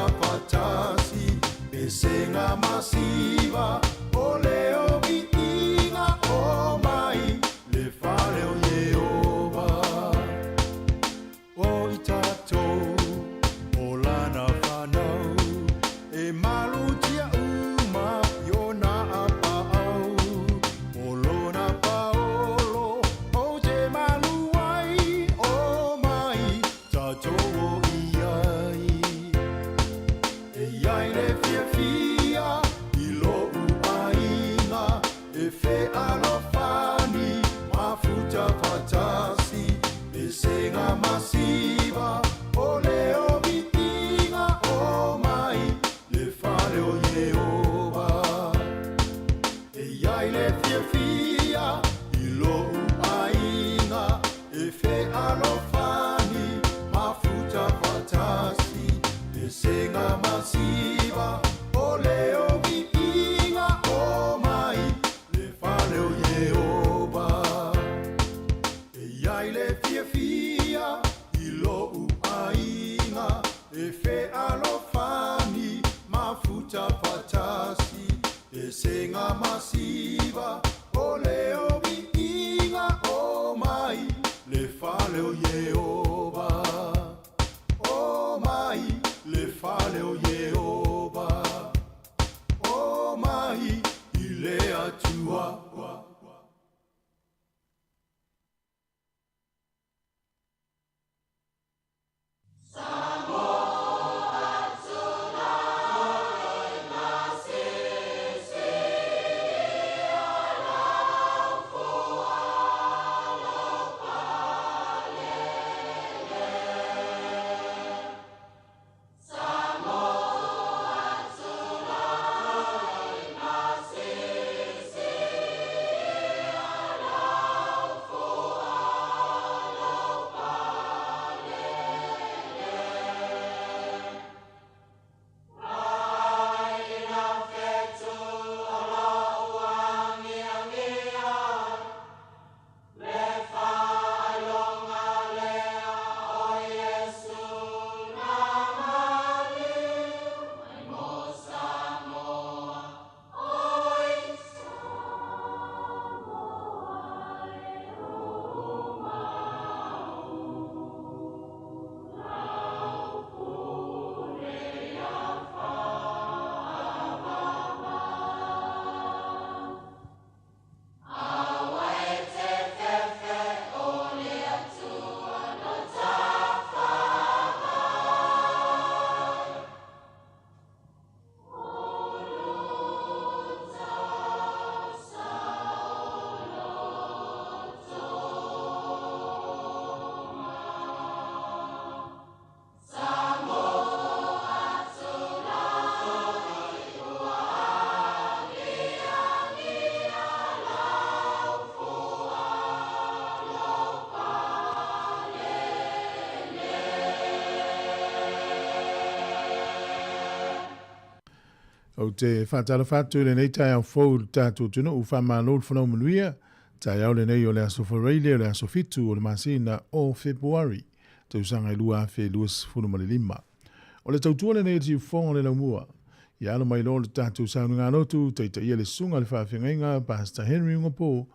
mafuta fatasi, Pesenga masiva, o leo viiga o mai, le fale o Ieova. O i tatou, o lana whanau, e malutia uma i ona apaau. O lona paolo, o te malu ai, o mai, tatou o iai. E iai le fiafia i lou aiga, e fealofani mafuta fatasi, pesega masiva, o leo viiga o mai, le fale o Ieova. E iai le fiafia i lou aiga, e fealofani mafuta fatasi, pesega masiva, o leo viiga o mai, le fale o Ieova. E iai le fiafia i lou aiga, e fealofani mafuta fatasi, pesega masiva, o leo viiga o mai, le fale o Ieova. O mai, le fale o Ieova. O mai, i le Atua. Ou te whātalofa atu i lenei taeao fou i le tātou atunuu, whamalo le whanau manuia, taeao lenei o le aso Faraile o le aso 7 o le masina o Fepuari, tausaga e 2025. O le tautua lenei o le siufofoga o le laumua, ia alo mai loa le tātou saunoaga lotu, taitaia le susuga i le faafeagaiga Pastor Henry Ugapo,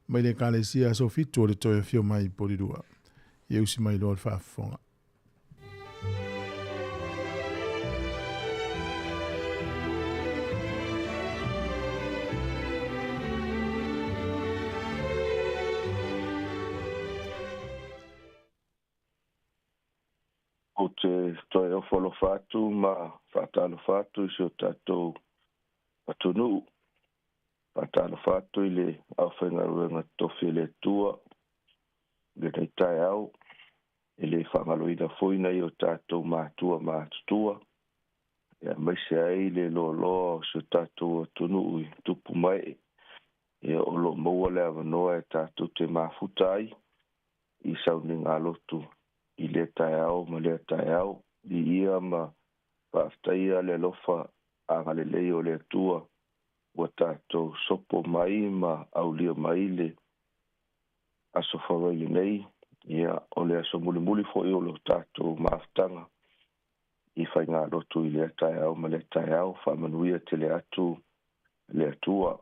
mai le Ekalesia Aso 7 o le Toe Afio Mai i Porirua. Ia usi mai loa le faafofoga. Ou te toe ofo alofa atu ma faatalofa atu i si o tatou atunuu. Faatalofa atu i le aufaigaluega totofi a le Atua i lenei taeao, e le faagaloina foi nai o tatou matua matutua, aemaise ai le loaloa o si o tatou atunuu i tupu mae, o lo o maua le avanoa e tatou te mafuta ai i sauniga lotu i lea taeao ma lea taeao. Viia ma faafetaia le alofa agalelei o le Atua ua tatou sopo mai ma aulia mai le aso Faraile nei, o le aso mulimuli foi o lo tatou mafutaga. i faigalotu i lea taeao ma lea taeao. Faamanuia tele atu le Atua.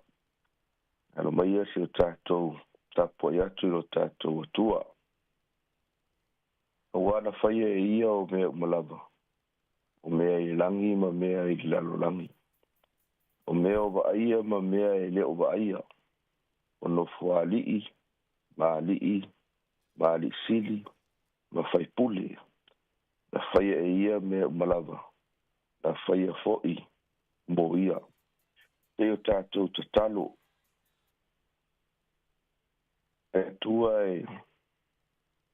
Alo maia si o tatou tapuai atu i lo tatou Atua. Auā na faia e ia o mea uma lava, o mea i lagi ma mea i le lalolagi, o mea o vaaia ma mea e le o vaaia, o nofoalii ma alii ma aliisili ma faipule. Na faia e ia mea uma lava, na faia fo'i mo ia. E o tatou tatalo e Atua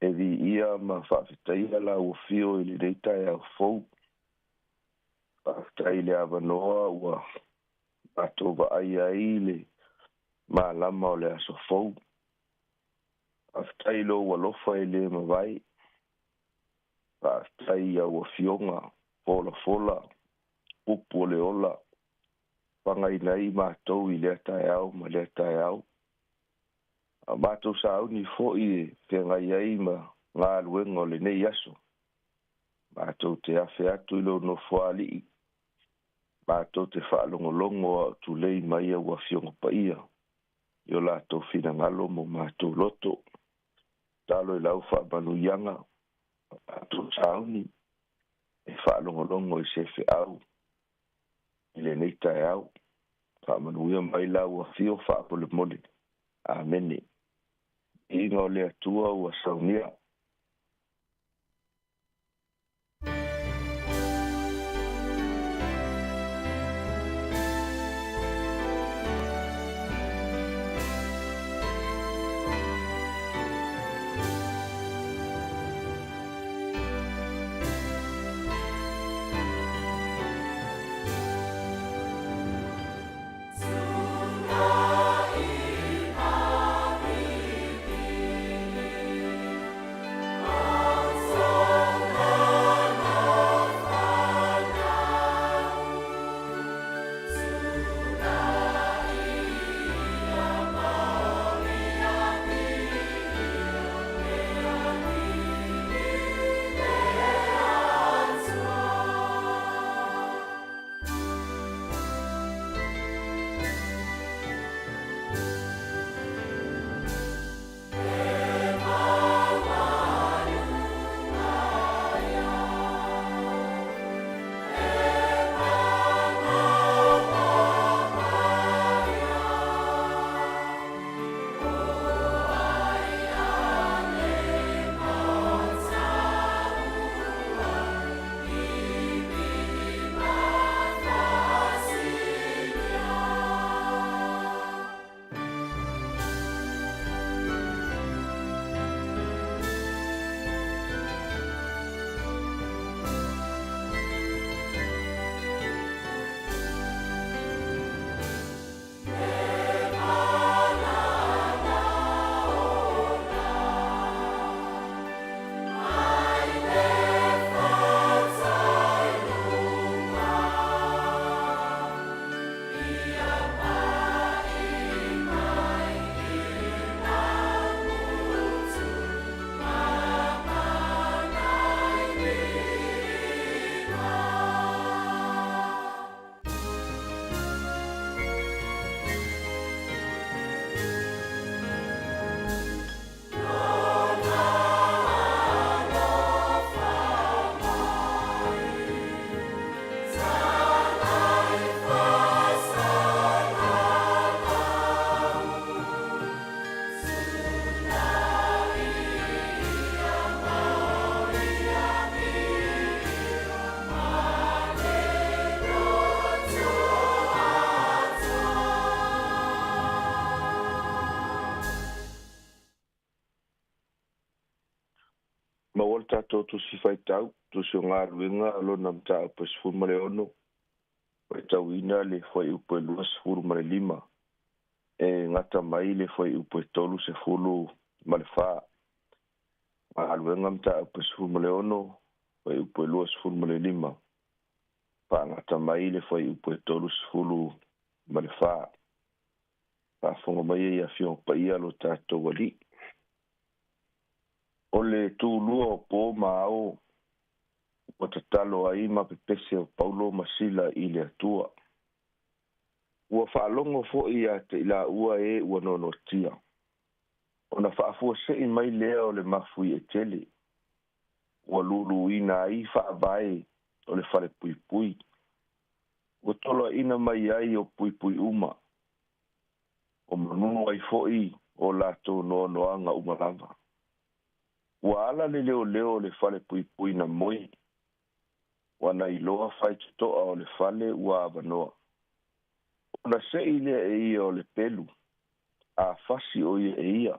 e viia ma faafetaia lau afio i lenei taeao fou. Faafetai i le avanoa ua matou vaai ai le malama o le aso fou. Faafetai i lou alofa e le mavae. Faafetai i au afioga folafola upu o le ola fagaina ai matou i lea taeao ma lea taeao. A matou sauni fo'i e feagai ai ma galuega o lenei aso. Matou te afe atu i lou nofoalii, matou te faalogologo a o tulei mai au afioga paia i o latou finagalo mo matou loto. Talo i lau faamanuiaga, matou sauni e faalogologo i se feau i lenei taeao. Faamanuia mai lau afio faamolemole. Amene. Iga o le Atua ua saunia. Maua le tatou tusi faitau, tusi o galuega lona mataupu e 16, faitauina le fuaiupu e 25 e gata mai le fuaiupu e 34. Galuega mataupu e 16, fuaiupu e 25, faagata mai le fuaiupu e 34. Faafofoga mai ai afioga paia lo tatou alii. O le tulua o po ma ao Ua tatalo ai ma pepese o Paulo ma Sila i le Atua. Ua faalogo foi ia te i laua e ua noanoatia. Ona faafuasei mai lea o le mafuie tele. Ua luluina ai faavae o le falepuipui. Ua toloaina mai ai o puipui uma. O manunu ai foi o latou noanoaga uma lava. Ua ala le leoleo o le falepuipui na moe. Ua na iloa faitotoa o le fale ua avanoa. Ona sei lea e ia o le pelu, a fasi o ia e ia.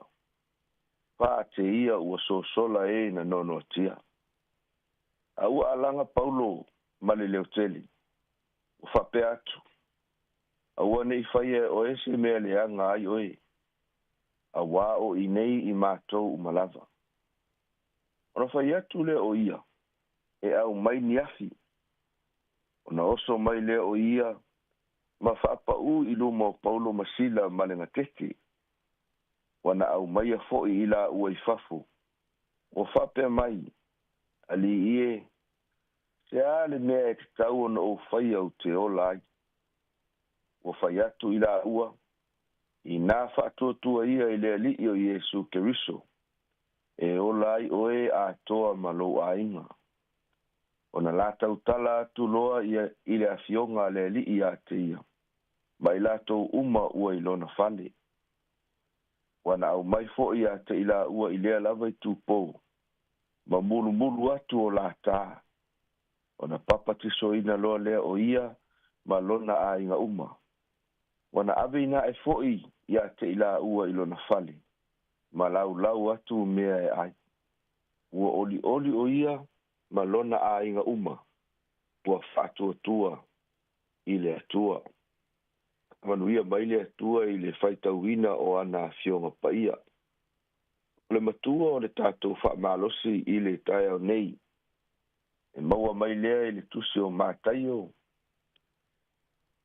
Paate ia ua sosola e na noanoatia. A ua alaga Paulo ma le leotele. Ua faapea atu. Aua nei faia e oe se mea leaga ai oe. Auā o i nei i matou uma lava. Ona fai atu lea o ia, e aumai ni afi. Ona oso mai lea o ia, ma faapaū i luma o Paulo ma Sila ma le gatete. Ua na aumaia foi i laua i fafo. Ua faapea mai, Alii e, se a le mea e tatau ona ou faia ou te ola ai? Ua fai atu i laua, Inā faatuatua ia i le Alii o Iesu Keriso, e ola ai oe atoa ma lou aiga. Ona la tautala atu loa ia i le afioga a le alii ia te ia, ma i latou uma ua i lona fale. Ua na aumai foi ia te i laua i lea lava itupō, ma mulumulu atu o lata, ona papatisoina loa lea o ia ma lona aiga uma. Ua na aveina ae foi ia te i laua i lona fale, ma laulau atu mea e ai. Ua olioli o ia ma lona aiga uma, ua faatuatua i le Atua. Manuia mai le Atua i le faitauina o ana afioga paia. O le matua o le tatou faamalosi i le taeao nei, e maua mai lea i le tusi o Mataio,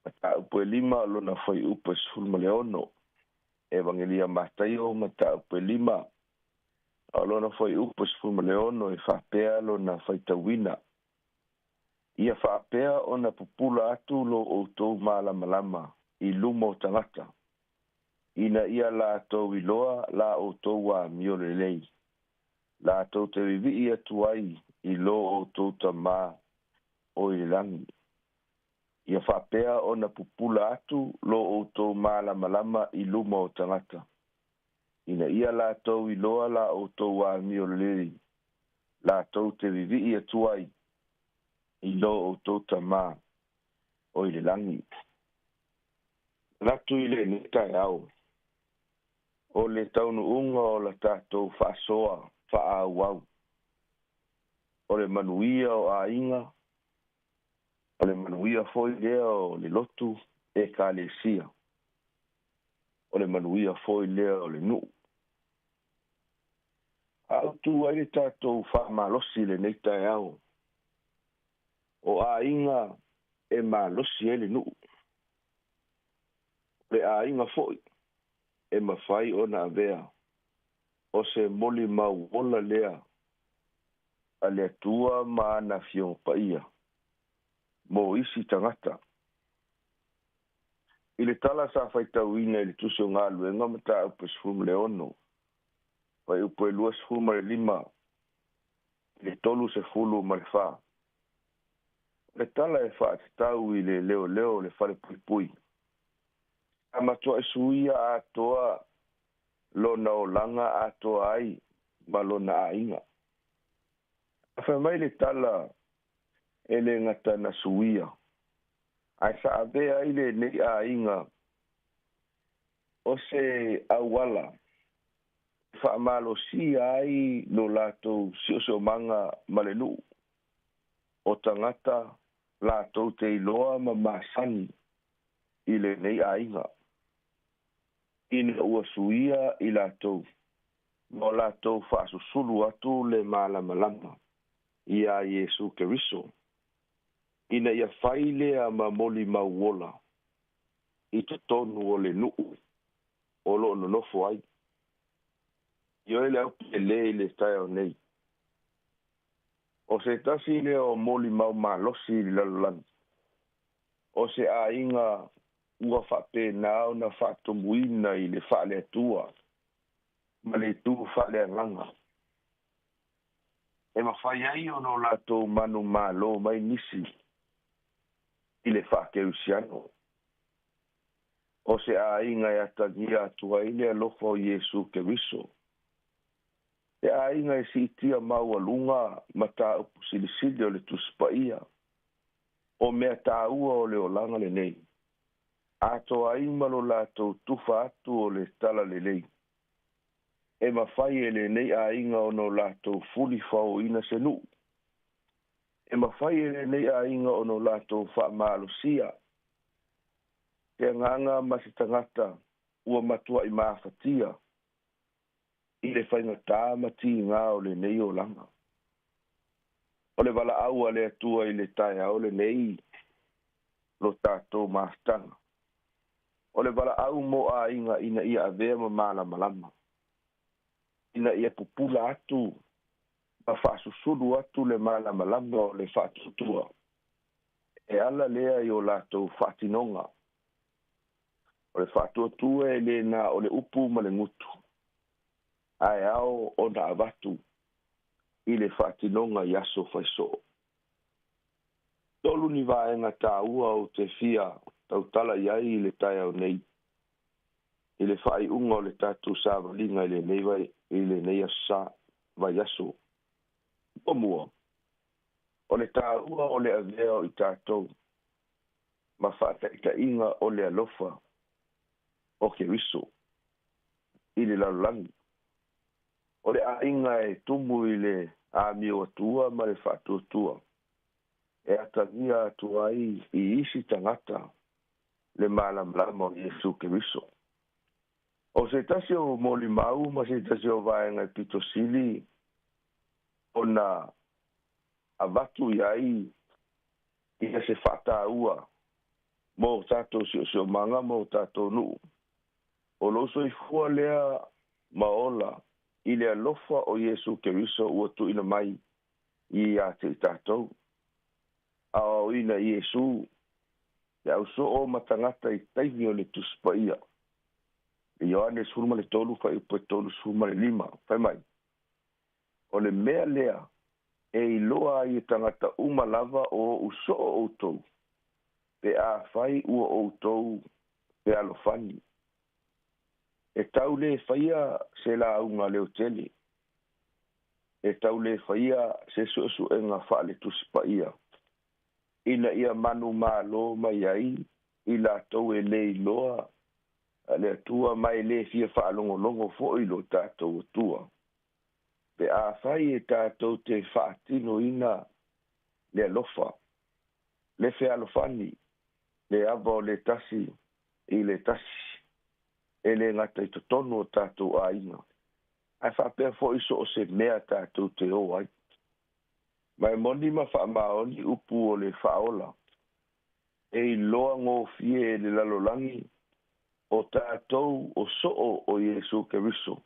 mataupu e 5 lona fuaiupu e 16. Evagelia Mataio, mataupu e 5, o lona fuaiupu e 16 e faapea lona faitauina. Ia faapea ona pupula atu lo outou malamalama i luma o tagata, ina ia latou iloa la outou amio lelei. Latou te vivii atu ai i lo outou Tamā o i le lagi. Ia faapea ona pupula atu lo outou malamalama i luma o tagata, ina ia latou iloa la outou amio lelei. Latou te vivii atu ai i lo outou Tamā o i le lagi. Manatu i lenei taeao, o le taunuuga o la tatou faasoa faaauau, o le manuia o aiga, o le manuia foi lea o le lotu ekalesia, o le manuia foi lea o le nuu. Autu ai le tatou faamalosi i lenei taeao, o aiga e malosi ai le nuu. O le aiga foi e mafai ona avea o se molimau ola lea a le Atua ma ana afioga paia mo isi tagata. I le tala sa faitauina i le tusi o Galuega mataupu e 16, fuaiupu e 25 i le 34. O le tala e faatatau i le leoleo o le falepuipui. Sa matuai suia atoa lona olaga atoa ai ma lona aiga. A fai mai le tala e le gata na suia, ae sa avea ai lenei aiga o se auala e faamalosia ai lo latou siosiomaga ma le nuu, o tagata latou te iloa ma masani i lenei aiga, ina ua suia i latou ma o latou faasusulu atu le malamalama ia Iesu Keriso, ina ia fai lea ma molimau ola i totonu o le nuu o loo nonofo ai. Ioe le au pele i le taeao nei. O se tasi lea o molimau malosi i le lalolagi, o se aiga ua faapena ona faatumuina i le faale-Atua ma le itu faaleagaga, e mafai ai ona o latou manumalo mai nisi i le faakerisiano. O se aiga e atagia atu ai le alofa o Iesu Keriso, se aiga e siitia maualuga mataupu silisili o le Tusi Paia, o mea taua o le olaga lenei, atoa ai ma lo latou tufa atu o le talalelei, e mafai e lenei aiga ona o latou fulifaoina se nuu, e mafai e lenei aiga ona o latou faamalosia se agaga ma se tagata ua matuai mafatia i le faigata ma tigā o lenei olaga. O le valaau a le Atua i le taeao lenei lo tatou mafutaga, o le valaau mo aiga ina ia avea ma malamalama, ina ia pupula atu ma faasusulu atu le malamalama o le faatuatua e ala lea i o latou faatinoga. O le faatuatua e lē na o le upu ma le gutu, ae ao ona avatu i le faatinoga i aso faisoo. Tolu ni vaega taua ou te fia tautala i ai i le taeao nei, i le faaiuga o le tatou savaliga i lenei vai i lenei aso sa vaiaso. Muamua, o le taua o le avea o i tatou ma faataitaiga o le alofa o Keriso i le lalolagi. O le aiga e tumu i le amio atua ma le faatuatua, e atagia atu ai i isi tagata le malamalama o Iesu Keriso. O se tasi o molimau ma se tasi o vaega e pito sili ona avatu i ai ia se faataua mo tatou siosiomaga ma o tatou nuu, o lou soifua lea ma ola i le alofa o Iesu Keriso ua tuuina mai ia te i tatou. Aoaoina Iesu le ausoo ma tagata i taimi o le Tusi Paia. I Ioane 13 fuaiupu e 35, fai mai, o le mea lea e iloa ai e tagata uma lava o ou soo outou, pe afai ua outou fealofani. E tau lē faia se lauga leotele, e tau lē faia se suesuega faale-Tusi Paia, ina ia manumalo mai ai i latou e lē iloa le Atua ma e lē fia faalogologo foi i lo tatou Atua. Pe afai e tatou te faatinoina le alofa, le fealofani, le ava o le tasi i le tasi, e lē gata i totonu o tatou aiga, ae faapea foi so o se mea tatou te o ai. Ma e moni ma faamaoni upu o le Faaola, e iloa gofie e le lalolagi o tatou o soo o Iesu Keriso,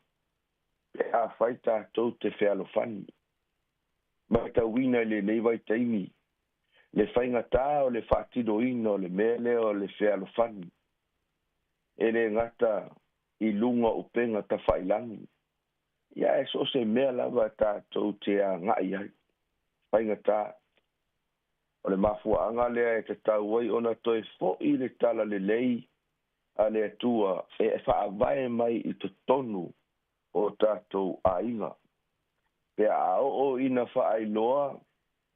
pe afai tatou te fealofani. Matauina i lenei vaitaimi le faigata o le faatinoina o le mea lea o le fealofani, e lē gata i luga o upega tafailagi, ia ae so o se mea lava tatou te agai ai, faigata. O le mafuaaga lea e tatau ai ona toe foi le talalelei a le Atua e faavae mai i totonu o tatou aiga. Pe a oo ina faailoa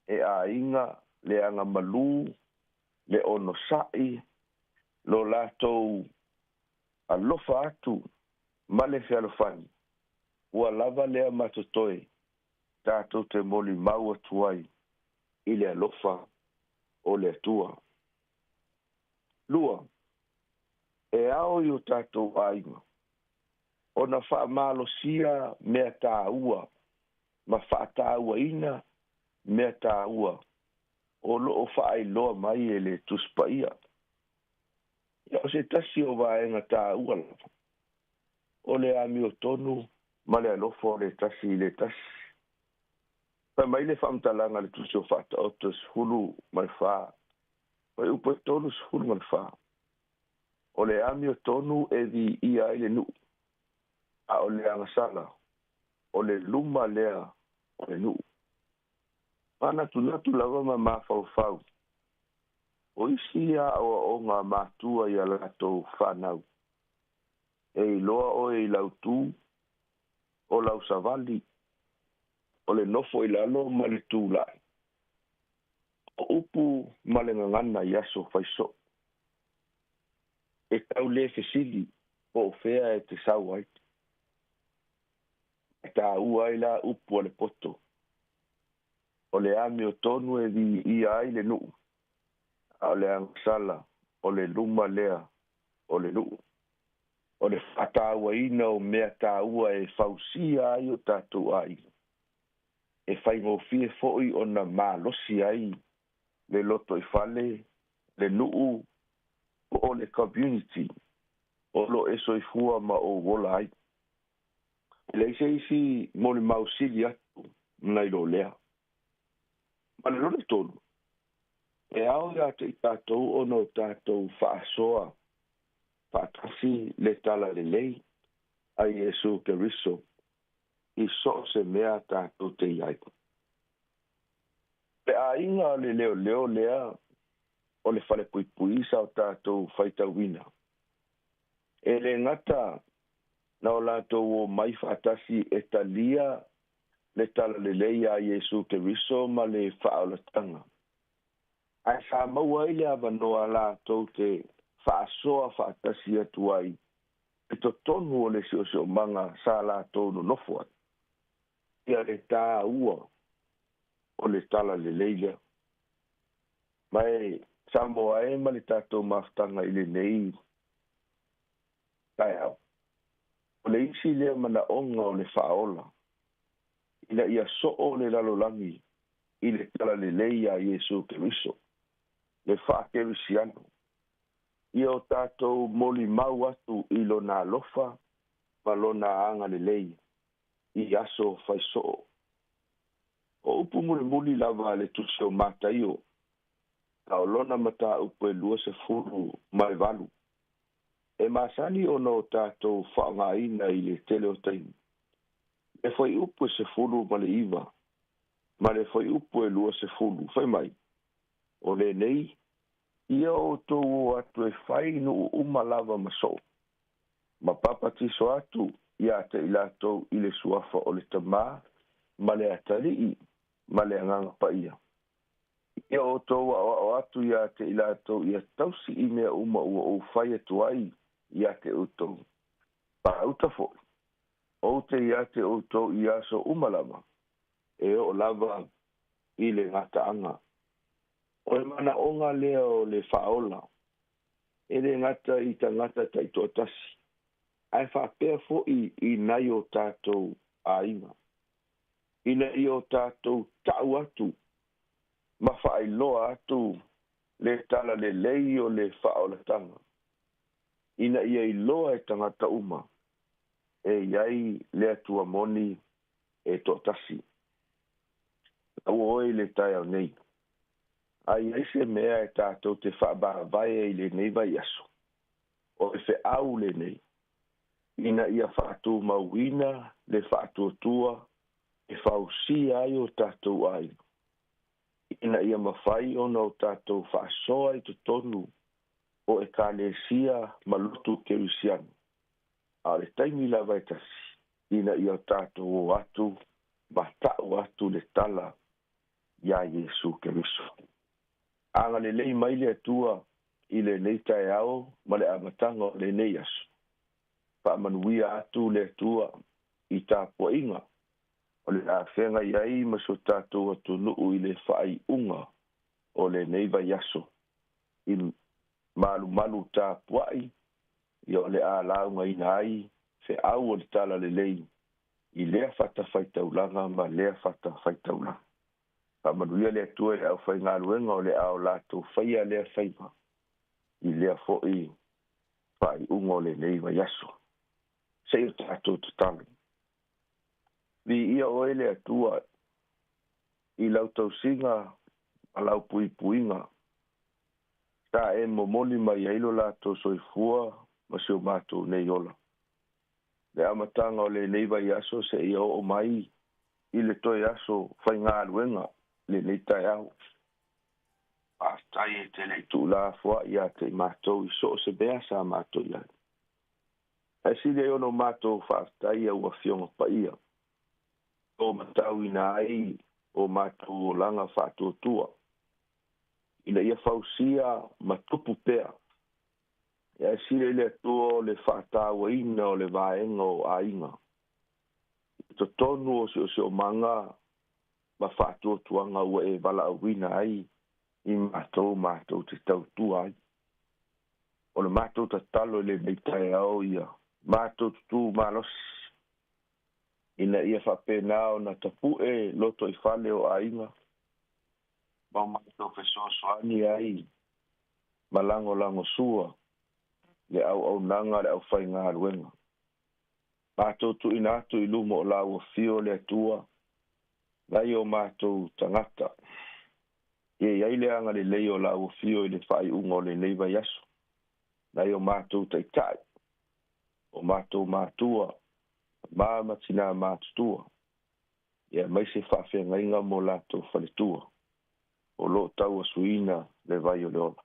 e aiga le agamalu, le onosai, lo latou alofa atu ma le fealofani, ua lava lea ma totoe tatou te molimau atu ai i le alofa o le Atua. Lua, e ao i o tatou aiga ona faamalosia mea taua ma faatauaina mea taua o loo faailoa mai e le Tusi Paia. Ia, o se tasi o vaega taua lava, o le amiotonu ma le alofa o le tasi i le tasi. Fai mai le faamatalaga a le Tusi o Faataoto 14, fuaiupu e 34, O le amiotonu e viia ai le nuu, a o le agasala, o le luma lea o le nuu. Manatunatu lava ma mafaufau, o isi ia aoaoga a matua i a latou fanau, E iloa oe i lau tu, o lau savali, o le nofo i lalo ma le tulai, o upu ma le gagana i aso faisoo. E tau le fesili po o fea e te sau ai. E taua ai la upu a le poto, o le amiotonu e viia ai le nuu, a o le agasala o le luma lea o le nuu. O le faatauaina o mea taua e fausia ai o tatou aiga, e faigofie foi ona malosi ai le lotoifale, le nuu, po o le community o lo o e soifua ma ou ola ai. E leai se isi molimau sili atu nai lo lea. Ma le lona tolu, e ao ia te i tatou ona o tatou faasoa faatasi le talalelei a Iesu Keriso i so o se mea tatou te i ai. Le aiga le leoleo lea o le falepuipui sa o tatou faitauina, e le gata na o latou omai faatasi e talia le talalelei a Iesu Keriso ma le faaolataga, ae sa maua ai le avanoa latou te faasoa faatasi atu ai i totonu o le siosiomaga sa latou nonofo ai. Ia le taua o le talalelei lea. Ma e Samoa e ma le tatou mafutaga i lenei taeao, o le isi lea manaoga o le faaola, ina ia soo le lalolagi i le talalelei a Iesu Keriso, le faakerisiano, ia o tatou molimau atu i lona alofa ma lona agalelei i aso faisoo. O upu mulimuli lava a le Tusi o Mataio, a o lona mataupu e 28, e masani ona o tatou faaaogaina i le tele o taimi, le fuaiupu e 19 ma le fuaiupu e 20, fai mai, O lenei, ia outou o atu e fai nuu uma lava ma soo, ma papatiso atu ia te i latou i le suafa o le Tamā ma le Atalii ma le Agaga Paia. Ia outou aoao atu ia te i latou ia tausi i mea uma ua ou fai atu ai ia te outou. Pāuta foi, ou te ia te outou i aso uma lava, e oo lava i le gataaga. O le manaoga lea o le faaola, e le gata i tagata taitoatasi, ae faapea foi i nai o tatou aiga, ina ia o tatou ta'u atu ma faailoa atu le talalelei o le faaolataga, ina ia iloa e tagata uma e i ai le Atua moni e toatasi. Lau oe i le taeao nei, a i ai se mea e tatou te faavavae i lenei vaiaso, o le feau lenei, ina ia faatumauina le faatuatua e fausia ai o tatou aiga, ina ia mafai ona o tatou faasoa i totonu o Ekalesia ma lotu Kerisiano, a o le taimi lava e tasi, ina ia o tatou o atu ma ta'u atu le tala iā Iesu Keriso. Agalelei mai le Atua i lenei taeao ma le amataga o lenei aso. Faamanuia atu le Atua i tapuaiga o le a feagai ai ma so tatou atunuu i le faaiuga o lenei vaiaso i malumalu tapuai ia o le a laugaina ai feau o le talalelei i lea fatafaitaulaga ma lea fatafaitaulaga. Faamanuia le Atua i le aufaigaluega o le a o latou faia lea faiva i lea foi faaiuga o lenei vaiaso. Se i o tatou tatalo. Viia oe le Atua. i lau tausiga ma lau puipuiga sa e momoli mai ai lo latou soifua ma si o matou nei ola. Le amataga o lenei vaiaso seia oo mai i le toe aso faigaluega lenei taeao. Faafetai e te lei tuulafoaʻi iā te i matou i so o se mea sa matou i ai. Ae sili ai ona o matou faafetai au Afioga Paia o matauina ai o matou olaga faatuatua ina ia fausia ma tupu pea. Ae sili i le Atua o le faatauaina o le vaega o aiga i totonu o siosiomaga ma faatuatuaga ua e valaauina ai i matou matou te tautua ai. O le matou tatalo i lenei taeao ia matou tutū malosi ina ia faapena ona tapuʻe loto i fale o aiga ma o matou fesoasoani ai ma lagolagosua le auaunaga a le aufaigaluega. Matou tuuina atu i luma o lau Afio le Atua nai o matou tagata. Ia i ai le agalelei o lau Afio i le faaiuga o lenei vaiaso. Nai o matou taitai, o matou matua, ma ma tinā matutua, ia aemaise faafeagaiga mo latou faletua o lo o tauasuina le vai o le ola.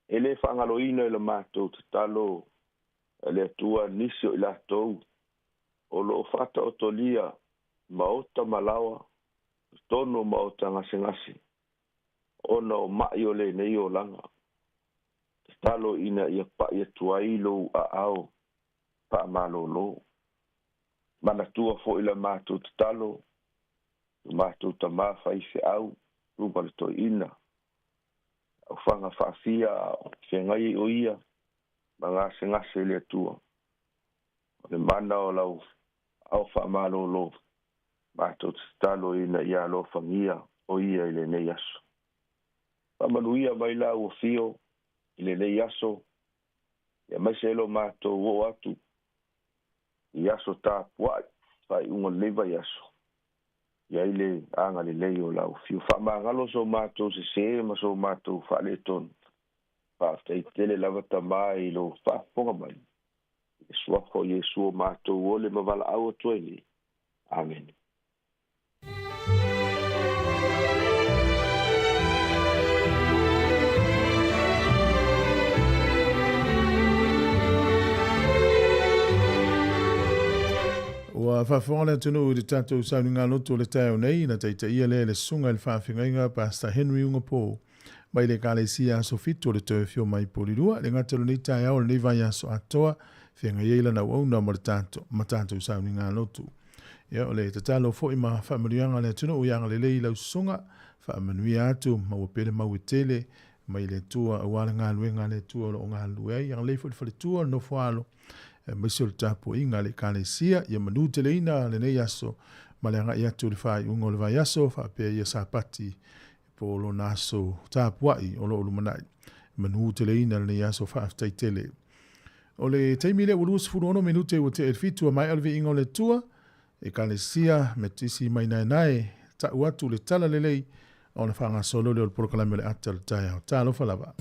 E lē faagaloina i la matou tatalo a le Atua nisi o i latou o lo o faataotolia maota ma laoa totonu o maota gasegase ona o maʻi o lenei olaga. Tatalo ina ia paʻi atu ai lou aao faamalōlō. Manatua foʻi la matou tatalo lo matou tamā faifeau susuga le toeaina aufaga faafia a o feagai ai o ia ma gasegase i le Atua. O le mana o lau ao faamalōlō matou te tatalo ina ia alofagia o ia i lenei aso. Faamanuia mai lau Afio i lenei aso aemaise ai lo matou oo atu i aso tapuaʻi faaiuga o lenei vaiaso. I ai le agalelei o lau Afio. Faamagalo so matou sesē ma so matou faaletonu. Faafetai tele lava Tamā i lou faafofoga mai. I le suafa o Iesu o matou ole ma valaau atu ai nei. Amene. Ua faafofoga le atunuu i le tatou sauniga lotu o le taeao nei, na taitaia lea e le Susuga i le Faafeagaiga Pastor Henry Ugapo mai le Ekalesia Aso Fitu o le Toe Afio Mai Polilua. Le gata o lenei taeao o lenei vaiaso atoa, feagai ai lana auauna ma le tatou, ma tatou sauniga lotu. Ia, o le tatalo foi ma faamanuiaga a le atunuu ia agalelei i lau susuga, faamanuia atu, maua pea le mau e tele mai le Atua aua le galuega a le Atua o lo o galulue ai. Agalelei foi le faletua, le nofoaalo, aemaise o le tapuaiga a le Ekalesia. Ia manuteleina lenei aso ma le agai atu i le faaiuga o le vaiaso, faapea ia Sapati po o lona aso tapuai o lo o lumanai. Manuteleina lenei aso, faafetai tele. O le taimi lea ua 26 minute ua tea i le 7 ua maea le viiga o le Atua, Ekalesia Metotisi mai Naenae, ta'u atu le tala lelei ona faagasolo lea o le polokalame o le ata o le taeao. Talofa lava.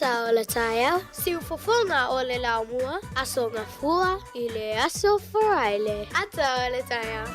Ata o le taeao, siufofoga o le laumua, Aso Gafua i le Aso Faraile. Ata o le taeao.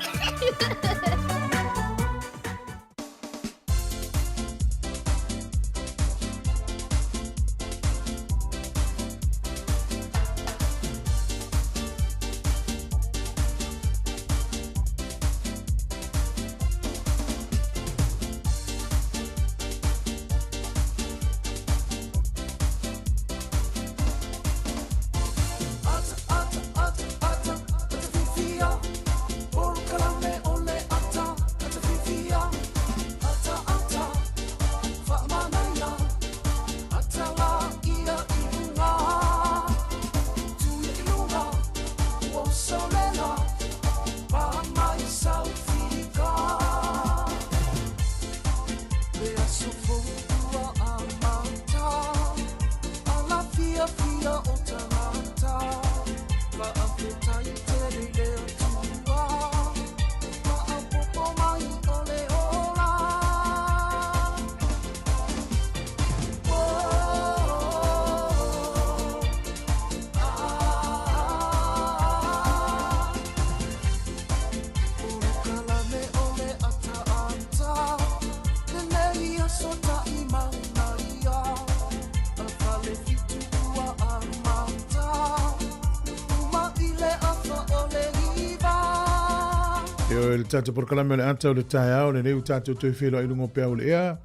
Ioe le tatou polokalame o le ata o le taeao lenei ua tatou toe feiloai i luga o peau o le ea.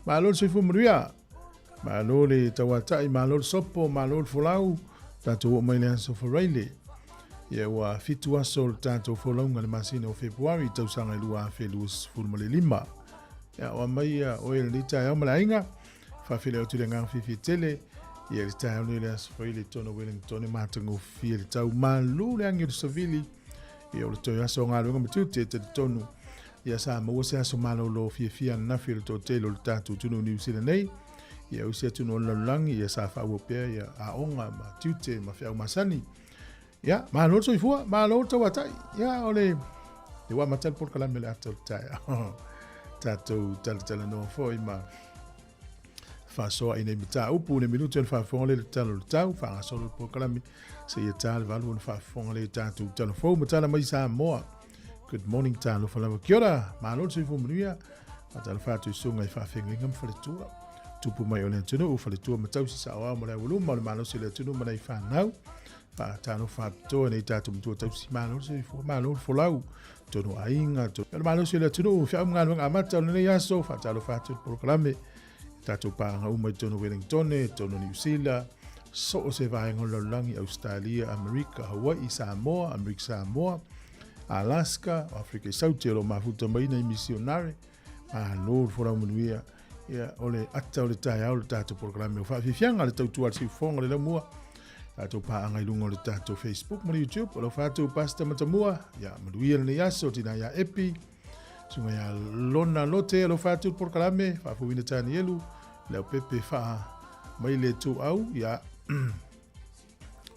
Malo le soifua manuia. Malo le tauatai, malo le sopo, malo le folau. Tatou oo mai le aso Faraile. Ia ua fitu aso o le tatou folauga le masina o Fepuari tausaga e 2025. Ia o mai ia oe lenei taeao ma le aiga. Faafeiloai atu i le agaga fiafia tele. Ia le taeao nei o le aso Faraile i totonu o Wellington e matagofie le tau malu le agi o le savili. Ia o le toe aso o galuega ma tiute e talitonu ia sa maua se aso malolo fiafia ananafi o le toatele o le tatou atunuu Niu Sila nei. Ia o isi atunuu o le lalolagi ia sa faaauau pea ia aoga ma tiute ma feau masani. Ia, malo le soifua, malo le tauatai. Ia o le le ua amata le polokalame o le ata o le taeao. Tatou talatalanoa foi ma faasoa i nei mataupu, le minute o le faafofoga lea i le tala o le tau, faagasolo le polokalame seia ta le 8 ona faafofoga lea i tatou tala fou ma tala mai Samoa. Good morning, talofa lava. Kia ora, malo le soifua manuia. Faatalofa atu i susuga i faafeagaiga ma faletua. Tupu mai o le atunuu, faletua ma tausi saoao ma le aualuma o le malosi o le atunuu ma nai fanau. Faatalofa atoa nei tatou matua tausi, malo le soifua, malo le folau. Tonu aiga, tonu. O le malosi o le atunuu, feau ma galuega amata o lenei aso, faatalofa atu i le polokalame. Tatou paaga uma i totonu o Wellingtone, totonu o Niu Sila, so o se vaega o le lalolagi, Ausetalia, Amerika, Hawaii, Samoa, Amerika Samoa, Alaska, o Afrika i Saute o lo o mafuta mai nei misionare, malo le folau manuia. Ia, o le ata o le taeao le tatou polokalame o faafiafiaga le tautua a le siufofoga le laumua. Tatou paaga i luga o le tatou Facebook ma le YouTube. O lau faatu Pastor Matamua, ia manuia lenei aso, tina ia Epi, Susuga ia Lona Lote, alofa atu le polokalame, faafouina Tanielu, Leaupepe faa mai le tuau, ia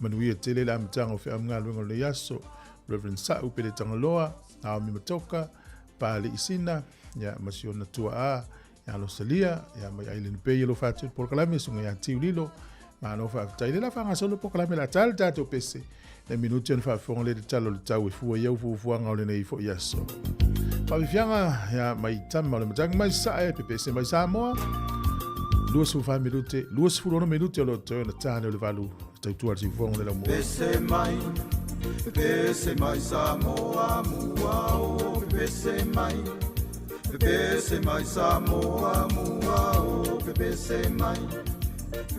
manuia tele le amataga o feau ma galuega o lenei aso. Reverend Sa'u Pele Tagaloa, Naomi Matoka, Pale Isina, ia ma si ona tuaa, ia Losalia, ia mai Ailen Bay, alofa atu le polokalame, susuga ia Tiu Lilo, malo faafetai. Le la faagasolo le polokalame la tala le tatou pese. Le minute ona faafofoga le tala o le tau e fua i au fuafuaga o lenei foi aso. Faafiafiaga ia mai tama o le matagi mai sae pepese mai Samoa. 24 minute, 26 minute o lo toe ona tāne o le valu tautua le siufofoga le laumua. Pese mai, pese mai Samoa mua o, pese mai, pese mai Samoa mua o, pese mai,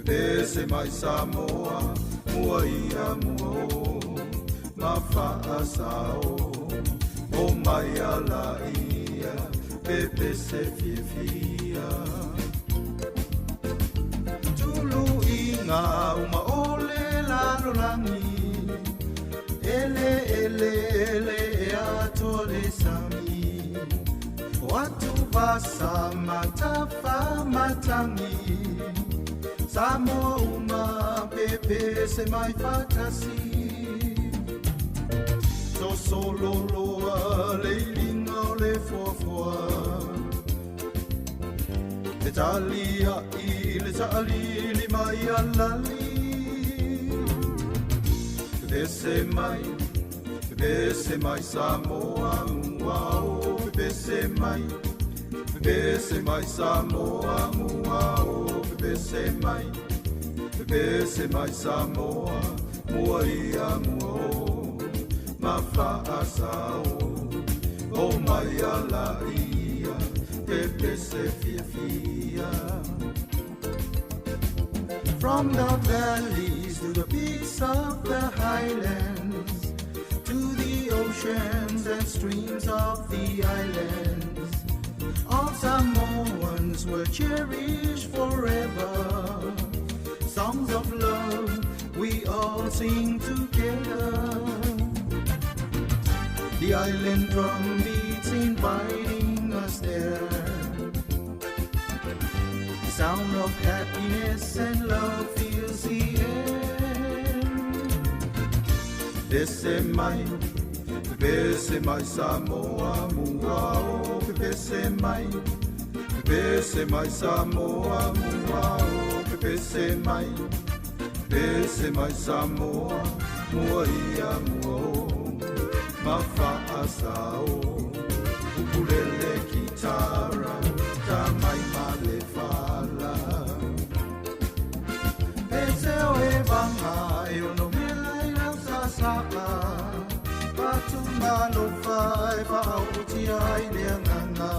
pese mai Samoa mua ia mua o, ma faasao o mai ala ia, pepese fiafia. Tuluiga uma o le lalolagi, ele ele ele e atoa le sami. O atuvasa ma tafamatagi, Samoa uma pepese mai faatasi. Tosololoa le iliga o le foafoa. E talia'i le sa'alili mai alali. Pepese mai, pepese mai Samoa mua o. Pepese mai, pepese mai Samoa mua o. Pepese mai, pepese mai Samoa mua ia mua o. Ma fa'asao o mai ala ia pepese fiafia. From the valleys to the peaks of the highlands, to the oceans and streams of the islands, all Samoans will cherish forever. Songs of love we all sing together. The island drum beats inviting us there. The sound of happiness and love fills the air. Pepese mai, pepese mai Samoa mua o. Pepese mai, pepese mai Samoa mua o. Pepese mai, pepese mai Samoa mua ia mua o. Ma fa'asao, ukulele kitara, tamai ma le fala. Pese o e vanga e ono mela i lau sasa'a. Patumalofa e fa'ao'otia ai le agaga.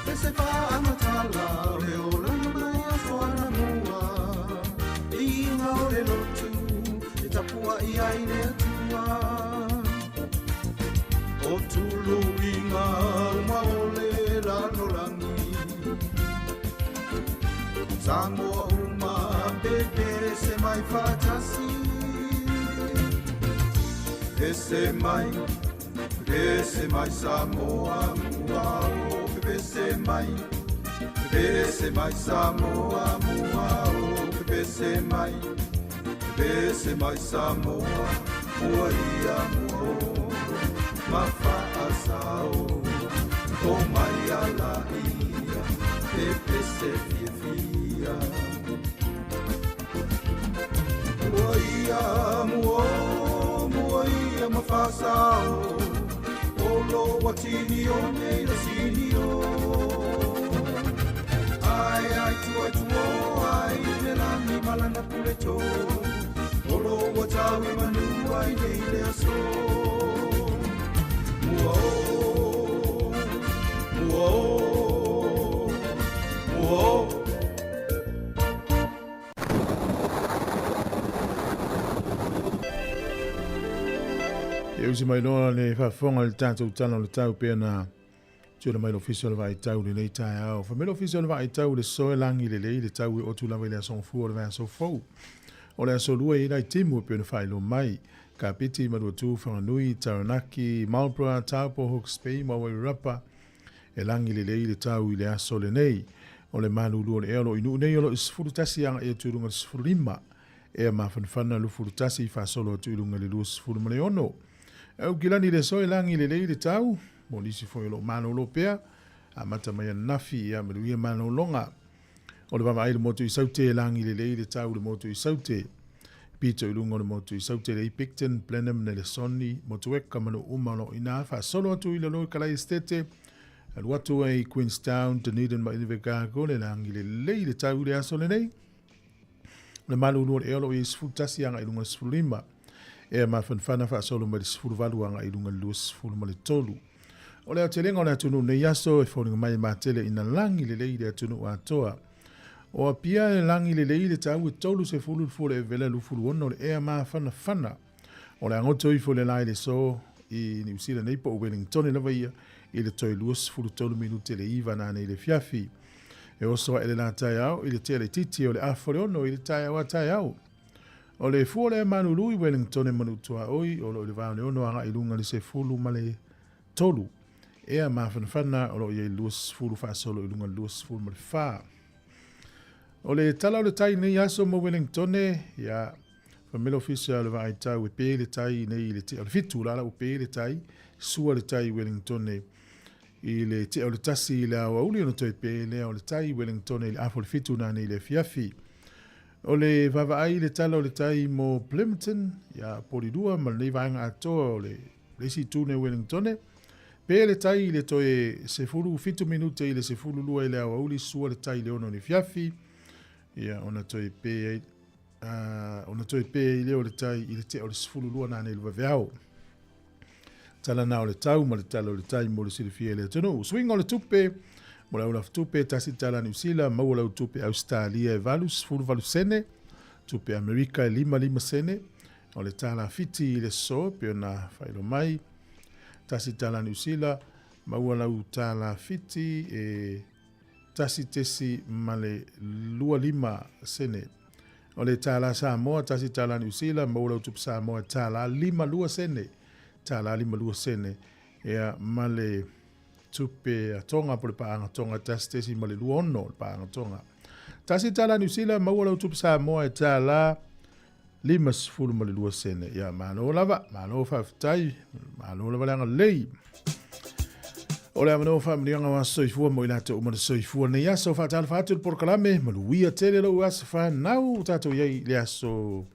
Pese fa'amatala o le olaga mai aso anamua. Iga o le lotu e tapua'i ai le Atua. O tuluiga uma o le lalolagi. Samoa uma pepese mai fa'atasi. Pepese mai, pepese mai Samoa mua o. Pepese mai, pepese mai Samoa mua o. Pepese mai, pepese mai Samoa mua ia mua o. Ma fa'asao, o mai ala ia, pepese fiafia. Mua ia mua o, mua ia ma fa'asao. O lo atini o nei le sini o. Ai ai tua tua ai le lagi malana pule to. O lo ua tau i manu ai nei le aso. Mua o, mua o, mua o. E usi mai loa le faafofoga i le tatou tala o le tau pea na tuuina mai le Ofisa o le Vaai Tau i lenei taeao. Fai mai le Ofisa o le Vaai Tau i le soe lagi lelei le tau e otu lava i le aso Gafua o le vaiaso fou. O le aso Lua e i ai timu e pei ona faailoa mai. Kapiti, Maluatu, Whanganui, Taranaki, Marlborough, Taupo, Hawke's Bay ma Wairarapa e lagi lelei le tau i le aso lenei. O le malulu o le ea o lo o i Nuu nei o lo o i 11 agaʻi atu i luga i le 15. Ea mafanafana 21 faasolo atu i luga i le 26. Aukilani le soe lagi lelei le tau, mo nisi foi o lo o malolo pea, amata mai ananafi ia manuia malologa. O le vaavaai i le motu i Saute e lagi lelei le tau i le motu i Saute. Pito i luga o le motu i Saute le i Picton, Blenheim, Nelesoni, Motueka ma nuu uma o lo o i ina faasolo atu i lalo i Kalai Esitete, alu atu ai i Queenstown, Dunedin ma Invercargill e lagi lelei le tau i le aso lenei. O le malulu o le ea o lo o i ai 11 agai i luga i le 15. Ea mafanafana faasolo mai le 18 agai i luga i le 23. O le aotelega o le atunuu nei aso e foliga mai e matele ina lagi lelei le atunuu atoa. O Apia e lagi lelei le tau e 30 le fua o le evela 26 le ea mafanafana. O le agoto ifo i le la i le so i Niu Sila nei po o Wellingtone lava ia i le toe 23 minute le iva nanei i le afiafi. E oso aʻe le la taeao i le tea laitiiti o le afa o le ono i le taeao a taeao. O le fua o le malulu i Wellingtone ma Nuutuaoi o lo o i le va o le ono agaʻi i luga i le sefulu ma le tolu. Ea mafanafana o lo o i ai le 20 faasolo i luga i le 24. O le tala o le tai nei aso mo Wellingtone, ia, fai mai le ofisa o le vaai tau e pe le tai nei i le tea o le fitu, la la ua pe le tai, sua le tai i Wellingtone. I le tea o le 1 i le aoauli ona toe pē lea o le tai i Wellington i le 6:30 nanei i le afiafi. O le vaavaai i le tala o le tai mo Plimmerton, ia Polilua ma lenei vaega atoa o le isi itu nei o Wellington, pē le tai i le toe 17 minute i le 12 i le aoauli, sua le tai i le 6 i le afiafi, ia ona toe pē ai ona toe pē ai lea o le tai i le tea o le 12 nanei i le vaveao. Tala na o le tau ma le tala o le tai mo le silafia e le atunuu. Suiga o le tupe mo le aulafu tupe, 1 tala Niu Sila, maua lau tupe Ausetalia e 88 sene, tupe Amerika e 55 sene, o le tala Fiti i le so, pe ona faailoa mai, 1 tala Niu Sila, maua lau tala Fiti e 1.25 sene. O le tālā Samoa, 1 tālā Niu Sila, maua lau tupe Samoa e tālā 52 sene. Tālā 52 sene. Ia, ma le tupe a Tonga po le paaga Tonga, 1.26 le paaga Tonga. 1 tālā Niu Sila, maua lau tupe Samoa e tālā 52 sene. Ia, malo lava, malo faafetai, malo lava le agalelei. O le avanoa faamanuiaga o aso soifua mo i latou uma na soifua nei aso. Faatalofa atu i le polokalame, manuia tele lou aso fanau ua tatou i ai i le aso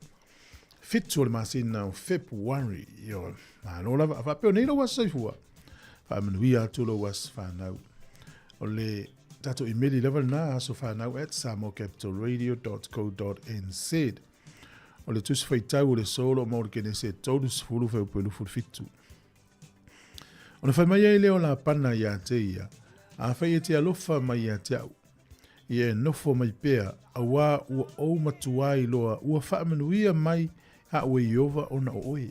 7 o le masina o Fepuari. Ioe, malo lava. Faapea nei lou aso soifua. Faamanuia atu lou aso fanau. O le tatou imeli lava lena, asofanau@samoacapitalradio.co.nz. O le tusi faitau o le aso o lo o maua i le Kenese 30 fuaiupu 27. Ona fai mai ai lea o Lapana iā te ia, Afai e te alofa mai ia te au, ia e nofo mai pea, auā ua ou matuā iloa ua faamanuia mai aʻu e Ieova ona o oe.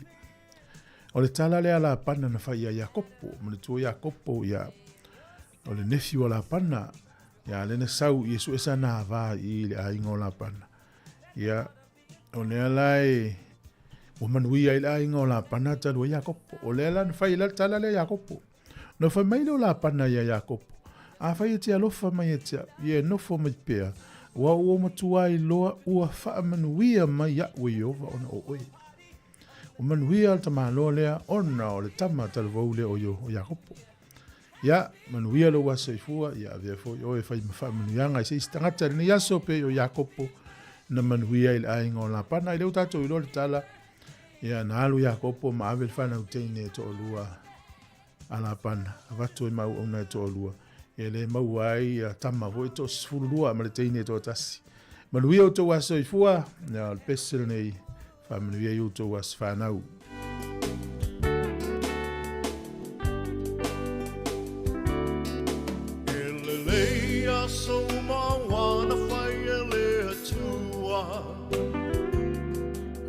O le tala lea a Lapana na fai iā Iakopo, manatua Iakopo ia, o le nephew a Lapana, ia lea na sau i e sue sana ava i le aiga o Lapana. Ia, O lea la e ua manuia ai le aiga o Lapana talu ai Iakopo. O lea la na fai ai la le tala lea Iakopo. Na fai mai lea o Lapana iā Iakopo, Afai e te alofa mai ia te au, ia e nofo mai pea, ua ou matua iloa ua faamanuia mai iaʻu e Ieova ona o oe. Ua manuia le tamaloa lea ona o le tama talavou lea o Iakopo. Ia, manuia lou aso soifua, ia avea foi oe e fai ma faamanuiaga i se isi tagata i lenei aso pei o Iakopo na manuia ai le aiga o Lapana. I lea ua tatou iloa le tala, ia na alu Iakopo ma ave le fanau teine e toalua a Lapana, avatu ai ma auauna e toalua, ia le maua ai ia tama foi e toa-12 ma le teine e toatasi. Manuia outou aso soifua, ia o le pese lenei, faamanuia i outou aso fanau. E lelei aso uma ua na fai e le Atua,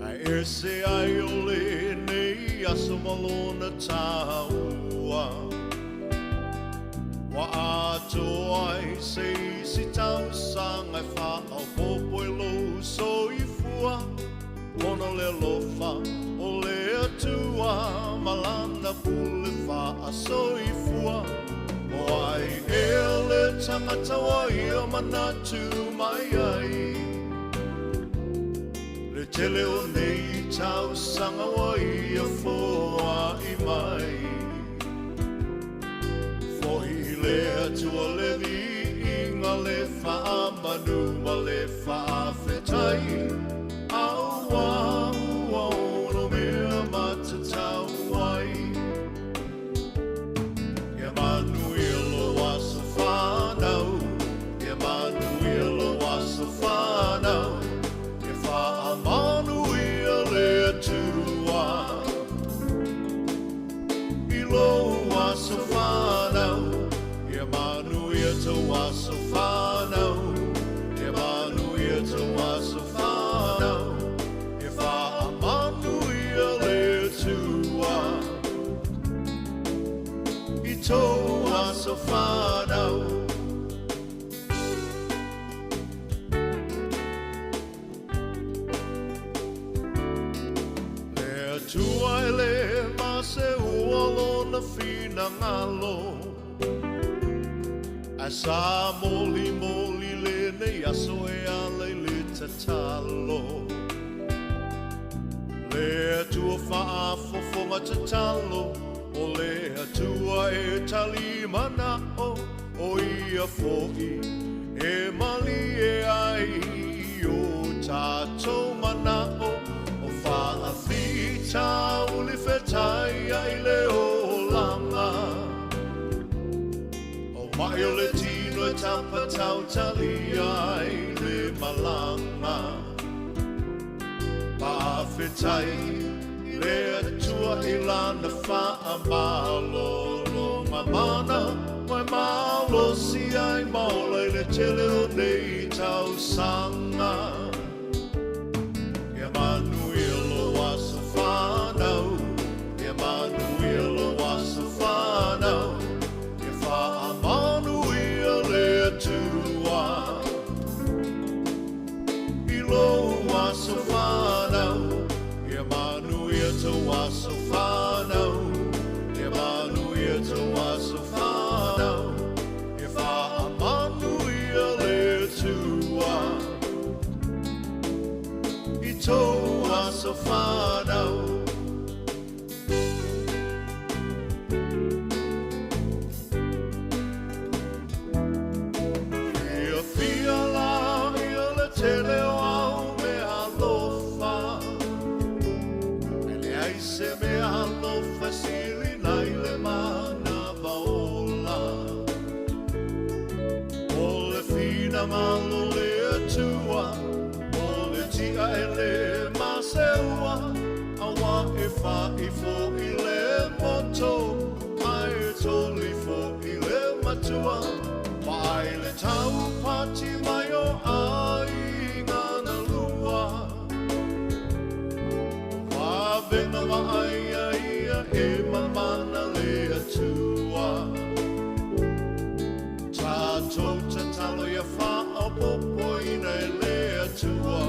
Ae ese ai o lenei aso ma lona taua. Ua atoa ai se isi tausaga e faaopoopo i lou soifua, Ona o le alofa o le Atua ma lana pule faasoifua. O ai ea le tagata ua ia manatu mai ai? Le tele o nei tausaga ua ia foai mai. Fohi i le Atua le viiga, le faamanu ma le faafetai, Aua ua ono mea matatau ai. Ia manuia lou aso fanau, ia manuia lou aso fanau, Ia faamanuia le Atua i lou aso fanau, Ia manuia tou aso fanau, ia manuia tou aso fanau, Ia faamanuia le Atua i tou aso fanau. Le Atua e le maseua lona finagalo, Ae sa molimoli lenei aso e ala i le tatalo. Le Atua faafofoga tatalo. O le Atua e tali mana'o, o ia fo'i e malie ai i o tatou mana'o. O fa'afitauli fetai ai le olaga, o ma'i o le tino e tapatautalia ai le malaga. Fa'afetai le Atua i lana fa'amalologa mana, mai malosi ai ma ola i le tele o nei tausaga. Ia manuia lou aso fanau, ia manuia lou aso fanau, ia fa'amanuia le Atua i lou aso fanau, ia manuia tou aso fanau, ia manuia tou aso fanau, ia fa'amanuia le Atua i tou aso fanau. Ia fia la ia le tele o au mea alofa, e leai se mea alofa sili nai le manava ola. O le finagalo le Atua, o le ti'a e lē maseua, auā e fa'i fo'i le moto, ae toli fo'i le matua. Vaai le taupati mai o aiga na lua, vavega vaaia ia e mamana le Atua. Tatou tatalo ia fa'aopopoina e le Atua,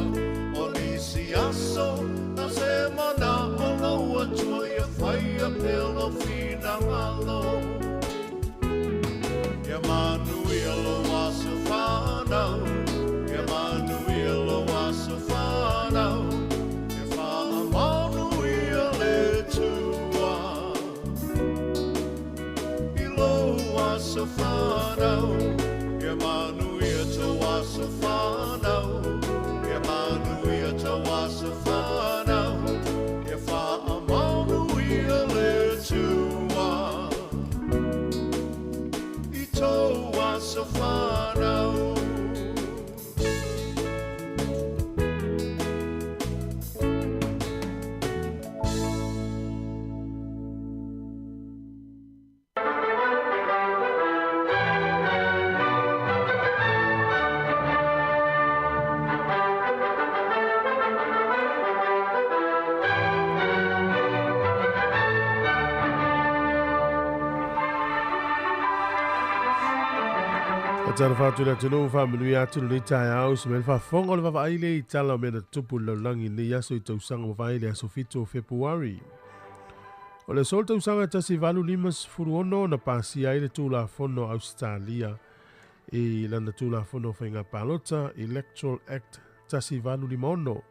o nisi aso na se mana'o lou Atua, ia faia pea lou finagalo. Ia manuia lou aso fanau, ia manuia lou aso fanau, ia fa'amanuia le Atua i lou aso fanau, ia manuia tou aso fanau, ia manuia tou aso fanau, ia fa'amanuia le Atua i tou aso fanau. Talofa atu le atunuu, faamanuia atu lenei taeao se mea le faafofoga o le vaavaai le i tala o mea na tutupu i le lalolagi i lenei aso i tausaga mavae le aso 7 o Fepuari. O le aso o le tausaga e 1856 na pasia ai le Tulafono a Ausetalia i lana Tulafono o Faiga Palota, Electoral Act 1856.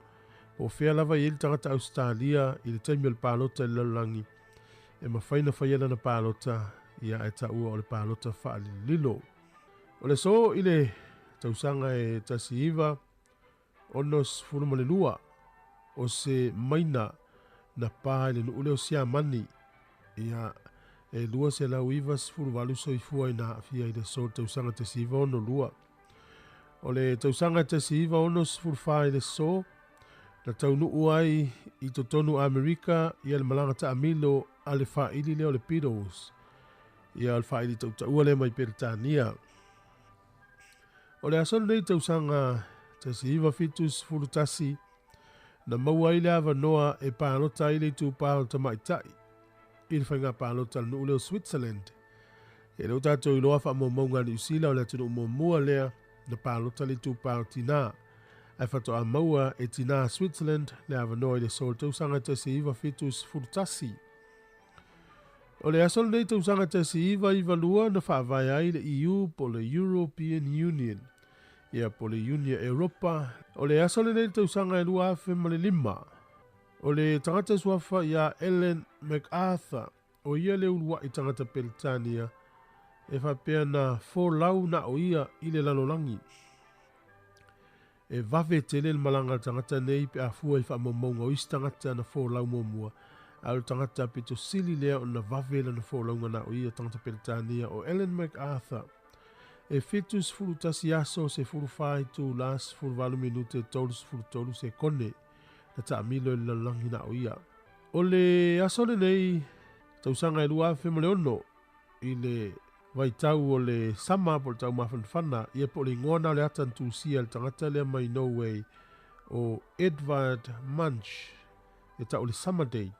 Po o fea lava i ai le tagata Ausetalia i le taimi o le palota i le lalolagi, e mafai na faia lana palota ia ae taua o le palota faalililo. O le aso i le tausaga e 1962, o se maina na pā i le nuu lea o Siamani, ia e 298 soifua ina aafia i le aso o le tausaga 1962. O le tausaga 1964 i le aso, na taunuu ai i totonu Amerika ia le malaga taamilo a le faaili lea o le Beatles, ia o le faaili tautaua lea mai Peretania. O le aso lenei tausaga 1971, na maua ai le avanoa e palota ai le itupā o le tamaitai i le faiga palota a le nuu lea o Switzerland. E lea ua tatou iloa faamaumauga a Niu Sila o le atunuu muamua lea na palota le itupā o tinā, ae faatoa maua e tinā Switzerland le avanoa i le aso o le tausaga 1971. O le aso lenei tausaga 1992 na faavae ai le EU po o le European Union, ia po o le Iunia Europa. O le aso lenei tausaga e 2005, o le tagata suafa ia Ellen MacArthur, O ia le ulua'i tagata Peretania e faapea na folau na o ia i le lalolagi. E vave tele le malaga a le tagata nei pe a fua i faamaumauga o isi tagata na folau muamua, a o le tagata pito sili lea ona vave lana folauga na o ia tagata Peretania o Ellen MacArthur. E 71 aso, 14 itula, 18 minute, 33 sekone na taamilo i le lalolagi na o ia. O le aso lenei, tausaga e 2006, i le vaitau o le sama po o le taumafanafana, ia po o le igoa na o le ata na tusia e le tagata lea mai Norway o Edvard Munch, e tau o le Summer Day.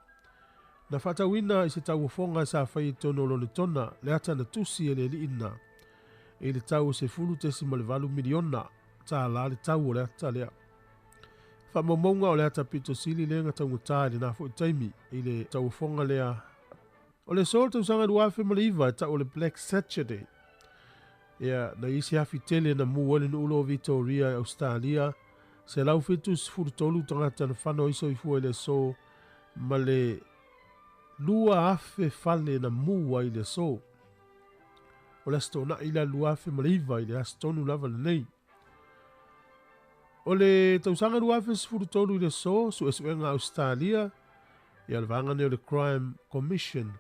Na faatauina i se tauofoga sa fai i totonu o Lonetona le ata na tusi e le alii na i le tau o $10.8 miliona tālā le tau o le ata lea. Faamaumauga o le ata pito sili lea na taugata i lena foi taimi i le tauofoga lea. O le aso o le tausaga 2009 e tau o le Black Saturday. Ia, na i ai se afi tele na mu ai le nuu loa o Vitoria i Ausetalia, 173 tagata na fano ai soifua i le aso ma le 2,000 fale na mu ai i le aso. O le Aso Toonai la 2009 i le aso tonu lava lenei. O le tausaga 2013 i le aso, suesuega a Ausetalia, ia le vaega nei o le Crime Commission,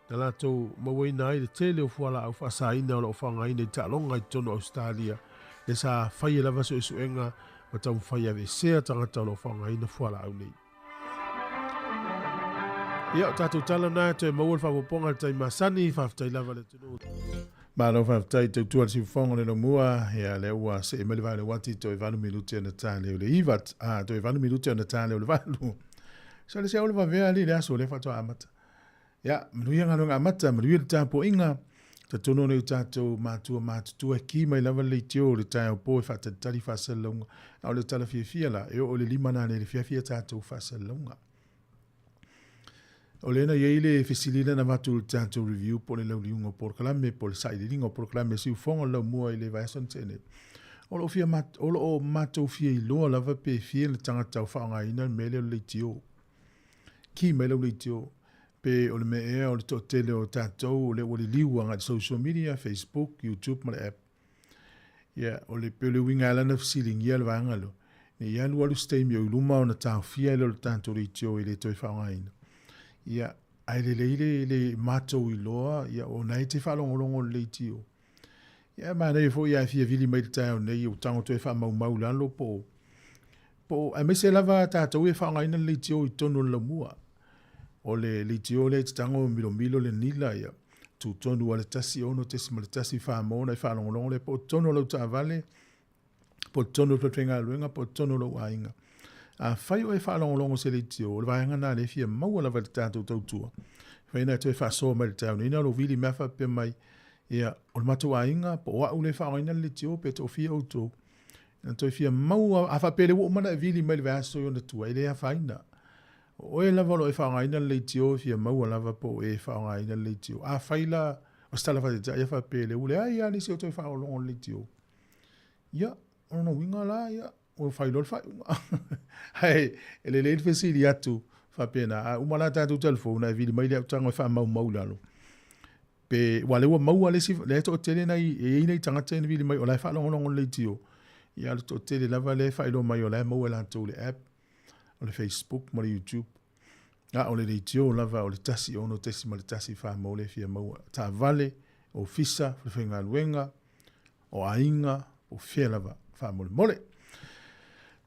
na latou mauaina ai le tele o fualaau faasaina o lo o faaaogaina i taaloga i totonu o Ausetalia, lea sa faia lava suesuega ma taumafai e aveesea tagata o lo o faaaogaina fualaau nei. Ia, o tatou tala na, toe maua le faaopoopoga i le taimi masani, faafetai lava le atunuu. Malo faafetai tautua le siufofoga le lomua, ia lea ua see mai le vaa o le uati toe 8 minute ona ta lea o le 9, a toe 8 minute ona ta lea o le 8. So le se o le vavea ali le aso lea faatoa amata. Ia, manuia galuega amata, manuia le tapuaiga, talitonu nei o tatou matua matutua e ki mai lava le leitio o le taeao po e faatalitali faasalalauga. A o le tala fiafia la, e oo i le 5 nanei i le afiafi a tatou faasalalauga. O lea na i ai le fesili lea na avatu i le tatou review po o le lauliuga o polokalame po o le sailiiliga o polokalame a Siufofoga o le laumua i le vaiaso na tea nei. O lo o fia o lo o matou fia iloa lava pe fia le tagata o faaaogaina le mea lea o le leitio. Ki mai lau leitio pe o le mea ea o le toatele o tatou o lea ua liliu agai i le social media, Facebook, YouTube ma le app. Ia, o le, pei o le uiga e ala ona fesiligia le vaega lea, ne i alu alu se taimi o i luma ona taofia ai lea o le tatou leitio e le toe faaaogaina. Ia, ae lelei le, le matou iloa, ia, o na e te faalogologo i le leitio. Ia, e manaia foi a e fia vili mai i le taeao nei, ua tago toe faamaumau i lalo po o, po o, aemaise lava tatou ia e faaaogaina le leitio i totonu o le laumua. O le leitio lea e te tago milomilo le nila, ia, tutonu a le 1 6.1 fa mo ona e faalogologo lea po o totonu o lau taavale, po o totonu o le falefaigaluega, po o totonu o lou aiga. Afai o e faalogologo i se leitio, o le vaega lena lea e fia maua lava i le tatou tautua. Fai ina e toe faasoa mai i le taeao nei, na o lou vili mea faapea mai, ia, o le matou aiga, po o au lea e faaaogaina le leitio, pe toafia outou. Na toe fia maua, a faapea lea ua uma ona e vili mai i le vaiaso i ona tua, e le afaina. O oe lava o lo o e faaaogaina le leitio e fia maua lava po o e faaaogaina le leitio. Afai la, o se tala faataitai a faapea lea ua leai lava nisi o toe faalogologo i le leitio. Ia, o lona uiga la, ia, ua fai loa le faaiuga. Ae, e lelei le fesili atu faapena, a uma la tatou telefoni, ona e vili mai lea au tago e faamaumau i lalo. Pe, aua o lea ua maua le isi, lea e toatele nai, e i ai nai tagata e na vili mai o la e faalogologo i le leitio. Ia, o le toatele lava lea e faailoa mai o la e maua e latou i le app, o le Facebook ma le YouTube. A o le leitio lava o le 1 6.1 fa mo le fia maua. Taavale, ofisa, falefaigaluega, o aiga, o fea lava faamolemole.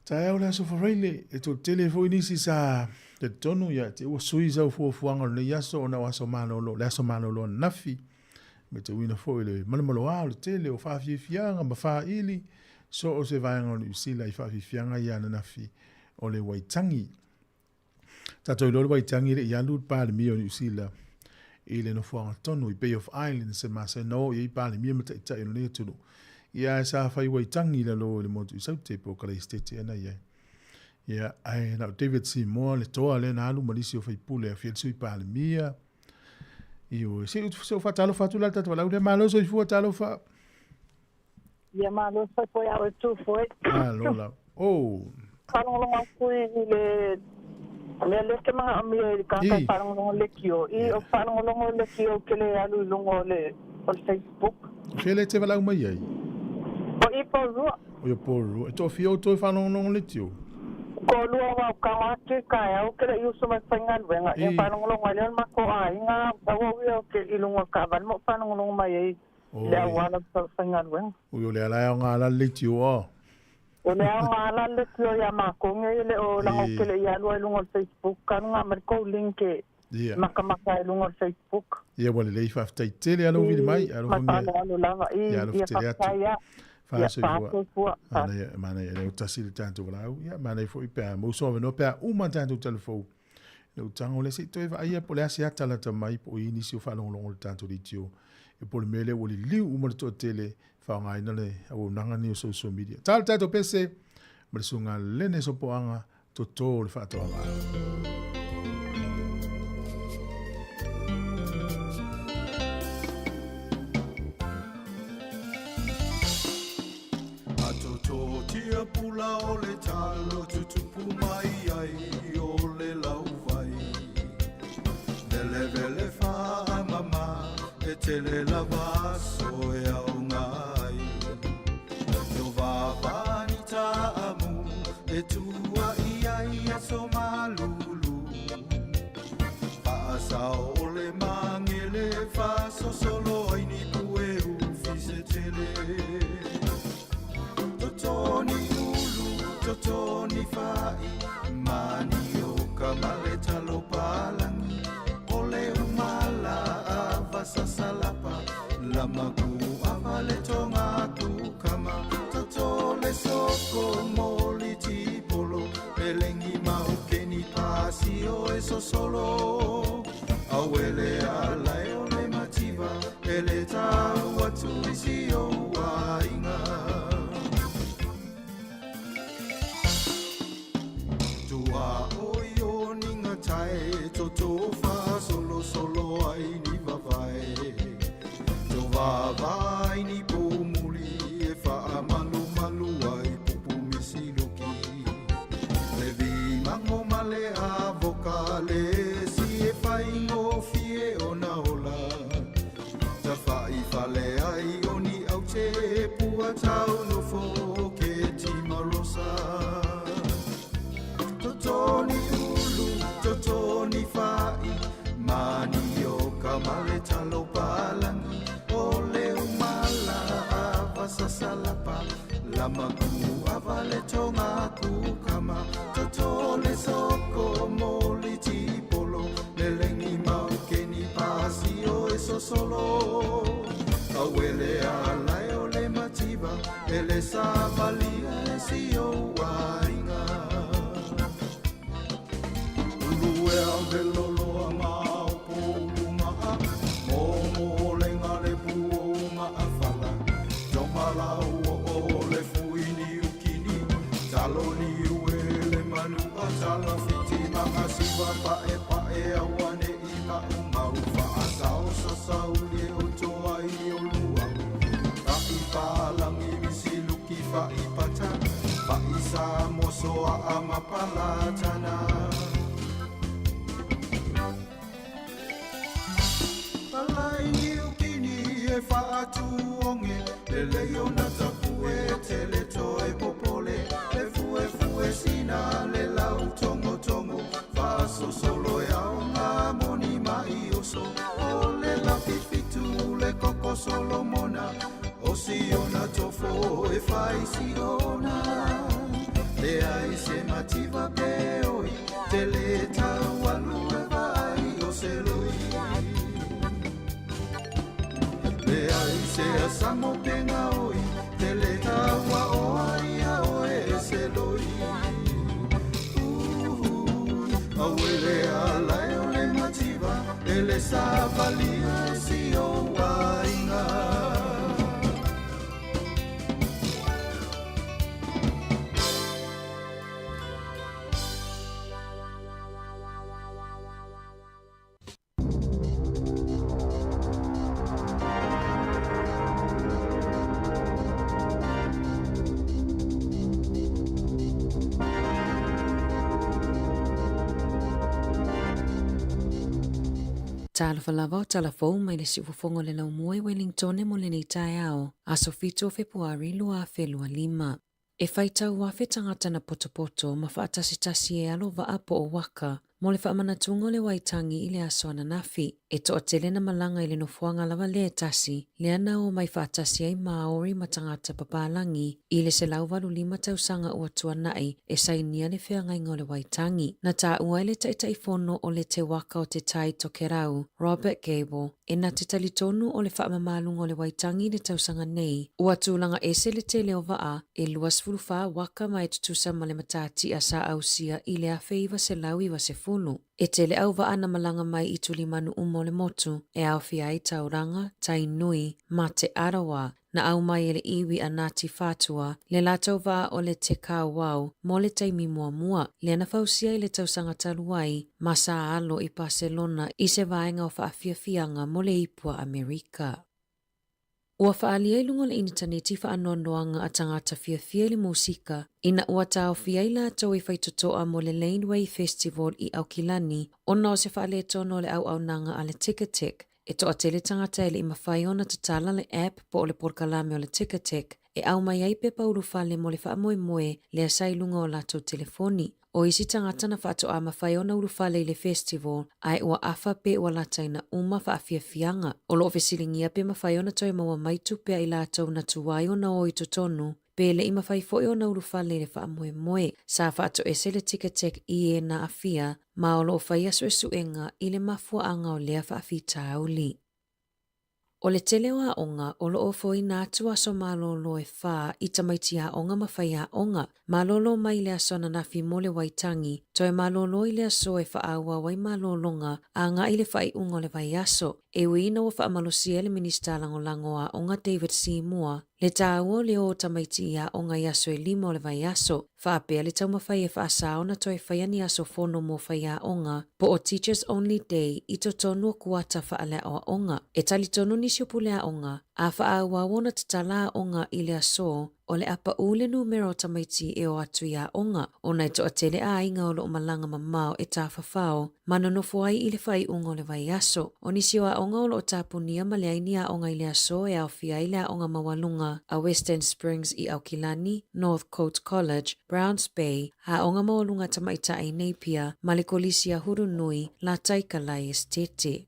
Taeao le aso Faraile, e toatele foi nisi sa talitonu ia te ua sui sau fuafuaga o lenei aso ona o aso malolo, le aso malolo ananafi. Matauina foi le malomaloa o le tele o faafiafiaga ma faili so o se vaega o Niu Sila i faafiafiaga ia ananafi o le Waitangi. Tatou iloa le Waitangi e le i alu le Palemia o Niu Sila i le nofoaga tonu i Bay of Islands e masani na o i ai Palemia ma Taitai o lenei atunuu. Ia ae sa fai Waitangi i lalo i le motu i Saute po o Kalaistete ea na i ai. Ia ae na o David Seymour le toa lea na alu ma nisi o faipule afia le Sui Palemia. Ioe, se se ou faatalofa atu la le tatou valaau lea. Malo soifua, talofa. Ia malo soifua ia oe tu foi. Malo la. Oh. Faalogologo atu i le Mea le ke mga amia i ka kai whaalongolongo le kio. I o whaalongolongo le kio ke le alu i lungo o le Facebook. Fea le te walau mai ai? O i pōrua. O i pōrua. E tō fia o toi whaalongolongo le tio? Ko lua wau ka atu i ka au ke le iuso mai whaingaluenga. E whaalongolongo ai leo mako a inga taua ua o ke i lungo ka wale mo whaalongolongo mai ai le awala whaingaluenga. O le ala o ngā ala le tio o. O le ao ngā ala le tio ia mākonge i le o lango ke le ia lua i lungo Facebook. Ka lunga mariko link e makamaka i lungo Facebook. Ia wale lei whaftai tele alo vili mai. Matalo alo lava. Ia whaftai ia. Whaasofua. Mana ia leo tasi le tātou walau. Ia mana i fo i pēa. Mausoa wenoa pēa uma tātou telefou. Le utango le se toi wa ia po le asi atala ta mai po i nisi o whaalongolongo le tātou le tio. E po le mele o le liu uma le toa tele whaongaina le au nanga ni o social media. Tāle tātou pese, ma le sunga lene sopoanga, toto le whaatoanga. A toto tia pula o le talo tutupu mai ai o le lauvai. Vele vele wha mama e tele lava so e au ngai. No vava ni taamu e tua ia ia so malulu. Paasao o le mangele fa so solo ai ni pue ufi se tele. Totoni ulu, totoni fai, mani o kamale talo palangi. Ole umala avasasalapa, lamaku avale tonga kukama. Totole soko moli tipolo, elengi maukeni pasio e sosolo. Awele ala e ole mativa, ele tau atu isi o wainga. Tua o yo ninga tae, toto fa solo solo ai ni vavae. To vavai ni pumuli e fa malu malu ai pupu misiluki. Le vi mango male avoka le si e whaingo fie o na ola. Ta whai whale ai o ni au te pua tau nofo ke timarosa. Totoni ulu, totoni fai, mani o kamale talo palangi. Ole umala avasasalapa, lamaku avale tonga kukama. Totole soko moli tipolo, lelengi maukeni pasio e sosolo. Awele ala e ole mativa, ele savalia e si o wainga. Uluea veloloa ngā o pōlu ngā, mō le ngā le puo ngā awhala. Toma lau o o le fuini ukini, talo ni ue le manu a tala fiti manga siwa pae pae awane i mau mau whaasao sasau le o toa i o lua. Ka i pālangi misiluki wha i pata, wha i sa mosoa a mapalatana. Palai ni ukini e whaatuonge, le leo na tapu e tele toe popole, le fue fue sina le lau tongo tongo, whaasosolo e au ngā moni mai oso, o le lafifitu le koko solomona, o siona tofo e whai siona. Le ai se mativa pe oi, te le tau alu e vai o se loi. Le ai se asamo penga oi, te le taua o ai a oe e se loi. Uhu, awele ala e ole mativa, ele savalia e si o wainga. Talofa lava o tala fou mai le siufofoga o le laumua i Wellingtone mo lenei taeao, aso 7 o Fepuari 2025. E faitau afe tagata na potopoto ma faatasitasi e alo vaa po o waka mo le faamanatuga o le Waitangi i le aso ananafi. E toatele na malaga i le nofoaga lava lea e tasi, lea na omai faatasi ai Māori ma tagata papalagi i le 185 tausaga ua tuanai e sainia le feagaiga o le Waitangi. Na taua e le Taitaifono o le Te Waka o Te Tai Tokerau, Robert Gable, e na te talitonu o le faamamaluga o le Waitangi i le tausaga nei, ua tulaga ese le tele o vaa e 24 waka ma e tutusa ma le matatia sa ausia i le 1990. E tele au vaa na malaga mai i tulimanu uma o le motu, e aofia ai Tauranga, Tainui, ma Te Arawa, na aumai e le iwi a Ngāti Whātua, le latou vaa o le Te Kāwau mo le taimi muamua, lea na fausia i le tausaga talu ai ma sa alo i Paselona i se vaega o faafiafiaga mo le ipu a Amerika. Ua faaalia i luga o le initaneti faanoanoaga a tagata fiafia i le musika ina ua taofia ai latou i faitotoa mo le Laneway Festival i Aukilani ona o se faaletonu o le auaunaga a le Ticketek. E toatele tagata e le i mafai ona tatala le app po o le polokalame o le Ticketek e aumai ai pepa ulufale mo le faamoemoe lea sa i luga o latou telefoni. O isi tagata na faatoa mafai ona ulufale i le festival ae ua afa pe ua lataina uma faafiafiaga. O lo o fesiligia pe mafai ona toe maua mai tupe a i latou na tuai ona o i totonu pe le i mafai foi ona ulufale i le faamoemoe. Sa faatoese le Ticketek i e na aafia ma o lo o faia suesuega i le mafuaaga o lea faafitauli. O le tele o aoga o lo o foina atu aso malolo e 4 i tamaiti aoga ma faiaoga. Malolo mai i le aso ananafi mo le Waitangi, toe malolo i le aso e faaauau ai malologa agai i le faaiuga o le vaiaso. E ui ina ua faamalosia e le Minisita Lagolago o Aoga David Seymour le taua o le o o tamaiti i aoga i aso e 5 o le vaiaso, faapea le taumafai e faasā ona toe faia ni aso fono mo faiaoga po o Teachers Only Day i totonu o kuata faaleaoaoga. E talitonu nisi o puleaoga, a faaauau ona tatala aoga i le aso o le a paʻū le numera o tamaiti e o atu i aoga, ona e toatele aiga o lo o malaga mamao e tafafao ma nonofo ai i le faaiuga o le vaiaso. O nisi o aoga o lo o tapunia ma leai ni aoga i le aso e aofia ai le Aoga Maualuga a Western Springs i Aukilani, Northcote College, Browns Bay, Aoga Maualuga Tamaitai Napier ma le Kolisi a Hurunui, Lataikalae Esitete.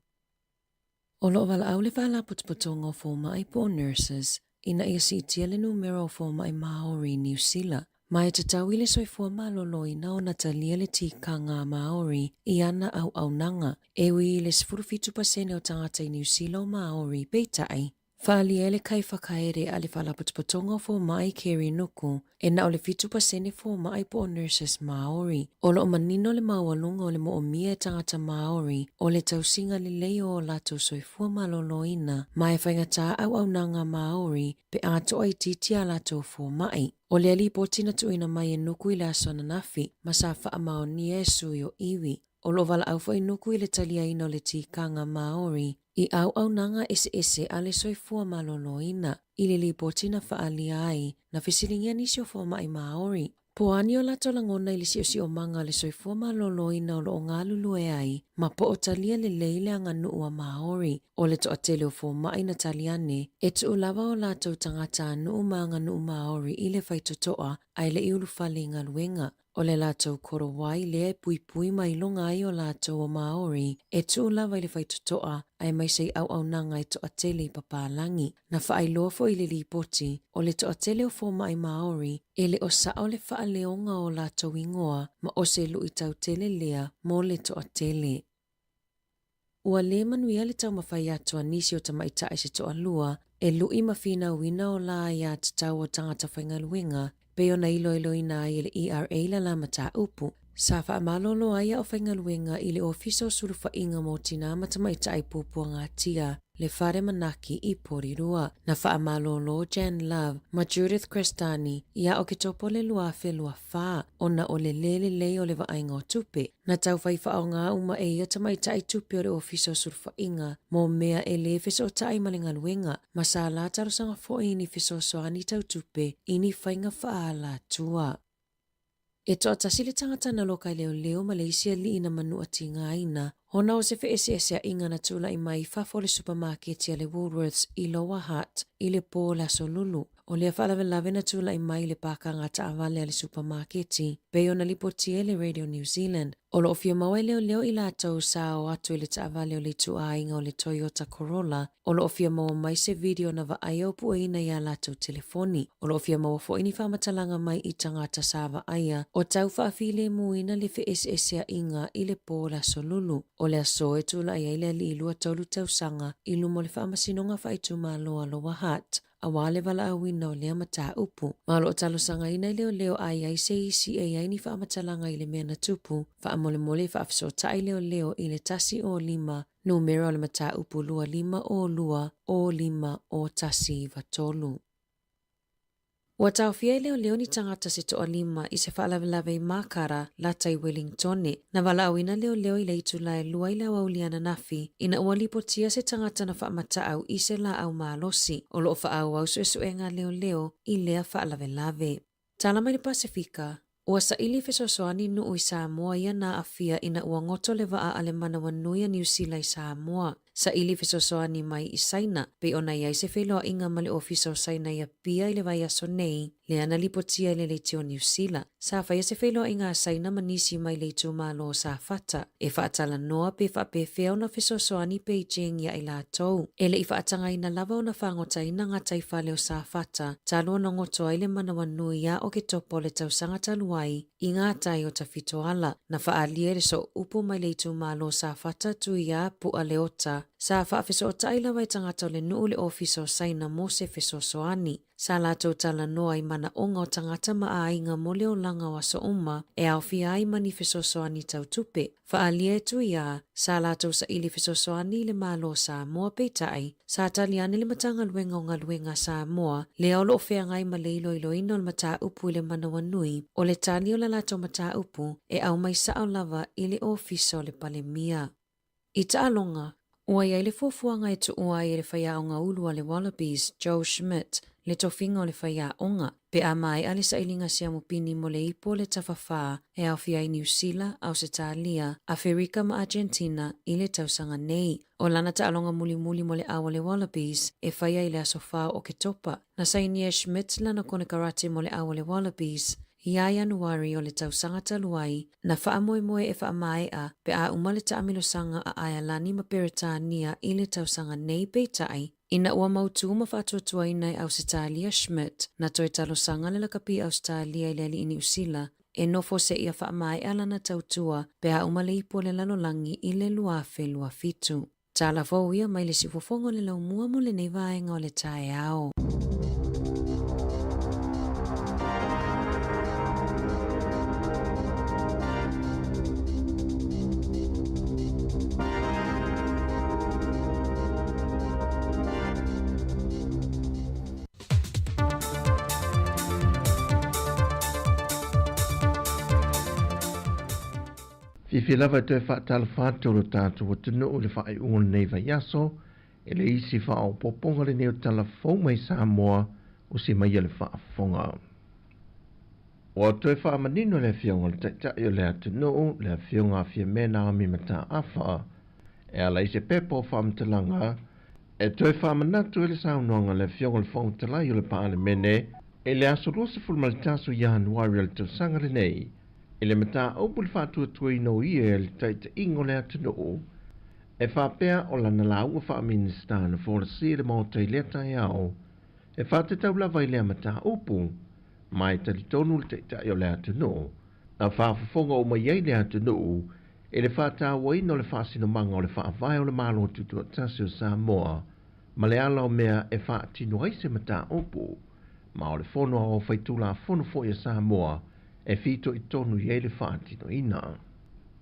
O lo o valaau le Faalapotopotoga o Fomai po o Nurses ina ia siitia le numera o fomai Māori i Niu Sila, ma e tatau i le soifua maloloina ona talia le tikanga a Māori i ana auaunaga. E ui i le 17% o tagata i Niu Sila o Māori, peitai, faaalia e le kaiwhakaere a le Faalapotopotoga o Fomai Kerry Nuku, e na o le 7% fomai po o nurses Māori. O lo o manino le maualuga o le moomia e tagata Māori o le tausiga lelei o o latou soifua maloloina ma e faigata auaunaga Māori pe a toaitiiti a latou fomai. O lea lipoti na tuuina mai e Nuku i le aso ananafi ma sa faamaonia e sui o iwi. O lo o valaau foi Nuku i le taliaina o le tikanga Māori i auaunaga eseese a le soifua maloloina. I le lipoti na faaalia ai, na fesiligia nisi o fomai Māori, Po o a ni o latou lagona i le siosiomaga o le soifua maloloina o lo o galulue ai ma po o talia lelei le aganuu a Māori. O le toatele o fomai na tali ane, e tuu lava o latou tagatanuu ma aganuu Māori i le faitotoa ae le i ulufale i galuega. O le latou korowai lea e puipui ma iloga ai o latou o Māori e tuu lava i le faitotoa aemaise i auaunaga e toatele i papalagi. Na faailoa foi i le lipoti, o le toatele o fomai Māori e le o sao le faaleoga o latou igoa ma o se luitau tele lea mo le toatele. Ua lē manuia le taumafai atu a nisi o tamaitai se toalua e luʻi ma finauina o la aiatatau o tagata faigaluega pei ona iloiloina ai e le ERA lala mataupu. Sa faamalolo ai aufaigaluega i le Ofisa o Sulufaiga mo Tinā ma Tamaitai Puapuagatia, le Fale Manaki i Porirua. Na faamalolo Jan Love ma Judith Crestani ia Oketopa o le 2024 ona o le lē lelei o le vaaiga o tupe. Na taufai faaaoga uma e ia tamaitai tupe o le Ofisa o Sulufaiga mo mea e lē fesootai ma le galuega, ma sa la talosaga foi i ni fesoasoani tau tupe i ni faiga faaalatua. E toatasi le tagata na loka i leoleo ma le isi alii na manua tigaina ona o se feeseeseaiga na tula'i mai i fafo o le supamaketi a le Woolworths i Lower Hutt i le pō o le Aso Lulu. O lea faalavelave na tula'i mai i le pakaga taavale a le supamaketi, pei ona lipotia e le Radio New Zealand. O loo fia maua e leoleo i latou sa o atu i le taavale o le ituaiga o le Toyota Corolla. O loo fia maua mai se video na vaaia o pueina iā latou telefoni. O loo fia maua foi ni faamatalaga mai i tagata sa vaaia o tau faafilemuina le feeseeseaiga i le pō o le Aso Lulu. O le aso e tula'i ai le alii 23 tausaga i luma o le faamasinoga faaitumalo a Lower Hutt auā le valaauina o lea mataupu. Ma o loo talosagaina i leoleo a i ai se isi e i ai ni faamatalaga i le mea na tupu, faamolemole e faafesootai leoleo i le 105 numera o le mataupu 25 o 2 o 5 o 1 9 3. Ua taofia e leoleo ni tagata se toalima i se faalavelave i Makara, lata i Wellingtone. Na valaauina leoleo i le itula e 2 i le aoauli ananafi, ina ua lipotia se tagata na faamataau i se laau malosi. O loo faaauau suesuega a leoleo i lea faalavelave. Tala mai le Pasefika, Ua saili fesoasoani nuu i Samoa ia na aafia ina ua goto le vaa a le manawanui a Niu Sila i Samoa. Saili fesoasoani mai i Saina, pei ona i ai se feiloaiga ma le Ofisa o Saina i Apia i le vaiaso nei, lea na lipotia i le leitio Niu Sila. Sa faia se feiloaiga a Saina ma nisi mai le itumalo o Safata e faatalanoa pe faapefea ona fesoasoani Beijing iā i latou. E le i faatagaina lava ona fagotaina gataifale o Safata talu ona goto ai le manawanui iā Oketopa o le tausaga talu ai i ngā tai o Tafitoala. Na faaalia i le sooupu mai le itumalo o Safata Tuiā Pu'a Leota sa faafesootai lava e tagata o le nuu le Ofisa o Saina mo se fesoasoani. Sa latou talanoa i manaoga o tagata ma aiga mo le olaga o aso uma e aofia ai ma ni fesoasoani tau tupe. Faaalia e Tuiā, sa latou saili fesoasoani i le Malo o Samoa peitai, sa tali ane le Matagaluega o Galuega a Samoa lea o loo feagai ma le iloiloina o le mataupu i le manawanui o le tali o la latou mataupu e aumai sao lava i le Ofisa o le Palemia. I taaloga, ua i ai le fuafuaga e tuua ai e le faiaoga ulu a le Wallabies, Joel Schmidt, le tofiga o le faiaoga, pe a maea le sailiga siamupini mo le ipu o le tafafā e aofia ai Niu Sila, Ausetalia, Aferika ma Agentina i le tausaga nei. O lana taaloga mulimuli mo le au a le Wallabies e faia i le aso 4 o Oketopa. Na sainia e Schmidt lana konekarate mo le au a le Wallabies iā Ianuari o le tausaga talu ai, na faamoemoe e faamaea pe a uma le taamilosaga a Aealani ma Peretania i le tausaga nei peitai, ina ua mautū ma faatuatuaina e Ausetalia Schmidt na toe talosaga le lakapi Ausetalia i le alii Niu Sila e nofo seia faamaea lana tautua pe a uma le ipu o le lalolagi i le 2027. Tala fou ia mai le siufofoga o le laumua mo lenei vaega o le taeao. Fiafia lava e toe faatalofa atu o lo tatou atunuu i le faaiuga o lenei vaiaso, e le isi faaopoopoga lenei o tala fou mai Samoa o se mai a le faafofoga. Ua toe faamanino le Afioga i le Taitai o le atunuu, le Afioga a Fiame Naomi Mataafa, e ala i se pepa o faamatalaga e toe faamanatu ai le saunoaga a le Afioga i le Fofoga Fetalai o le Palemene i le aso 21 o Ianuari o le tausaga lenei i le mataupu i le faatuatuaina o ia e le taitaiga o le atunuu e faapea o lana lauga faa-Minisita na folasia i le Maota i lea taeao e faatatau lava i lea mataupu ma e talitonu le Taitai o le atunuu na faafofoga uma i ai le atunuu i le faatauaina o le faasinomaga o le Faavae o le Malo Tutoatasi o Samoa ma le ala o mea e faatino ai se mataupu ma o le Fono Aoao Faitulafono foi a Samoa e fitoitonu i ai le faatinoina.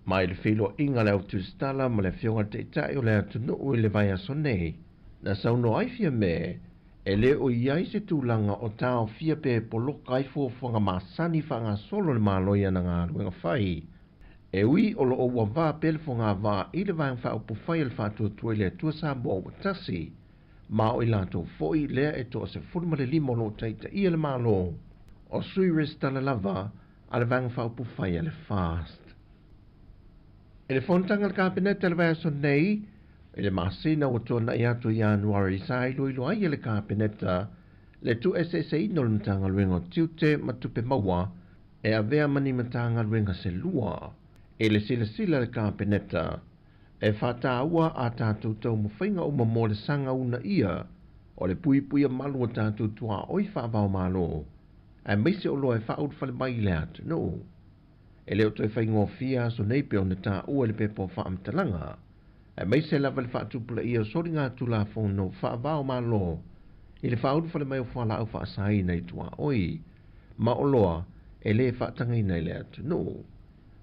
Mai le feiloaiga a le Au Tusitala ma le Afioga i le Taitai o le atunuu i le vaiaso nei, na saunoa ai Fiame E le o i ai se tulaga o taofia pe poloka ai fuafuaga masani faagasolo le Malo i ana galuega fai. E ui o lo o ua va pea le fogavaa i le Vaega Faaupufai a le Faatuatua i le Atua Samoa ua tasi, ma o i latou foi lea e toa-15 o lo o taitaia le Malo, o sui resitala lava. a le Vaega Faaupufai a le FAST. I le fonotaga a le Kapeneta i le vaiaso nei, i le masina ua tuanai atu ia Ianuari, sa iloilo ai e le Kapeneta le tuueseeseina o le Matagaluega o Tiute ma Tupe Maua e avea ma ni Matagaluega se lua. I le silasila a le Kapeneta, e faataua a tatou taumafaiga uma mo le saga uunaia o le puipuia malu o tatou tuaoi faava-o-Malo, aemaise o loa e faaulufale mai i le atunuu. E le o toe faigofie aso nei pei ona taua i le pepa o faamatalaga, aemaise lava le faatupulaia o soligatulafono faava-o-Malo i le faaulufale mai o fualaau faasaina i tuaoi ma oloa e le faatagaina i le atunuu.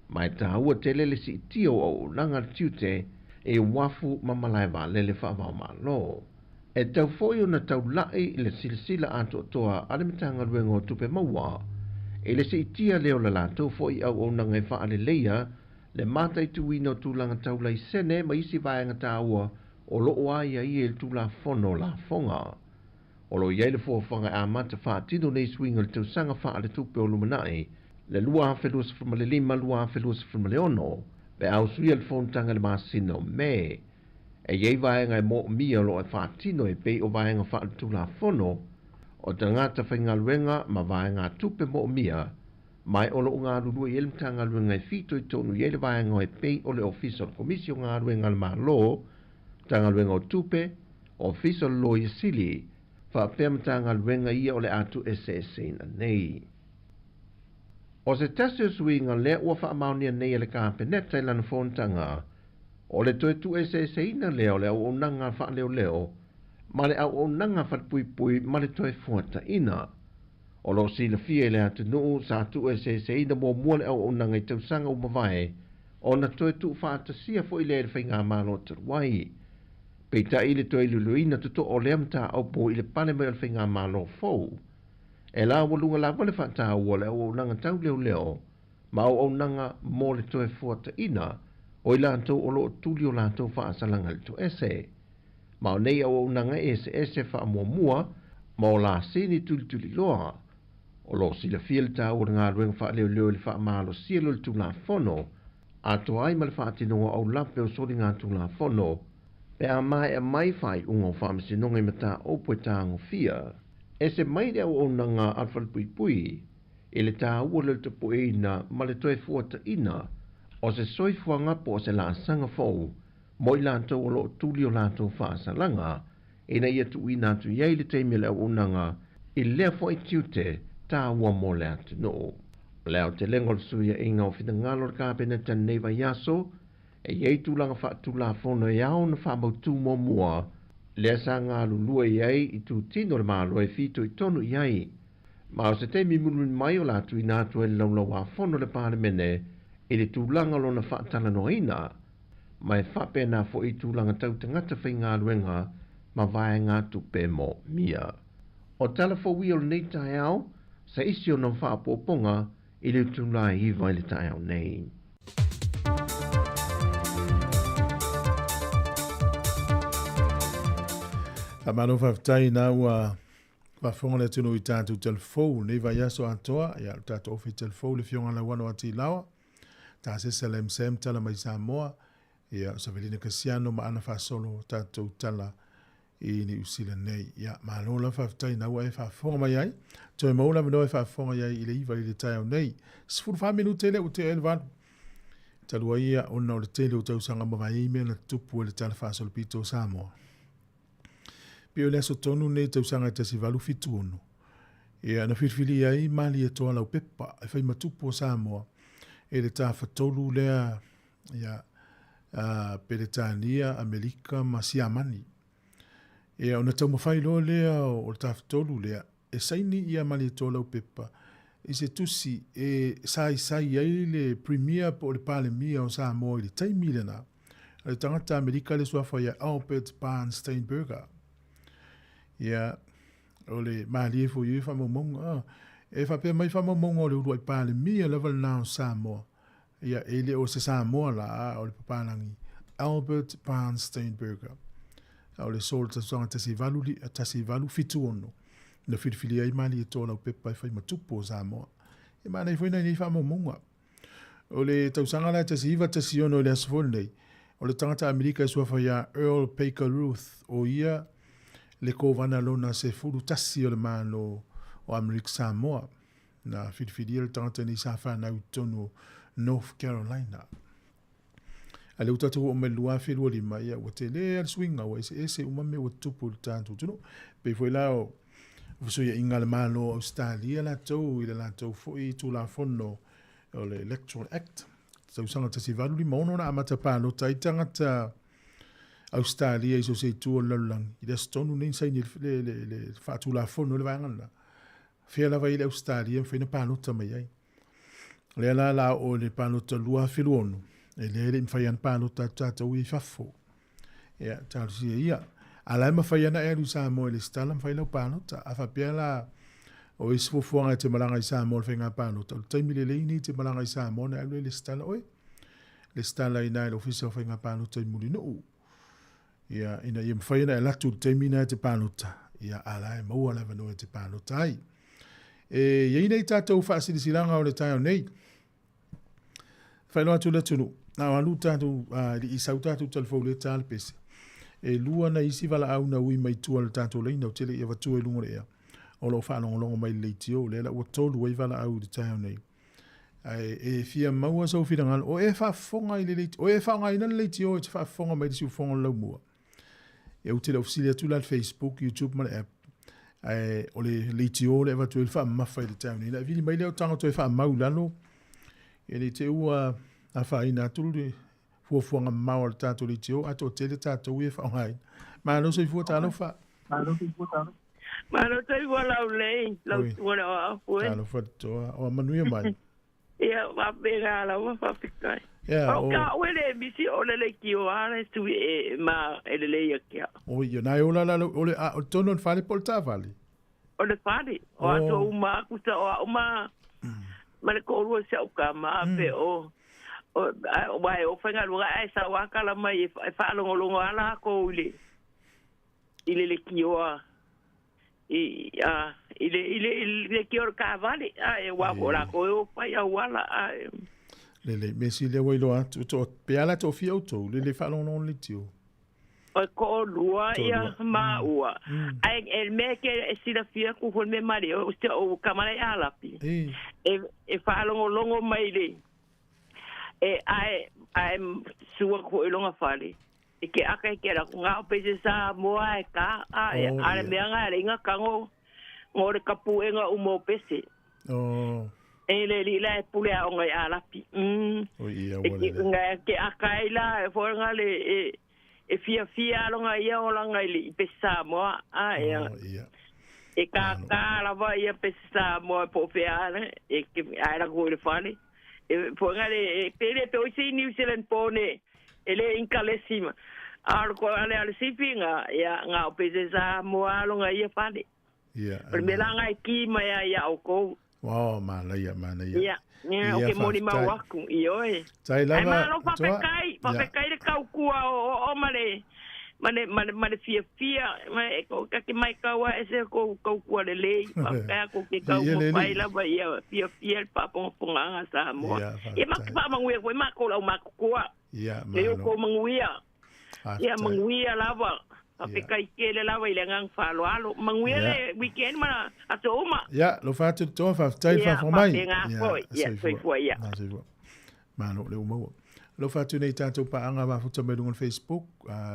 Ma e taua tele le siitia o auaunaga a le tiute i uafu ma malae vaalele faava-o-Malo. E tatau foi ona taulai le silasila atoatoa a le Matagaluega o Tupe Maua i le siitia lea o le latou foi auaunaga e faaleleia le mataituina o tulaga tau laisene ma isi vaega taua o lo o aiaia i le Tulafono o Lafoga. O lo o i ai le fuafuaga e amata faatino nei suiga i le tausaga faaletupe o lumanai, le 2025/2026, pe a usuia le fonotaga i le masina o Me. E i ai vaega e moomia o lo o faatino e pei o vaega faaletulafono o tagata faigaluega ma vaegatupe moomia, ma o lo o galulue i ai le Matagaluega e fitoitonu i ai le vaega e pei o le Ofisa o le Komisi o Galuega a le Malo, Matagaluega o Tupe, Ofisa o le Loia Sili, faapea Matagaluega ia o le a tuueseeseina nei. O se tasi o suiga lea ua faamaonia nei e le Kapeneta i lana fonotaga, o le toe tuueseeseina lea o le auaunaga faaleoleo ma le auaunaga falepuipui ma le toe fuataina. O lo o silafia e le atunuu sa tuueseeseina muamua le auaunaga i tausaga ua mavae ona toe tuufaatasia foi lea i le faigamalo talu ai. Peitai i le toe iloiloina totoa o lea mataupu i le pale mai o le faigamalo fou, e laualuga lava le faataua o le auaunaga tau leoleo ma auaunaga mo le toe fuataina o i latou o lo o tuli o latou faasalaga i le toese. Ma o nei auaunaga e eseese faamuamua ma o laseni tulituliloa. O lo o silafia le taua o le galuega faaleoleo i le faamalosia lea o le Tulafono, atoa ai ma le faatinoga o aulape o soligatulafono pe a maea mai faaiuga o faamasinoga i mataupu e tagofia. Ese mai le auaunaga a le falepuipui i le taua lea o le tapueina ma le toe fuataina o se soifuaga po o se laasaga fou mo i latou o lo o tuli o latou faasalaga ina ia tuuina atu i ai le taimi o le auaunaga i lea foi tiute taua mo le atunuu. O le aotelega o le fesuiaiga o finagalo o le Kapeneta i lenei vaiaso, e i ai tulaga faatulafono e ao ona faamautu muamua, lea sa galulue i ai i itutino o le Malo e fitoitonu i ai. Ma o se taimi mulimuli mai o le a tuuina atu ai le Laulau-a-Fono i le Palemene i le tulaga o lona faatalanoaina, ma e faapena foi i tulaga tau tagata faigaluega ma vaegatupe moomia. O tala fou ia o lenei taeao, sa isi ona faaopoopoga i le itula e 9 i le taeao nei. Faamalo faafetai na ua faafofoga le atunuu i tatou telefou lenei vaiaso atoa. Ia, o le tatou ofi telefou le Afioga Lauano Atilaoa, Tasesa Lam Sam tala mai Samoa, ia, o Savelina Kasiano ma ana faasolo tatou tala i Niu Sila nei. Ia, malo la faafetai na ua e faafofoga mai ai. Toe maua le avanoa e faafofoga i ai i le 9 i le taeao nei. 14 minute lea ua tea ai le 8. Talu ai ia ona o le tele o tausaga mavae ai mea na tutupu e le Tala Faasolopito o Samoa. Pei o le aso tonu nei tausaga e 1876, ia na filifilia ai Malietoa Laupepa e fai ma tupu o Samoa e le tafatolu lea ia a Peretania, Amerika ma Siamani. Ia ona taumafai loa lea o le tafatolu lea e saini ia Malietoa Laupepa i se tusi e saisai ai le Premier po o le Palemia o Samoa i le taimi lena, le tagata Amerika le suafa ia Albert Barnes Steinberger. Ia, o le malie foi ia faamaumauga. E faapea mai faamaumauga o le uluai Palemia lava lena o Samoa. Ia, e le o se Samoa la, a o le papalagi Albert Barnes Steinberger. A o le so o le tausaga 1876 na filifili ai Malietoa Laupepa e fai ma tupu o Samoa. E manaia foi nai nei faamaumauga. O le tausaga la e 1916 i le aso foi lenei, o le tagata Amerika e suafa ia Earl Baker Ruth, o ia le kovana lona 11 o le Malo o Amerika Samoa. Na filifilia le tagata nei sa fanau i totonu o North Carolina. A lea ua tatou oo mai i le 2025, ia ua tele lava le suiga, ua eseese uma mea ua tutupu i le tatou atunuu. E pei foi la o fesuiaiga a le Malo o Ausetalia latou i le latou foi Tulafono o le Electoral Act, tausaga 1856 na amata palota ai tagata Ausetalia i so o se itu o le lalolagi. I le aso tonu lenei na saini le, le, le, le faatulafono le vaega lena. Fea lava i le Ausetalia e mafai ona palota mai ai. O lea la la oo i le palota 2026, e lea e le i mafai ona palota atu tatou ia i fafo. Ia, talosia ia. A la e mafai ana e alu i Samoa i le lesitala ma fai lau palota. A faapea la o isi fuafuaga e te malaga i Samoa i le faiga palota, o le taimi lelei lenei e te malaga i Samoa ona e alu e lesitala oe. Lesitala i ina i le Ofisa o Faiga Palota i Mulinuu. Ia, ina ia mafai ona e alu atu i le taimi lena e te palota, ia, a la e maua le avanoa e te palota ai. E i ai nei tatou faasilasilaga o le taeao nei. Faailoa atu le atunuu, na o alu tatou, a, i sau tatou talafou le ta le pese. E lua na isi valaau na ui mai tua le tatou laina, ou te le i avatua i luga o le ea. O lo o faalogologo mai le leitio, lea la ua tolu ai valaau i le taeao nei. Ae e fia maua sou finagalo, o e faafofoga i le leitio, o e faaaogaina le leitio e te faafofoga mai i le siufofoga o le laumua. E ou te le o fesili atu la i le Facebook, YouTube ma le app. Ae o le leitio le avatu ai le faamamafa i le taeao nei. Na e vili mai lea o tago toe faamau i lalo, e le te ua afaina atu le fuafuaga mamao a le tatou leitio, ae toatele tatou ia e faaaogaina. Malo soifua, talofa. Malo soifua, talofa. Malo soifua laulei, lau susuga le Aoao. Talofa le toa, o manuia mai. Ia, faapena lava, faafetai. Ia, o ka oe le misi o le leitio a le tui e ma e lelei a kia. O ia, nai ola la, o le, a, o le tonu o le fale po o le taavale? O le fale, o aso uma aku sa o au ma, ma le toalua si au tama, a pe o, o, aua e o faigaluega ae sau a tala mai e faalogologo a lakou i le, i le letioa i a i le i le i le letio o le taavale a e ua o lakou e o fai auala a e Lelei, mea sili lea ua iloa atu, to, pe a la toafia outou, le le faalogologo i le leitio. O toalua ia maua. Ae e le mea ke e silafia ku foi le mea malie o se o tama la i Alapi. E e faalogologo mai le e ae ae sua ku foi longa fale. E ke aka e ke ala ku ngā o pese Samoa e ka a e a le mea ngā le inga kango ngo le kapuʻega uma o pese. Oh. E le li la e pule a onga i Alapi. O ia ua lele. Nga ke aka ai la e fo nga le e e fia fia alonga ia o langa i le i pese Samoa a e Oh, ia. E ka ka lava ia pese Samoa po fea ale e ke ai la ko le fale. E fo nga le e pele pe o si New Zealand po ne e le inkalesi ma. A ko ale ale sifi nga ia nga o pese Samoa alonga ia fale. Ia. O le mea la nga e ki mai ai ia oukou. Oh, manaia, manaia. Ia, ia, o ke moni mau aku, i oe. Tai lava. Ai malo whawhekai, whawhekai le kaukua o o o ma le, ma le, ma le, ma le fia fia, ma e ko kake mai kaua e se ko kaukua le lei, whawhekai ako ke kau mo pai lava ia fia fia le whapongaponganga Samoa. Ia, Ia ma ke whamanguia koe, ma ko lau makukua. Ia, malo. Ia ko manguia. Ia manuia lava. Ia. Faafetai tele lava i le agaga faaaloalo. Manuia le weekend ma aso uma. Ia, alofa atu le toa, faafetai le Ia, faafofoga mai. faapena foi. Ia, soifua ia. Na, soifua. Malo le ua maua. Alofa atu nei tatou paaga mafuta mai luga o le Facebook,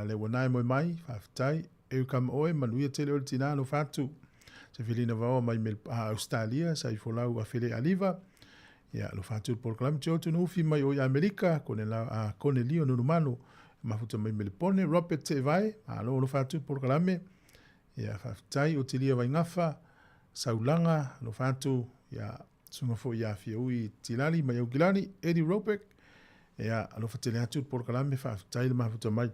le ua nae moe mai, faafetai. Eu kama oe, manuia tele oe le tina, alofa atu. Se Felina Vaoa mai Australia, sa i folau a Fele Aliva. Ia, alofa atu le polokalame tio atu nuufi mai o i Amerika, kone la, a, kone lio nunumalo, mafuta mai Melepone, Robert Tevae, malo alofa atu le polokalame. Ia, faafetai, Otilia Vaingafa, Saulaga, alofa atu, ia, sunga foi ia Fiaui Tilali mai Aukilani, Eddie Robek, ia, alofa tele atu le polokalame, faafetai le mafuta mai.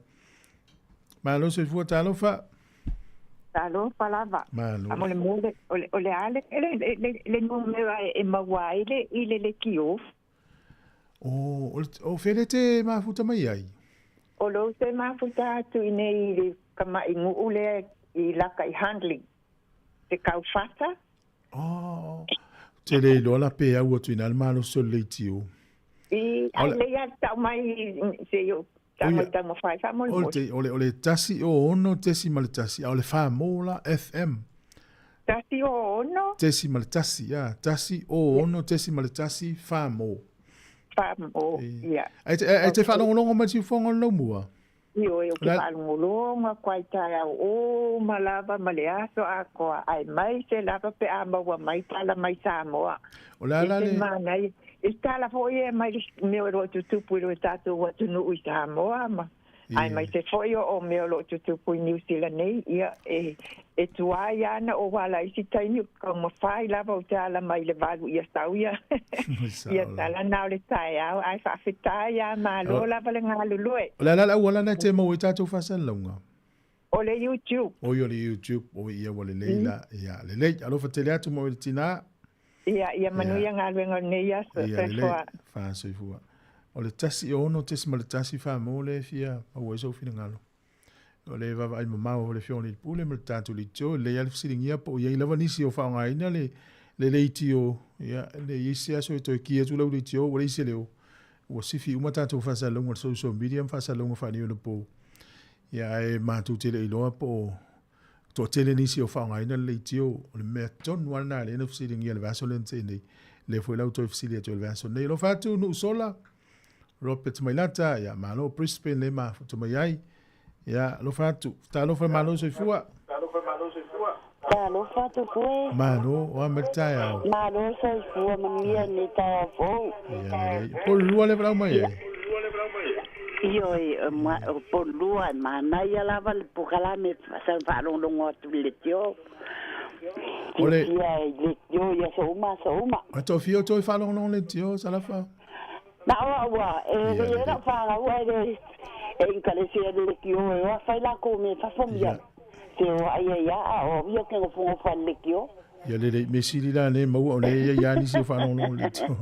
Malo soifua, talofa. Talofa lava. Malo. A mo le mea le, o le, o le a le, le, le, le numera e maua ai le, i le leitio? O, o, o fele te mafuta mai ai? O lou te mafuta atu i nei i le kamaʻi nuu lea i laka i Handley, te kauwhata. Oh, Te le iloa la pe au atu i ina le malosi o le leitio. I, ai lei a tau mai se i o tau mai taumafai faamolemole. O le, o le 106.1, a o le 4 la, FM. 106. .1, ia, 106.1, 4. 4, ia. Ai te, ai te faalogologo mai i le siufofoga o le laumua? Ioe, ou te faalogologo atu ai i taeao uma lava ma le aso atoa, aemaise lava pe a maua mai tala mai Samoa. O le a la le. E ese manaia. I tala foi e aumai le mea o lo o tutupu i lo tatou atunuu i Samoa ma aemaise foi o mea o lo o tutupu i Niu Sila nei, ia, e tuai lava ona ou ala i isi taimi, ou te taumafai lava ou te ala mai i le 8 ia sau ia ia tala na o le taeao, ae faafetai lava, malo lava le galulue. O le a la le auala lena e te maua ai tatou faasalalauga? O le YouTube. Oi o le YouTube, oi ia ua lelei la, ia lelei. Alofa tele atu mo i le tinā. Ia, ia manuia galuega o lenei aso. Ia lelei, faasoifua. O le 106.1 faa-mo lea e fia maua ai sou finagalo. O le vaavaai mamao o le Afioga i le Pule ma le tatou leitio, e lelei lava le fesiligia po o i ai lava nisi o faaaogaina le le leitio, ia, ne i i ai se aso e toe ki atu lau leitio ua leai se leo. Ua sifi uma tatou faasalalauga o le social media ma faasalalauga faaneionapo. Ia, ae matou te le iloa po o toatele nisi o faaaogaina le leitio. O le mea tonu lava lena lea na fesiligia i le vaiaso lea na tea nei. Lea foi la ua toe fesili atu i le vaiaso nei. Alofa atu Nuusola, Robert Mailata, ia malo Brisbane le mafuta mai ai. Ia alofa atu. Talofa malo soifua. Talofa atu koe. Malo, o a mai le taeao. Malo soifua manuia i lenei taeao fou. Ia lelei. Po o le lua le valaau mai ai. Ioe, o po o le lua, e manaia lava le polokalame sa faalogologo atu i le leitio. Fiafia i le leitio i aso uma aso uma. A toafia o toe faalogologo i le leitio, Salafa? Na o au a, e lelei ai lau fanau ae le e inkalesi ai le leitio e o a fai lakou mea i fafo ia feoai ai a a o au ia ou te nofonofo ai i le leitio. Ia lelei, mea sili la lea maua o lea e i ai lava nisi o faalogologo i le leitio.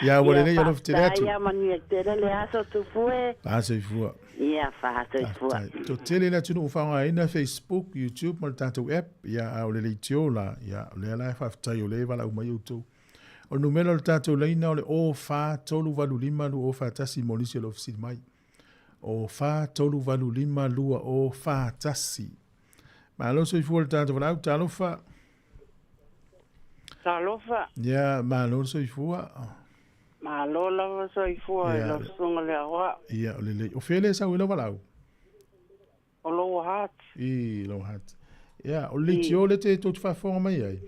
Ia ua lelei alofa tele atu. Ia manuia tele le aso Tupu e. Faasoifua. Ia faasoifua. Faafetai. Toatele le atunuu faaaogaina Facebook, YouTube ma le tatou app, ia a o le leitio la, ia o lea la e faafetai o lea e valaau mai outou. O le numera o le tatou laina o le 04385 2041 mo nisi o lo o fesili mai. 04385 2041. Malo soifua le tatou valaau, talofa. Talofa. Ia, malo le soifua. Malo lava soifua i lau susuga le aoao. Ia, o lelei. O fea le sau ai lau valaau? O Lower Hutt. I Lower Hutt. Ia, o le leitio lea te tou te faafofoga mai ai?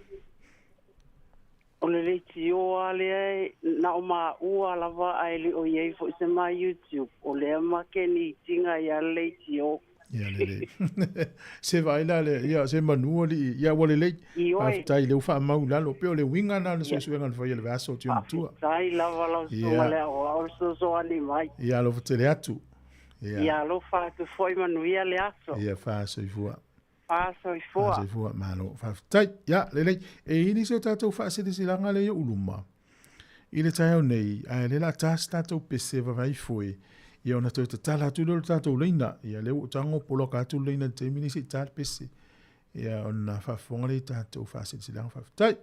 O le leitio lava lea na o maua lava ae le o i ai foi se ma YouTube. O lea ma ke ni tiga ai lava le leitio. Ia lelei. Se vaai la le, ia, se manu alii, ia ua lelei. Ioe. Faafetai lea ua faamau i lalo. Pei o le uiga lena o le suesuega na faia i le vaiaso o Tionatua. Faafetai lava lau susuga le aoao le fesoasoani mai. Ia alofa tele atu. Ia. Ia alofa atu foi manuia le aso. Ia faasoifua. Faasoifua. Faasoifua, malo. Faafetai. Ia, lelei. E i ai nisi o tatou faasilasilaga lea i ou luma i le taeao nei, ae lea o le a ta se tatou pese vavae ifo e, ia ona toe tatala atu lea o le tatou laina. Ia, lea ua ou tago poloka atu le laina i le taimi lenei se i ta le pese. Ia, ona faafofoga lea i tatou faasilasilaga. Faafetai.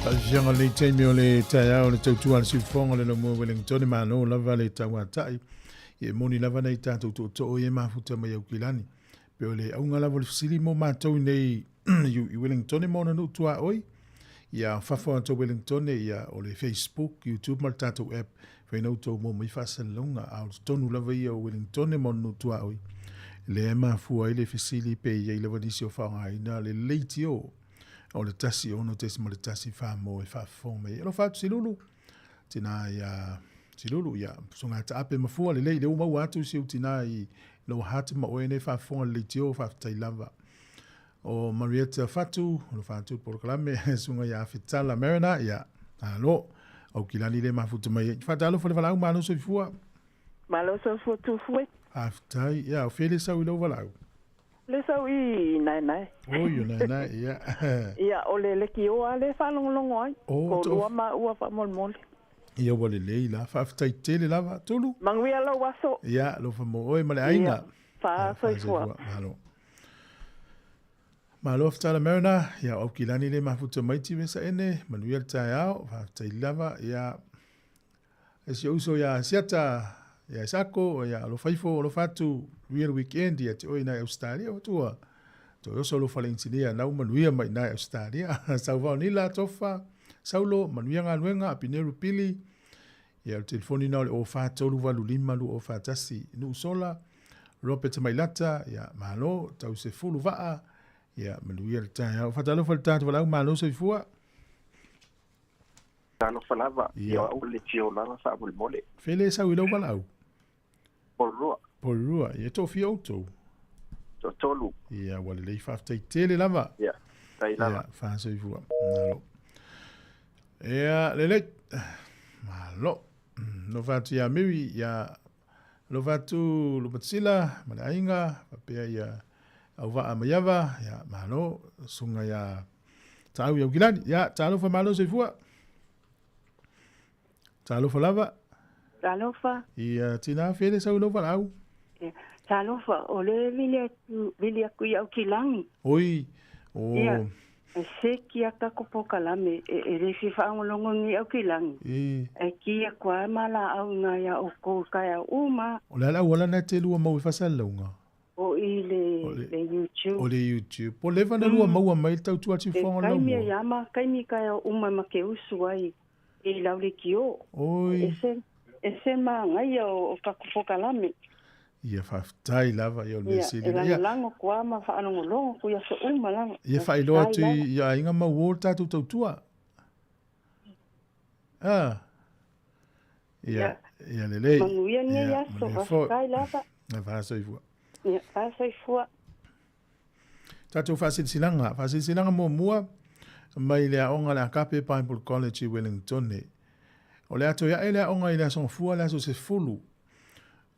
Faafiafiaga o lenei taimi o le taeao o le tautua a le siufofoga o le Laumua Wellington, malo lava le tauatai. Ia e moni lava nai tatou tootoo ia e mafuta mai Aukilani. Pe o le auga lava o le fesili mo matou nei i Wellington ma ona nuu tuaoi, ia fafo atu o Wellington, ia o le Facebook, YouTube ma le tatou app, fai na outou maua mai faasalalauga, a o totonu lava ia o Wellington ma ona nuu tuaoi, lea e mafua ai le fesili pe i ai lava nisi o faaaogaina le leitio o le 16.14 mo e faafofoga mai ai. Alofa atu Silulu, tina ia Silulu, ia susuga Taape Mafua, lelei lea ua maua atu si ou tina i lou heart ma oe nei faafofoga le leitio, faafetai lava. O Marietta Fatu, alofa atu le polokalame, susuga ia Fetala Mariner, ia alo, Aukilani le mafuta mai ai. Faatalofa le valaau, malo soifua. Malo soifua Tufue. Faafetai, ia o fele sau i lou valaau. Le sau i Naenae. Oi, o Naenae, ia. Ia, o le lekioa lea e faalogologo ai. Oh, Ko lua maua faamolemole. Ia ua lelei la, faafetai tele lava, Tulu. Manuia lou aso. Ia, alofa mo oe ma le aiga. Ia, faasoifua. Malo. Malo fetala Mariner, ia o Aukilani le mafuta mai ti vesa ene, manuia le taeao, faafetai lava, ia E si ou uso ia Siata, ia Isako, ia Alofaifo, alofa atu, real weekend ia te oe i nai Australia, o tua. Toe oso alofa le inisinia nau manuia mai nai Australia. Sauvao Nila, Tofa, Saulo, manuia galuega, Apineru Pili, ia o le telefoni na o le 04 385 241, Nuusola, Robert Mailata, ia malo, tau sefulu vaa, ia manuia le taeao. Faatalofa i le tatou valaau, malo soifua. Talofa lava, ia au le tio lava faamolemole. Fele sau i lau valaau. Polua. Polua, ia toafia outou? Toatolu. Ia, ua lelei faafetai tele lava. Ia, tai lava. Ia, faasoifua. Malo. Ia, lelei. Malo. Alofa atu ia Mary, ia alofa atu Lumatsila ma le aiga, faapea ia Auvaa Maiava, ia malo, susuga ia Taau i Aukilani. Ia, talofa malo soifua. Talofa lava. Talofa. Ia, tina fele sau i lou valaau. Ia, talofa, o le vili atu, vili aku i Aukilani. Oi, o. Ia, e se kia kako pokalame, e, e le fi whaangolongo ni Aukilani. E. E kia kua ma la au ngā ia o kou kai au uma. O le ala auala na te lua mau i fasalauga. O i le, le YouTube. O le YouTube. Po leva na lua maua mai le tautua ati fofoga o le E kaimi laumua. ai ama, kaimi kai au uma ma ke usu ai i lau le kio. Oi. E se, e se maagaia o, o kako pokalame. Ia faafetai lava ia o le mea Ia, sili. e Ia, lagolago kua ma faalogologo ku ia aso uma lava. ia faailoa Faafetai atu lava. i aiga mauō le tatou tautua. Ah. Ia, Ia. ia lelei. Manuia nei Ia, aso, manuia foi. faafetai lava. Ia faasoifua. Ia, faasoifua. Tatou faasilasilaga, faasilasilaga muamua mai le aoga le Agape Bible College i Wellington. O le ato iae le aoga i le aso Gafua le aso 10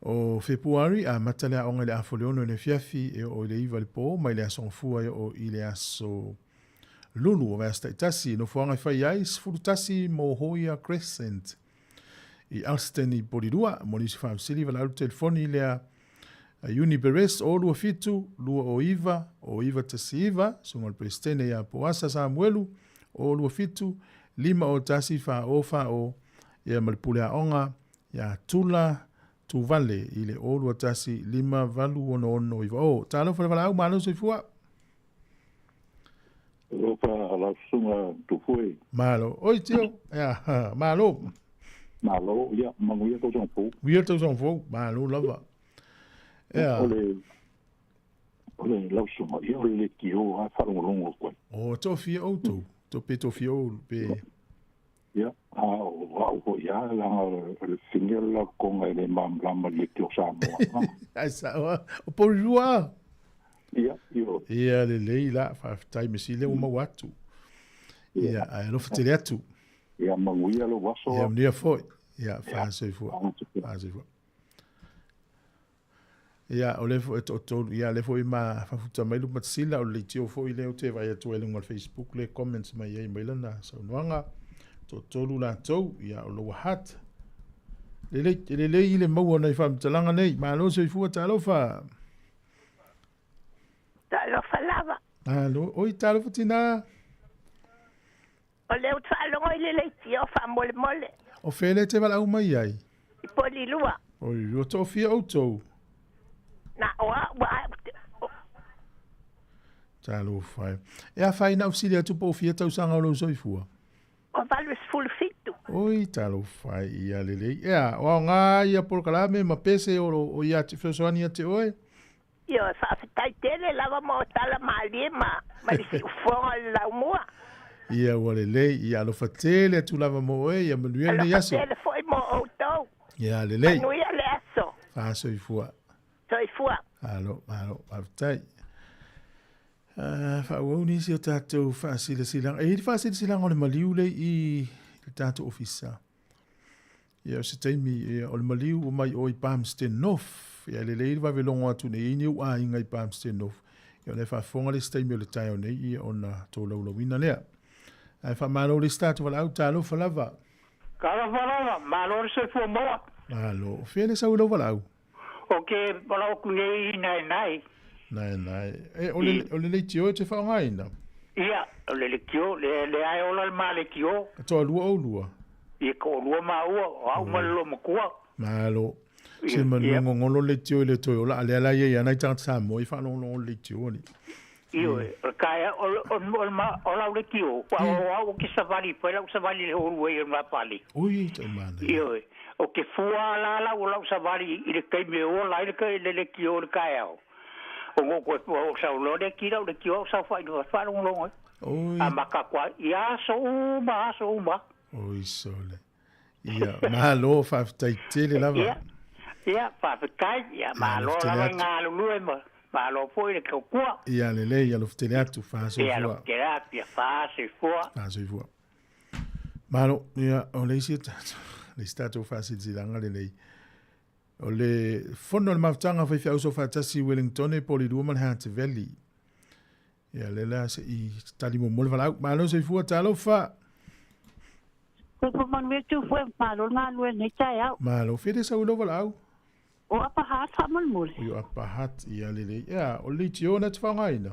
o Fepuari, amata le aoga i le 6:30 i le afiafi e oo i le 9 i le po, mai le aso Gafua e oo i le aso Lulu o vaiaso taitasi. Nofoaga e fai ai, 11 Mohoia Crescent i Alston i Porirua. Mo nisi faafesili valaau le telefoni lea a Iuni Perez o 27 29 o 919, susuga o le Peresetene ia Poasa Samuelu o 27 5 o 1 4 o 4 o, ia ma le pule aoga ia Tula Tuvale i le o 21 5 8 6 6 9 o. Talofa le valaau, malo soifua. Alofa lau susuga Tufue. Malo. Oi Tio. Ia, malo. Malo, ia, manuia tausaga fou. Manuia tausaga fou, malo lava. Ia. O le o le lau susuga, ia o le leitio lava e faalogologo atu ai. O, toafia outou, to pe toafia ou pe. Ia, a o au foi lava, leaga o le fine o le lautoga e le malamalama i le leitio Samoa. Ai sao lava, o Porirua a? Ia, ioe. Ia, lelei la, faafetai, mea sili lea ua maua atu. Ia, ae alofa tele atu. Ia manuia lou aso. Ia manuia foi. Ia, faasoifua. Faasoifua. Ia, o lea foi e toatolu, ia, lea foi ma fafuta mai Lumatasila, o le leitio foi lea ou te vaai atu ai i luga o le Facebook lea comments mai ai mai lana saunoaga. Toatolu latou, ia, o Lower Hutt. Lelei, e lelei i le maua o nai faamatalaga nei. Malo soifua, talofa. Talofa lava. Malo, oi, talofa tinā. O lea ou te faalogo i le leitio faamolemole. O fea lea e te valaau mai ai? I Polilua. Polilua, toafia outou? Na o au a o. Talofa e. E afaina au sili atu po o fia tausaga o lou soifua? O 87. Oi, talofa e, ia lelei. Ea, o aoga ia polokalame ma pese o lo o ia te fesoasoani ia te oe? Ioe, faafetai tele lava mo tala malie ma ma le siufoga o le laumua. Ia ua lelei, ia alofa tele atu lava mo oe, ia manuia lenei aso. Alofa tele foi mo outou. Ia lelei. Manuia le aso. Faasoifua. Soifua. Malo, malo, faafetai. Faaauau nisi o tatou faasilasilaga. E i ai le faasilasilaga o le maliu lea i le tatou ofisa. Ia, o se taimi, ia, o le maliu ua mai o i Palmerston North. Ia, e lelei le vave logo atu nei i ni ou aiga i Palmerston North. Ia, ona e faafofoga le isi taimi o le taeao nei, ia, ona tolaulauina lea. Ae faamalo le isi tatou valaau, talofa lava. Talofa lava, malo le soifua maua. Malo. O fea le sau i lou valaau? Ou te valaau atu nei i Naenae. Naenae. E, o le, o le leitio e te faaaogaina? Ia, o le leitio, le, lea e ola le ma leitio. E toalua oulua? Ia, toalua maua, o au ma le loomatua. Malo. Se manu gogolo le leitio i le toe ola, a lea la ia i ana i tagata Samoa i faalogologo le leitio alii. Ioe, o le taeao, o, o, o, o, o lau leitio, ua o au ou te savali, fai lau savali i le hoolua i o le mapali. Ui, tai manaia. Ioe, o te fua la lau o lau savali i le taimi e ola ai le, le leitio i le taeao. O ngo koe fua o sau loa le ki lau leitio au sau fai no faalogologo ai. Oi. A maka atu ai, i aso uma, aso uma. Oi sole. Ia, malo, faafetai tele lava. Ia, ia, faafetai, ia, malo lava i galulue ma malo foi le tautua. Ia, lelei, ia alofa tele atu, faasoifua. Ia, alofa tele atu, ia, faasoifua. Faasoifua. Malo, ia, o le isi tatou, le isi tatou faasilasilaga lenei. O le fono o le mafutaga faifeau soofaatasi i Wellingtone, Porirua ma le Hutt Valley. Ia, lea la se i tali muamua le valaau. Malo soifua, talofa! Soifua manuia Tufue, malo le galue lenei taeao. Malo, fea sau i lou valaau? O Upper Hutt faamolemole. Oi o Upper Hutt, ia lelei. Ea, o le leitio na te faaaogaina?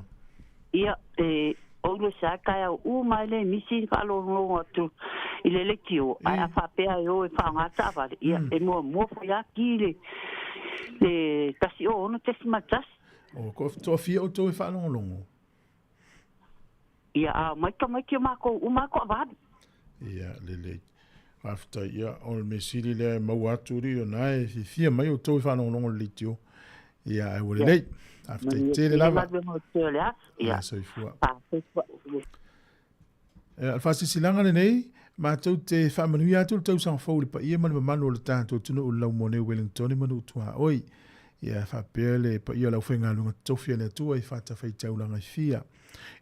Ia, e, o le sa taeao uma ai le misi faalogologo atu i le leitio, ae a faapea e o e faaaoga taavale, ia, e muamua foi lava ki le, le 106.1. O, ko toafia outou e faalogologo? Ia, a omai tamaiti o makou uma lava toavalu. Ia, lelei. Faafetai. Ia, o le mea sili lea e maua atu alii ona e fiafia mai outou e faalogologo i le leitio. Ia, ae ua lelei. Faafetai tele lava. Ia, soifua. Ia, o le faasilasilaga lenei, matou te faamanuia atu le tausaga fou i le paia ma le mamalu o le tatou atunuu i le laumua nei o Wellington ma nuu tuaoi. Ia, faapea le paia o le aufaigaluega totofi a le Atua i fatafaitaulaga e fia.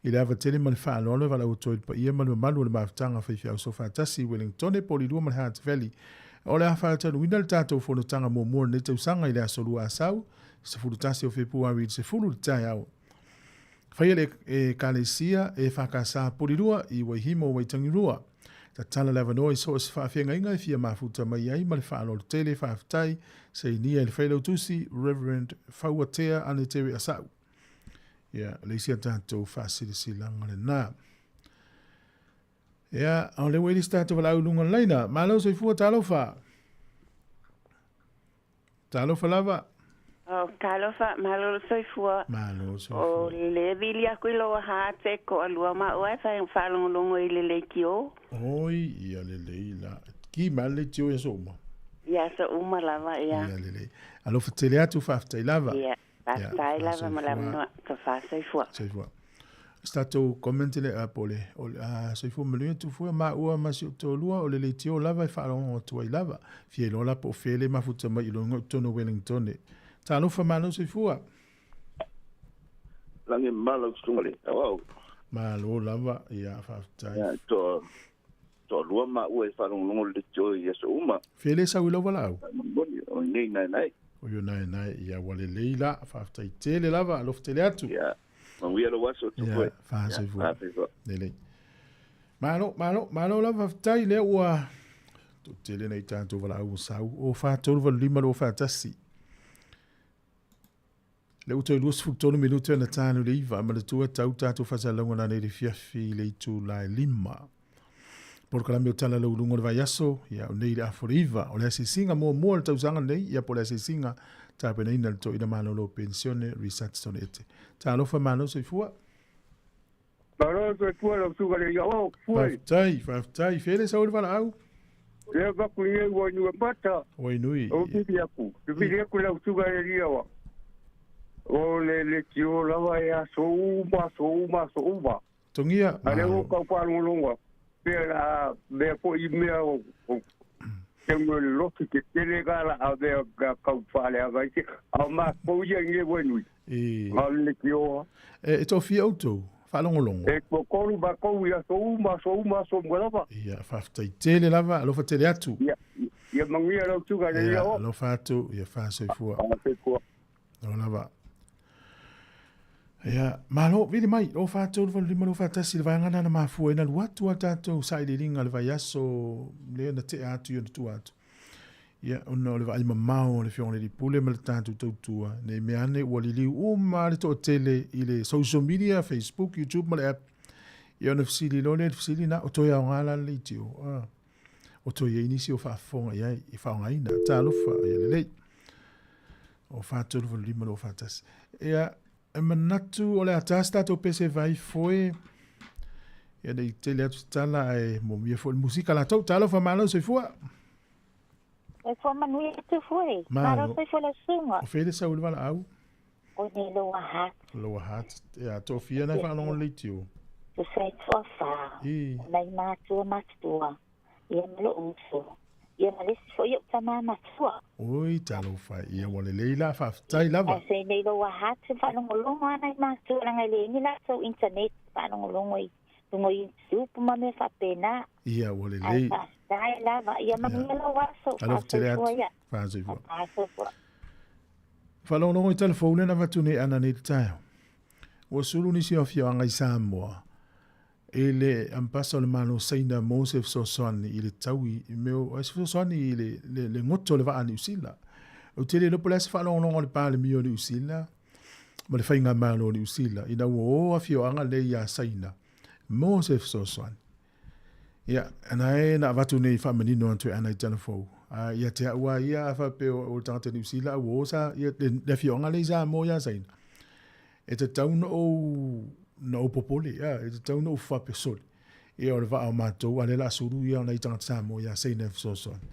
I le ava tele ma le faaaloalo e valaau atu ai i le paia ma le mamalu o le mafutaga faifeau soofaatasi i Wellingtone, Polilua ma le Hutt Valley. O le a faatanuina le tatou fonotaga muamua o lenei tausaga i le aso Lua Asau, 11 o Fepuari i le 10 i le taeao. Faia le Ekalesia EFKS Polilua i Waihimo, Waitangirua. Tatala le avanoa i so o se faafeagaiga e fia mafuta mai ai ma le faaaloalo tele faafetai sainia e le Failautusi Rev. Fauatea Anetere Asau. Ia, le isi a tatou faasilasilaga lena. Ia, o le ua i le isi tatou valaau i luga o le laina. Malo soifua, talofa. Talofa lava. O, talofa, malo le soifua. Malo soifua. O le vili aku i loa hate ko alua ma oe fa whaalongolongo i le leitio. Oi, ia lelei la. Ki ma le leitio ia so uma. Ia so uma lava, ia. Ia lelei. Alofa tele atu faafetai lava. Ia, faafetai lava ma le avanoa. Ka faasoifua. Soifua. Se tatou comment le a po le o le a soifua manuia tufua maua ma si ou toalua o le leitio lava e faalogologo atu ai lava. Fia iloa la po o fea le mafuta mai i luga i totonu o Wellingtone. Talofa malo soifua. Lagi malo susuga le auau. Malo lava, ia faafetai. Ia to toalua maua e faalogologo le leitio i aso uma. Fea le sau i lau valaau? Moni o nei naenae. O io naenae, ia ua lelei la, faafetai tele lava, alofa tele atu. Ia, manuia lou aso tupu e. Ia, faasoifua. Ia, faasoifua. Lelei. Malo, malo, malo lava faafetai lea ua toatele nai tatou valaau ua sau. O 4, 3, 8, 5, 2, 4, 1. Lea ua toe 23 minute ona tanu le 9, manatua tau tatou faasalalauga nanei le fiafi i le itula e 5. Polokalame o Tala Lauuluga o le Vaiaso, ia o nei le afa o le 9. O le asiasiga muamua o le tausaga lenei, ia po o le asiasiga tapenaina e le Toeaina Malolo o Penisione Richardson Ete. Talofa malo soifua. Malo soifua lau susuga le Iaoao, fue. Faafetai, faafetai. Fea le sau o le valaau? Lea vaku nei ua nui mata. Ua nui. O vili aku. Vili aku lau susuga le Iaoa. O le leitio lava e aso uma, aso uma, aso uma. Togia, A lea malo. ua kau faalogologo atu, pea la mea foi i mea o te mo le lotu te tele ka la a mea ka kau faaleaga ai te, a o matou ia i nei ua nui. E. A o le leitioa. E toafia outou, faalogologo. E toatolu matou i aso uma, aso uma, aso uma lava. Ia, faafetai tele lava, alofa tele atu. Ia, ia manuia lau susuga le Ia, Iaoa. alofa atu, ia faasoifua. Faasoifua. O lava. Ia, malo, vili mai, o 4, 3, 8, 5, 2, 4, 1, le vaega lena na mafua ai na alu atu a tatou sailiiliga i le vaiaso lea na tea atu i ona tua atu. Ia, ona o le vaai mamao o le Afioga i le Alii Pule ma le tatou tautua, ne i mea ane ua liliu uma le toatele i le social media, Facebook, YouTube ma le app. Ia ona fesili loa lea i le fesili na, o toe aoga la le leitio? Ah, o toe i ai nisi o faafofoga i ai, i faaaogaina. Talofa, ia lelei. O 4, 3, 8, 5, 2, 4, 1. Ia, e manatu o le a ta se tatou pese vai foe. Ia nei tele atu se tala ae momia foi le musika latou. Talofa malo soifua. Soifua manuia atu foi. Malo. Malo soifua le susuga. O fea le sau i le valaau? O nei Lower Hutt. Lower Hutt. Ia, toafia nai faalogo le leitio. Tusa ai toafa. I. O nai matua matutua. Ia ma lou uso. Ia ma le isi foi ou tama matua. Oi, talofa ia, ua lelei la, faafetai lava. Ae se nei Lower Hutt, faalogologo lava nai matua leaga e leai ni latou internet faalogologo i luga o YouTube ma mea faapena. Ia, ua Ae lelei. faafetai lava, ia manuia lou aso, Alofa tele atu. faasoifua ia. Faasoifua. Faasoifua. Faalogologo i tala fou lea na avatu nei ana nei le taeao. Ua sulu nisi o afioaga i Samoa i le ampasa o le Malo o Saina mo se fesoasoani i le taui i mea o se fesoasoani i le, le, le goto o le vaa a Niu Sila. Ou te le iloa po o le a se faalogologo a le Palemia o Niu Sila ma le Faigamalo o Niu Sila ina ua o afioaga lea ia Saina mo se fesoasoani. Ia, na e na avatu nei faamanino atu e ana i tala fou. A ia te au a ia a faapea o le tagata Niu Sila a ua o sa, ia, le, le afioaga lea i Samoa ia Saina. E tatau na ou, na ou popole, ia, e tatau na ou faapea sole. Ia, o le vaa o matou, a lea o le a sulu ia o nai tagata Samoa ia Saina e fesoasoani.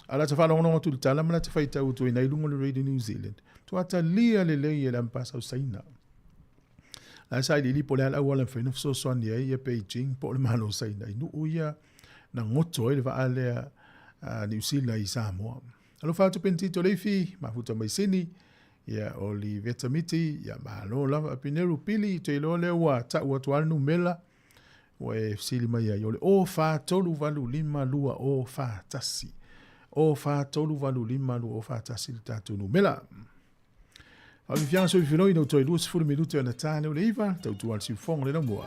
A lata faalogologo atu i le tala ma lata faitau atu ai i luga o le Radio New Zealand. Tua talia lelei e le ampasa o Saina. La e sailiili po o le a le auala e mafai ona fesoasoani ai ia Beijing po o le Malo o Saina i nuu ia na goto ai le vaa lea a Niu Sila i Samoa. Alofa atu Penitito Leifi, mafuta mai Sini, ia o li Veta Miti, ia malo lava Apineru Pili, te iloa lea ua tau atu lava le numela ua e fesili mai ai, o le 0 4 3 8 5 2 0 4 1. 0 4 3 8 5 2 0 4 1 le tatou numela. Faafiafiaga soifiloi ina ua toe 20 minute ona ta lea o le 9, tautua le siufogo le laumua.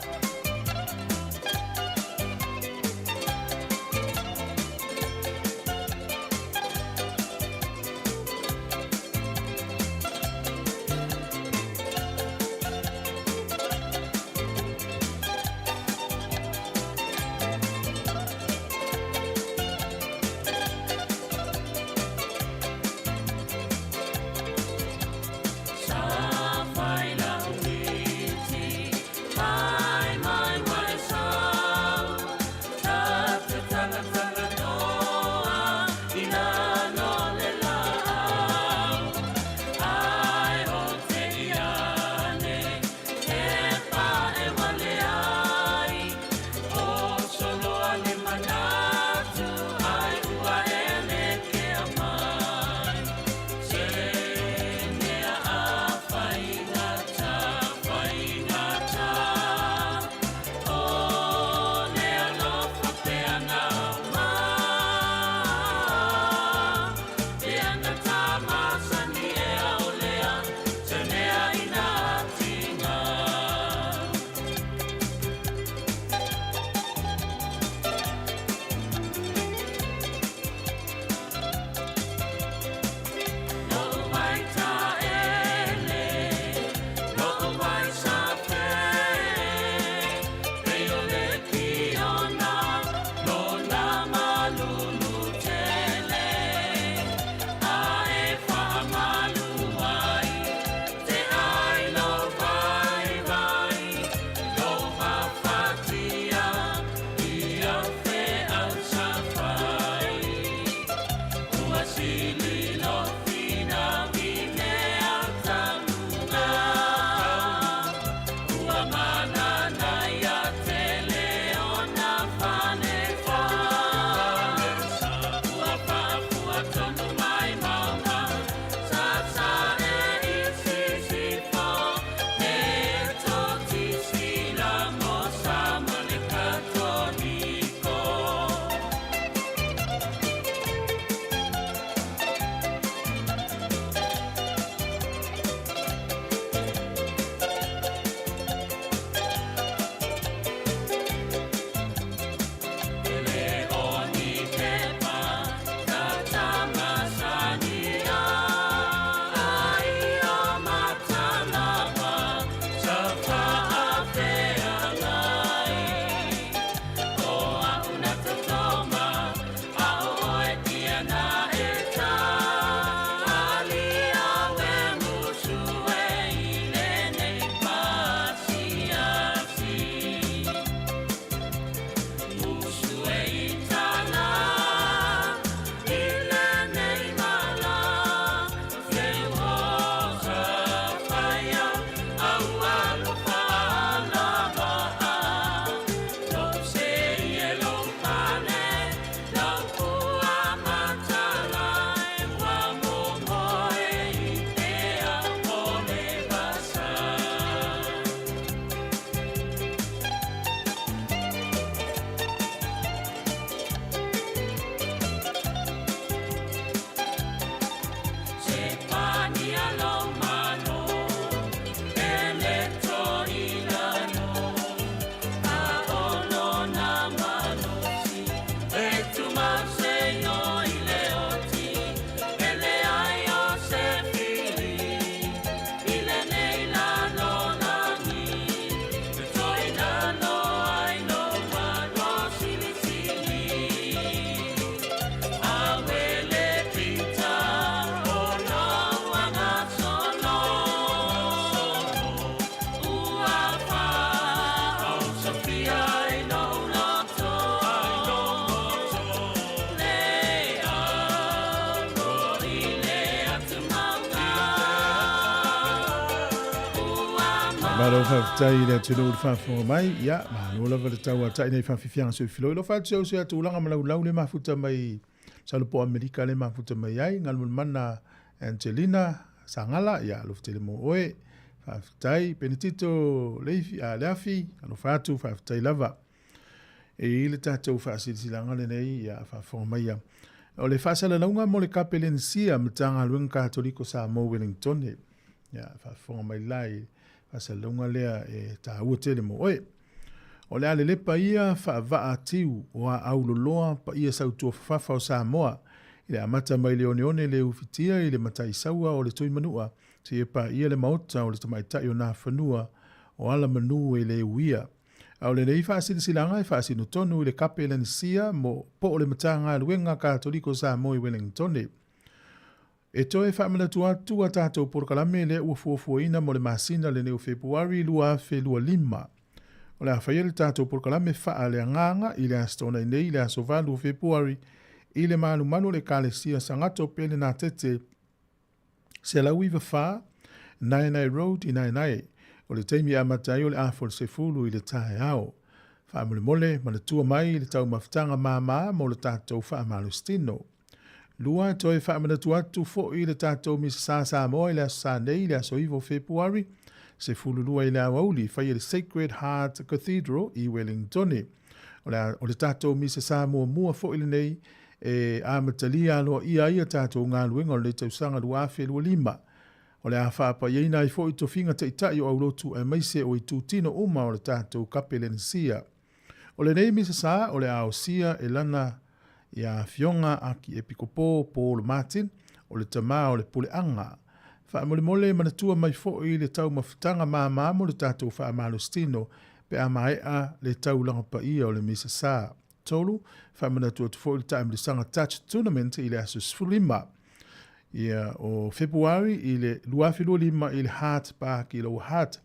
Malo faafetai i le atunuu i le faafofoga mai. Ia, malo lava le tauatai nei faafiafiaga soifiloi. Alofa atu seu se tulaga ma laulau le mafuta mai masalo po o Amerika le mafuta mai ai. Galumalemana Angelina Sagala, ia alofa tele mo oe. Faafetai Penetito Leifi, a Leafi, alofa atu, faafetai lava. E i le tatou faasilasilaga lenei, ia faafofoga mai ia. O le faasalalauga mo le Kapelenisia Matagaluega Katoliko Samoa Wellingtone. Ia faafofoga mai la i faasalalauga lea e taua tele mo oe. O le a lelepa ia faavaa tiu o aau loloa paia sautuafafafa o Samoa i le amata mai le oneone le ufitia i le mataisaua o le Tuimanua seia paia le maota o le tamaitai o Nafanua o Alamanu e le uia. A o lenei faasilasilaga e faasino tonu i le Kapelenisia mo po o le Matagaluega Katoliko Samoa i Wellingtone. E toe faamanatu atu a tatou polokalame lea ua fuafuaina mo le masina lenei o Fepuari 2025. O le a faia le tatou polokalame faaleagaga i le Aso Toonai nei i le aso 8 o Fepuari i le malumalu o le Ekalesia Sagato Pelenatete 194 Naenae Road i Naenae. O le taimi e amata ai o le afa o le 10 i le taeao. Faamolemole, manatua mai le taumafataga māmā mo le tatou faamalositino. 2, Toe faamanatu atu foi le tatou Misa Samoa i le Aso Sa nei, le aso 9 o Fepuari, 12 i le aoauli, faia i le Sacred Heart Cathedral i Wellingtone. O le, o le tatou Misa Sa muamua foi lenei e amatalia aloaia ai a tatou galuega o lenei tausaga 2025. O le a faapaiaina ai foi tofiga taitai o aulotu aemaise o itutino uma o le tatou Kapelenisia. O lenei Misa Sa o le a osia e lana ia Afioga Akiepikopo Paul Martin, o le tama o le puleaga. Faamolemole manatua mai foi le taumafataga māmā mo le tatou faamalositino pe a maea le taulaga paia o le Misa Sa. 3, Faamanatu atu foi le taamilosaga Touch Tournament i le aso 15 ia o Fepuari i le 2025 i le Hart Park i Lower Hutt.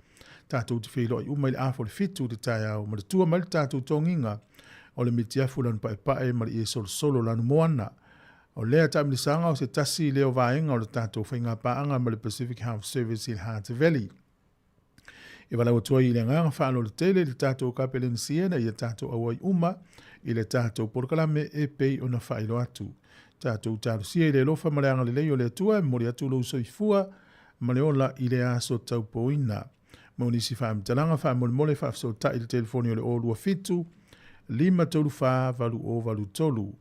Tatou te feiloai uma i le afa o le 7 i le taeao, manatua mai le tatou togiga o le mitiafu lanu paepae ma le ie solosolo lanu moana. O lea taamilosaga o se tasi lea o vaega o le tatou faigapaaga ma le Pacific Health Service i le Hutt Valley. E valaau atu ai i le agaga faaaloalo tele i le tatou Kapelenisia ina ia tatou auai uma i le tatou polokalame e pei ona faailoa atu. Tatou talosia i le alofa ma le agalelei o le Atua e momoli atu lou soifua ma le ola i le aso taupoina. Mo nisi faamatalaga faamolemole faafesootai i le telefoni o le 027 534 8083.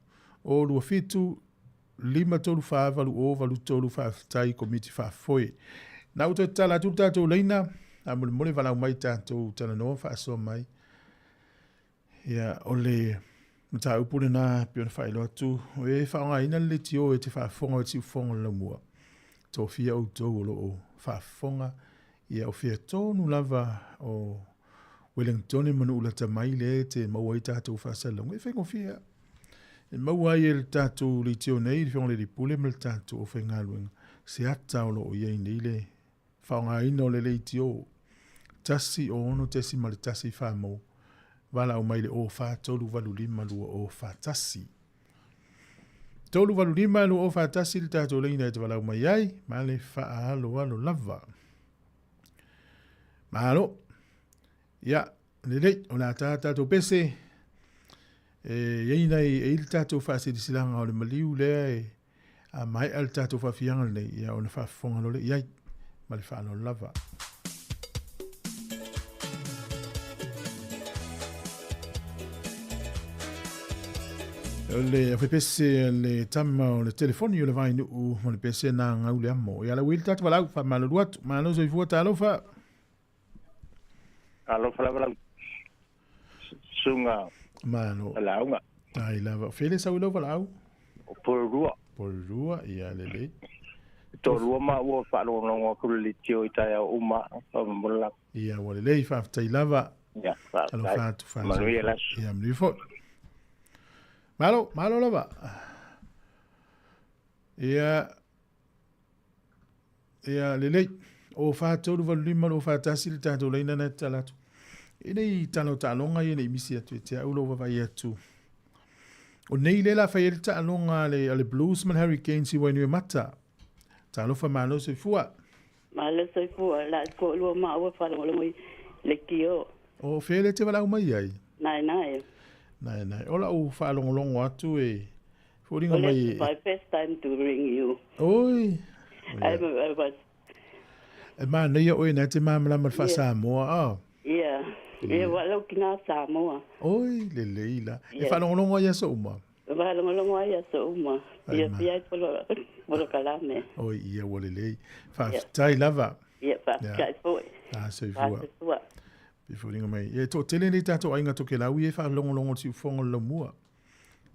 027 534 8083 Faafetai Komiti Faafoe. Na ua toe tatala atu le tatou laina, faamolemole valaau mai tatou talanoa faasoa mai. Ia, o le mataupu lena pei ona faailoa atu, o e faaaogaina le leitio e te faafofoga o le siufofoga o le laumua. Tofia outou o lo o faafofoga, ia o fea tonu lava o Wellingtone ma nuu lata mai lea e te maua ai tatou faasalalauga. E faigofie lava. E maua ai e le tatou leitio nei, le Afioga i le Alii Pule ma le tatou aufaigaluega, se ata o lo o i ai nei le faaaogaina o le leitio 106.1 mou, valaau mai le 04385 2041. 385 2041 le tatou laina e te valaau mai ai, ma le faaaloalo lava. Malo. Ia, lelei, o le a tā tatou pese, e i ai nai, e i le tatou faasilasilaga o le maliu lea e a maea le tatou faafiaga lenei, ia ona faafofoga loa lea i ai, ma le faaaloalo lava. O le awhepese le tama o le telefoni o le vainuu ma le pese na ngau le amo. Ia la uili tatu walau, wha malo atu, malo soifua talofa. Alofa lava lau susuga Malo. lauga. Ai lava. Fele sau i lau valaau? O Porirua. Porirua, ia lelei. Toalua maua o faalogologo atu le leitio i taeao uma, faamolemole lava. Ia, ua lelei, faafetai lava. Ia, faafetai. Alofa atu, faafetai. Manuia le aso. Ia, manuia foi. Malo, malo lava. Ia, Ia, lelei. O 4385 241 le tatou laina na e tatala atu. E nei tala o taaloga ia nei misi atu e te au lou vavaai atu. O nei le la fai ai le taaloga a le, a le Blues ma le Hurricanes i Wainuiomata. Talofa malo soifua. Malo soifua la toalua maua faalogologo i leitio. O fea le te valaau mai ai? Naenae. Naenae. O lau faalogologo atu e foliga mai. My first time to ring you. Oi. I was E manaia oe na te malamalama le faa-Samoa, a? Ia. Ia, ua lau tina Samoa. Oi, lelei la. E faalogologo ai aso uma? E faalogologo ai aso uma. Fiafia ai polokalame. Oi, ia, ua lelei. Faafetai lava. Ia, faafetai foi. A, soifua. Soifua. Pe foliga mai. Ia, e toatele nei tatou aiga Tokelau ia e faalogologo i le siufofoga o le laumua.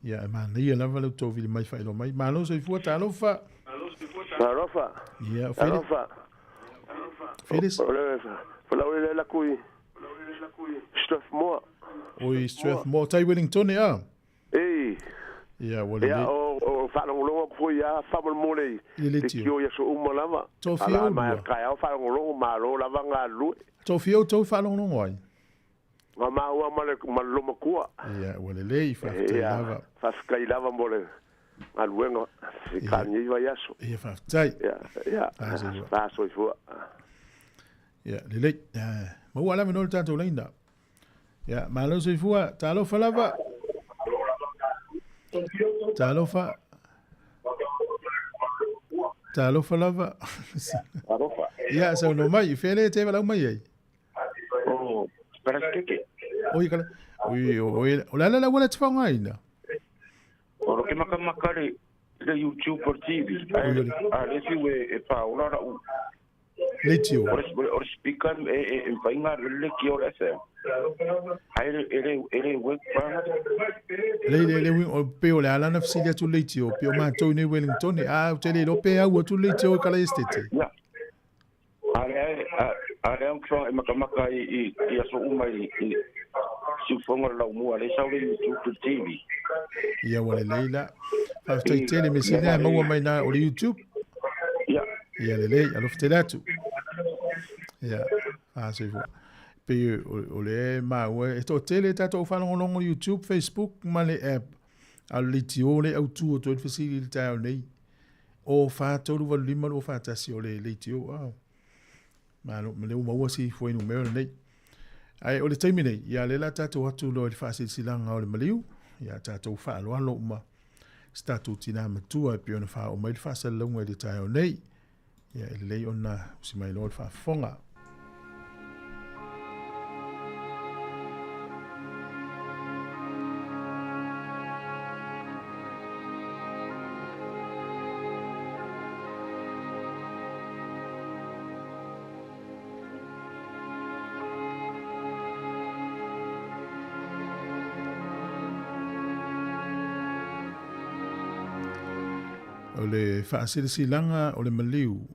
Ia, e manaia lava le tou vili mai faailoa mai. Malo soifua, talofa. Talofa. Ia, o Felix. Talofa. Felix. O le folau le la kui. Strathmore. Oi, Strathmore. Tai Wellington e a? Ei. Ia, ua lelei. Ia, o faalogologo atu foi ia faamolemole i le tio i aso uma lava. Tofia Ala mai taeao faalogologo malo lava galulue. Tofia outou faalogologo ai? Ma maua ma le lomatua. Ia, ua lelei, faafetai lava. Faafetai lava mo le galuega i ka lenei vaiaso. Ia, faafetai. Ia, ia, faasoifua. Ia, lelei. Maua lava no le tatou laina. Ia, malo soifua, talofa lava. Talofa. Talofa lava. Talofa. Ia, saunoa mai, fea le te valaau mai ai? O Kalasikeke. Oi, kala. Oi, oi, o le ala la ua le te faaaogaina? O lo ke makamaka le le YouTube o le TV. A le fiu e paola lau. Leitio. O le speaker e mafai ona alu le leitio o le FM. Ai e le e le work pa. Le le le o pe o le ala na fesili atu leitio pe o matou nei Wellington a ou te le iloa pe au atu leitio i kala estete. Ia. A lea a lea e makamaka i i aso uma i siufofoga o le laumua lea sau le YouTube i le TV. Ia ua lelei la. Faafetai tele me sili e maua mai na o le YouTube. Ia. Ia lelei, alofa tele atu. Ia, faasoifua. Pei o le maua e toatele tatou faalogologo YouTube, Facebook ma le app. A o le leitio le autu atu ai le fesili i le taeao nei. O 4, 3, 8, 5, 2, 4, 1 o le leitio. Ah. Malo, ma lea ua maua si fuainumera lenei. Ae o le taimi nei, ia lea la tatou atu loa i le faasilasilaga o le maliu, ia tatou faaaloalo uma si tatou tinā matua e pei ona faaoo mai le faasalalauga i le taeao nei. Ia e lelei ona usi mai loa le faafofoga. O le faasilasilaga o le maliu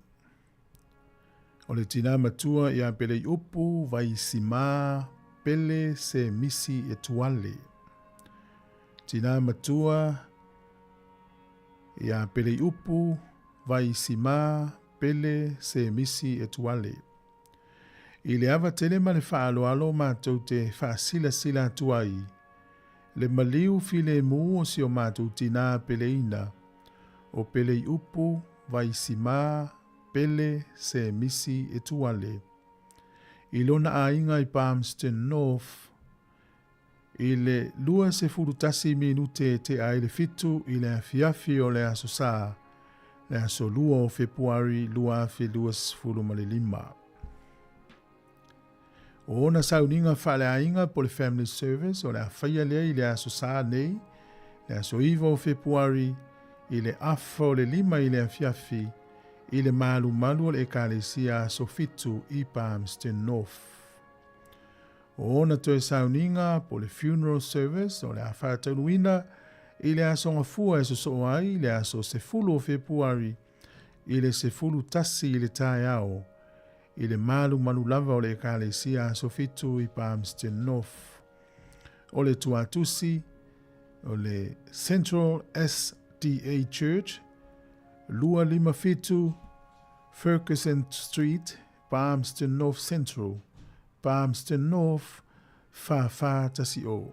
o le tinā matua ia Peleiupu Vaisimā Pele Semisi Etuale. Tinā matua ia Peleiupu Vaisimā Pele Semisi Etuale. I le ava tele ma le faaaloalo matou te faasilasila atu ai le maliu filemu o si o matou tinā peleina, o Peleiupu Vaisimā Pele Semisi Etuale, i lona aiga i Palmerston North, I le 21 minute tea ai le fitu i le afiafi o le Aso Sa, le aso 2 o Fepuari 2025. O ona sauniga faaleaiga po le Family Service o le a faia lea i le Aso Sa nei, le aso 9 o Fepuari, i le afa o le 5 i le afiafi, i le malumalu o le Ekalesia Aso Fitu i Palmerston North. O ona toe sauniga po le funeral service o le a faataunuina i le Aso Gafua e sosoo ai le aso 10 o Fepuari i le 11 i le taeao i le malumalu lava o le Ekalesia Aso Fitu i Palmerston North. O le tuatusi o le Central SDA Church, 257 Ferguson Street, Palmerston North Central, Palmerston North, 4410.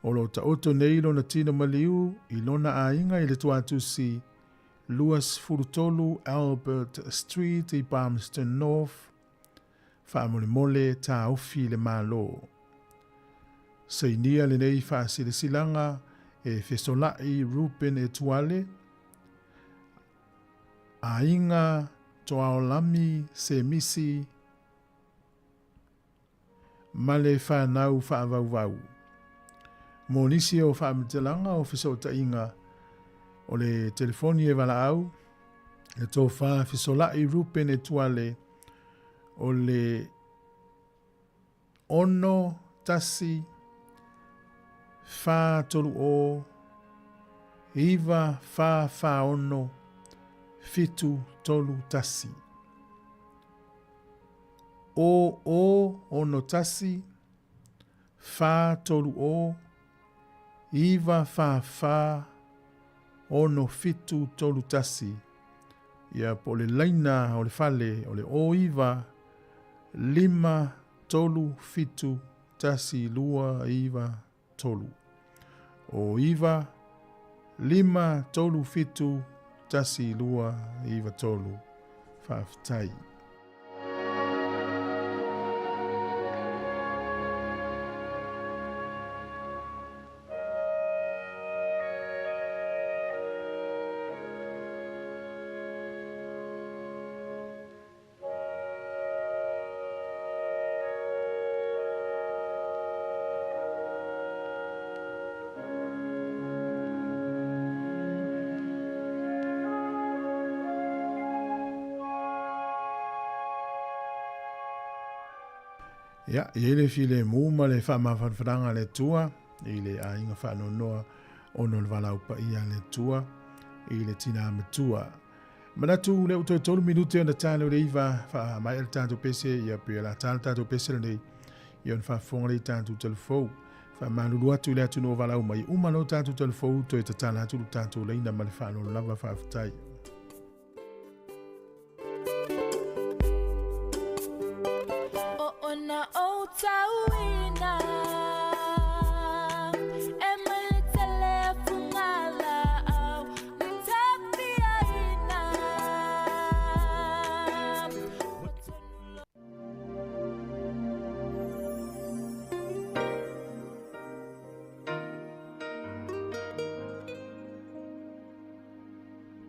O lo taoto nei lona tino maliu i lona aiga i le tuatusi 23 Albert Street i Palmerston North, faamolemole taofi le Malo. Sainia lenei faasilasilaga e Fesola'i Reuben Etuale, Aiga Toaolami Semisi ma le fanau faavauvau. Mo nisi o faamatalaga o fesootaiga o le telefoni e valaau, le tofa Fesola'i Reuben Etuale o le 6 1 4 3 0 9 4 4 6 7 3 1. O o 6 1 4 3 0 9 4 4 6 7 3 1. Ia po o le laina o le fale o le o 9 5 3 7 1 2 9 3. O 9 5 3 7 1 2 9 3. Faafetai. Ia, e i ai le filemu ma le faamafanafanaga a le Atua i le aiga faanoanoa ona o le valaau paia a le Atua i le tinā matua. Manatu lea ua toe 3 minute ona tale o le 9, faamaea le tatou pese, ia pei o le a ta le tatou pese lenei, ia ona faafofoga lea i tatou telefou. Faamalulu atu i le atunuu o valaau mai, uma loa tatou telefou, toe tatala atu le tatou laina ma le faaaloalo lava, faafetai.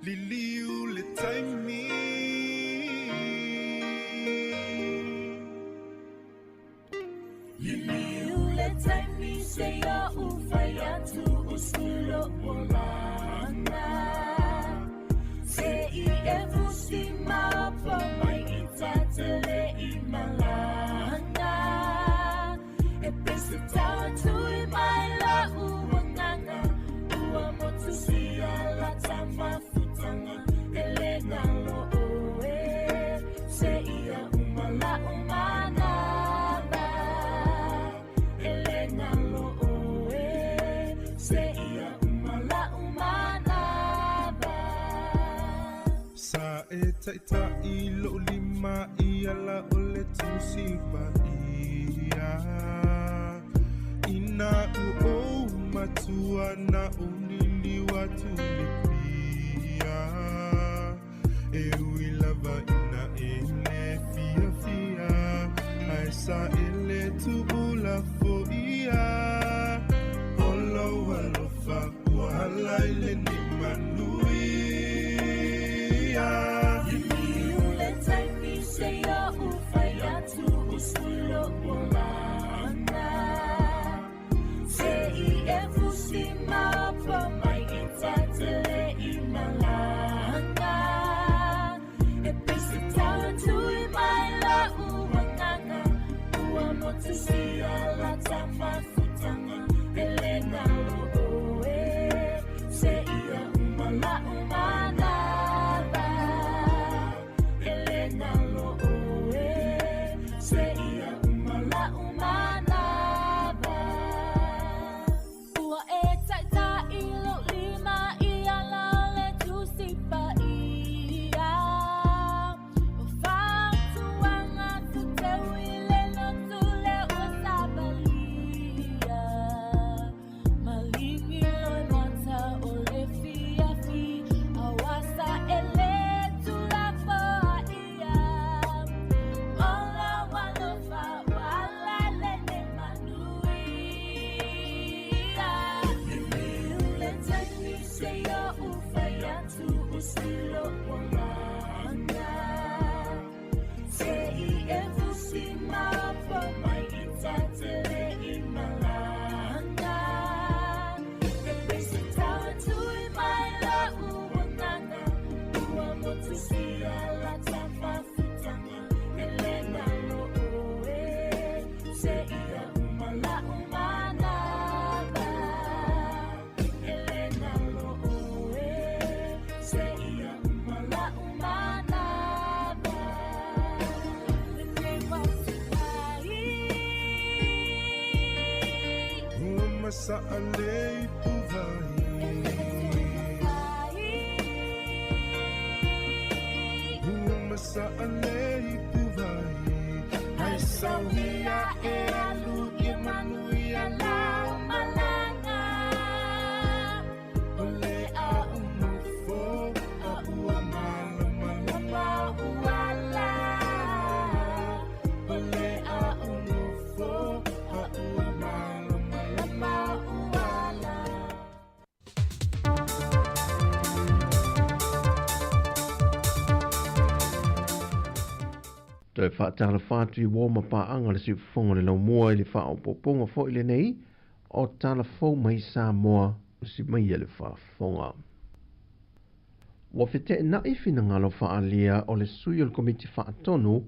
Liliu le taimi. Liliu le taimi se ia u fai atu usulo olanga. Se i e fusi maopo mai i tatele i malanga. E pese tau tui mai la uanganga. Ua motu sia la tamafutanga. E le ngalo oe. Se ia umala umana ba. E le ngalo oe. Se ia umala umana ba. Sa e taitai lo lima i ala o le tusi pa ia. Ina u o matua na o liliwa tu le pia. E ui lava ina e le fia fia. Ai sa e le tu ula fo ia. Olo alofa ua hala i le ni manuia. Liliu le taimi se ia u fai atu usulo olanga. Se i e fusi maopo mai i tatele i malanga. E pese tau tui mai la uanganga. Ua motu sia la tamafutanga. E le ngalo oe. Se ia umala umana ba. Toe faatalofa atu i uō ma paaga le siufofoga o le laumua i le faaopoopoga foi lenei o tala fou mai Samoa usi mai le faafofoga. Ua feteenai finagalo faaalia o le sui o le Komiti Faatonu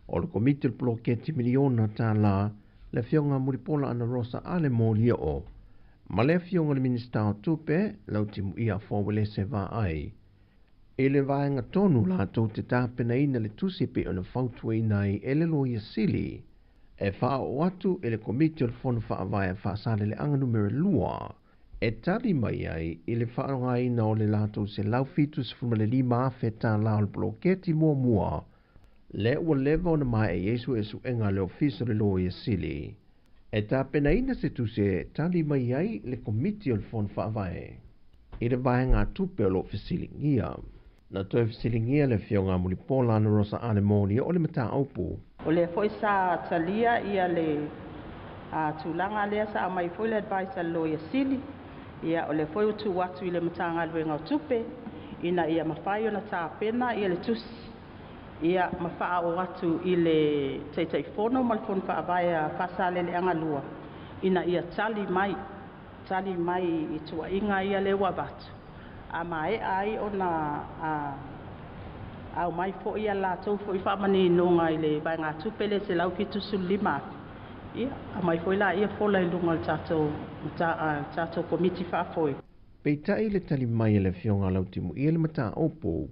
o le Komiti o le Poloketi Miliona Tālā le Afioga Mulipola Anarosa Ale Molioo ma le Afioga i le Minisita o Tupe Lautimuia Afoa Uelese Vaai i le vaega tonu latou te tapenaina le tusi e pei ona fautuaina ai e le Loia Sili e faaoo atu i le Komiti o le Fono Faavae a Faasaleleaga Numera 2 e tali mai ai i le faaaogaina o le latou $175,000 tālā o le poloketi muamua lea ua leva ona maea i ai suesuega a le Ofisa o le Loia Sili e tapenaina se tusi e tali mai ai le Komiti o le Fono Faavae i le vaegatupe o lo o fesiligia. Na toe fesiligia le Afioga a Mulipola Anarosa Ale Moli o le mataupu. O lea foi sa talia ia le tulaga lea sa aumai foi le advice a le Loia Sili, ia o lea foi ua tuu atu i le Matagaluega o Tupe ina ia mafai ona tapena ia le tusi ia ma faaoo atu i le Taitaifono ma le Fono Faavae a Faasaleleaga 2 ina ia tali mai tali mai i tuuaiga ia lea ua avatu a maea ai ona aumai foi a latou foi faamaninoga i le vaegatupe le $175,000 ia aumai foi laia fola i luga o le tatou Komiti Faafoe. Peitai le tali mai a le Afioga Lautimuia le mataupu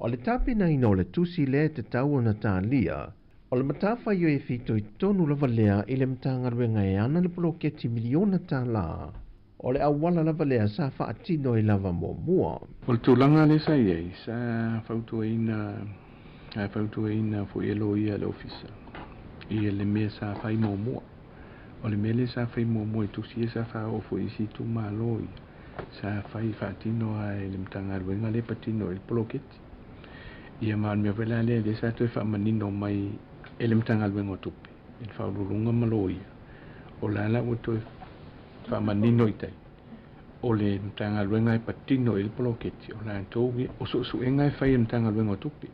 o le tapenaina o le tusi lea e tatau ona talia o le matafaioi e fitoitonu lava lea i le Matagaluega e ana le poloketi miliona tālā o le auala lava lea sa faatino ai lava muamua. O le tulaga lea sa i ai, sa fautuaina foi e loia le ofisa i le mea sa fai muamua. O le mea lea sa fai muamua i tusi e sa faaoo foi i isi itumalo ia, sa fai faatino ai le Matagaluega lea patino i le poloketi. Ia ma o le mea foi la lea lea sa toe faamanino mai e le Matagaluega o Tupe, i le faauluuluga ma loia. O la la ua toe faamanino i tai. O le Matagaluega e patino i le poloketi, o latou ia, o suesuega e fai e le Matagaluega o Tupe.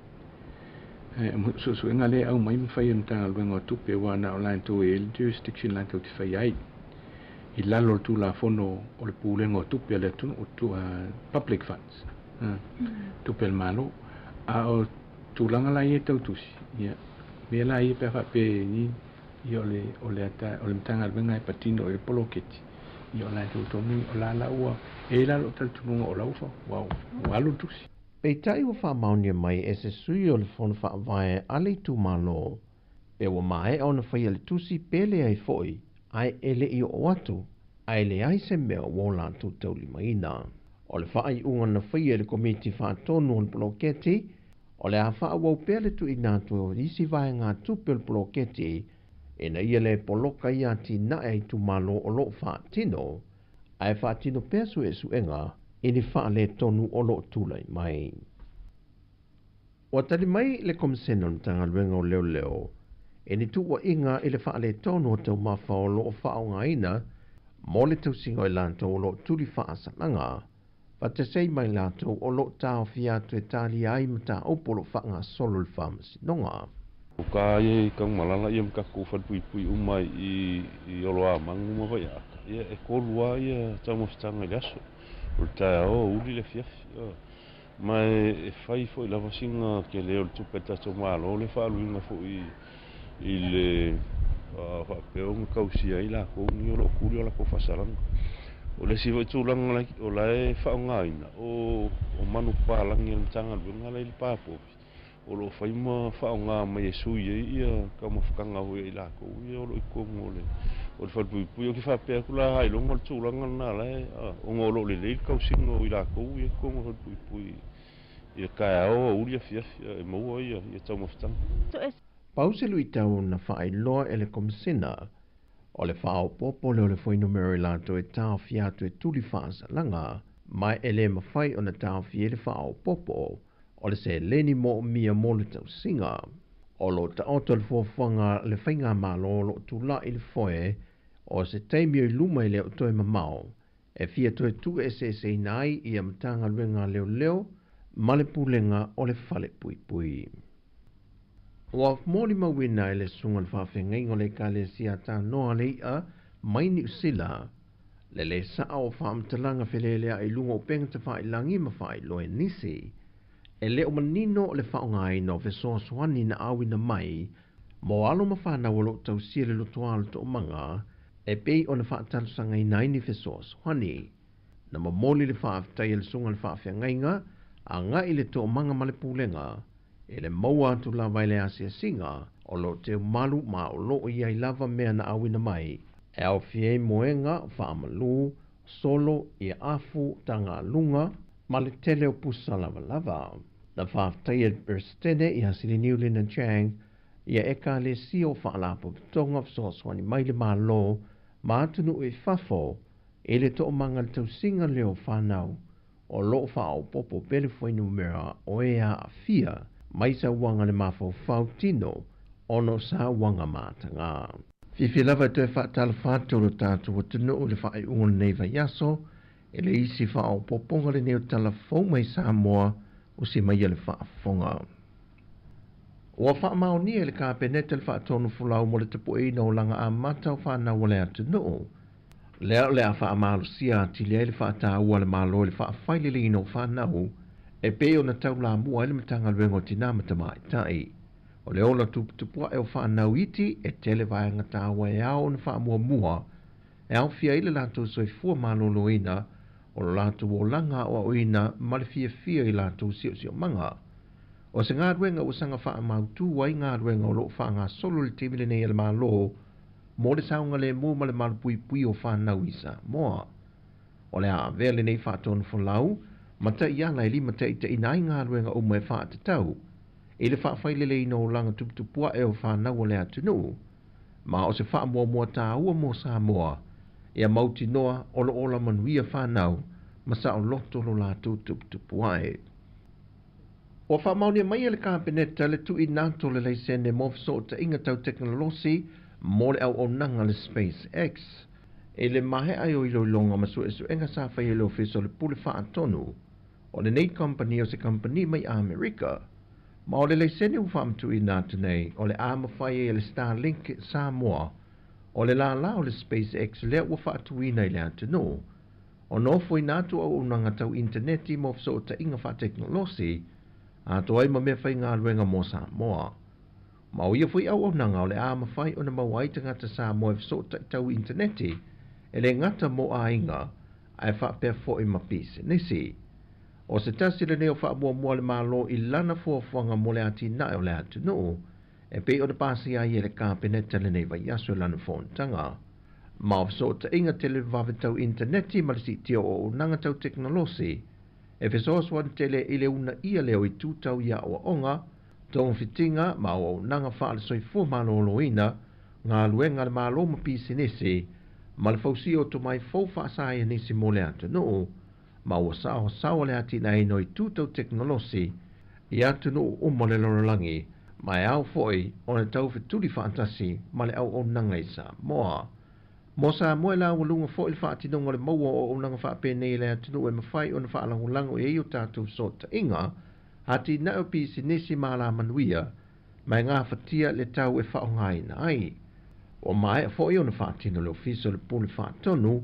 Suesuega lea e aumai ma fai e le Matagaluega o Tupe, aua na o latou e i ai le jurisdiction latou te fai ai. I lalo o le Tulafono o le Pulega o Tupe a le atunuu, public funds, tupe a le Malo. A o tulaga la ia e tau tusi, ia, mea la ia pe a faapea i ia o le o le o le Matagaluega e patino i le poloketi, ia o latou tonu, o la la ua e la lou talitonuga o la ua ua alu le tusi. Peitai ua faamaonia mai e se sui o le Fono Faavae a le itumalo, pe ua maea ona faia le tusi pe leai foi, ae e le i oo atu, ae leai se mea ua o latou taulimaina. O le faaiuga na faia e le Komiti Faatonu o le Poloketi, o le a faaauau pea le tuuina atu o isi vaegatupe o le poloketi ina ia le poloka i atinae a itumalo o lo o faatino, ae faatino pea suesuega i ni faaletonu o lo o tulai mai. Ua tali mai le Komisene o le Matagaluega o Leoleo i ni tuuaiga i le faaletonu o taumafa o lo o faaaogaina mo le tausiga o i latou o lo o tuli faasalaga, faatasi ma i latou o lo o taofia atu e talia ai mataupu o lo o faagasolo i le Faamasinoga. O ka ia i Tanumalala ia ma tatou falepuipui uma i i Oloamagu ma Vaiaata, ia e tolu lava ia taumafataga i le aso, o le taeao, aoauli le afiafi. Ma e fai foi lava sina tele o le tupe a le tatou Malo le faaaluina foi i le faapea ona tausia ai latou nei o lo o tuli o latou faasalaga. O le isi foi tulaga o la e faaaogaina o manupapalagi a le Matagaluega la e i le papovi o lo o fai ma faaaoga mai e sui ai ia taumafataga foi a i latou ia o lo o i totonu o le O le falepuipui, ou te faapea atu la ailoga o le tulaga lena la e, ona o lo o lelei le tausiga o i latou ia i totonu o le falepuipui i le taeao, aoauli, afiafi, e maua ia taumafataga. Pau se luitau na faailoa e le Komesina, o le faaopoopo lea o le fuainumera i latou e taofia atu e tuli faasalaga, ma e le mafai ona taofia ai le faaopoopo o le seleni moomia mo le tausiga. O lo o taoto le fuafuaga a le Faigamalo o lo o tulai i le foe o se taimi o i luma e le o toe mamao e fia toe tuueseeseina ai ia Matagaluega a Leoleo ma le Pulega o le Falepuipui. Ua molimauina e le Susuga i le Faafeagaiga o le Ekalesia a Tanoa le i'a mai Niu Sila le lē sa'a o faamatalaga felelea'i i luga o upega tafailagi ma faailoa e nisi. E le o manino le faaaogaina o fesoasoani na auina mai mo alo ma fanau o lo o tausia le lotoa o le toomaga e pei ona faatalosagaina ai ni fesoasoani. Na momoli le faafetai a le Susuga i le Faafeagaiga agai i le toomaga ma le pulega e le maua atu lava i le asiasiga o lo o teumalu ma o lo o i ai lava mea na auina mai e aofia ai moega, faamalu, solo, ia afu, tagaluga, ma le tele o pusa lavalava. Na faafetaia e le Peresetene ia Siliniu Lina Chang ia Ekalesia o Faalapotopotoga Fesoasoani mai le Malo ma atunuu i fafo i le toomaga le tausiga lea o fanau o lo o faaopoopo pea le fuainumera o e aafia mai sauaga le mafaufau tino ona o sauaga mataga. Fiafia lava e toe faatalofa atu lo tatou atunuu i le faaiuga o lenei vaiaso e le isi faaopoopoga lenei o tala fou mai Samoa o si mai le faafofoga. Ua faamaonia e le Kapeneta le faatonufolau mo le tapueina o laga amata o fanau o le atunuu. Lea o le a faamalosia atili ai le faataua a le Malo i le faafaileleina o fanau e pei ona taulamua ai le Matagaluega o Tinā ma Tamaitai. O le ola tuputupuae o fanau iti e tele vaega taua e ao ona faamuamua e aofia ai le latou soifua maloloina, o lo latou olaga aoaoina ma le fiafia i latou siosiomaga. O se galuega ua saga faamautu ai galuega o lo o faagasolo i le taimi lenei a le Malo mo le saogalemu ma le malupuipui o fanau i Samoa. O le a avea lenei faatonufolau ma taiala e limataitaiina ai galuega uma e faatatau i le faafaileleina o olaga tuputupuae o fanau o le atunuu, ma o se faamuamua taua mo Samoa ia mautinoa o lo o ola manuia fanau ma saoloto lo latou tuputupuae. Ua faamaonia mai e le Kapeneta le tuuina atu o le laisene mo fesootaiga tau tekonolosi mo le auaunaga a le SpaceX. I le maea ai o iloiloga ma suesuega sa faia e le Ofisa o le Pule Faatonu o lenei kamupani o se kamupani mai Amerika, ma o le laisene ua faamatuuina atu nei o le a mafai ai e le Starlink Samoa o le lālā o le SpaceX lea ua faatuina i le atunuu o nofoina atu auaunaga tau initaneti mo fesootaiga faatekonolosi atoa ai ma mea faigaluega mo Samoa. Ma o ia foi auaunaga o le a mafai ona maua ai tagata Samoa e fesootai tau initaneti e le gata mo aiga ae faapea foi ma pisinisi. O se tasi lenei o faamuamua a le Malo i lana fuafuaga mo le atinae o le atunuu e pei ona pasia ai e le Kapeneta lenei vaiaso i lana fonotaga. Ma o fesootaiga televavave tau initaneti ma le siitia o auaunaga tau tekonolosi e fesoasoani tele i le uunaia lea o itu tau i aoaoga, togafitiga ma auaunaga faale-soifua maloloina, galuega a le Malo ma pisinisi, ma le fausia o tomai fou faasaienisi mo le atunuu, ma ua saosaoa le atinaeina o itu tau tekonolosi i atunuu uma o le lalolagi, ma e ao foi ona taufetuli faatasi ma le auaunaga i Samoa. Mo Samoa e laualuga foi le faatinoga o le maua o auaunaga faapenei i le atunuu e mafai ona faalagolago i ai o tatou fesootaiga, atinae o pisinisi ma alamanuia, ma e gafatia le tau e faaaogaina ai. Ua maea foi ona faatino le Ofisa o le Pule Faatonu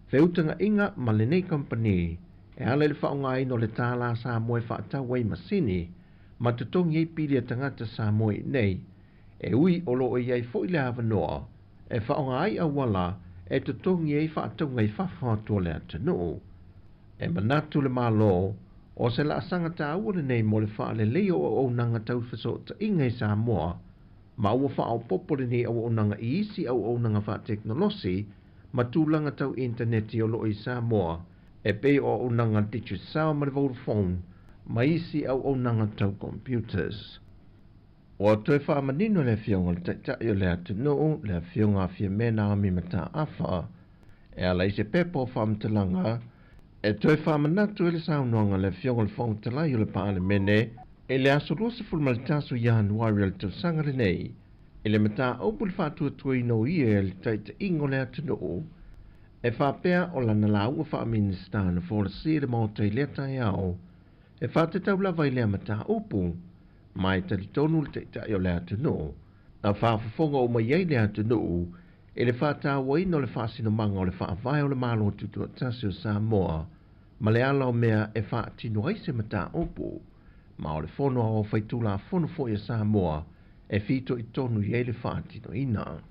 feutagaiga ma lenei kamupani e ala i le faaaogaina o le tālā Samoa e faatau ai masini ma totogi ai pili a tagata Samoa i inei, e ui o lo o i ai foi le avanoa e faaaoga ai auala e totogi ai faatauga i fafo atu o le atunuu. E manatu le Malo, o se laasaga taua lenei mo le faaleleia o auaunaga tau fesootaiga i Samoa Ma ua faaopoopo lenei auaunaga i isi auaunaga faatekonolosi ma tulaga tau initaneti o loo i Samoa e pei o auaunaga Digicel ma le Vodafone ma isi auaunaga tau computers. Ua toe faamanino le Afioga i le Taitai o le atunuu, le Afioga a Fiamē Naomi Mataafa, e ala i se pepa o faamatalaga e toe faamanatu ai le saunoaga a le Afioga i le Fofoga Fetalai o le Palemene i le aso 21 o Ianuari o le tausaga lenei i le mataupu i le faatuatuaina o ia i le taitaiga o le atunuu e faapea o lana lauga faa-Minisita na folasia i le Maota i lea taeao e faatatau lava i lea mataupu ma e talitonu le Taitai o le atunuu na faafofoga uma i ai le atunuu i le faatauaina o le faasinomaga o le Faavae o le Malo Tutoatasi o Samoa ma le ala o mea e faatino ai se mataupu ma o le Fono Aoao Faitulafono foi a Samoa e fitoitonu i ai le faatinoina.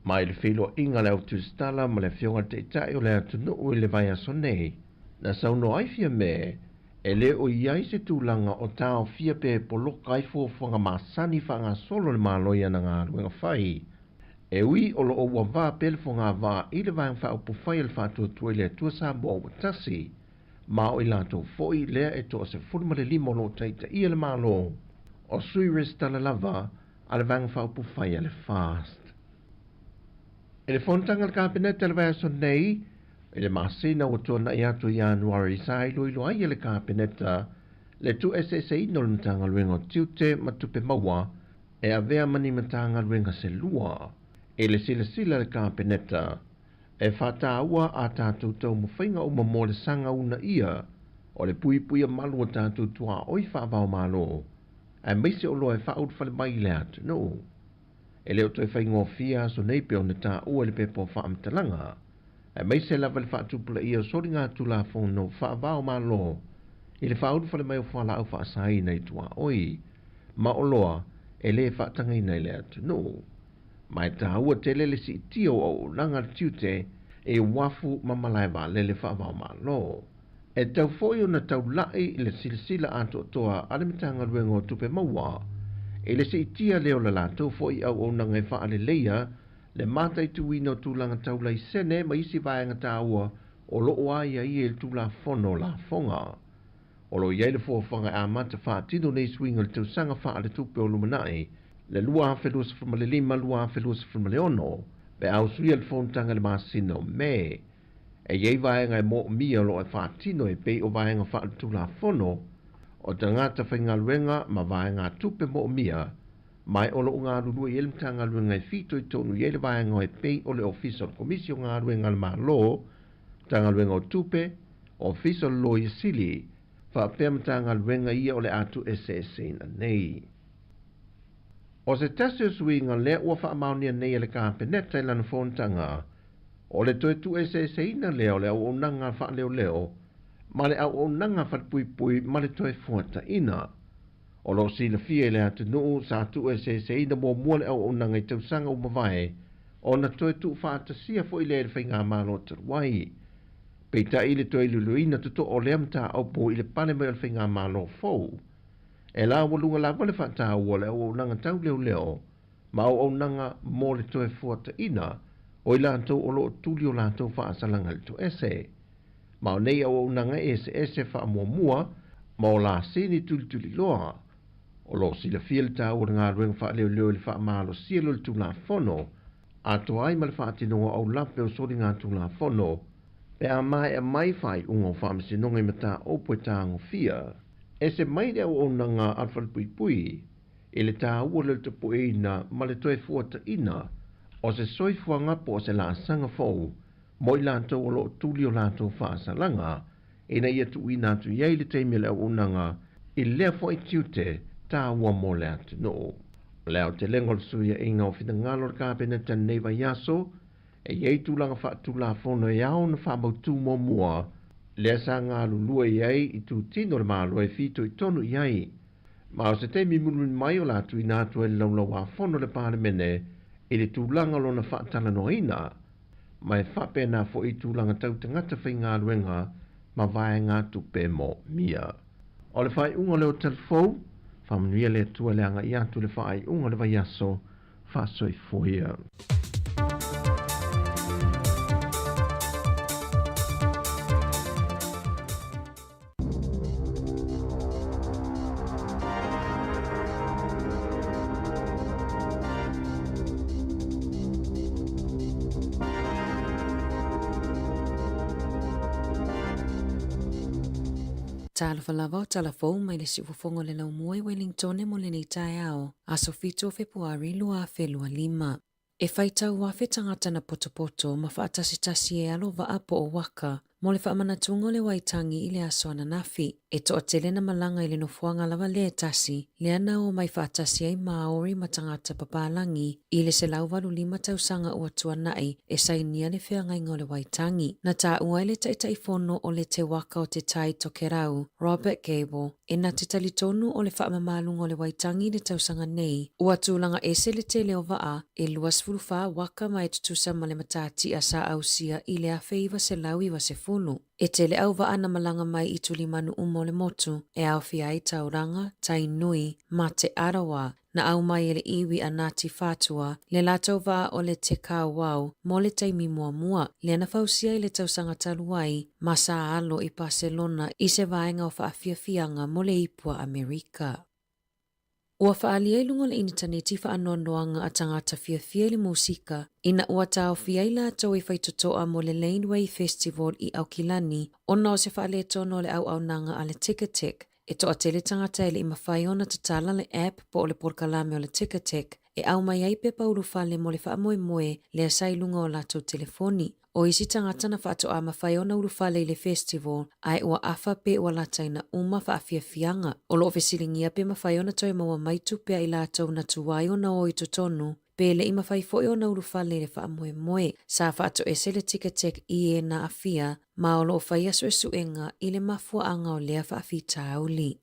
Ma i le feiloaiga a le Au Tusitala ma le Afioga i le Taitai o le atunuu i le vaiaso nei, na saunoa ai Fiamē e le o i ai se tulaga o taofia pe poloka ai fuafuaga masani faagasolo a le Malo i ana galuega fai. E ui o loo ua va pea le fogavaa i le Vaega Faaupufai a le Faatuatua i le Atua Samoa ua Tasi, ma o i latou foi lea e 15 o loo taitaia le Malo, o sui resitala lava a le Vaega Faaupufai a le FAST. I le fonotaga a le Kapeneta i le vaiaso nei, i le masina ua tuanai atu i Ianuari, sa iloilo ai e le Kapeneta le tuueseeseina o le Matagaluega o Tiute ma Tupe Maua e avea ma ni Matagaluega se lua. I le silasila a le Kapeneta, e faataua a tatou taumafaiga uma mo le sagauna ia o le puipuia malu o tatou tuaoi faavaomalo, aemaise o loa e faaulufale mai i le atunuu. E le o toe faigofie aso nei pei ona taua i le pepa o faamatalaga, aemaise lava le faatupulaia o soliga Tulafono faava-o-Malo i le faaulufale mai o fualaau faasaina i tuaoi ma oloa e lē faatagaina i le atunuu. Ma e taua tele le siitia o auaunaga a le tiute i uafu ma malae vaalele faava-o-Malo. E tatau foi ona taulai i le silasila atoatoa a le Matagaluega o Tupe Maua i le siitia lea o le latou foi auaunaga e faaleleia le mataituina o tulaga tau laisene ma isi vaega taua o lo o aiaia i le Tulafono o Lafoga. O lo o i ai le fuafuaga e amata faatino nei suiga i le tausaga faaletupe o lumanai, le 2025/2026, pe a usuia le fonotaga i le masina o Me. E i ai vaega e moomia o lo o e faatino e pei o vaega faaletulafono o tagata faigaluega ma vaegatupe moomia, ma o loo galulue i ai le Matagaluega e fitoitonu i ai le vaega e pei o le Ofisa o le Komisi o Galuega a le Malo, Matagaluega o Tupe, Ofisa o le Loia Sili, faapea Matagaluega ia o le a tuueseeseina nei. O se tasi o suiga lea ua faamaonia nei e le Kapeneta i lana fonotaga, o le toe tuueseeseina lea o le auaunaga faaleoleo ma le auaunaga falepuipui ma le toe fuataina. O lo o silafia i le atunuu sa tuueseeseina muamua le auaunaga i tausaga ua mavae ona toe tuufaatasia foi lea i le faigamalo talu ai. Peitai i le toe iloiloina totoa o lea mataupu i le pale mai o le faigamalo fou, e laualuga lava le faataua o le auaunaga tau leoleo ma auaunaga mo le toe fuataina o i latou o lo o tuli o latou faasalaga i le toese. Ma o nei auaunaga e eseese faamuamua ma o laseni tulituliloa. O lo o silafia le taua o le galuega faaleoleo i le faamalosia lea o le Tulafono, atoa ai ma le faatinoga o aulape o soliga Tulafono pe a maea mai faaiuga o faamasinoga i mataupu e tagofia. Ese mai le auaunaga a le falepuipui i le taua lea o le tapueina ma le toe fuataina o se soifuaga po o se laasaga fou mo i latou o lo o tuli o latou faasalaga ina ia tuuina atu i ai le taimi o le auaunaga i lea foi tiute taua mo le atunuu. O le aotelega o le fesuiaiga o finagalo o le Kapeneta i lenei vaiaso, e i ai tulaga faatulafono e ao ona faamautu muamua lea sa galulue i ai i tutino o le Malo e fitoitonu i ai. Ma o se taimi mulimuli mai o le a tuuina atu ai le laulauafono a le Palemene i le tulaga o lona faatalanoaina, ma e faapena foi i tulaga tau tagata faigaluega ma vaegatupe moomia. O le faaiuga o lea o Talifou, faamanuia le Atua i le agai atu i le faaiuga o le vaiaso. Faasoifua ia. Talofa lava o tala fou mai le siufofoga o le laumua i Wellingtone mo lenei taeao, aso 7 o Fepuari 2025. E faitau afe tagata na potopoto ma faatasitasi e alo vaa po o waka mo le faamanatuga o le Waitangi i le aso ananafi. E toatele na malaga i le nofoaga lava lea e tasi, lea na omai faatasi ai Māori ma tagata papalagi i le 185 tausaga ua tuanai e sainia le feagaiga o le Waitangi. Na taua e le Taitaifono o le Te Waka o Te Tai Tokerau, Robert Gable, E na te talitonu o le faamamaluga o le Waitangi i le tausaga nei, ua tulaga ese le tele o vaa e 24 waka ma e tutusa ma le matatia sa ausia i le 1990. E tele au vaa na malaga mai i tulimanu uma o le motu, e aofia ai Tauranga, Tainui, ma Te Arawa, Na aumai e le iwi a Ngāti Whātua le latou vaa o le Te Kāwau mo le taimi muamua, lea na fausia i le tausaga talu ai ma sa alo i Paselona i se vaega o faafiafiaga mo le ipu a Amerika. Ua faaalia i luga o le initaneti faanoanoaga a tagata fiafia i le musika ina ua taofi ai latou i faitotoa mo le Laneway Festival i Aukilani ona o se faaletonu o le auaunaga a le Ticketek E toatele tagata e le i mafai ona tatala le app po o le polokalame o le Ticketek e aumai ai pepa ulufale mo le faamoemoe lea sa i luga o latou telefoni. O isi tagata na faatoa mafai ona ulufale i le festival ae ua afa pe ua lataina uma faafiafiaga. O lo o fesiligia pe mafai ona toe maua mai tupe a i latou na tuai ona o i totonu pe le i mafai foi ona ulufale i le faamoemoe. Sa faatoese le Ticketek i e na aafia ma o lo o faia suesuega i le mafuaaga o lea faafitauli.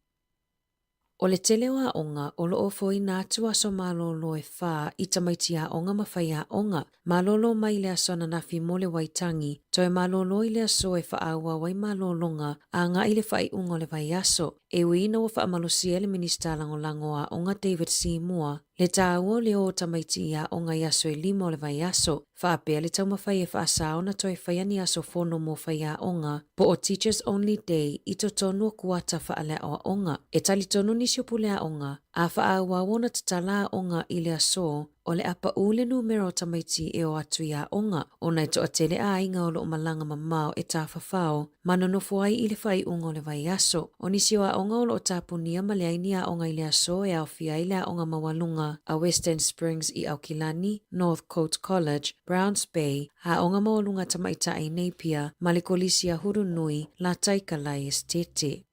O le tele o aoga o lo o foina atu aso malolo e fa i tamaiti aoga ma faiaoga, malolo mai i le aso ananafi mo le Waitangi, toe malolo i le aso e faaauau ai malologa agai i le faaiuga o le vaiaso. E ui ina ua faamalosia e le Minisita Lagolago o Aoga David Seymour le taua o le o o tamaiti i aoga i aso e lima o le vaiaso, faapea le taumafai e faasā ona toe faia ni aso fono mo faiaoga po o Teachers Only Day i totonu o kuata faaleaoaoga. E talitonu nisi o puleaoga, a faaauau ona tatala aoga i le aso, o le a paʻū le numera o tamaiti e o atu i aoga, ona e toatele aiga o lo o malaga mamao e tafafao ma nonofo ai i le faaiuga o le vaiaso. O nisi o aoga o lo o tapunia ma leai ni aoga i le aso e aofia ai le Aoga Maualuga a Western Springs i Aukilani, Northcote College, Browns Bay, Aoga Maualuga Tamaitai i Napier, ma le Kolisi a Hurunui, Lataikalae Esitete.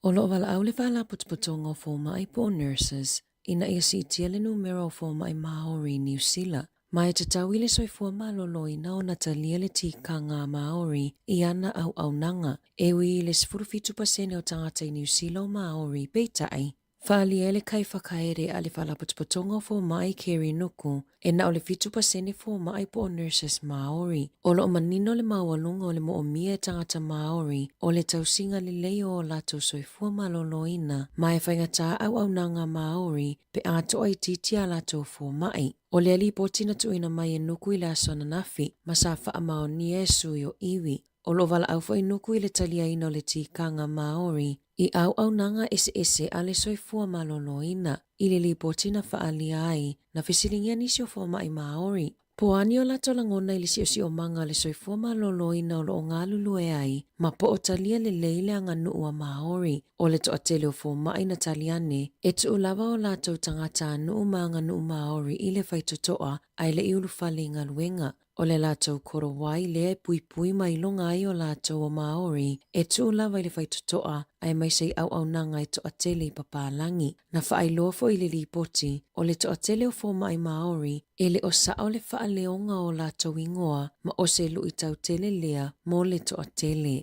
O lo o valaau le Faalapotopotoga o Fomai po o Nurses ina ia siitia le numera o fomai Māori i Niu Sila, ma e tatau i le soifua maloloina ona talia le tikanga a Māori i ana auaunaga. E ui i le 17% o tagata i Niu Sila o Māori, peitai, Faaalia ai le kaiwhakaere a le Faalapotopotoga o Fomai Kerry Nuku, e na o le 7% fomai po o nurses Māori. O lo o manino le maualuga o le moomia e tagata Māori o le tausiga lelei o o latou soifua maloloina ma e faigata auaunaga Māori pe a toaitiiti a latou fomai. O lea lipoti na tuuina mai e Nuku i le aso ananafi ma sa faamaonia e sui o iwi. O lo o valaau foi Nuku i le taliaina o le tikanga Māori i auaunaga eseese a le soifua maloloina. I le lipoti na faaalia ai, na fesiligia nisi o fomai Māori, po o a ni o latou lagona i le siosiomaga a le soifua maloloina o lo o galulue ai, ma po o talia lelei le aganuu a Māori. O le toatele o fomai na tali ane, e tuu lava o latou tagatanuu ma aganuu Māori i le faitotoa ae le i ulufale i galuega. O le latou korowai lea e puipui ma iloga ai o latou o Māori e tuu lava i le faitotoa aemaise i auaunaga e toatele i papalagi. Na faailoa foi i le lipoti, o le toatele o fomai Māori e le o sao le faaleoga o latou igoa ma o se luitau tele lea mo le toatele.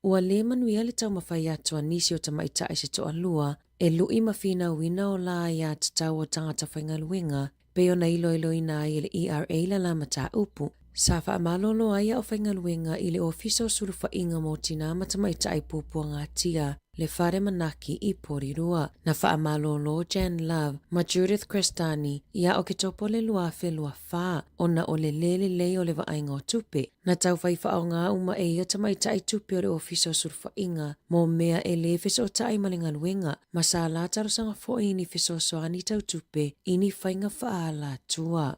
Ua le manuia le taumafai atu a nisi o tamaitai se toalua e lui ma finauina o la aiatatau o tagata faigaluega pei ona iloiloina ai e le ERA la la mataupu. Sa faamalolo ai au faigaluega i le Ofisa o Sulufaiga mo Tinā ma Tamaitai Puapuagatia. le Fale Manaki i Porirua. Na faamalōlō Jan Love ma Judith Crestani ia Oketopa o le 2024 ona o le lē lelei o le vaaiga o tupe. Na taufai faaaoga uma e ia tamaitai tupe o le Ofisa o Sulufaiga mo mea e lē fesootai ma le galuega ma sa la talosaga foi i ni fesoasoani tau tupe i ni faiga faaalatua.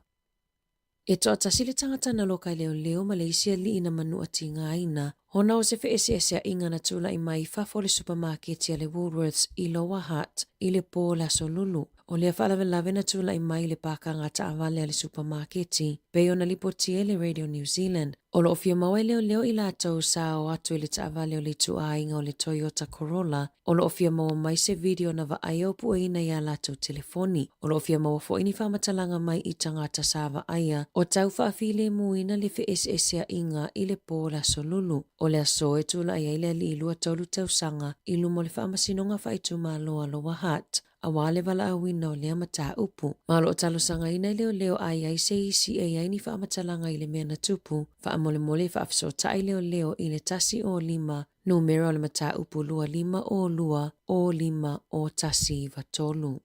E toatasi le tagata na loka i leoleo ma le isi alii na manua tigaina ona o se feeseeseaiga na tula'i mai i fafo o le supamaketi a le Woolworths i Lower Hutt i le pō o le Aso Lulu. O lea faalavelave na tula'i mai i le pakaga taavale a le supamaketi, pei ona lipotia e le Radio New Zealand. O loo fia maua e leoleo i latou sa o atu i le taavale o le ituaiga o le Toyota Corolla. O loo fia maua mai se video na vaaia o pueina iā latou telefoni. O loo fia maua foi ni faamatalaga mai i tagata sa vaaia o tau faafilemuina le feeseeseaiga i le pō o le Aso Lulu. O le aso e tula'i ai le alii 23 tausaga i luma o le Faamasinoga Faaitumalo a Lower Hutt auā le valaauina o lea mataupu. Ma o loo talosagaina e leoleo a i ai se isi e i ai ni faamatalaga i le mea na tupu, faamolemole e faafesootai leoleo i le 105 numera o le mataupu 25 o 2 o 5 o 1 9 3.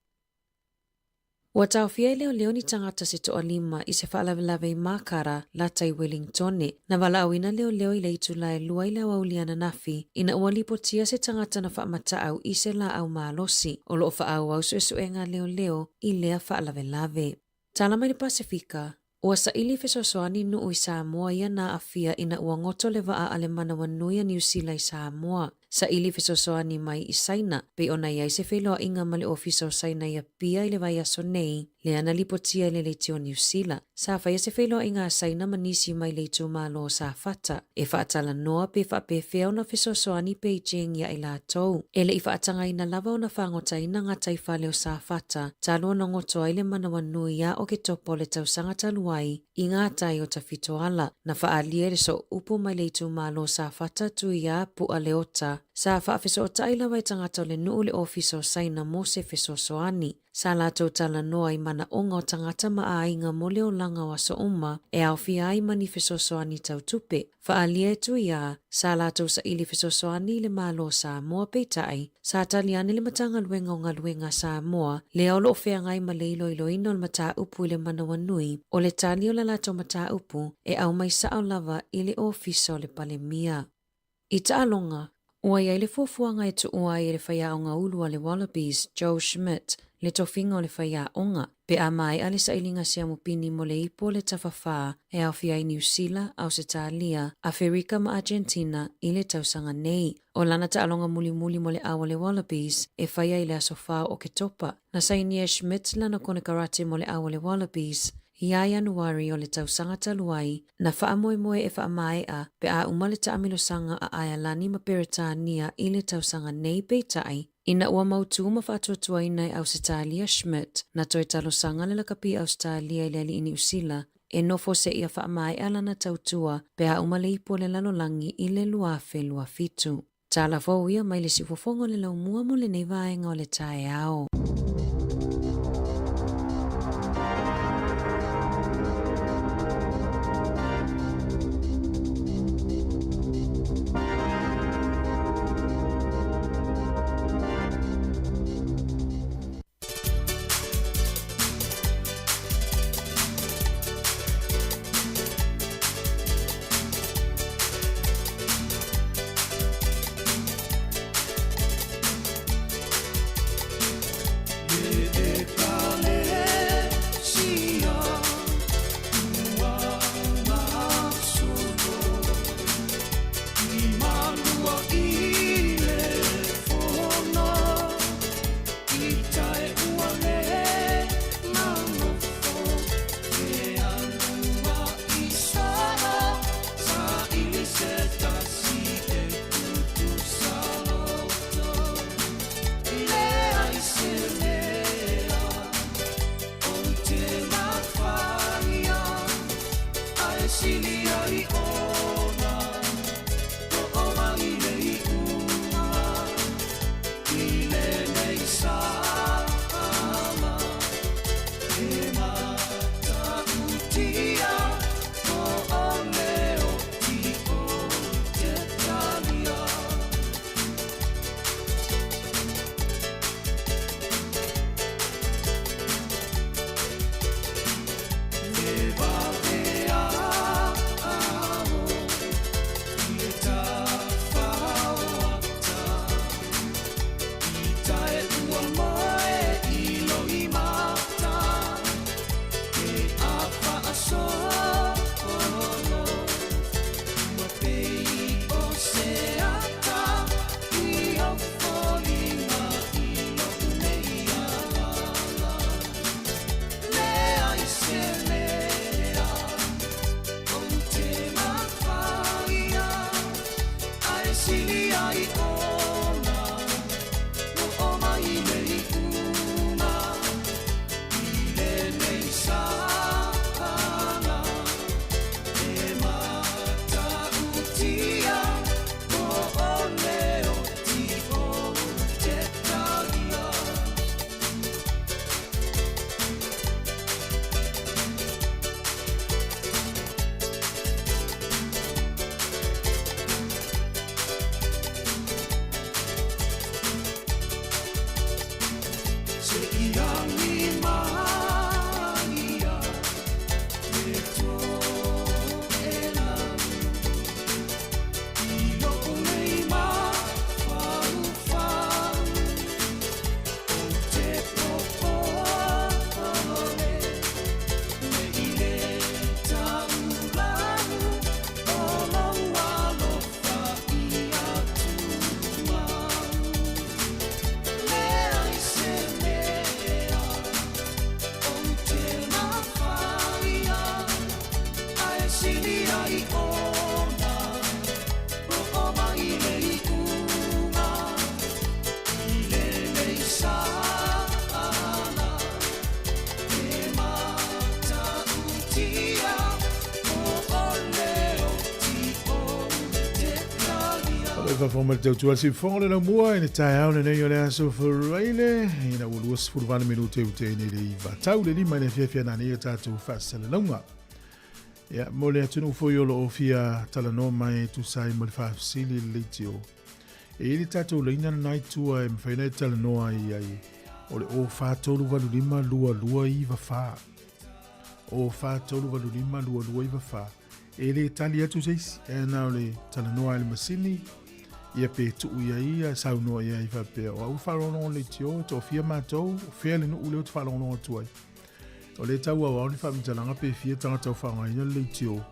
Ua taofia e leoleo ni tagata se toalima i se faalavelave i Makara, lata i Wellingtone. Na valaauina leoleo i le itula e 2 i le aoauli ananafi ina ua lipotia se tagata na faamataau i se laau malosi. O loo faaauau suesuega a leoleo i lea faalavelave. Tala mai le Pasefika, Ua saili fesoasoani nuu i Samoa ia na aafia ina ua goto le vaa a le manawanui a Niu Sila i Samoa. Saili fesoasoani mai i Saina, pei ona i ai se feiloaiga ma le Ofisa o Saina i Apia i le vaiaso nei, lea na lipotia e le leitio o Niu Sila. Sa faia se feiloaiga a Saina ma nisi mai le itumalo o Safata e faatalanoa pe faapefea ona fesoasoani Beijing iā i latou. E le i faatagaina lava ona fagotaina gataifale o Safata talu ona goto ai le manawanui iā Oketopa o le tausaga talu ai i ngā tai o Tafitoala. Na faaalia e le sooupu mai le itumalo o Safata Tuiā Pu'a Leota sa faafesootai lava e tagata o le nuu le Ofisa o Saina mo se fesoasoani. Sa latou talanoa i manaoga o tagata ma aiga mo le olaga o aso uma e aofia ai ma ni fesoasoani tau tupe. Faaalia e Tuiā, sa latou saili fesoasoani i le Malo o Samoa peitai, sa tali ane le Matagaluega o Galuega a Samoa lea o loo feagai ma le iloiloina o le mataupu i le manawanui o le tali o le latou mataupu e aumai sao lava i le Ofisa o le Palemia. I taaloga, ua i ai le fuafuaga e tuua ai e le faiaoga ulu a le Wallabies, Joe Schmidt, le tofiga o le faiaoga, pe a maea le sailiga siamupini mo le ipu o le tafafā e aofia ai Niu Sila, Ausetalia, Aferika ma Agentina i le tausaga nei. O lana taaloga mulimuli mo le au a le Wallabies e faia i le aso 4 o Oketopa. Na sainia e Schmidt lana konekarate mo le au a le Wallabies iā Ianuari o le tausaga talu ai, na faamoemoe e faamaea pe a uma le taamilosaga a Aealani ma Peretania i le tausaga nei peitai, ina ua mautū ma faatuatuaina e Ausetalia Schmidt na toe talosaga le lakapi Ausetalia i le alii Niu Sila e nofo seia faamaea lana tautua pe a uma le ipu o le lalolagi i le 2027. Tala fou ia mai le siufofoga o le laumua mo lenei vaega o le taeao. Faafofoga mai le tautua le siufofoga o le laumua i le taeao lenei o le aso Faraile ina ua 28 minute ua tea nei le iva tau le lima i le afiafi a nanei o tatou faasalalauga. Ia, mo le atunuu foi o lo o fia talanoa mai e tusa ai ma le faafesili i le leitio. E i ai le tatou laina lena i tua e mafai ona e talanoa ai ai o le 04385 2294. 04385 2294. E le tali atu se isi, e na o le talanoa ai le masini, ia pe tuu i ai ia saunoa i ai faapea, o au faalogologo i le leitio, e toafia matou, o fea le nuu lea ou te faalogologo atu ai. O lea e tau auau ni faamatalaga pe fia tagata o faaaogaina le leitio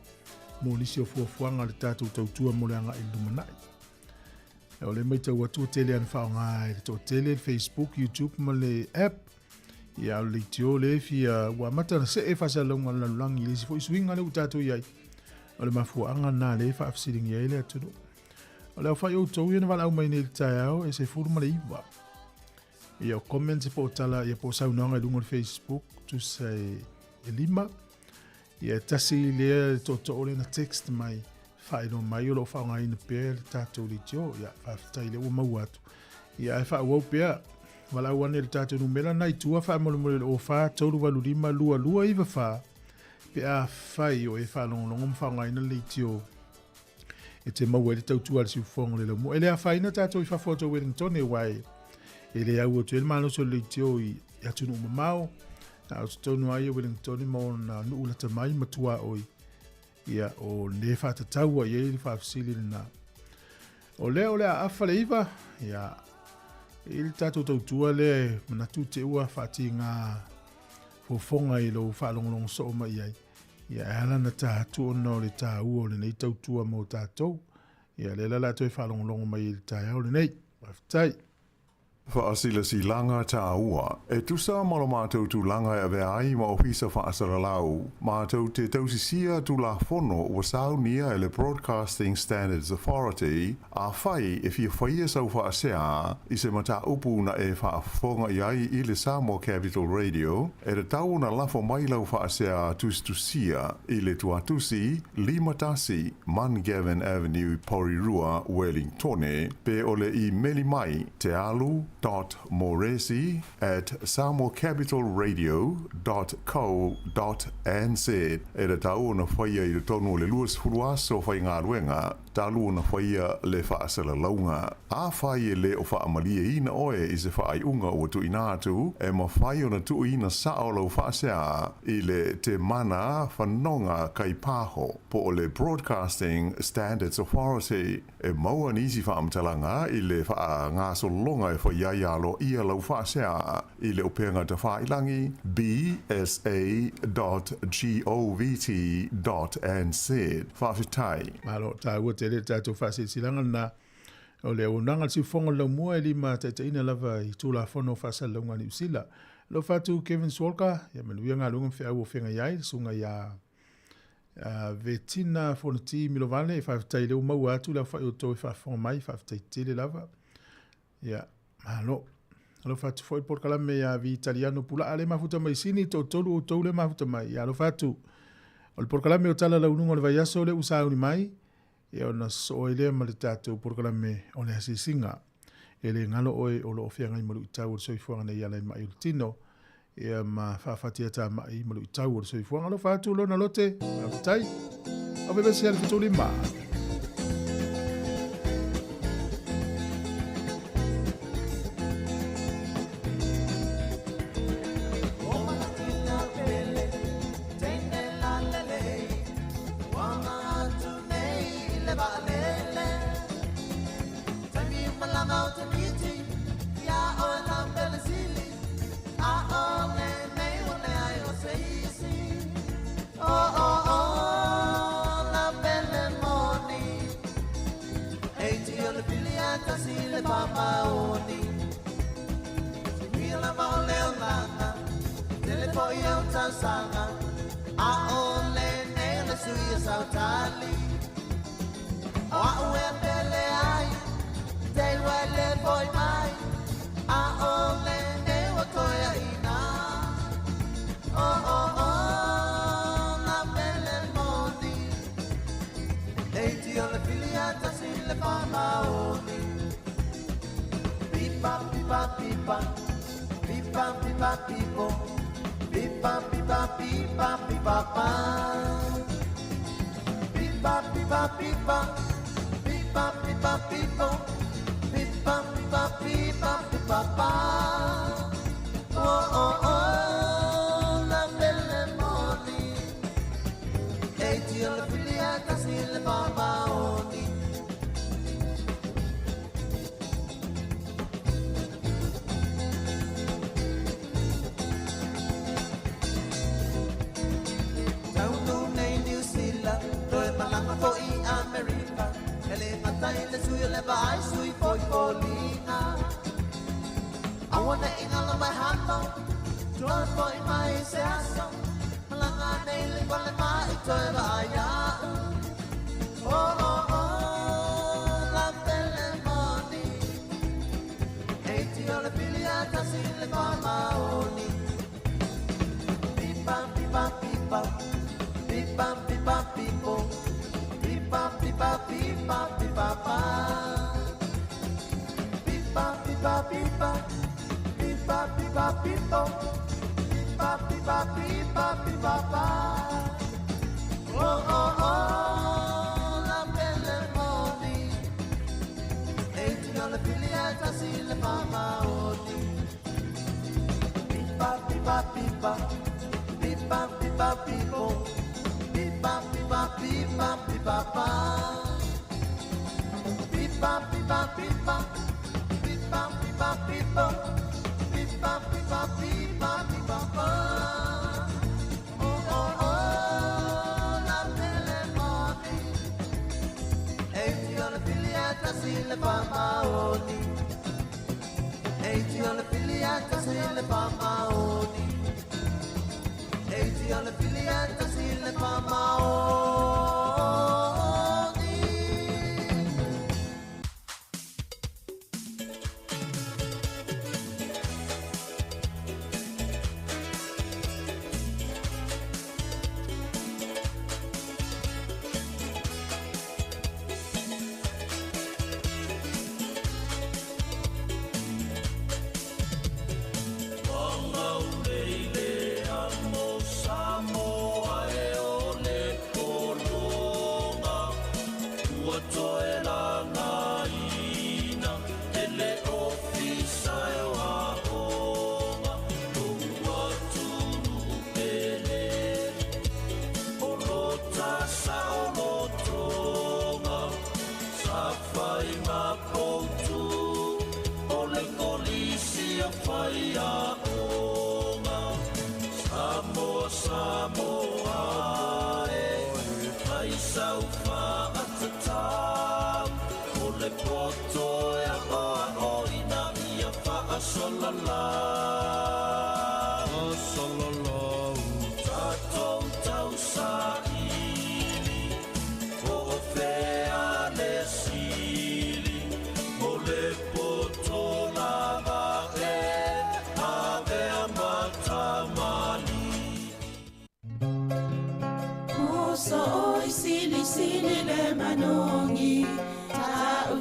mo nisi o fuafuaga a le tatou tautua mo le agai i le lumanai. O lea e matau atu ua tele lava ina faaaoga e le toatele le Facebook, YouTube ma le app. Ia, a o le leitio lea e fia, ua amata ona see faasalalauga a le lalolagi i le isi foi suiga lea ua tatou i ai. O le mafuaaga lena lea e faafesiligia ai le atunuu. O le aofai o outou ia na valaau mai nei i le taeao e 19. Ia o comments po o tala ia po o saunoaga i luga o le Facebook tusa e, e lima. Ia e tasi lea le tootoo lea na text mai faailoa mai o lo o faaaogaina pea le tatou leitio. Ia faafetai lea ua maua atu. Ia ae faaauau pea valaau ane le tatou numera na i tua faamolemole le 04 385 2294 pe afai o e faalogologo ma faaaogaina le leitio e te maua ai le tautua a le siufofoga o le laumua. E le afaina tatou i fafo atu o Wellington aua e, e le au atu ai le malosi o le leitio i atunuu mamao, a o totonu lava ia o Wellington ma ona nuu lata mai ma tuaoi, ia o le faatatau ai ai le faafesili lena. O lea o le a afa le iva, ia i le tatou tautua lea e manatu te ua faatiga fofoga i lou faalogologo soo mai i ai. Ia, e ala ona ta atu ona o le taua o lenei tautua mo tatou. Ia, lea la o le a toe faalogologo mai i le taeao lenei. Faafetai. Faasilasilaga taua, e tusa ma lo matou tulaga e avea ai ma Ofisa Faasalalau, matou te tausisia Tulafono ua saunia e le Broadcasting Standards Authority, Afai e fia faia sau faasea i se mataupu na e faafofoga i ai i le Samoa Capital Radio, e tatau ona lafo mai lau faasea tusitusia i le tuatusi 51 Mungavin Avenue, Porirua, Wellingtone, pe o le imeli mai tealu dot moresi at samoacapitalradio dot co dot nz. E tatau ona faia i totonu o le 20 aso faigaluega talu ona faia le faasalalauga. Afai e le o faamalieina oe i se faaiuga ua tuuina atu, e mafai ona tuuina sao lau faasea i le Te Mana Whanonga Kaipaho po o le Broadcasting Standards Authority. E maua nisi faamatalaga i le faagasologa e fai ai aloaia lau faasea i le upega tafailangi bsa.govt.nz. Faafetai. Malo, taua tele le tatou faasilasilaga lena o le auaunaga a le Siufofoga o le Laumua e limataitaiina lava i Tulafono o Faasalalauga a Niu Sila. Alofa atu Kevin Swalka, ia manuia galuega ma feau o feagai ai le susuga ia Vetina Fonoti Milovale, faafetai lea ua maua atu le aofai o outou e faafofoga mai, faafetai tele lava. Ia, malo. Alofa atu foi le polokalame ia Vitaliano Pulaa le mafuta mai Sini, toatolu outou le mafuta mai. Ia alofa atu. O le polokalame o Tala Launuga o le vaiaso lea ua sauni mai, ia ona sosoo ai lea ma le tatou polokalame o le asiasiga. E le galo oe o lo o feagai ma luitau o le soifuaga nei e ala i mai o le tino, ia ma faafatiatamai ma luitau o le soifuaga. Alofa atu Lona Lote, faafetai. Au vevesi a le 75.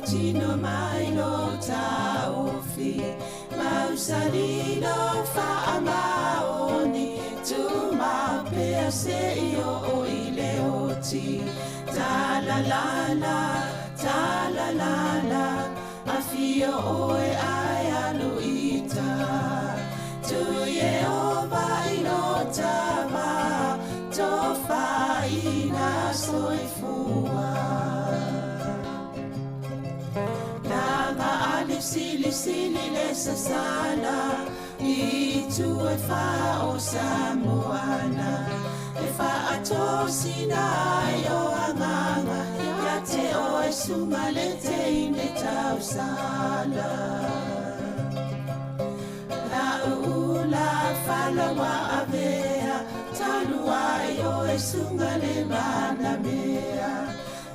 tino mai lo taofi Mausali lo faamaoni Tumau pea se'i oo i le oti Talalala, talalala Afio oe ae alu i uta Tu Ieova i lo tava Tofaina soifua Langa ali sili sili le sasala I tu e wha o Samoana E whaatosina ai o anganga Ia te oe sunga le teine tausala La uula falawa avea Talu ai oe sunga le manamea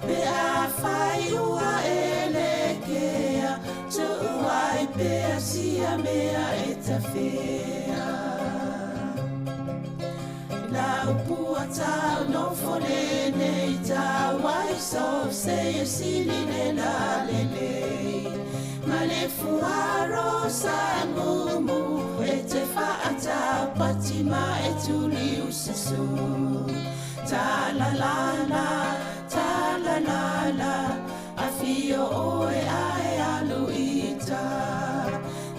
Pe a fai ua e lekea Tuu ai pea sia mea e tafea La upua tau nofo lenei tau ai so se e sili le la lelei Ma le fuaro sa mumu e te whaatau pati ma e tuli usasu Ta la la la, ta la la la Afio oe ae alu i uta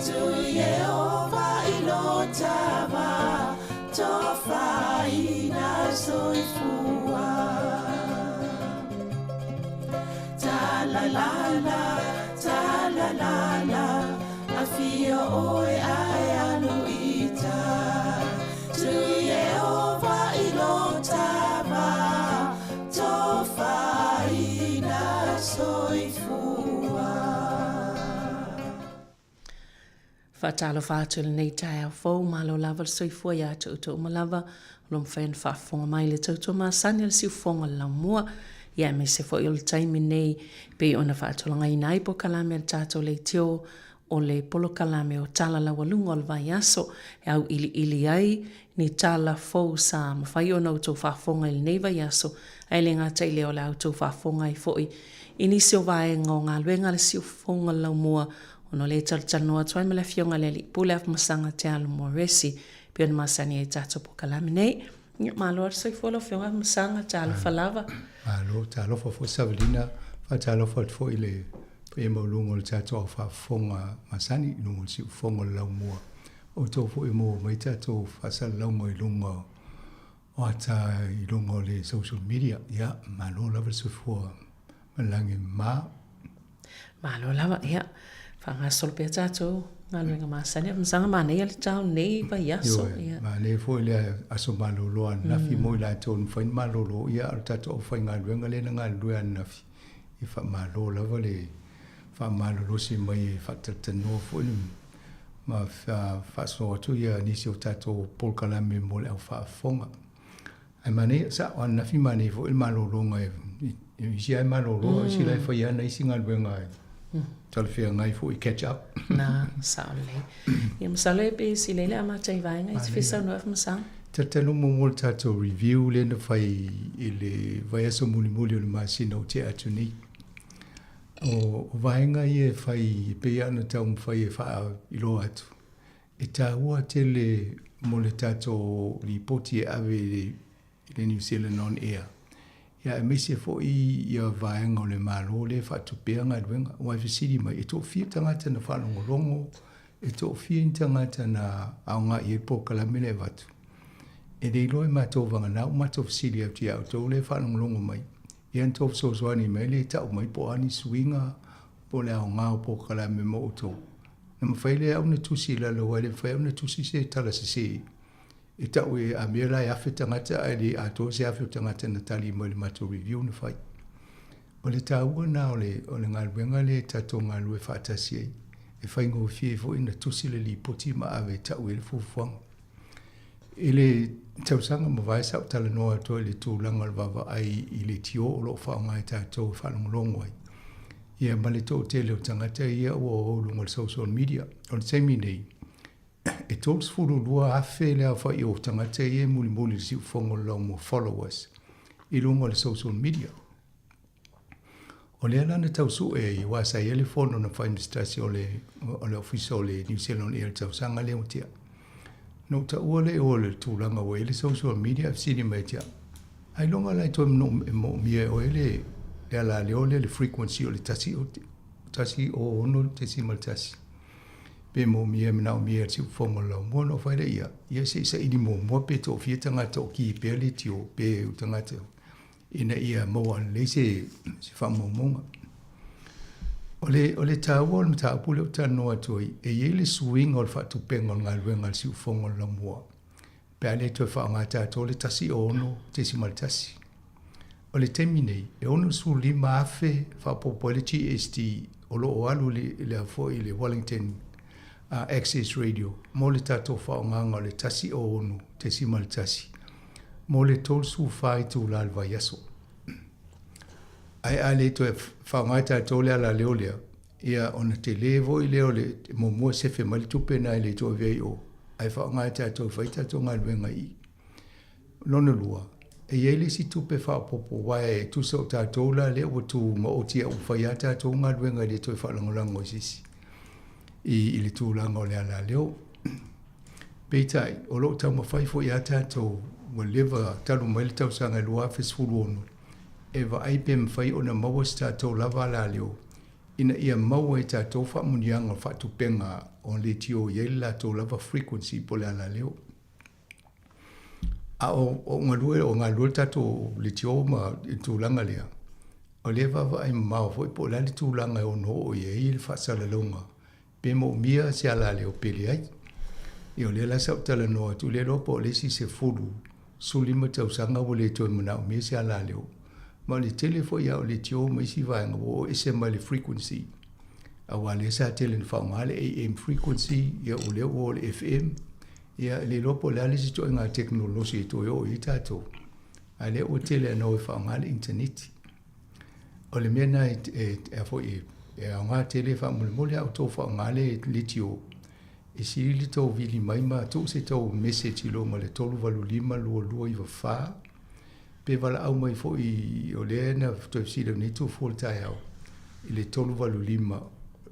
Tu Ieova i lo tava Tofaina soifua Ta la la la, ta la la la Afio oe ae alu i uta Tu Ieova i lo tava Tofaina soifua. Faatalofa atu i lenei taeao fou, malo lava le soifua ia te outou uma lava, o lo mafai ona faafofoga mai i le tautua masani a le siufofoga o le laumua, ia aemaise foi o le taimi nei pei ona faatulagaina ai polokalame a le tatou leitio o le polokalame o Tala Laualuga o le Vaiaso e auiliili ai ni tala fou sa mafai ona outou faafofoga i lenei vaiaso, ae le gata i lea o le a outou faafofoga ai foi i nisi o vaega o galuega a le siufofoga o le laumua ona o lea e talatalanoa atu ai ma le Afioga i le Alii Pule Afamasaga Te Alo Moresi pei ona masani ai i tatou polokalame nei. Ia, malo lava le soifua lau Afioga Afamasaga, talofa lava. Malo, talofa foi Savelina, faatalofa atu foi i le paia maualuga o le tatou au faafofoga masani i luga o le siufofoga o le laumua. Outou foi e maua mai tatou faasalalauga i luga o ata i luga o le social media. Ia, malo lava le soifua ma le lagi e mama. Malo lava, ia, faagasolo pea tatou galuega masani. Afamasaga manaia le tao nei vaiaso. Ioe, ia. Manaia foi le aso malolo ananafi mo i latou na mafai ona malolo, ia, a o le tatou aufaigaluega lea na galulue ananafi, ia faamalo lava le faamalolosi mai e faatalatalanoa foi le ma faasoa atu ia nisi o tatou polokalame mo le au faafofoga. Ae manaia, sao ananafi manaia foi le malologa e isi lava e malolo, isi la e fai ana isi galuega e talafeagai foi catch up. Na, sao lelei. Ia masalo e pe sili ai le amata i vaega i te fia saunoa Afamasaga. Talitalu muamua le tatou review lea na fai i le vaiaso mulimuli o le masina ua tea atu nei. O vaega ia e fai e pei lava ona taumafai e faailoa atu, e taua tele mo le tatou lipoti e ave i le New Zealand On Air, ia aemaise foi ia vaega o le Malo lea e faatupea galuega. Aua e fesili mai, e toafia tagata na faalogologo, e toafia ni tagata na aoga i ai le polokalame lea e avatu. E le iloa e matou vagana ua matou fesili atu ia outou lea e faalogologo mai, Ia na tou fesoasoani mai le tau mai po o a ni suiga po o le aoga o polokalame mo outou. Na mafai lea au na tusi i lalo aua e le mafai au na tusi se tala sese e tau e a mea la e 1000 tagata ae le atoa se 1000 o tagata na tali mai i le matou review na fai. O le taua na o le o le galuega lea e tatou galulue faatasi ai e faigofie ai foi na tusi le lipoti ma ave e tau i ai le fuafuaga. I le tausaga mavae sa ou talanoa atu ai i le tulaga o le vaavaai i le tio o lo o faaaoga e tatou e faalogologo ai, ia ma le toatele o tagata ia ua o i luga o le social media. O le taimi nei, e 32,000 le aofai o tagata ia e mulimuli i le siufofoga o le laumua, followers, i luga o le social media. O lea la na tau su'e ai aua sa i ai le fono na fai ma se tasi o le o le Ofisa o le New Zealand Air i le tausaga lea ua tea. Na ou taua lea i o i le tulaga ua i ai le social media ae fesili mai ia te au, Ailoga la e toe moomia e oe le le alaleo lea le frequency o le 106.1 pe moomia e manaomia e le siufofoga o le laumua? Ona ou fai lea, Ia, ia se i saili muamua pe toafia tagata o ki pea leitio pe o tagata ina ia maua lelei se faamaumauga. O le, o le taua o le mataupu lea ou te talanoa atu ai, e i ai le suiga o le faatupega o le galuega a le siufofoga o le laumua, pe a le toe faaaoga tatou le 16.1. O le taimi nei, e 65,000 faaopoopo ai le GST o lo o alu i le foi i le Wellington Access Radio mo le tatou faaaogaga o le 16.1 mo le 34 itula o le vaiaso. Ae a le toe faaaoga e tatou le alaleo lea, ia ona tele foi lea o le muamua sefe mai le tupe lena e le toe avea i o, ae faaaoga e tatou e fai tatou galuega i i. Lona lua, e i ai le isi tupe faaopoopo aua e tusa o tatou la lea ua tumaoti a ua fai lava tatou galuega e le toe faalagolago i se isi i le tulaga o le alaleo. Peitai, o lo o taumafai foi lava tatou ua leva talu mai le tausaga e 2016 e vaai pe mafai ona maua se tatou lava alaleo ina ia maua e tatou faamuniaga o faatupega o leitio i ai le latou lava frequency po o le alaleo. A o galue, o galulue le tatou leitio ma le tulaga lea, o lea e vaavaai mamao foi po o le a le tulaga e ono oo i ai le faasalalauga, pe moomia se alaleo pe leai. Ia o lea la sa ou talanoa atu, le iloa po o le isi 10, 15 tausaga ua le toe manaomia se alaleo. Ma o le tele foi lava o leitio ma isi vaega ua oo ese mai le frequency, aua o lea sa tele ina faaaoga le AM frequency, ia o lea ua oo i le FM. Ia, e le iloa po o le a le isi ituaiga tekonolosi e toe oo i ai tatou, a o lea ua tele lava ina o e faaaoga le initaneti. O le mea lena e foi e aoga tele faamolemole a outou faaaoga le leitio, e sili le tou vili mai ma tuu se tou message i luga o le 385 2294 pe valaau mai foi o lea na toe fesili atu nei Tufua i le taeao i le 385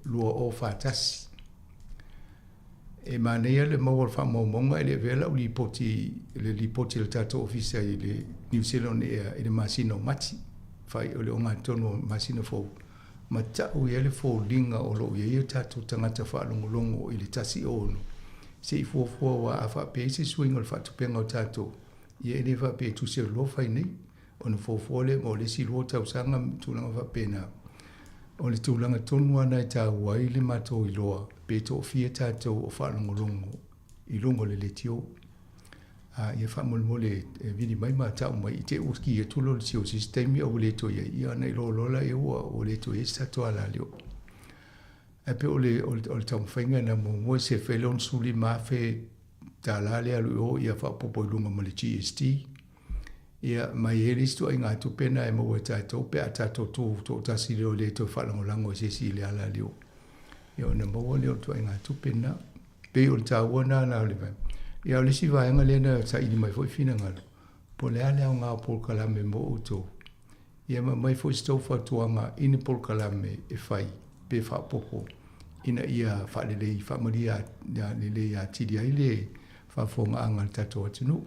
2041. E manaia le maua o le faamaumauga e le avea lau lipoti, le lipoti a le tatou ofisa i le New Zealand Air i le masina o Mati, fai o le ogatotonu o masina fou, ma tau i ai le foliga o lo o i ai o tatou tagata faalogologo i le 1 6, se i fuafua aua a faapea i se suiga o le faatupeina o tatou, ia e le faapea e tusi atu loa fai nei, ona fuafua lea mo le isi 2 tausaga ma tulaga faapena. O le tulaga tonu lava lena e taua ai le matou iloa pe toafia tatou o faalogologo i luga o le leitio. A ia faamolemole e vili mai ma tau mai i te i ua ki atu loa le tio i se isi taimi ae ua le toe i ai, ia ona iloa loa lea ua le toe i ai se tatou alaleo. Ae pei o le o le taumafaiga lena muamua se fai le $65,000 lea alu i o ia faaopoopo i luga ma le GST. Ia, ma e i ai le isi ituaiga tupe lena e maua e tatou pe a tatou tu toatasi loa e le toe faalagolago i se isi i le alaleo. Ia ona maua lea o le ituaiga tupe lena. Pei o le taua lena la o le vaega. Ia o le isi vaega lea na saili mai foi finagalo, po o le a le aoga o polokalame mo outou. Ia ma aumai foi se tou fautuaga i ni polokalame e fai pe faaopoopo ina ia faalelei, faamalie lelei atili ai le faafofogaaga a le tatou atunuu.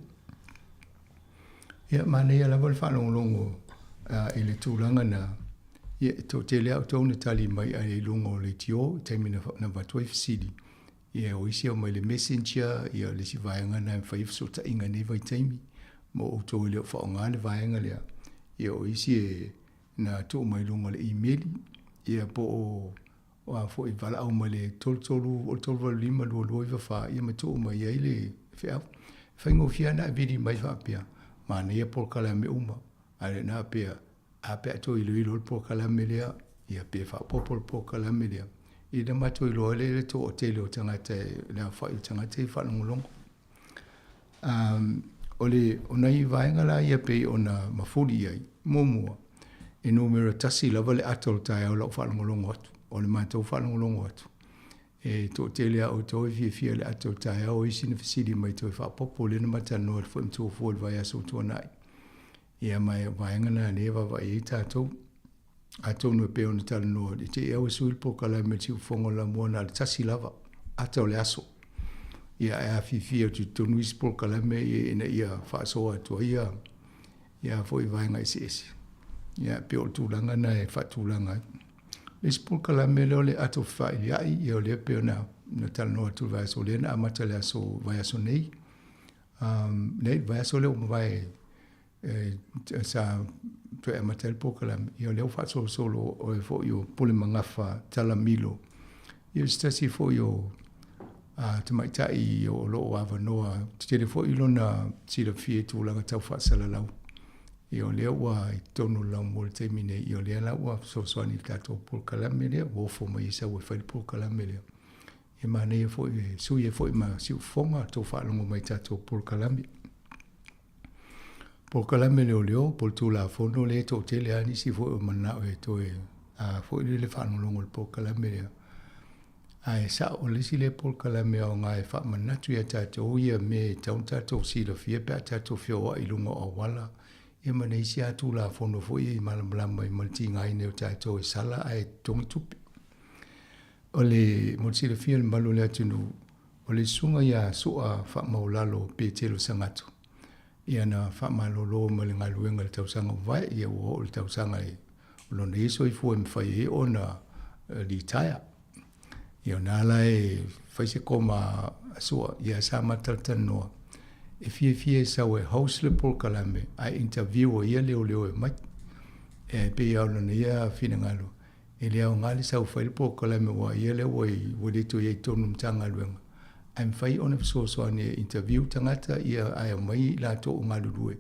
Ia, manaia lava le faalogologo i le tulaga na, ia, e toatele lava outou na tali mai i luga o leitio i taimi na avatu ai fesili. Ia, o isi e omai i le messenger, ia, o le isi vaega lena e mafai ai fesootaiga i nei vaitaimi mo outou e le o faaaoga le vaega lea. Ia, o isi e na tuu mai i luga o le imeli, ia, po o a foi valaau mai le 33 o le 385 2294, ia ma tuu mai ai le feau. E faigofie lava ona e vili mai faapea, manaia polokalame uma, ae le na pea, a pe a toe iloilo le polokalame lea, ia pe faaopoopo le polokalame lea, ina matou iloa ai lea le toatele o tagata, le aofai o tagata e faalogologo. O le o nai vaega la ia pei ona mafuli i ai, muamua, e numera tasi lava le ata o le taeao i lau faalogologo atu, o le matou faalogologo atu. E toatele lava outou e fiafia i le ata o le taeao, o isi na fesili mai toe faaopoopo, lea na ma talanoa atu foi ma Tuafua i le vaiaso ua tuanai. Ia ma o vaega na o lea e vaavaai i ai tatou. Atonu e pei ona talanoa, i te i au e sui le polokalame i le siufofoga o le laumua na o le tasi lava ata o le aso. Ia ae afifi atu i totonu isi polokalame ia ina ia faasoa atu ai ia ia foi vaega eseese. Ia pei o le tulaga na e faatulaga ai. Le isi polokalame lea o le ato fefailia'i, ia o lea pei ona na talanoa atu i le vaiaso lea na amata i le aso vaiaso nei. Nei, le vaiaso lea ua mavae sa toe amata ai le polokalame, ia o lea ua faasolosolo o e foi o Pule Magafa Talamilo, ia o se tasi foi o tamaitai o lo o avanoa tele foi lona silafia i tulaga tau faasalalau. Ia o lea ua i totonu o le laumua i le taimi nei, ia o lea la ua fesoasoani i le tatou polokalame lea, ua ofo mai ai sau e fai le polokalame lea. E manaia foi e sui ai foi ma siufofoga tou faalogo mai i tatou polokalame. Polokalame leoleo po o le Tulafono lea e toatele lava nisi foi o mananao e toe a foi lele faalogologo i le polokalame lea. Ae sao o le isi lea polokalame aoga e faamanatu ia tatou ia mea e tatau ona tatou silafia pe a tatou feoai i luga o auala ia ma nisi lava Tulafono foi e malamalama ai ma le tigaina o tatou e sala ae totogi tupe. O le mo le silafia e le mamalu o le atunuu, o le susuga ia Su'a Faamaulalo Petelo Sagatu, ia na faamalolo mai le galuega i le tausaga ua mavae, ia ua oo i le tausaga e o lona ia soifua e mafai ai ona litaea. Ia o na la e fai se koma a Su'a, ia sa ma talatalanoa, e fiafia e sau e host le polokalame ae interview ai ia leoleo e omai. E pei lava o lona ia finagalo, E le aoga le sau fai le polokalame aua ia lea ua i ua le toe i ai i totonu o Matagaluega, ae mafai ona fesoasoani e interview tagata ia ae aumai i latou o galulue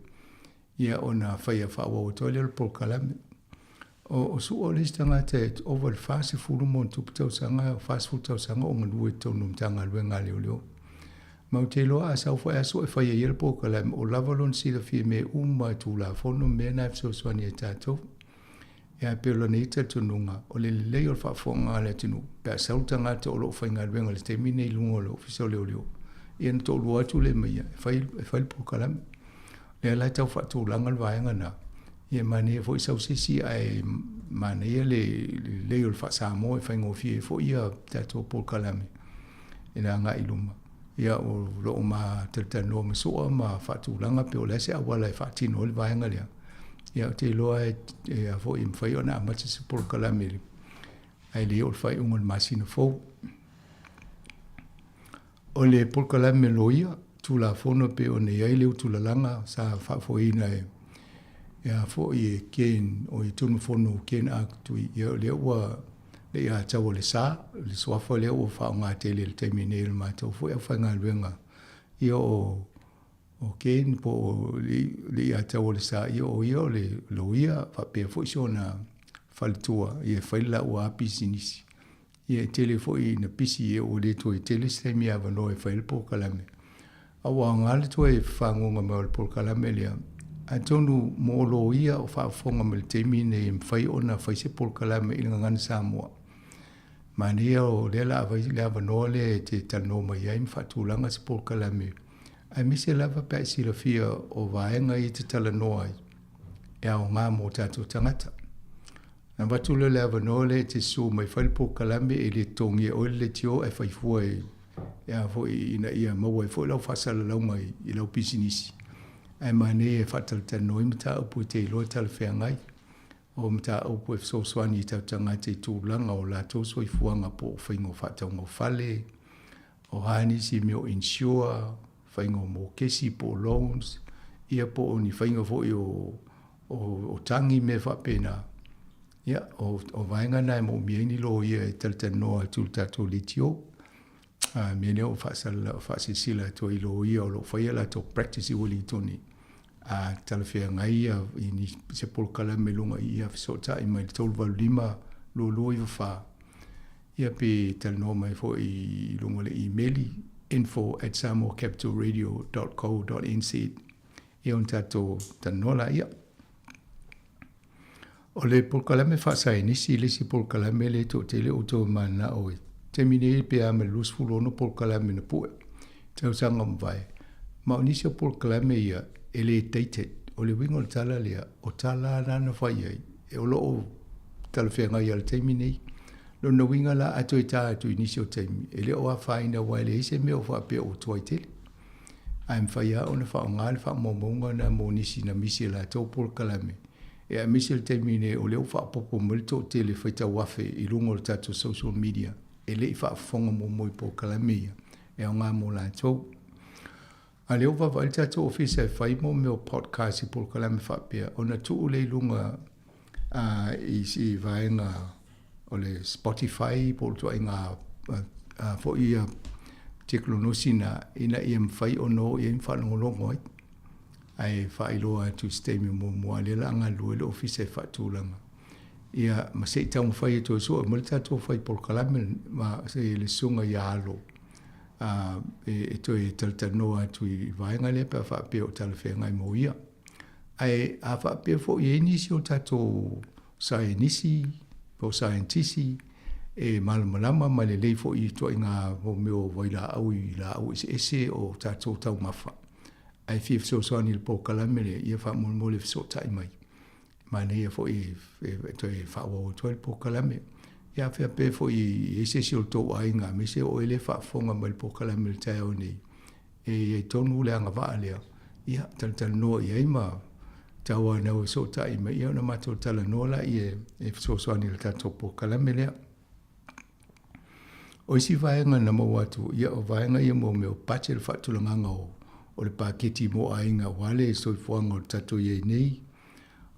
ia ona faia faaauau atu ai lea o le polokalame. O Su'a o le isi tagata e ova i le 40 ma ona tupu tausaga, 40 tausaga o galue i totonu o Matagaluega a Leoleo. Ma ou te iloa a sau foi lava Su'a e fai e ia le polokalame, o lava lona silafia i mea uma i Tulafono ma mea na e fesoasoani ai ia tatou. Ia, pei o lona ia talitonuga, o le lelei o le faafofoga a le atunuu, pe a sau le tagata o lo o faigaluega i le taimi lenei i luga o le Ofisa o Leoleo, ia ona toalua atu lea ma ia e fai, e fai le polokalame. O lea la e tau faatulaga le vaega lena, ia e manaia foi sau se isi ae manaia le lelei o le faa-Samoa e faigofie ai foi ia tatou polokalame i le agai i luma. Ia o lo o ma talatalanoa ma Su'a ma faatulaga pe o le a se auala e faatino ai le vaega lea. Ia ou te iloa e, e a foi e mafai ona amata se polokalame ae le oo i le faaiuga o le masina fou. O le polokalame loia, Tulafono pei ona i ai le utulalaga sa faafoeina e e a foi e Ken o i Tunumafono Ken Akutui, ia o lea ua le ia taua le sa, le suafa lea ua faaaoga tele i le taimi nei e le matou foi aufaigaluega, ia o o Ken po o le ia taua le sa, ia o ia o le loia faapea foi si ona faletua ia e fai le laua pisinisi. Ia e tele foi ina pisi ia ua le toe tele se taimi avanoa e fai ai le polokalame. A ua aoga le toe fagoga mai o le polokalame lea, atonu mo loia o faafofoga mai i le taimi lenei e mafai ona fai se polokalame i le Gagana Samoa. Manaia o lea la avai le avanoa lea e te talanoa mai ai ma faatulaga se polokalame, aemaise lava pe a e silafia o vaega ia e te talanoa ai e aoga mo tatou tagata. Na avatu lea o le avanoa lea e te susu mai fai le polokalame e le totogia oe le leitio ae fai fua e e a foi ina ia maua ai foi lau faasalalauga i lau pisinisi. Ae manaia e faatalatalanoa ai mataupu e te iloa e talafeagai o mataupu e fesoasoani i tatou tagata i tulaga o latou soifuaga po o faiga o faatauga o fale, o a nisi mea o insure, faiga o mokesi po o loans, ia po o ni faiga foi o o tagi mea faapena. Ia, o vaega na e moomia ai ni loia e talatalanoa atu i le tatou leitio. A mea lea o faasilasila atu ai i loia o lo o faia latou practice i Uelintone, a talafeagai ia i ni se polokalame i luga i ia fesootai mai le 385 2294, ia pe talanoa mai foi i luga o le imeli info@samoacapitalradio.co.nz, ia ona tatou talanoa laia. O le polokalame faasaienisi le isi polokalame lea e toatele outou e mananao i taimi nei pe a ma le 26 polokalame na pue tausaga ua mavae. Ma o nisi o polokalame ia e le dated. O le uiga o le tala lea, o tala lava na fai ai, e o lo o talafeagai lava i le taimi nei. Lona uiga la, a toe ta atu i nisi o taimi, e le o afaina aua e leai se mea o faapea ua tuai tele. Ae mafai lava ona faaaoga le faamaumauga lena mo nisi na misi e latou polokalame, e aemaise le taimi nei o lea ua faaopoopo mai le toatele faitau afe i luga o le tatou social media e le i faafofoga muamua i polokalame ia, e aoga mo latou. A o lea ua vaavaai le tatou ofisa e fai mo mea o podcast i polokalame faapea, ona tuu lea i luga i si vaega o le Spotify po o le ituaiga foi ia tekonolosi na ina ia mafai ona o i ai ma faalogologo ai. Ae faailoa atu i se taimi muamua, a o lea o le a galulue le ofisa e faatulaga. Ia, ma se i taumafai e toe sue mai le tatou fai polokalame ma le susuga ia Alo e toe talatalanoa atu i vaega lea pe a faapea o talafeagai mo ia. Ae a faapea foi e i ai nisi o tatou saienisi po o saienitisi e malamalama ma lelei foi i ituaiga mea o vailaau i laau eseese o tatou taumafa, ae fia fesoasoani i le polokalame lea, ia faamolemole fesootai mai. Manaia foi e toe faaauau atu ai le polokalame. Ia a faapea foi e i ai se isi o le tou aiga aemaise o oe lea e faafofoga mai i le polokalame i le taeao nei, e i ai tonu le agavaa lea, ia talatalanoa i ai ma tauanau e fesootai mai, ia ona matou talanoa lea e fesoasoani i le tatou polokalame lea. O isi vaega na maua atu, ia o vaega ia mo mea o budget, le faatulagaga o le paketi mo aiga aua le soifuaga o le tatou i ai nei,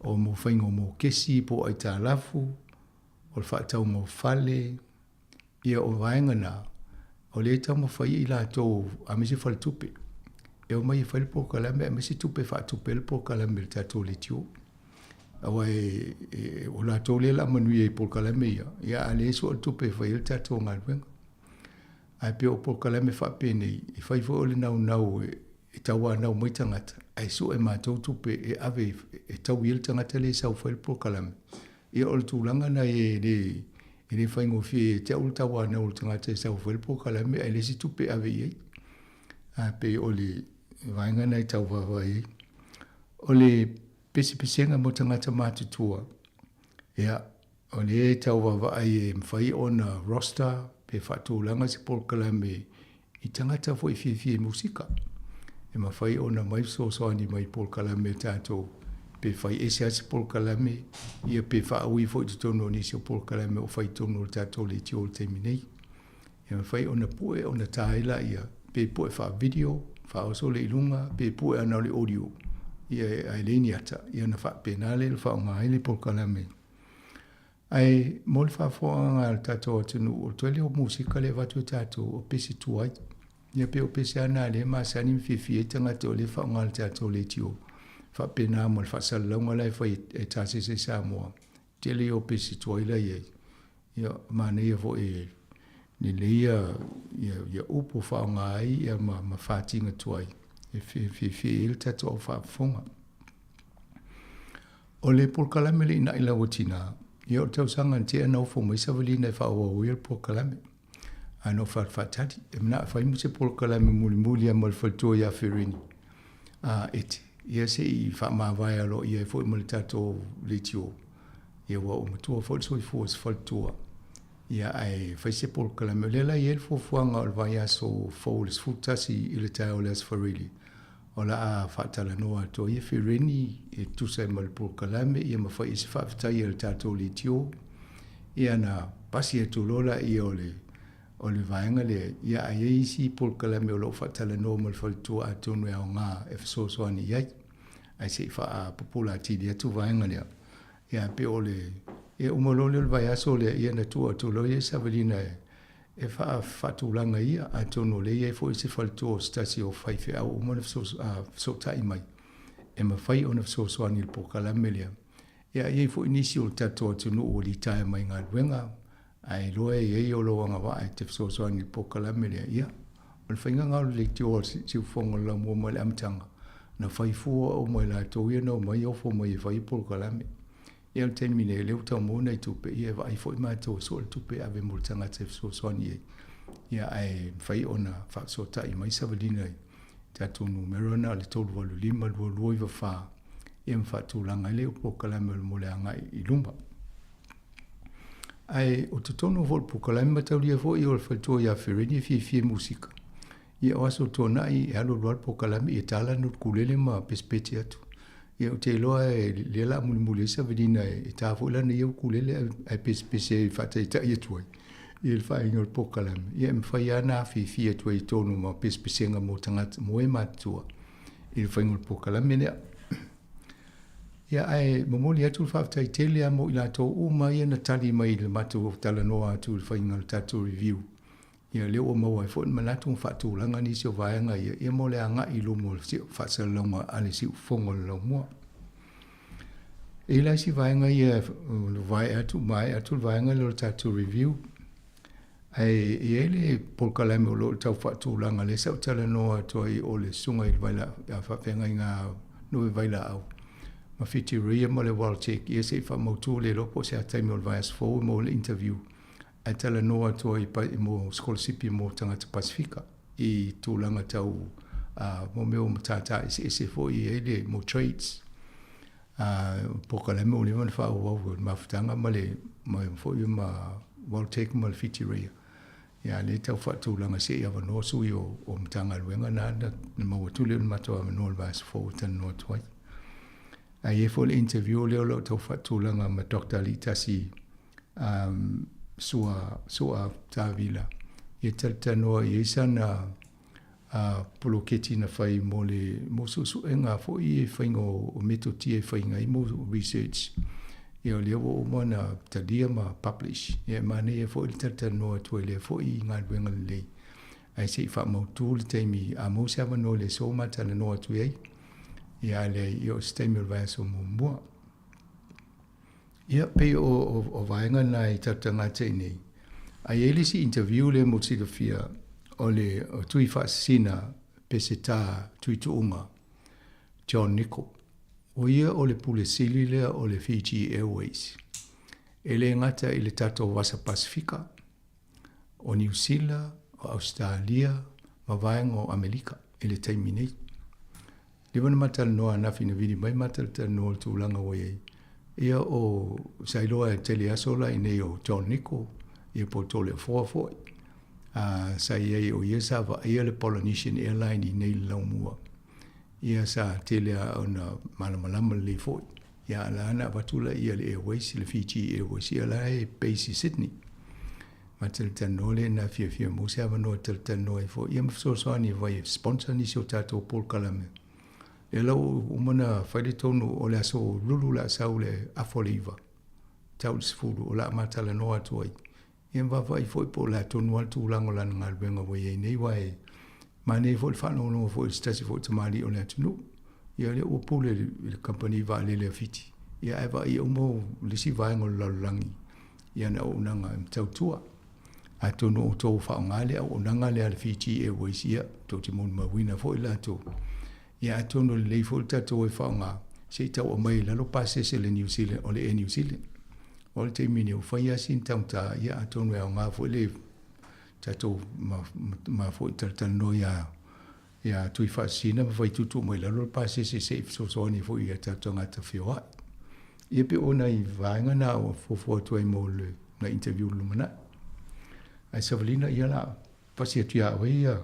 o mo faiga o mokesi po o aitalafu, o le faatauga o fale, ia o vaega na, o lea e taumafai i latou aemaise faletupe e omai e fai le polokalame aemaise tupe e faatupe ai le polokalame i le tatou leitio. Aua e, e, o latou lea o le a manuia i polokalame ia, ia a lea e sua le tupe e fai ai le tatou galuega. Ae pei o polokalame faapenei, e fai foi o le naunau e, e tauanau mai tagata, ae sue matou tupe e ave e taui ai le tagata lea e sau e fai le polokalame. Ia o le tulaga lena e le, e le faigofie ia te au le tauanau o le tagata e sau e fai le polokalame ae leai se tupe e ave i ai. Ae pei o le vaega lena e tau vaavaai ai. O le pesepesega mo tagata matutua, ia, o lea e tau vaavaai e mafai ona roster pe faatulaga se polokalame i tagata foi e fiafia i musika. E mafai ona mai fesoasoani mai i polokalame a tatou, pe fai ese lava se polokalame, ia pe faaui foi i totonu o nisi o polokalame o fai i totonu o le tatou leitio i le taimi nei. E mafai ona pue ona ta ai laia, pe pue faa-video, faaoso lea i luga, pe pue lava na o le audio, ia ae leai ni ata, ia ona faapena lea ona faaaoga ai le polokalame. Ae mo le faafofogaaga a le tatou atunuu, o le tele o musika lea e avatu e tatou, o pese tuai. Ia pei o pese lava na lea e masani ma fiafia ai tagata o lea e faaaoga e le tatou leitio. Faapena ma le faasalalauga la e fai e Tasese i Samoa, tele ia o pese tuai la e i ai. Ia, manaia foi lelei ia upu faaaoga ai ia ma fatiga tuai e fiafia ai le tatou au faafofoga. O le polokalame le Ina'i Lau o Tina, ia o le tausaga na tea na ofo mai savalina e faaauau ai le polokalame. Ae na ou faatali, e manao e fai mo se polokalame mulimuli lava ma le faletua ia Ferini a Ete, ia se i faamavae aloaia ai foi ma le tatou leitio. Ia ua ou matua foi le soifua o se faletua, ia ae fai se polokalame. O lea la e i ai le fuafuaga o le vaiaso fou i le 11 i le taeao o le Aso Faraile, o le a faatalanoa atu ai e Fereni e tusa ai ma le polokalame, ia ma fai ai se faafetai a le tatou leitio. Ia na pasi atu loa laia o le o le vaega lea, ia ae i ai isi polokalame o lo o faatalanoa ma le faletua atonu e aoga e fesoasoani i ai. Ae se i faapupula atili atu vaega lea. Ia pei o le, ia uma loa lea o le vaiaso lea, ia na tuu atu loa ia savalina e faatulaga ia, atonu o lea e i ai foi se faletua o se tasi o faifeau ua uma ona fesootai mai, e mafai ona fesoasoani i le polokalame lea. Ia e i ai foi nisi o le tatou atunuu ua litaea mai galuega, ae iloa e i ai o lou agavaa e te fesoasoani i le polokalame lea, ia, o le faiga lena o le leitioa o le siufofoga o le laumua mai le amataga, na fai fua uma e latou ia na omai ofo mai e fai polokalame. Ia o le taimi nei, o lea ua tau maua nai tupe, ia e vaai foi matou e sue le tupe e ave mo le tagata e fesoasoani ai, ia ae mafai ona faafesootai mai savalina i tatou numera na o le 385 2294, ia ma faatulaga ai lea o polokalame mo le agai i luma. Ae o totonu foi o le polokalame mataulia foi o le faletua ia Fereni e fiafia i musika. Ia o aso tuanai e alu alu lava le polokalame ia ta lana ukulele ma pesepese atu. Ia ou te iloa e lea la mulimuli ai Savelina e ta foi lana ia ukulele ae pesepese e faataitai atu ai i le faaiuga o le polokalame. Ia e mafai lava ona afifi atu ai i totonu ma pesepesega mo tagata mo e matutua i le faiga o le polokalame lea. Ia ae momoli atu le faafetai tele lava mo i latou uma ia na tali mai i le matou talanoa atu i le faiga o le tatou review. Ia lea ua maua ai foi le manatu ma faatulaga nisi o vaega ia, ia mo le agai i luma o le faasalalauga a le siufofoga o le laumua. E i la isi vaega ia vae atu, maea atu le vaega lea o le tatou review. Ae i ai le polokalame o lo o tau faatulaga lea sa ou talanoa atu ai o le susuga i le vaila, faafeagaiga Noe Vailaau ma Whitireia ma le WelTec ia se i faamautu le iloa po o se a taimi o le vaiaso fou e maua le interview ae talanoa atu ai i mo sikolasipi mo tagata Pasefika i tulaga tau mo mea o matata eseese foi e i ai le mo trades. Polokalame ua leva ona faaauau le mafutaga ma le ma foi ma WelTec ma le Whitireia. Ia lea tau faatulaga se i avanoa sui o Matagaluega na na maua atu lea o le matou avanoa i le vaiaso fou e talanoa atu ai. Ae i ai foi le interview lea o lo o tau faatulaga ma Doctor Aliitasi Sua Sua Tavila ia talatalanoa i ai sana poloketi na fai mo le mo suesuega foi e faiga o metotia e faiga ai mo research. Ia o lea ua uma ona talia ma publish. Ia e manaia foi le talatalanoa atu ai i lea foi galuega lelei. Ae se i faamautu le taimi a maua se avanoa i le aso ma talanoa atu i ai. Ia a leai, ia o se taimi o le vaiaso muamua. Ia, pei o vaega na i tatou tagata i inei. A i ai le isi interview lea mo silafia, o le tui faasisina Peseta Tuituunga, John Nicol. O ia o le Pule Sili lea o le Fiji Airways. E le gata i le tatou Vasa Pasefika, o Niu Sila, o Ausetalia ma vaega o Amelika i le taimi nei. Leva ona ma talanoa ananafi ina vili mai ma talatalanoa i le tulaga ua i ai. Ia o sa iloa e tele aso la i inei o John Nicol, ia po o Toleafoa foi. A, sa i ai o ia sa vaaia le Polynesian Airline i inei i le laumua. Ia sa tele lava ona malamalama lelei foi. Ia a la na avatu laia le Airways, le Fiji Airways, ia la e base i Sydney. Ma talatalanoa lea na fiafia mo se avanoa e talatalanoa ai foi, ia ma fesoasoani e fai e sponsor nisi o tatou polokalame. Lea la ua uma ona fai le tonu o le aso lulu o le a sau le afa o le 9, tau i le 10, o le a ma talanoa atu ai. Ia ma vaavaai foi po o le a tonu lava le tulaga o lana galuega ua i ai nei, aua e manaia foi le faalogologo foi i se tasi foi o tamalii o le atunuu. Ia lea ua pule i le kamupani vaalele a Fiti, ia ae vaaia uma le isi vaega o le lalolagi i ana auaunaga e matautua. Atonu o outou ua faaaoga le auaunaga lea a le Fiji Airways, ia tou te molimauina foi latou. Ia atonu e lelei foi le tatou e faaaoga se i tau aumai i lalo pasese le New Zealand, o le Air New Zealand. O le taimi nei ua fai lava sina taugata, ia atonu e aoga foi le tatou ma, ma foi talatalanoa ia ia Tuifaasisina ma fai tuutuu mai lalo le pasese se i fesoasoani foi i a tatou tagata feoai. Ia pei o nai vaega na ua fuafua atu ai mo le nai interview i le lumanai. Ae Savalina, ia la pasi atu ia oe ia.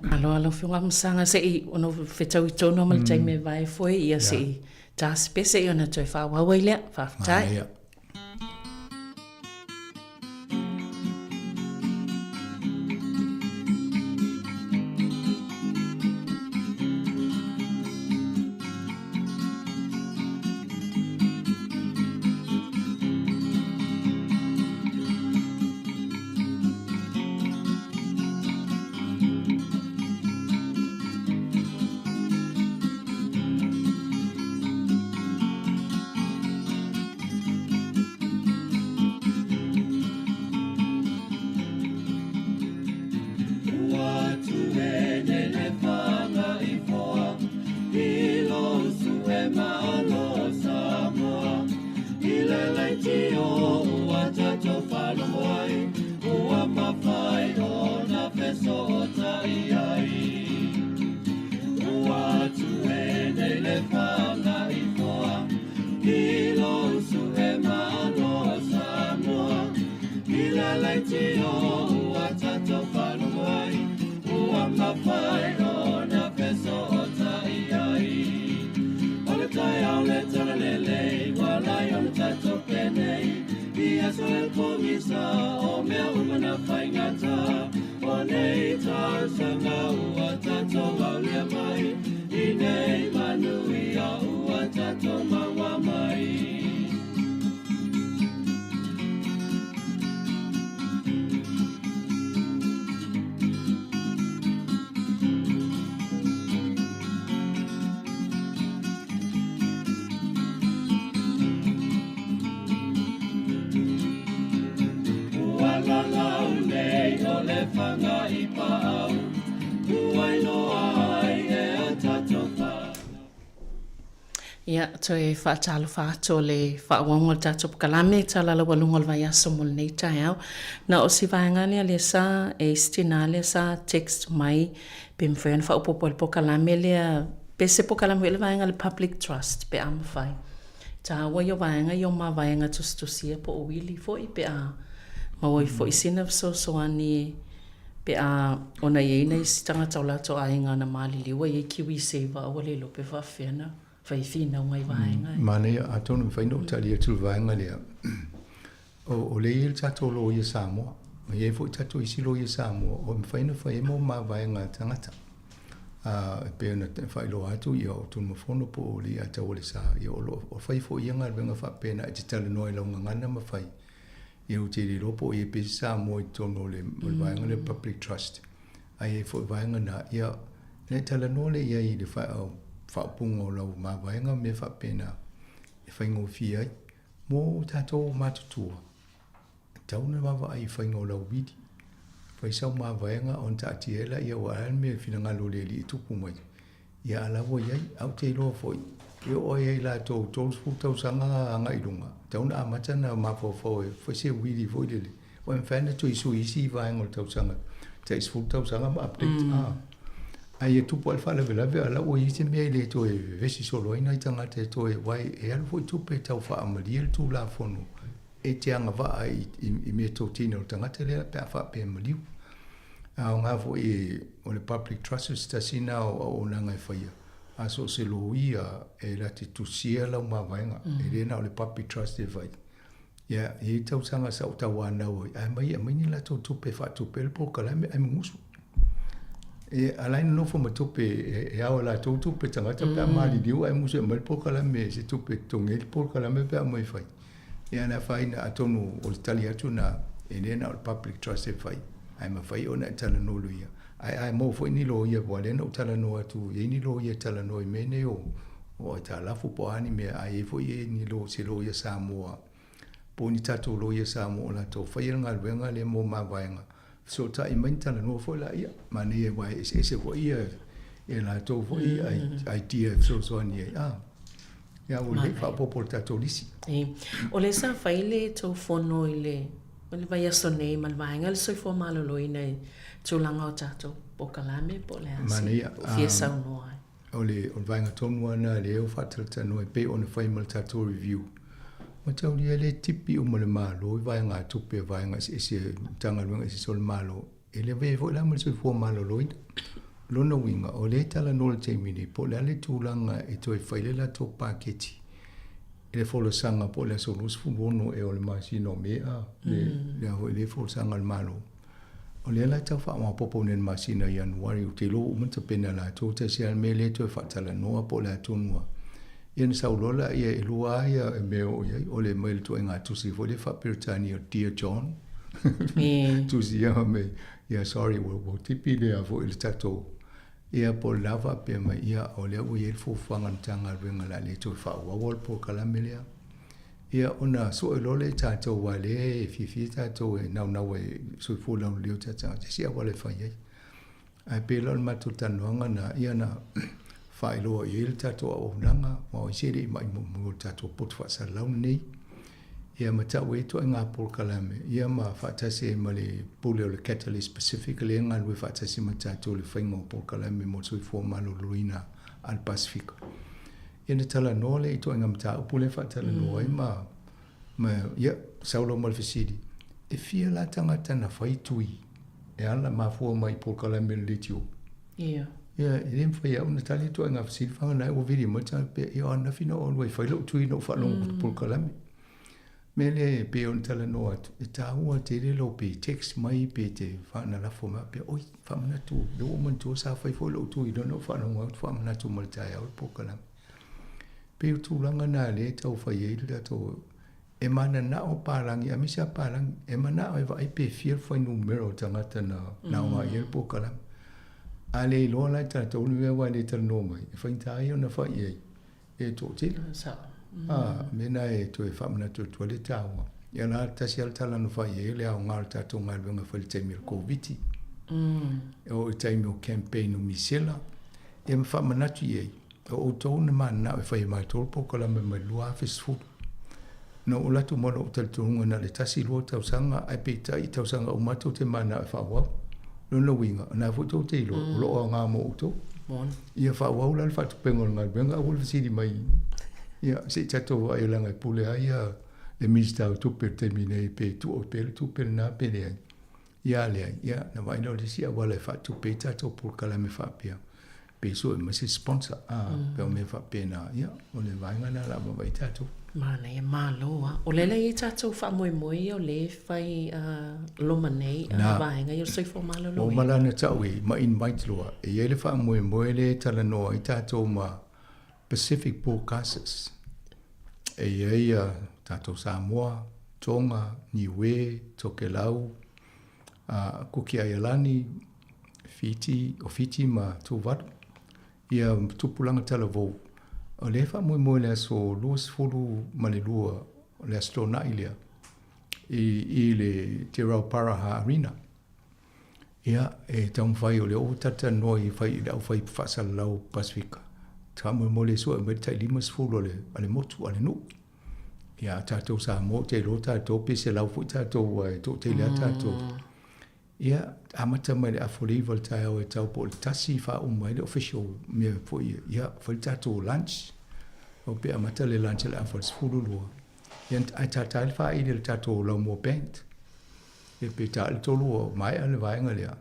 Malo lau Afioga Masaga se i ono fetaui tonu ma le taimi e vae foi ia se i ta se pese i ona toe faaauau ai lea. Faafetai. leitio ua tatou faalogo ai, ua mafai ona fesootai ai. O le taeao le talalelei, ua lai ona tatou penei, i aso e pogisa, o mea uma na faigata. O nei tausaga ua tatou aulia mai, i nei manuia ua tatou maua mai. Ua lalau nei o le faga i paau, ua iloa ai e a tatou fanau. Ia, toe faatalofa atu o le faaauauga o le tatou pkalame tala laualuga o le vaiaso mo lenei taeao. Na o si vaega lea lea sa e isi tinā lea sa text mai pe mafai ona faaopoopo i le pokalame lea pe se pokalame foi le vaega le public trust pe a mafai. Taua ia o vaega ia o mavaega tusitusia po o uili foi pe a maua ai foi sina fesoasoani pe a ona i ai nai isi tagata o latou aiga na maliliu ua i ai kiwisaver a ua le iloa pe faapefea na fai finauga i vaega e. Manaia, atonu e mafai ona ou tali atu i le vaega lea. O lea e i ai le tatou loia Samoa, ma e i ai foi tatou isi loia Samoa o mafai ona fai ai mo mavaega a tagata. E pei ona faailoa atu, ia o Tunumafono po o Leiataua le Sa, ia o lo o fai foi ia galuega faapena e te talanoa i lau gagana ma fai. Ia ou te le iloa po o i ai pea se Samoa i totonu o le vaega lea o le Public Trust, ae i ai foi vaega na, ia, ona e talanoa lea i ai i le faaupuga o lau mavaega ma mea faapena e faigofie ai. Mo tatou matutua, e tatau ona vaavaai i faiga o lau wili. Fai sau mavaega ona taatia ai laia ua a le mea e finagalo o le Alii e tupu mai. Ia a la ua i ai, ae ou te iloa foi, e oo ai ia i latou 30 tausaga agai i luga, e tatau ona amata ona mafaufau e fai se wili foi lele, ua mafai ona toe sui isi vaega o le tausaga, tai 10 tausaga ma update. Ae ia tupu lava le faalavelave, a o la ua i ai se mea e le toe vevesi solo ai nai tagata e toe, aua e alu foi tupe e tau faamalie le Tulafono e te agavaa i mea totino o le tagata lea pe a faapea e maliu. A aoga foi o le public trust o se tasi lena o auaunaga e faia, a so o se loia e la te tusia lau mavaega, e le na o le public trust e fai. Ia, e i ai tausaga sa ou tauanau ai, ae mai aumai ni latou tupe e faatupe ai le polokalame ae musu. E ala ai nonofo ma tupe e ao e latou tupe tagata pe a maliliu ae musu e aumai le polokalame se tupe e totogi ai le polokalame pe a aumai fai. Ia le afaina atonu o le tali atu na e le na o le public trust e fai ae mafai ona e talanoa loia. Ae a e maua foi ni loia aua lea na ou talanoa atu e i ai ni loia e talanoa i mea nei o o aitalafu po o a ni mea ae i ai foi e ni lo se loia Samoa po o ni tatou loia Samoa o latou faia le galuega lea mo mavaega fesootai mai ni talanoa foi laia manaia aua e eseese foi ia e latou foi idea e fesoasoani ai a ia ua lelei faaopoopo le tatou lisi. O lea sa fai le tou fono i le le vaiaso nei ma le vaega o le soifua maloloina i tulaga o tatou polokalame po o le a se fia saunoa ai. O le vaega tonu lava lena lea ua faatalatanoa e pei ona fai ma le tatou review. Mataulia le tipi uma le Malo i vaegatupe a vaega eseese, Matagaluega eseese o le Malo, e le avea ai foi la ma le soifua maloloina. O lona uiga, o lea e talanoa i le taimi nei, po o le a le tulaga e toe fai le latou paketi i le folasaga po o le aso 26 ea o le masina o Me a, le a foi lea folasaga a le Malo. O lea la e tau faamaopoopo nei i le masina o Ianuari, ou te iloa ua uma ona tapena e latou tasi lava le mea lea e toe faatalanoa po o le a tonu lava. Ia ona sau loa lea, e lua lava ia mea e oo i ai, o le mai le ituaiga tusi foi lea faa-Peretania o Dear John, tusi ia mai, ia sorry ua tipi lea foi le tatou, ia po o le la faapea mai, ia o lea ua i ai le fuafuaga a le Matagaluega o le a le toe faaauaua le polokalame lea. Ia ona sue loa lea i tatou aua o lea e fiafia tatou e naunau e soifua laulelei o tatou tagata i se auala e fai ai. Ae pei la o le matou talanoaga lena, ia na faailoa i ai le tatou auaunaga, aua o ai se e le i mai muamua i le tatou poto faasalalau lenei. Ia ma tau ai ituaiga polokalame, ia ma faatasi ai ma le pule o le Catalyst Pacific lea e galulue faatasi ma tatou i le faiga o polokalame mo le soifua maloloina a le Pasefika. Ia ona talanoa lea i ituaiga mataupu lea e faatalanoa ai ma, ma ia, sau loa ma le fesili, E fia la tagata na fai tui e ala mafua mai i polokalame o le leitio? Ia. Ia, e le mafai e au ona tali atu ai ngā fesili whanga nai ua vili mai tanga pea, ia ananafi na ou alu ai fai lou tui na ou faalogo mm. polokalame. Me le pe ona talanoa atu, e tāua tele lou pe text mai pe te whaanalafo mai pea, oi, whaamanatu, le ua manatua sa fai foi lou tui lona ou faalogo atu whaamanatu ma le taeao le polokalame. Pei o tulaga na lea e tau fai ai le tatou E mananao palagi, aemaise a palagi, e manao e vaai pe fia le fuainumera o tagata na na aoga i ai le polokalame. A le iloa la e tatou le mea aua e le talanoa mai, e faigata ia ona fai i ai e toatele. A, mea na e toe faamanatu atu ai le taua. Ia la, tasi lava le tala na fai i ai, o le aoga o le tatou galuega e fai i le taimi o le Koviti. E oo i le taimi o campaign o misela, ia ma faamanatu i ai, O outou na mananao e fai e matou le polokalame mai le 2010. Na ou alu atu ma lou talitonuga na o le tasi lua tausaga ae peitai i tausaga uma tou te mananao e faaauau. Lona uiga, o lena foi tou te iloa, o lo o aoga mo outou. Ia faaauau la le faatupega o le galuega, aua le fesili mai ia se i tatou vaai leaga e pule lava ia le Minisita o Tupe i le taimi nei pe tuu pea le tupe lena pe leai. Ia a leai, ia na vaai lea o le isi auala e faatupe ai tatou polokalame faapea, pe sue mai se sponsor, a, pe o mea faapena, ia, o le vaega lena o le a vaavaai tatou. Manaia, malo a. O lea la e i ai tatou faamoemoe ia o lea e fai loma nei vaega ia o le soifua maloloina. Ua uma la ona tau i ma invite loa, e i ai le faamoemoe lea e talanoa ai tatou ma Pacific Broadcasters. E i ai a tatou Samoa, Tonga, Niue, Tokelau, a Kuki Aialani, Fiti, o Fiti ma Tuvalu, ia tupulaga talavou. O lea e faamoemoe i le aso 22 o le Aso Toonai lea i le Te Rauparaha Arena. Ia, e taumafai o lea ua talatalanoa i fai i le aufai faasalalau Pasefika, faamolemole e sue mai le tai 50 a le, a le motu, a le nuu. Ia, a tatou Samoa, ou te iloa tatou pe 100 foi tatou aua e toatele lava tatou. Ia, amata mai le afa o le 9 i le taeao e tau po o le 1 faauma ai le official mea foi ia, fai le tatou lunch. O pe amata le lunch i le afa o le 12. Ia, ae tata ai le faaili a le tatou Laumua Band. E pe ta le tolu ua maea le vaega lea,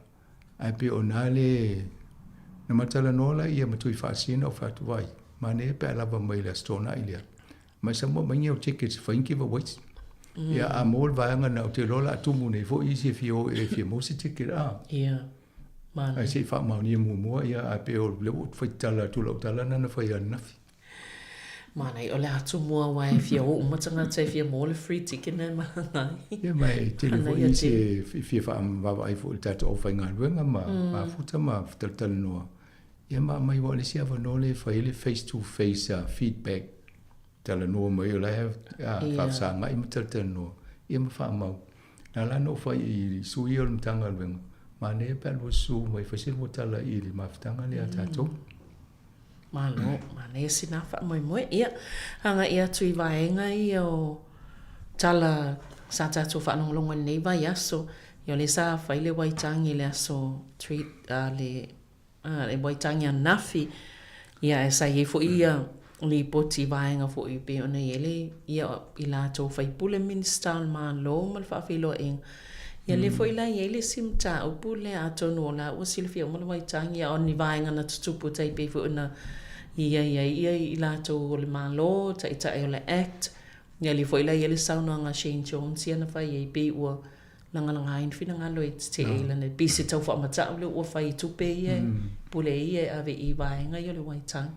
ae pei o na le na ma talanoa la ia ma tui faasia na ou fai atu, Vaai, manaia pe a lava mai le Aso Toonai lea. Mai Samoa mai ni au tickets e fai ni giveaways. Ia a maua le vaega na ou te iloa o le a tumu nei foi isi e fia o e fia maua se ticket a. Ia, manaia. Ae se i faamaonia muamua ia ae pei o lea ua ou fai tala atu lau tala lena na fai ananafi. Manaia o le atu mua aua e fia o uma tagata e fia maua le free ticket na e malaga ai. Ia ma e tele foi nisi e fia faavaavaai foi i le tatou aufaigaluega ma mafuta ma talatalanoa. Ia ma aumai aua o le isi avanoa lea e fai ai le face to face feedback, talanoa mai o la e faafesagai ma talatalanoa ia ma faamau. Na ala ona ou fai i sui ia o le Matagaluega, manaia pe a lua susu mai e fai se lua tala i le mafutaga lea a tatou. Malo, manaia sina faamoemoe. Ia, agai atu i vaega ia o tala sa tatou faalogologo i lenei vaiaso. Ia o lea sa fai le Waitangi i le aso treat, a le, a le Waitangi ananafi. Ia ae sa i ai foi ia lipoti i vaega foi pei ona i ai le, ia i latou faipule Minisita o le Malo ma le faafeiloaiga. Ia lea foi la e i ai le isi mataupu lea atonu o la ua silafia uma le Waitangi a o ni vaega na tutupu tai pei foi ona i ai ai ia i latou o le Malo, Taitai o le Act. Ia lea foi la e i ai le saunoaga a Shane Jones ia na fai ai pei ua lagalaga ai ni finagalo e tetee i lana pei se tau faamatau lea ua fai i tupe ia e pule ai ia e ave i vaega ia o le Waitangi.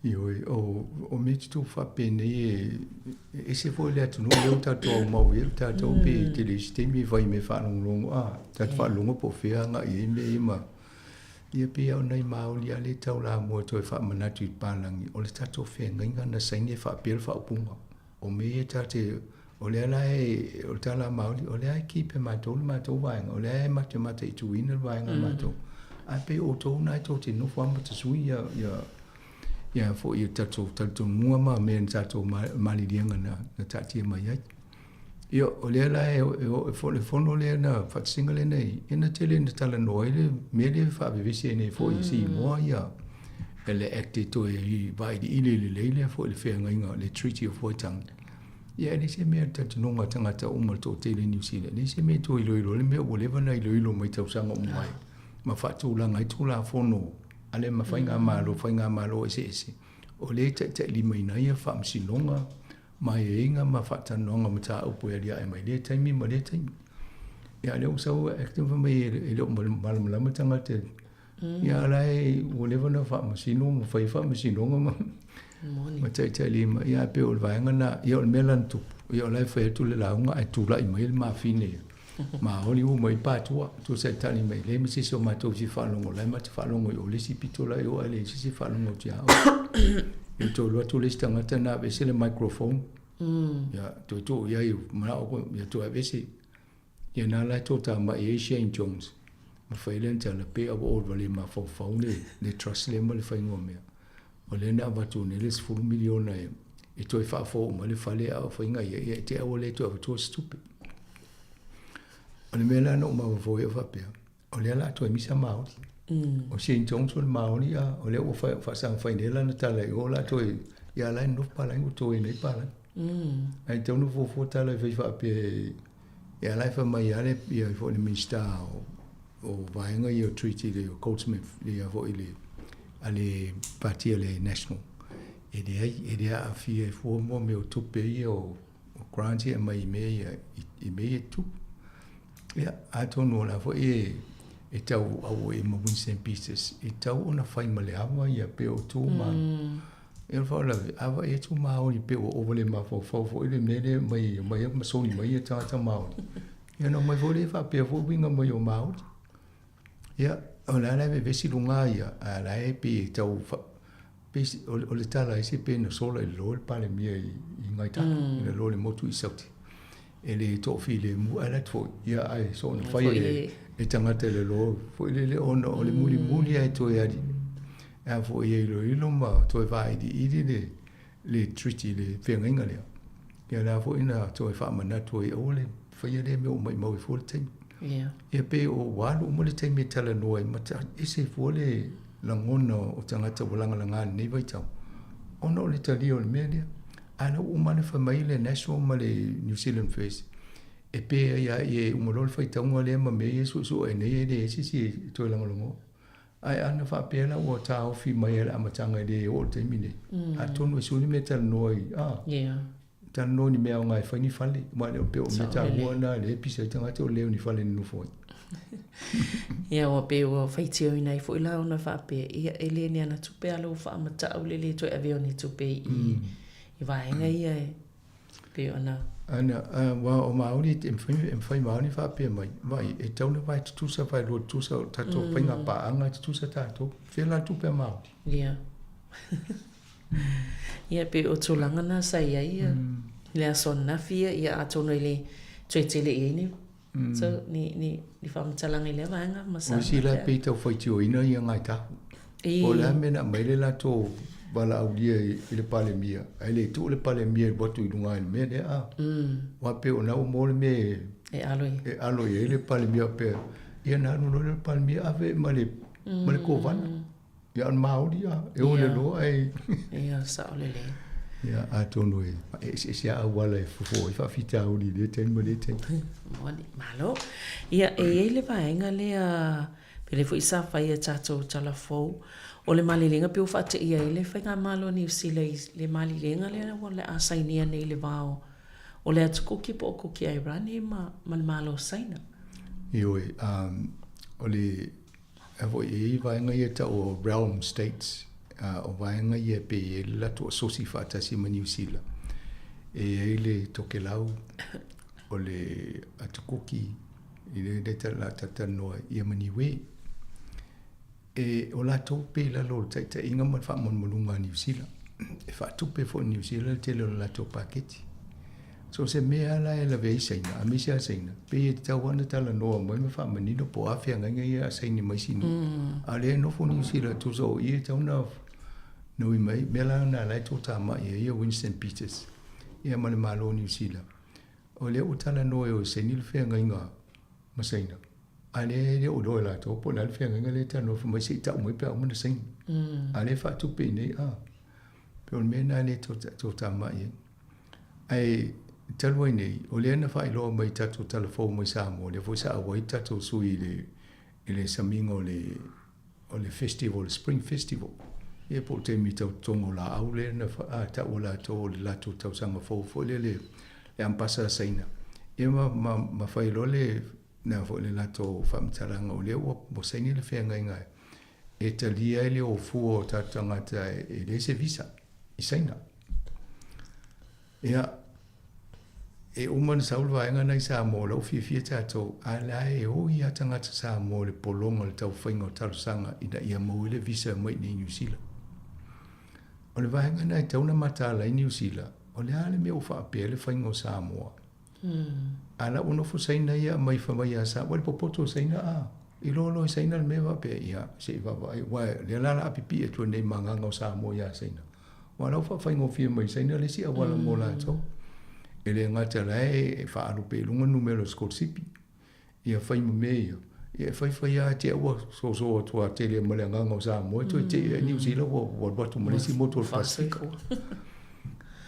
Ioe, o mea tutupu faapenei e ese foi le atunuu lea ua tatou aumau i ai tatou pe tele isi taimi e fai i mea faalogologo a tatou faalogo po o fea agai i ai mea ia ma ia pei lava o nai Maoli lava lea e taulamua toe faamanatu i palagi o le tatou feagaiga na saini e faapea le faaupuga o mea ia tatou te o lea la e o le tala a Maoli o lea e keep e matou le matou vaega o lea e matou te mataituina le vaega a matou ae pei o outou na e tou te nofo lava ma tasui ia ia ia foi ia tatou talitonuga ma mea na tatou maliliega na na taatia mai ai. Ia o lea la e e le fono lea na faatasiga lea na i ai na tele na talanoa ai le mea lea e faavevesi ai nei foi i Samoa ia e le Act e toe vailiili lelei lea foi le feagaiga le Treaty of Waitangi. Ia e leai se mea le talitonuga a tagata uma o le toatele i Niu Sila, e leai se mea e toe iloilo ai le mea ua leva ona iloilo mai tausaga uma mai ma faatulaga ai Tulafono a le ma faigamalo, faigamalo eseese, o lea e taitailimaina ai faamasinoga ma aiaiga ma faatalanoaga o mataupu e aliae mai lea taimi ma lea taimi. Ia a o lea ua sau Act fai mai e le o malamalama tagata Ia a la e ua leva ona faamasino ma fai faamasinoga ma ma taitailima. Ia ae pei o le vaega lena, ia o le mea la na tupu, ia o la e fai atu le lauga ae tulai mai le mafine ia, maoli ua mai patua, tusa e tali mai, leai ma se isi o matou e fia faalogo, o la e matou te faalogo i o le isi pito la i o ae leai se isi e faalogo atu ia oe. Ia toe alu atu le isi tagata na aveese le microphone, ia toe tuu i ai, manao ia toe aveese. Ia na la e toatamai ai Shane Jones ma fai lea tala pei a ua ova le mafaufau le le trust lea ma le faiga o mea. O lea na avatu nei le 10 miliona e e toe faafou uma le fale a o faiga ia, ia e te ua le toe avatua se tupe. O le mea la na ou mafaufau ai o faapea, o lea la toe misa Māori. O Shane Jones o le Māori a o lea ua faasaga fai nei lana tala i o la toe ia la e nofo palagi ua toe nei palagi. Ae tatau ona fuafua tala e fai faapea ia la e fai mai lava le ia foi le Minisita o vaega ia o treaty le o Goldsmith le ia foi le a le pati a le National e leai e le aafia e fua mo mea o tupe ia o grants ia e aumai i mea ia i mea ia e tupu. Ia atonu o la foi e e tau auai ma Winston Peters e tau ona fai ma le ava ia pe o tu ma Ia o le faalavelave, a vaai atu Māori pei ua ova le mafaufau foi le mea lea mai mai ai masoni mai ia tagata Māori. Ia ona omai foi lea faapea foi uiga mai o Māori. Ia, o le a la e vevesi luga ia, a la e pei e tau fa, pei o le tala ese pei na sola i le loa le Palemia i i Ngai Tahu, i le loa le motu i Sauti. E le toafilemu ae la foi, ia ae soona fai e e tagata i le loa foi lele ona o le mulimuli ae toe ali E a foi e iloilo ma toe vailiili le le treaty le feagaiga lea. Ia la foi na toe faamanatu ai aua le faia lea mea ua maimau ai fua le taimi. Yeah. Ia pei o ua alu uma le taimi e talanoa ai ma ese fua le lagona o tagata ua lagalaga i lenei vaitau ona o le talia o le mea lea. A la ua uma ona fai mai le National ma le New Zealand First e pe ai lava e uma loa le faitauga lea ma mea ia e suesue ai nei e leai se isi e toe lagolagoa. Ae ana faapea la ua taofi mai e le amataga e le oo i le taimi nei, atonu e sui le mea e talanoa ai, a, talanoa i ni mea aoga e fai ni fale, aua e le o pei o mea taua na lea e pisa ai tagata o le o ni fale e nonofo ai. Ia, ua pei ua faitioina ai foi la ona faapea, ia, e le ni ana tupe a lou faamatau le le toe avea o ni tupe i i vaega ia e Pei ona. Ana, aua o Māori e mawhai, e mawhai Māori whaapea mai, vai, e tau na vai tutusa, vai lua tutusa, o tātou mm. whainga pāanga tutusa tātou, whea la tupe a Māori. Ia. Ia, pe o tūlanga nā sa ia ia, le aso nafi ia, ia atonu i le toe tele i ai ni, mm. so, ni, ni, ni whamatalanga i lea vaega, ma sa. O isi la pei tau whaitioina ia Ngāi Tahu. I. O le a mea na aumai le latou valaaulia i le Palemia, ae le tuu le Palemia e alu atu i luga i le mea lea, a. Aua pei o lena ua maua le mea e alo i. E alo i ai le Palemia faapea, ia na alu loa lea o le Palemia ave ma le, ma le Kovana. Ia o le Māori, a, e o i le loa ae. Ia, sao lelei. Ia, atonu e eseese lava auala e fofo ai faafitauli i lea taimi ma lea taimi. Moni, malo. Ia, e i ai le vaega lea Pele foi sa fai e tatou tala fou. O le malilega pe ua faateia ai le Faigamalo a Niu Sila i le malilega lea ua le a sainia nei i le va o le Atu Kuki po o Kuki Airani ma ma le Malo o Saina. Ioe, o le, a foi e i ai vaega ia e tau o Realm States, o vaega ia e pei e i ai le latou asosi faatasi ma Niu Sila. E i ai le Tokelau, o le Atu Kuki, I le le ta la talatalanoa ia ma Niue. E o latou pe i lalo o le taitaiga ma le faamalumaluga a Niu Sila. E faatupe foi e Niu Sila le tele o le latou paketi. So se mea la e lavea ai Saina, aemaise lava Saina, pei e tatau lava ona talanoa mai ma faamanino po o a feagaiga ia a saini mai isi nuu. A o lea e nofo Niu Sila tusa o i e tatau ona ui mai, mea la lena la e toatamai ai ia Winston Peters ia ma le Malo o Niu Sila. O lea ua talanoa e o e saini le feagaiga ma Saina, a lea e le o iloa e latou po o le a le feagaiga lea e talanoa fai mai se i tau mai pe a uma ona saini. A lea e faatupe i inei, a, pei o le mea lena lea e toatamai ai. Ae Talu ai nei, o lea na faailoa mai i tatou tala fou mai Samoa, lea foi sa auai le tatou sui i le, i le samiga o le, o le festival, le Spring Festival. Ia po o le taimi tau totoga o laau lea na taua latou o le latou tausaga fou foi lea le, le ampasa a Saina. Ia ma, ma, ma fai loa le, na foi le latou faamatalaga o lea ua, ua saini le feagaiga e talia ai le o fua o tatou tagata e leai se visa i Saina. Ia, e uma ona sau le vaega lena i Samoa, o la ua fiafia tatou, a o la e oi lava tagata Samoa i le pologa o le taufaiga o talosaga ina ia maua ai le visa mai i inei i Niu Sila. O le vaega lena e tatau ona mataala ai Niu Sila, o le a le mea ua faapea ai le faiga o Samoa? A o la ua nofo Saina ia aumai fai mai ia Samoa, ua le popoto o Saina a? Iloa loa e Saina le mea faapea, ia, se i vaavaai, aua o lea la o le a pipii atu ai nei ma agaga o Samoa ia Saina. Aua o la ua faafaigofie mai e Saina le isi auala mo latou. E le gata la e faaalu pea i luga numera o sikolasipi, ia fai ma mea ia, ia e faifai lava te ua soso atu a tele ma le agaga o Samoa e toe tei ai Niu Sila ua alu atu ma le isi motu o le Pasifika.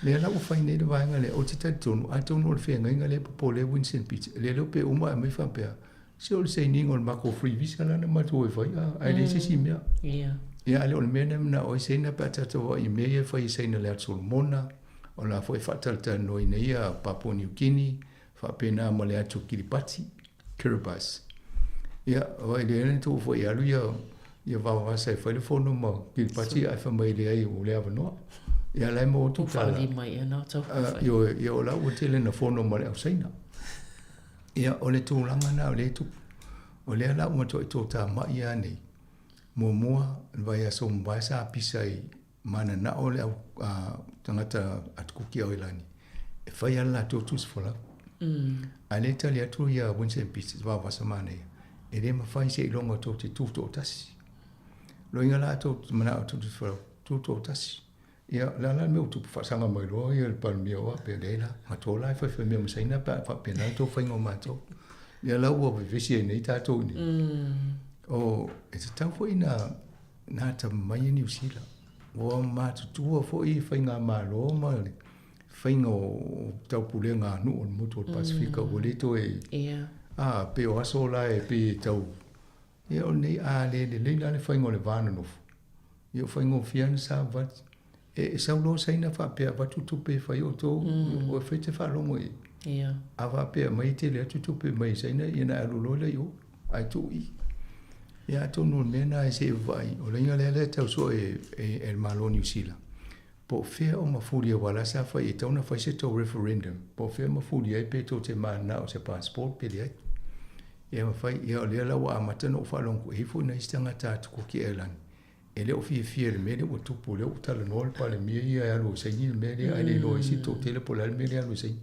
Lea la ua fai nei le vaega lea, ou te talitonu, atonu o le feagaiga lea e popole ai Winston Peters, lea leo pe uma ae aumai faapea, Se o le sainiga o le matou free visa la na matou e fai, ae leai se isi mea. Ia, a le o le mea lena e manao ai Saina pe a tatou vaai i mea ia e fai e Saina i le Atu Solomona, o la foi e faatalatalanoaina ia Papua New Guinea, faapena ma le Atu Kiribati, Kiribati. Ia, vaai lea na tuu foi e alu ia ia Vaovasa e fai le fono ma Kiribati ae fai mai leai ua le avanoa. Ia la e maua atu tala. Ioe, ia o la ua tele na fono ma le au Saina. Ia, o le tulaga lena o lea e tupu. O lea la ua matuai totamai lava nei. Muamua, le vaiaso ua mavae sa pisa i mananao le au tagata Atukuki Aoilani e fai lava le latou tusi folau. Ae lea e tali atu ia Winston Peters, Vaovasa manaia, e le mafai seiloga tou te tutoatasi. Loiga la tou te manao e tusi folau, tutoatasi. Ia, o le a la le mea ua tupu faasaga mai loa ia le Palemia o Ape, leai la, matou la e faifai mea ma Saina pe a faapena le tou faiga o matou. Ia la ua vevesi ai nei tatou i inei. O, e tatau foi na, na atamamai e Niu Sila. Ua matutua foi i faigamalo ma le faiga o taupulega a nuu o le motu o le Pasifika ua le toe, a, pei o aso la e pei e tau, ia o lenei, a le lelei la le faiga o le va nonofo. Ia ua faigofie lava ona savavali. E sau loa Saina faapea avatu tupe e fai outou, o fai te faalogo i ai. A faapea mai e tele atu tupe mai Saina, ia ona e alu loa lea i o, ae tuu i i. Ia atonu o le mea lena e se i vaai, o le iga lea lea e tau sue e le Malo o Niu Sila, po o fea o mafuli aua la sa fai e tatau ona fai se tou referendum, po o fea mafuli ai pe tou te mananao i se passport pe leai. Ia mafai, ia o lea la ua amata ona ou faalogo e i ai foi nai isi tagata atukuki airline e le o fiafia i le mea lea ua tupu, lea ua talanoa le Palemia ia e alu e saini le mea lea, ae le iloa ai se toatele po o le a le mea lea e alu e saini.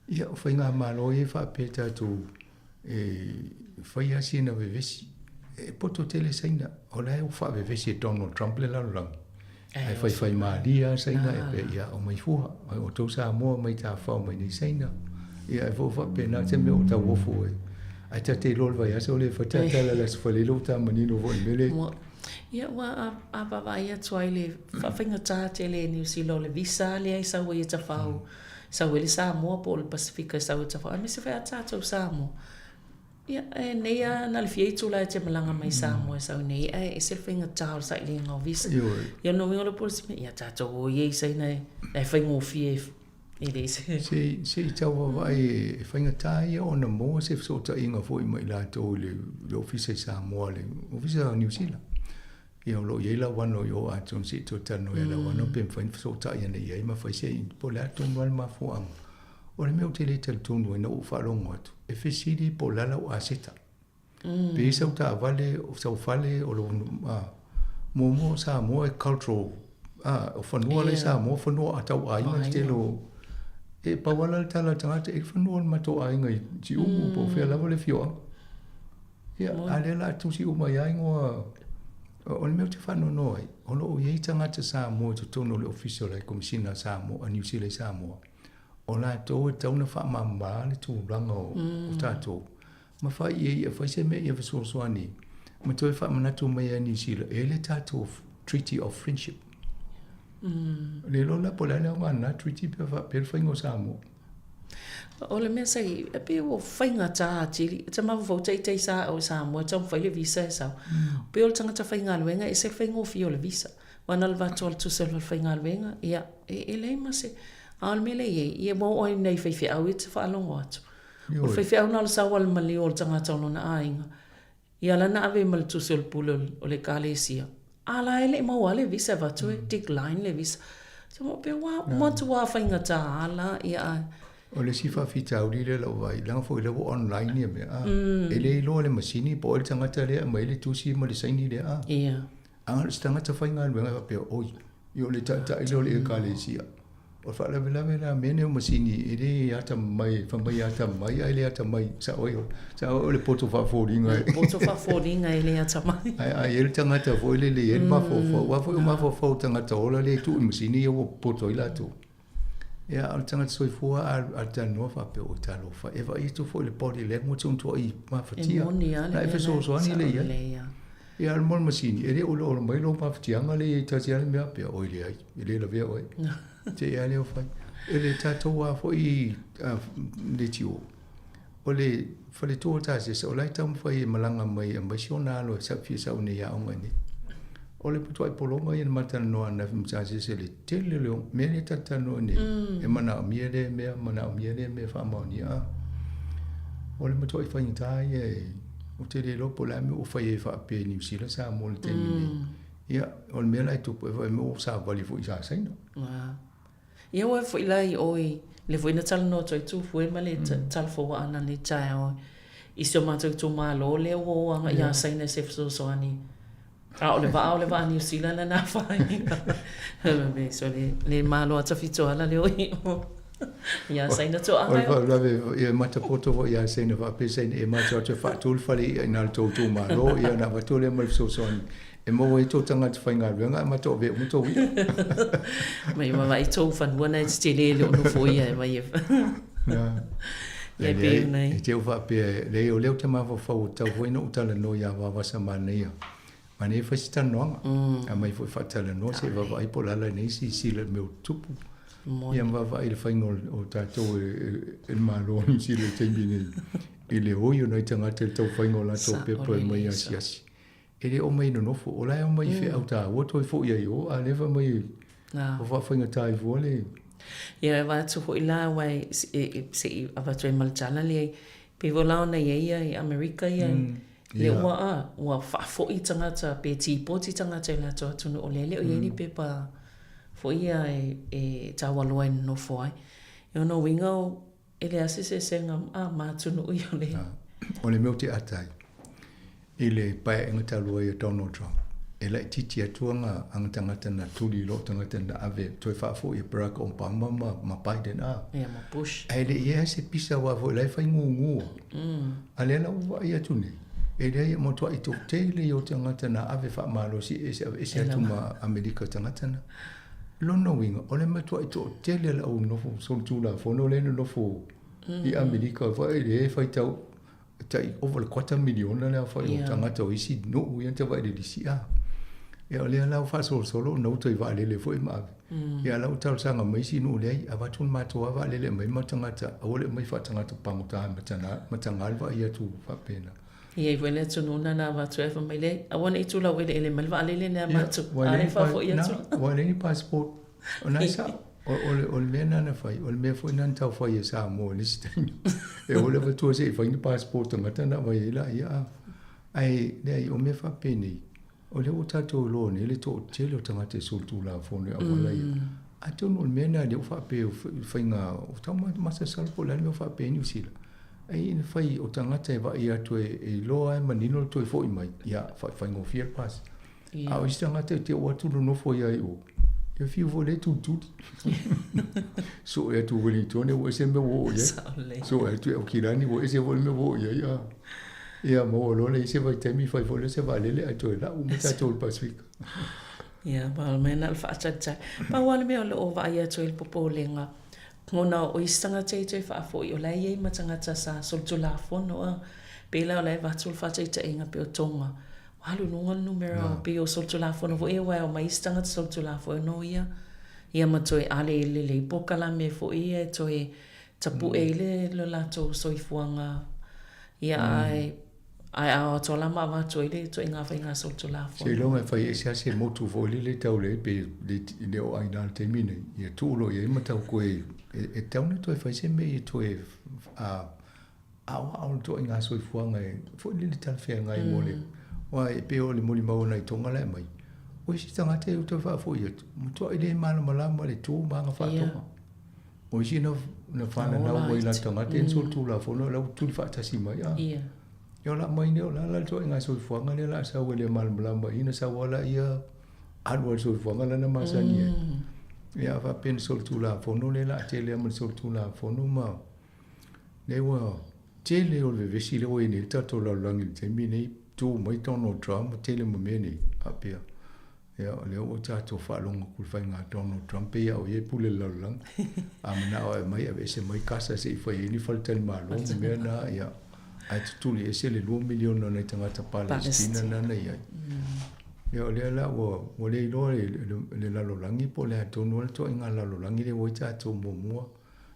Ia, o faigamalo ia e faapea tatou e fai lava sina vevesi. E poto tele Saina, o la e ua faavevesi e Donald Trump le lalolagi. Ae faifai malie lava Saina e pei, ia, omai fua, outou Samoa mai tafafao mai nei Saina. Ia, e foi faapena se mea o tauofo ai. Ae ta te iloa le vaiaso lea e fai ta tala i le Aso Faraile ua ta manino foi i le mea lea. Ia, ua a vaavaai atu ai le faafaigata tele e Niu Sila o le visa lea e sau ai e tafao, sau ai le Samoa po o le Pasifika e sau ai e tafao, aemaise foi a tatou Samoa. Ia, e nei a na le fia itula e te malaga mai Samoa e sau nei, ae ese le faigata o le sailiga o visa. Ia, lona uiga o le polisi mea, ia tatou o ia i Saina e, e faigofie e le se. Se i tau vaavaai e faigata ia ona maua se fesootaiga foi ma i latou i le Ofisa i Samoa, le Ofisa o Niu Sila. Ia o lo o i ai lauano i o atonu se i toe talanoa ia lauano pe mafai ona fesootai ane i ai ma fai se po o le a tonu lava le mafuaaga. O le mea ou te le talitonu ai ina ua ou faalogo atu, e fesili po o le a lau aseta. Pe i sau taavale, o sau fale, o lou muamua o Samoa e cultural, o fanua la i Samoa, fanua a tau aiga le tele o... E pau lava la le tala a le tagata, e i ai le fanua o le matou aiga i Siumu po o fea lava le afioaga. Ia, a lea la tusi uma i ai igoa, o le mea ou te faanoanoa ai, o lo o i ai tagata Samoa i totonu o le Ofisa o le Komesina a Samoa, a Niu Sila i Samoa, o latou e tatau ona faamama le tulaga o tatou, ma fai i ai, ia fai se mea ia fesoasoani, ma toe faamanatu mai ia Niu Sila, e i ai le tatou Treaty of Friendship. Le iloa la po o le a le aoga o lena treaty pe a faapea le faiga o Samoa. O le mea sa i, e pei ua faigata atili. E te mafaufau teitei sa o Samoa e taumafai le visa e sau. Pei o le tagata faigaluega e ese le faigofie o le visa. Aua na o le avatu lava o le tusi o le falefaigaluega, ia, e leai ma se. A o le mea lea e i ai, ia ua oo ai i nai faifeau ia e te faalogo atu. O le faifeau na o le sau lava o le maliu o le tagata o lona aiga. Ia la na ave ai ma le tusi o le pule o le ekalesia. A la e le i maua lava le visa e avatu e decline le visa. So mo pe ua matua faigata lava la ia ae. O le isi faafitauli lea lau vaai, leaga foi lea ua online ia mea a. E le iloa e le masini po o ai le tagata lea e aumai ai le tusi ma le saini lea a. A na o se tagata faigaluega e faapea, oi, ia o le taitai lea o le Ekalesia. O le faalavelave la mea nei o masini e le atamamai, fai mai e atamamai ae le atamai, sao ai oe, sao ai o le poto faafoliga e. Poto faafoliga e le atamai. Ae a i ai le tagata foi lele e i ai le mafaufau, aua foi o mafaufau o tagata ola lea e tuu i masini ia ua poto ai latou. Ia, a o le tagata soifua a talanoa faapea, oi talofa, e vaai atu foi i le body language o matuai mafatia. E moni lava le mea lea. Na e fesoasoani lea i ai. Ia, a o le mea o le masini, e le o iloa mai lou mafatiaga lea e i ai tasi lava le mea faapea, oi leai, e le lavea oe. Te i lava lea o fai. E le tatou lava foi leitio, o le faletua o Tasese, o la e taumafai e malaga mai e aumai si ona alo e fia sau nei e aoga i inei. O le matuai pologa ia na ma talanoa ananafi ma Tasese i le tele o le mea lea ta te talanoa ai nei, e manaomia lea mea, manaomia lea mea e faamaonia. A o le matuai faigata ia e, ou te le iloa po o le a le mea ua fai ai faapea i Niu Sila Samoa i le taimi nei. Ia, o le mea la e tupu, e fai mai ua savali foi i Sasaina. Ia ua foi la i o i le foi na talanoa atu ai Tufue ma le talafou a Anana i taeao i si o matou itumalo lea ua o agai ia Saina i se fesoasoani. A o le vaa o le vaa Niu Sila lena afaina. So le, le Malo a Tafitoala lea o i o ia Saina toaga. O le faalavelave ia matapoto foi ia Saina faapea Saina e matou atu e faatu le fale i'a i ina i le tou itumalo ia ona avatu lea ma le fesoasoani e maua ai tou tagata faigaluega ae matou avea uma tou i'a. Mai ma i tou fanua na e tetele le o nofo ia e mai e. Ia pei ona e te faapea leai o lea ou te mafaufau ua tatau foi ona ou talanoa ia Vavasa Manaia. Manaia e fai se talanoaga. Aumai foi faatalanoa se i vaavaai po o le a la nei silasila i le mea o tupu. Ia ma vaavaai i le faiga o tatou e le Malo o Niu Sila i le taimi nei i le oi o nai tagata i le tau faiga o latou pepa e omai e asiasi. E le omai e nonofo, o la e omai i feau taua toe foi ai i o, a o lea fai mai ua faafaigata ai fua le. Ia e vaai atu foi la aua e se i avatu ai ma le tala lea, pei foi la ona i ai ia i Amerika ia, lea ua a, ua faafoi tagata pe tipoti tagata i latou atunuu lea e le o i ai ni pepa foi ia e taualoa e nonofo ai. E ona uiga o E leai se eseesega a ma atunuu ia o le. O le mea ou te ata ai, i le paeaiga talu ai a Donald Trump, e laitiiti atu aga aga tagata na tuli i loo tagata na ave toe faafoi e Barack Obama ma ma Biden a. Ia ma Bush. Ae le i i ai se pisa aua foi la e fai gugu. A lea la ua vaai atu nei, e leai e matuai toatele ia o tagata na ave faamalosi ese aveese atu ma Amerika tagata na. Lona uiga, o le matuai toatele o le au nofo solitulafono lea e nonofo i Amerika foi lea e faitau tai ova i le kuata miliona le aofai o tagata o isi nuu ia na vaai i le lisi a. Ia o lea la ua faasolosolo ona uta i vaalele foi ma ave. Ia la ua talosaga mai isi nuu leai, avatu le matou lava vaalele e aumai ma tagata aua le aumai faatagata pagota e mataga le vaai atu faapena. I ai foi le atunuu na na avatu ai fai mai le aua ne i tulau eleele mai le vaalele lea a matou, a lea e faafoi atu. Ua leai ni passport. O na e sao. O le mea na na fai, o le mea foi na na tau fai e Samoa i le isi taimi. E oo i le avatua se i fai ni passport tagata ona aumai ai laia a. Ae leai, o mea faapenei, o lea ua tatou iloa nei le toatele o tagata e solitulafono i auala ia. Atonu o le mea lena lea ua faapea o faiga, o tau masalosalo po o le a le mea ua faapea ai Niu Sila. Ai ina fai o tagata e vaai atu e iloa e manino le toe foi mai, ia faigofie le pasi. A o isi tagata e te oo atu nonofo ai i o, ia fiu foi lea e tulituli. Soe atu i Wellington ua ese le mea ua oo i ai. Soe atu i Aukilani ua ese foi le mea ua oo i ai. A. Ia maua loa le isi vaitaimi fai foi lea se vaalele ae toe lau uma tatou i le Pasefika. Ia, ma o le mea lena o le faatalitali. Pau lava le mea o lo o vaai atu ai le popolega, Ona o isi tagata ia toe faafoi, o la e i ai ma tagata sa solitulafono a. Pei la o la e avatu le faataitaiga pei o Tonga, ua alu i luga le numera o pei o solitulafono foi ia aua e omai isi tagata solitulafono ia, ia ma toe ale lelei polokalame foi ia e toe. Tapu'e ai le lo latou soifuaga, ia ae ae a o atu lava la ma avatu ai le ituaiga faiga solitulafono. Seiloga e fai ese lava se motu foi lele tau leai pe le oo ai i ina i le taimi nei, ia tuu loa i ai ma tau toe e tatau ona toe fai se mea ia toe aoao le ituaiga soifuaga e foi lele talafeagai mo le aua e pei o le molimau a nai Toga la e aumai, o isi tagata e toe faafoi atu, matuai le malamalama i le tu ma aga faa-Toga. O isi na na fananau mai i latou tagata ia na solitulafono o la ua tuli faatasi mai a. Ia. Ia o la mai nei o la la le ituaiga soifuaga lea o le a sau e le malamalama i na sau lava laia alu lava i le soifuaga lana masani ai. Ia a faapea na solitulafono lea o le a tele lava ma le solitulafono ma lea ua tele o le vevesi lea ua i ai nei le tatou lalolagi i le taimi lenei, tu mai Donald Trump ma tele ma mea nei faapea. Ia, o lea ua tatou faalogo atu i le faiga a Donald Trump, pei lava o ia e pule i le lalolagi. A manao e aumai, aveese mai Gaza se i fai ai ni faletalimalo ma mea na, ia, ae tutuli ese le 2 miliona o nai tagata Palesitina na na i ai. Ia, o lea la ua, ua le iloa e le lalolagi po o le a tonu lava le ituaiga lalolagi lea ua i ai tatou muamua,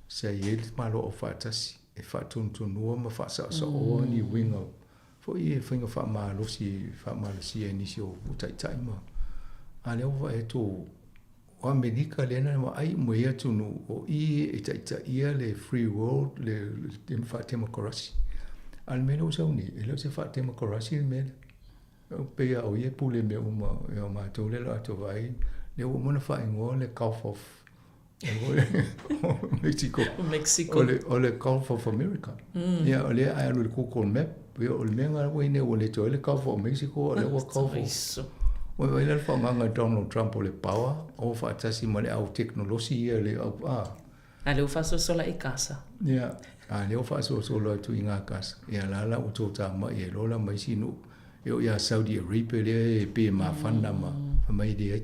sa i ai le Malo Aufaatasi e faatonutonua ma faasaosaoa ni uiga Foi e faiga faamalosi e faamalosia e nisi o taitai ma a lea ua vaai atu o Amerika lea na vaai uma i atunuu o i e taitaia le free world le faatemokarasi. A o le mea lea ua sau nei, e le o se faatemokarasi le mea lea. Pei lava o ia e pule i mea uma, o matou lea o le a tou vaai, lea ua uma ona faaigoa le Gulf of Mexico. Mexico. O le Gulf of America. Ia, o lea a alu i le Google Map, ia, o le mea lena ua i ai nei ua le toe le Gulf of Mexico, o lea ua Gulf of... Ua vaai la le faaaogaga e Donald Trump o le power, o faatasi ma le au tekonolosi ia le au, a. A lea ua faasolosolo i Gaza. Ia, a lea ua faasolosolo atu i Gaza. Ia, la la ua totamai ai loa la ma isi nuu. E oo ia Saudi Arabia lea e pei e mafana ma fai mai e leai.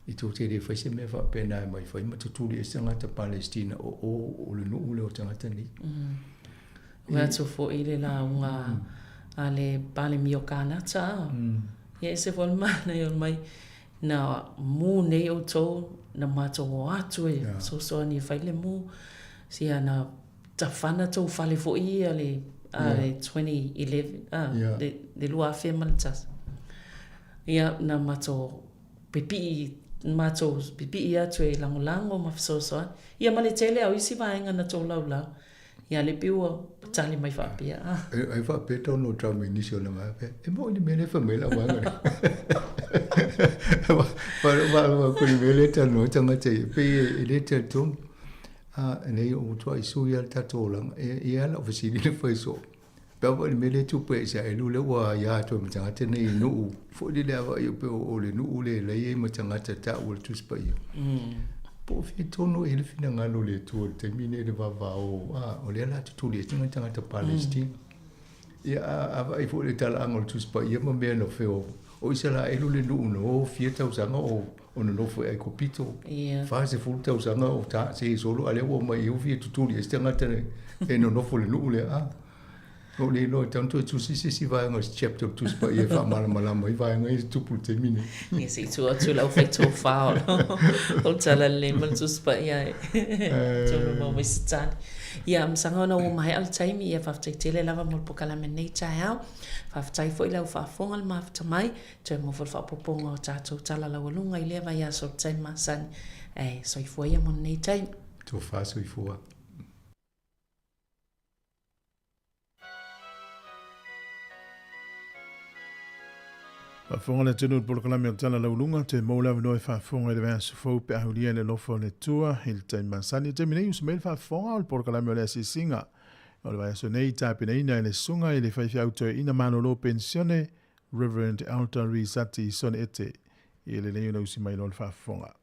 I tou te le fai se mea faapena e mai fai ma tutuli ai se tagata Palestina o o o le nuu lea o tagata nei. Ua atu foi le lauga a le Palemia o Kanata, ia ese foi le manaia o le mai, na mū nei outou, na matou o atu e fesoasoani e fai le mū, sia na tafana tou fale foi ia le 2011, le 2001. Ia na matou pipii matou pipii atu e lagolago ma fesoasoani. Ia ma le tele o isi vaega na tolaulau, ia lea pei ua tali mai faapea. Ai faapea Donald Trump i nisi o ana vaega faapea, e moni le mea lea e fai mai lau vaega lea. Faalogo i le mea lea e talanoa ai tagata ia, pei e le talitonu. A, nei ua matuai sui lava le tatou olaga. E i ai lava lau fesili na fai soo. Pe a foi le mea lea e tupu ia Isaraelu lea ua aia atu ai ma tagata nei i nuu foi lele a vaai pei o le nuu lea la e i ai ma tagata taua o le Tusi Paia. Po o fea tonu e i ai le finagalo o le Atua i le taimi lenei i le vavao, a, o lea o le a tutuli ese nai tagata Palesitina. Ia, a vaai foi i le talaaga o le Tusi Paia ma mea na feo, o Isaraelu le nuu na o fia tausaga o o nonofo i Aikupito, 40 tausaga o ta se solo, a lea ua omai i fia tutuli ai se tagata e nonofo i le nuu lea. A, o le iloa e tatau ona toe tusi se isi vaega o se chapter o le Tusi Paia e faamalamalama ai vaega ia e tupu i le taimi nei. Ia se i tuu atu lau fai tofa o le tala lelei ma le Tusi Paia e tonu mau mai se tali. Ia, masaga ona ua maea le taimi, ia faafetai tele lava mo le pokalame nei taeao. Faafetai foi lau faafofoga le mafuta mai. Toe maua foi le faaopoopoga o tatou tala laualuga i lea vaiaso i le taimi masani. Ae soifua ia mo lenei taimi. Tofa soifua. Faafofoga le atunuu i le polokalame o le Tala Laualuga, toe maua le avanoa e faafofoga i le vaiaso fou pe a aulia i le alofa o le Atua i le taimi masani. I le taimi nei, usu mai le faafofoga o le polokalame o le Asiasiga o le vaiaso nei, tapenaina e le Susuga i le Faifeau Toeaina Malolo Penisione, Reverend Elder Rizati Sone Ete, i lelei ona usi mai loa le faafofoga.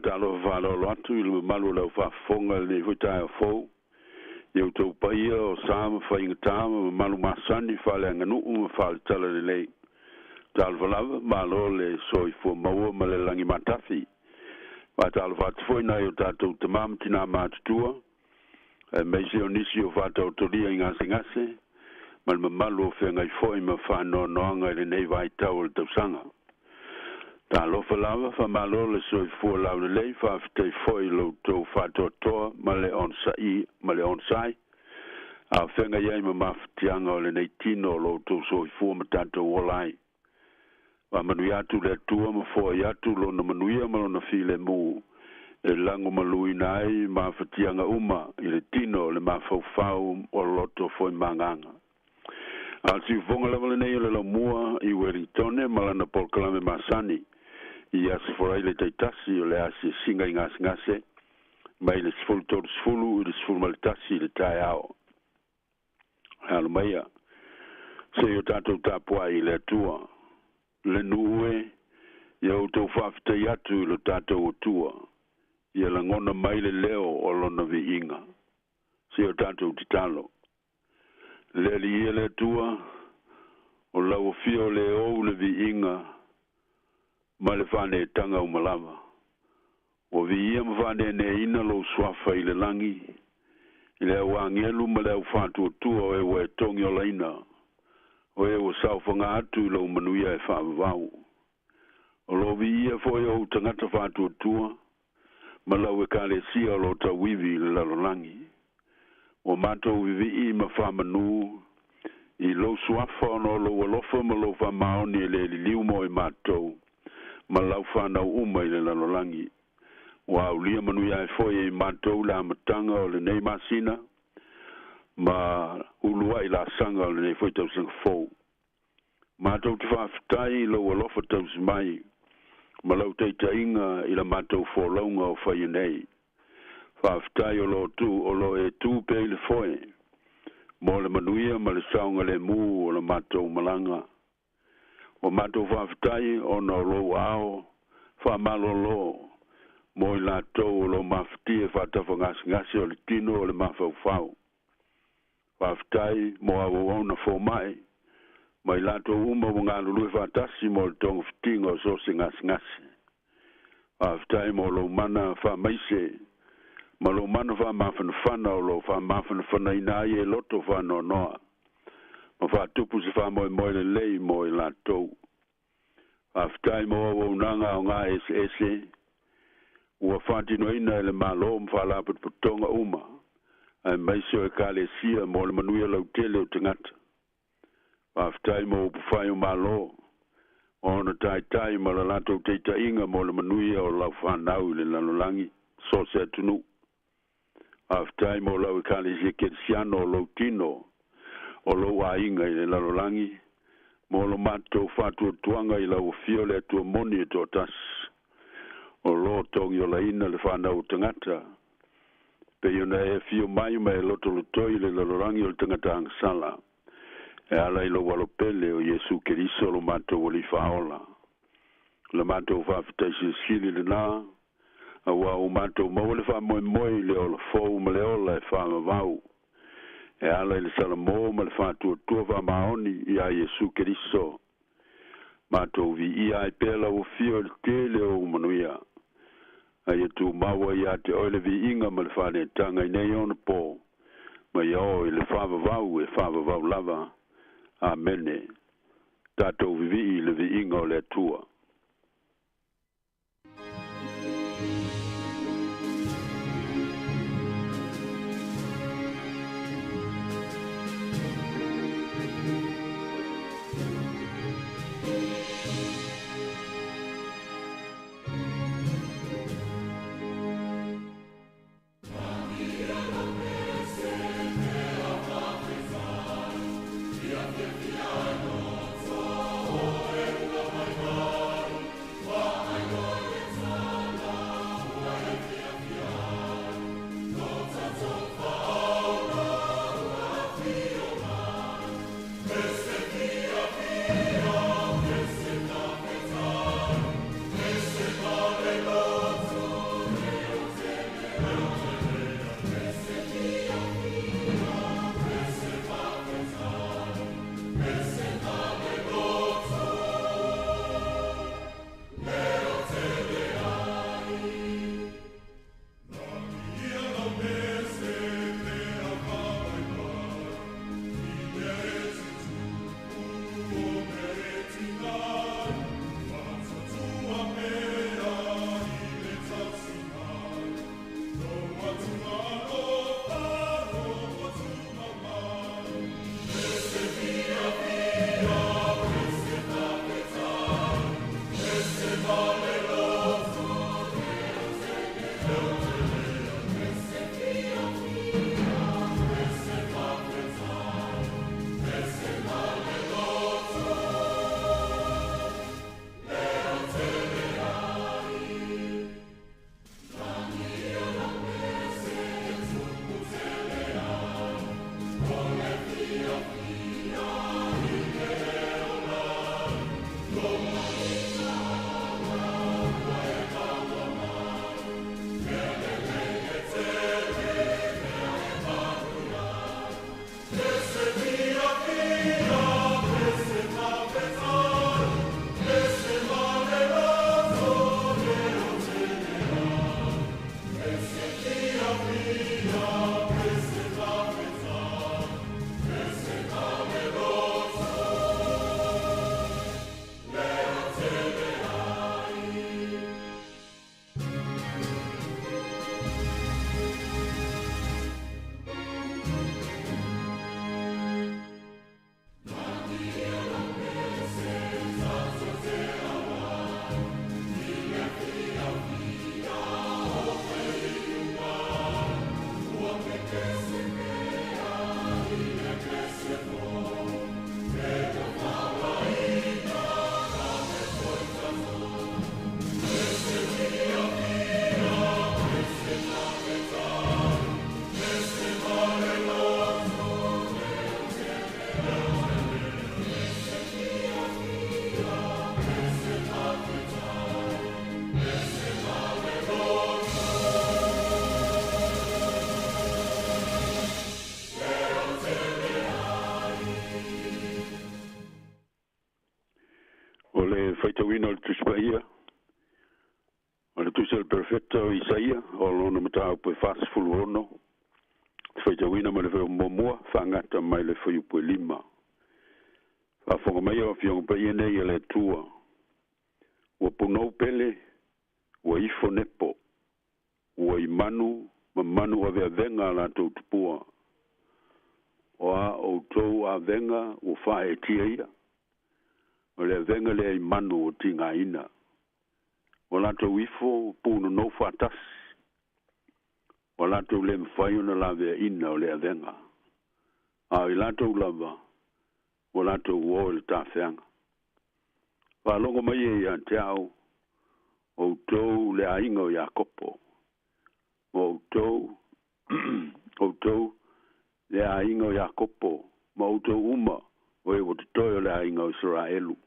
Faatalofa faaaloalo atu i le mamalu o le aufaafofoga i lenei foi taeao fou, i outou paia o sa ma faigatā ma mamalu masani faaleaganuu ma faaletalalelei. Talofa lava, malo le soifua maua ma le lagi matafi. Faatalofa atu foi i nai o tatou tamā ma tinā matutua, aemaise o nisi o faataotolia i gasegase, ma le mamalu o feagai foi ma faanoanoaga i lenei vaitau o le tausaga. Talofa lava, faamalo le soifua laulelei, faafetai foi i lo outou faatoatoa ma le onosai ma le onosai, a o feagai ai ma mafatiaga o lenei tino o lo outou soifua ma tatou ola ai. Faamanuia atu le Atua ma foai atu lona manuia ma lona filemu e lagomaluina ai mafatiaga uma i le tino, le mafaufau o loto foi ma agaga. A o le siufofoga lava lenei o le Laumua i Uelintone ma lana polokalame masani i Aso Faraile taitasi o le asiasiga i gasegase mai le 13:30 i le 11 i le taeao. Alo maia, se i o tatou tapuai i le Atua. Le nuu e, ia outou faafetai atu i lo tatou Atua, ia lagona mai le leo o lona viiga. Se i o tatou tatalo. Le Alii e le Atua, o lau afio le ou le viiga ma le faaneetaga uma lava. Ua viia ma faaneeneeina lou suafa i le lagi, i le au agelu ma le au faatuatua o e ua e togiolaina, o e ua saofaga atu i lou manuia e faavavau. O lo o viia foi ou tagata faatuatua ma lau ekalesia o lo o tauivi i le lalolagi. Ua matou vivii ma faamanū i lou suafa ona o lou alofa ma lou faamaoni e le liliu mo i matou ma lau fanau uma i le lalolagi. Ua aulia manuia ai foi e i matou le amataga o lenei masina ma uluai laasaga o lenei foi tausaga fou. Matou te faafetai i lou alofa tausi mai ma lau taitaiga i la matou folauga o faia nei. Faafetai o lo tu o lo e tu pea i le foe mo le manuia ma le saogalemu o la matou malaga. Ua matou faafetai ona o lou aao faamalolo mo i latou o lo o mafatia i faatafagasegase o le tino o le mafaufau. Faafetai mo auauauna fomai ma i latou uma ua galulue faatasi mo le togafitiga o so o se gasegase. Faafetai mo lou mana faamaise ma lou mana faamafanafana o lo o faamafanafanaina ai e loto faanoanoa ma faatupu se faamoemoe lelei mo i latou. Faafetai mo auaunaga aoga eseese ua faatinoina e le Malo ma faalapotopotoga uma, aemaise o ekalesia mo le manuia lautele o tagata. Faafetai mo upufai o Malo, ma ona taitai ma le latou taitaiga mo le manuia o lau fanau i le lalolagi so o se atunuu. Faafetai mo lau Ekalesia Kerisiano o lou tino, o lou aiga i le lalolagi, mo lo matou faatuatuaga i lau Afio le Atua moni e toatasi, o lo togiolaina le fanau o tagata, pei ona e afio mai ma e lotolotoi i le lalolagi o le tagata agasala, e ala i lou Alo pele o Iesu Keriso lo matou Alii Faaola. O le matou faafetai silisili lenā, auā ua matou maua le faamoemoe i le ola fou ma le ola e faavavau, e ala i le salamo ma le faatuatua faamaoni iā Iesu Keriso. Matou viia ai pea lau Afio i le tele o ou manuia. A ia tumau ai ia te oe le viiga ma le faaletaga i nei ona pō, ma ia oo i le faavavau e faavavau lava. Amene. Tatou vivii i le viiga o le Atua. le faitauina o le Tusi Paia, o le Tusi a le Perofeta o Isaia, o lona mataupu e 46, faitauina mai le fuaiupu muamua faagata mai le fuaiupu e 5. Faafofoga mai o Afioga Paia nei a le Atua, ua punou pele, ua ifo nepo, ua i manu ma manu aveavega a latou tupua. O a outou avega ua faaeetia ia, o le avega lea i manu ua tigaina. Ua latou ifo punonou faatasi, ua latou le mafai ona laveaina o le avega. A o i latou lava, ua latou o i le tafeaga. Faalogo mai e ia te au, outou le aiga o Iakopo, ma outou, outou le aiga o Iakopo, ma outou uma o e ua totoe o le aiga o Isaraelu,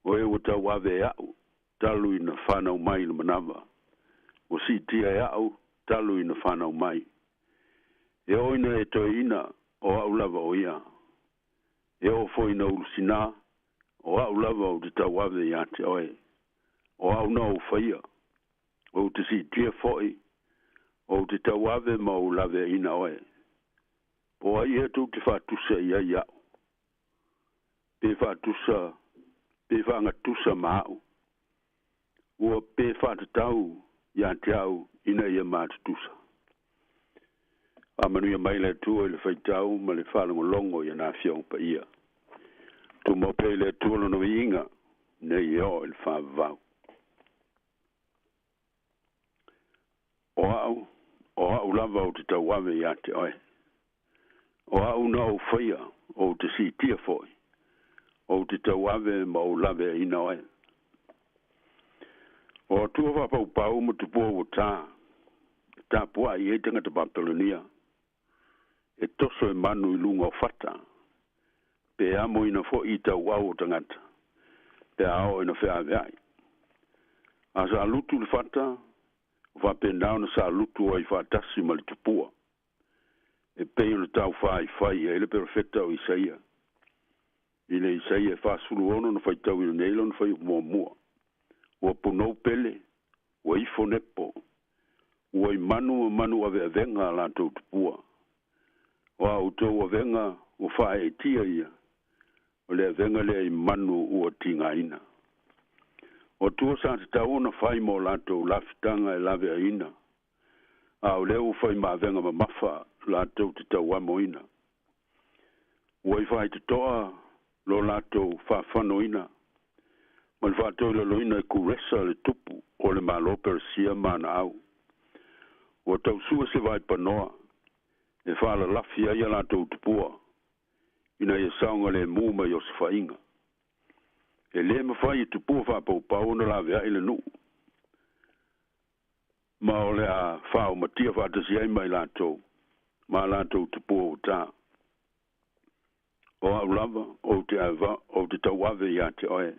o e ua tauave e a'u talu ina fanau mai i le manava, ua siitia e a'u talu ina fanau mai. E oo ina e toeaina, o a'u lava o ia. E oo foi ina ulusinā, o a'u lava ou te tauave iā te oe. O a'u na ou faia, ou te siitia foi, ou te tauave ma ou laveaina oe. Po o ai ea tou te faatusa i ai a'u? Pe faatusa, pe faagatusa ma a'u? Ua pe faatatau iā te a'u ina ia matutusa? Faamanuia mai le Atua i le faitau ma le faalogologo i ana Afioga Paia. Tumau pea i le Atua Lona viiga, nei e oo i le faavavau. O a'u, o a'u lava ou te tauave iā te oe. O a'u na ou faia, ou te siitia foi, ou te tauave ma ou laveaina oe. O atua faapaupau ma tupua ua tā, e tapuai ai tagata Papelonia, e toso e manu i luga o fata, pe amoina foi i tauau o tagata, pe a oo ina feaveai. A salutu le fata, o faapena ona salutu ai faatasi ma le tupua, e pei ona taufaifai ai le perofeta o Isaia. I le Isaia e 46 na faitauina nei lona fuaiupu muamua. Ua punou pele, ua ifo nepo, ua i manu ma manu aveavega a latou tupua. O a outou avega ua faaeetia ia, o le avega lea i manu ua tigaina. O atua sa tatau ona fai mo latou lafitaga e laveaina, a o lea ua fai ma avega mamafa latou te tauamoina. Ua i faaitotoa lo latou faafanoina ma le faatoilaloina e Kuresa le tupu o le Malo Peresia ma ana au. Ua tausua se vaipanoa e faalalafi ai a latou tupua ina ia saogalemu mai osofaiga. E lē mafai e tupua faapaupau ona laveai le nuu, ma o le a faaomatia faatasi ai ma i latou ma a latou tupua ua tā. O a'u lava ou te ava ou te tauave iā te oe.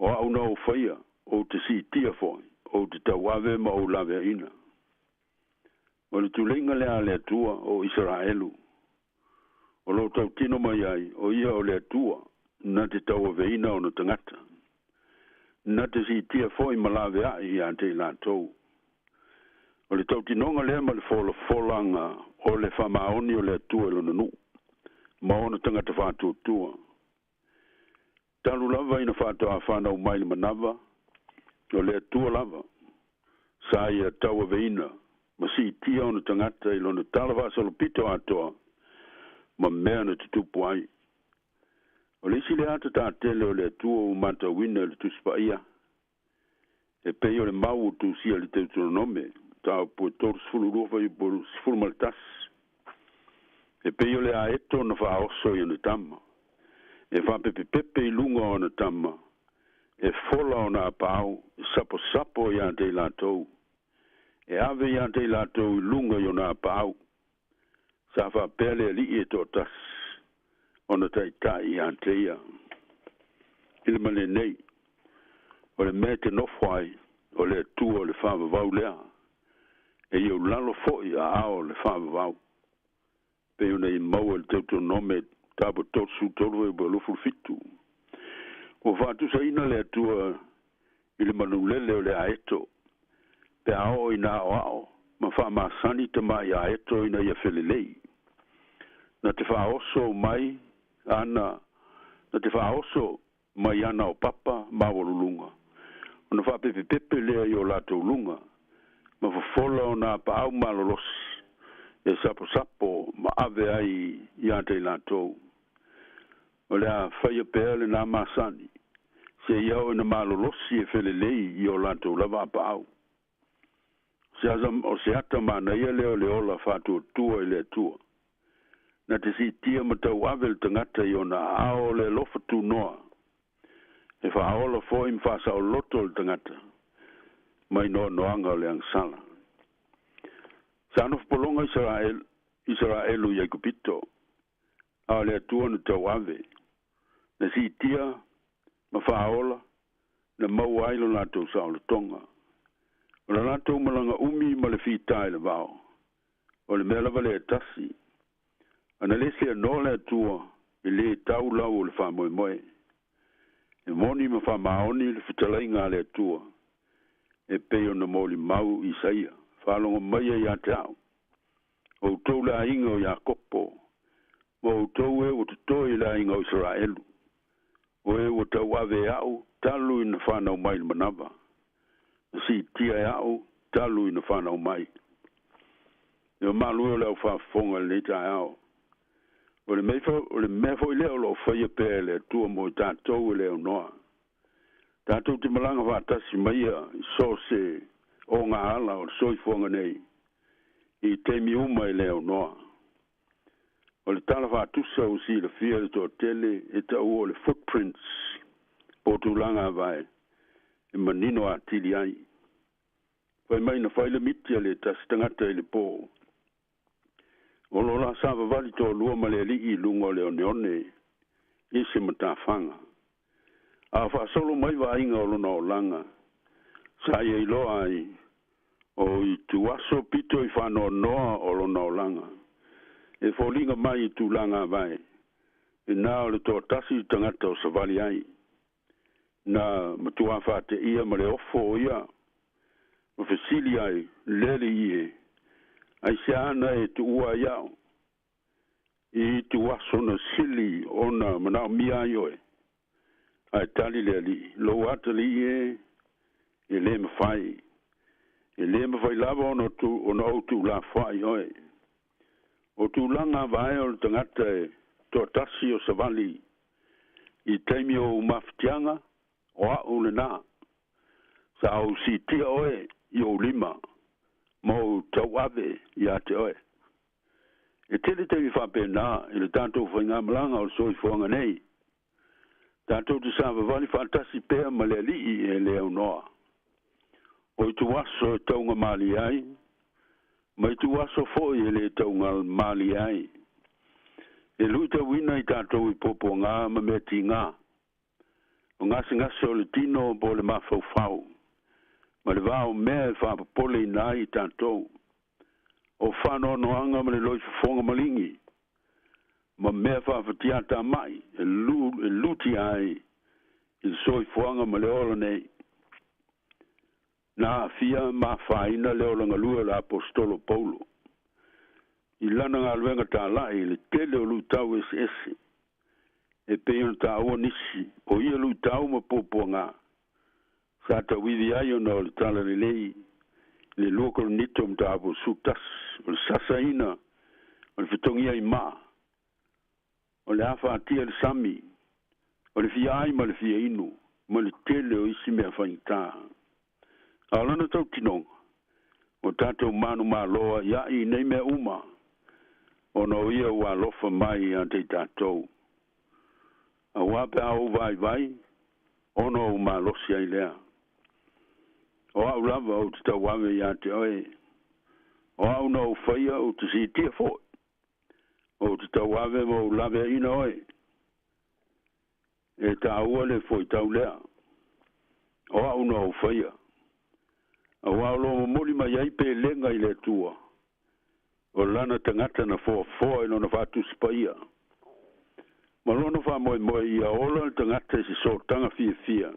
O a'u na ou faia, ou te siitia foi, ou te tauave ma ou laveaina. O le tuleiga lea a le Atua o Isaraelu, o lo o tautino mai ai, o ia o le Atua na te tauaveina ona tagata, na te siitia foi ma laveai iā te i latou. O le tautinoga lea ma le folafolaga o le faamaoni o le Atua i lona nuu ma ona tagata faatuatua. Talu lava ina faatoa fanau mai le manava, o le Atua lava sa ia tauaveina ma siitia ona tagata i lona tala faasolopito atoa ma mea na tutupu ai. O le isi lea ata-tātele o le Atua ua matauina i le Tusi Paia, e pei o le mau ua tusia i le Teutoronome, mataupu e 32 fuaiupu 11, e pei o le aeto na faaoso i ona tama, e faapepepepe i luga o ana tama, e fola ona apaau, e saposapo iā te i latou, e ave iā te i latou i luga i ona apaau. Sa faapea le Alii e toatasi ona taitai iā te ia. I le ma lenei, o le mea e te nofo ai, o le Atua o le faavavau lea, e i ou lalo foi a ao o le faavavau, pei ona i maua i le Teutonome tapo 33 e 27. Ua faatusaina le Atua i le manulele o le aeto, pe a oo ina aoao ma faamasani tamaʻi aeto ina ia felelei. Na te faaoso mai ana na te faaoso mai ana o papa maualuluga ona faapepepepe lea i o latou luga ma fofola ona apaau malolosi e saposapo ma ave ai iā te i latou. O le a faia pea lenā masani seia oo ina malolosi e felelei i o latou lava apaau. O se ata manaia lea o le ola faatuatua i le Atua. Na te siitia ma tauave le tagata i ona aao o le alofa tunoa. E faaola foi ma faasaoloto le tagata mai noanoaga o le agasala. Sa nofopologa Isaraelu i Aikupito, a o le Atua na tauave, na siitia ma faaola, na maua ai lo latou saolotoga. O le latou malaga umi ma le fitā i le vao, o le mea lava lea e tasi. Ana lē seanoa le Atua, e lē tau lau o le faamoemoe. E moni ma faamaoni le fetalaiga a le Atua, e pei ona molimau Isaia, faalogo maia iā te a'u, outou le aiga o Iakopo, ma outou e ua totoe i le aiga o Isaraelu, o e ua tauave e a'u talu ina fanau mai le manava, na siitia e a'u talu ina fanau mai. E mamalu e o le au faafofoga i lenei taeao. O le mea foi lea o loo faia pea e le Atua mo i tatou e le aunoa. Tatou te malaga faatasi ma ia i so o se ogaala o le soifuaga nei i taimi uma e le aunoa. O le tala faatusa ua silafia e le toatele e taua o le footprints po o tulaga avae e manino atili ai. Fai mai na fai le miti a le tasi tagata i le po. O lo la savavali toalua ma le alii i luga o le oneone i se matafaga. A faasolo mai vaaiga o lona olaga, sa ia iloa ai o ituaso pito i faanoanoa o lona olaga. E foliga mai i tulaga avae, e na o le toatasi tagata o savali ai. Na matuā faateia ma le ofo o ia, ma fesili ai, le alii e, aisea na e tuua ai a'u i ituaso na sili ona manaomia ai oe? Ae tali le alii, lou atalii e, e lē mafai. E lē mafai lava ona ou tuulafoaʻi oe. O tulaga avae o le tagata e toatasi o savali i taimi o ou mafatiaga, o a'u lenā. Sa ou siitia oe i ou lima ma ou tauave iā te oe. E tele taimi faapena i le tatou faigamalaga o le soifuaga nei. Tatou te savavali faatasi pea ma le alii e le aunoa. O ituaso e taugamalie ai, ma ituaso foi e lē taugamalie ai. E luitauina i tatou i puapuagā ma mea tigā. O gasegase o le tino po o le mafaufau, ma le va o mea e faapopoleina ai i tatou. O faanoanoaga ma le loifofoga maligi, ma mea faafatiatamai e lutia ai i le soifuaga ma le ola nei. Na aafia ma afaina le ola galue o le aposetolo Paulo i lana galuega talaʻi i le tele o luitau eseese e pei ona taua nisi o ia luitau ma puapuagā sa tauivi ai ona o le talalelei i le 2 Korinito mataupu 11, o le sasaina o le fetogia i maa, o le afa atia i le sami, o le fia ai ma le fia inu, ma le tele o isi mea faigata. A o lana tautinoga, ua tatou manumalo aʻiaʻi i nei mea uma, ona o ia ua alofa mai iā te i tatou. Auā pe a ou vaivai, ona ou malosi ai lea. O a'u lava ou te tauave iā te oe. O a'u na ou faia ou te siitia fo'i. Ou te tauave ma ou laveaina oe. E tāua le foitau lea. O a'u na ou faia. Auā o loo momoli mai ai pelega i le Atua, o lana tagata na foafoa i lona faatusi paia. Ma lona faamoemoe ia ola le tagata i se sootaga fiafia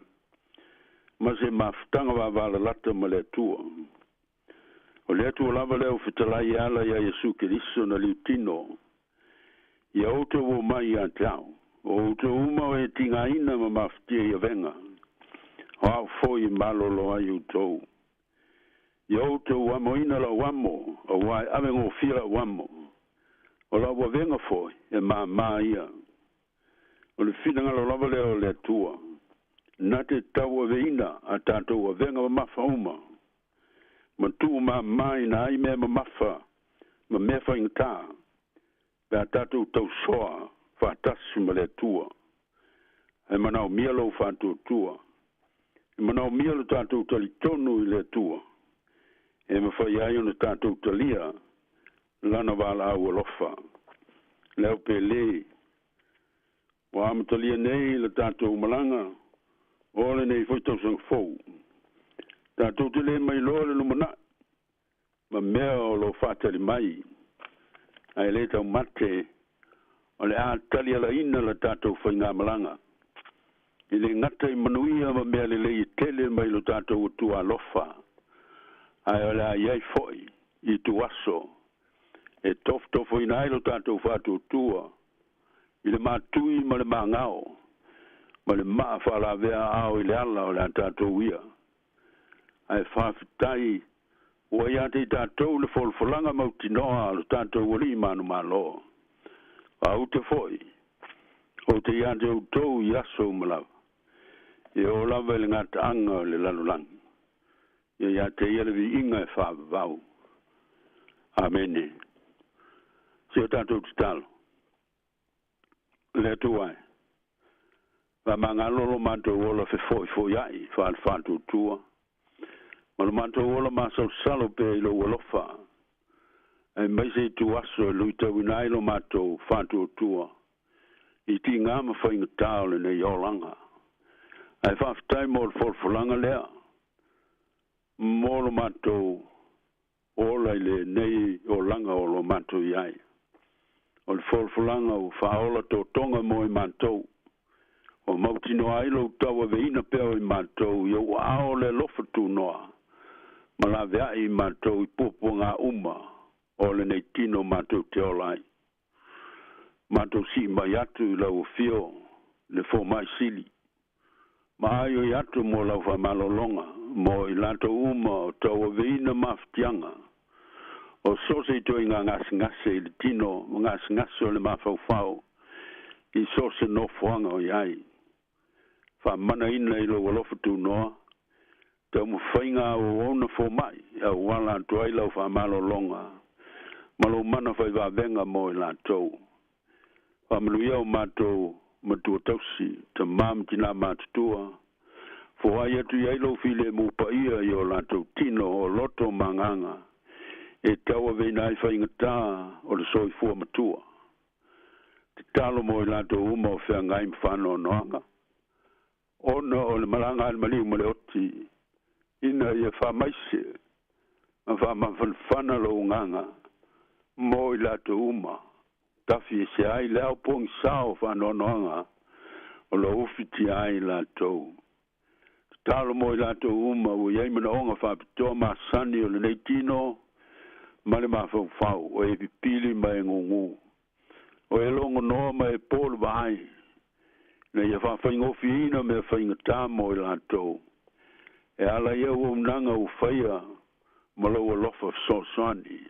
ma se mafutaga vavalalata ma le Atua. O le Atua lava lea ua fetalai e ala iā Iesu Keriso na liutino ia outou omai ia te au. O outou uma o e tigaina ma mafatia i avega, o au foi e malolo ai outou. Ia outou amoina lau amo, auā e avegofie lau amo. O lau avega foi e māmā ia. O le finagalo lava lea o le Atua, na te tauaveina a tatou avega mamafa uma, ma tuumāmāina ai mea mamafa ma mea faigata, pe a tatou tausoa faatasi ma le Atua. Ae manaomia lou faatuatua, e manaomia lo tatou talitonu i le Atua, e mafai ai ona tatou talia lana valaau alofa. Le au pele, ua amatalia nei le tatou malaga o lenei foi tausaga fou. Tatou te le mailoa le lumanai ma mea o lo faatali mai, ae le taumate o le a talialaina la tatou faigamalaga e le gata i manuia ma mea lelei e tele mai lo tatou Atua alofa, ae o le a i ai foi i ituaso e tofotofoina ai lo tatou faatuatua i le matui ma le magao ma le maa faalavea aao i le ala o le a tatou ia. Ae faafetai ua ia te i tatou le folafolaga mautinoa a lo tatou Alii manumalo. A ou te foi, ou te ia te outou i aso uma lava, e oo lava i le gataaga o le lalolagi. Ia ia te ia le viiga e faavavau. Amene. Se o tatou tatalo. Le Atua e, faamagalo lo matou ola fefo'ifo'ia'i faale-faatuatua, ma lo matou ola masalosalo pea i lou alofa, aemaise ituaso e luitauina ai lo matou faatuatua i tigā ma faigatā o lenei olaga. Ae faafetai mo le folafolaga lea mo lo matou ola i lenei olaga o lo matou i ai. O le folafolaga ua faaola totoga mo i matou, ua mautinoa ai lou tauaveina pea o i matou i ou aao le alofa tunoa ma laveai i matou i puapuagā uma o lenei tino matou te ola ai. Matou sii mai atu i lau afio le fomai sili, ma aioi atu mo lau faamalologa mo i latou uma o tauaveina mafatiaga o so o se ituaiga gasegase i le tino ma gasegase o le mafaufau i so o se nofoaga o i ai. Faamanaina i lou alofa tunoa taumafaiga a auauna fomai e auala atu ai lau faamalologa ma lou mana faivavega mo i latou. Faamanuia o matou matua tausi, tamā ma tinā matutua, foai atu i ai lou filemu paia i o latou tino o loto ma agaga e tauaveina ai faigatā o le soifua matua. Tatalo mo i latou uma o feagai ma faanoanoaga, ona o le malaga a le maliu ma le oti, ina ia faamaise ma faamafanafana lou agaga mo i latou uma, tafi ese ai le ao pogisā o faanoanoaga o lo o ufitia ai i latou. Tatalo mo i latou uma ua i ai manaoga faapitoa masani o lenei tino ma le mafaufau, o e pipili ma e gugū, o e logonoa ma e po le vaai, ina ia faafaigofieina mea faigatā mo i latou, e ala i auaunaga ua faia ma lou alofa fesoasoani.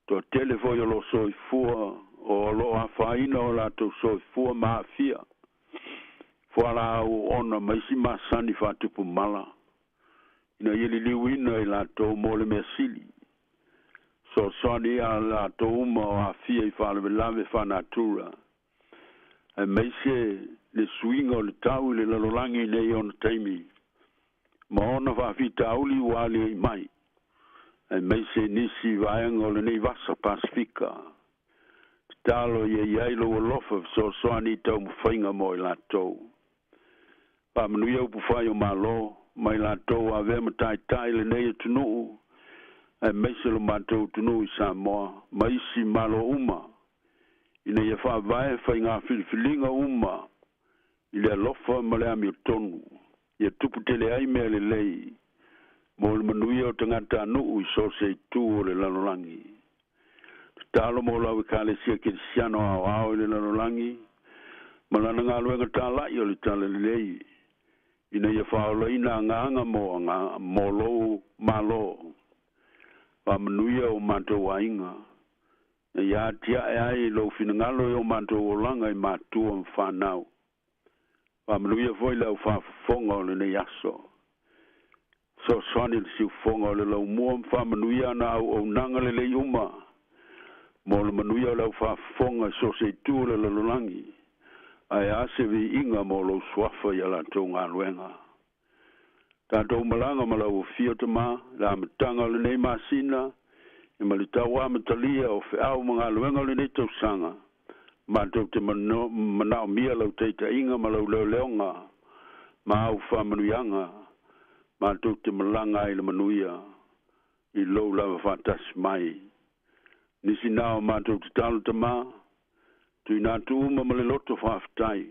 Toatele foi o lo o soifua o lo o afaina o latou soifua ma aafia fualaau ona ma isi masani faatupu mala, ina ia liliuina i latou mo le mea sili. Fesoasoani a latou uma o aafia i faalavelave faanatura, aemaise le suiga o le tau i le lalolagi nei ona taimi ma ona faafitauli ua alia'i mai, aemaise nisi vaega o lenei vasa Pasefika. Tatalo ia i ai lou alofa fesoasoani i taumafaiga mo i latou. Faamanuia upufai o Malo ma i latou avea ma taitai lenei atunuu, aemaise lo matou atunuu i Samoa ma isi Malo uma. Ina ia faavae faigā filifiliga uma i le alofa ma le amiotonu ia tupu tele ai mea lelei mo le manuia o tagatanuu i so o se itu o le lalolagi. Tatalo mo lau ekalesia kerisiano aoao i le lalolagi ma lana galuega tala'i o le talalelei ina ia faaolaina agaga mo aga mo lou mālō. Faamanuia o matou aiga na ia atia'e ai lou finagalo i o matou olaga i matua ma fanau. Faamanuia foi le aufafofoga o lenei aso. Soasoani le siufofoga o le laumua ma faamanuia ana auaunaga lelei uma mo le manuia o le aufafofoga i so o se itu o le lalolagi ae a se viiga mo lou suafa ia latou galuega. Tatou malaga ma lau afio tamā le amataga o lenei masina e ma le tauamatalia o feau ma galuega o lenei tausaga matou te manaomia lau taitaʻiga ma lau leoleoga ma au faamanuiaga matou te malaga ai le manuia i lou lava faatasi mai. Nisi na o matou tatalo tamā tuuina atu uma ma le loto faafetai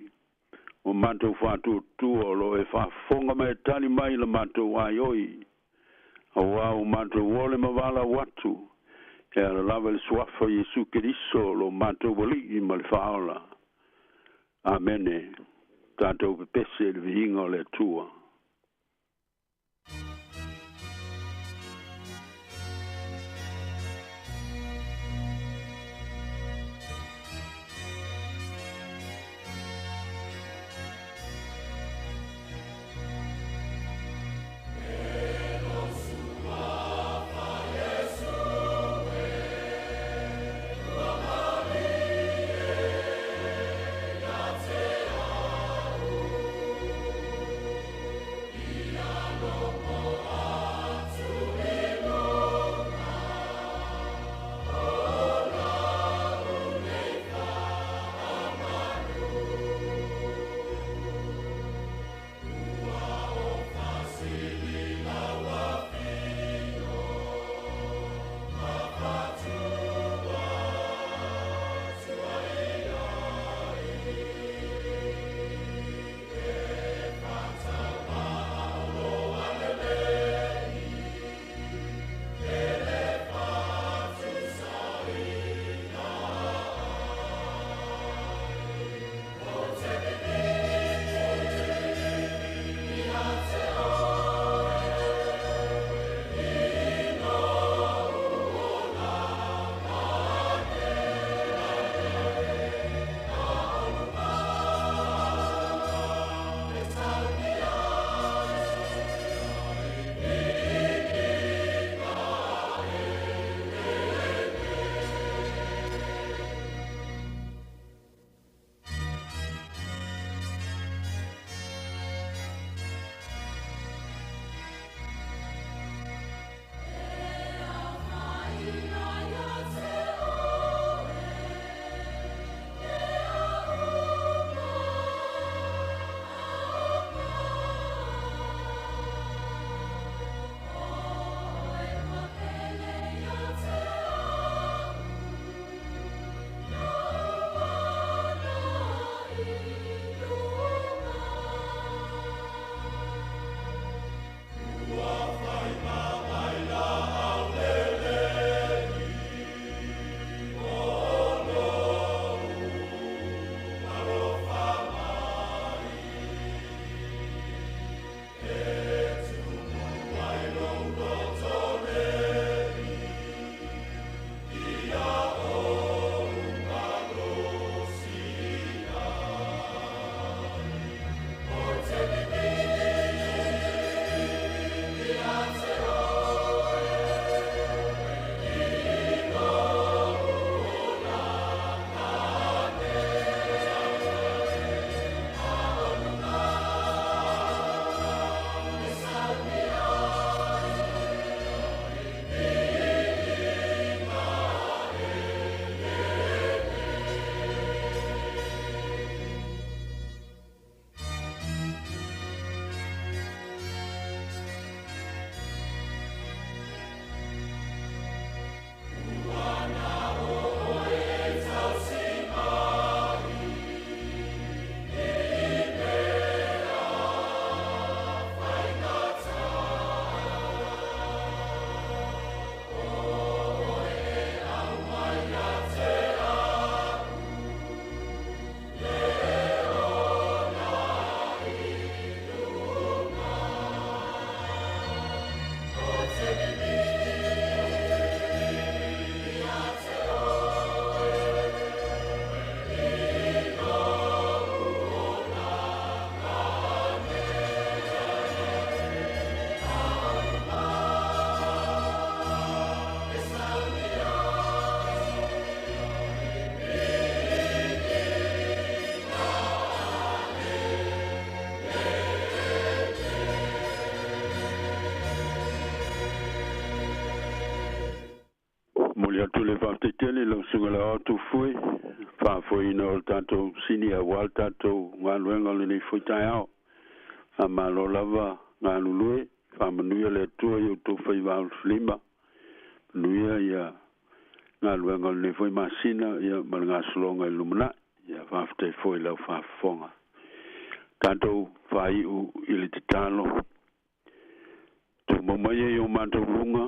o matou faatuatua o loo e faafofoga ma e tali mai la matou aioi auā o matou ole ma valaau atu e ala lava le suafa Iesu Keriso lo matou alii ma le faaola. Amene. Tatou pepese le viiga o le Atua. Faafetai tele i lau susuga i le Aoao Tufue, faafoeina o le tatou sini aua le tatou galuega o lenei foi taeao. Faamalo lava galulue, faamanuia le Atua i outou faiva alofilima, manuia ia galuega o lenei foi masina ia ma le gasologa i le lumanai. Ia faafetai foi i lau faafofoga. Tatou faaiu i le tatalo. Tumau mai e i o matou luga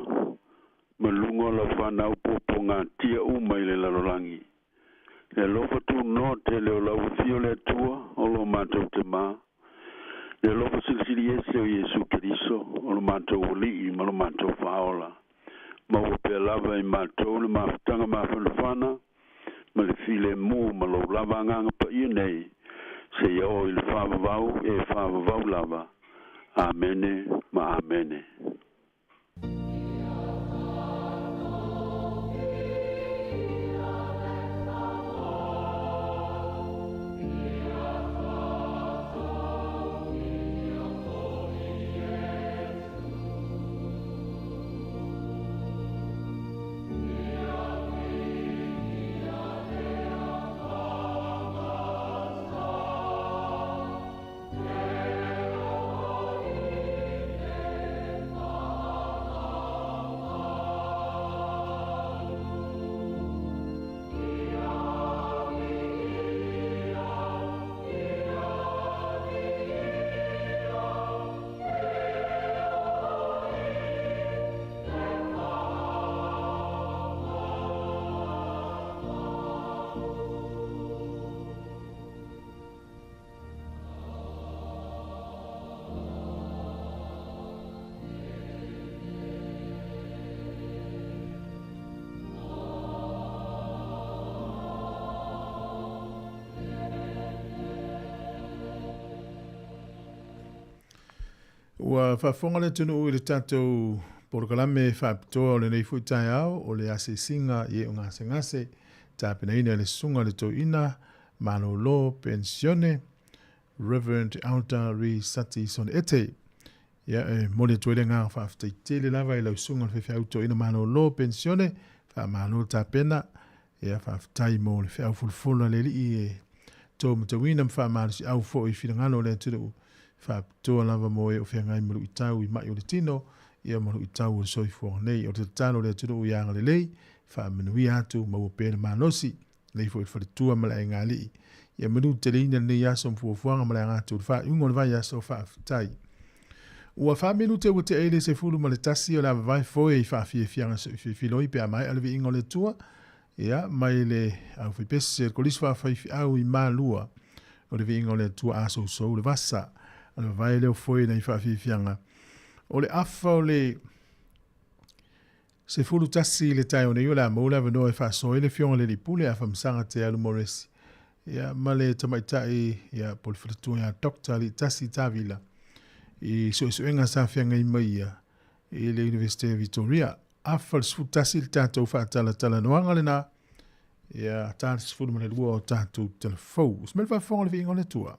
ma luga o lau fanau puapuagatia uma i le lalolagi. Le alofa tunoa tele o lau Afio le Atua o lo matou Temā, le alofa silisili ese o Iesu Keriso o lo matou Alii ma lo matou Faaola. Maua pea lava e matou le mafutaga mafanafana ma le filemu ma lou lava Agaga Paia nei, seia oo i le faavavau e faavavau lava. Amene ma Amene. Ua faafofoga le atunuu i le tatou polokalame faapitoa o lenei foi taeao o le asiasiga i e o gasegase tapenaina e le Susuga i le Toeaina Malolo Penisione Reverend Elder Risati Sonete. Ia, e momoli atu ai le agaga faafetai tele lava i lau Susuga i le Faifeau Toeaina Malolo Penisione, faamalo tapena. Ia, faafetai mo le feau folafola a le Alii e tou matauina ma faamalosiau foi i finagalo o le atunuu, faapitoa lava mo e o feagai ma luitau i mai o le tino, ia ma luitau o le soifuaga nei. O le tatalo o le atunuu ia agalelei, faamanuia atu, maua pea le malosi, lelei foi le faletua ma le aigaalii. Ia manuteleina lenei aso ma fuafuaga ma le aga atu i le faaiuga o le vaiaso. Faafetai. Ua faaminute ua tea ai le 11 o le a vavae foe i faafiafiaga soifiloi pe a maea le viiga o le Atua, ia, mai le aufaipese le kolisi faafaifeau i Malua o le viiga o le Atua a sousou le vasa. O le vavae lea o foe nai faafiafiaga. O le afa o le 11 i le taeao nei o le a maua le avanoa e faasoa ai le Afioga i le Alii Pule Afamasaga Te Alu Moresi ia, ma le tamaitai ia, po o le faletua ia Dr. Aliitasi Tavila i suesuega sa feagai mai ia i le Universite o Victoria. Afa le 11 le tatou faatalatalanoaga lena, ia ta le 12 o tatou telefou. Se mea le faafofoga o le viiga o le Atua.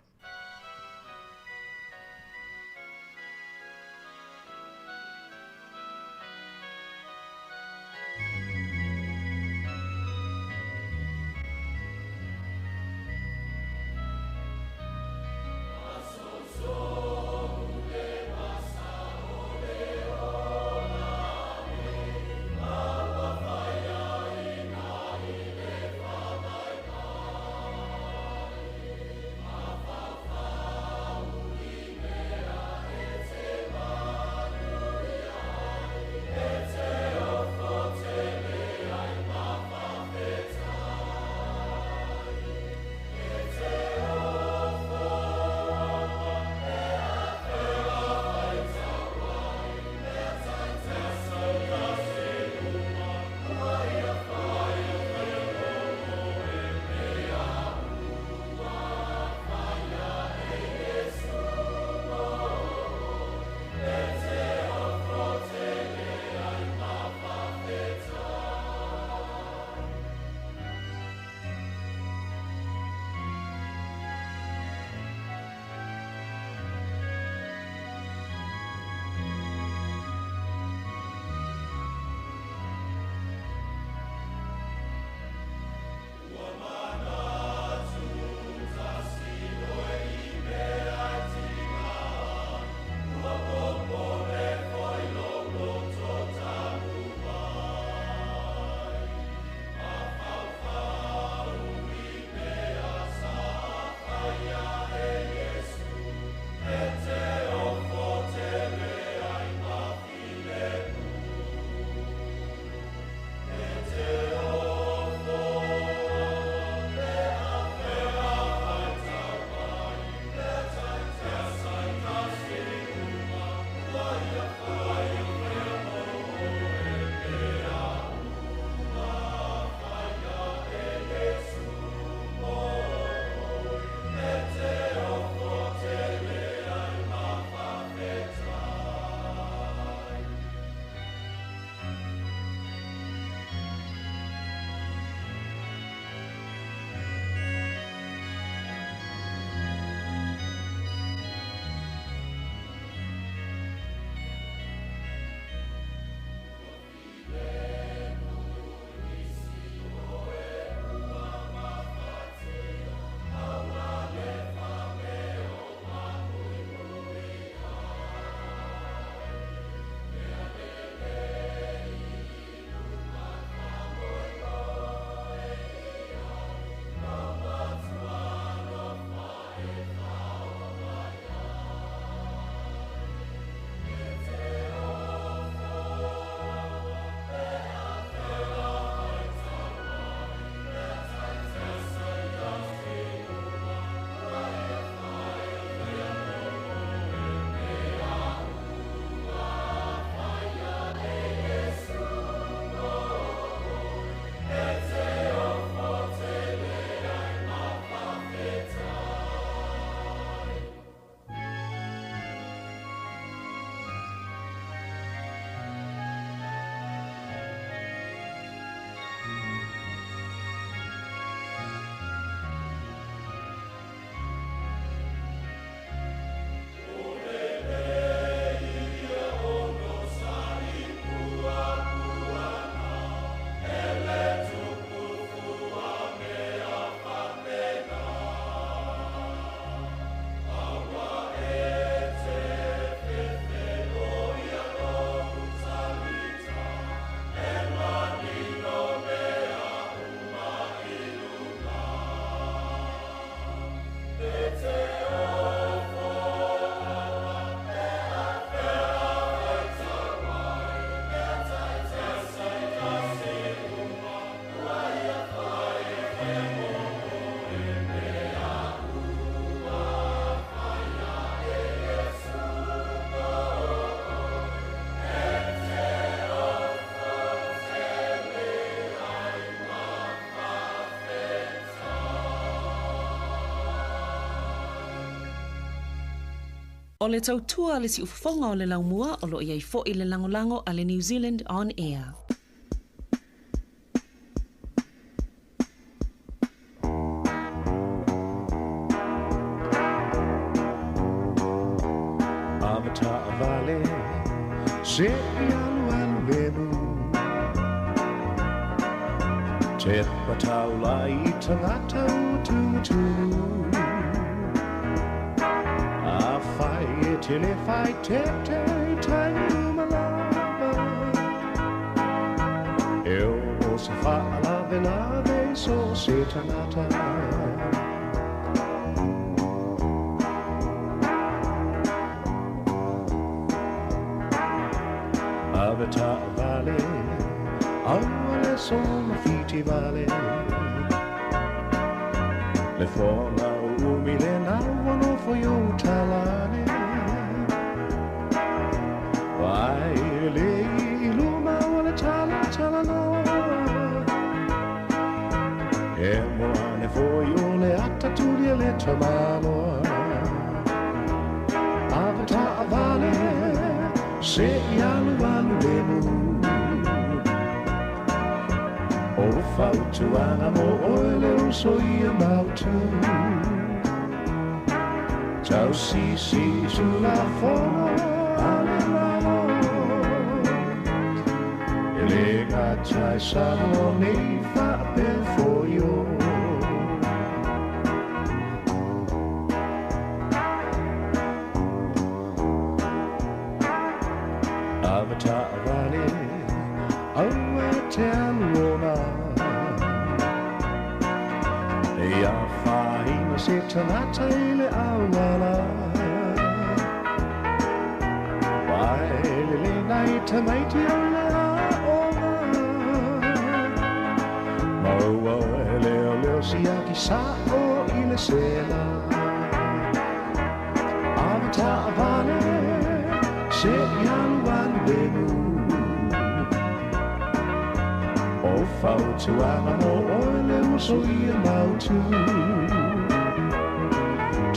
O le tautua a le siufofoga o le laumua o lo o i ai foi le lagolago a le New Zealand On Air. Avata vale se i alu alu lemu Te patau lai tangata o tunga A whai e tele whai te te taini umalava E o se whaalave lave so se tangata. Avata vale, aua le sona fiti vale. Le fonga o umi le naua no fo yo talane. Vai le iluma o le tala tala noa. E moane fo yo le atatulia le tamaloa. Avata vale, se i alu alu lemu. O fautuaga mo oe le uso ia mautu. Tau sisi tulafono a le Malo. E le gatai Samoa nei faapea foio. Avata vale, aua te aluona. E a whaina se tangata i le auala. Vai le le nei tamaiti o le aoga. Maua e leo leo siaki sa o i le sela. Avata vale, se i alu alu lemu. O fautuaga mo oe le uso ia mautu.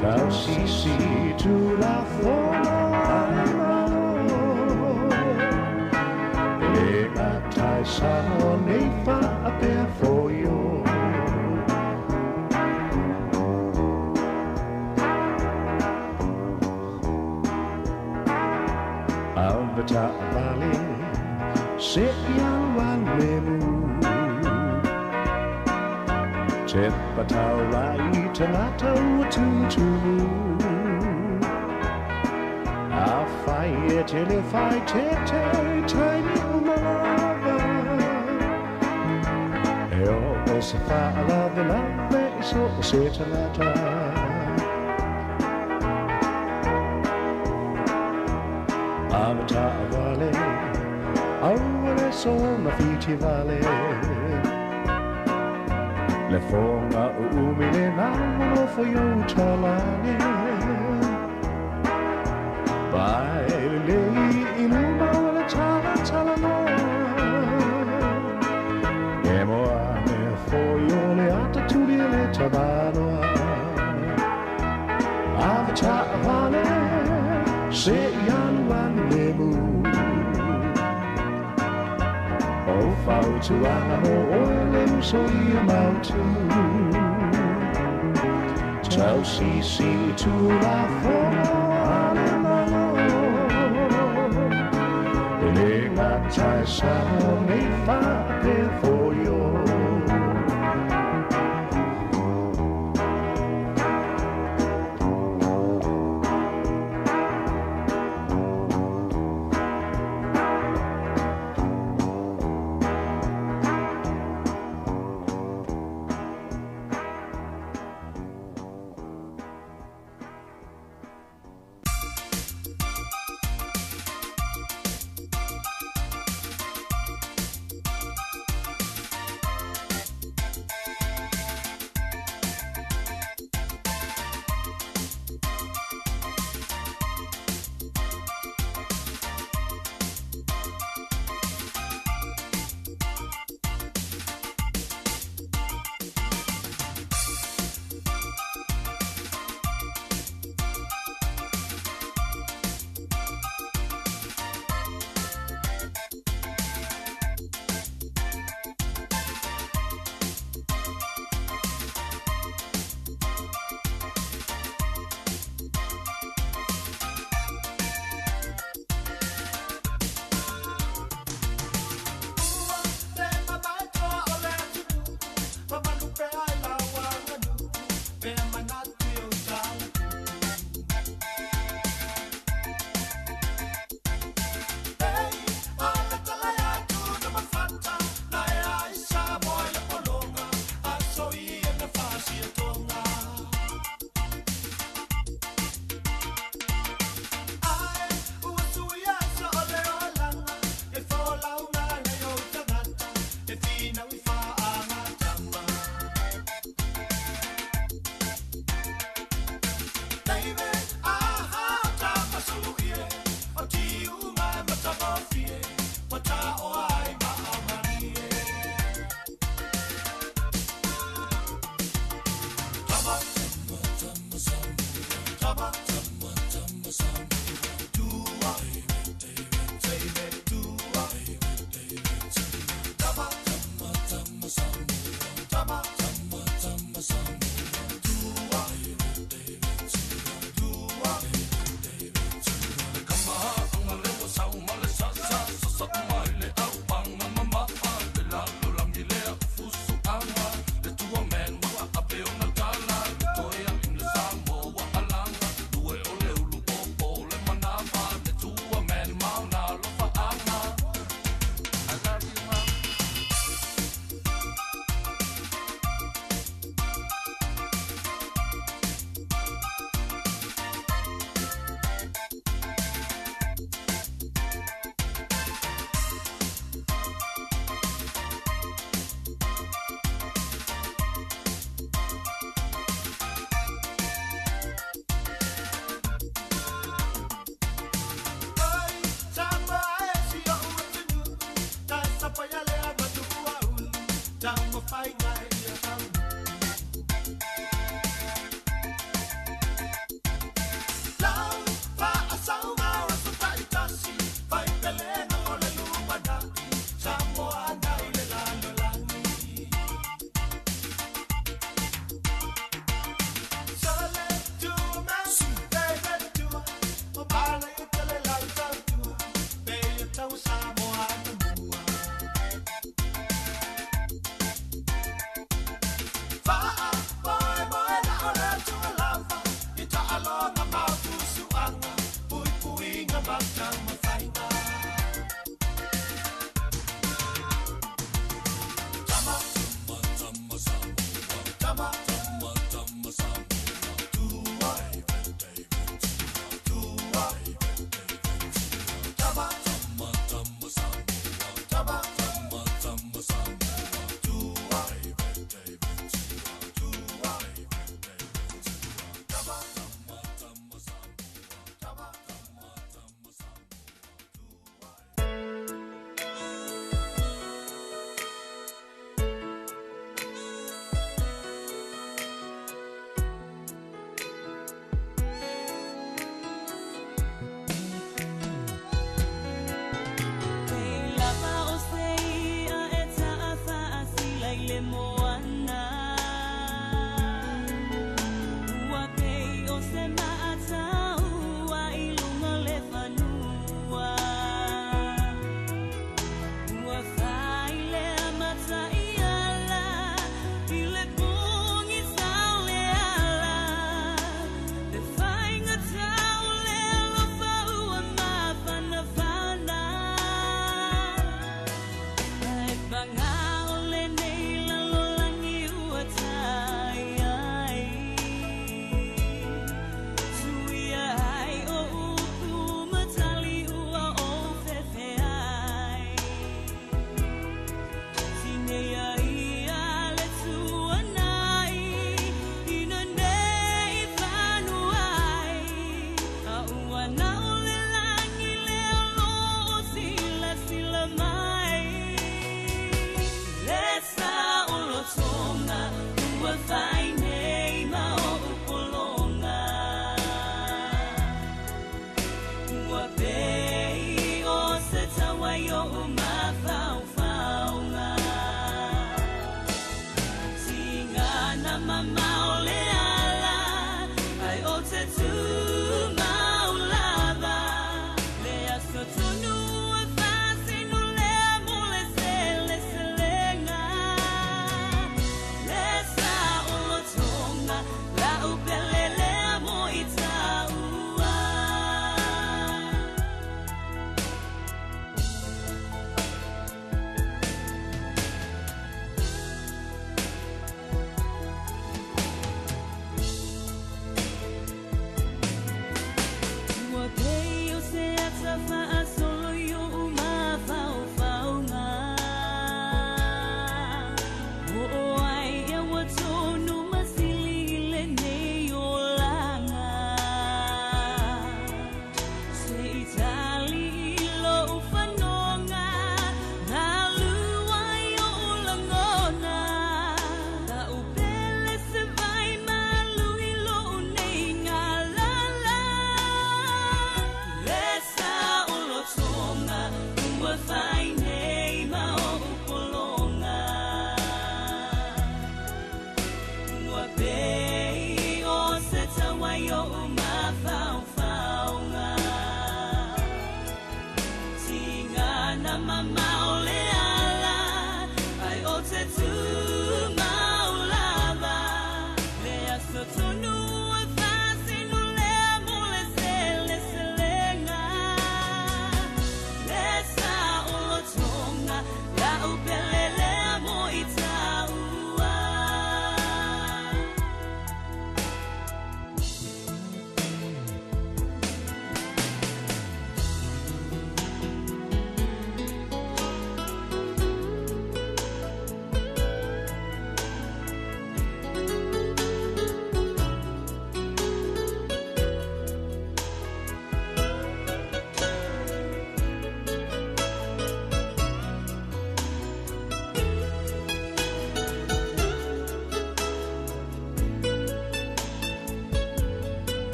Tau sisi tulafono a le Malo. E le gatai Samoa nei faapea foio. Avata vale, se i alu alu lemu. Te patau lai tangata ua tutumu. A whai e tele whai te te taini umalava. E o o se whaalave lave i so o se tangata. Avata vale, aua le sona fiti vale. Le fonga o umi le naua no fo yo talane. Vai le iluma o le tala tala noa. E moa me fo yo le atatuli le tabanoa. Avata vale, se i alu alu lemu. O fautuaga mo oe le uso ia mautu. Tau sisi tulafono a le Malo. E le gatai Samoa nei faapea foio. Thank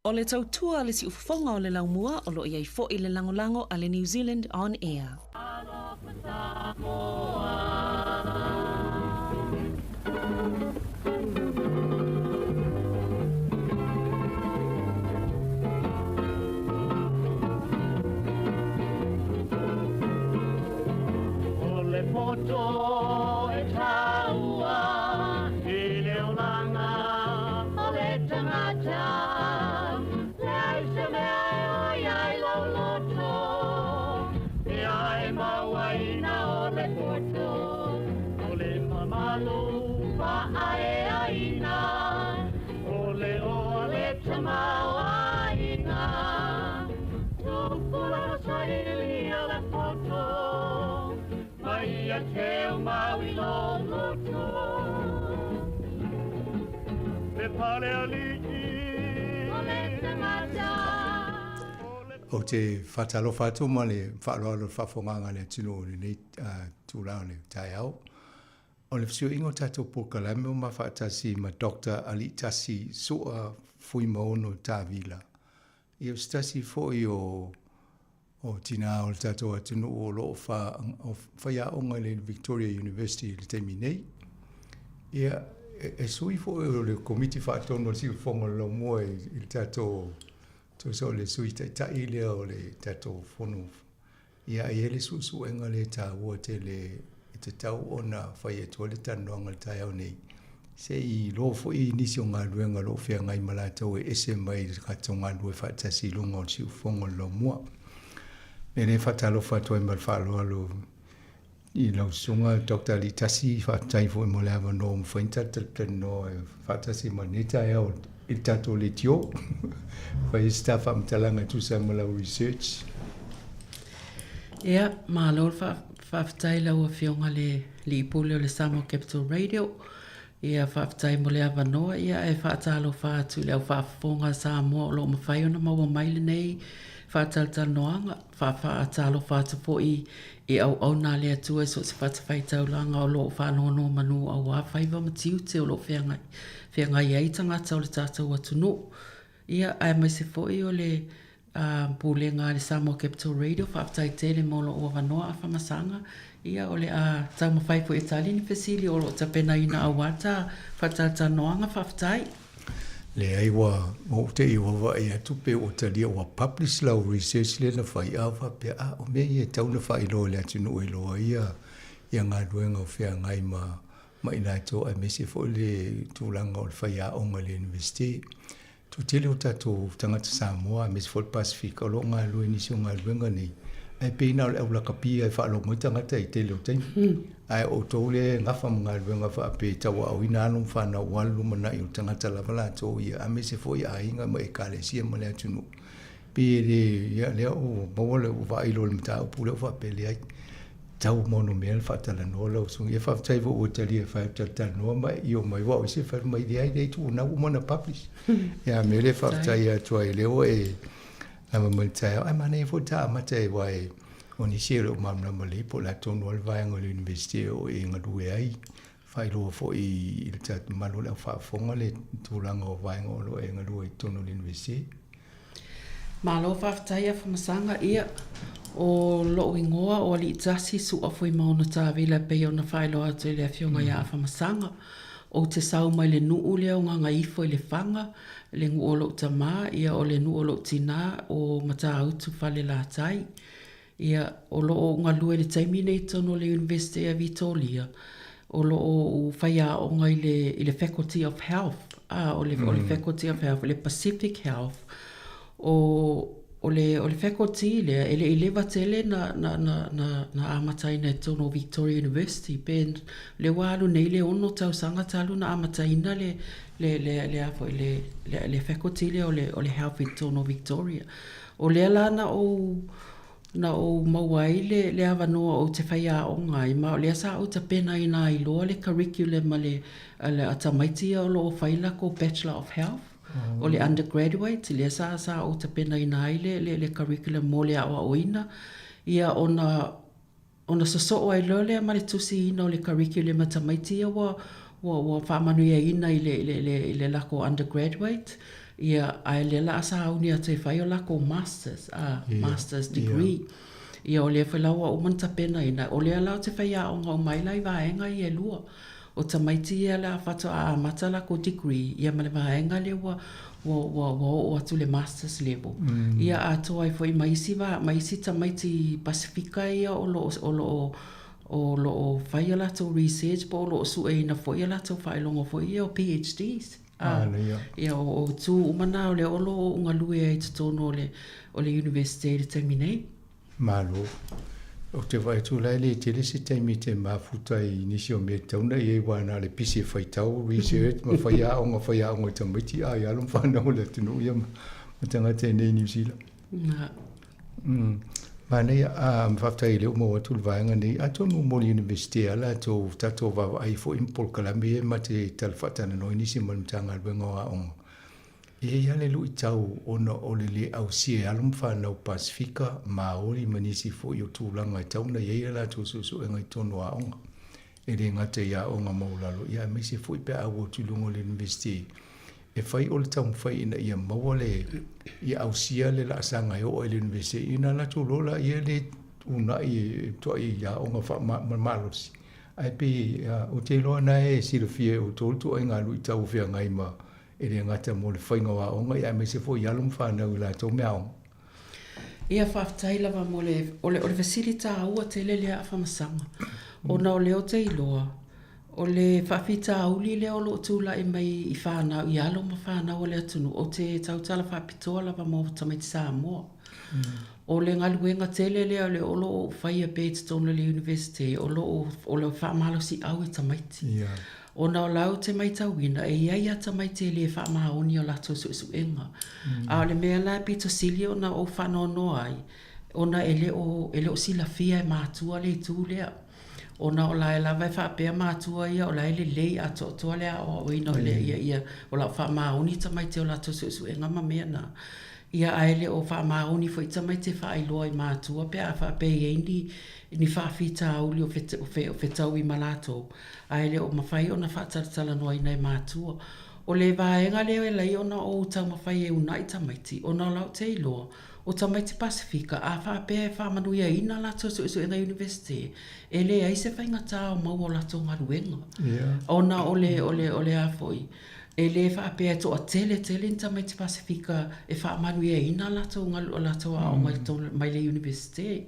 O le tautua a le siufofoga o le laumua o lo o i ai foi le lagolago a le New Zealand On Air. O le poto e taua i le olaga o le tagata, leai se mea e oi ai lou loto, pe a e mauaina o le poto, o le mamalu faaeaina, o le o le tamaoaiga. Tupulaga sailia le poto, mai ia teu mau i lou loto. Le pale alii o le tagata. Ou te faatalofa atu ma le faaaloalo i le faafofogaaga a le atunuu i lenei tulaga o le taeao. O le fesuiaiga o tatou polokalame ua ma faatasi ma Doctor Aliitasi Sua Fuimaono Tavila. Ia o se tasi foi o o tinā o le tatou atunuu o lo o fa, o faiaoga i le Victoria University i le taimi nei. Ia, e, e sui foi o le komiti faatonu o le Siufofoga o le Laumua i, i le tatou, tusa o le sui taitai lea o le tatou fono. Ia, e i ai le suesuega lea e taua tele e tatau ona fai atu ai le talanoaga i le taeao nei, se i iloa foi nisi o galuega o lo o feagai ma latou e ese mai i le tatou galulue faatasi i luga o le siufofoga o le laumua. O le mea lea e faatalofa atu ai ma le faaaloalo i lau susuga Doctor Aliitasi, faafetai foi mo le avanoa ua mafai ona tatou talanoa faatasi ma lenei taeao i le tatou leitio. Fai ai se ta faamatalaga e tusa ai ma lau research. Ia, malo le faafetai i lau Afioga i le Alii Pule o le Samoa Capital Radio. Ia, faafetai mo le avanoa, ia ae faatalofa atu i le au faafofoga a Samoa o lo o mafai ona maua mai lenei faatalatalanoaga. Faafaatalofa atu foi i auauna a le Atua i so o se fatafaitaulaga o lo o faanonomanu auā faiva ma tiute o lo o feagai, feagai ai tagata o le tatou atunuu. Ia, aemaise foi o le Pulega a le Samoa Capital Radio, faafetai tele mo lou avanoa Afamasaga. Ia, o le a taumafai foi e tali ni fesili o lo o tapenaina auā ta faatalatalanoaga. Faafetai. Leai ua ou te i vaavaai atu pe ua talia ua publish lau research lea na fai a faapea a o mea ia e tatau ona faailoa i le atunuu e iloa ai ia ia galuega o feagai ma ma i latou aemaise foi le tulaga o le faiaoga i le University. Toatele o tatou tagata Samoa aemaise foi le Pasefika o lo o galulue i nisi o galuega nei, ae pei na o le au lakapi e faalogo ai tagata i tele o taimi. Ae o outou lea e gafa ma galuega faapea e tauaoina alo ma fanau aua le lumanai o tagata lava latou ia, aemaise foi aiga ma ekalesia ma le atunuu. Pei e le, ia lea ua maua le, ua vaai loa i le mataupu lea ua faapea leai, tau maonomea le faatalanoa lau susuga. Ia faafetai foi ua talia e fai talatalanoa ma e io mai, aua o isi e fai mai leai leai tuunau ua uma ona publish. Ia a mea lea faafetai atu ai lea ua e lava mai le taeao. Ae manaia foi ta amata e aua e o nisi e le o malamalama lelei po o le a tonu lava le vaega o le University o e galue ai. Faailoa foi i le tatou mamalu o le au faafofoga le tulaga o vaega o lo o e galue ai i totonu o le University. Malo faafetai Afamasaga, ia, o lou igoa o Aliitasi Su'a Fuimaono Tavila e pei ona faailoa atu e le Afioga ia Afamasaga. Ou te sau mai le nuu lea o Gagaifo i Lefaga, le nuu o lou tamā, ia o le nuu o lou tinā o Matautu Falelatai. Ia, o lo o ou galue i le taimi nei i totonu o le Iunivesite a Vitoria, o lo o ou faiaoga i le, i le Faculty of Health, ā, o le, o le Faculty of Health, le Pacific Health. O, o le, o le faculty lea, e le i leva tele na, na, na, na, na amataina i totonu o Victoria University, pe lea ua alu nei le ono tausaga talu ona amataina le, le, le, le a foi, le, le, le faculty lea o le, o le Health i totonu o Victoria. O lea la na ou na ou maua ai le le avanoa ou te faiaoga ai, ma o lea sa ou tapenaina ai loa le curriculum a le a le a tamaiti ia o lo o fai lakou Bachelor of Health, o le undergraduate, lea sa sa ou tapenaina ai le le le curriculum mo le aoaoina, ia ona Ona sosoo ai loa lea ma le tusiina o le curriculum a tamaiti ia ua, ua, ua faamanuiaina i le, i le, i le, i le lako undergraduate. Ia, ae lea la a sauni atu e fai o lakou masters, a, masters degree. Ia, o lea foi la ua uma ona tapenaina, o lea la ou te faiaoga uma ai la i vaega ia e lua. O tamaiti ia la faatoa amata lakou degree, ia ma le vaega lea ua, ua, ua, ua oo atu i le masters level. Ia atoa ai foi ma isi va, ma isi tamaiti Pasefika ia o lo o, o lo o, o lo o fai a latou research po o lo o sueina foi a latou faailoga foi ia o PhDs. A, ia, o, o itu uma na o lea o lo o ou galue ai i totonu o le, o le Universite i le taimi nei. Malo. Ou te vaai atu la e le tele se taimi e te mafuta i nisi o mea e tatau ona i ai aua na o le pisi e faitau, research ma fai aoga, fai aoga i tamaiti a i alo ma fanau o le atunuu ia ma, ma tagata i nei i Niu Sila. Na. Manaia, a, faafetai o lea ua maua atu le vaega nei. Atonu mo le Iunivesite a latou tatou vaavaai foi ma polokalame ia ma te tala faatalanoa nisi ma le Matagaluega o Aoga. E i ai lava le luitau ona o le le ausia e alo ma fanau Pasefika, Maori ma nisi foi o tulaga e tatau ona i ai a latou suesuega i totonu o aoga. E le gata i aoga maualalo, ia aemaise foi pe a ua atu i luga o le Iunivesite e fai o le taumafai ina ia maua le, ia ausia le laasaga e oo ai i le Iunivesite, ina latou loa laia le uunai e tuai i aoga faamalosi. Ae pei ou te iloa na e silafia e outou le tuaiga luitau o feagai ma e le gata mo le faiga o aoga, ia aemaise foi i alo ma fanau i latou meaaoga. Ia faafetai lava mo le, o le, o le fesili taua tele lea Afamasaga, ona o lea ou te iloa, O le faafitauli lea o lo o tulai mai i fanau, i alo ma fanau a le atunuu, ou te tautala faapitoa lava mo tamaiti Samoa. O le galuega tele lea o le o lo o ou faia pea i totonu o le Iunivesite, o lo o, o le faamalosiau i tamaiti. Ona o la ou te maitauina, e i ai lava tamaiti e le faamaoni o latou suesuega. A o le mea la e pito sili ona ou faanoanoa ai, ona e le o, e le o silafia e matua le itu lea. Ona o la e lava e faapea matua ia o la e lelei atoatoa le aoaoina o le ia ia o la faamaoni tamaiti o latou suesuega ma mea na. Ia ae le o faamaoni foi tamaiti e faailoa i matua pe a faapea e i ai ni ni faafitauli o o fetaui ma latou ae le o mafai ona faatalatalanoaina e matua. O le vaega lea e alai ona ou taumafai e uunai tamaiti ona o la ou te iloa O tamaiti Pasefika, a faapea e faamanuiaina latou suesuega Iunivesite, e leai se faigatā o maua o latou galuega. Ona o le, o le, o le a foi, e le faapea e toatele tele ni tamaiti Pasefika e faamanuiaina latou galu, latou aoga i totonu mai le Iunivesite.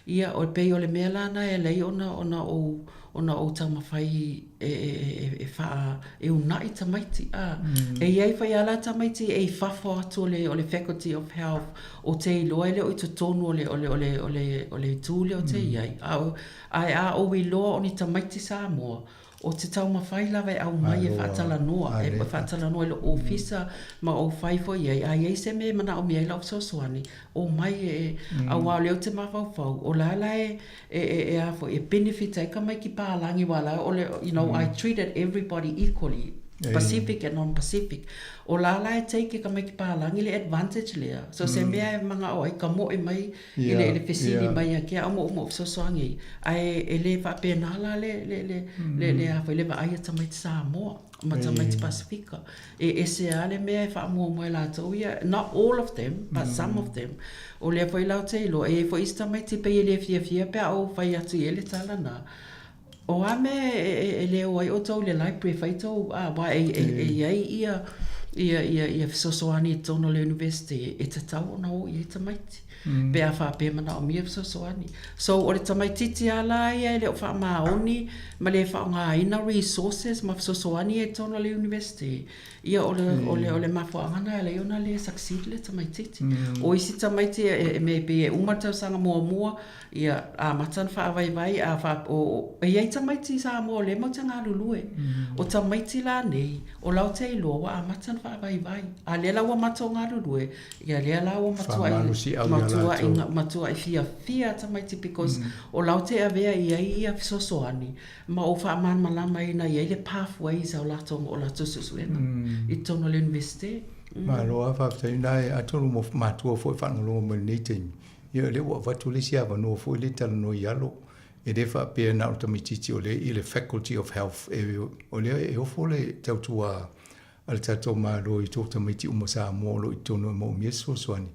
Ia, o, pei o le mea la na e alai ona, ona ou, ona ou taumafai e, e, e, faa, e unaʻi tamaiti, a. E iai foi a la tamaiti e i fafo atu o le, o le Faculty of Health o te iloa e le o i totonu o le, o le, o le, o le, o le itu lea o te iai. A o, ae a ou iloa o ni tamaiti Samoa, o te taumafai lava e aumai e faatalanoa, e faatalanoa i lou ofisa ma ou fai foi iai, a iai se mea e manaomia ai lau fesoasoani, omai e, auā o lea ou te mafaufau, o la la e, e, e, e a foi, e benefit ai tamaiti palagi wa la o le, you know, I treated everybody equally, Pacific and non-Pacific. O la la e take e tamaiti palagi le advantage lea. So se mea e magao ai ka moe mai i le, i le fesili mai a ke au mo mo fesoasoani ai. Ae e le faapena la le, le, le, le, le a foi, le vaai a tamaiti Samoa ma tamaiti Pasifika. E ese lava le mea e faamuamua e latou ia, not all of them, but some of them. O lea foi la ou te iloa, e i ai foi isi tamaiti pei e le fiafia pe a ou fai atu i ai le tala na, o a mea e le o ai outou i le library e fai tou, aua e i ai ia fesoasoani i totonu o le University e tatau ona o i ai tamaiti. Pe a faapea e manaomia fesoasoani. So o le tamaitiiti lava la ia e le o faamaoni ma le faaaogaina resources ma fesoasoani ia i totonu o le University, ia o le, o le, o le mafuaaga lena e ala ai ona le succeed le tamaitiiti. O isi tamaiti e mea pei e uma le tausaga muamua, ia amata ona faavaivai, a faa, o, e i ai tamaiti i Samoa o lea matou te galulue. O tamaiti la nei, o la ou te iloa ua amata ona faavaivai. A lea la ua matou galulue, Ia lea la ua matuai matuai matuai fiafia tamaiti because o la ou te avea i ai ia fesoasoani ma ou faamalamalamaina i ai le pathways o latou o latou suesuega i totonu o le Iunivesite. Malo lava faafetai na e atonu mo matua foi faalogologo mai lenei taimi ia o lea ua avatu le isi avanoa foi lea e talanoa i alo e le faapea na o tamaitiiti o lea i le Faculty of Health e o lea e ofo le tautua. a le tatou Malo i tou tamaiti uma Samoa o lo o i totonu e moomia se fesoasoani,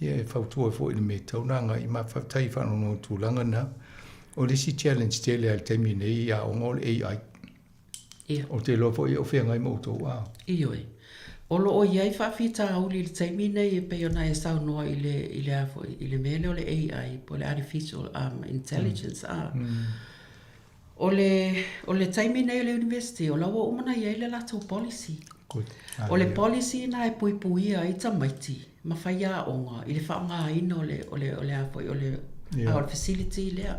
ia e fautua ai foi i le mea e tatau ona agai ma faafetai i faalogologo i tulaga na. O le isi challenge tele lava i le taimi nei i aoga o le AI. Ia. Ou te iloa foi o feagai ma outou a. Ioe. O lo o i ai faafitauli i le taimi nei e pei ona e saunoa i le, i le a foi, i le mea lea o le AI po o le Artificial Intelligence a. O le, o le taimi nei o le University, o la ua uma ona i ai le latou policy. Good. O le policy lena e puipuia ai tamaiti ma faiaoga i le faaaogaina o le, o le, o le a foi, o le, yeah. o le facility lea.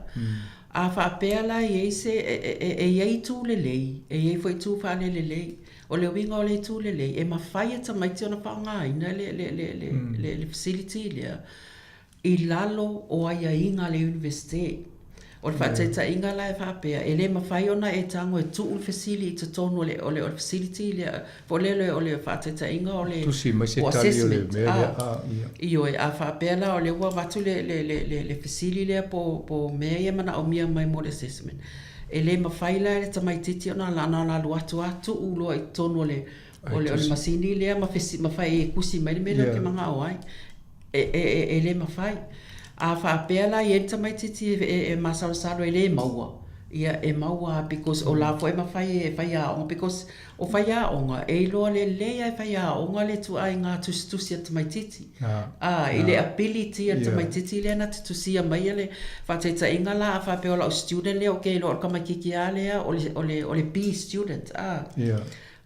A faapea la e i ai se, e i ai itu lelei, e i ai foi itu faalelelei. O le uiga o le itu lelei, e mafai e tamaiti ona faaaogaina le, le, le, le, le, le facility lea i lalo o aiaiga a le Iunivesite. O le faataitaiga la e faapea, e le mafai ona e tago e tuu le fesili i totonu o le, o le, o le facility lea, po o le, o le faataitaiga o le Tusi mai se o tali o le assessment, mea lea, a, a, ia. Ioe, a faapea la o lea ua avatu le, le, le, le, le fesili lea po, po o mea ia e manaomia mai mo le assessment, e le mafai la e le tamaitiiti ona, ona alu atu lava tuu loa i totonu o le, o le, o le masini lea ma, fesi, ma fai e tusi mai le mea lea ou te manao ai. E, e, e, e le mafai. A faapea la e i ai le tamaitiiti e, e, e masalosalo e le maua, ia e maua lava because o la foi e mafai e faiaoga because o faiaoga e iloa lelei lava e faiaoga le ituaiga tusitusi a le tamaitiiti. A, i le ability a le tamaitiiti lea na te tusia maia le faataitaiga la a faapea o lau student lea ou te iloa o le tamaitiiti lava lea o le, o le, o le B student, a.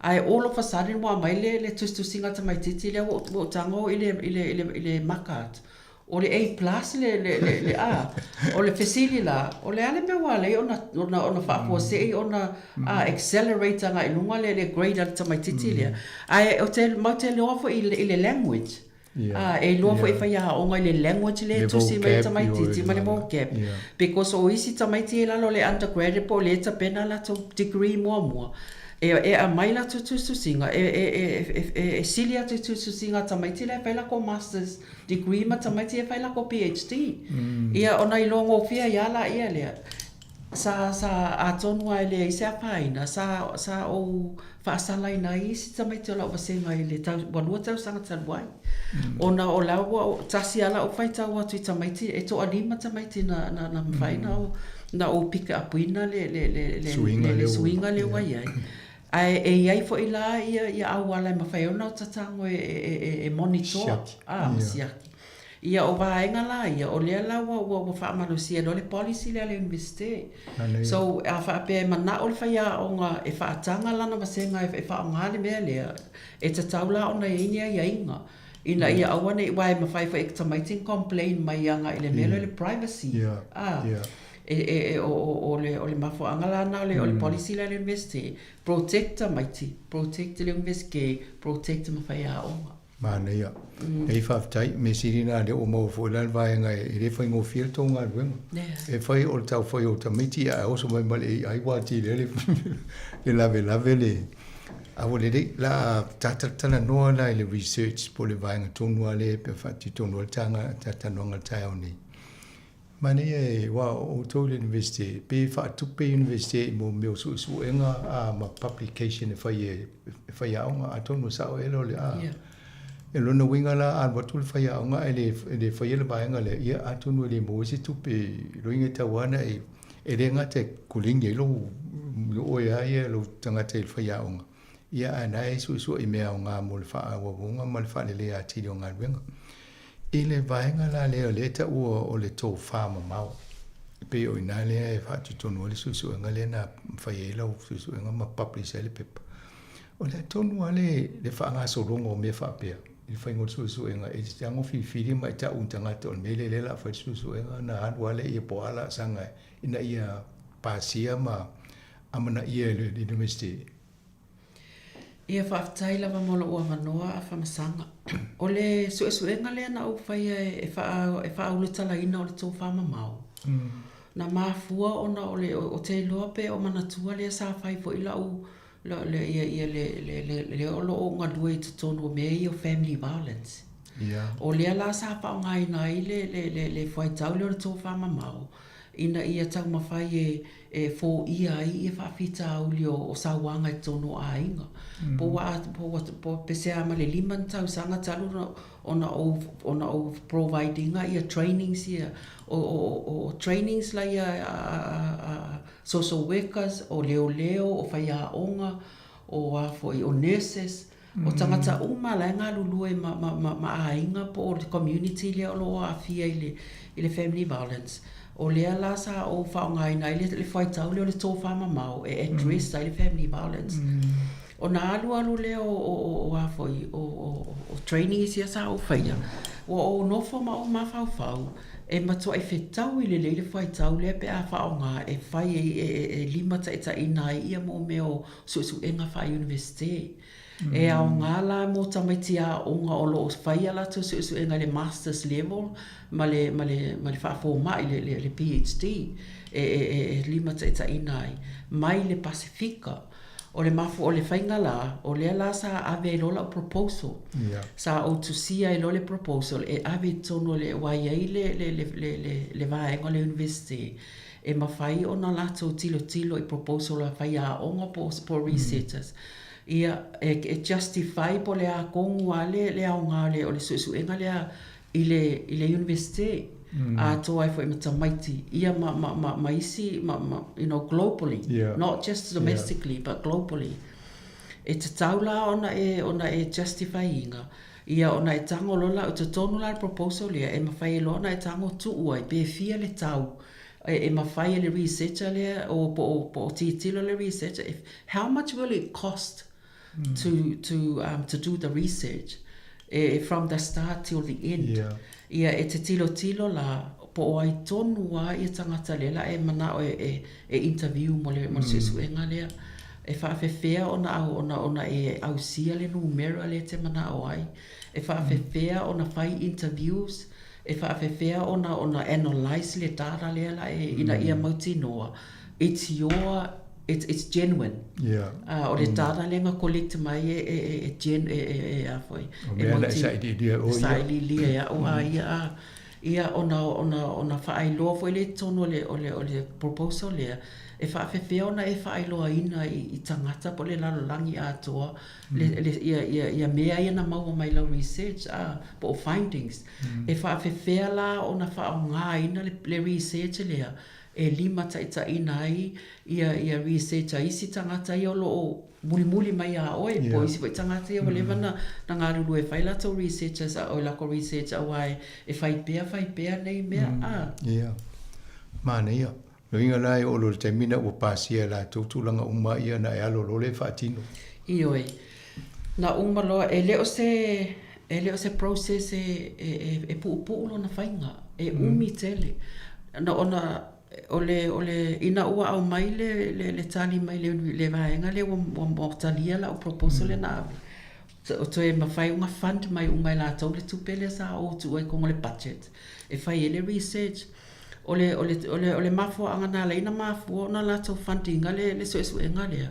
Ae all of a sudden ua aumai le, le tusitusiga a tamaitiiti lea ua ou, ua ou tago i le, i le, i le, i le maka atu. O le A plus le, le, le, le a. O le fesili la, o le a le mea ua ala ai ona, ona, ona faafuasei ona a, accelerate agai i luga le, le grade a le tamaitiiti lea. Ae ou te, matou te iloa foi i le, i le language. A, e iloa foi e faiaoga i le language lea e tusi mai ai tamaitiiti ma le vocab. Because o isi tamaiti ia i lalo o le undergraduate po o lea e tapena a latou degree muamua, e, e aumai latou tusitusiga, e, e, e, e, e sili atu i tusitusiga a tamaiti la e fai latou masters degree ma tamaiti ia e fai latou PhD. Ia ona iloa gofie ai lava laia lea. Sa, sa, atonu lava e leai se afaina, sa, sa ou faasalaina ai isi tamaiti o lau vasega i le tau, ua lua tausaga talu ai. Ona o la ua, tasi lava lau faitau atu i tamaiti, e toalima tamaiti na, na, na mafai na ou, na ou pick up ina le, le, le, le, le, le suiga lea ua i ai. Ae e i ai foi la ia, ia auala e mafai ai ona tatago e, e, e, e monitor, a, ma siaki. Ia, o vaega la ia, o lea la ua, ua, ua faamalosia loa le policy lea a le Iunivesite. So, a faapea e manao le faiaoga e faataga lana vasega e faaaoga le mea lea, e tatau la ona i ai ni aiaiga, ina ia aua ne i, aua e mafai foi e tamaiti ona complain mai agai i le mea lea o le privacy. A, e, e, e, o, o, o le, o le mafuaaga la lena o le, o le policy lea a le Iunivesite, protect tamaiti, protect le Iunivesite, protect ma faiaoga. Manaia. Nei faafetai, mea sili na lea ua maua foi la le vaega e le faigofie le tou galuega. E fai o le tau fai o tamaiti ae oso mai ma le AI ua atili ai le lavelave le a ua lelei la ta talanoa la i le research po o le vaega tonu lava lea pe faatitonu ai le taga talatalanoaga i le taeao nei. Manaia e aua o outou i le Universite, pe faatupe Universite i mo mea o suesuega a ma publication e fai e faiaoga, atonu e sao ea o le a. E lona uiga la a alu atu le faiaoga ae le e le faia le vaega lea, ia atonu e le maua ai se tupe loiga e tau ana e e le gata e kuligi ai lou oe lava ia lou tagata i le faiaoga, ia ae na e suesue i mea aoga mo le faaauauga ma le faaleleia atili o galuega. I le vaega la lea o lea e taua o le tofa mamao, e pei o i ina lea e faatutonu ai le suesuega lea na fai ai lau suesuega ma publish ai le pepa. O le a tonu lava le, le faagasologa o mea faapea i le faiga o le suesuega, e te tago filifili ma e tau i tagata o le mea lea lea o le a fai le suesuega ona alu lava lea po o a laasaga ina ia pasia ma amanaia e le Universite. Ia faafetai lava mo lou avanoa Afamasaga. O le suesuega lea na ou faia e e faaulutalaina o le tofa mamao, na mafua ona o le ou te iloa pe o manatua lea sa fai foi lau le ia ia le le lea o lo o galue i totonu o mea ia o family violence. O lea la sa faaaogaina ai le le le fuaitau lea o le tofa mamao. ina ia taumafai e e foia ai ia faafitauli o, o sauaga i totonu o aiga. Mm. Po ua, po ua, po pesea ma le lima ni tausaga talu ona ou, ona ou provide inga ia trainings ia, o, o, o, o trainings la ia a, a, a, social workers, o leoleo, o faiaoga, o a foi, o nurses, o tagata uma la e galulue ma, ma, ma, ma aiga po o le community lea o lo o aafia i le, i le family violence. O lea la sa ou faaaogaina ai le, le fuaitau lea o le tofamamao e address ai le family violence. Ona alualu lea o, o, o, o a foi, o, o, o trainings ia sa ou faia, ua ou nofo ma ou mafaufau e matuai fetaui lelei le fuaitau lea pe a faaaoga e fai ai, e, e, e limataitaiina ai ia mo mea o suesuega faa-Iunivesite. E aoga la mo tamaiti aoga o lo o fai a latou suesuega i le Masters level ma le, ma le, ma le faafomai, le, le, le PhD, e, e, e, e limataitaiina ai mai le Pasefika. O le mafu, o le faiga la, o lea la sa ave ai loa lau proposal. Yeah. Sa ou tusia ai loa le proposal e ave i totonu o le, aua e i ai le, le, le, le, le, le vaega o le Iunivesite e mafai ona latou tilotilo i proposal a faiaoga po o researchers. Ia, e, e justify po o le a tonu lava le, le aoga o le, o le suesuega lea i le, i le Iunivesite. Atoa ai foi ma tamaiti, ia ma, ma, ma, ma isi, ma, ma, you know, globally. Yeah. Not just domestically, yeah. but globally. E tatau la ona e, ona e justify inga. Ia ona e tago loa la, o totonu la le proposal lea, e mafai ai loa ona e tago tuu ai, pe fia le tau e, e mafai e le researcher lea, o po o, po o tilotilo le researcher, if, how much will it cost to, to, to do the research e, from the start till the end. Yeah. Ia e te tilotilo la, po o ai tonu a ia tagata lea la e manao e, e, e interview mo le, mo le suesuega lea. E faafefea ona au, ona, ona e ausia le numera lea e te manao ai. E faafefea ona fai interviews, e faafefea ona, ona analyse le data lea la e, ina ia mautinoa, it's your, it's, it's genuine. Yeah. Uh, o le data lea na collect mai e, e, e, e, gen, e, e, e, a foi. O mea na e sailiilia e oe ia. Sailiilia e au a ia a. Ia ona, ona, ona faailoa foi lea i totonu o le, o le, o le proposal lea, e faafefea ona e faailoaina i, i tagata po o le lalolagi atoa, le, le, ia, ia, ia mea ia na maua mai lau research a, po o findings. E faafefea la ona faaaogaina le, le research lea e limataitaiina ai ia, ia research a isi tagata ia o lo o mulimuli mai iā oe, po o isi foi tagata ia ua leva na, na galulue e fai latou researchers o lako research aua e, e fai pea fai pea nei mea, a. Ia. Manaia. Lona uiga la e oo loa i le taimi lena ua pasia e latou tulaga uma ia ona e alo loa lea e faatino. Ioe. Na uma loa, e le o se, e le o se process e, e, e, e puupuu lona faiga, e umi tele. Na ona, o le, o le, ina ua aumai le, le, le tali mai le, le vaega lea ua, ua, ua talia lau proposal lea na ave, o toe mafai ona fund mai uma e latou le tupe lea sa ou tuua i totonu o le budget e fai ai le research. O le, o le, o le, o le mafuaaga na ala ai ona mafua ona latou fund ina le, le suesuega lea,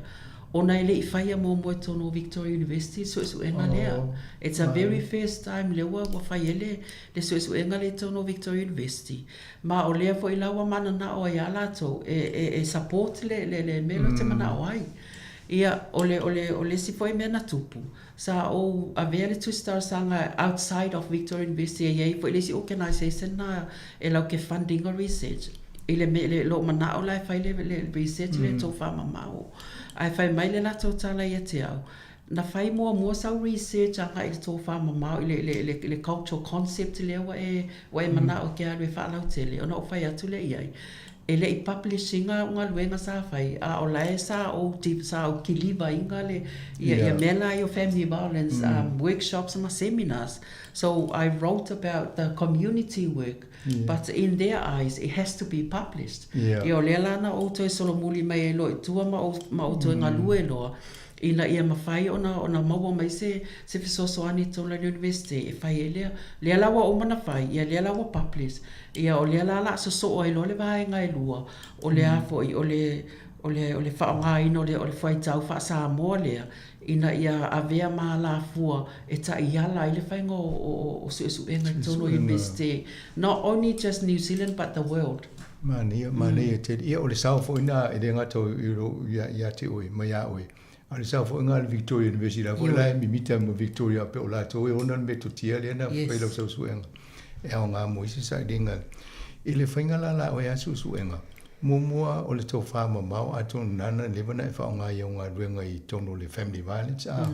ona e le i faia muamua i totonu o Victoria University le suesuega lea. It's a very first time lea ua, ua fai ai le, le suesuega lea i totonu o Victoria University. Ma o lea foi la ua mananao ai lava latou e, e, e support le, le, le mea lea ou te manao ai. Ia, o le, o le, o le isi foi mea na tupu, sa ou avea le tusi talosaga outside of Victoria University e i ai foi le isi organisation na e lau ke fund ina research i le mea, le, lou manao la e fai le, le research lea tofamamao. Ae fai mai le latou tala ia te au, Na fai muamua sau research agai i le tofamamao i le, le, le, le cultural concept lea ua e, ua e manao e te alu e faalautele, ona ou fai atu lea i ai, e le i publish ina au galuega sa fai, a o la e sa ou, sa ou kiliva ina le, ia, ia mea la ia o family violence workshops ma seminars. So I wrote about the community work, but in their eyes it has to be published. Ia o lea la na ou toe solomuli mai ai loa i tua ma ou, ma ou toe galue loa, ina ia mafai ona ona maua mai se se fesoasoani i totonu o le University e fai ai lea. Lea la ua uma ona fai, ia lea la ua publish, ia o lea la o le a sosoo ai loa le vaega e lua, o le a foi, o le o le o le faaaogaina o le o le fuaitau faa-Samoa lea ina ia avea ma alafua e taiala ai le faiga o o o suesuega i totonu o University, not only just New Zealand but the world. Manaia, manaia tele. Ia, o le sao foi lena, e le gata i lou, ia, ia te oe, ma ia oe, a o le sao foi lena a le Victoria University, la foi la e mimita ma Victoria pei o latou e ona le metotia lea na fai lau suesuega e aoga mo isi sailiga. I le faiga la la oe a suesuega, muamua o le tofa mamao atonu nana leva na e faaaoga i au galuega i totonu o le family violence a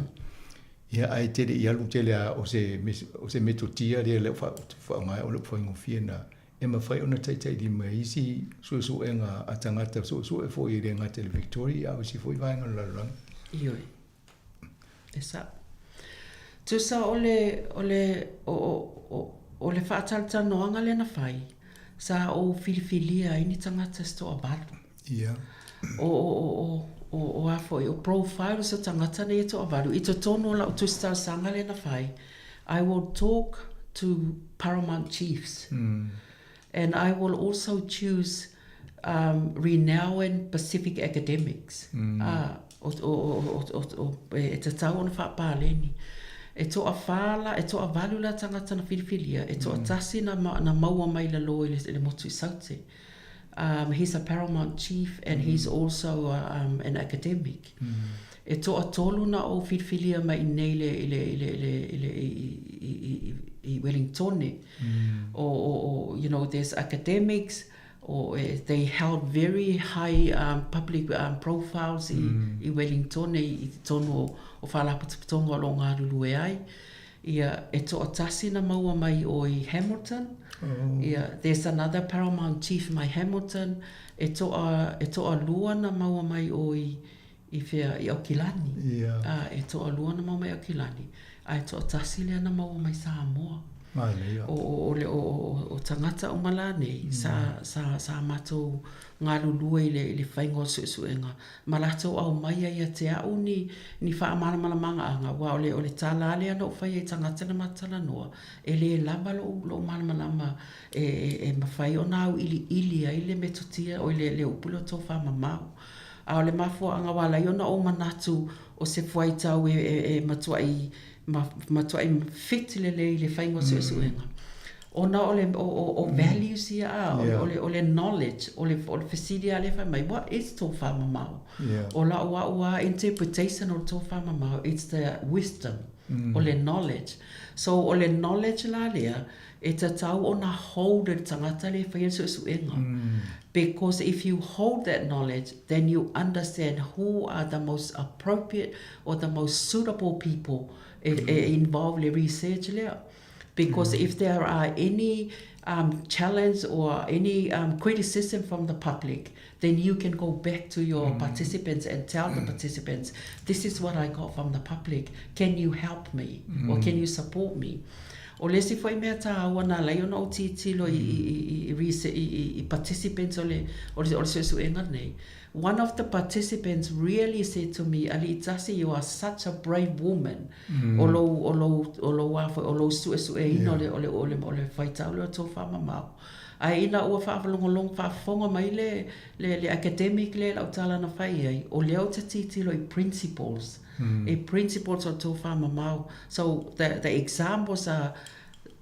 ia ae te le i alu tele a o se o se metotia lea le faaaoga o le faigofie na e mafai ona taitailima e isi suesuega a tagata suesue foi e le gata i le Victoria a o isi foi vaega o le lalolagi. Ioe. E sa'o. Tusa o le, o le, o, o, o, o le faatalatalanoaga lea na fai, sa ou filifilia ai ni tagata se toavalu. Ia. O, o, o, o, o, o a foi, o profiles o tagata nei e toavalu, i totonu o lau tusi talosaga lea na fai, I will talk to paramount chiefs. And I will also choose um, renowned Pacific academics. Mm. Ah, o, o, o, o, o, e, e tatau ona whaapaleni. E toa whāla, e toa valu la tangata na whiriwhiria, e toa mm. tasi na, ma, na maua mai la loa i le, le motu i saute. Um, he's a paramount chief and mm. he's also a, um, an academic. Mm. E toatolu na ou filifilia mai inei i le, i le, i le, i le, i le, i, i, i, i Wellingtone. O, o, o, you know, there's academics, o, eh, they held very high um, public um, profiles i, i Wellingtone, i, i totonu o, o Faalapotopotoga o lo o galulue ai. Ia, e toatasi na maua mai o i Hamilton. Oh. Ia, there's another paramount chief mai Hamilton. E toa, e toalua na maua mai o i, I whea? I Aukilani. Ia. Ā, e toalua na maua mai Aukilani, a e toatasi lea na maua mai Samoa. Manaia. O, o, o le, o, o, o tagata uma la nei, sa, sa, sa matou galulue i le, i le faiga o le suesuega, ma latou aumaia ia te a'u ni, ni faamalamalamaga, aua o le, o le tala lea na ou faia i tagata na matou talanoa, e lē lava lo'u, lo'u malamalama e, e, e mafai ona auiliili ai le metotia, oi le, le upu lea o tofamamao. A o le mafuaaga ua ala ai ona ou manatu o se fuaitau e, e, e matuai, ma, matuai fit lelei i le faiga o suesuega. Ona o le, o, o, o values ia a, o, yeah. o, le, o le knowledge, o le, o le fesili lava lea fai mai, what is tofamamao? Yeah. O lau au a interpretation o le tofamamao, it's the wisdom, o le knowledge. So o le knowledge la lea, E tatau ona hold e le tagata lea e faia le suesuega because if you hold that knowledge then you understand who are the most appropriate or the most suitable people e, e involve le research lea. Because if there are any um, challenge or any um, criticism from the public, then you can go back to your participants and tell the participants, this is what I got from the public, can you help me or can you support me? O le isi foi mea tāua na ala ai ona ou tilotilo i, i, i, i, i, i, i participants o le, o le, o le suesuega lenei, one of the participants really said to me, Aliitasi, you are such a brave woman. Mm. O lou, o lou, o lou, a foi, o lou suesueina yeah. o le, o le, o le, o le faitau lea o tofamamao. Ae ina ua faalogologo, faafofoga mai le, le, le academic lea i lau tala na fai ai, o lea ou te tilotilo i principles, mm. i principles o le tofamamao. So the, the examples are,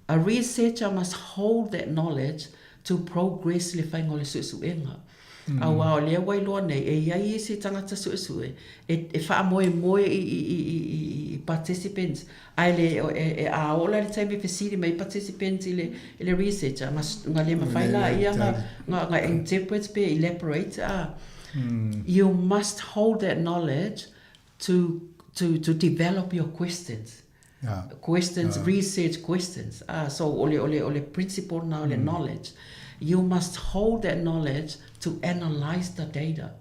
a researcher must hold that knowledge to progress le faiga o le suesuega. Mm. Auā o lea ua iloa nei, e i ai isi tagata suesue e, e faamoemoe i, i, i, i, i, i participants, ae le, e, e, a oo la i le taimi e fesili mai participants i le, i le researcher, ga, ga le mafai laia ga, ga, ga interpret pe elaborate, a, mm. you must hold that knowledge to, to, to develop your questions. Yeah. Questions, yeah. research questions. Ah, so o le, o le, o le principle na o le mm. knowledge. You must hold that knowledge to analyze the data.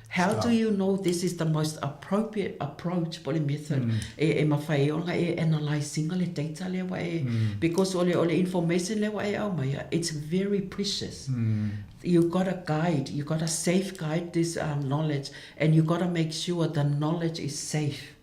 How do you know this is the most appropriate approach po le method mm. e, e mawhai e ona e analyzinga le data lea wa e mm. because o le, o le information lea wa e au mai it's very precious. Mm. You gotta guide, you gotta safeguard this um, knowledge and you gotta make sure the knowledge is safe.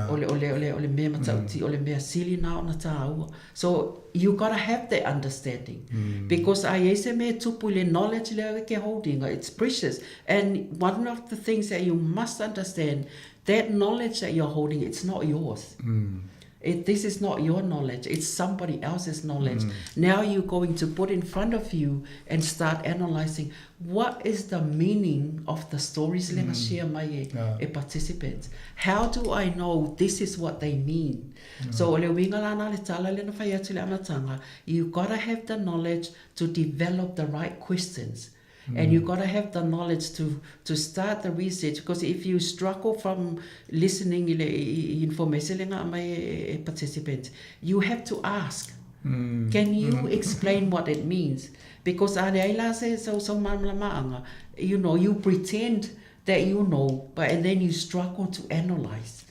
O le, o le, o le, o le mea matauti, o le mea sili na ona tāua. So, you gotta have that understanding. Mm. Because a i ai se mea e tupu i le knowledge lea e ke holding, it's precious. And one of the things that you must understand, that knowledge that you're holding, it's not yours. Mm. It, this is not your knowledge, it's somebody else's knowledge. Now you're going to put in front of you and start analyzing what is the meaning of the stories le share mai e, e participants. How do I know this is what they mean? So o le uiga la na le tala le na fai atu le amatanga, you gotta have the knowledge to develop the right questions. And you gotta have the knowledge to start the research because if you struggle from listening i le i information le nga mai e, e participants, you have to ask. Can you explain what it means? Because a le ai la se so so malamanga, you pretend that you know, but and then you struggle to analyze.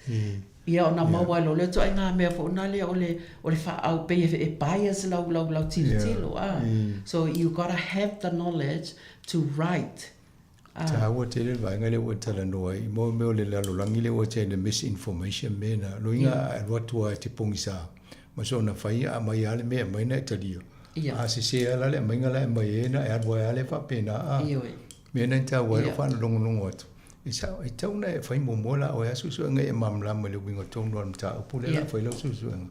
Ia ona maua lo le to ai ngā mea fo na le o le wha au pe e bias lau lau lau tilo tilo ah. So you gotta have the knowledge to write. Ah. Tāua tele vaenga le ua talanoa ai, mo mea o le lalolagi le ua tele misinformation me na loiga a alu atu lava e te pogisā ma soona fai aumai lava le mea e aumai na e talia. A sesē lava la le aumaiga la e aumai ai na e alu ai lava le faapena a. Mea na e taua ai lou faalogologo atu. E sao, e tatau ona e fai muamua la oe lava suesuega ia e malamalama i le uiga tonu o le mataupu lea o le a fai lau suesuega.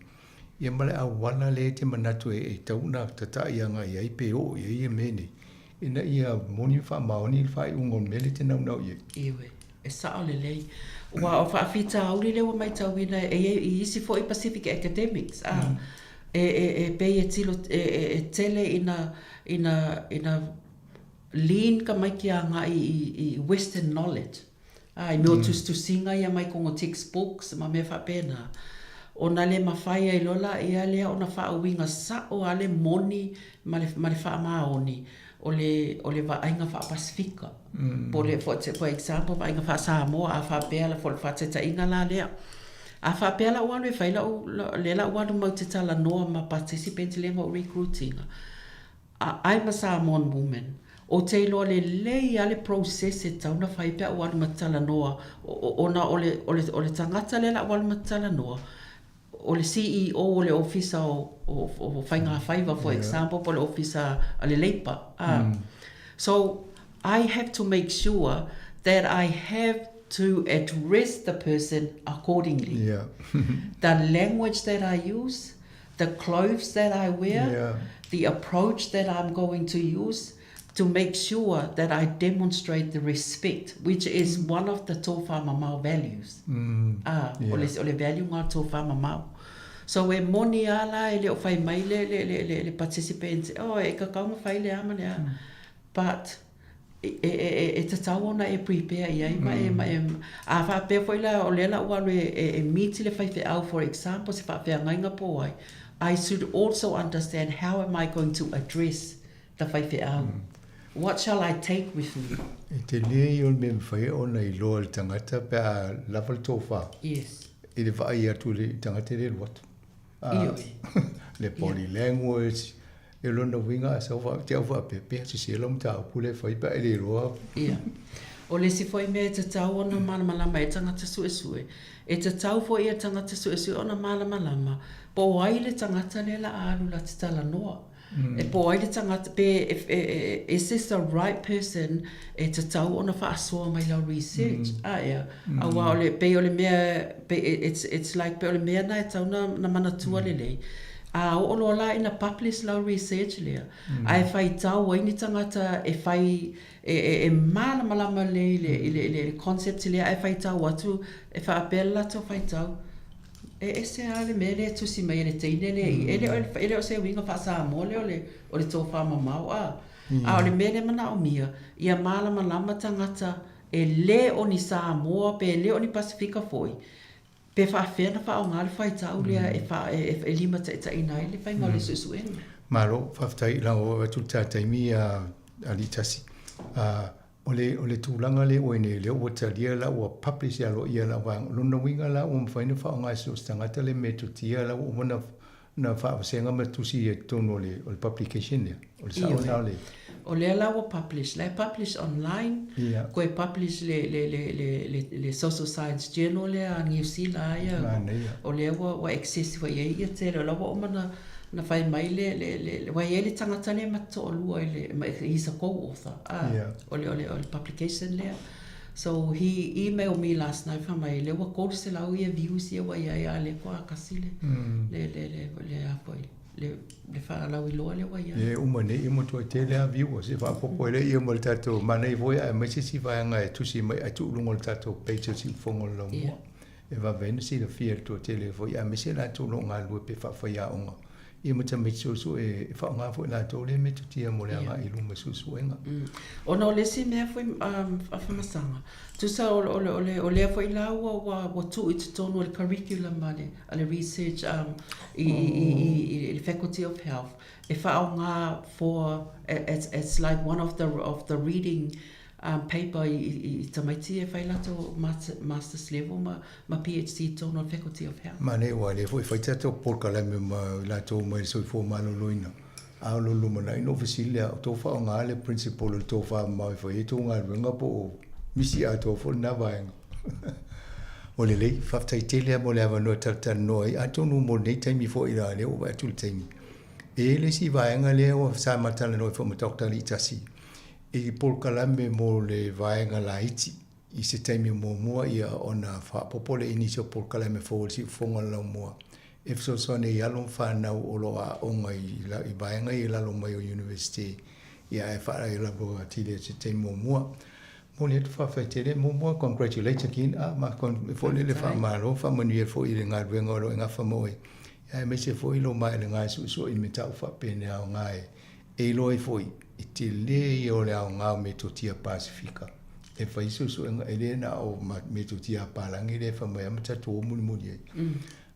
Ia ma le auala lea e te manatu e tatau ona tatai agai ai pe oo i ai ia mea nei, ina ia moni ma faamaoni le faaiuga o le mea lea e te naunau i ai. Ioe, e sao lelei. Ua o faafitauli lea ua matauina e i ai i isi foi Pacific academics, a, e, e, e pei e tilo, e, e, e tele ina, ina, ina lean ka mai ki agai i, i Western knowledge. A, i mea o tusitusiga ia mai kogo textbooks ma mea faapena. Ona le mafai ai loa laia lea ona faauiga sao a le moni ma le, ma le faamaoni o le, o le vaaiga faa-Pasifika. Po o le, for, for example, vaaiga faa-Samoa, a faapea la, for le faataitaiga la lea. A faapea la ua alu e fai lau, lea la ua alu mau te talanoa ma participants lea na ou recruit ina. I'm a Samoan woman. Ou te iloa lelei lava le process e tatau ona fai pe a ou alu ma te talanoa ona o le, o le, o le tagata lea la ua alu ma te talanoa, o le CEO o le ofisa o, o, o Faigafaiva for example, po o le ofisa a le Labour. So, I have to make sure that I have to address the person accordingly. The language that I use, the clothes that I wear, the approach that I'm going to use to make sure that I demonstrate the respect, which is one of the Tofa Mamao values. Ah, o le, o le value ngā Tofa Mamao. So e moni a la e le o fai mai le, le, le, le, le participants, oh, e kakau ma fai le ama le a. But e, e, e, e tatau ona e prepare i ai ma e, ma e, a faapea foi la o lea la ua alu e, e, e meet le faifeau, for example, se faafeagaiga po o ai, I should also understand how am I going to address the faifeau. What shall I take with me? E tele ia o le mea e mafai ona iloa e le tagata pe a lava le tofa. I le vaai atu i le tagata e le alu atu. Ioe. Le body language, e lona uiga a sau te au faapea, pe sese lau mataupu lea e fai pe a e le iloa. Ia. O le isi foi mea e tatau ona malamalama ai tagata suesue, e tatau foi e tagata suesue ona malamalama po o ai le tagata lea la a alu la te talanoa. E po o ai le tagata, pe is this the right person e tatau ona faasoa mai lau research? A ea, aua o le, pei o le mea, pe, it's like pei o le mea na e tatau na manatua lelei. A oo loa la ina publish lau research lea, ae faitau ai ni tagata e fai, e, e, e malamalama lelei i le, i le, i le concept lea, ae faitau atu, e faapea le latou faitau, E ese lava le mea lea e tusi mai e le teine lea i, e le o, e le o se uiga faa-Samoa lea o le, o le tofamamao, a. A o le mea lea e manaomia, ia malamalama tagata e le o ni Samoa pe le o ni Pasifika foi, pe faapefea ona faaaoga le faitau lea e faa, e, e limataitaiina ai le faiga o le suesuega. Malo, faafetai i lau atu i le ta taimi a Alitasi. O le, o le tulaga lea ua i nei, lea ua talia la ua publish aloaia lau vaega. O lona uiga la ua mafai ona faaaoga e so o se tagata le metotia la ua uma ona, ona faavasega ma tusi i totonu o le, o le publication lea. O le sao lena o le. O lea la ua publish, la e publish online, koe publish le, le, le, le, le, le Social Science Journal lea a Niu Sila aia. Manaia. O lea ua, ua access foi i ai ia tele, o la ua uma ona, na fai mai le, le, le, le, ua i ai le tagata lea ma te toalua i le, ma, he's a co-author, a, o le, o le, o le publication lea. So he emailed me last night fai mai lea ua 300 ia views ia ua i ai a o lea faatoa tasi le le le le le a foi le le faalauiloa lea ua i ai. E uma nei ia matuai tele lava viewers e faaopoopo ai lea ma le tatou manaia foi aemaise isi vaega e tusi mai ae tuu i luga o le tatou page o Siufofoga o le Laumua. E vave ai ona silafia e le toatele foi aemaise latou o lo o galulue pe faafaiaoga ia ma tamaiti suesue e faaaoga foi latou lea metotia mo le agai i luma i suesuega. Ona o le isi mea foi a Famasaga, tusa o lea foi la ua tuu i totonu o le curriculum a le research i le Faculty of Health e faaaoga for it's like one of the reading paper i tamaiti e fai latou Masters level ma PhD i totonu o le Faculty of Health. Manaia aua o lea foi e fai tatou polokalame ma i latou mai le soifua maloloina, a o lo lumanai na ou fesili lea, o tou faaaoga le principle o le tofamamao e fai ai tou galuega po o misi atoa foi lena vaega. Ua lelei, faafetai tele lava mo le avanoa e talatalanoa ai, atonu mo lenei taimi foi la lea ua vaai atu i le taimi. E i ai le isi vaega lea sa ma talanoa ai foi ma Doctor Aliitasi, i polokalame mo le vaega laiti i se taimi muamua ia ona faaopoopo lea i nisi o polokalame fou a le Siufofoga o le Laumua e fesoasoani ai i alo ma fanau o lo o aooga i vaega ia i lalo mai o University ia ae faalauiloa atili i se taimi muamua. Momoli atu faafetai tele. Muamua congratulate again a ma foi lele faamalo faamanuia foi i le galuega o lo o e gafa ma oe aemaise foi lo maelega e suesue i mataupu faapenei aoga e E iloa ai foi, e tele ia o le aoga o metotia Pasefika e fai suesuega, e le na o metotia a palagi lea e fai mai a ma tatou o mulimuli ai.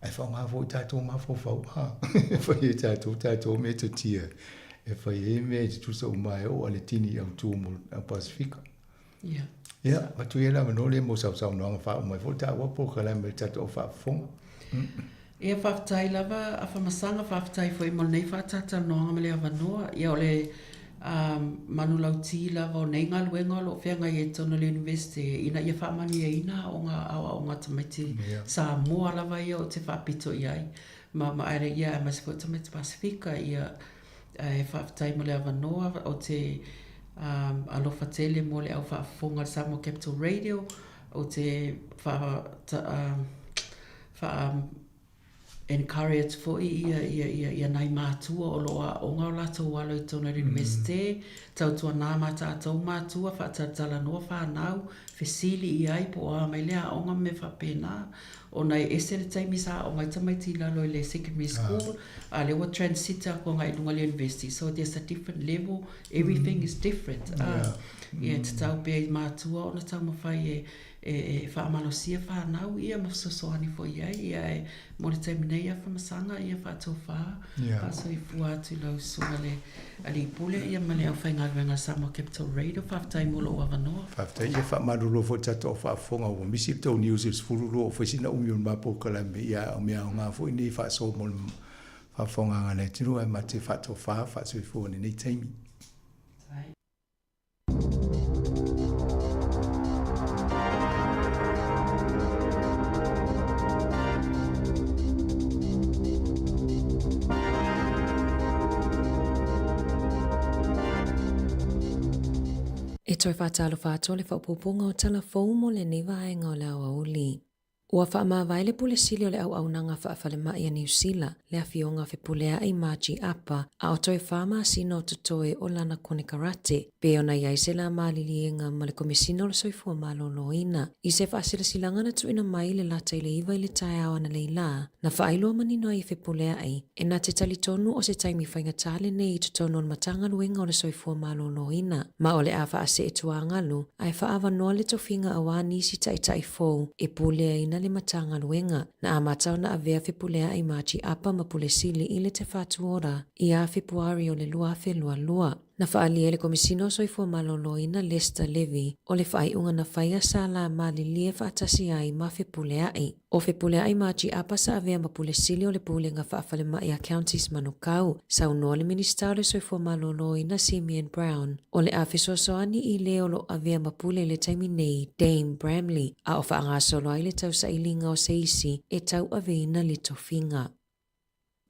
Ae faaaoga foi tatou mafaufau a e fai e tatou tatou metotia e fai ai mea e tutusa uma ai oo a le tini autu mo le au Pasefika. Ia. Ia, avatu ia le avanoa lea mo sau saunoaga faauma ai foi le taua polokalame i le tatou faafofoga. Ia, faafetai lava Afamasaga, faafetai foi mo lenei faatalatalanoaga ma le avanoa. Ia, o le manulauti lava o nei galuega o lo o feagai ai i totonu o le Iunivesite ina ia faamanuiaina aoga, aoaoga a tamaiti Samoa lava ia ou te faapito i ai, ma, ma, ia, aemaise foi o tamaiti Pasefika, ia, Ae faafetai mo le avanoa, ou te alofa tele mo le au faafofoga a le Samoa Capital Radio, ou te faa faa encourage foi ia ia ia ia nai matua o lo o aooga o latou alo i totonu o le Universite, tautuana ma tatou matua, faatalatalanoa fanau, fesili i ai po o a mai le aoga ma mea faapena. Ona e ese le taimi sa aoga ai tamaiti i lalo i le secondary school, a lea ua transit atu agai i luga i le university, so there's a different level, everything is different. A, ia e tatau pea i matua ona taumafai e e faamalosia fanau ia ma fesoasoani foi i ai, ia e mo le taimi nei ia Famasaga ia faatofa, faasoifua atu i lau susuga le Alii Pule ia ma le aufaigaluega a Samoa Capital Radio, faafetai mo lou avanoa. Faafetai, ia faamalulu foi le tatou au faafofoga ua misi le tou news i le 12 o fai sina umi o le ma polokalame ia a o mea aoga foi nei faasoa mo le faafofogaaga a le atunuu ae ma te faatofa faasoifua i lenei taimi. E toe faatalofa atu le faaopoopoga o tala fou mo lenei vaega o le aoauli. Ua faamavae le Pule Sili o le Auaunaga Faafalemai a Niu Sila, le Afioga Fepuleai Margie Apa, a o toe fa masina o totoe o lana konekarate, pei ona i ai se lā maliliega ma le Komesina o le Soifua Maloloina. I se faasilasilaga na tuuina mai i le lata i le 9 i le taeao analeila, na faailoa manino ai e Fepuleai, e na te talitonu o se taimi faigata lenei i totonu o le Matagaluega o le Soifua Maloloina, ma o le a faasee tuagalu ae faaavanoa le tofiga auā nisi taitai fou e puleaina le Matagaluega. Na amata ona avea Fepuleai Margie Apa ma Pule Sili i le Te Whatu Ora ia Fepuari o le 2022. Na faaalia e le Komesina o Soifua Maloloina Lester Levy o le faaiuga na faia sa la malilie faatasi ai ma Fepuleai. O Fepuleai Margie Apa sa avea ma Pule Sili o le Pulega Faafalemai a Counties Manukau, saunoa le Minisita o le Soifua Maloloina Simeon Brown, o le a fesoasoani i le o lo o avea ma pule i le taimi nei, Dame Bramley, a o faagasolo ai le tausailiga o se isi e tauaveina le tofiga.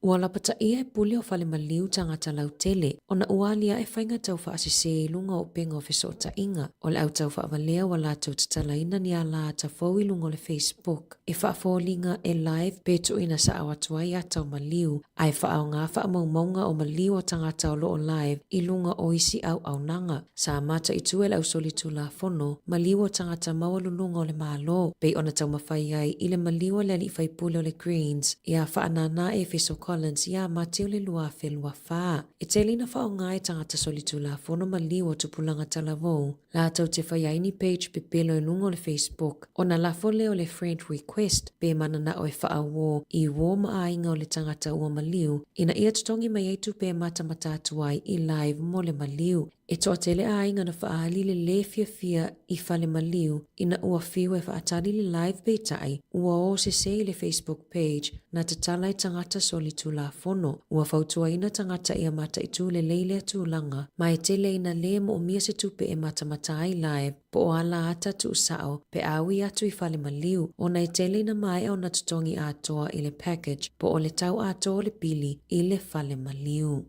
Ua lapataia e pule o fale maliu tagata lautele ona ua aliae faiga tau faasese i luga o upega o fesootaiga. O le au tau faavalea ua latou tatalaina ni alaata fou i luga o le Facebook e faafoliga e live pe tuuina sao atu ai ata o maliu ae faaaoga faamaumauga o maliu o tagata o lo o live i luga o isi auaunaga. Sa mataitu e le ausolitulafono maliu o tagata maualuluga o le Malo, pei ona taumafai ai i le maliu a le alii faipule o le Greens ia Faanana Efeso Collins iā Mati o le 2024. E tele ina faaaoga e tagata solitulafono maliu o tupulaga talavou latou te fai ai ni page pepelo i luga o le Facebook ona lafo lea o le friend request pe mananao e faauō i uō ma aiga o le tagata ua maliu ina ia totogi mai ai tupe e matamata atu ai i live mo le maliu. E toatele aiga na faaali le lē fiafia i fale maliu ina ua fiu e faatali le live peitai ua ō sesē i le Facebook page na tatala e tagata solitulafono. Ua fautuaina tagata ia mataitū lelei lea tulaga ma e tele ina lē moomia se tupe e matamata ai live po o ala ata tuusao pe a ui atu i fale maliu ona e tele ina maea ona totogi atoa i le package po o le tau atoa o le pili i le fale maliu.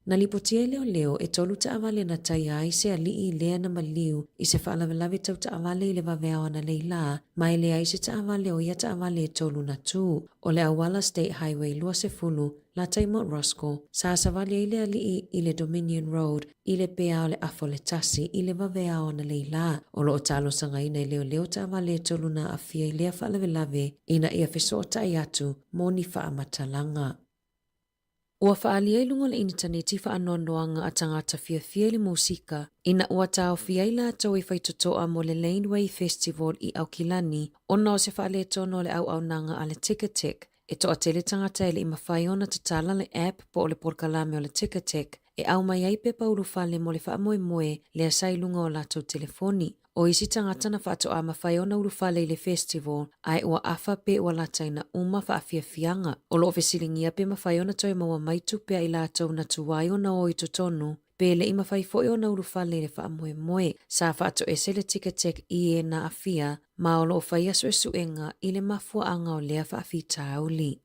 Na lipotia e leoleo e tolu taavale na taia ai se alii lea na maliu i se faalavelave tau taavale i le vaveao analeila ma e leai se taavale o ia taavale e tolu na tū. O le auala State Highway 20 latai Mount Roskill, sa savali ai le alii i le Dominion Road i le pea o le afa o le tasi i le vaveao analeila. O lo o talosagaina e leoleo taavale e tolu na aafia i lea faalavelave ina ia fesootai atu mo ni faamatalaga. Ua faaalia i luga o le initaneti faanoanoaga a tagata fiafia i le musika ina ua taofia ai latou e faitotoa mo le Laneway Festival i Aukilani ona o se faaletonu o le auaunaga a le Ticketek. E toatele tagata e le i mafai ona tatala le app po o le polokalame o le Ticketek e aumai ai pepa ulufale mo le faamoemoe lea sa i luga o latou telefoni. O isi tagata na faatoa mafai ona ulufale i le festival ae ua afa pe ua lataina uma faafiafiaga. O lo o fesiligia pe mafai ona toe maua mai tupe a i latou na tuai ona o i totonu pe le i mafai foi ona ulufale i le faamoemoe. Sa faatoese le Ticketek i e na aafia ma o lo o faia suesuega i le mafuaaga o lea faafitauli.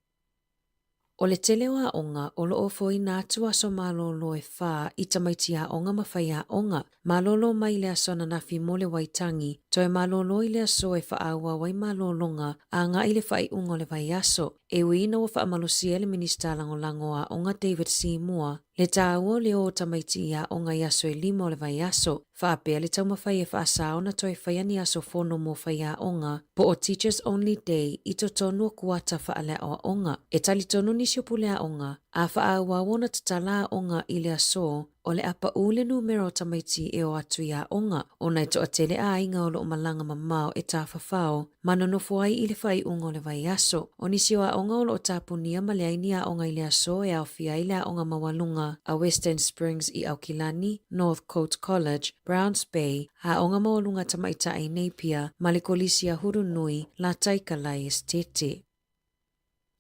O le tele o aoga o lo o foina atu aso malolo e fā i tamaiti aoga ma faiaoga. Malolo mai le aso ananafi mo le Waitangi, toe malolo i le aso e faaauau ai malologa agai i le faaiuga o le vaiaso. E ui ina ua faamalosia e le Minisita Lagolago o Aoga David Seymour le taua o le o o tamaiti i aoga i aso e lima o le vaiaso, faapea le taumafai e faasā ona toe faia ni aso fono mo faiaoga po o Teachers Only Day i totonu o kuata faaleaoaoga. E talitonu nisi o puleaoga, a faaauau ona tatala aoga i le aso, o le a paʻū le numera o tamaiti e o atu i aoga, ona e toatele aiga o lo o malaga mamao e tafafao ma nonofo ai i le faaiuga o le vaiaso. O nisi o aoga o lo o tapunia ma leai ni aoga i le aso e aofia ai le Aoga Maualuga a Western Springs i Aukilani, Northcote College, Browns Bay, Aoga Maualuga Tamaitai i Napier ma le Kolisi a Hurunui, Lataikalae Esitete.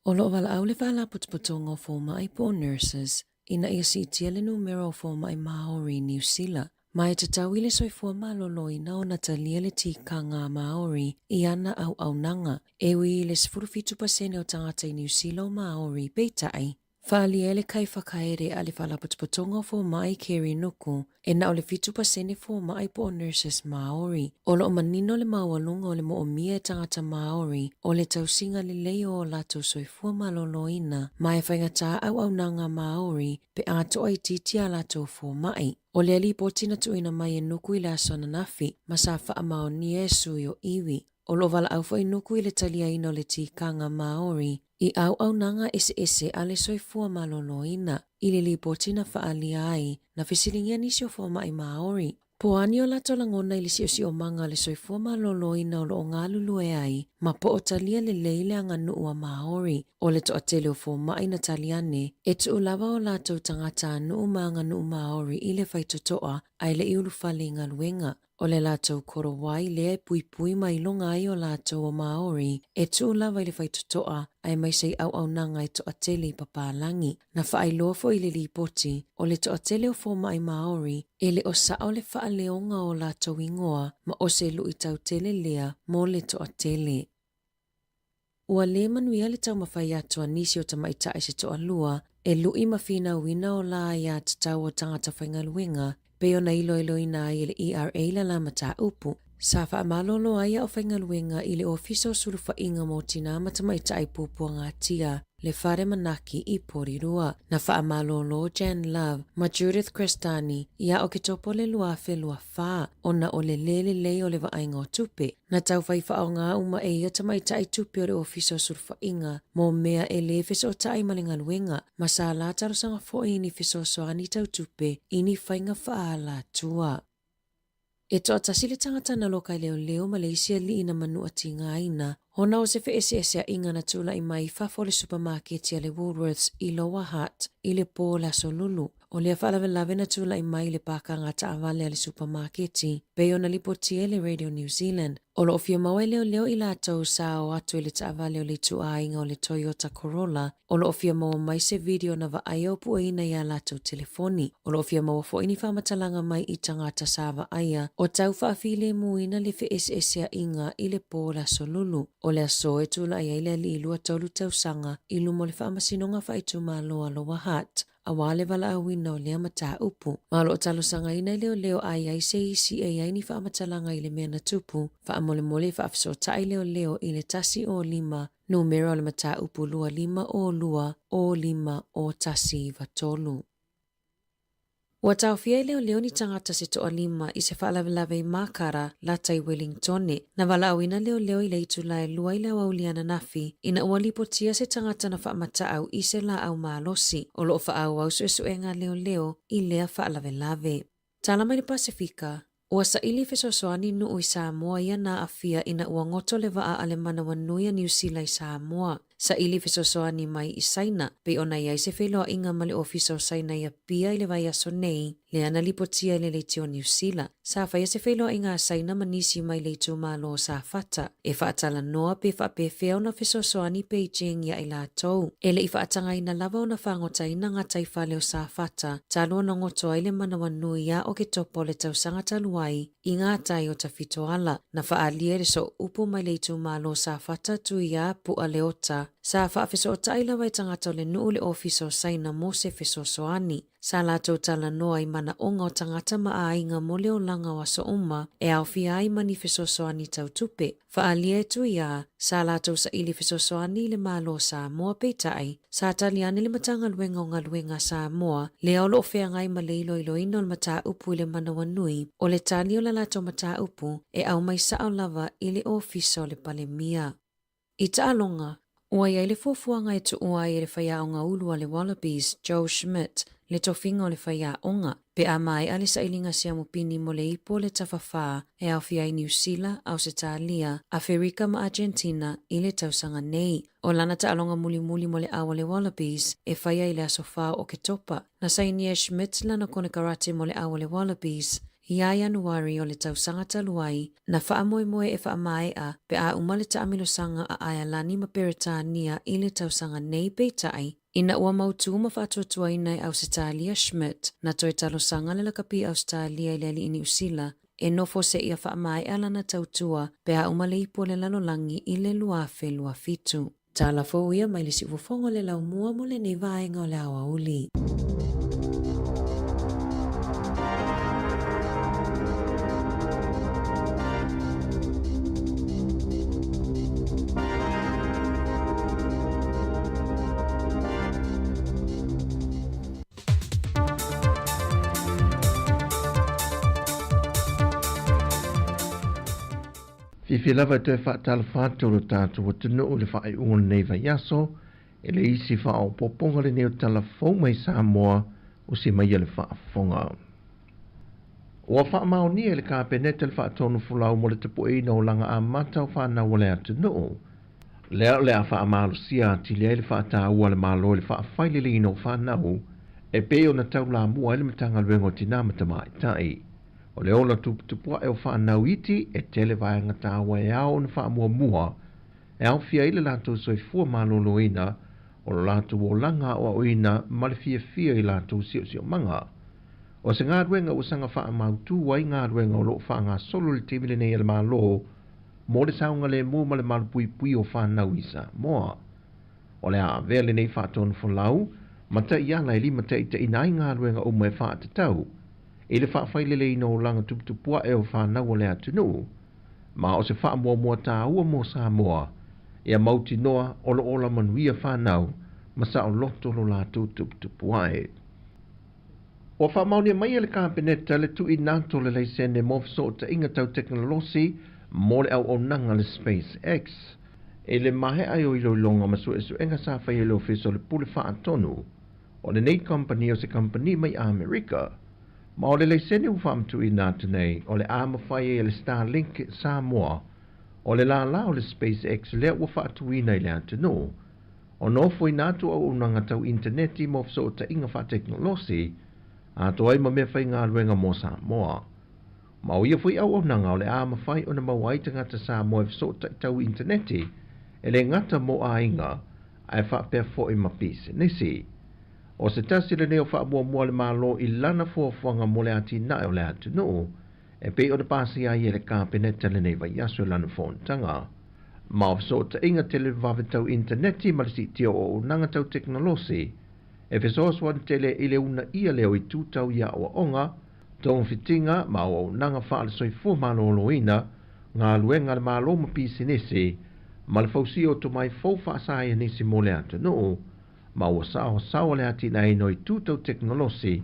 O lo o valaau le Faalapotopotoga o Fomai po o Nurses ina ia siitia le numera o fomai Māori i Niu Sila, ma e tatau i le soifua maloloina ona talia le tikanga a Māori i ana auaunaga, e ui i le 17% o tagata i Niu Sila o Māori, peitai, faaalia e le Kaiwhakaere a le Faalapotopotoga o Fomai Kerry Nuku, e na o le 7% fomai po o nurses Māori. O lo o manino le maualuga o le moomia e tagata Māori o le tausiga lelei o o latou soifua maloloina ma e faigata auaunaga Māori pe a toaitiiti a latou fomai. O lea lipoti na tuuina mai e Nuku i le aso ananafi ma sa faamaonia e sui o iwi. O lo o valaau foi Nuku i le taliaina o le tikanga Māori i auaunaga eseese a le soifua maloloina i le lipoti na faaalia ai na fesiligia nisi o fomai Māori. Po o a ni o latou lagona i le siosiomaga o le soifua maloloina o lo o galulue ai ma po o talia lelei le aganuu a Māori. O le toatele o fomai na tali ane e tuu lava o latou tagatanuu ma aganuu Māori i le faitotoa ae le i ulufale i galuega. O le latou korowai lea e puipui ma iloga ai o latou o Māori e tuu lava i le faitotoa aemaise i auaunaga e toatele i papalagi. Na faailoa foi i le lipoti, o le toatele o fomai Māori e le o sao le faaleoga o latou ingoa ma o se luitau tele lea mo le toatele. Ua lē manuia le taumafai atu a nisi o tamaitai se toalua e luʻi ma finauina o la aiatatau o tagata faigaluega pei ona iloiloina ai e le ERA lala mataupu. Sa faamalolo ai au faigaluega i le Ofisa o Sulufaiga mo Tinā ma Tamaitai Puapuagatia le Fale Manaki i Porirua. Na faamalolo Jan Love ma Judith Crestani ia Oketopa o le 2024 ona o le lē lelei o le vaaiga o tupe. Na taufai faaaoga uma e ia tamaitai tupe o le Ofisa o Sulufaiga mo mea e lē fesootai ma le galuega, ma sa la talosaga foi i ni fesoasoani tau tupe i ni faiga faaalatua. E toatasi le tagata na loka i leoleo ma le isi alii na manua tigaina, ona o se feeseeseaiga na tula'i mai i fafo o le supamaketi a le Woolworths i Lower Hutt i le pō o le Aso Lulu. O lea faalavelave na tula'i mai i le pakaga taavale a le supamaketi, pei ona lipotia e le Radio New Zealand. O loo fia maua e leoleo i latou sa o atu i le taavale o le ituaiga o le Toyota Corolla. O loo fia maua mai se video na vaaia o pueina iā latou telefoni. O loo fia maua foi ni faamatalaga mai i tagata sa vaaia o tau faafilemuina le feeseeseaiga i le pō o le Aso Lulu. O le aso e tula'i ai le alii 23 tausaga i luma o le faamasinoga faaitumalo a Lower Hutt auā le valaauina o lea mataupu. Ma o loo talosagaina e leoleo a i ai se isi e i ai ni faamatalaga i le mea na tupu, faamolemole e faafesootai leoleo i le 105 numera o le mataupu 2502 05 o 193. Ua taofia e leoleo ni tagata se toalima i se faalavelave i Makara, lata i Wellingtone. Na valaauina leoleo i le itula e 2 i le aoauli ananafi, ina ua lipotia se tagata na faamataau i se laau malosi. O loo faaauau suesuega a leoleo i lea faalavelave. Tala mai le Pasefika, Ua saili fesoasoani nuu i Samoa ia na aafia ina ua goto le vaa a le manawanui a Niu Sila i Samoa. Saili fesoasoani mai i Saina, pei ona i ai se feiloaiga ma le Ofisa o Saina i Apia i le vaiaso nei, lea na lipotia e le Leitio Niu Sila. Sa faia se feiloaiga a Saina ma nisi mai le itumalo o Safata, e faatalanoa pe faapefea ona fesoasoani Beijing iā i latou. E le i faatagaina lava ona fagotaina gataifale o Safata, talu ona goto ai le manawanui iā Oketopa o le tausaga talu ai i ngā tai o Tafitoala. Na faaalia i le sooupu mai le itumalo o Safata Tuiā Pu'a Leota, sa faafesootai lava e tagata o le nuu le Ofisa o Saina mo se fesoasoani. Sa latou talanoa i manaoga o tagata ma aiga mo le olaga o aso uma e aofia ai ma ni fesoasoani tau tupe. Faaalia e Tuiā, sa latou saili fesoasoani i le Malo o Samoa peitai, sa tali ane le Matagaluega o Galuega a Samoa, lea o loo feagai ma le iloiloina o le mataupu i le manawanui o le tali o la latou mataupu e aumai sao lava i le Ofisa o le Palemia. I taaloga, ua i ai le fuafuaga e tuua ai e le faiaoga ulu a le Wallabies, Joe Schmidt, le tofiga o le faiaoga, pe a maea le sailiga siamupini mo le ipu o le tafafā e aofia ai Niu Sila, Ausetalia, Aferika ma Agentina i le tausaga nei. O lana taaloga mulimuli mo le au a le Wallabies e faia i le aso 4 o Oketopa, na sainia e Schmidt lana konekarate mo le au a le Wallabies Iā Ianuari o le tausaga talu ai, na faamoemoe e faamaea pe a uma le taamilosaga a Aealani ma Peretania i le tausaga nei peitai, ina ua mautū ma faatuatuaina e Ausetalia Schmidt, na toe talosaga le lakapi Ausetalia i le alii Niu Sila e nofo seia faamaea lana tautua pe a uma le ipu o le lalolagi i le 2027. Tala fou ia mai le siufofoga o le laumua mo lenei vaega o le aoauli. Fiafia lava e toe faatalofa atu lo tatou atunuu i le faaiuga o lenei vaiaso, e le isi faaopoopoga lenei o tala fou mai Samoa o si mai le faafofoga. Ua faamaonia e le Kapeneta le faatonufolau mo le tapueina o laga amata o fanau o le atunuu. Lea o le a faamalosia atili ai le faataua a le Malo i le faafaileleina o fanau e pei ona taulamua ai le Matagaluega o Tinā ma Tamaitai. O le ola tuputupuaʻe o fanau iti e tele vaega taua e ao ona faamuamua e aofia ai le latou soifua malōlōina, o lo latou olaga aoaoina ma le fiafia i latou siosiomaga. O se galuega ua saga faamautū ai galuega o loo faagasolo i le taimi lenei a le Malo. mo le saogalemu ma le malupuipui o fanau i Samoa. O le a avea lenei faatonufolau ma ta'iala e limataʻitaʻina ai galuega uma e faatatau i le faafaileleina o olaga tuputupuaʻe o fanau o le atunuu ma o se faamuamua tāua mo Samoa ia mautinoa o loo ola manuia fanau ma saoloto lo latou tuputupuaʻe. Ua faamaonia mai e le Kapeneta le tuuina atu o le laisene mo fesootaiga tau tekonolosi mo le auaunaga a le SpaceX i le maea ai o iloiloga ma suesuega sa faia i le Ofisa o le Pule Faatonu o lenei kamupani o se kamupani mai Amerika. Ma o le laisene ua faamatuuina atu nei o le a mafai ai e le Starlink Samoa o le lālā o le SpaceX lea ua faatuina i le atunuu ona ofoina atu auaunaga tau initaneti mo fesootaiga faatekonolosi atoa ai ma meafaigaluega mo Samoa. Ma o ia foi auaunaga o le a mafai ona maua ai tagata Samoa e fesootai tau initaneti e lē gata mo aiga ae faapea foi ma pisinisi. O se tasi lenei o faamuamua a le Malo i lana fuafuaga mo le atinae o le atunuu e pei ona pasia ai e le Kapeneta lenei vaiaso i lana fonotaga. Ma o fesootaiga televavave tau initaneti ma le siitia o auaunaga tau tekonolosi e fesoasoani tele i le uunaia lea o itu tau i aoaoga, togafitiga ma auaunaga faale-soifua malōlōina, galuega a le Malo ma pisinisi, ma le fausia o tomai fou faasaienisi mo le atunuu, ma ua saosaoa le atinaeina o itu tau tekonolosi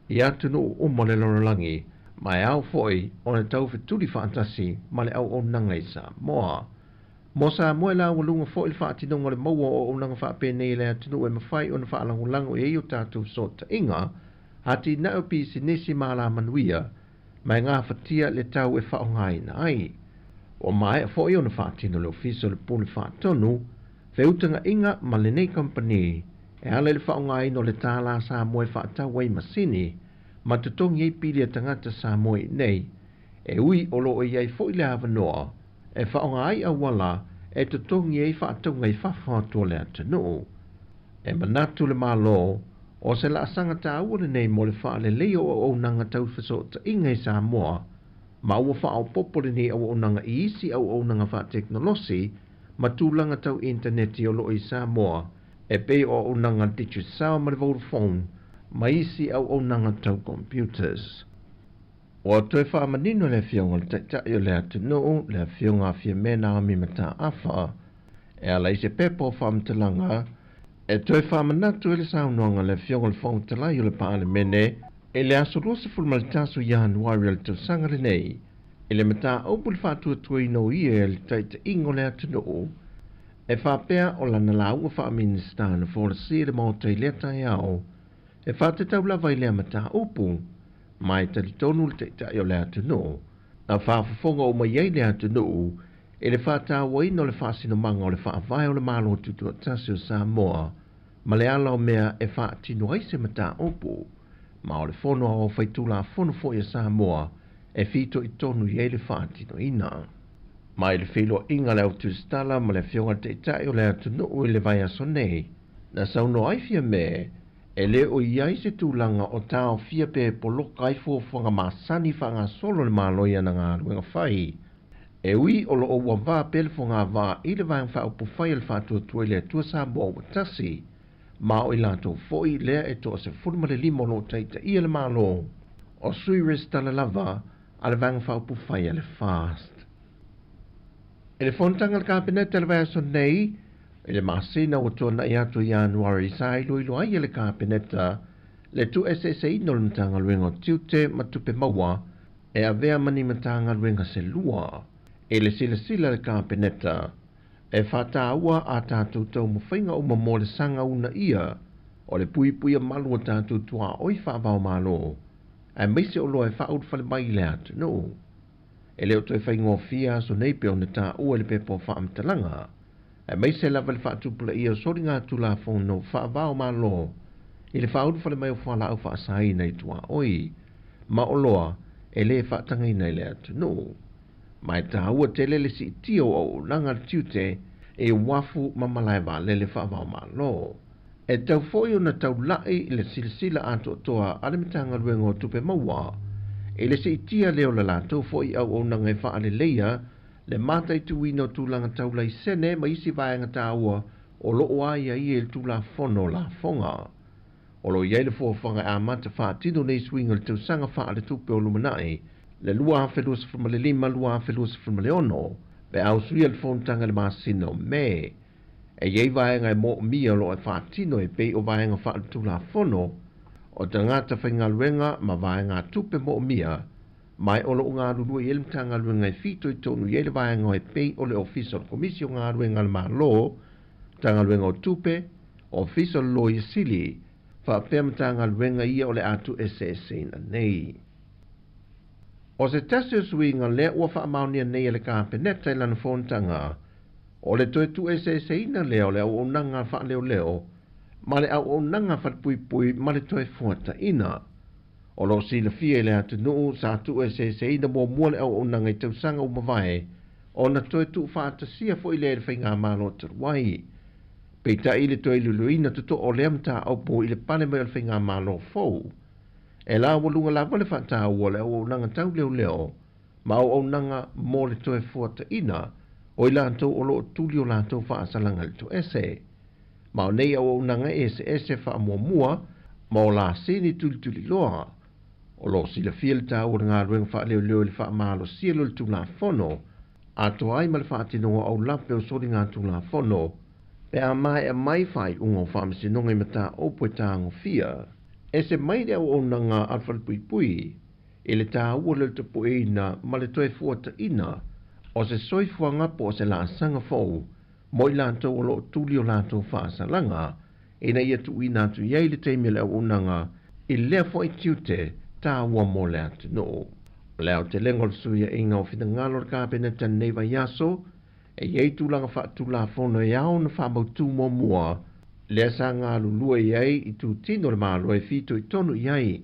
i atunuu uma o le lalolagi, ma e ao foi ona taufetuli faatasi ma le auaunaga i Samoa. Mo Samoa e laualuga foi le faatinoga o le maua o auaunaga faapenei i le atunuu e mafai ona faalagolago i ai o tatou fesootaiga, atinae o pisinisi ma alamanuia, ma e gafatia le tau e faaaogaina ai. Ua maea foi ona faatino le Ofisa o le Pule Faatonu feutagaiga ma lenei kamupani e ala i le faaaogaina o le tālā Samoa e faatau ai masini ma totogi ai pili a tagata Samoa iinei, e ui o loo i ai foi le avanoa e faaaoga ai auala e totogi ai faatauga i fafo atu o le atunuu. E manatu le Malo o se laasaga tāua lenei mo le faaleleia o auaunaga tau fesootaiga i Samoa, ma ua faaopoopo lenei auaunaga i isi auaunaga faatekonolosi ma tulaga tau initaneti o loo i Samoa e pei o auaunaga a le Digicel ma le Vodafone ma isi auaunaga tau computers. Ua toe faamanino le Afioga i le Taitai o le atunuu, le Afioga a Fiamē Naomi Mataafa, e ala i se pepa o faamatalaga e toe faamanatu ai le saunoaga a le Afioga i le Fofoga Fetalai o le Palemene i le aso 21 o Ianuari o le tausaga lenei i le mataupu i le faatuatuaina o ia e le taitaiga o le atunuu e faapea o lana lauga faa-Minisita na folasia i le Maota i lea taeao e faatatau lava i lea mataupu. Ma e talitonu le Taitai o le atunuu na faafofoga uma i ai le atunuu i le faatauaina o le faasinomaga o le Faavae o le Malo Tutoatasi o Samoa ma le ala o mea e faatino ai se mataupu, ma o le Fono Aoao Faitulafono foi a Samoa e fitoitonu i ai le faatinoina. Ma i le feiloaiga a le Au Tusitala ma le Afioga i le Taitai o le atunuu i le vaiaso nei, na saunoa ai Fiamē E le o i ai se tulaga o taofia pe poloka ai fuafuaga masani faagasolo le Malo i ana galuega fai. E ui o loo ua va pea le fogavaa i le Vaega Faaupufai a le Faatuatua i le Atua Samoa ua tasi, ma o i latou foi lea e toa 15 o loo taitaia le Malo, o sui resitala lava a le Vaega Faaupufai a le FAST. I le fonotaga a le Kapeneta i le vaiaso nei, i le masina ua tuanai atu i Ianuari, sa iloilo ai e le Kapeneta le tuueseeseina o le Matagaluega o Tiute ma Tupe Maua e avea ma ni Matagaluega se lua. I le silasila a le Kapeneta, e faataua a tatou taumafaiga uma mo le saga uunaia o le puipuia malu o tatou tuaoi faava-o-Malo, aemaise o loa e faaulufale mai i le atunuu. E le o toe faigofie aso nei pei ona taua i le pepa o faamatalaga, aemaise lava le faatupulaia o soliga Tulafono faava-o-Malo i le faaulufale mai o fualaau faasaina i tuaoi ma oloa e lē faatagaina i le atunuu. Ma e taua tele le siitia o auaunaga a le tiute i uafu ma malae vaalele faava-o-Malo. E tatau foi ona taulai le silasila atoatoa a le Matagaluega o Tupe Maua i le siitia lea o le latou foi auaunaga e faaleleia le mataituina o tulaga tau laisene ma isi vaega taua o loo aiaia i le Tulafono o Lafoga. O lo o i ai le fuafuaga e amata faatino nei suiga i le tausaga faaletupe o lumanai, le 2025/2026, pe a usuia le fonotaga i le masina o Me. E i ai vaega e moomia o loo e faatino e pei o vaega faaletulafono o tagata faigaluega ma vaegatupe moomia, ma o loo galulue i ai le Matagaluega e fitoitonu i ai le vaega e pei o le Ofisa o le Komisi o Galuega a le Malo, Matagaluega o Tupe, Ofisa o le Loia Sili, faapea Matagaluega ia o le a tuueseeseina nei. O se tasi o suiga lea ua faamaonia nei e le Kapeneta i lana fonotaga, o le toe tuueseeseina lea o le auaunaga faaleoleo ma le auaunaga falepuipui ma le toe fuataina. O lo o silafia i le atunuu sa tuueseeseina muamua le auaunaga i tausaga ua mavae, ona toe tuufaatasia foi lea i le faigamalo talu ai. Peitai i le toe iloiloina totoa o lea mataupu i le pale mai o le faigamalo fou, e laualuga lava le faataua o le auaunaga tau leoleo ma auaunaga mo le toe fuataina o i latou o loo tuli o latou faasalaga i le toese. Ma o nei auaunaga e eseese faamuamua ma o laseni tulituliloa. O lo o silafia le taua o le galuega faaleoleo i le faamalosia lea o le Tulafono, atoa ai ma le faatinoga o aulape o soligatulafono pe a maea mai faaiuga o faamasinoga i mataupu e tagofia. Ese mai le auaunaga a le falepuipui i le taua lea o le tapueina ma le toe fuataina o se soifuaga po o se laasaga fou mo i latou o loo tuli o latou faasalaga, ina ia tuuina atu i ai le taimi o le auaunaga i lea foi tiute taua mo le atunuu. O le aotelega o le fesuiaiga o finagalo o le Kapeneta i lenei vaiaso, e i ai tulaga faatulafono e ao ona faamautu muamua lea sa galulue i ai i tutino o le Malo e fitoitonu i ai.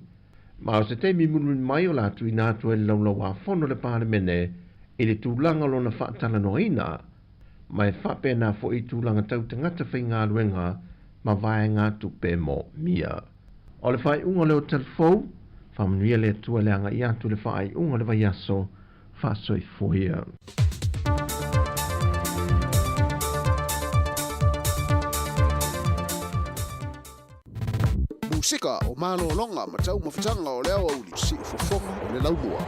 Ma o se taimi mulimuli mai o le a tuuina atu ai le laulauafono a le Palemene i le tulaga o lona faatalanoaina, ma e faapena foi i tulaga tau tagata faigaluega ma vaegatupe moomia. O le faaiuga o lea o talafou, faamanuia le Atua i le agai atu i le faaiuga o le vaiaso, faasoifua ia. Musika o malologa ma taumafataga o le aoauli, siufofoga o le laumua.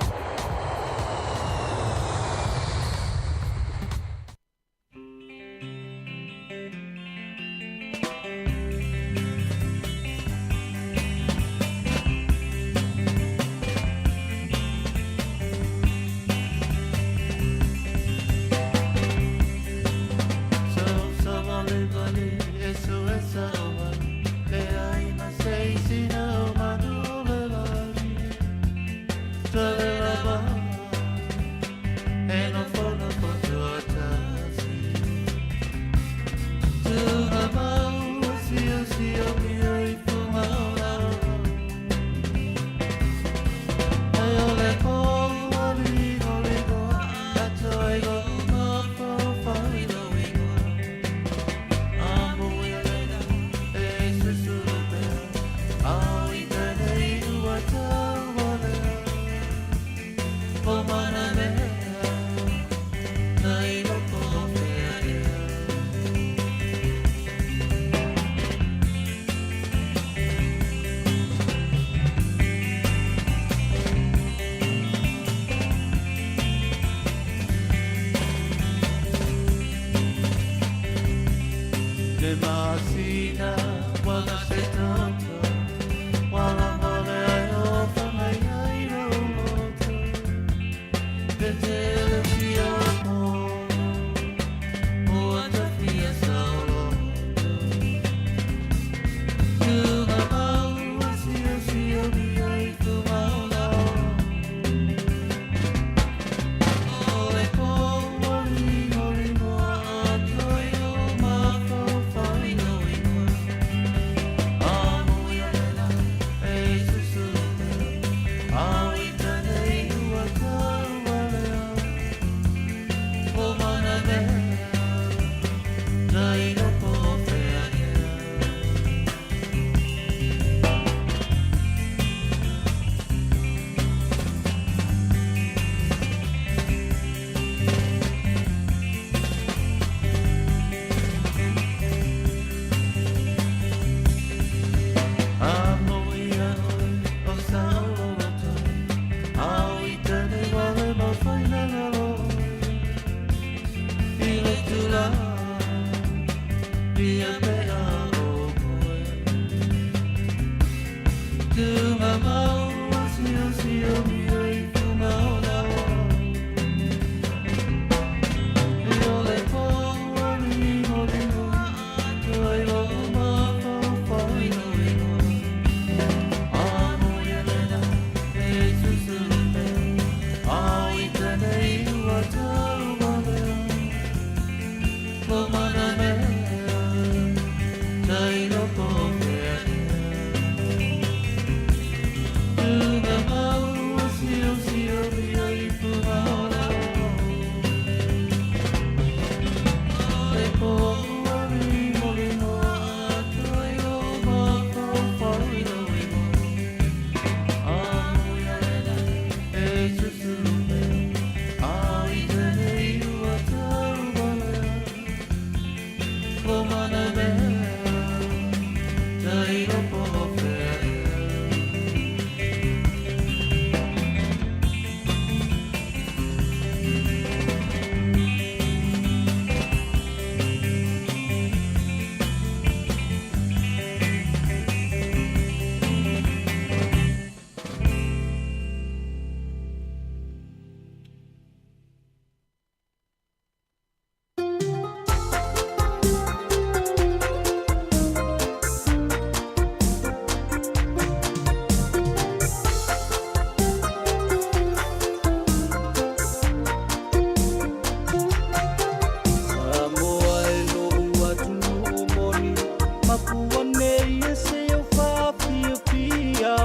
Mapua nei e se o whaafiafia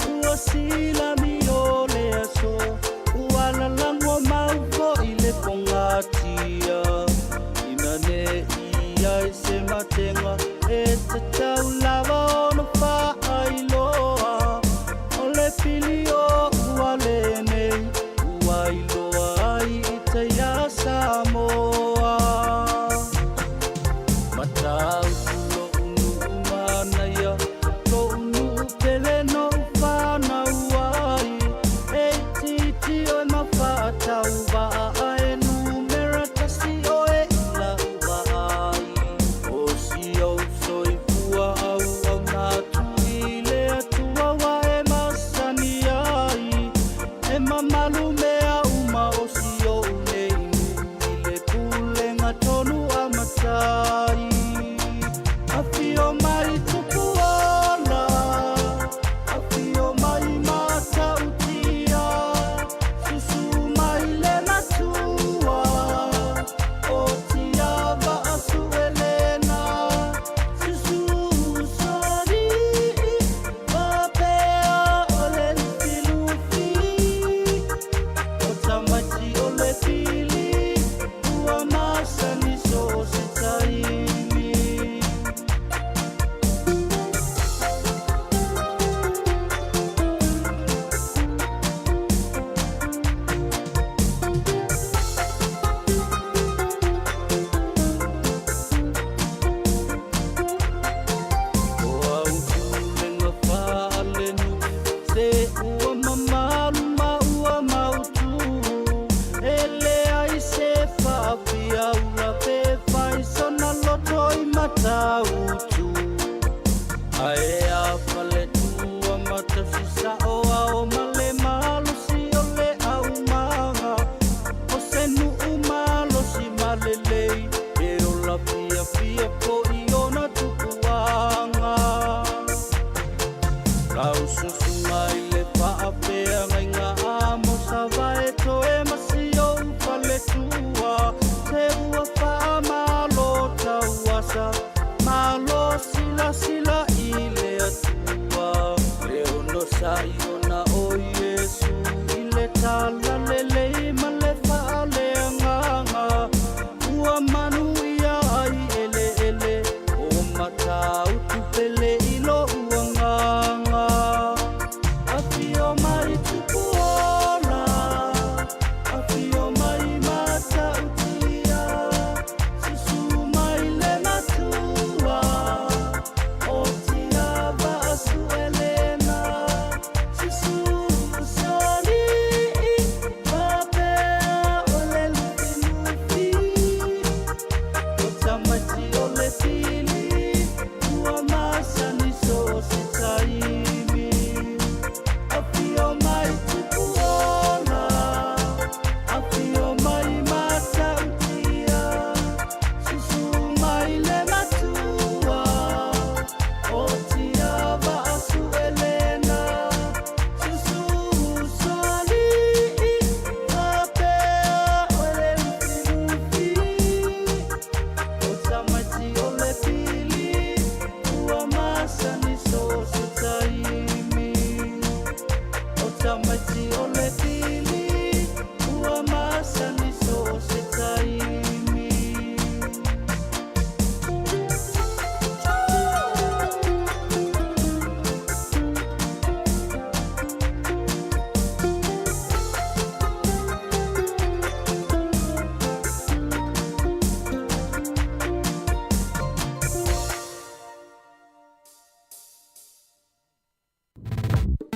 Ua silami o le aso Ua lalago mau fo'i le pogatia Ina ne i ai se matenga E tatau lava ona faailoa O le pili o ua lenei Ua iloa ai i tai a Samoa Matautu lo'u nu'u manaia Lo'u nu'u pele no'u fanau ai E itiiti oe ma fa'atauva'a Ae numera tasi oe i la'u vaai O si ou soifua auauna atu i le Atua ua e masani ai E mamalu mea uma o si o'u nei nu'u I le pulega tonu a matai Afio mai Tupuola Afio mai Matautia Susu mai le Matua O Tiava Asuelena Susu Usoalii Faapea o le Lufilufi O tamaiti o le pili Ua masani so o se taimi. O au pulega faalenu'u Se ua mamalu ma ua mautū E leai se faafiaula pe fai sona loto i Matautu Ae a faletua ma tausi sa'o ao ma le malosi o le aumaga O se nu'u malosi ma lelei E ola fiafia fo'i ona tupuaga Lau susuga i le faafeagaiga Amosa Vaetoe ma si ou faletua Se ua faamalo tauasa Malo silasila i le Atua Le onosa'i ona o Iesu i le talalelei ma le faaleagaga Ua manuia ai eleele o Matautu pele i lo'u agaga Afio mai Tupuola Afio mai Matautia Susu mai le Matua O Tiava Asuelena Susu Usoalii Faapea o le Lufilufi O tamaiti o le pili Ua masani so o se taimi Afio mai Tupuola Afio mai Matautia Susu mai le Matua O Tiava Asuelena Susu Usoalii Faapea o le Lufilufi O tamaiti o le pili Ua masani so o se taimi O tamaiti o le pili Ua masani so o se taimi.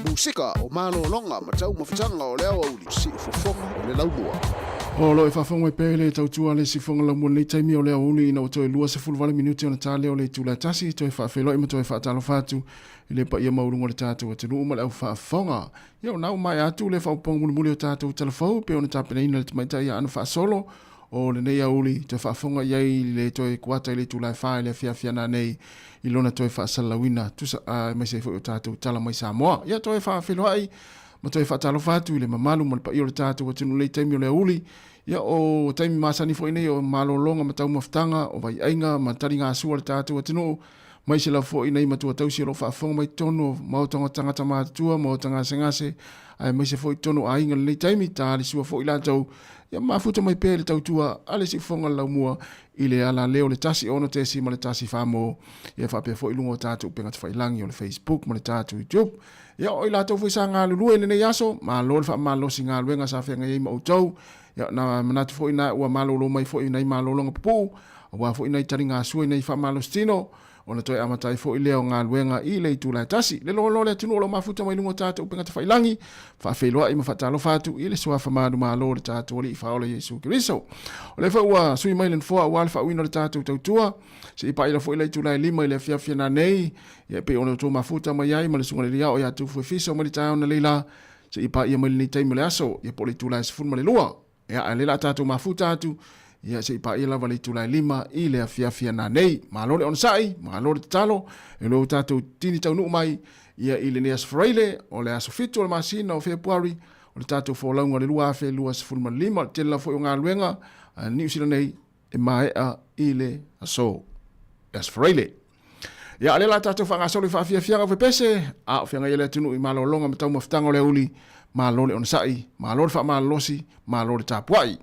Musika o malologa ma taumafataga o le aoauli, siufofoga o le laumua. O lo o e faafofoga mai pea i le tautua a le siufofoga laumua i lenei taimi o le aoauli ina ua toe 28 minute ona ta lea o le itula e tasi, toe faafeiloai ma toe faatalofa atu i le paia maualuga o le tatou atunuu ma le au faafofoga. Ia o na ua maea atu le faaopoopoga mulimuli o tatou talafou pei ona tapenaina e le tamaitai ia Aano Faasolo o lenei aoauli toe faafofoga i ai le toe kuata i le itula e 4 i le afiafi ana nei i lona toe faasalalauina tusa aemaise ai foi o tatou tala mai Samoa. Ia toe faafeiloai ma toe faatalofa atu i le mamalu ma le paia o le tatou atunuu i lenei taimi o le aoauli. Ia o taimi masani foi nei o malologa ma taumafataga, o vaiaiga ma taligasua a le tatou atunuu. Aemaise lava foi nai matua tausi o lo o faafofoga mai totonu o maota o tagata matutua, maota gasegase, aemaise foi totonu o aiga i lenei taimi, talisua foi latou, ia mafuta mai pea i le tautua a le siufofoga o le laumua i le alaleo le 1 6.1 mo, ia faapea foi i luga o tatou upega tafailagi o le Facebook ma le tatou YouTube. Ia o i latou foi sa galulue i lenei aso, malo le faamalosi galuega sa feagai ai ma outou. Ia na manatu foi na ua malolo mai foi nai malologa pupuu, aua foi nai taligasua i nai faamalositino, ona toe amata ai foi lea o galuega i le itula e tasi. Le loaloa le atunuu o lo o mafuta mai luga o tatou upega tafailagi, faafeiloai ma faatalofa atu i le suafa manumalo o le tatou Alii Faaola Iesu Keriso. O lea foi ua sui mai le nofoa aua le faauiina o le tatou tautua, se i paila foi le itula e 5 i le afiafi nanei, ia e pei ona outou mafuta mai ai ma le susuga i le Alii Ao ia Tufu Efeso mai le taeao nanei la, se i paia mai lenei taimi o le aso, ia po o le itula e 12. Ia, a o lea o le a tatou mafuta atu, ia se i paia lava le itula e 5 i le afiafi nanei. Malo le onosai, malo le tatalo, e lo tatou tini taunuu mai, ia i lenei aso Faraile, o le aso 7 o le masina o Fepuari, o le tatou folauga o le 2025, o le tele lava foi o galuega a Niu Sila nei e maea i le aso, le aso Faraile. Ia, a o lea o le a tatou faagasolo i faafiafiaga o pepese, a o feagai ai le atunuu i malologa ma taumafataga o le aoauli, malo le onosai, malo le faamalolosi, malo le tapuai.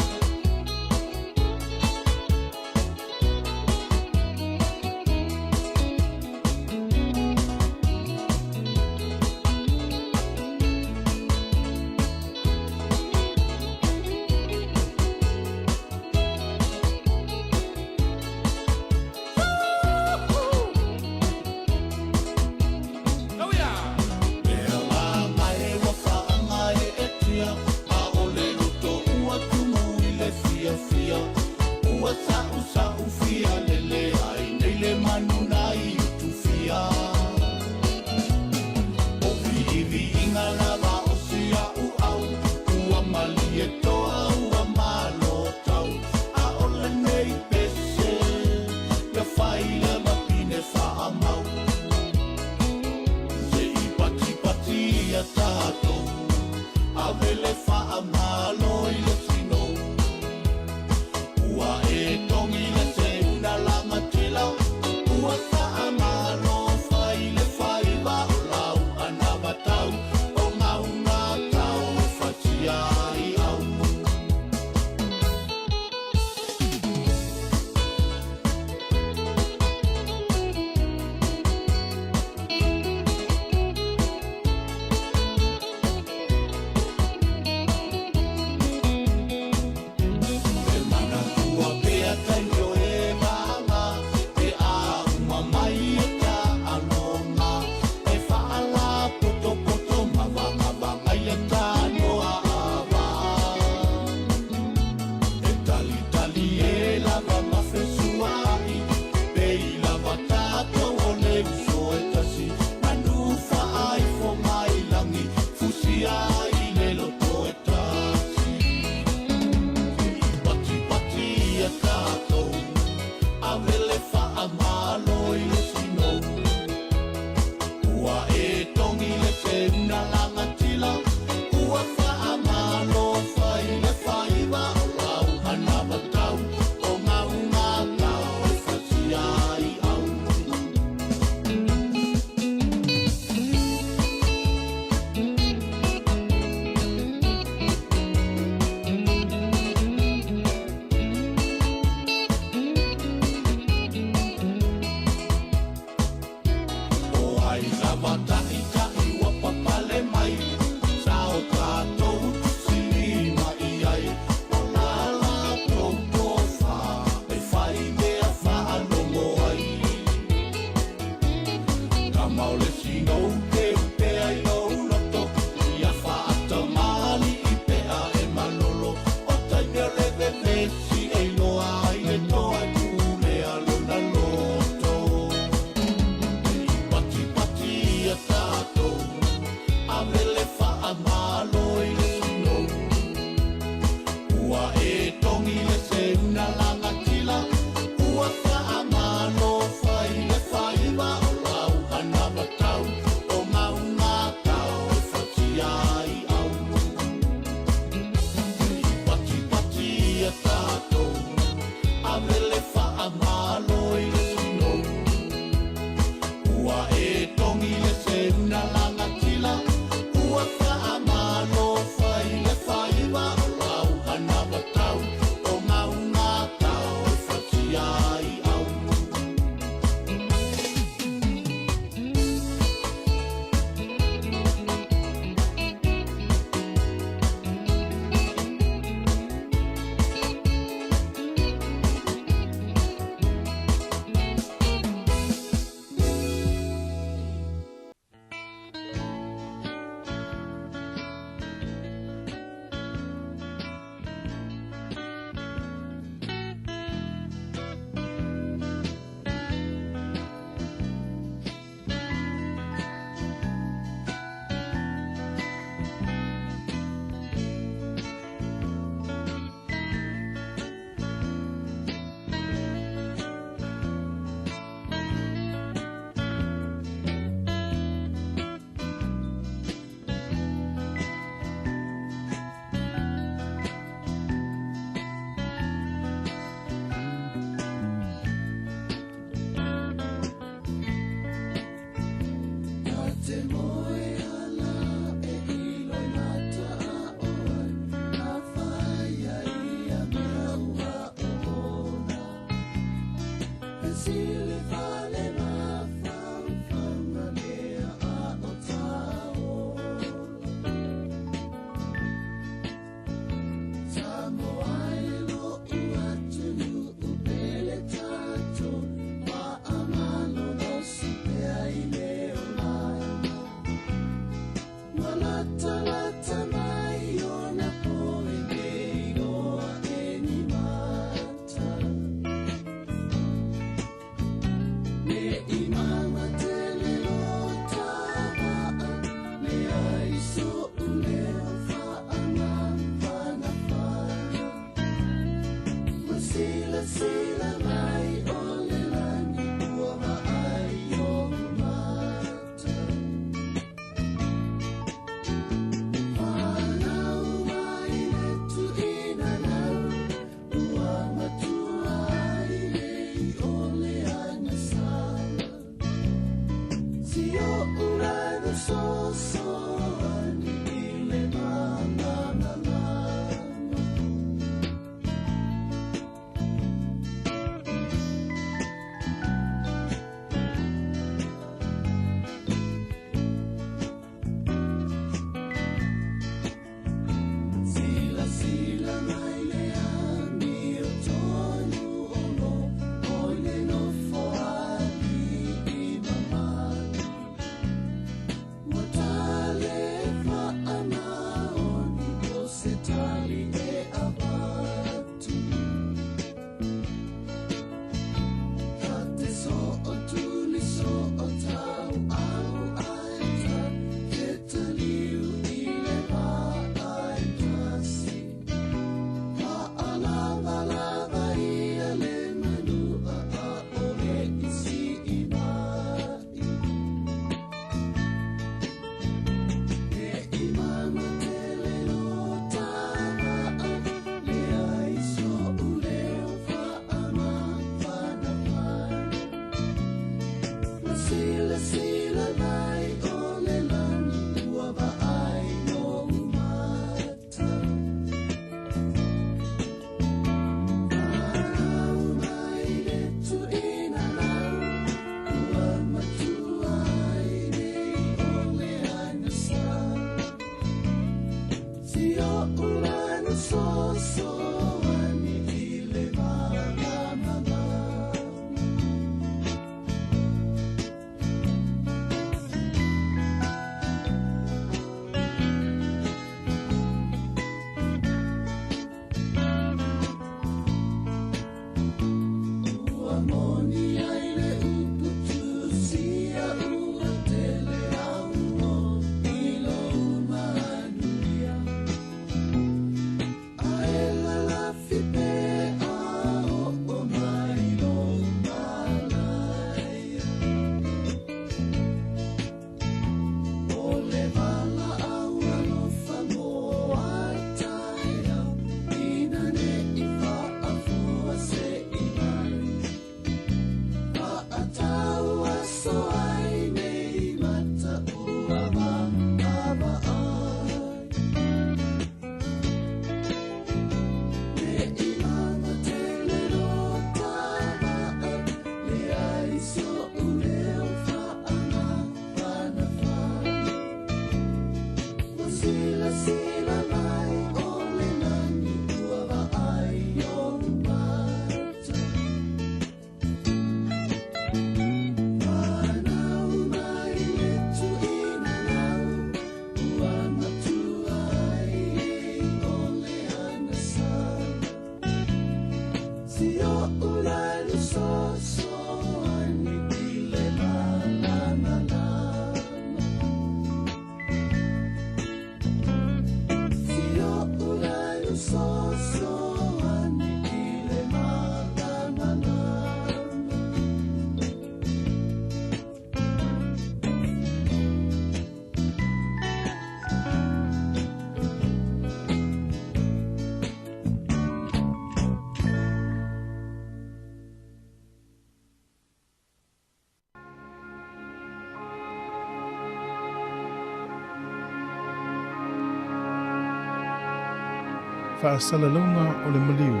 Faasalalauga o le maliu.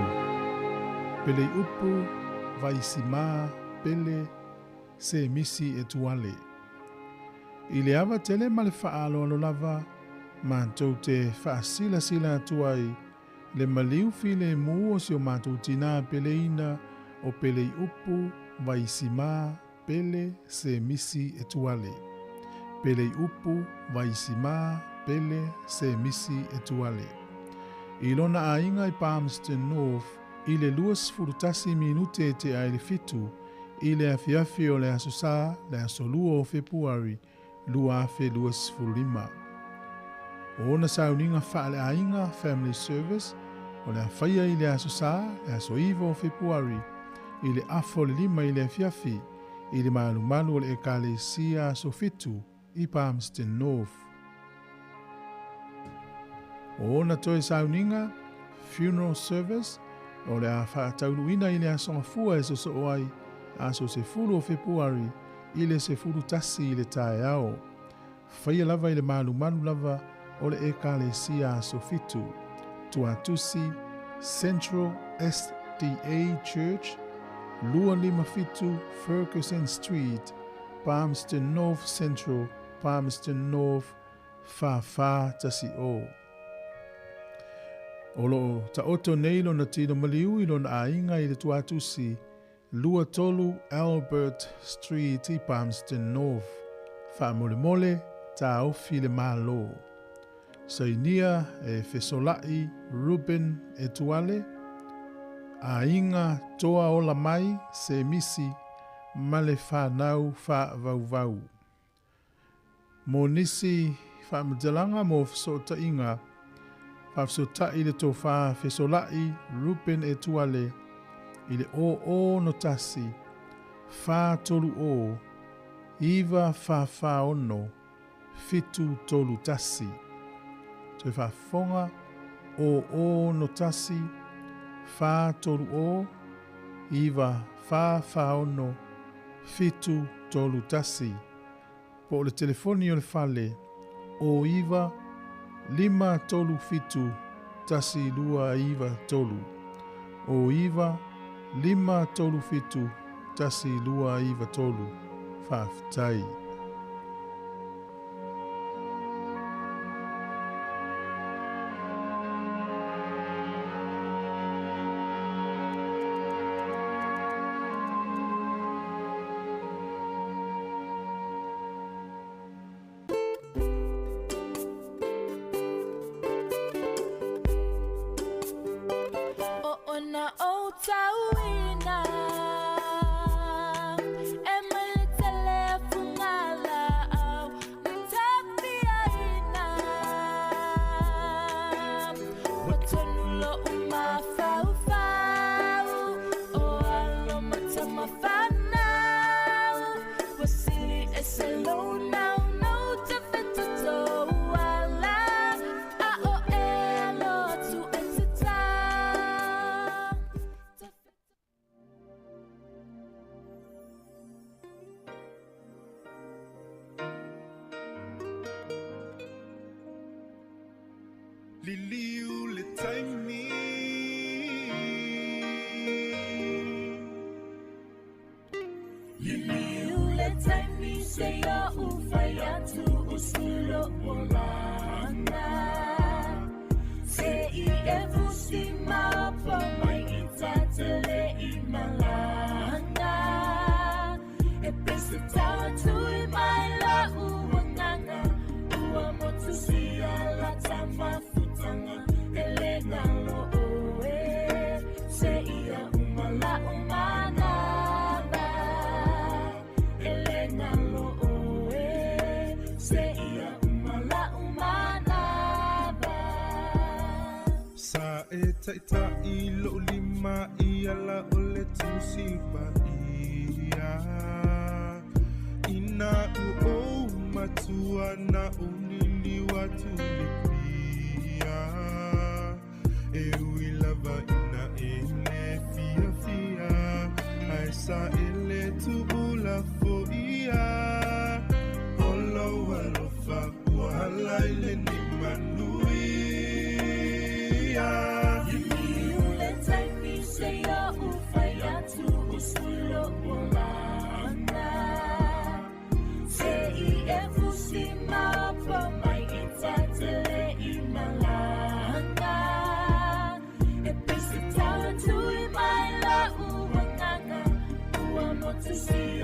Peleiupu Vaisimā Pele Semisi Etuale. I le ava tele ma le faaaloalo lava, matou te faasilasila atu ai le maliu filemu o si o matou tinā peleina o Peleiupu Vaisimā Pele Semisi Etuale. Peleiupu Vaisimā Pele Semisi Etuale. I lona aiga i Palmerston North i le 21 minute te ai le 7 i le afiafi o le aso Sā le aso 2 o Fepuari 2025. O ona sauniga faaleaiga Family Service O le a faia i le Aso Sa, le aso 9 o Fepuari, i le 4:30 i le afiafi, i le malumalu o le Ekalesia Aso Fitu i Palmerston North. O ona toe sauniga, funeral service, o le a faataunuuina i le aso Gafua e sosoo ai, aso 10 o Fepuari, i le 11 i le taeao. Faia lava i le malumalu lava o le Ekalesia Aso Fitu. Tuatusi, Central SDA Church, 257 Ferguson Street, Palmerston North Central, Palmerston North, 4410. O loo taoto nei lona tino maliu i lona aiga i le Tuatusi, 23 Albert Street i Palmerston North. Faamolemole, taofi le Malo. Sainia e Fesolai Ruben Etuale, aiga Toa Ola Mai Semisi ma le whanau whaavauvau. Mo nisi faamatalaga mo fesootaiga, faafesootai le tofā Fesolai Ruben Etuale i le 00 430 944 731. Toe faafofoga, 00 430 944 731. Po o le telefoni o le fale, 09 537 1293. 09 537 1293. Faafetai. O ona o tauina e mai le tele fungala au tapiaina wa tonu lo umafaufau o alo matamafanau wa sili e se lonau nau te fetoto ala a o e alo atu e te tau. Liliu le taimi Liliu le taimi se ia ufai atu usulo olanga Se i e fusi mapo mai i tatele i malanga E pese tau tui mai la uanganga Ua motu sia la tamafutanga Ele ngalo oe Se ia umala umanaba Ele ngalo oe Se ia umala umanaba Sa e taitai lo lima i ala o le tusi pa ia Ina u o matua na o liliwa tu le pia E ui lava ina e le fia fia Ai sa e le tu ula fo ia Olo alofa ua hala i le ni manuia Liliu le taimi se ia ufai atu usulo olanga Se i e fusi mapo mai i tatele i malanga E pese tau tui mai la uanganga Ua motu sia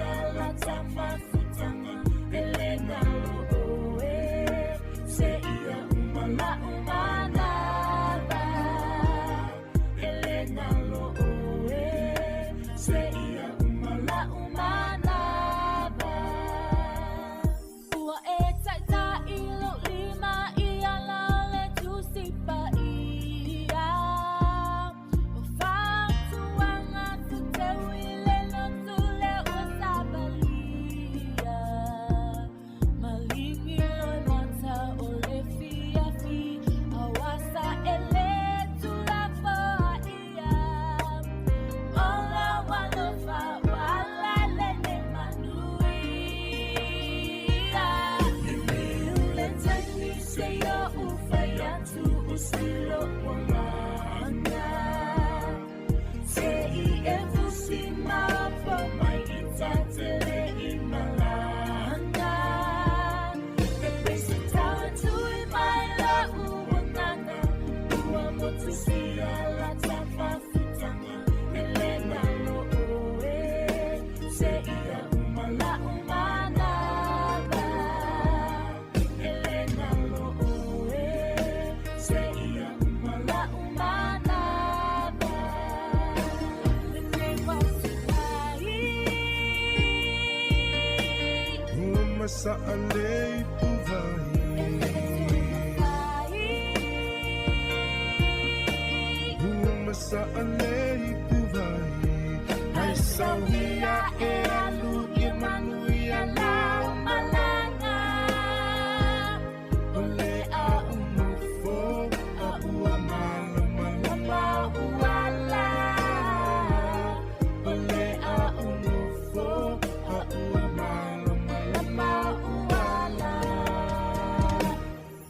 masaʻalei puvai. Ua masaʻalei puvai. Ai sauia e alu i manuia lau malaga. O le a unofo a ua malamalama uala. O le a unofo a ua malamalama uala.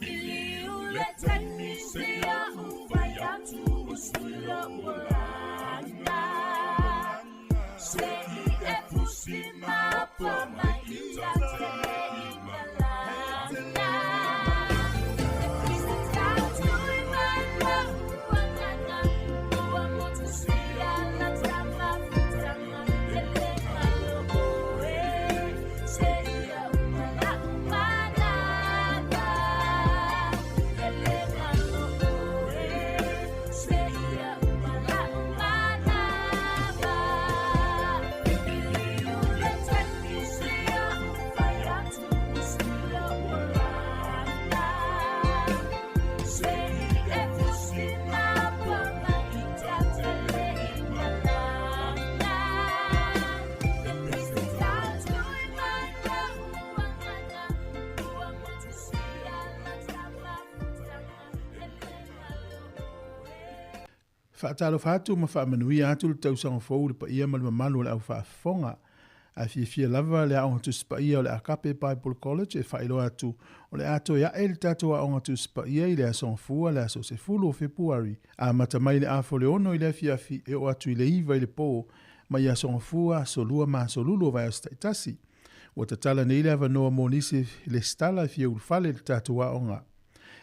Iliu le taimi se ia ufai atu o suila ua laga. Se i e fusi mapua mai ia tele i malaga. E Kristo tautui mai ma ua ngana, ua motu sia la tamafutanga, ele malo oe, se ia umala umalava. Ele malo oe, se ia umala umalava. Iliu le taimi se ia ufai atu o suila ua laga. Se i e fusi mapua mai ia tele i malaga. E Kristo tautui mai ma ua ngana, ua motu sia la tamafutanga, ele malo oe. Faatalofa atu ma faamanuia atu le tausaga fou le paia ma le mamalu o le aufaafofoga. Ae fiafia lava le aoga tusipaia o le Agape Bible College e faailoa atu o le a toe aʻe le tatou aoga tusipaia i le aso Gafua le aso 10 o Fepuari. Amata mai le afa o le 6 i le afiafi e oo atu i le 9 i le pō mai aso Gafua, aso Lua ma aso Lulu o vaiaso taitasi. Ua tatala nei le avanoa mo nisi lesitala e fia ulufale i le tatou aoga.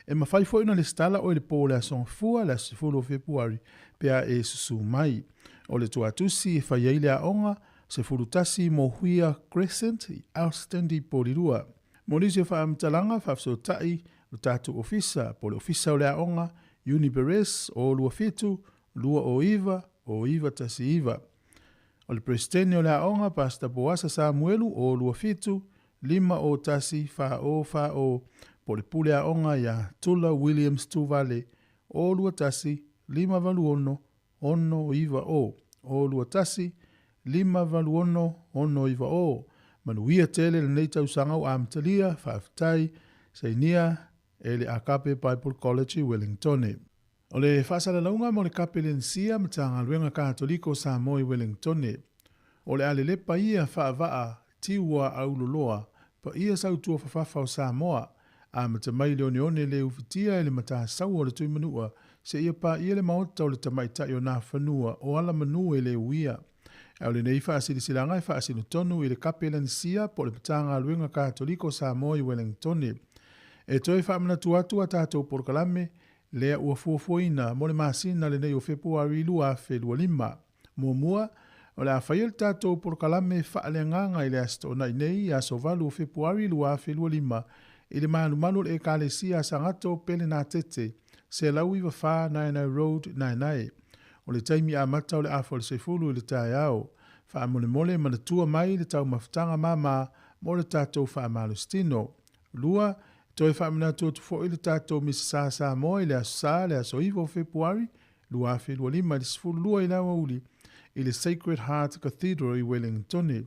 E mafai foi ona lesitala oe le pō o le aso Gafua le aso 10 o Fepuari pe a e susū mai. O le tuatusi e fai ai le aoga 11 Mohuia Crescent i Alston i Porirua. Mo nisi o faamatalaga faafesootai le tatou ofisa po o le ofisa o le aoga Uniperes o 27 209 o 919. O le Peresetene o le aoga Pastor Poasa Samuelu o 27 5 o 1 fa o fa o po o le pule aoga iā Tula Williams Tuvale o 21 586 690 o 21 586 690. Manuia tele lenei tausaga ua amatalia, faafetai, sainia e le Agape Bible College i Wellingtone. O le faasalalauga mo le Kapelensia Matagaluega Katoliko o Samoa i Wellingtone. O le a lelepa ia faavaa tiua auloloa paia sautua fafafa o Samoa, amata mai le oneone le ufitia e le matasaua o le Tuimanua seia paia le maota o le tamaitai o Nafanua o Alamanu e le uia. Ae o lenei faasilasilaga e faasinotonu i le Kapelensia po o le Matagaluega Katoliko o Samoa i Wellingtone. E toe faamanatu atu a tatou polokalame lea ua fuafuaina mo le masina lenei o Fepuari 2025. Muamua, o le a faia le tatou polokalame faaleagaga i le Aso Toonai nei, aso 8 o Fepuari 2025, i le malumalu o le Ekalesia a Sagato Pelenatete, 194 Naenae Road, Naenae. O le taimi amata o le afa o le 10 i le taeao. Faamolemole manatua mai le taumafataga māmā mo le tatou faamalositino. Lua, toe faamanatu atu foi le tatou Misa Sa Samoa i le Aso Sa, le aso 9 o Fepuari 2025 i le 12 i le aoauli i le Sacred Heart Cathedral i Wellingtone.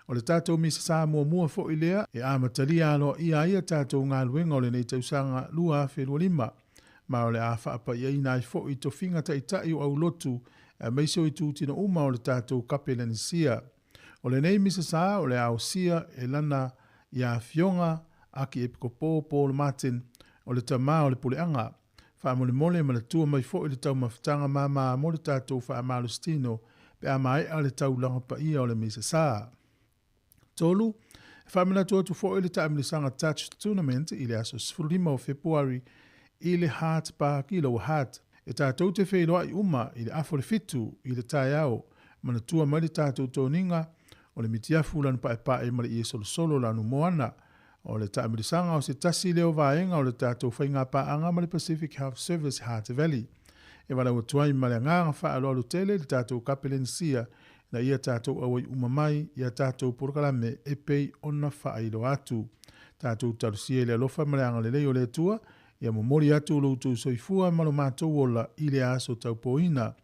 O le tatou Misa Sa muamua foi lea e amatalia aloaia ai a tatou galuega o lenei tausaga 2025. Ma o le a faapaiaina ai foi tofiga taitai o aulotu aemaise o itutino uma o le tatou Kapelenisia. O lenei Misa Sa o le a osia e lana ia Afioga Akiepikopo Paul Martin o le tamā o le puleaga. Faamolemole manatua mai foi le taumafataga māmā mo le tatou faamalositino pe a maea le taulaga paia o le Misa Sa. Tolu, e faamanatu atu foi le taamilisaga Touch Tournament i le aso 15 o Fepuari i le Hart Park i Lower Hutt. E tatou te feiloai uma i le afa o le 7 i le taeao, manatua mai le tatou toniga o le mitiafu lanu paepae ma le ie solosolo lanu moana. O le taamilisaga o se tasi lea o vaega o le tatou faigapaaga ma le Pacific Health Service Hutt Valley. E valaau atu ai ma le agaga faaaloalo tele i le tatou Kapelenisia Ina ia tatou auai uma mai i a tatou polokalame e pei ona faailoa atu. Tatou talosia i le alofa ma le agalelei o le Atua, ia momoli atu lo outou soifua ma lo matou ola i le aso taupoina.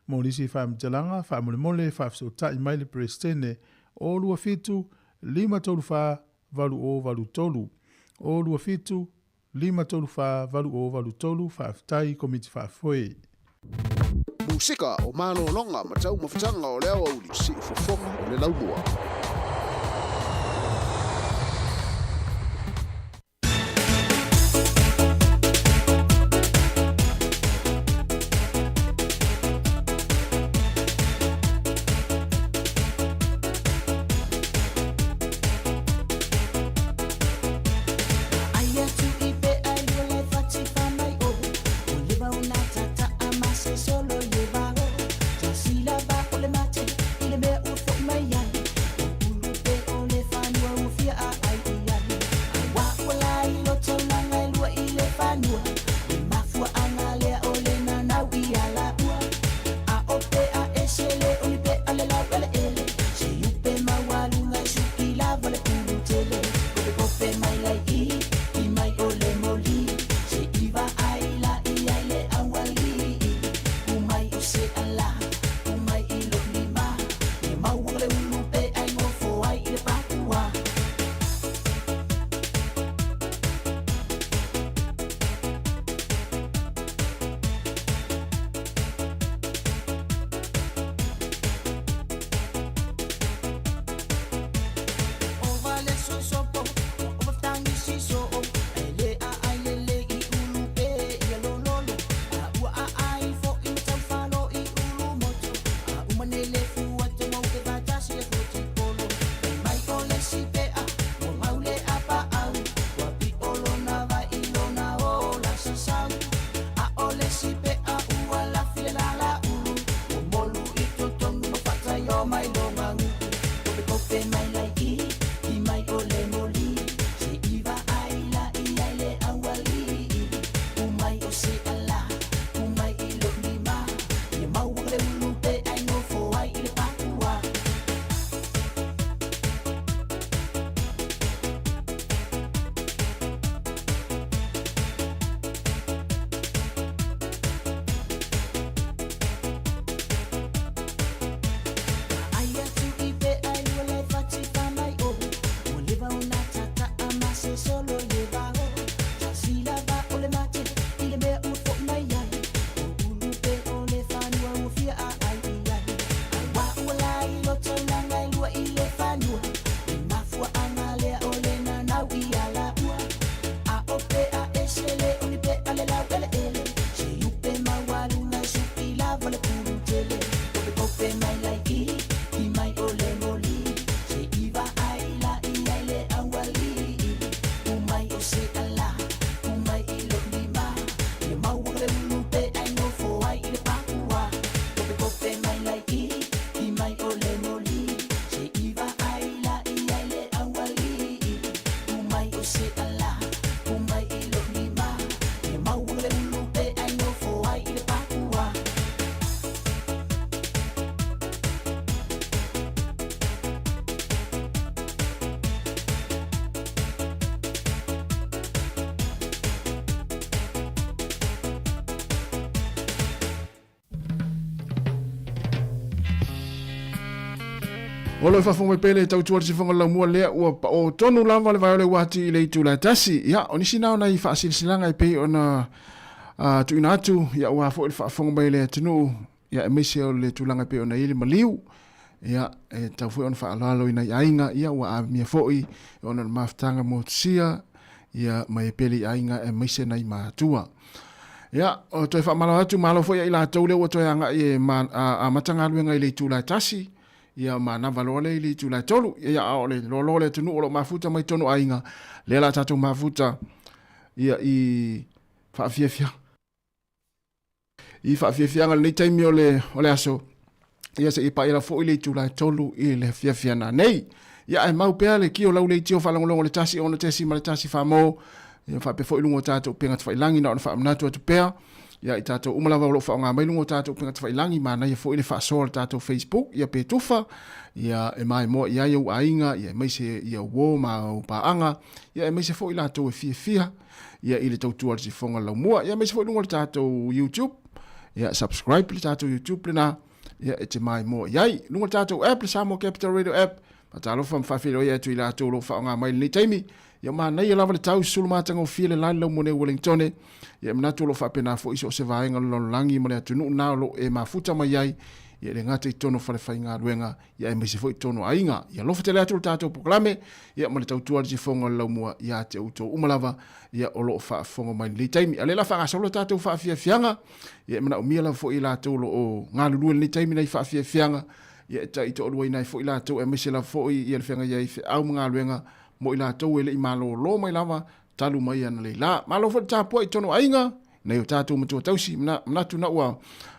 Mo nisi faamatalaga, faamolemole faafesootai mai le Peresetene o 27 534 8083 o 27 534 8083. Faafetai Komiti Faafoe. Musika o malologa ma taumafataga o le aoauli, siufofoga o le laumua. O lo e faafofoga mai pea le tautua le sifoga laumua lea ua pao tonu lava le vae o le uati i le itu la tasi. Ia, o nisi na o nai faasilasilaga e pei ona tuuina atu, ia ua foi le faafofoga mai le atunuu, ia aemaise o le tulaga e pei ona i ai le maliu. Ia, e tatau foi ona faaaloalo i nai aiga, ia ua amia foi ona o le mafutaga motusia, ia ma e pele i aiga aemaise nai matua. Ia, o toe faamalo atu, malo foi ia i latou lea ua toe agai e amata galuega i le itula e 1, ia manava loa lea i le itula e 3. Ia, a o le loaloa o le atunuu o lo o mafuta mai totonu o aiga, lea la tatou mafuta ia i faafiafia. I faafiafiaga lenei taimi o le, o le aso, ia se i paia foi le itula e 3 i le fiafiana nei. Ia ae mau pea le kio lau leitio faalogologo le 1 ono tesi ma le 1 famo, ia faapea foi luga o tatou upega tafailangi na ona faamanatu atu pea. Ia i tatou uma lava o lo o faaaoga mai luga o tatou upega tafailagi, manaia foi le faasoa o le tatou Facebook, ia pe tufa, ia e maimoa i ai ou aiga, ia aemaise ia uo ma ou paaga, ia aemaise foi latou e fiafia ia i le tautua a le sifoga laumua, ia aemaise foi luga o le tatou YouTube, ia subscribe le tatou YouTube lena, ia e te maimoa i ai. Luga o le tatou app, le Samoa Capital Radio app, faatalofa ma faafeiloai atu i latou o lo o faaaoga mai lenei taimi, Ia manaia lava le tau sulu matagofie le lae lau mone Wellingtone. Ia e manatu o lo o faapena foi so o se vaega o le lalolagi ma le atunuu na o lo o e mafuta mai ai, ia e le gata i totonu o falefaigaluega, ia aemaise foi i totonu o aiga. Ia alofa tele atu le tatou polokalame, ia ma le tautua a le tifoga o le laumua ia te outou uma lava, ia o lo o faafofoga mai i lenei taimi. A o lea la faagasolo le tatou faafiafiaga, ia e manaomia lava foi i latou o lo o galulue i lenei taimi nai faafiafiaga, ia e taitoaluaina ai foi latou aemaise lava foi ia le feagai ai i feau ma galuega mo i latou e le i malōlō mai lava talu mai analeila. Malo foi le tapuai i totonu o aiga, nai o tatou matua tausi, manatu na ua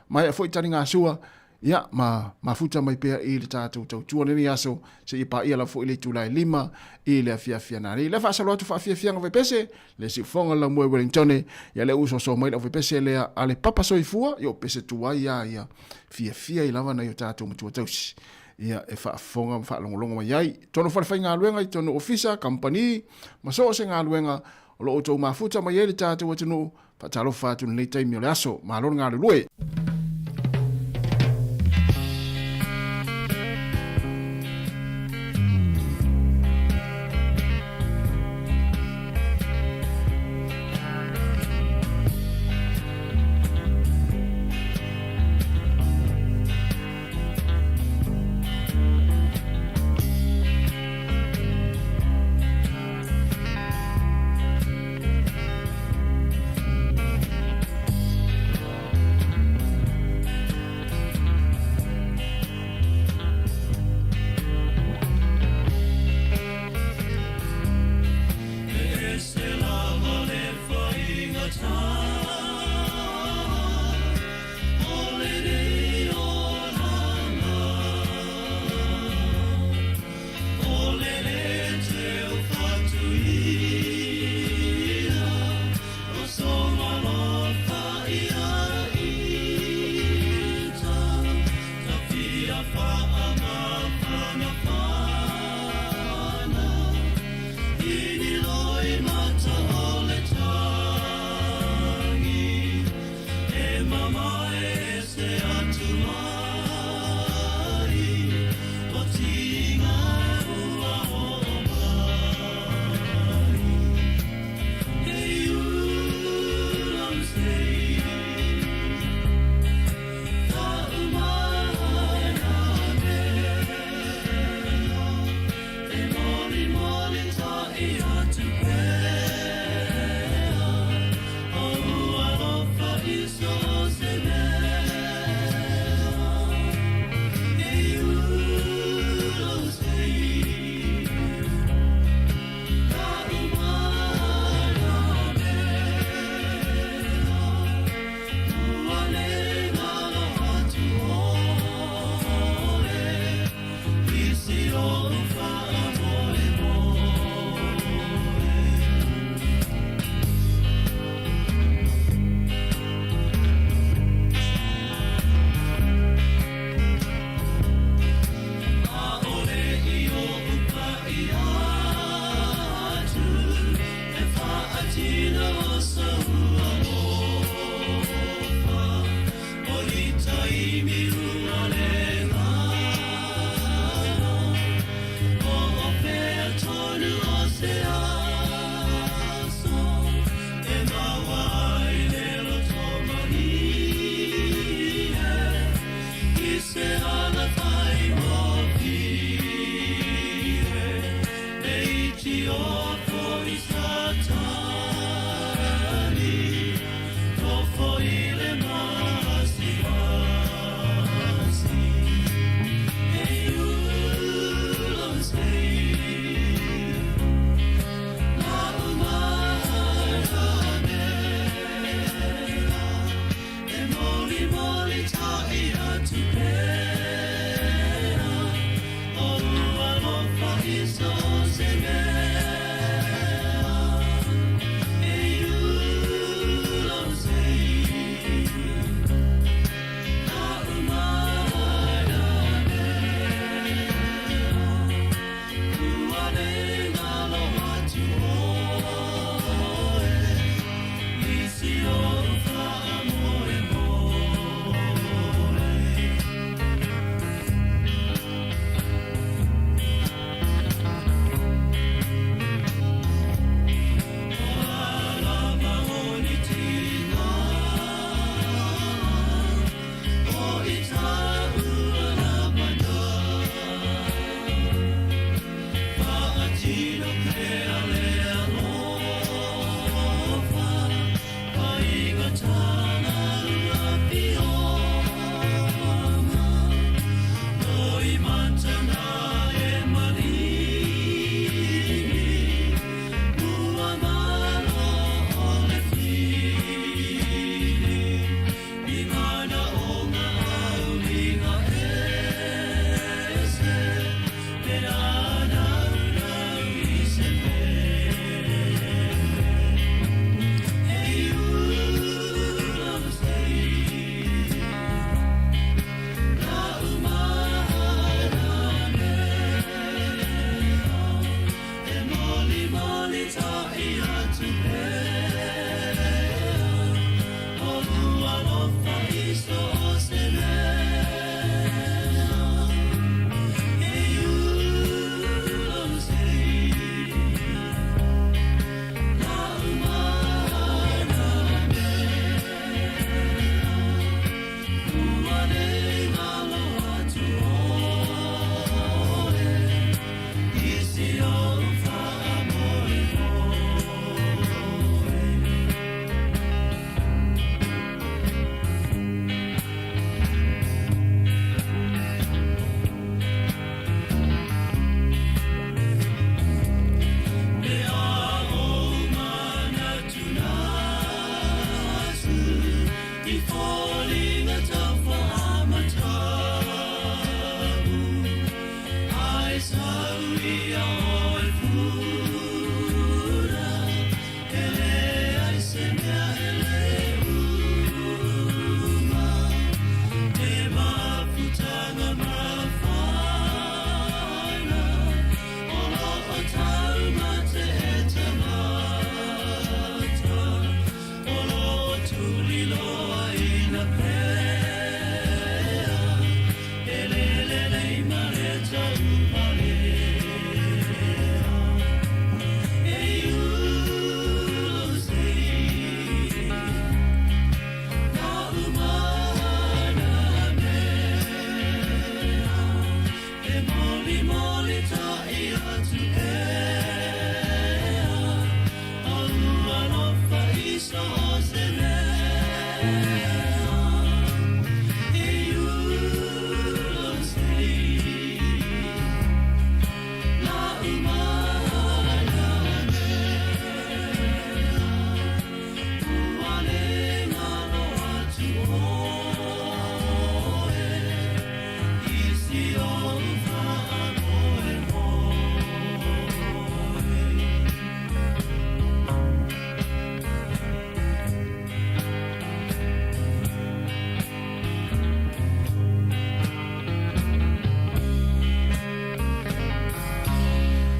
maea foi taligasua, ia, ma mafuta mai pea i le tatou tautua lenei aso, seia paia lava foi le itula e 5 i le afiafi ananei. Lea faasolo atu faafiafiaga vaipese, le siufoga lau moe Wellingtone, ia lea ua soso mai lau vaipese lea a le papa soifua, ia o pese tuai a ia fiafia ai lava nai o tatou matua tausi. Ia e faafofoga ma faalogologo mai ai. Tonu falefaigaluega i tonu ofisa, kamupani, ma so o se galuega o lo o outou mafuta mai ai le tatou atunuu, faatalofa atu i lenei taimi o le aso. Malo le galulue.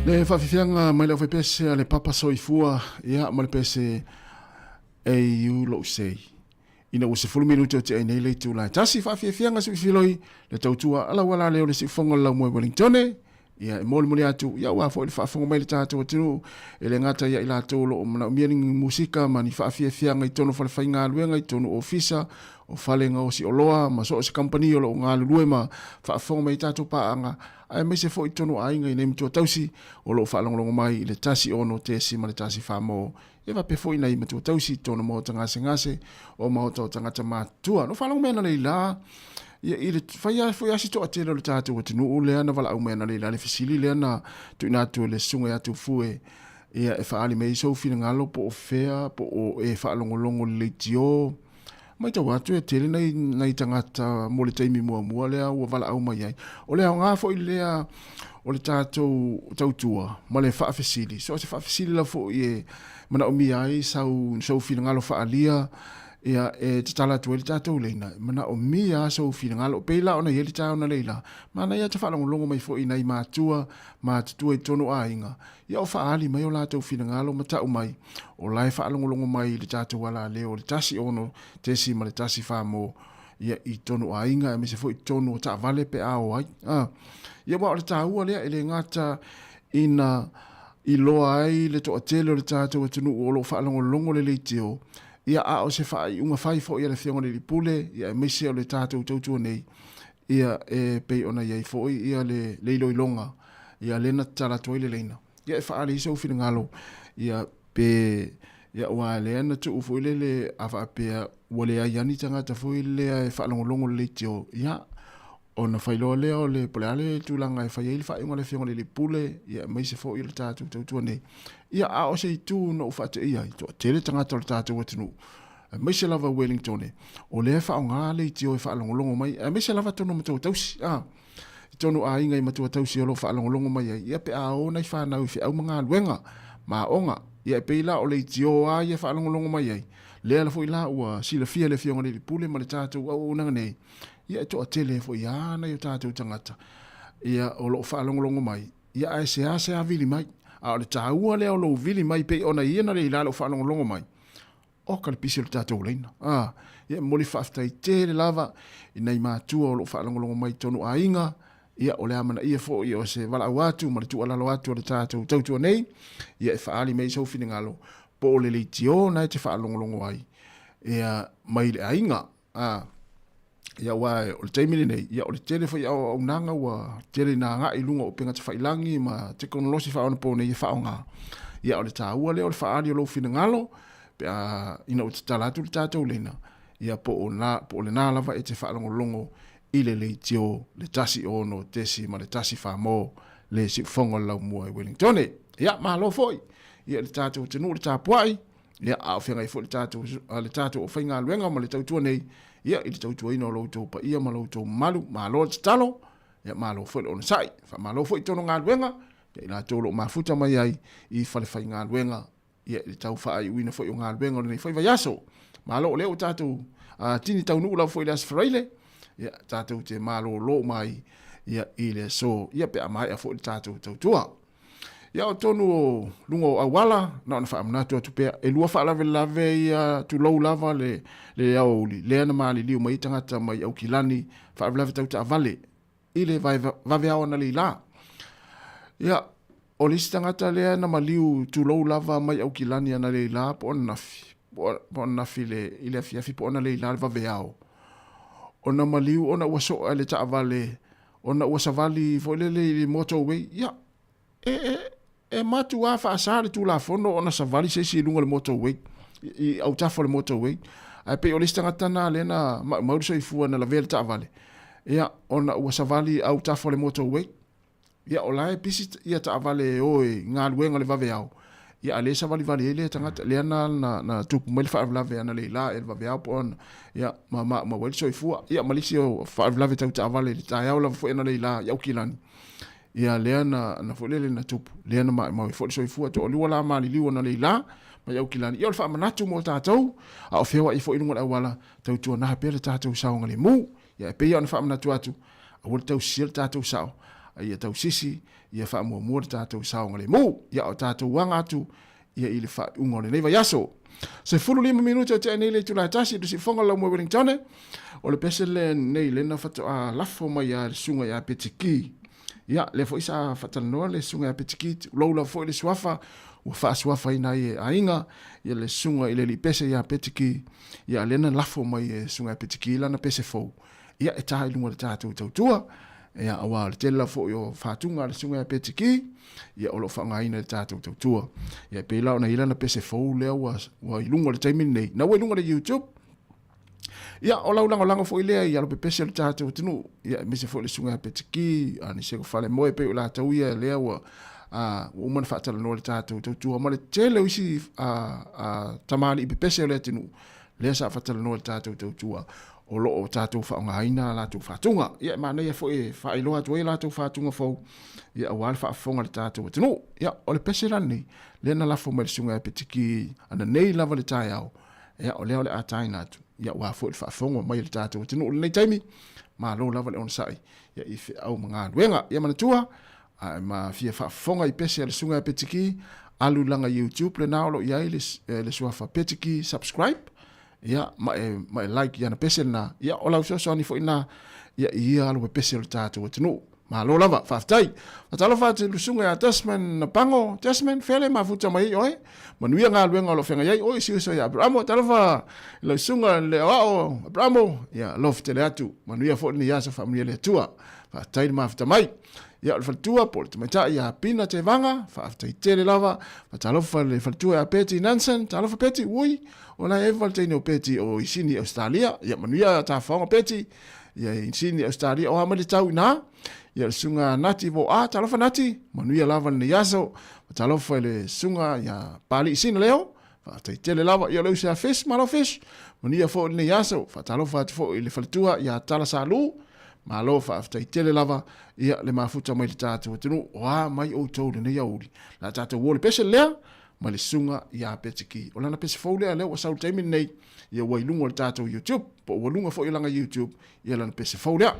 Le faafiafiaga mai le aufaipese a le Papa Soifua, ia, ma le pese AU lou sei. Ina ua 10 minute o te ai nei le itula e tasi, faafiafiaga suifiloi le tautua ala ua la leo le siufoga o le laumoe Wellingtone, ia e molimoli atu, ia ua foi le faafofoga mai le tatou atunuu, e le gata ia i latou o lo o manaomia ni musika ma ni faafiafiaga i totonu o falefaigaluega, i totonu o ofisa, o fale gaosi oloa ma so o se kamupani o lo o galulue ma faafofoga mai i tatou paaga, aemaise foi i totonu o aiga i nei matua tausi o lo o faalogologo mai i le 1 6.1 mo e faapea foi nai matua tausi i totonu o maota gasegase o maota o tagata matutua. No faalogo mai analeila ia i le fai lava foi a se toatele o le tatou atunuu lea na valaau mai analeila le fesili lea na tuuina atu e le susuga ia Tufue ia e faaali mai ai sou finagalo po o fea po o e faalogologo i le leitio. Matau atu e tele nai, nai tagata mo le taimi muamua lea ua valaau mai ai. O le aoga foi lea o le tatou tautua ma le faafesili. So o se faafesili la foi e manaomia ai sau, sou finagalo faaalia ia e tatala atu ai le tatou leina. E manaomia sou finagalo. Pei la ona i ai le taeao analeila, manaia te faalogologo mai foi i nai matua matutua i totonu o aiga Ia o faaali mai o latou finagalo ma tau mai, o la e faalogologo mai i le tatou alaleo o le 1 6.1 mo ia i totonu o aiga aemaise foi i totonu o taavale pe a o ai. A. Ia aua o le taua lea e le gata ina iloa ai le toatele o le tatou atunuu o lo o faalogologo le leitio, ia a o se faaiuga fai foi a le Afioga i le Alii Pule, ia aemaise o le tatou tautua nei, ia e pei ona i ai foi ia le, le iloiloga ia lea na tatala atu ai le laina, ia e faaali ai sou finagalo, ia pe ia aua lea na tuu foi lele a faapea ua leai lava ni tagata foi lea e faalogologo i le leitio, ia ona fai loa lea o le po o le a le tulaga e fai ai le faaiuga a le Afioga i le Alii Pule, ia aemaise foi o le tatou tautua nei. Ia a o se itu na ou faateia ai, toatele tagata o le tatou atunuu, aemaise lava Wellington, o lea e faaaoga leitio e faalogologo mai, aemaise lava tonu matua tausi, a. I tonu aiga i matua tausi o lo o faalogologo mai ai, ia pe a o nai fanau i feau ma galuega, ma aoga, ia e pei la o leitio a ia e faalogologo mai ai, lea la foi la ua silafia e le Afioga i le Alii Pule ma le tatou auaunaga nei, ia e toatele ai foi a nai o tatou tagata, ia o lo o faalogologo mai, ia ae seasea vili mai. A o le taua lea o lou vili mai pei ona ia na leila lou faalogologo mai, Oka le pisi o le tatou laina. A, ia e momoli faafetai tele lava i nai matua o lo o faalogologo mai i totonu aiga, ia o le amanaia foi o se valaau atu ma le tuualalo atu a le tatou tautua nei, ia e faaali mai sou finagalo po o le leitio na e te faalogologo ai, ia mai le aiga. A, ia aua o le taimi lenei, ia o le tele foi o auaunaga ua tele ina agai i luga o upega tafailagi ma tekonolosi faaonaponei e faaaoga. Ia o le taua lea o le faaali o lou finagalo, pe a ina ua tatala atu le tatou laina, ia po o na, po o lena lava e te faalogologo i le leitio le 1 6.1 famo le siufogo o le laumua i Wellingtone. Ia, malo foi ia le tatou atunuu le tapuai, Ia, a o feagai foi le tatou, le tatou aufaigaluega ma le tautua nei, ia, i le tautuaina o lo outou paia ma lo outou mamalu, malo le tatalo, ia, malo foi le onosai. Faamalo foi i tonu galuega, ia, i latou o lo o mafuta mai ai i falefaigaluega, ia, i le tau faaiuina foi o galuega o lenei foi vaiaso. Malo o lea ua tatou tini taunuu lava foi i le Aso Faraile, ia, tatou te malolo uma ai, ia, i le aso, ia, pe a maea foi le tatou tautua. Ia o tonu o luga o auala, na ona faamanatu atu pea, e lua faalavelave ia tulou lava le, le aoauli, lea na maliliu mai ai tagata mai Aukilani, faalavelave tau taavale i le vaveao analeila. Ia, o le isi tagata lea na maliu tulou lava mai Aukilani analeila po o ananafi, po o ananafi i le, i le afiafi po o analeila le vaveao, ona maliu ona ua soa e le taavale ona ua savali foi lele i le motorway, ia, e, e, e matuā faasa le Tulafono ona savali se isi i luga o le motorway, i autafa o le motorway. Ae pei o le isi tagata lena lea na maumau le soifua na lavea le taavale, ia, ona ua savali i autafa o le motorway. Ia, o la e pisi ia taavale e o i galuega o le vaveao, ia, a o lea e savalivali ai lea tagata, lea na, na, na tupu mai le faalavelave analeila i le vaveao po o ana, ia, ma maumau ai le soifua. Ia, ma le isi o faalavelave tau taavale i le taeao lava foi analeila i Aukilani, ia, lea na, na foi lele na tupu, lea na maumau ai foi le soifua. Toalua la maliliu analeila mai Aukilani. Ia, o le faamanatu mo tatou, a o feoai foi i luga o le auala, tautuana pea le tatou saogalemu. Ia, e pei ona faamanatu atu, aua le tausisia le tatou sao. A ia tausisi, ia faamuamua le tatou saogalemu. Ia o tatou aga atu ia i le faaiuga o lenei vaiaso. 15 minute o tea nei le itula e tasi i le siufofoga o le Laumua i Wellingtone. O le pese lenei lena faatoa lafo mai a le susuga ia Petiki. Ia, lea foi sa faatalanoa le susuga ia Petiki, tulou lava foi le suafa ua faasuafaina ai e aiga ia le susuga i le alii pese ia Petiki. Ia, lea na lafo mai e susuga ia Petiki lana pese fou. Ia, e ta i luga o le tatou tautua. Ia, aua o le tele lava foi o faatuga a le susuga ia Petiki, ia o lo o faaaogaina i le tatou tautua. Ia, e pei la ona i ai lana pese fou lea ua, ua i luga o le taimi lenei. Na ua i luga o le YouTube. Ia, o lau lagolago foi lea i alo pepese o le tatou atunuu, ia, aemaise foi le susuga ia Petiki, a nisi o falemoe pei o latou ia lea ua, a, ua uma ona faatalanoa le tatou tautua ma le tele o isi a, a, tamalii pepese o le atunuu lea sa faatalanoa le tatou tautua o lo o tatou faaaogaina a latou faatuga. Ia, e manaia foi e faailoa atu ai a latou faatuga fou, ia, aua le faafofoga a le tatou atunuu. Ia, o le pese la lenei, lea na lafo mai le susuga ia Petiki ananei lava le taeao, Ia, o lea o le a taina atu, ia, aua foi le faafofoga mai a le tatou atunuu i lenei taimi, malo lava le onosai, ia, i feau ma galuega. Ia manatua, a e ma fia faafofoga i pese a le Susuga ia Petiki, alu i lana YouTube lena o lo o i ai le, le suafa Petiki subscribe, ia, ma e, ma e like i ana pese lena, ia, o lau fesoasoani foi lena, ia, i ia alu pepese o le tatou atunuu. Malo lava, faafetai. Faatalofa atu i le susuga ia Desmond Napango. Desmond, fea le mafuta mai ai oe? Manuia galuega o lo o feagai ai oe, si uso ia Aberamo. Talofa i lau susuga i le aoao Aberamo. Ia, alofa tele atu. Manuia foi lenei aso, faamanuia le Atua. Faafetai le mafuta mai. Ia, o le faletua po o le tamaitai ia Pina Tevaga, faafetai tele lava. Faatalofa i le faletua ia Betty Nansen. Talofa Betty, ui, o la e eva le teine o Betty o i Sydney, Australia. Ia, manuia tafaoga Betty. Ia i Sydney, Australia, o a mai le tau ina. Ia le susuga Nati Voa, talofa Nati, manuia lava lenei aso. Talofa i le susuga ia Pali'i Sina Leo, faafetai tele lava. Ia o le uso ia Fish, malo Fish, manuia foi lenei aso. Faatalofa atu foi i le faletua ia Tala Salu, malo faafetai tele lava. Ia le mafuta mai le tatou atunuu, o a mai outou lenei aoauli. La tatou o le pese lea, ma le susuga ia Petiki. O lana pese fou lea, lea ua sau i le taimi lenei, ia ua i luga o le tatou YouTube, po ua luga foi o lana YouTube, ia lana pese fou lea.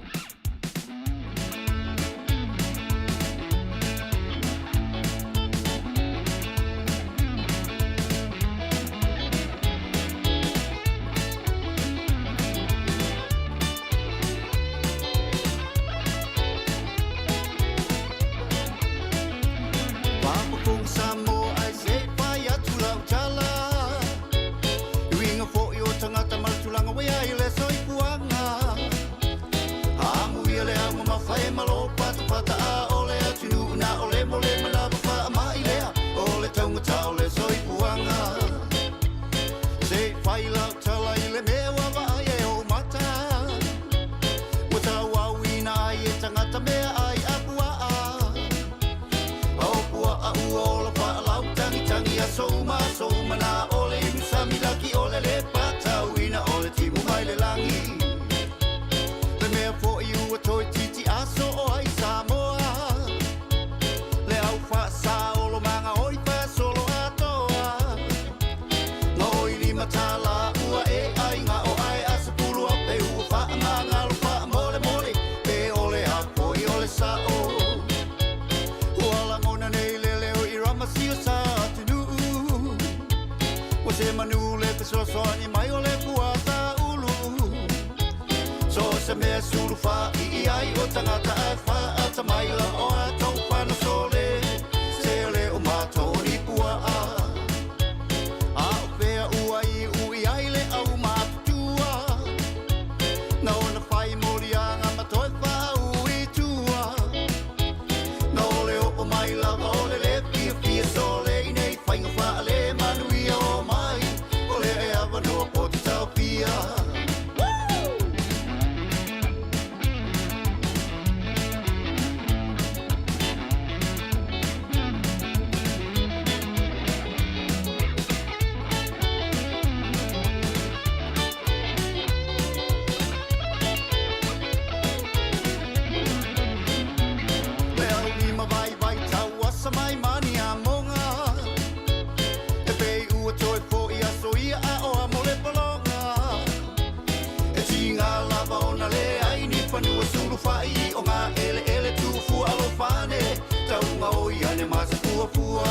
sofua.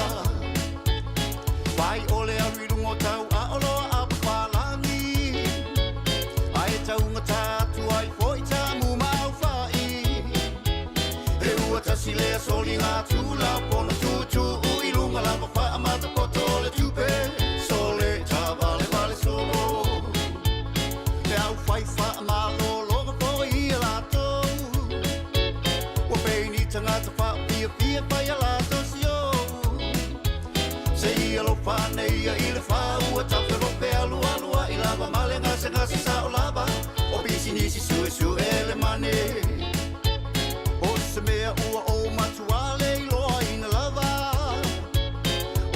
Fai ole alu i lunga o tau a oloa a papalagi. Ae taugata atu ai fo'i tamu ma aufa'i. E ua tasi lea soliga tulafono tuutuu i luga lava faamatapoto o le tupe. Sole tavalevale solo. Le aufai faamalologa fo'i ia latou. Ua pei ni tagata faafiafia fai a latou siou. Se ia alofa ane ia i le fāua tafelope alualua'i lava ma le gasegase sa'o lava. O pisinisi suesue le mane. O se mea ua ou matuā le iloaina lava.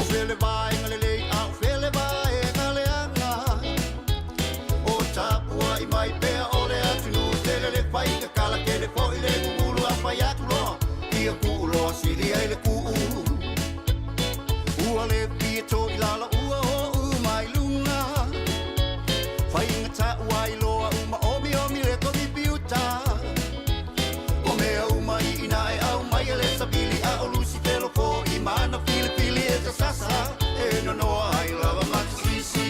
O fele vaega lelei a o fele vaega leaga. O tapua'i mai pea o le atunuu tele le faigakala kele fo'i le gugulu a fai atu loa. Ia kuu loa sili ai le kuu. Ua le fia to'ilala ua o'u mai luga. Faigata ua iloa uma omiomi le komipiuta. O mea uma iina e aumai e le savili a o Lusifelo fo'i mana filifili e sasasa. E nonoa ai lava ma tasisi.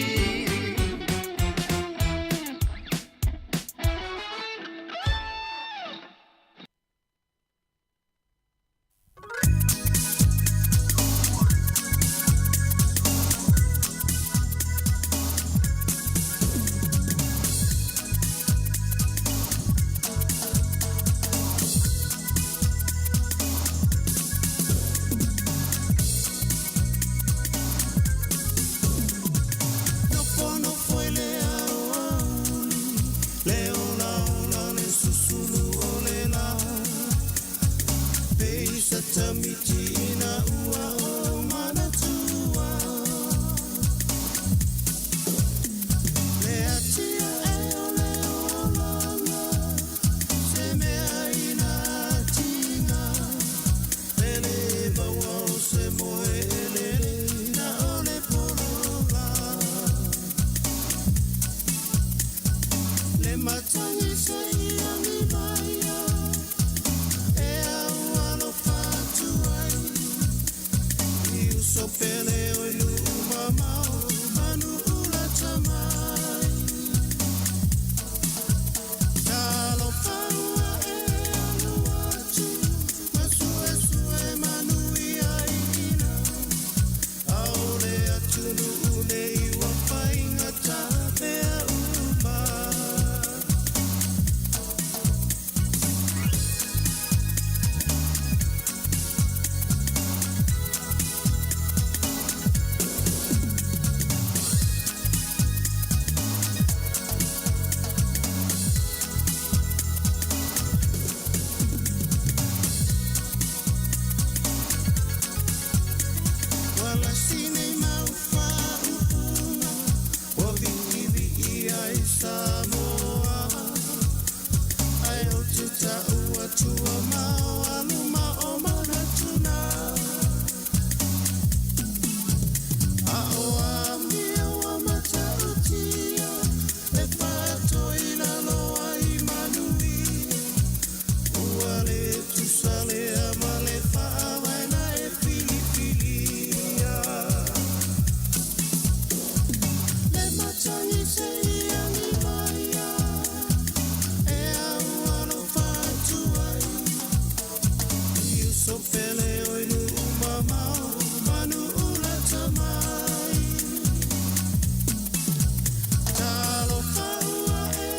Nofonofo i le aoauli, le olaola o le susulu o le lā. Pei sa tamiti ina ua ou manatua. Le atiae o le olaga, se mea ina atiga. E le maua o se moe elele na o le pologa. Le matagi se iagi maia, e au alofa atu ai. I uso pele o i nuu mamao, manu ulata mai. Talofa ua e alu atu, ma suesue manuia ina. Aole atunuu nei ua faigata mea uma. Wala sine mau whaupunga, o viivii ai Samoa. Ai o te tau atua mao aluma o manatuna. A o a mea ua matautia, e whātoi lalo ai manuia. Ua le tusa lea ma le whaavaena e filifilia. Le matangi se iangi maia, e au alofa atu ai. I uso pele o i nuu mamao, manu ulata mai. Talofa ua e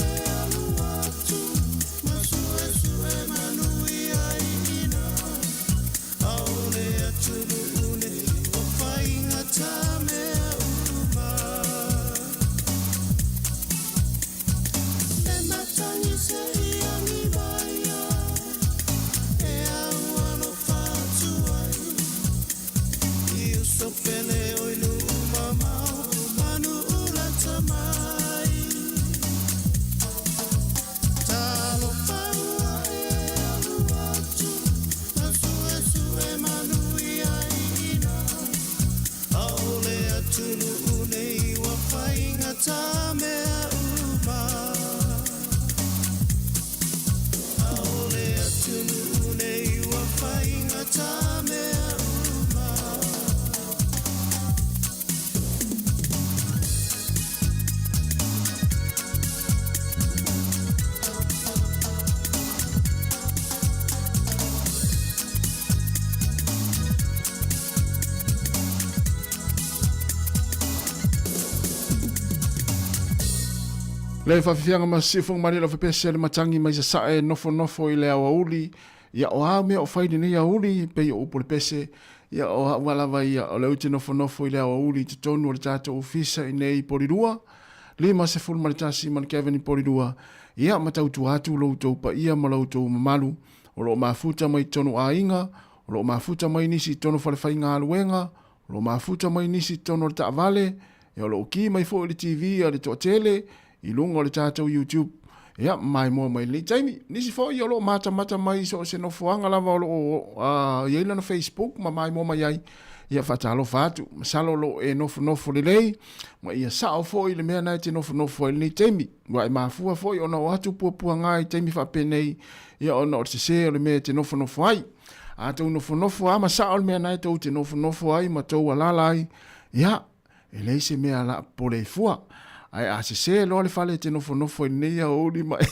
alu atu, ma suesue manuia ina. Aole atunuu nei o faigata mea uma. Le matangi se iangi maia, e au alofa atu ai. I uso pele o i nuu mamao, manu ulata mai. Talofa ua e alu atu, ma suesue manuia ina. Aole atunuu nei ua faigata mea uma. Aole atunuu nei ua faigata mea uma. Le faafiafiaga ma siufoga malie lau fepese le matagi mai sasae nofonofo i le aoauli. Ia o a mea o fai lenei aoauli pei o upu o le pese. Ia o a'u a lava ia o lea ou te nofonofo i le aoauli i totonu o le tatou ofisa i nei i Polilua, 51 ma le Kevin i Polilua. Ia ma tautua atu lo outou paia ma lo outou mamalu o lo o mafuta mai totonu aiga, o lo o mafuta mai nisi i totonu o falefaigaluega, O lo o mafuta mai nisi i totonu o le taavale, ia o lo o ki mai foi le TV a le toatele i luga o le tatou YouTube. Ia, maimoa mai lenei taimi. Nisi foi o lo o matamata mai i so o se nofoaga lava o lo o i ai lana Facebook ma maimoa mai ai. Ia, faatalofa atu. Masalo o lo o e nofonofo lelei ma ia sao foi le mea na e te nofonofo ai lenei taimi. Ua e mafua foi ona o atu puapuaga i taimi faapenei, ia ona o le sese o le mea e te nofonofo ai. A tou nofonofo lava ma sao le mea na e tou te nofonofo ai ma tou alala ai, ia, e leai se mea la popole ai fua. Ae a sese loa le fale e te nofonofo ai lenei aoauli ma e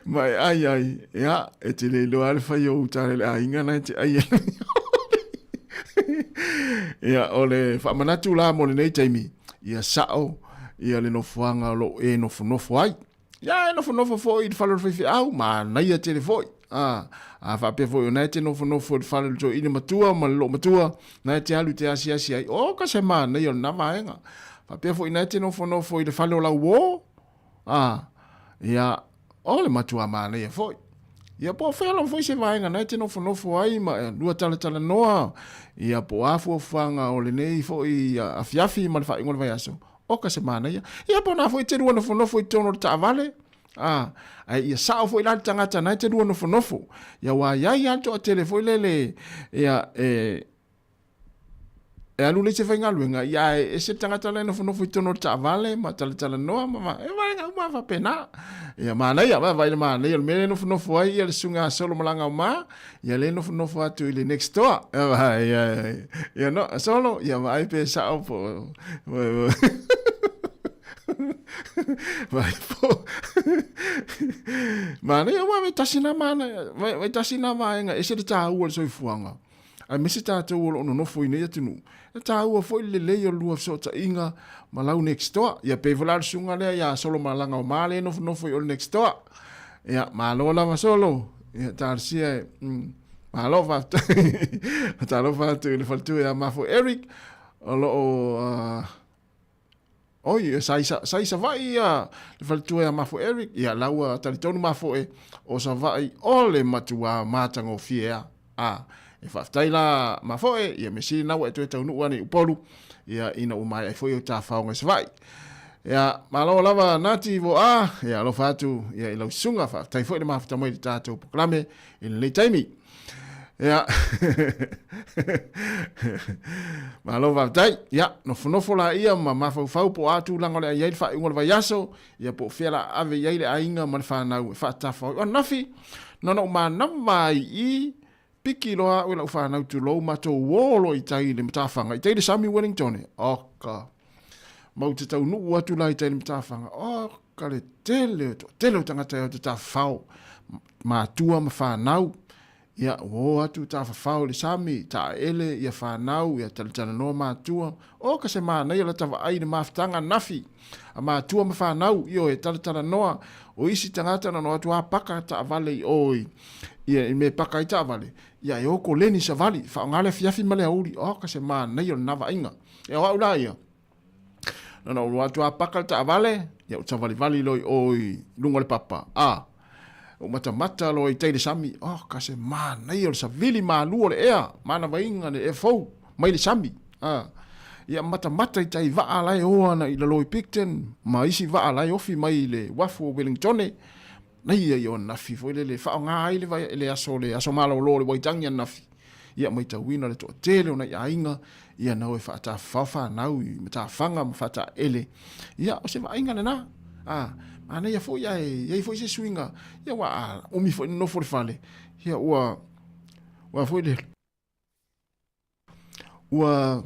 ma e ai ai, ia, e te le iloa le fai o uta le aiga na e te ai ai. Ia, o le faamanatu la mo lenei taimi, ia sao ia le nofoaga o lo o e nofonofo ai. Ia e nofonofo foi i le fale o le faifeau, manaia tele foi. A, a faapea foi o na e te nofonofo i le fale o le toeaina matua ma le loomatua, na e te alu i te asiasi ai, o ka se manaia o lena vaega. Faapea foi na e te nofonofo i le fale o lau uō, a, ia, o le matua manaia foi. Ia po o fea lava foi se vaega na e te nofonofo ai ma e lua talatalanoa, ia po o a fuafuaga o lenei foi afiafi ma le faaiuga o le vaiaso, Oka se manaia. Ia po na foi te lua nofonofo i totonu o le taavale. A, ae ia sao foi la le tagata na e te lua nofonofo. Ia ua iai a le toatele foi lele, ia e, e alu le se faigaluega, ia e ese le tagata la e nofonofo i totonu o le taavale ma talatalanoa ma, ma e vaega uma faapena. Ia manaia, vaai le manaia o le mea le nofonofo ai ia le susuga a Solo Malagaoma, Ia le nofonofo atu i le next door. Ia, ia, no, solo, ia vaai pe sao po. Vai po. Manaia, ua vai tasi nā mana, vai, vai tasi nā vaega, ese le tāua le soifuaga. Aemaise tātou o lo o nonofo i nei atunuu. E tāua foi le lelei o le lua fesootaiga ma lau next door. Ia pei foi la le susuga lea ia Solo Malaga o Male nofonofo i o le next door. Ia, malo lava Solo. Ia, talosia e. Malo faafetai. Talofa atu i le faletua ia Mafo Eric o lo o oi, sa i, sa i Savaii ia le faletua ia Mafo Eric. Ia, la ua talitonu Mafo e o Savaii o le matua matagofie a. A, e faafetai la Mafo e, ia mea sili na ua e toe taunuu ane i Upolu, ia ina ua maea ai foi o tafaoga i Savaii. Ia, malo lava Nati Voa, ia alofa atu ia i lau susuga, faafetai foi le mafuta mai i le tatou polokalame i lenei taimi. Ia, malo faafetai. Ia, nofonofo la ia ma mafaufau po o a tulaga o le a i ai le faaiuga o le vaiaso, ia po o fea la ave i ai le aiga ma le fanau e faatafa ai. O ananafi, na ona ou manava ai i piki loa au e lau fanau tulou matou uō loa i tai i le matafaga, i tai i le sami Wellingtone. Oka! Mau te taunuu atu la i tai i le matafaga. Oka le tele, toatele o tagata e o te tafafao, matua ma fanau. Ia, ua o atu tafafao i le sami, taele ia fanau, ia talatalanoa matua. Oka se manaia lata vaai i le mafutaga nafi a matua ma fanau, ioe, talatalanoa. O isi tagata na ona o atu lava paka taavale i o i, ia, i mea e paka ai taavale, ia e o koleni savali, faaaoga le afiafi ma le aoauli. Oka se manaia o lena vaaiga. Ia, o au la ia, na ona ou atu lava paka le taavale, ia ou savalivali loa i o i luga o le papa, a, ou matamata loa i tai le sami, oka se manaia o le savili malu o le ea, manavaiga le ea fou mai le sami, a, ia matamata i tai vaa la e o ana i lalo i Picton ma isi vaa la e ofi mai i le uafu o Wellingtone, naia ia o ananafi foi lele e faaaoga ai le, vai, le aso le aso malolo o le Waitangi ananafi. Ia maitauina le toatele o nai aiga, ia na o e faatafafao fanau i matafaga ma faataele. Ia, o se vaaiga lena. A, manaia foi ae i ai foi se suiga. Ia ua a umi foi nonofo le fale. Ia ua ua foi le ua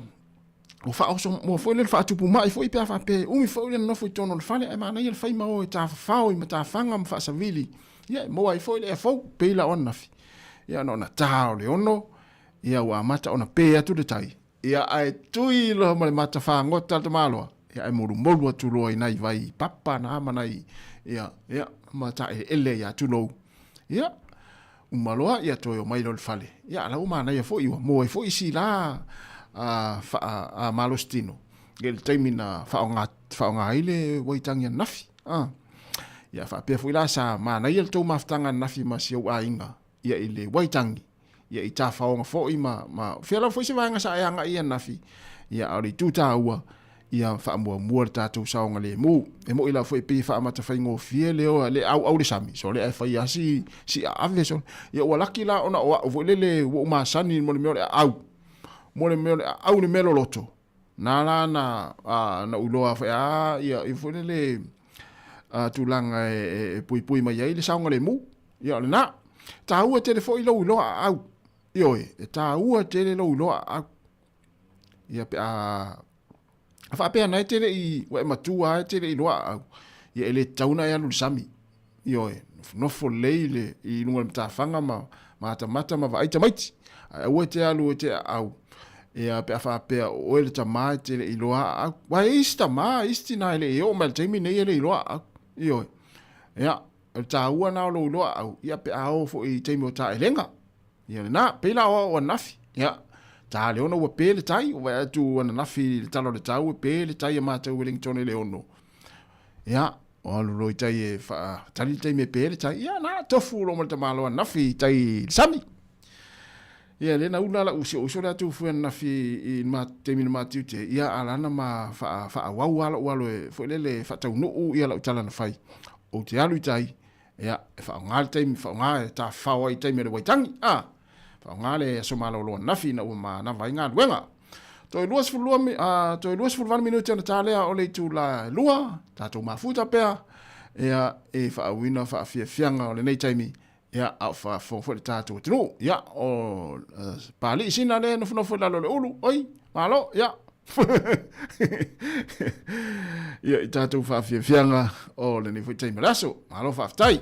ua faaoso mua foi le faatupu mai foi pe a faapea e umi foi le nonofo i totonu o le fale ae manaia le fai ma o e tafafao i matafaga ma faasavili. Ia e maua ai foi le ea fou pei la o ananafi. Ia ona ona tā o le 6, ia ua amata ona pē atu le tai. Ia ae tui loa ma le mata fagota le tamaloa. Ia ae molumolu atu loa i nai vai papa na ma nai ia ia ma taʻeleʻele ia tulou. Ia uma loa ia toe omai loa i le fale. Ia a la ua manaia foi ua maua ai foi si la a faa a malosi tino i le taimi na faaaoga faaaoga ai le uaitagi ananafi. A ia faapea foi la sa manaia le tou mafutaga ananafi ma si ou aiga ia i le uaitagi ia i tafaoga foi ma, ma fea lava foi se vaega sa e agai i ananafi, ia a o le itu taua, ia faamuamua le tatou saogalemu. E moni lava foi e pei e faamata faigofie le o le auau le sami, sole ae fai lava si, si aave sole. Ia ua laki la ona o au foi lele ua ou masani mo le mea o le aau, mo le mea o le aau i le mea loloto. Na la na, a, na ou iloa foi, a, ia, ia foi lele, a, tulaga e, e, e puipui mai ai le saogalemu. Ia, o lena. Taua tele foi lou iloa aau. Ioe, e taua tele lou iloa aau. Ia, pe a, a faapea na e tele i, ua e matua lava e te le i iloa aau. Ia, e le tatau ona e alu i le sami. Ioe, nofonofo lelei le, i luga o le matafaga ma matamata ma vaai tamaiti. Ae aua e te alu e te aau, ia, pe a faapea o oe le tama e te le i iloa aau. Aua e i ai isi tama, isi tina e le i oo mai i le taimi nei e le i iloa aau. Ioe. Ia, o le taua lena o lou iloa aau, ia pe a oo foi i taimi o taelega. Ia lena, pei la o au ananafi, ia, ta le ono ua pe le tai, ua vaai atu ananafi i le tala o le tau e pe le tai a matou Wellington i le 6. Ia, o alu loa i tai e faatali le taimi e pe le tai, ia na, tofu loa ma le tamaloa ananafi i tai i le sami. Ia, lea na ula lau si ou uso lea atu fue ananafi i le taimi na matiute, ia, a lana ma faaauau lava lou alo e foi lele faataunuu ia lau tala na fai. Ou te alu i tai, Ia, e faaaoga le taimi, faaaoga e tafafao ai i taimi o le waitangi, a, faaaoga le aso malolo ananafi ina ua manava ai galuega. Toe 22, a, toe 28 minute ona ta lea o le itula e 2, tatou mafuta pea, ia, i faauiina faafiafiaga o lenei taimi, ia, a o faafofoga foi le tatou atunuu. Ia, o uh, Palii Sina lea e nofonofo i lalo o le ulu, oi, malo, ia. Ia, i tatou faafiafiaga o lenei foi taimi o le aso. Malo faafetai.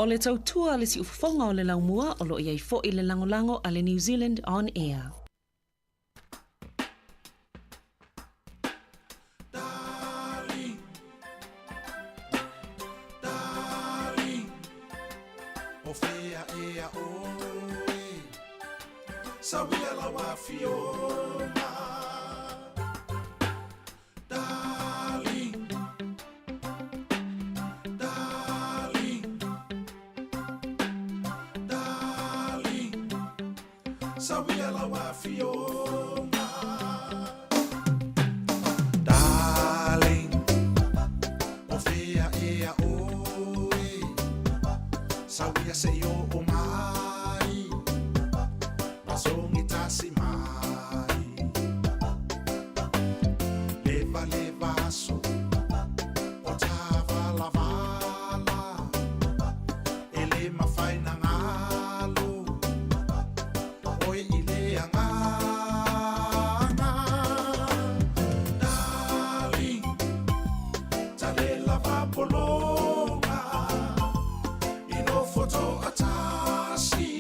O le tautua le siufofoga o le laumua o loo iai fo'i le lagolago a le New Zealand On Air. O fea ea oe Sawia lau afioga Darling Darling Darling Sawia lau afioga Darling O fea ea oe Sawia se i oo mai Masogi tasi mai Leva leva aso O tavalavala E le mafai na galo Oe i le agaga Darling Talela vapologa I nofo to'atasi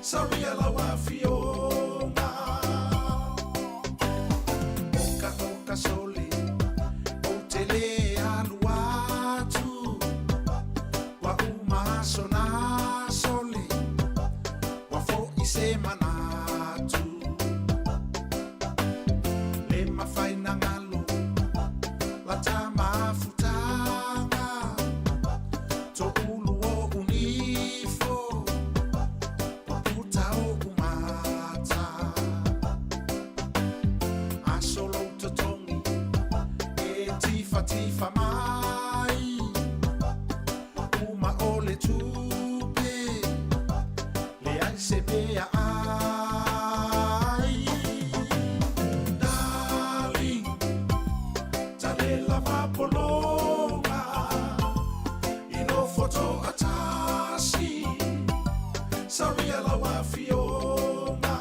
Sawia lau afioga Oka oka sole Ou te lē alu atu Ua uma aso na sole Ua fo'i se manatu Le mafai na galo La ta mafutaga To'ulu o'u nifo Ua puta o'u mata Aso lou totogi E tifatifa mai Uma o le tupe Leai se mea ai Darling Talela vapologa I nofo to'atasi Sawia lau afioga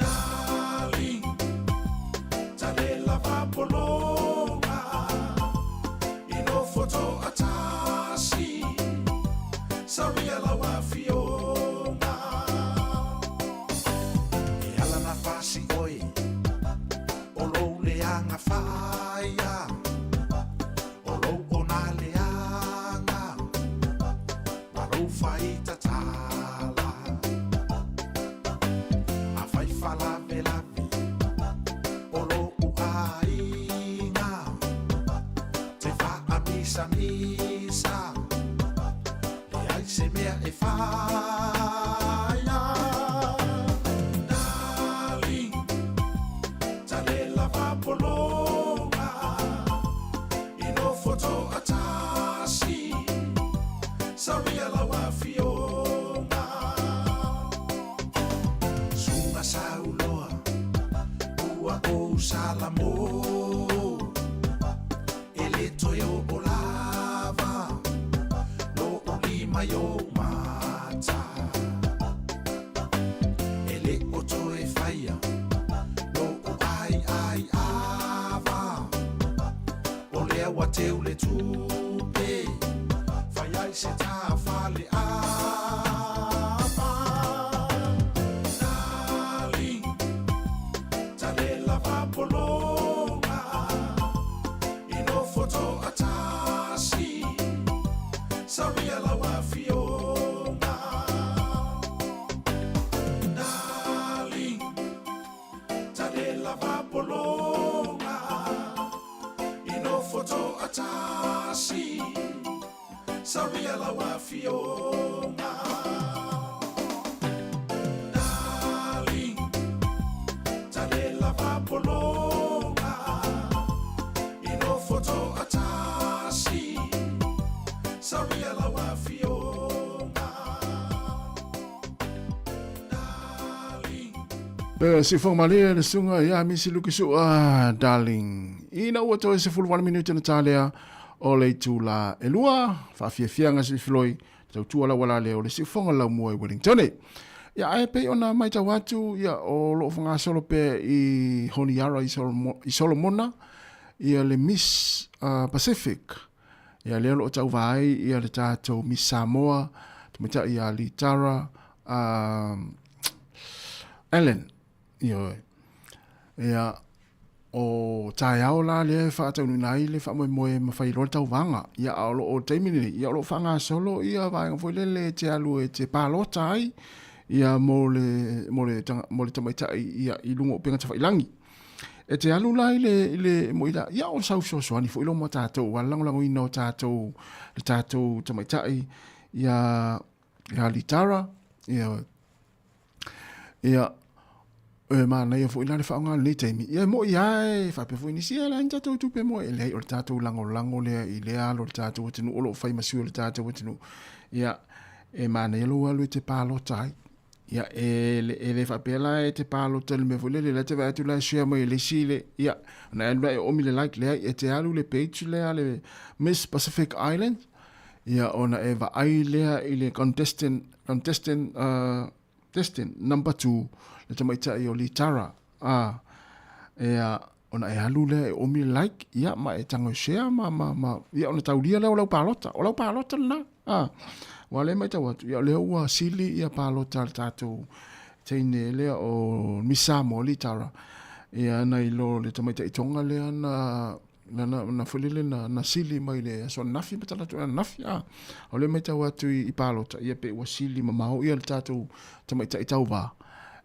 Darling Talela vapologa I nofo to'atasi Sawia lau afioga E ala na fasi oe O lou leaga faia O lou ona leaga Ma lou faitatala Afai falavelave O lo'u aiga Te faamisamisa Leai se mea e faia Darling Talela vapologa I nofo to'atasi mai ou mata. E le o toe whaia Lo'u ai ai ava. O lea ua teu le tupe Fai ai se tāfale ava. Darling, talela vapologa I nofo to'atasi Saulia lau afioga. Darling, talela vapologa I nofo to'atasi Saulia lau afioga. Darling, talela vapologa I nofo to'atasi Saulia lau afioga. Le siufoga malie le susuga ia Misi Luki Su'a Darling. Ina ua toe 18 minute na talea o le itula e lua, faafiafiaga silifiloi, tautua lauala lea o le siufoga laumua i Wellington. Ia ae pei ona matau atu ia o loo faagasolo pea i Honiara i Solomona ia le Miss Pacific. Ia lea o loo tauva ai ia le tatou Miss Samoa, tamaitai ia Litara Allen. Ioe. Ia o taeao la lea e faataunuuina ai le faamoemoe ma fai loa le tauvaga. Ia a o loo o le taimi lenei, ia o loo faagasolo ia vaega foi lele e te alu e te palota ai ia mo le mo le mo le tamaitai ia i luga o upega tafailangi. E te alu la i le i le mo i la ia o sau fesoasoani foi lo mo tatou aua le lagolagoina o tatou le tatou tamaitai ia ia Litara ia ia e manaia foi la le faaaoga o lenei taimi. Ia e moni lava e faapea foi nisi, ia e leai ni tatou tupe mo e leai o le tatou lagolago lea i lea alo o le tatou atunuu o lo o fai ma sui o le tatou atunuu. Ia e manaia lou alu e te palota ai. Ia e le, e le faapea la e te palota i le mea foi lele, la e te vaai atu la e share mai e le isi le, ia, ona e alu la e oomi le like, leai, e te alu i le page lea le Miss Pacific Island, ia ona e vaai lea i le contestant, contestant, contestant number 2, le tamaitai o Litara, ia, ona e alu lea e oomi le like, ia, ma e tago e share ma, ma, ma, ia, ona taulia lea o lau palota, o lau palota lena. A, ua le matau atu, ia o lea ua sili ia palota a le tatou teine lea o Miss Samoa Litara, ia nai lo le tamaitai Tonga lea na na na, na foi lele na, na sili mai le aso ananafi ma tala atu ananafi, a. O lea matau atu i, i palota, ia pe ua sili mamao ia le tatou tamaitai tauvā.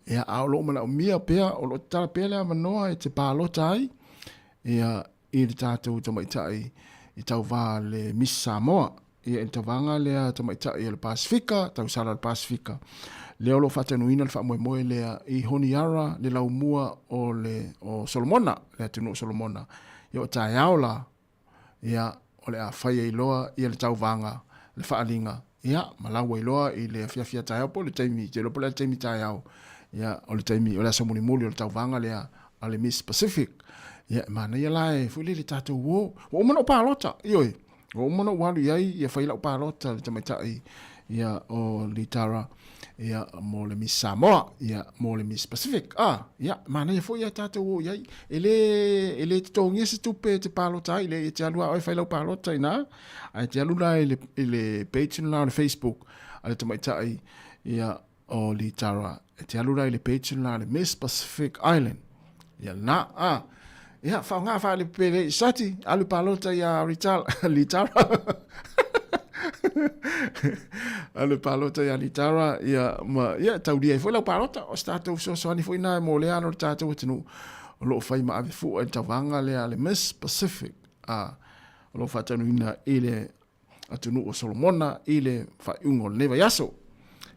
Ia, a o loo manaomia pea, o loo tatala pea le avanoa e te palota ai, ia, i le tatou tamaitai i tauvā le Miss Samoa. Ia, i le tauvaga lea tamaitai o le Pasifika, tausala o le Pasifika, lea o lo o faataunuuina le faamoemoe lea i Honiara, le laumua o le o Solomona, le atunuu o Solomona. Ia, o taeao la, ia, o le a fai ai loa ia le tauvaga, le faaaliga, ia, ma lau ai loa i le afiafi a taeao po o le taimi, te iloa po o le a le taimi taeao, ia, o le taimi, o le aso mulimuli o le tauvaga lea a le Miss Pacific. Ia, e manaia la e foi lele tatou o. Ua uma ona ou palota, ioe. Ua uma ona ou alu i ai, ia fai lau palota i le tamaitai ia o Litara ia mo le Miss Samoa, ia mo le Miss Pacific. Ah, ia, manaia foi ia tatou o i ai. E le, e le totogia se tupe e te palota ai, le e te alu lava oe fai lau palota i ina, ae te alu la i le, i le page lena o le Facebook a le tamaitai ia o Litara. E te alu la i le page lena a le Miss Pacific Island. Ia lena, ah. Ia, faaaoga faalepele i Sati, alu palota ia Litara. Litara. Alu palota ia Litara, ia, ma, ia, taulia ai foi lau palota. O se tatou fesoasoani foi na mo lea alo le tatou atunuu. O loo fai ma ave fua i le tauvaga lea a le Miss Pacific. Ah, o loo faataunuuina i le atunuu o Solomona i le faaiuga o lenei vaiaso.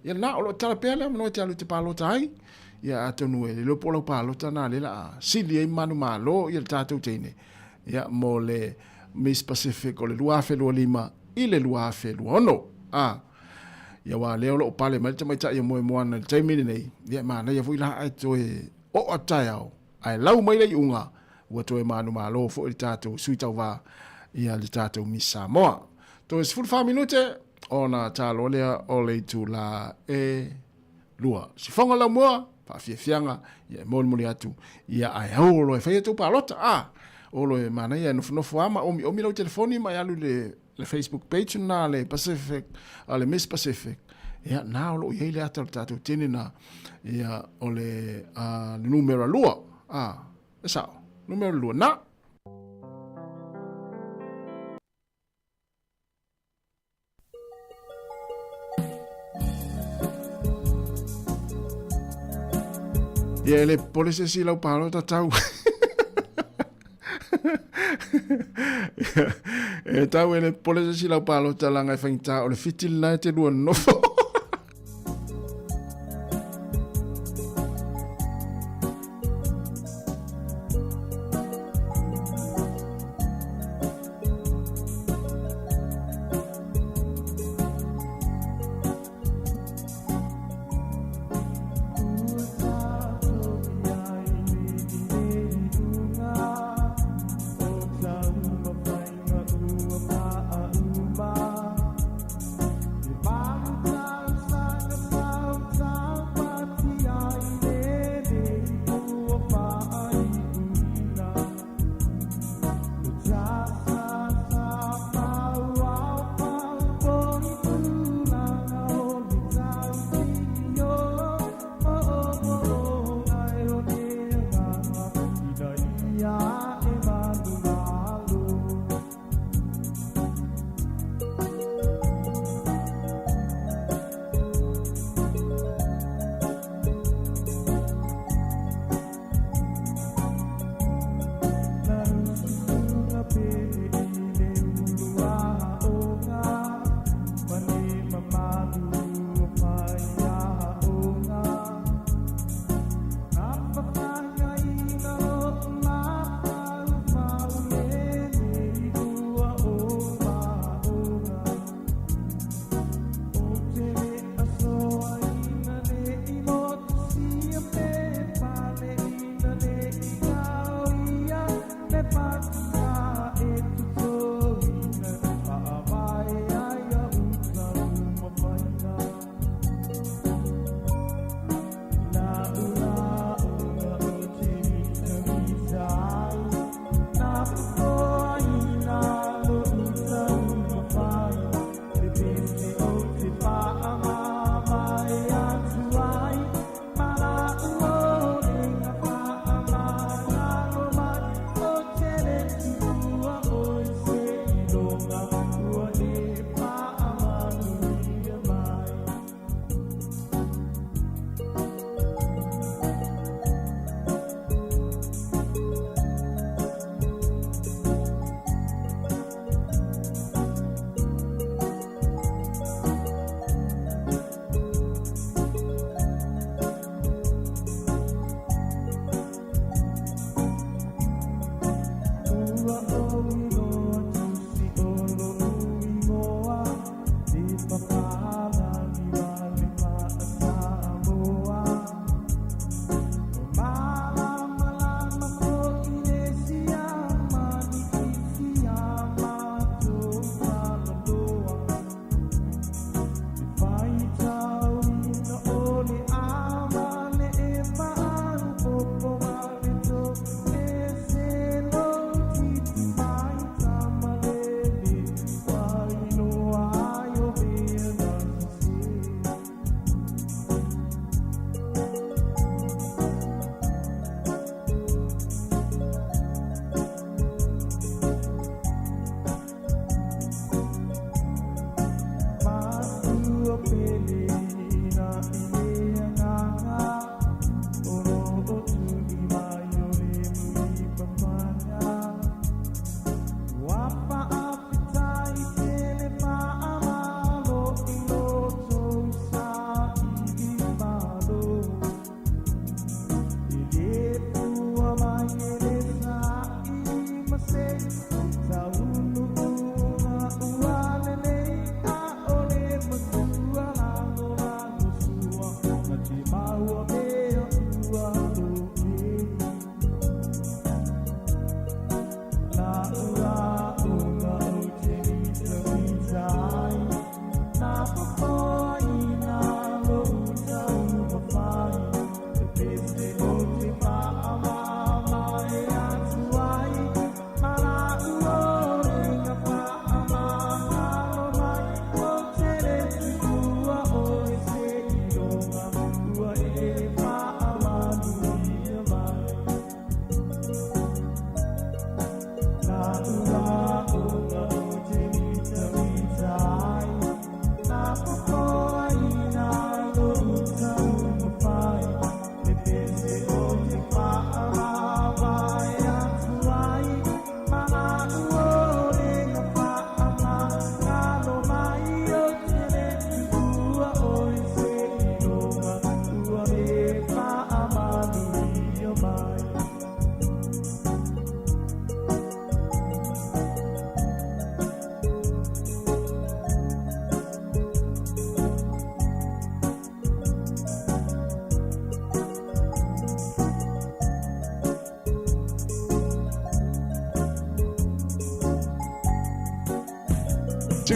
Ia lena, o lo o tatala pea le avanoa e te alu i te palota ai. Ia atonu e le iloa po o lau palota lena lea o le a sili ai manumalo ia le tatou teine ia mo le Miss Pacific o le 2025 i le 2026. A, ia aua lea o lo o pale mai le tamaitai o Moemoana i le taimi lenei, ia e manaia foi la ae toe oo atu taeao ae lau mai le iuga ua toe manumalo foi le tatou sui tauva ia le tatou Miss Samoa. Toe 14 minute Ona talo lea o le itulā e lua. Sifoga laumua, faafiafiaga, ia e molimoli atu, ia ae au loa e fai a tou palota, a! O loa e manaia e nofonofo lava ma omiomi lau telefoni ma e alu i le le Facebook page lena a le Pacific, a le Miss Pacific, ia na o loo i ai le ata o le tatou teine na, ia o le uh, numera lua, a, e sao, numera lua, na! Ia e le popole se isi i lau palota tau. E tau e le popole se isi i lau palota leaga e faigata o le fiti lena e te lua nonofo.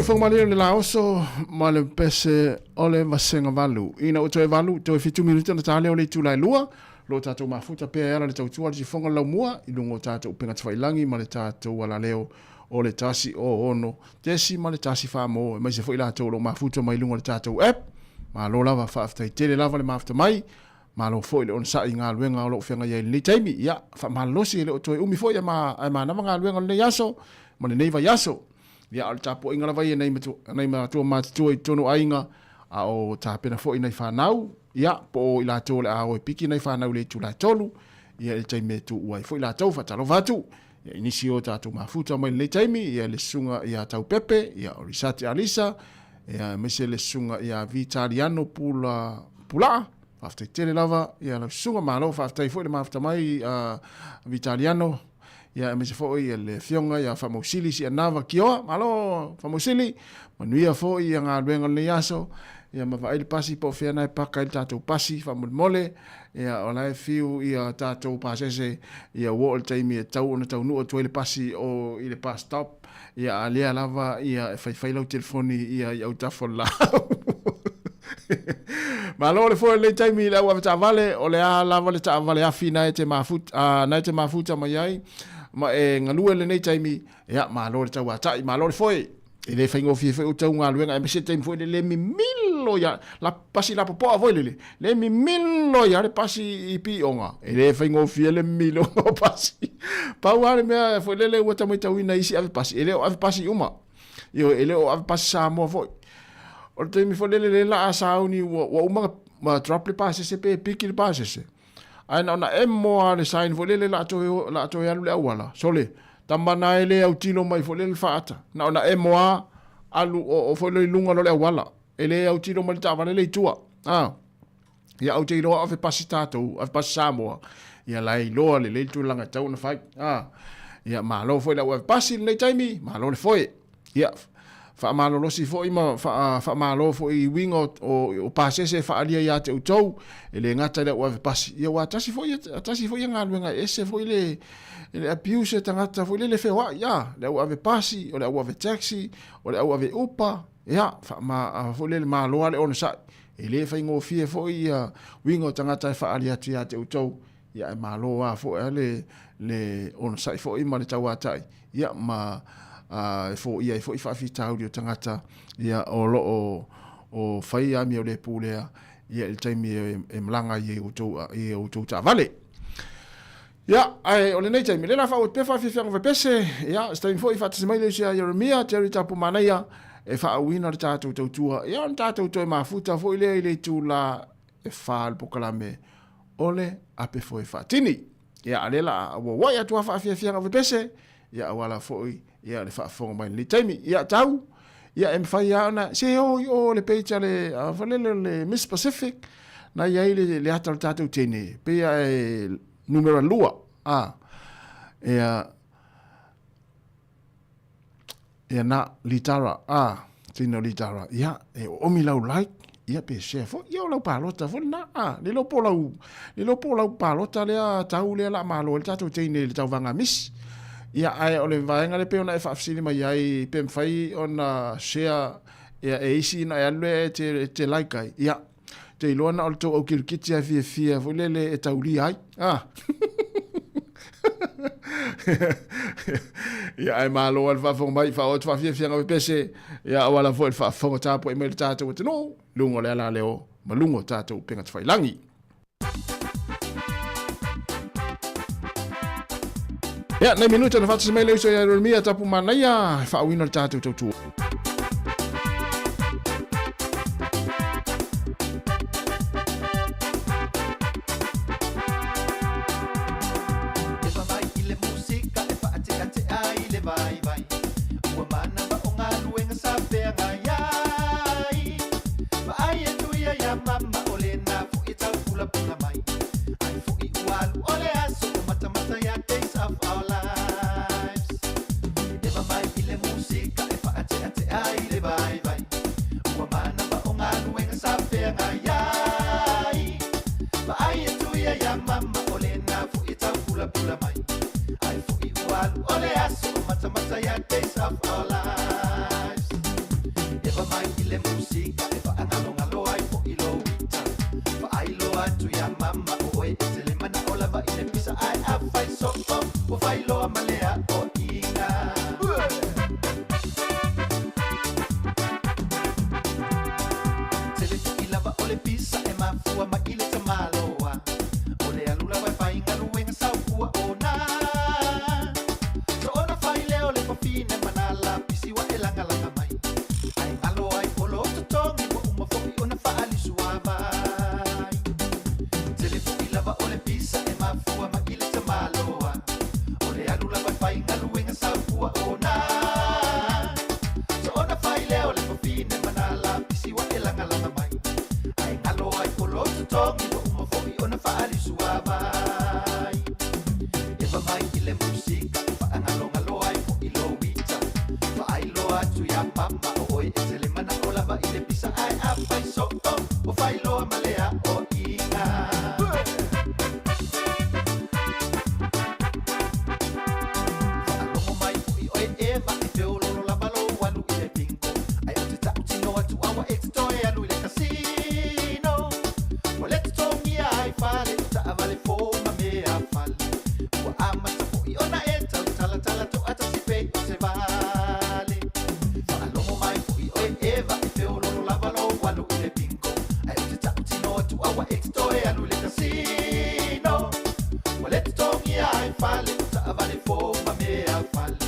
Siufogo malie o le laoso ma le pese o le vasega valu. Ina ua toe valu, toe fitu minute ona ta lea o le itula e lua, lo tatou mafuta pea e ala le tautua le sifoga laumua i luga o tatou upega tafailangi ma le tatou alaleo o le 106.1 famo aemaise foi latou o lo o mafuta mai luga o le tatou app. Malo lava, faafetai tele lava le mafuta mai. Malo foi le onosai i galuega o lo o feagai ai i lenei taimi. Ia, faamalolosi e le o toe umi foi ae manava galuega o lenei aso ma lenei vaiaso. Ia, a o le tapuaiga lava ia nai matua matutua i totonu o aiga, a o tapena foi nai fanau, ia, po o i latou o le a o e piki nai fanau i le itula e 3, ia, i le taimi e tuua ai foi latou. Faatalofa atu ia, i nisi o tatou mafuta mai lenei taimi, ia, le susuga ia Taupepe, ia, o Risati Alisa, ia, aemaise le susuga ia Vitaliano Pula, Pulaa, faafetai tele lava ia lau susuga, malo faafetai foi le mafuta mai Vitaliano, ia aemaise foi ia le afioga ia Faamausili Sianava Kioa, malo Faamausili, manuia foi ia galuega o lenei aso, ia ma vaai le pasi po o fea na e paka ai le tatou pasi faamolemole, ia o la e fiu ia tatou pasese ia ua oo le taimi e tatau ona taunuu atu ai le pasi o i le bus stop, ia a lea lava ia e faifai lau telefoni ia i autafa o le laau. Malo le foe lenei taimi i le au avetaavale, o le a lava le taavale afi na e te mafuta, na e te mafuta mai ai, ma e galue lenei taimi, ia malo le tauatai, malo le foe. E le faigofie foi outou galuega, aemaise le taimi foi le le mimilo ia, la pasi lapopoa foi lele, le mimilo ia le pasi i pioga, e le faigofie le mimilo o pasi. Pau lava le mea foi lele ua tau matauina isi ave pasi, e le o ave pasi uma. Ioe, e le o ave pasi Samoa foi. O le taimi foi lele le la a sauni ua uma ma drop le pasese pe piki le pasese. Ae na ona emo lava le sign foi lele la toe alu le auala. Sole, tama na e le autilo mai foi lele faata. Na ona emo lava alu o foi lele i luga o le auala. E le autilo mai le taavale le i tua. Ah. Ia au te iloa ave pasi tatou, ave pasi Samoa. Ia la e iloa lelei le tulaga e tatau ona fai. Ah. Ia malo foi le au ave pasi lenei taimi, malo le foe. Ia faamalolosi foi ma faamalo foi i uiga o pasese e faaalia ia te outou, e le gata i le au ave pasi. Ia ua tasi foi tasi foi galuega e ese foi le le abuse e tagata foi lele feoai, ia, le au ave pasi, o le au ave taxi, o le au ave upa, ia, faama foi lele malo lava le onosai. E le faigofie foi ia uiga o tagata e faaali atu ia te outou, ia ae malo lava foi a le le onosai foi ma le tauatai, ia ma e foia ai foi faafitauli o tagata ia o lo o o fai amio le pu lea ia i le taimi e malaga ai i outou i outou taavale. Ia, ae o lenei taimi, le la faaauau pea faafiafiaga fepese, ia, se taimi foi faatasi mai le uso ia Ieremia, Jerry Tapumanaia, e faaauina le tatou tautua, ia, ona tatou toe mafuta foi lea i le itula e 4 le pokalame o le ape foe faatini. Ia, a lea la auauai atu a faafiafiaga fepese, ia, auala foi, ia, le faafofoga mai lenei taimi. Ia, tau, ia, e mafai lava ona, se o i o le page a le, a foi lele o le Miss Pacific, na i ai le, le ata o le tatou teine, pei a e numera 2, a, ia, ia na, Litara, a, tino Litara, ia, e oomi lau like, ia pe share foi, ia o lau palota foi lena, a, le iloa po o lau, le iloa po o lau palota lea tau lea la malo ai le tatou teine i le tauvaga Miss. Ia, ae o le vaega lea pei ona e faafesili mai ai, pe mafai ona share ia, e isi ina e alu lea e te, te like ai, ia, te iloa na o le tou au kirikiti a fiafia foi lele e taulia ai. Ah. Ia, ae malo lava le faafofoga mai, faaoo atu faafiafiaga pepese, ia auala foi le faafofoga tapuai mai le tatou atunuu, luga o le ala leo ma luga o tatou upega tafailagi. Ia, nei minuta na faatasi mai le uso ia Ieremia Tapu Manaia, e faauina le tatou tautua. E mai i le musika e faateatea i le vaivai Ua manava o galuega sa feagai ai Vaai atu ia ia mama o lena foi e taupulapula mai Ai foi ua alu o le aso o matamata ia Days of Our Lives E mai i le musika e faateatea i le vaivai Ua manava o galuega sa feagai ai Vaai atu ia ia mama o lena foi e taupulapula mai Ai foi ua alu o le aso o matamata ia Days of Our Lives. I le musika e faaagalogalo ai foʻi lou ita. Faailoa atu iā mama o oe e te le manaʻo lava i le pisa ae afai soo ua failoa ma le aʻoiga. Tele foʻi lava o le pisa e mafua mai i le tamaloa. O le alu lava e faigaluega saukua ona. Soona fai lea o le fafine manala pisi wa e lagalaga mai. Ae galo ai polo totogi ua uma foʻi ona faalisuavai. Tele foʻi lava o le pisa e mafua mai i le tamaloa. O le alu lava e faigaluega saukua ona. Soona fai lea o le fafine manala pisi wa e lagalaga mai. Ae galo ai polo totogi ua uma foʻi ona faalisuavai. Eva mai i le musika e faaagalogalo ai foʻi lou ita. Faailoa atu iā mama o oe e te le manaʻo lava i le pisa ae afai soo ua failoa ma le aʻoiga. Faalogo mai foʻi oe Eva e feololo lava lou alu i le bingo. Ae ou te taʻutino atu aua e te toe alu i le kasino. Ua le totogia ai fale o taʻavale fou ma mea fale. Ua amata foʻi ona e tautalatala toʻatasi pei o se vale. Faalogo mai foʻi oe Eva e feololo lava lou alu i le bingo. Ae ou te taʻutino atu aua e te toe alu i le kasino. Ua le totogia ai fale o taʻavale fou ma mea fale.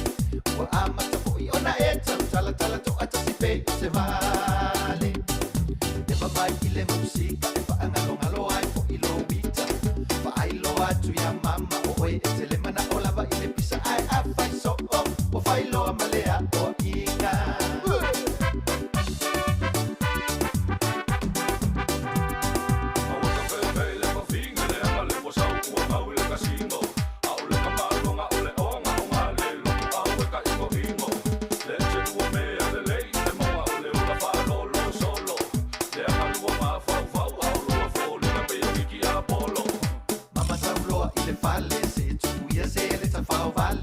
Ua amata foʻi ona e tautalatala toʻatasi pei o se vale. Eva mai i le musika e faaagalogalo ai foʻi lou ita. Faailoa atu iā mama o oe e te le manaʻo lava i le pisa ae afai soo ua failoa ma le aʻoiga. Mama sauloa i le fale se tuia se le tafao vale.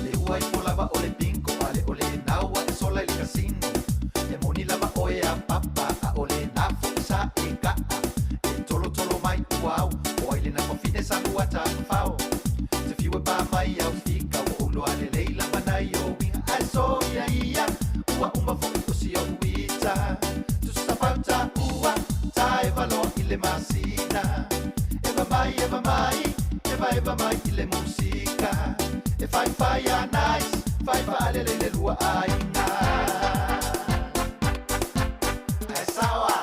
Le ua ifo lava o le bingo ale o le naua e sola i le kasino. E moni lava oe a papa a o le nafo i sa e kaa. E tolo tolo mai ua au o ai le na fafine sa lua tafao. Te fiu e pā mai au fika ua ulo ale leila manai o winga. Ae so ia ia ua uma foʻi o si o uita. Tusa fauta ua ta e valoa i le masina. Eva mai, eva mai, eva eva mai i le musika. E fai fai a nice, fai faalele le lua aiga. Ae saoa.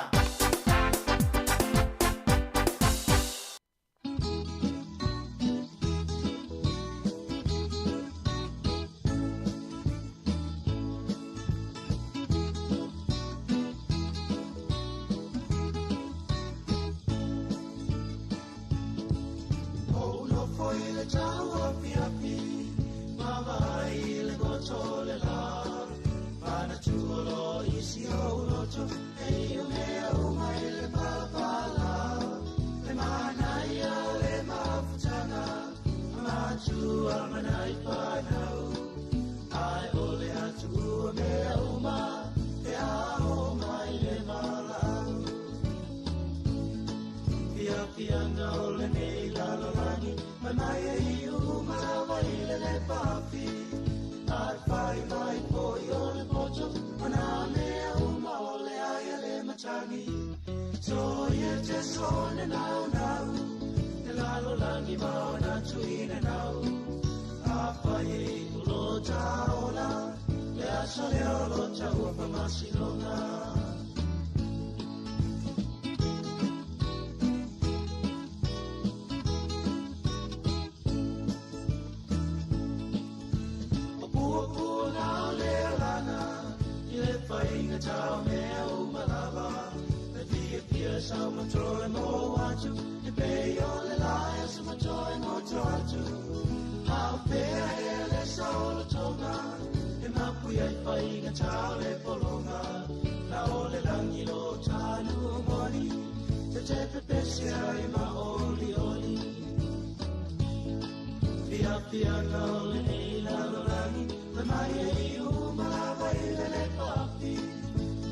Mai e i uma lava i le le pafi.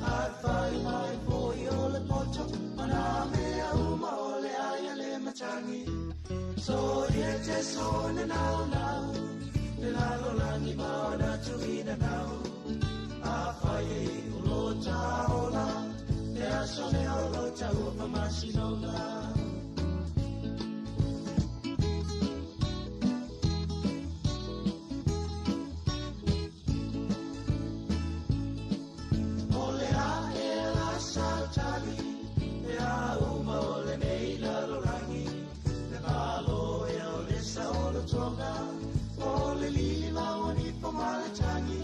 Ai so na nau nau Le lalolagi ma ona tuina nau Afai e i o lo taola Le aso lea o lo taua faamasinoga. O le ae la sautali E a uma o lenei lalolagi Le malo e o le saolotoga O le lili maoni po maletagi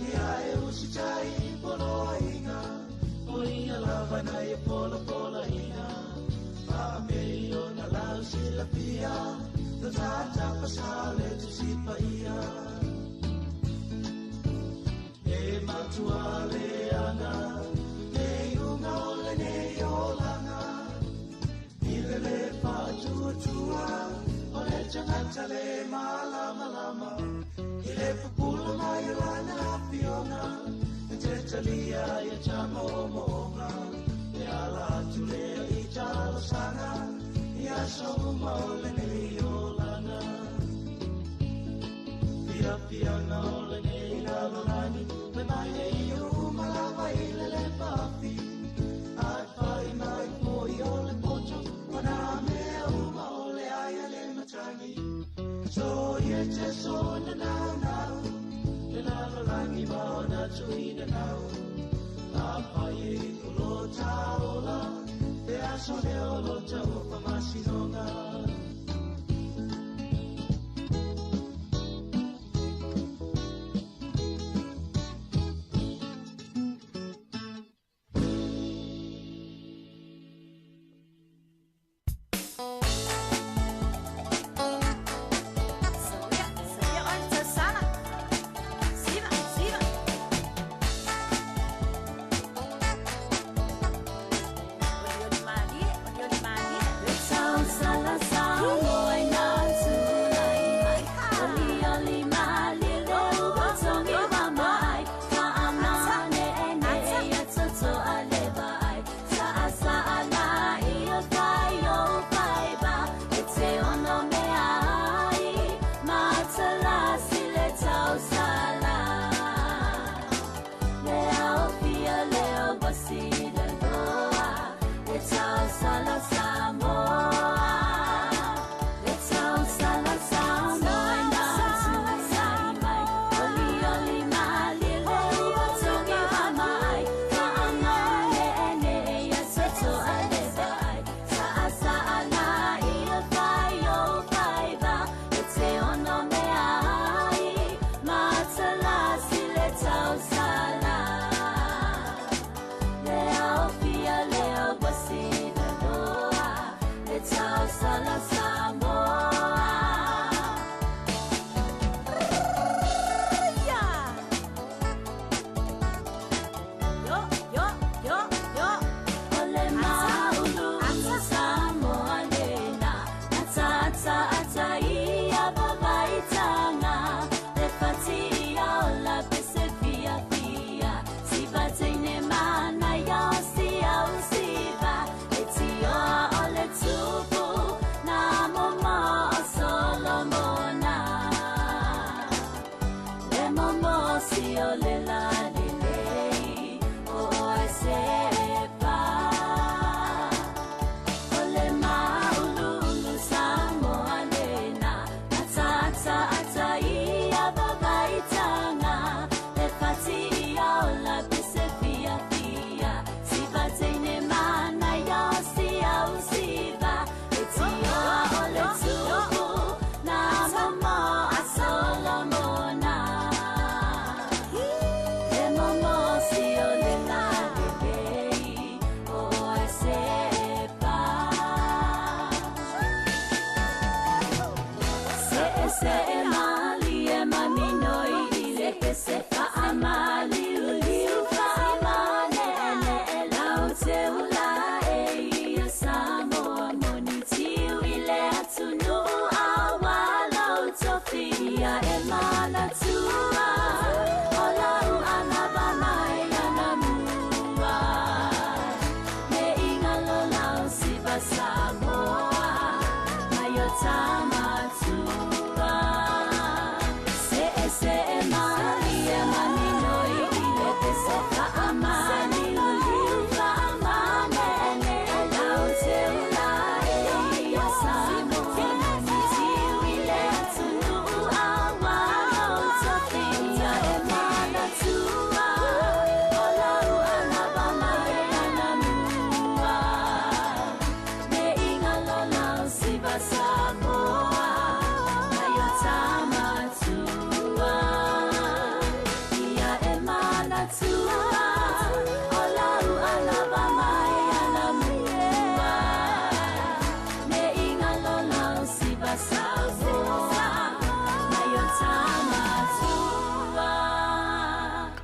Ia e usitai poloaiga O ia lava na ia polapolaiga Faapei ona lau silafia Lo tatapasa le tusipa ia E matua leaga Le iuga o lenei olaga I le lē faatuatua O le tagata le malamalama I le pupula mai o lana afioga E te talia ia tamoomo'oga E ala atu lea i talosaga I aso uma o lenei olaga Fiafiaga o lenei lalolagi Mai mai e ia uma lava i le lepaafi Ae fai mai foi o le poto O nā mea uma o le ai a le matagi So ia te so na nau nau Le lalolagi ma ona tuina nau Afai e o lo taola Le aso lea o lo taua faamasinoga. Sala.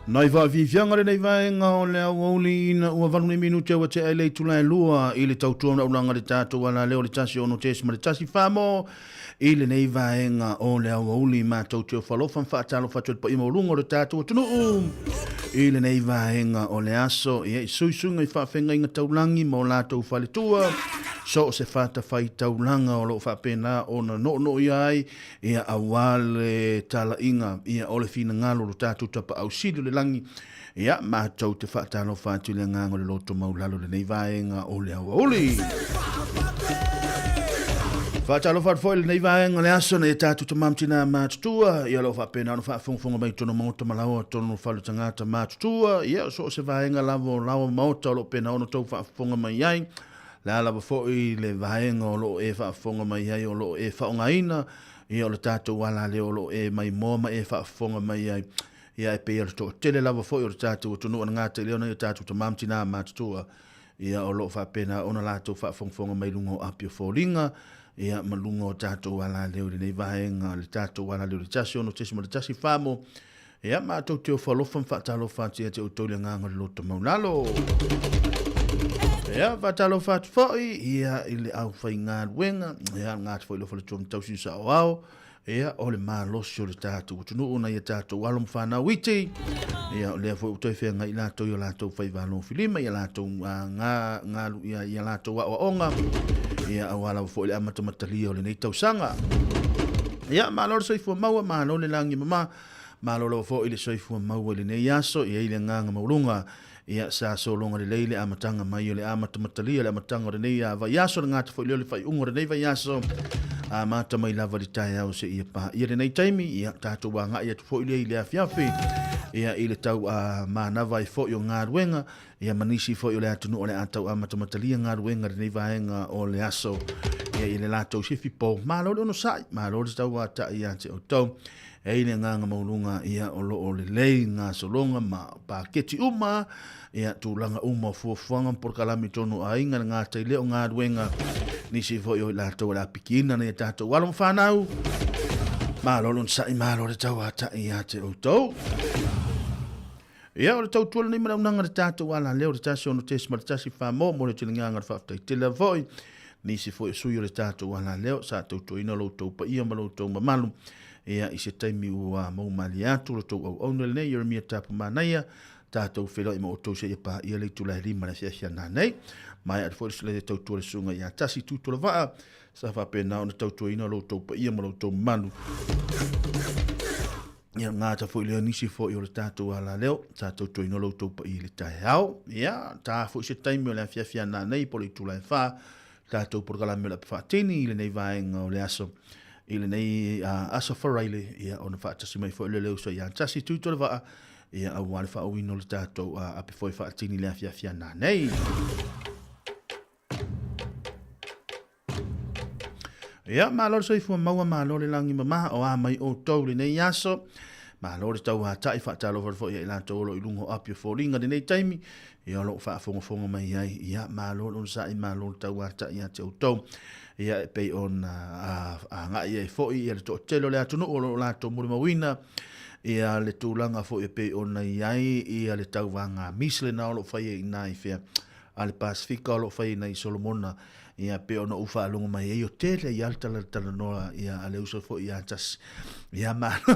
Nai faafiafiaga lenei vaega o le aoauli ina ua 8 nei minute ua tea i le itula e 2 i le tautua naulaga le tatou alaleo le 1 6.1 famo i lenei vaega o le aoauli matou te ofo alofa ma faatalofa atu i le paia maualuga o le tatou atunuu i lenei vaega o le aso ia i suisuga i faafeagaiga taulagi ma o latou faletua so o se fatafaitaulaga o lo o faapena ona noonooia ai ia aua le talaiga ia o le finagalo o lo tatou Tapaau Sili o le lagi. Ia, matou te faatalofa atu i le agaga o le loto maulalo i lenei vaega o le aoauli. Faatalofa atu foi i lenei vaega o le aso nei tatou tama ma tina matutua, ia o lo o faapena ona faafogafoga mai totonu o maota ma laoa totonu o fale tagata matutua, ia so o se vaega lava o laoa maota o lo o pena ona outou faafofoga mai ai. Le a lava foi le vaega o lo o e faafofoga mai ai o lo o e faaaogaina, ia o le tatou alaleo o lo o e maimoa ma e faafofoga mai ai. Ia e pei o le toatele lava foi o le tatou atunuu e gata i lea o nai o tatou tama ma tina matutua, ia o lo o faapena ona latou faafogafoga mai luga o api o foliga, ia ma luga o tatou alaleo i lenei vaega, le tatou alaleo i le 1 6.1 famo. Ia, matou te ofo alofa ma faatalofa atu ia te outou i le agaga o le loto maulalo. Ia, faatalofa atu foi ia i le aufaigaluega, ia le gata foi i le faletua ma tausi saoao, ia o le malosi o le tatou atunuu nai a tatou alo ma fanau iti. Ia o lea foi ua toe feagai latou i o latou faiva alofilima, ia latou nga, galu, ia, ia latou aoaoga, ia aua lava foi le amatamatalia o lenei tausaga. Ia, malo le soifua maua, malo le lagi mama. Malo lava foi le soifua maua i lenei aso, e i ai le agaga maualuga, ia sa sologa lelei le amataga mai o le amatamatalia, le amataga o lenei vaiaso, le gata foi lea o le faaiuga o lenei vaiaso, amata mai lava i le taeao seia paia lenei taimi, ia tatou agai atu foi lea i le afiafi, ia i le tau manava ai foi o galuega, ia ma nisi foi o le atunuu o le a tau amatamatalia galuega i lenei vaega o le aso, ia i le latou sifi po. Malo le onosai, malo le tauatai ia te outou. E ai le agaga maualuga ia o lo o lelei gasologa ma paketi uma ia tulaga uma o fuafuaga ma polokalame i totonu o aiga le gata i lea o galuega nisi foi o i latou o le a pikiina nai a tatou alo ma fanau. Malo le onosai, malo le tauatai ia te outou. Ia, o le tautua lenei ma le aunaga le tatou alaleo le 1 6.1 whamō mo le tele agaga le faafetai tele foi. Nisi foi o sui o le tatou alaleo sa tautuaina lo outou paia ma lo outou mamalu. Ia, i se taimi ua maumalie atu lo outou auauna lenei, Jeremia Tapu Manaia, tatou feiloai ma outou seia paia le itula e 5 le afiafi a nanei. Maea atu foi le tautua le susuga ia Tasi Tutulavaa, sa faapena ona tautuaina lo outou paia ma lo outou mamalu. Ia, gata foi lea nisi foi o le tatou alaleo, sa tautuaina lo outou paia i le taeao. Ia, ta foi se taimi o le afiafi a nanei po o le itula e 4, tatou polokalame o le ape faatini i lenei vaega o le aso, i lenei aso Faraile, ia, ona faatasi mai foi le leo uso ia Tasi Tuitolovaa, ia, aua le faauuina o le tatou ape foi faatini i le afiafi a nanei. Ia, malo le soifua maua, malo le lagi mama, o a mai outou i lenei aso. Malo le tauatai, faatalofa atu foi ia i latou o lo o i luga o api o foliga i lenei taimi, ia o lo o faafogafoga mai ai, ia malo le onosai, malo le tauatai ia te outou. Ia e pei ona agai ai foi ia le toatele o le atunuu o lo o latou molimauina, ia le tulaga foi e pei ona i ai ia le tauvaga misi lena o lo o fai ai i ina i fea a le Pasefika o lo o fai ai i Solomona, ia pei ona ou faalogo mai ai, o tele ia le tala talanoa ia a le uso foi ia Tasi. Ia malo,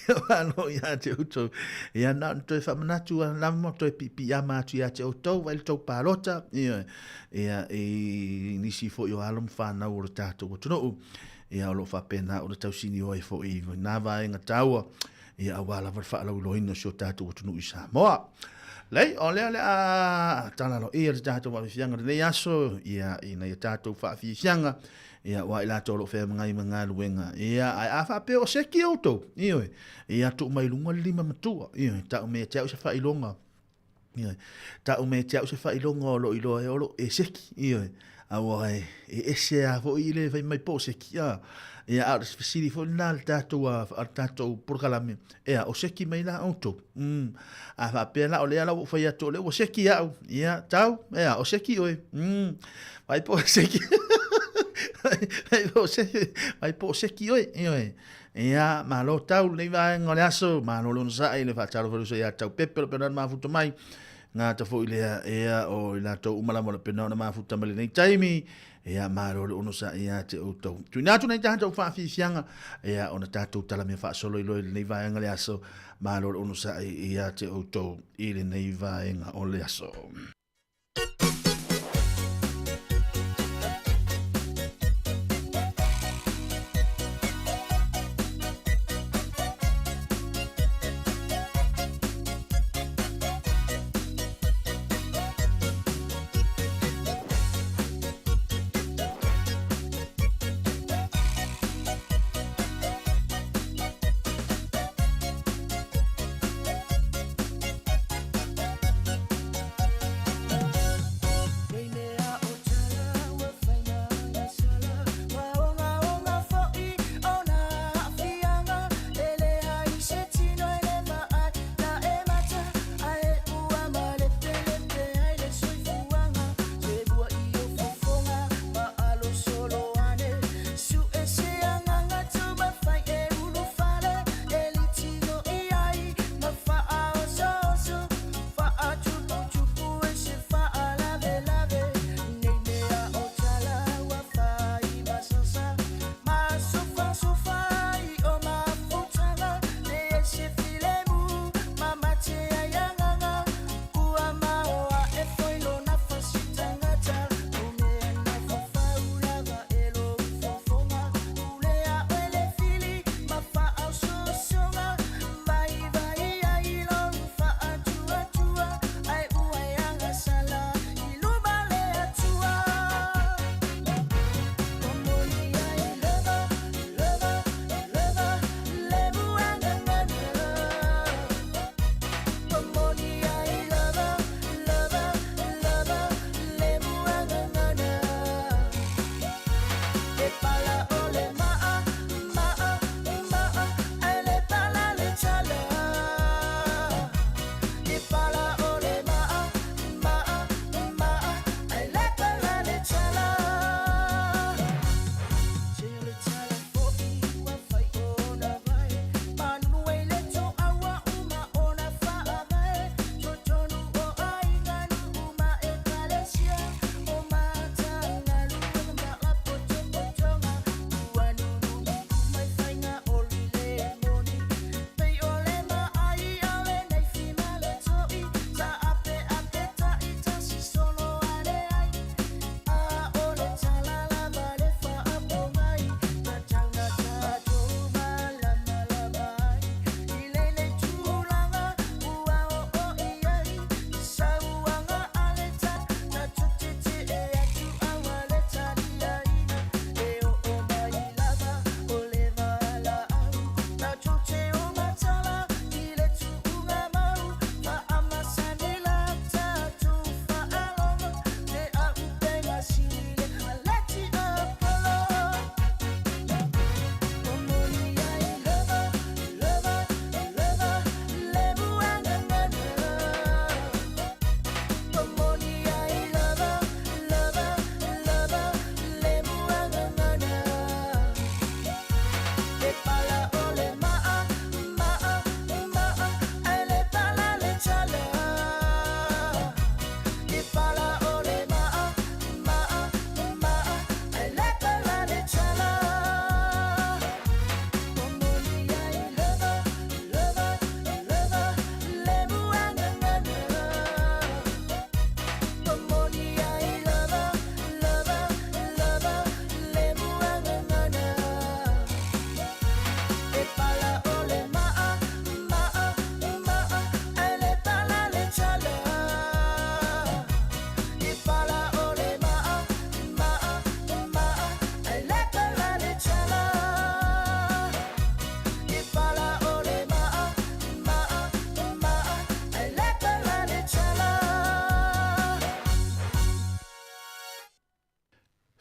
ia malo ia te outou. Ia na ona toe faamanatu a lava ma toe piipiiama atu ia te outou, vai le tou palota, ia, ia i nisi foi o alo ma fanau o le tatou atunuu. Ia o lo o faapena ona tausinio ai foi i nā vaega taua, ia aua lava le faalauiloaina o si o tatou atunuu i Samoa. Lei, o lea le a talalo ia le tatou faafiafiaga lenei aso, ia ina ia tatou faafiafiaga, ia aua i latou o lo o feagai ma galuega, ia ae a faapea o seki outou, ioe, ia tuu mai luga le lima matua, ioe, tau mai ia te au se faailoga, Ioe. Tau mai te au se faailoga o lo o iloa e Olo, e seki, ioe. Aua e, e ese a foi i le fai mai po o seki, a. Ia, a o le fesili foi lena a le tatou, a, a le tatou polokalame, ea, o seki mai la outou. A faapea la o lea la ua ou fai atu o lea ua seki au, ia, tau, ea, o seki oe. Vai po o seki. Vai po o seki oe, ioe. Ia, malo tau lenei vaega o le aso, malo le onosai le faatalofa i le uso ia Taupepe o le pena na mafuta mai. Gata foi lea, ia, o i latou uma lava o le pena ona mafuta mai lenei taimi. Ia, malo le onosai ia te outou. Tuuina atu nei tatou faafiafiaga, ia, ona tatou talamea faasolo i loa i lenei vaega o le aso. Malo le onosai ia te outou i lenei vaega o le aso.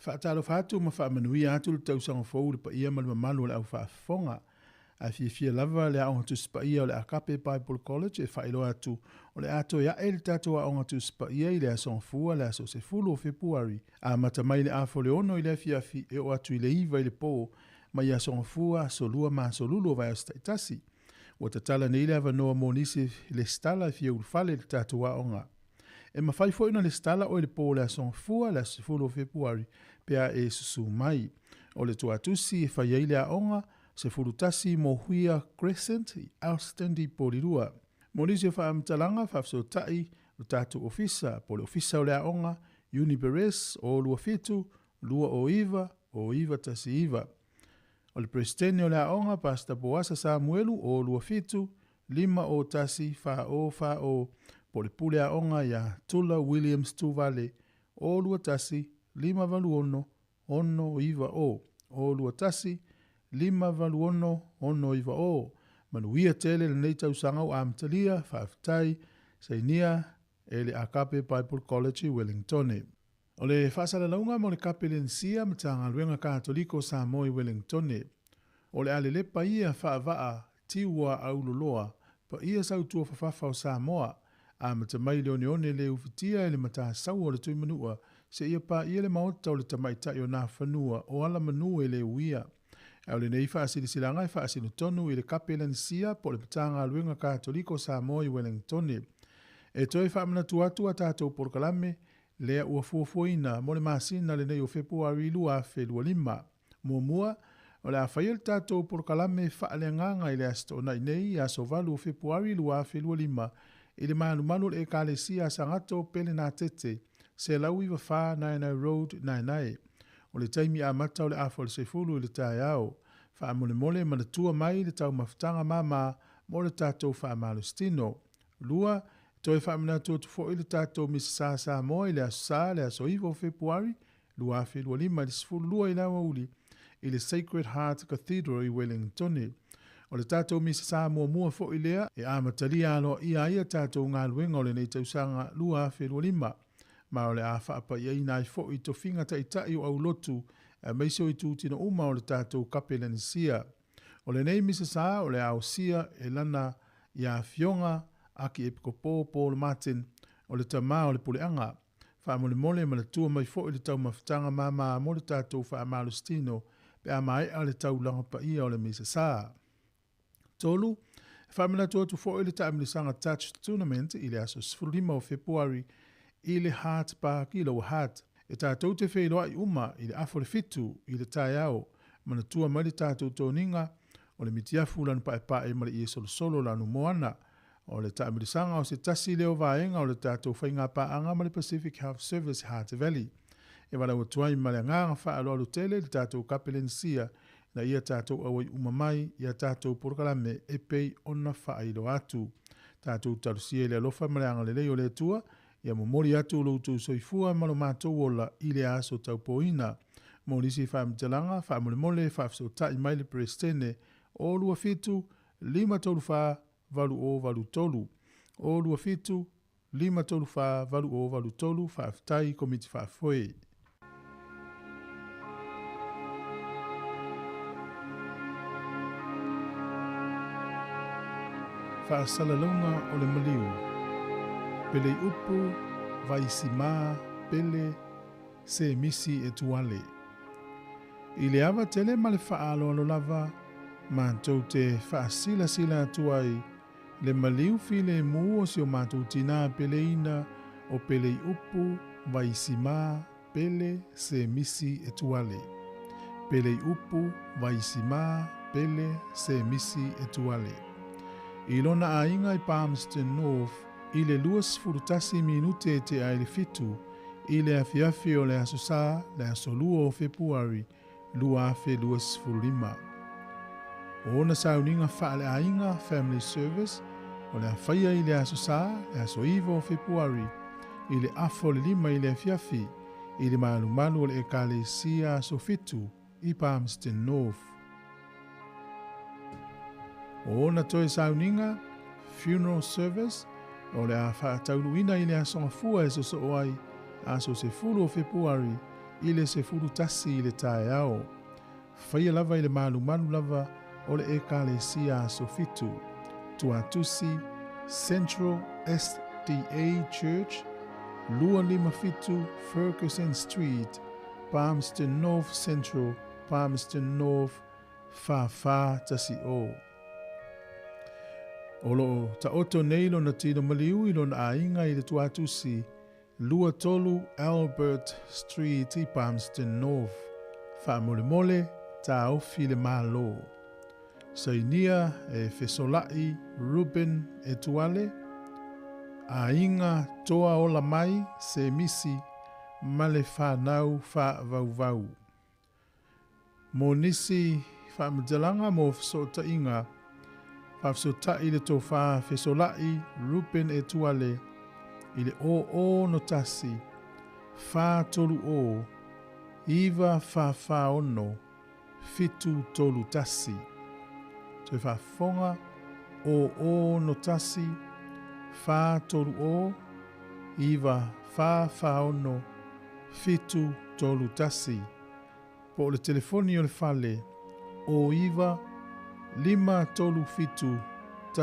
Faatalofa atu ma faamanuia atu le tausaga fou i le paia ma le mamalu o le au faafofoga. Ae fiafia lava le Aoga Tusi Paia o le Agape Bible College e faailoa atu o le a toe ae le tatou Aoga Tusi Paia i le Aso Gafua le aso 10 o Fepuari, amata mai le afa o le 6 i le afiafi e oo atu i le 9 i le po, mai Aso Gafua, Aso Lua ma Aso Lulu o vaiaso taitasi. Ua tatala nei le avanoa mo nisi e lesitala e fia ulufale i le tatou aoga. E mafai foi ona lesitala oe i le po o le Aso Gafua, le aso 10 o Fepuari, pe a e susū mai. O le tuatusi e fai ai le aoga, 11 Mohuia Crescent i Alston i Porirua. Mo nisi o faamatalaga, faafesootai lo tatou ofisa po o le Ofisa o le Aoga, Uni Perez, o 27 209 o 919. O le Peresetene o le Aoga, Pastor Poasa Samuelu, o 27 5 o 1 4 o 4 o, po o le Pule Aoga ia Tula Williams Tuvale, o 21 586 690 o 21 586 690. Manuia tele lenei tausaga ua amatalia. Faafetai. Sainia e le Agape Bible College i Wellingtone. O le faasalalauga mo le Kapelensia Matagaluega Katoliko o Samoa i Wellingtone. O le a lelepa ia faavaa tiua auloloa paia sautua fafafa o Samoa, amata mai le oneone le ufitia e le matasaua o le Tuimanua seia paia le maota o le tamaitai o Nafanua o Alamanu e le uia. Ae o lenei faasilasilaga e faasino tonu i le Kapelensia po o le Matagaluega Katoliko o Samoa i Wellingtone. E toe faamanatu atu a tatou polokalame lea ua fuafuaina mo le masina lenei o Fepuari 2025. Muamua, o le a faia le tatou polokalame faaleagaga i le Aso Toonai nei, aso 8 o Fepuari 2025, i le malumalu o le Ekalesia a Sagato Pelenatete, 194 Naenae Road, Naenae. O le taimi amata o le afa o le 10 i le taeao. Faamolemole manatua mai le taumafataga māmā mo le tatou faamalositino. 2, toe faamanatu atu foi le tatou Misa Sa Samoa i le Aso Sa, le aso 9 o Fepuari 2025 i le 12 i le aoauli i le Sacred Heart Cathedral i Wellingtone. O le tatou Misa Sa muamua foi lea e amatalia aloaia ai a tatou galuega o lenei tausaga 2025, ma o le a faapaiaina ai foi tofiga taitai o aulotu aemaise o itutino uma o le tatou Kapelenisia. O lenei Misa Sa o le a osia e lana ia Afioga Akiepikopo Paul Martin, o le tamā o le puleaga. Faamolemole manatua mai foi le taumafataga māmā mo le tatou faamalositino pe a maea le taulaga paia o le Misa Sa. 3, e faamanatu atu foi le taamilisaga Touch Tournament i le aso 15 o Fepuari i le Hart Park i Lower Hutt. E tatou te feiloai uma i le afa o le 7 i le taeao, manatua mai le tatou toniga o le mitiafu lanu paepae ma le ie solosolo lanu moana. O le taamilisaga o se tasi lea o vaega o le tatou faigapaaga ma le Pacific Health Service Hutt Valley. E valaau atu ai ma le agaga faaaloalo tele i le tatou Kapelenisia ina ia tatou auai uma mai i a tatou polokalame e pei ona faailoa atu. Tatou talosia i le alofa ma le agalelei o le Atua, ia momoli atu lo outou soifua ma lo matou ola i le aso taupoina. Mo nisi faamatalaga, faamolemole faafesootai mai le Peresetene o 27 534 8083 o 27 534 8083. Faafetai Komiti Faafoe. Faasalalauga o le maliu. Peleiupu, Vaisimā, Pele, Semisi Etuale. I le ava tele ma le faaaloalo lava, matou te faasilasila atu ai le maliu filemu o si o matou tinā peleina o Peleiupu, Vaisimā, Pele, Semisi Etuale. Peleiupu, Vaisimā, Pele, Semisi Etuale. I lona aiga i Palmerston North i le 21 minute e tea i le 7 i le afiafi o le Aso Sa, le aso 2 o Fepuari 2025. O ona sauniga faaleaiga, family service, o le a faia i le Aso Sa, le aso 9 o Fepuari, i le afa o le 5 i le afiafi, i le malumalu o le Ekalesia Aso Fitu i Palmerston North. O ona toe sauniga, funeral service, o le a faataunuuina i le Aso Gafua e sosoo ai, aso 10 o Fepuari, i le 11 i le taeao. Faia lava i le malumalu lava o le Ekalesia Aso Fitu, Tuatusi Central SDA Church, 257 Ferguson Street, Palmerston North Central, Palmerston North, 4410. O loo taoto nei lona tino maliu i lona aiga i le Tuatusi, 23 Albert Street i Palmerston North. Faamolemole taofi le Malo. Sainia e Fesola'i Ruben Etuale, aiga Toa Ola Mai Semisi ma le fanau faavauvau. Mo nisi faamatalaga mo fesootaiga, faafesootai le tofā Fesola'i Ruben Etuale i le 001 430 946 731. Toe faafofoga 001 430 946 731. Po o le telefoni o le fale 09 537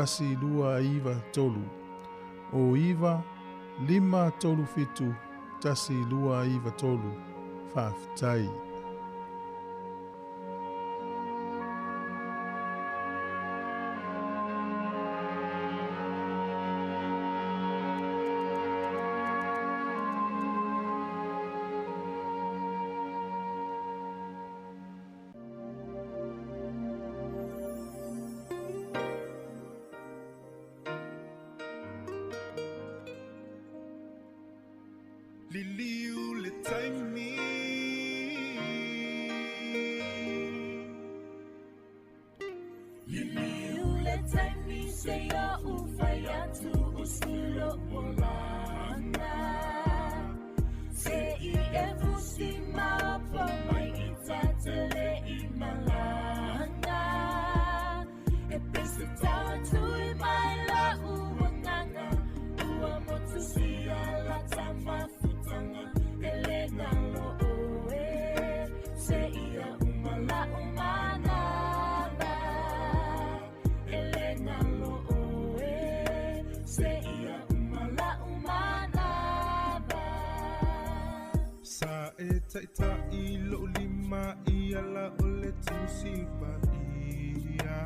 1293. 09 537 1293. Faafetai. Liliu le taimi. Liliu le taimi se ia ufai atu usulo olanga. Se i e fusi maopo mai i tatele i malanga. E pese tau tui mai la uanganga. Ua motu sia la tamafutanga. E le nalo oe. Se ia umala umanaba. E le nalo oe. Se ia umala umanaba. Sa e taitai lo lima i ala o le tusi paia.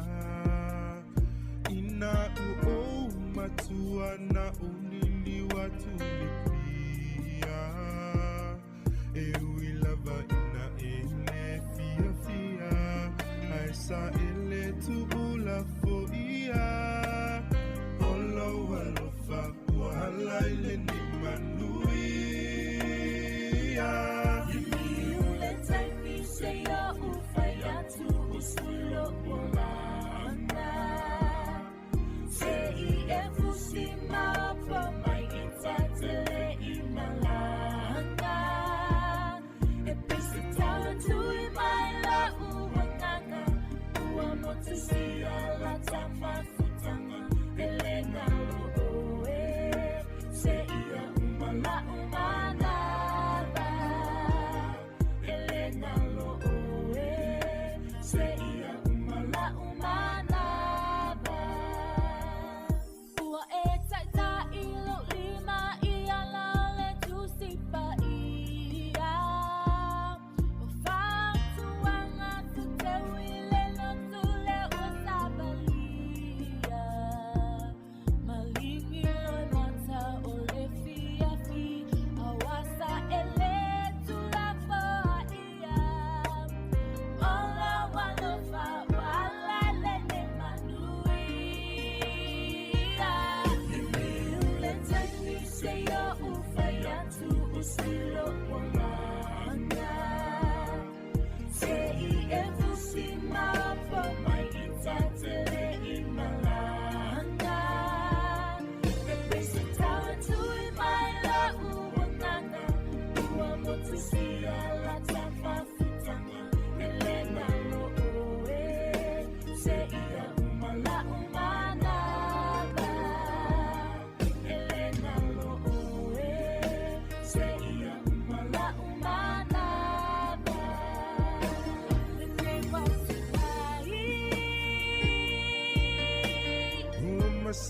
Ina u o matua na uliliwa tulipia. E ui lava ina e le fia fia. Ai sa e le tuula foia. Olo alofa ua hala i le ni manuia. Liliu le taimi se ia ufai atu usulo olanga. Se i e fusi maopo mai i tatele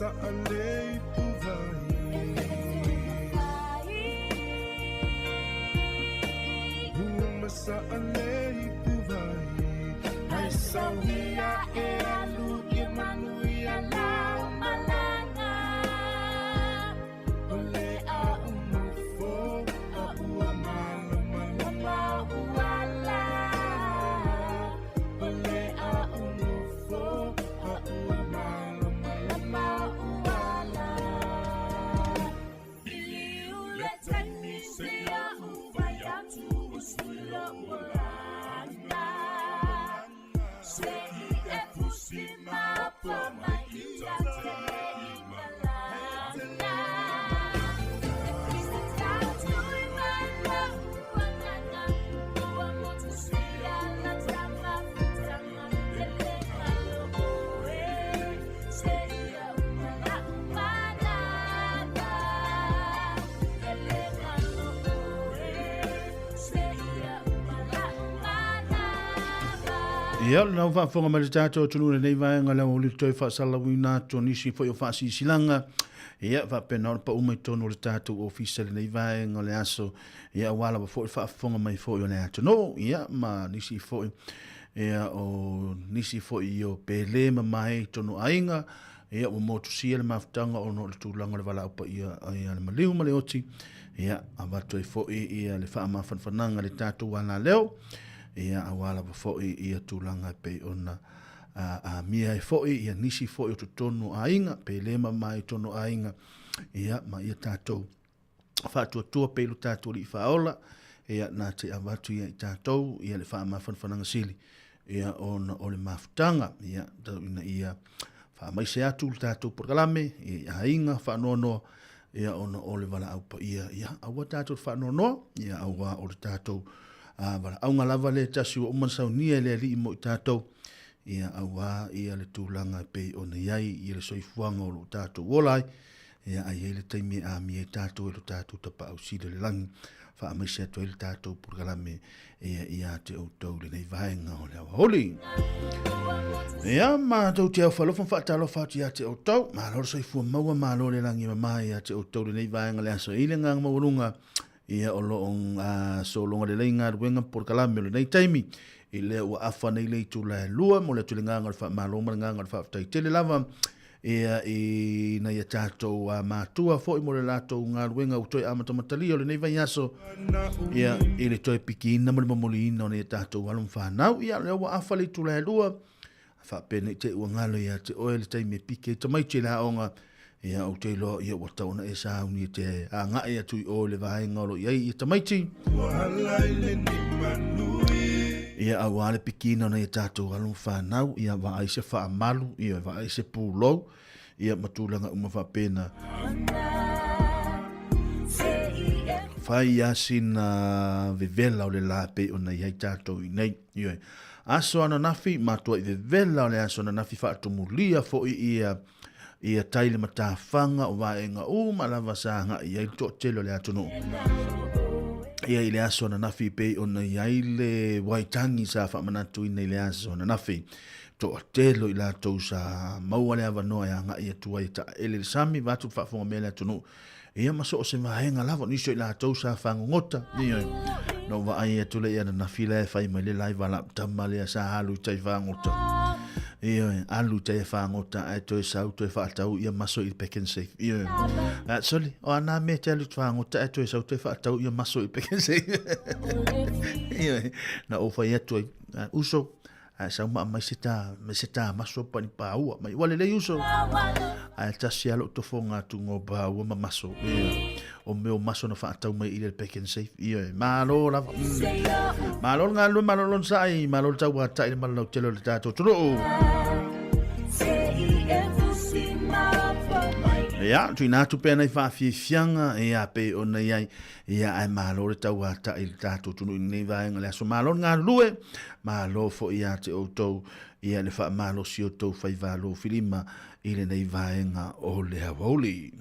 masaʻalei puvai. Ua masaʻalei puvai. Ai sauia e alu i manuia lau malaga. O le a unofo a ua malamalama uala. O le a unofo a ua malamalama uala. Iliu le taimi se a ufai atu o sila ualanga. Se i e pusi ma po mai ia te i malanga. E Krista tau mai la uanganga. Ua motu sia la tama futanga. Te le ngalo oe. Se ia umala umananga. Te le ngalo oe. Se ia umala umananga. Ia, o le nau faafofoga mai le tatou atunuu lenei vaega le aoauli toe faasalalauina atu o nisi foi o faasisilanga. Ia, faapena ona pau mai totonu o le tatou ofisa lenei vaega o le aso. Ia, auā lava foi le faafofoga mai foi o le atunuu. Ia, ma nisi foi, ia, o nisi foi o pele ma mae i totonu o aiga. Ia, ua motusia le mafutaga ona o le tulaga o le valaau paia ia le maliu ma le oti. Ia, avatu ai foi ia le faamafanafanaga i le tatou alaleo. Ia, auā lava foi ia tulaga e pei ona amia ai foi ia nisi foi o totonu o aiga, pele ma mae i totonu o aiga. Ia, ma ia tatou faatuatua pei lo tatou Alii Faaola, ia, na te avatu ia i tatou ia le faamafanafanaga sili, ia, ona o le mafutaga, ia, tau ina ia faamaise atu le tatou polokalame, ia, i aiga faanoanoa, ia, ona o le valaau paia, ia, aua tatou te faanoanoa, ia, auā o le tatou valaauga lava lea e tasi ua uma ona saunia e le Alii mo i tatou, ia, auā ia le tulaga e pei ona i ai ia le soifuaga o lo o tatou ola ai, ia, a i ai le taimi e amia ai tatou e lo tatou Tapaau Sili o le lagi, faamaise atu ai le tatou polokalame, ia, ia te outou lenei vaega o le aoauli. Ia, matou te aufalofa ma faatalofa atu ia te outou. Malo le soifua maua, malo le lagi e mama ia te outou lenei vaega le aso i le agaga maualuga. Ia, o lo o sologa lelei galuega ma polokalame o lenei taimi. I lea ua afa nei le itula e 2, mo le atu le agaga o le faamalo ma le agaga o le faafetai tele lava. Ia, i nai a tatou matua foi mo le latou galuega ua toe amatamatalia o lenei vaiaso, ia, i le toe pikiina ma le momoliina o nai a tatou alo ma fanau. Ia, lea ua afa le itula e 2, faapea nei te i ua galo ia te oe le taimi e piki ai tamaiti i le aoga, ia, ou te iloa, ia, ua tatau ona e sauni e te agai atu i o i le vaega o lo o i ai ia tamaiti. Ia, auā le pikiina o nai a tatou alo ma fanau, ia, vaai se faamalu, ia, vaai se pulou, ia, ma tulaga uma faapena. Fai lava sina vevela o le la e pei ona i ai tatou i nei. Ioe. Aso ananafi, matuai vevela o le aso ananafi faatumulia foi ia ia tai le matafaga o vaega uma lava sa agai i ai le toatele o le atunuu. Ia i le aso ananafi pei ona i ai le waitangi sa faamanatuina i le aso ananafi. Toatele o i latou sa maua le avanoa e agai atu ai e taele le sami vaeatu le faafofoga mai a le atunuu. Ia ma so o se vaega lava, o nisi o i latou sa fagogota. Ioe. Na ou vaai atu lea i ananafi la e fai mai le laiva la tama lea sa alu i tai fagota. Ioe, alu i tai e fagota ae toe sau toe faatau ia maso i le Pak'nSave. Ioe. Sorry, o ana mea te alu i te fagota ae toe sau toe faatau ia maso i le Pak'nSave. Ioe. Na ou fai atu ai, uso, Ae sau ma aumai se tā, me se tā maso pa ni pāua. Mai ua lelei uso. Ae tasi a lou tofoga atu ngō pāua ma maso. Ia. O mea o maso na whaatau mai i le Pak'nSave. Ia, malo lava. Malo le galulue, malo le onosai, malo le tauatai le malalau tele o le tatou atunuu. Ia, tuuina atu pea nai faafiafiaga, ia, pei ona i ai, ia, ae malo le tauatai i le tatou atunuu i lenei vaega o le aso. Malo le galulue. Malo foi ia te outou ia le faamalosi o tou faiva alofilima i lenei vaega o le aoauli.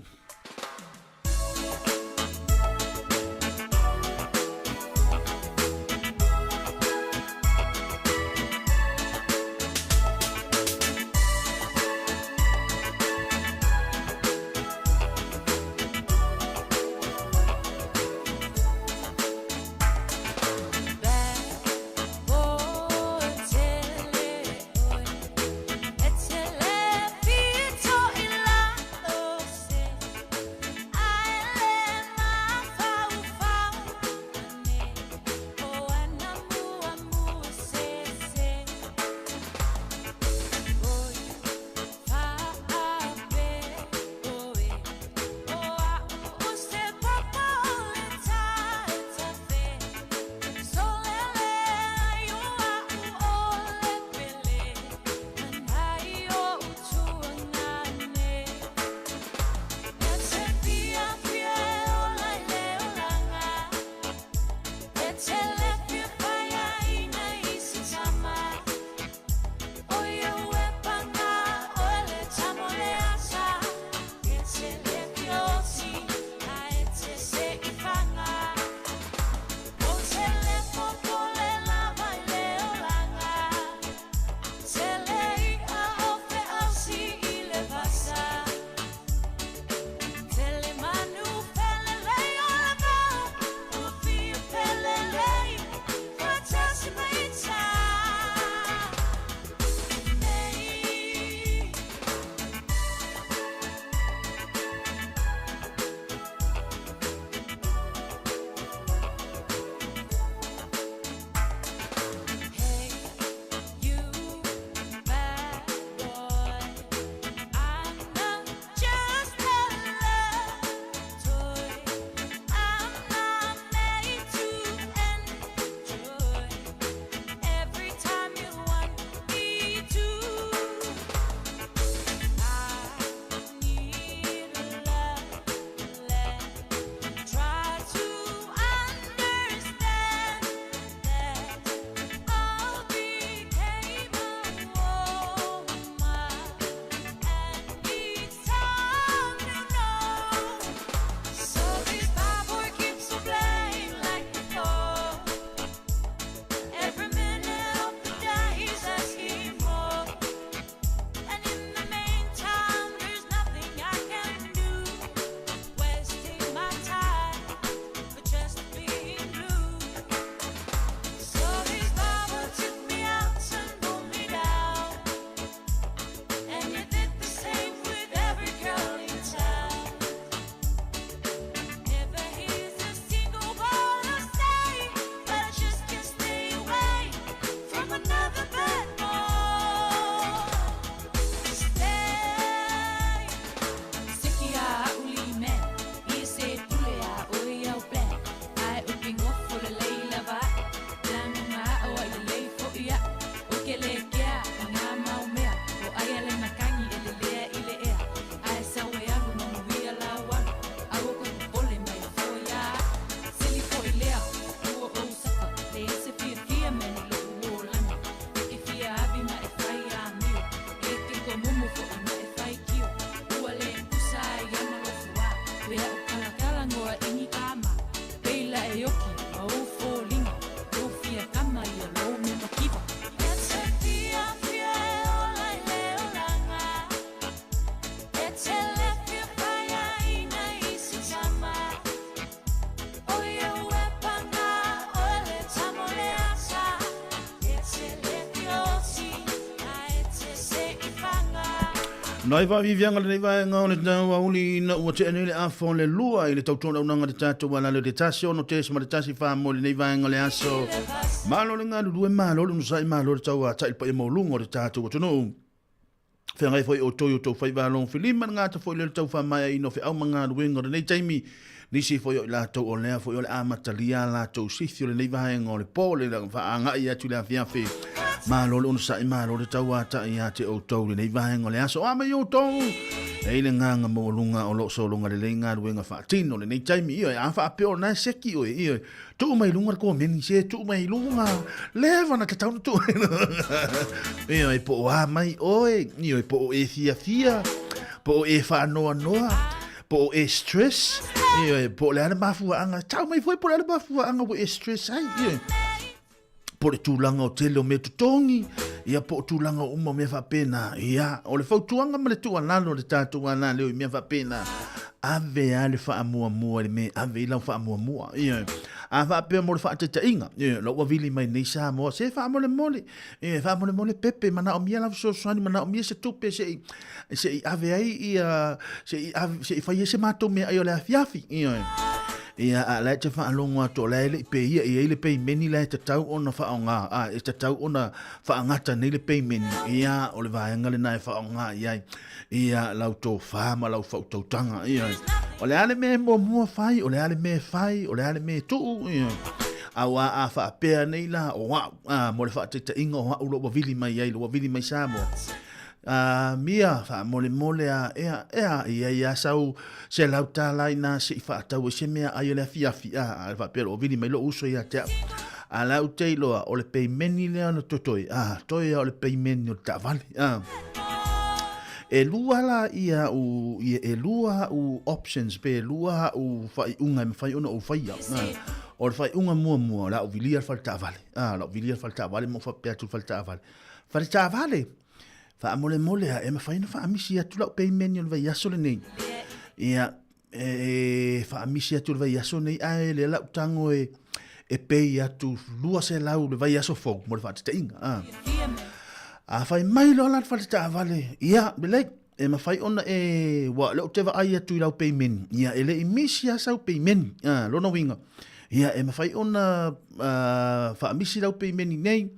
e oki ma ou foliga, lou fia kama ia lou mea makiva. E te fiafia e ola i le olaga, e te le fia faiaina i se tama. O ia ua paga oe le tama o le asa, e te le fia oti a e te se'i faga. Nai faafiafiaga lenei vaega o le tauauli ina ua tea nei le afa o le lua i le tautuanaunaga le tatou alale o le 1 6.14 mo lenei vaega o le aso. Malo le galulue, malo le onosai, malo le tauatai le paia maualuga o le tatou atunuu. Feagai foi outou i outou faiva alogo filima le gata foi lea o le tau faamaeaina o feau ma galuega o lenei taimi. Nisi foi o i latou o lea foi o le amatalia a latou sifi o lenei vaega o le po le faaagai atu i le afiafi. Malo le onosai, malo le tauatai ia te outou i lenei vaega o le aso. A mai outou! E i le gaga maualuga o lo o sologa lelei galuega faatino lenei taimi. Ioe, a faapea o lena e seki oe, ioe, tuu mai luga le komeni, se tuu mai luga, leva na tatau na tuu mai luga. Ioe, po o a mai oe, ioe, po o e fiafia, po o e faanoanoa, po o e stress, ioe, po o le a le mafuaaga, tau mai foi po o le a le mafuaaga ua e stress ai, ioe. Po o le tulaga o tele o mea totogi, ia po o tulaga uma o mea faapena. Ia, o le fautuaga ma le tuualalo a le tatou alaleo i mea faapena, ave lava le faamuamua i le mea e ave i lau faamuamua. Ia, a faapea mo le faataitaiga, ia, lou ua vili mai nei Samoa, se faamolemole, ia, faamolemole pepe, manaomia lau fesoasoani, manaomia se tupe se i, se i ave ai ia, se i ave, se i fai ai se matou meaai o le afiafi. Ia, ia a la e te faalogo atu o la e le i peia i ai le peimeni la e tatau ona faaaoga, a e tatau ona faagata nei le peimeni, ia o le vaega lena e faaaoga i ai ia lau tofa ma lau faautautaga. Ia, o le a le mea e muamua fai, o le a le mea e fai, o le a le mea e tuu, ia. Aua a faapea nei la o au, a, mo le faataitaiga o au lou ua vili mai ai, lou ua vili mai Samoa. A, mia, faamolemole a, ea, ea, i ai a sau $100 inā se i faatau ai se mea ai o le afiafi, a, a faapea lou vili mai lou uso ia te au. A la ou te iloa, o le peimeni lea na totoe, a, toe a o le peimeni o le taavale, a. E lua la ia au, ia, e lua au options, pe lua au faaiuga e mafai ona ou faia. A, o le faaiuga muamua, o le a ou vilia le fale taavale, a, o le a ou vilia le fale taavale ma ou faapea atu i le fale taavale. Fale taavale, faamolemole a e mafai ona faamisi atu lau peimeni o le vaiaso lenei. Ia, e faamisi atu le vaiaso nei, ae lea lau tago e, e pei atu 200 le vaiaso fou mo le faataitaiga. A, a fai mai loa la le fale taavale, ia, lelei, e mafai ona e, ua lea ou te vaai atu i lau peimeni, ia, e le i misi lava sau peimeni, a, lona uiga, ia, e mafai ona faamisi lau peimeni nei,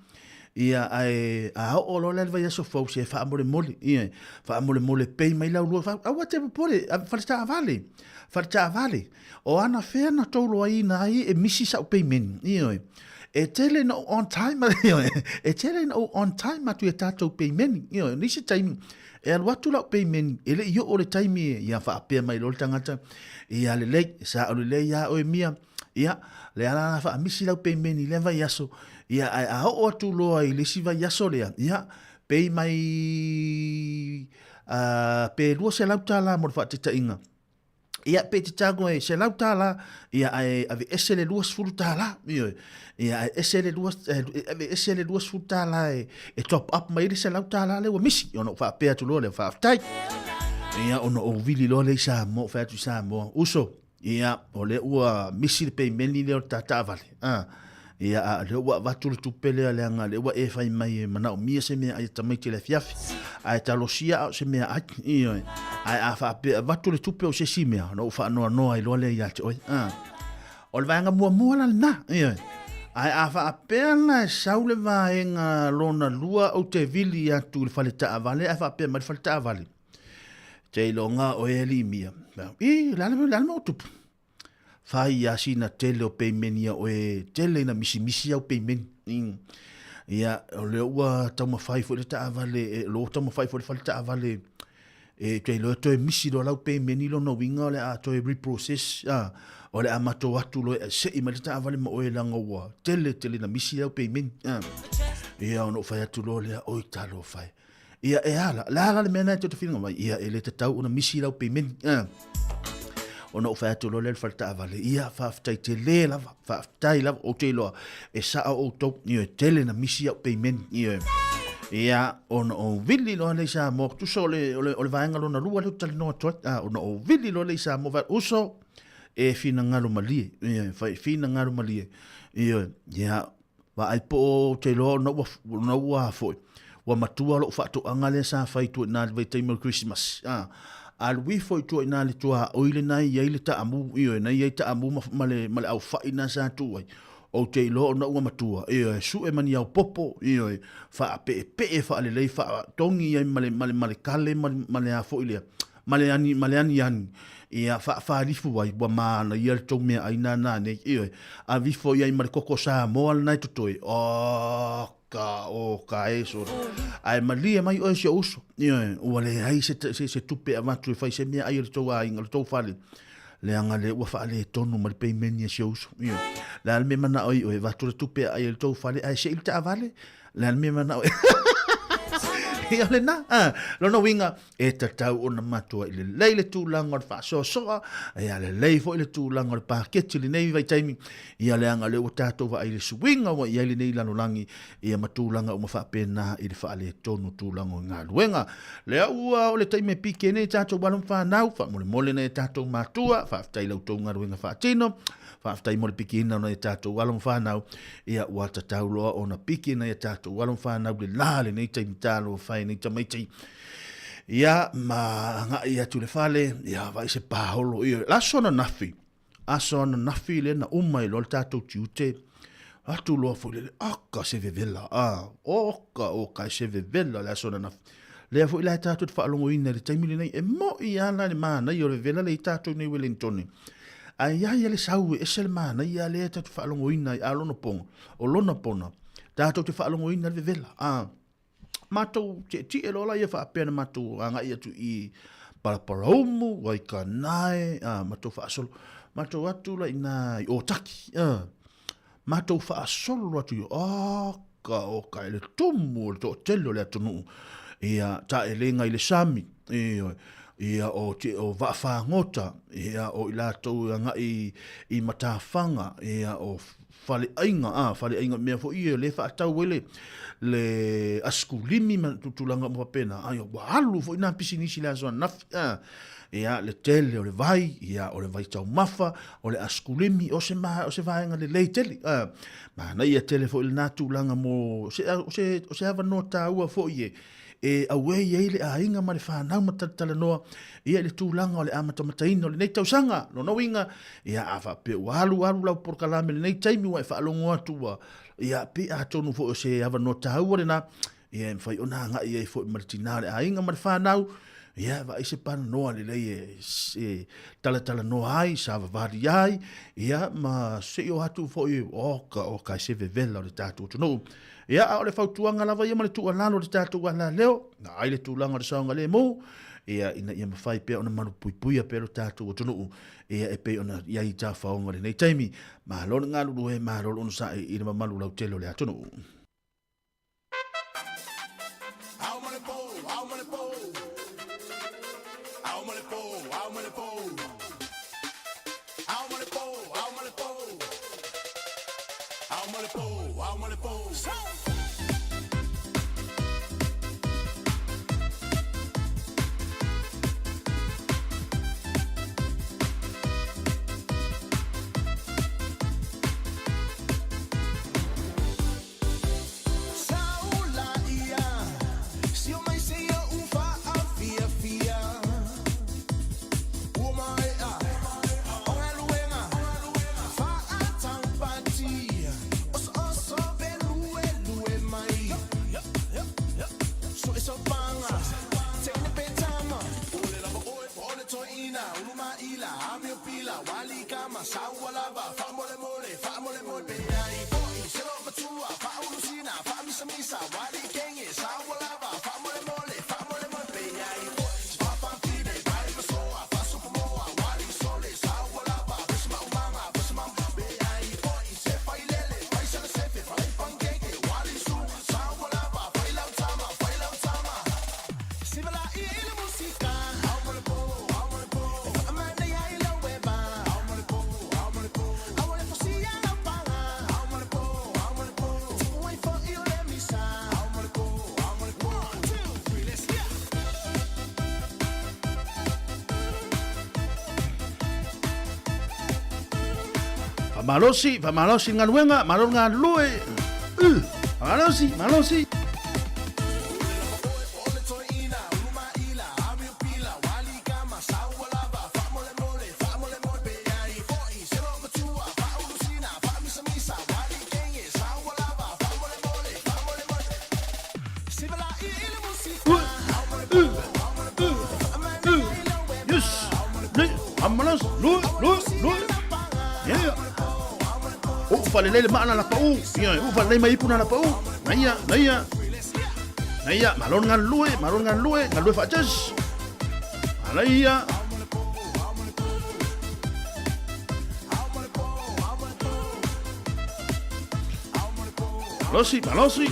Ia, ae a oo loa la i le vaiaso fou, se faamolemole, ia, faamolemole pay mai lau lua, aua te popole, fale taavale, fale taavale. O ana fea na tou loaina ai e misi sau payment, ioe. E tele ina ou on time, ioe, e tele ina ou on time atu i a tatou payment, ioe. O nisi taimi, e alu atu lau payment, e le i oo le taimi e, ia faapea mai loa le tagata, ia lelei, sao lelei lava oe mia, Ia, le ala la faamisi lau peimeni i lea vaiaso, ia, ae a oo atu loa i le isi vaiaso lea, ia, pei mai, uh, pe $200 mo le faataitaiga. Ia, pe te tago e $100, ia, ae ave ese le $20, ioe. Ia, ae ese le lua, ave ese le $20 e, e top up mai le $100 lea ua misi. Ona ou faapea atu loa lea, faafetai. Ia, ona ou vili loa lea i Samoa, ou fai atu i Samoa, uso, Ia, o lea ua misi le peimeni lea o le ta taavale. A, ia, a o lea ua avatu le tupe lea leaga lea ua e fai mai e manaomia se meaai a tamaiti i le afiafi. Ae talosia a o se meaai. Ioe. Ae a faapea e avatu le tupe o se isi mea, ona ou faanoanoa ai loa lea ia te oe. A. O le vaega muamua la lena. Ioe. Ae a faapea la e sau le vaega lona lua ou te vili atu i le fale taavale ae faapea mai le fale taavale, Te iloga oe e limia. I, le a le mea o tupu? Fai a sina tele o peimeni a oe, tele ina misimisi au peimeni. Ia, o lea ua taumafai foi le taavale, e, lo taumafai foi le fale taavale, e te iloa toe misi loa lau peimeni lona uiga o le a toe reprocess, a, o le a matou atu loa e sei mai le taavale ma oe leaga ua tele tele ina misi lau peimeni. A. Ia, ona ou fai atu loa lea, oi talofa e. Ia, e a la, le a la le mea lena e te finagalo mai? Ia, e le tatau ona misi lau peimeni. Ona ou fai atu loa lea i le fale taavale, ia, faafetai tele lava, faafetai lava, ou te iloa, e sao outou, ioe, tele na misi au peimeni, ioe. Ia, ona ou vili loa lea i Samoa, tusa o le, o le, o le vaega lona lua lea ou te talanoa atu ai, a, ona ou vili loa lea i Samoa, fai, uso, e finagalo malie, ioe, fai, finagalo malie, ioe, ia, vaai po o te iloa ona ua, ona ua foi, ua matua lou faatoaga lea sa fai tua i ina i le vaitaimi o le Kerisimasi, a, alu ifo i tua i ina i le tuaoi lena e i ai le taamu, ioe, na i ai taamu ma, ma le, ma le aufai na sa tuu ai, ou te iloa ona ua matua, ioe, sue ma ni aopopo, ioe, faapeepee faalelei, faatogi ai ma le, ma le, ma le kale ma le, ma le a foi lea, ma le ani, ma le aniani, ia faafalifu ai, ua manaia le tou meaai nānā nei, ioe, ave ifo i ai ma le koko Samoa lena e totoe, oka, oka e sole. Ae malie mai oe si ou uso, ioe, ua leai se, se, se tupe e avatu e fai se meaai a le tou aiga, le tou fale, leaga lea ua faaletonu ma le peimeni a si ou uso, ioe. Le a le mea e manao ai oe, avatu le tupe e aai ai le tou fale, ae sei le taavale, le a le mea e manao ai. Ia lena, ah, lona uiga, E tatau ona matuai lelei le tulaga o le faasoasoa, ia lelei foi le tulaga o le paketi i lenei vaitaimi, ia leaga o lea ua tatou vaai i le suiga ua i ai lenei lalolagi, ia ma tulaga uma faapena i le faaletonu o tulaga o galuega. Lea ua o le taimi e pike nei tatou alo ma fanau, faamolemole nai a tatou matua, faafetai i la outou galuega faatino, faafetai mo le pikiina o nai a tatou alo ma fanau, ia ua tatau loa ona piki nai a tatou alo ma fanau le la lenei taimi talofa e nei tamaiti. Ia, ma agai atu i le fale, ia, vaai se paholo, ia, le aso ananafi, aso ananafi lea na uma ai loa le tatou tiute, atu loa foi lele, aka se vevela, a, oka, oka, e se vevela le aso ananafi. Lea foi la e tatou te faalogoina i le taimi lenei, e moi lava la le manaia o le vevela lea i tatou nei Wellingtone. Ae i a ia le sau e ese le manaia lea tatou te faalogoina ai, a lona pona, o lona pona, tatou te faalogoina le vevela, a. Matou tietie loa laia faapea na matou agai atu i Palapalaumu, Waikanae, a, matou faasolo, matou atu la ina i Ōtaki, a, matou faasolo atu i oka, oka, i le tumu o le toatele o le atunuu, ia, taelega i le sami, ioe, ia, o, o vaafagota, ia, o i latou e agai i matafaga, ia, o faleaiga, a, faleaiga, mea foi ia lea e faatau ai le, le asikulimi ma tulaga uma faapena, ai, ua alu foi nā pisinisi i le aso ananafi, a, ia, le tele o le vai, ia, o le vai taumafa, o le asikulimi, o se, ma, o se vaega lelei tele, a, manaia tele foi lena tulaga mo se, o se, o se avanoa taua foi e, e auē ai le aiga ma le fanau ma talatalanoa ia i le tulaga o le amatamataina o lenei tausaga. Lona uiga, ia a faapea ua alu alu lau polokalame i lenei taimi ua e faalogo atu ua, ia pe atonu foi o se avanoa taua lena, ia e mafai ona agai ai foi ma le tinā o le aiga ma le fanau, ia vaai se talanoa lelei e, e talatalanoa ai, savavali ai, ia ma se i o atu foi, oka, oka, e se vevela o le tatou atunuu. Ia, a o le fautuaga lava ia ma le tuualalo i le tatou alaleo, na ai le tulaga o le saogalemu, ia, ina ia mafai pea ona malupuipuia pea lo tatou atunuu, ia, e pei ona i ai i tafaoga i lenei taimi. Malo le galulue, malo le onosai i le mamalu lautele o le atunuu. Faamalosi, faamalosi le galuega, malo le galulue. Faamalosi, malosi. Yes. Le, amalos, lu, lu, lu. Yeah. O falelei le maana la pau. Ia, o falelei mai ipu na la pau. Naia, naia. Naia, malo le galulue, malo le galulue, galulue faatasi. Alaia. Malosi, malosi.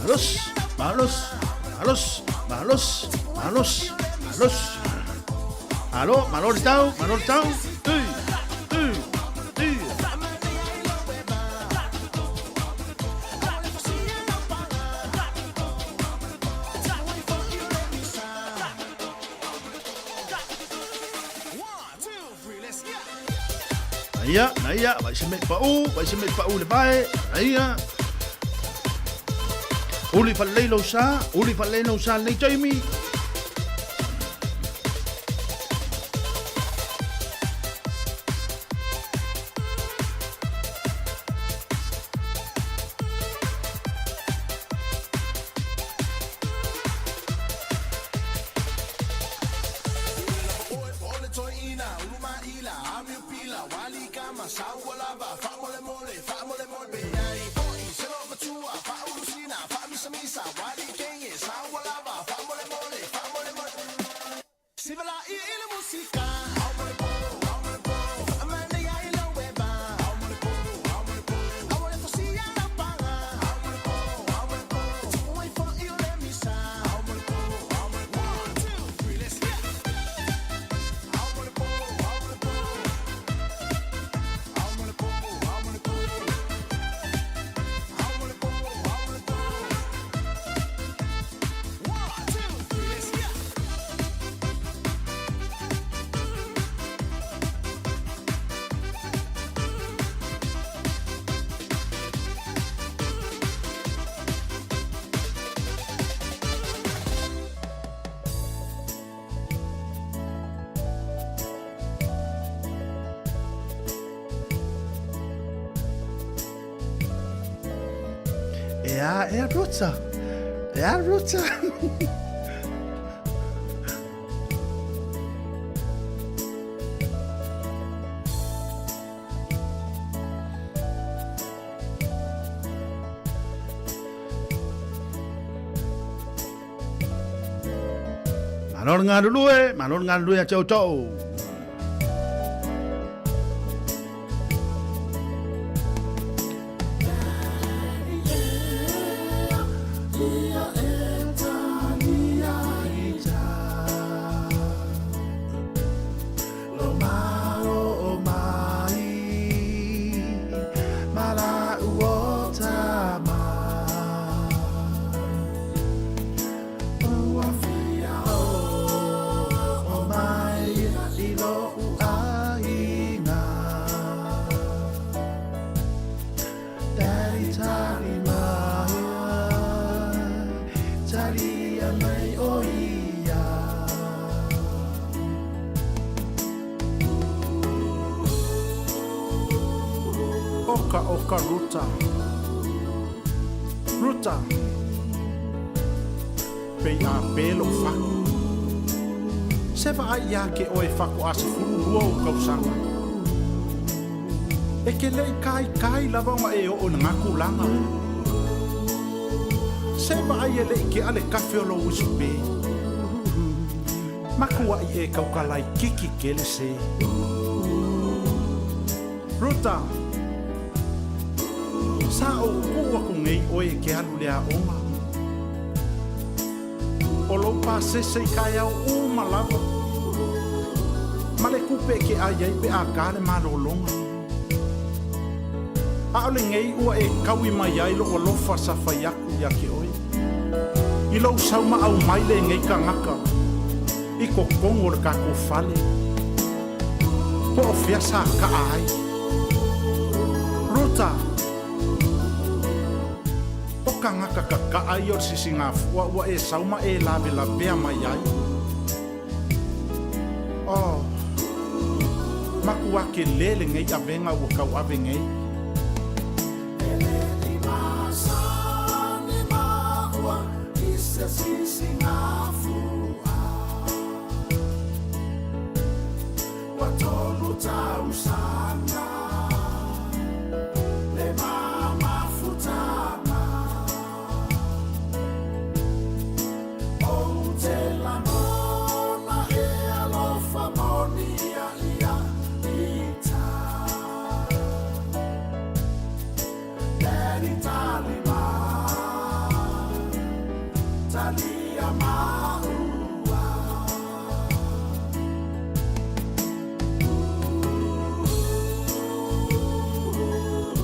Malos, malos, malos, malos, malos, malos. Alo, malo le tau, malo le tau. Ei, ei, ei. Naia, naia, vai se me pau, vai se me pau le vai. Naia. Uli falelei lou sa, uli falelei lou sa lenei taimi. Ea, ea Ruta. Ea Ruta. Malo le galulue, malo le galulue ia te outou. Oka oka Ruta. Ruta. Pei a pe lou faku. Se vaai ia ke oe faku a 12 ou kausaga. E ke le'i kaikai lava ona e oo i lena tulaga. Se vaai e le'i kea le kafe o lou uso pe. Makua'i e kaukalaikiki kele se. Ruta, Sa ou kuu aku nei oe e ke alu le aoga. O lou pasese i kaeao uma lava. Ma le kupe e ke ai ai pe a ka le malologa. Aʻole nei ua e kaui mai ai lou alofa sa fai aku ia ke oe. I lou sau ma aumai lenei kangaka i totonu o le kakou fale. Po o fea sa kaa ai. Ruta, O kangaka kakaa ia o le sisigafua ua e sau ma e lavelavea mai ai. Oh, makuā kelē lenei avega ua kauave nei.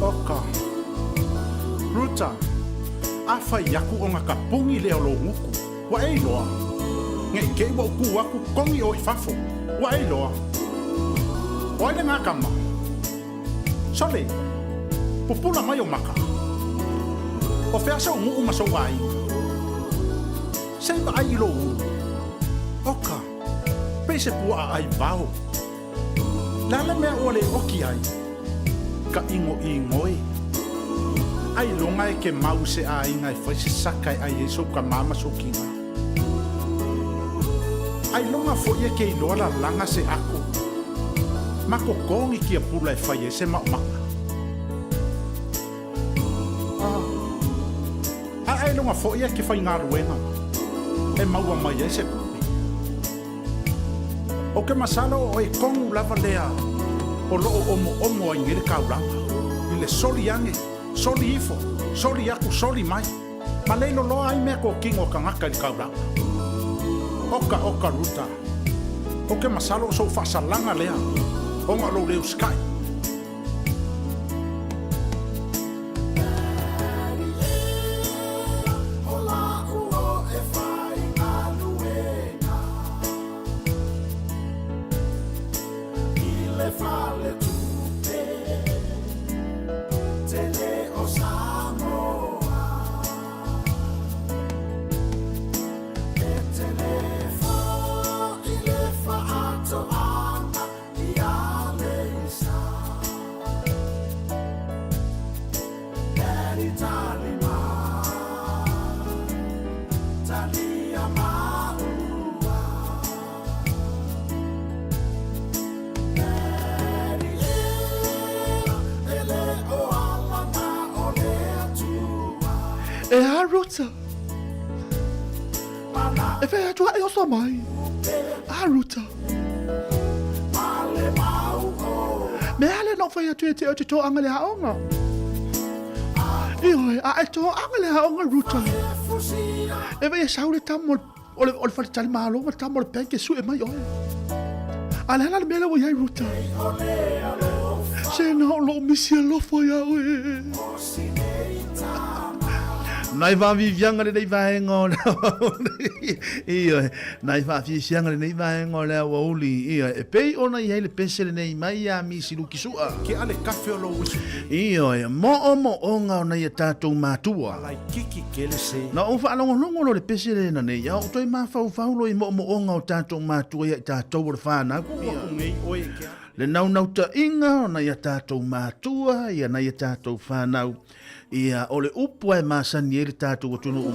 Oka. Ruta, A fai aku ona ka pogi lea o lou gutu, ua e iloa. Nei te i ua ou kū aku kogi oe i fafo, ua e iloa. O ai lena kama? Sole, pupula mai ou maka. O fea sou nuu ma sou aiga? Se i vaai i lou ulu. Oka, pei se puaa ai vao. Le a le mea ua le oki ai? Ka igoigoe. Ailoga e ke mau i se aiga e fai se saka e ai ai sou kamā ma sou kiga. Ailoga foi e ke iloa lalaga se ako ma kokogi kia pula e fai ai se maomaga. A ailoga foi e ke faigaluega e maua mai ai se kupe. O ke masalo o e kogu lava lea o loo omoomo ai nei le kaulaga i le soli age, soli ifo, soli aku, soli mai, ma le loloa ai mea kokino a kangaka i le kaulaga. Oka oka Ruta, o ke masalo o sou faasalaga lea ona o lou le usikai. E a Ruta. E whai atu ai oso mai. A Ruta. Me ale no whai atu e te o te toanga le haonga. Ioe, a e toanga le haonga Ruta. E whai e saule tamo o le whaletali malo ma tamo o le bank e sue mai oe. A le hala le mea ua iai Ruta. Se na o loo misi alofa ia oe. Nai whaafiafiaga lenei vaega o le aoauli. Ioe, nai whaafiafiaga lenei vaega o le aoauli. Ioe, e pei ona i ai le pese lenei mai ia Misi Luki Sua. Ke ale kafe o lou uso. Ioe, mo'omo'oga o nai a tātou mātua. Laititi tele se. Na ou faalogologo loa i le pese lena nei, a ou toe mafaufau loa i mo'omo'oga o tātou mātua ia i tātou o le whānau. Le naunautaiga o nai a tatou matua, ia nai a tatou fanau, ia o le upu e masani ai le tatou atunuu.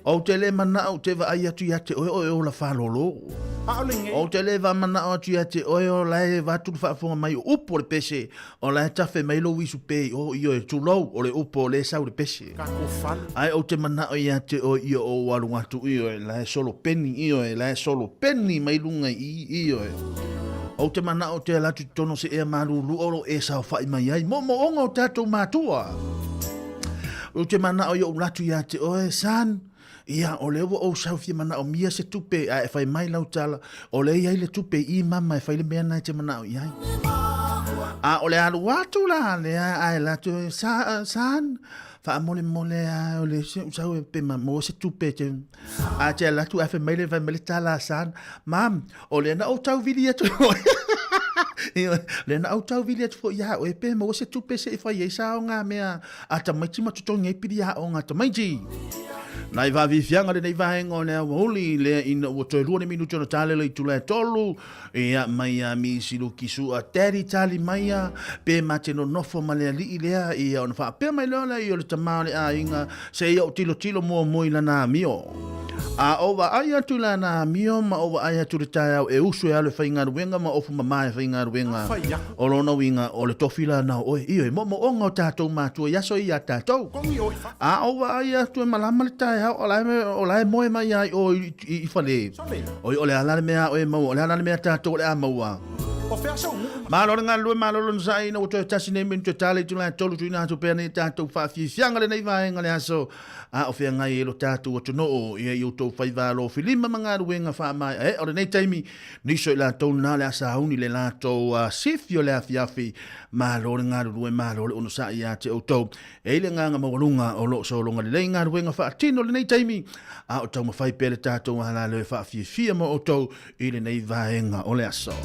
Ou te le manao ou te vaai atu ia te oe o e ola faalolo. Ou te le manao atu ia te oe o la e vaatu le faafofoga mai o upu o le pese, o la e tafe mai lou isu pe i o ioe tulou o le upu o le sau le pese. Ae ou te manao ia te oe ia ou alu atu ioe, la e solo peni ioe, la e solo peni mai luga i i ioe. Ou te manao te ala atu i totonu o se ea malulu o lo e saofai mai ai moomooga o tatou matua. Ou te manao i ou latu ia te oe, son, ia, o lea ua ou sau fia manaomia se tupe, ae fai mai lau tala, o lea i ai le tupe i i mama e fai le mea na e te manao i ai. A o le alu atu la lea, ae la atu, sa, son, faamolemole a o le se sau e pe ma mo se tupe te a te ala atu ae fai mai le fai mai le tala a son, mam, o lea na ou tauvili atu lea na ou tauvili atu foi ia oe pe maua se tupe se i fai ai sa o ngā mea a tamaiti ma totogi ai pili aoga a tamaiti. Nai vaaviafiaga lenei vaega o le aoauli lea ina ua toe 2 ni minuti ona tale le itula e 3, ia mai a Misi Luki Sua Daddy tali mai a pe ma te nonofo ma le alii lea ia ona faapea mai loa lea ia o le tama o le aiga se ia o tilotilo muamua i lana amio. A o vaai atu i lana amio ma o vaai atu i le taeao e usu e alu e faigaluega ma ofu mama e faigaluega. O lona uiga, o le tofi la na o oe, ioe, moomooga o tatou matua i aso ia tatou. A ou vaai atu e malama le taeao, o la e, o la e moe mai lava i o i, i, i fale. Oi, o le a la le mea a oe e maua, o le a la le mea a tatou o le a maua. Malo le galulue, malo le onosai, ina ua toe tasi nei minute e tala i tulaga e tolu tuuina atu pea nei tatou faafiafiaga lenei vaega le aso a o feagai ai lo tatou atunuu ia i outou faiva alofilima ma galuega faamaeaea o lenei taimi. Nisi o i latou na le a sauni le latou sifi o le afiafi, malo le galulue, malo le onosai ia te outou. E i le agaga maualuga o lo o sologa lelei galuega faatino i lenei taimi, a o taumafai pea le tatou alaleo e faafiafia mo outou i lenei vaega o le aso.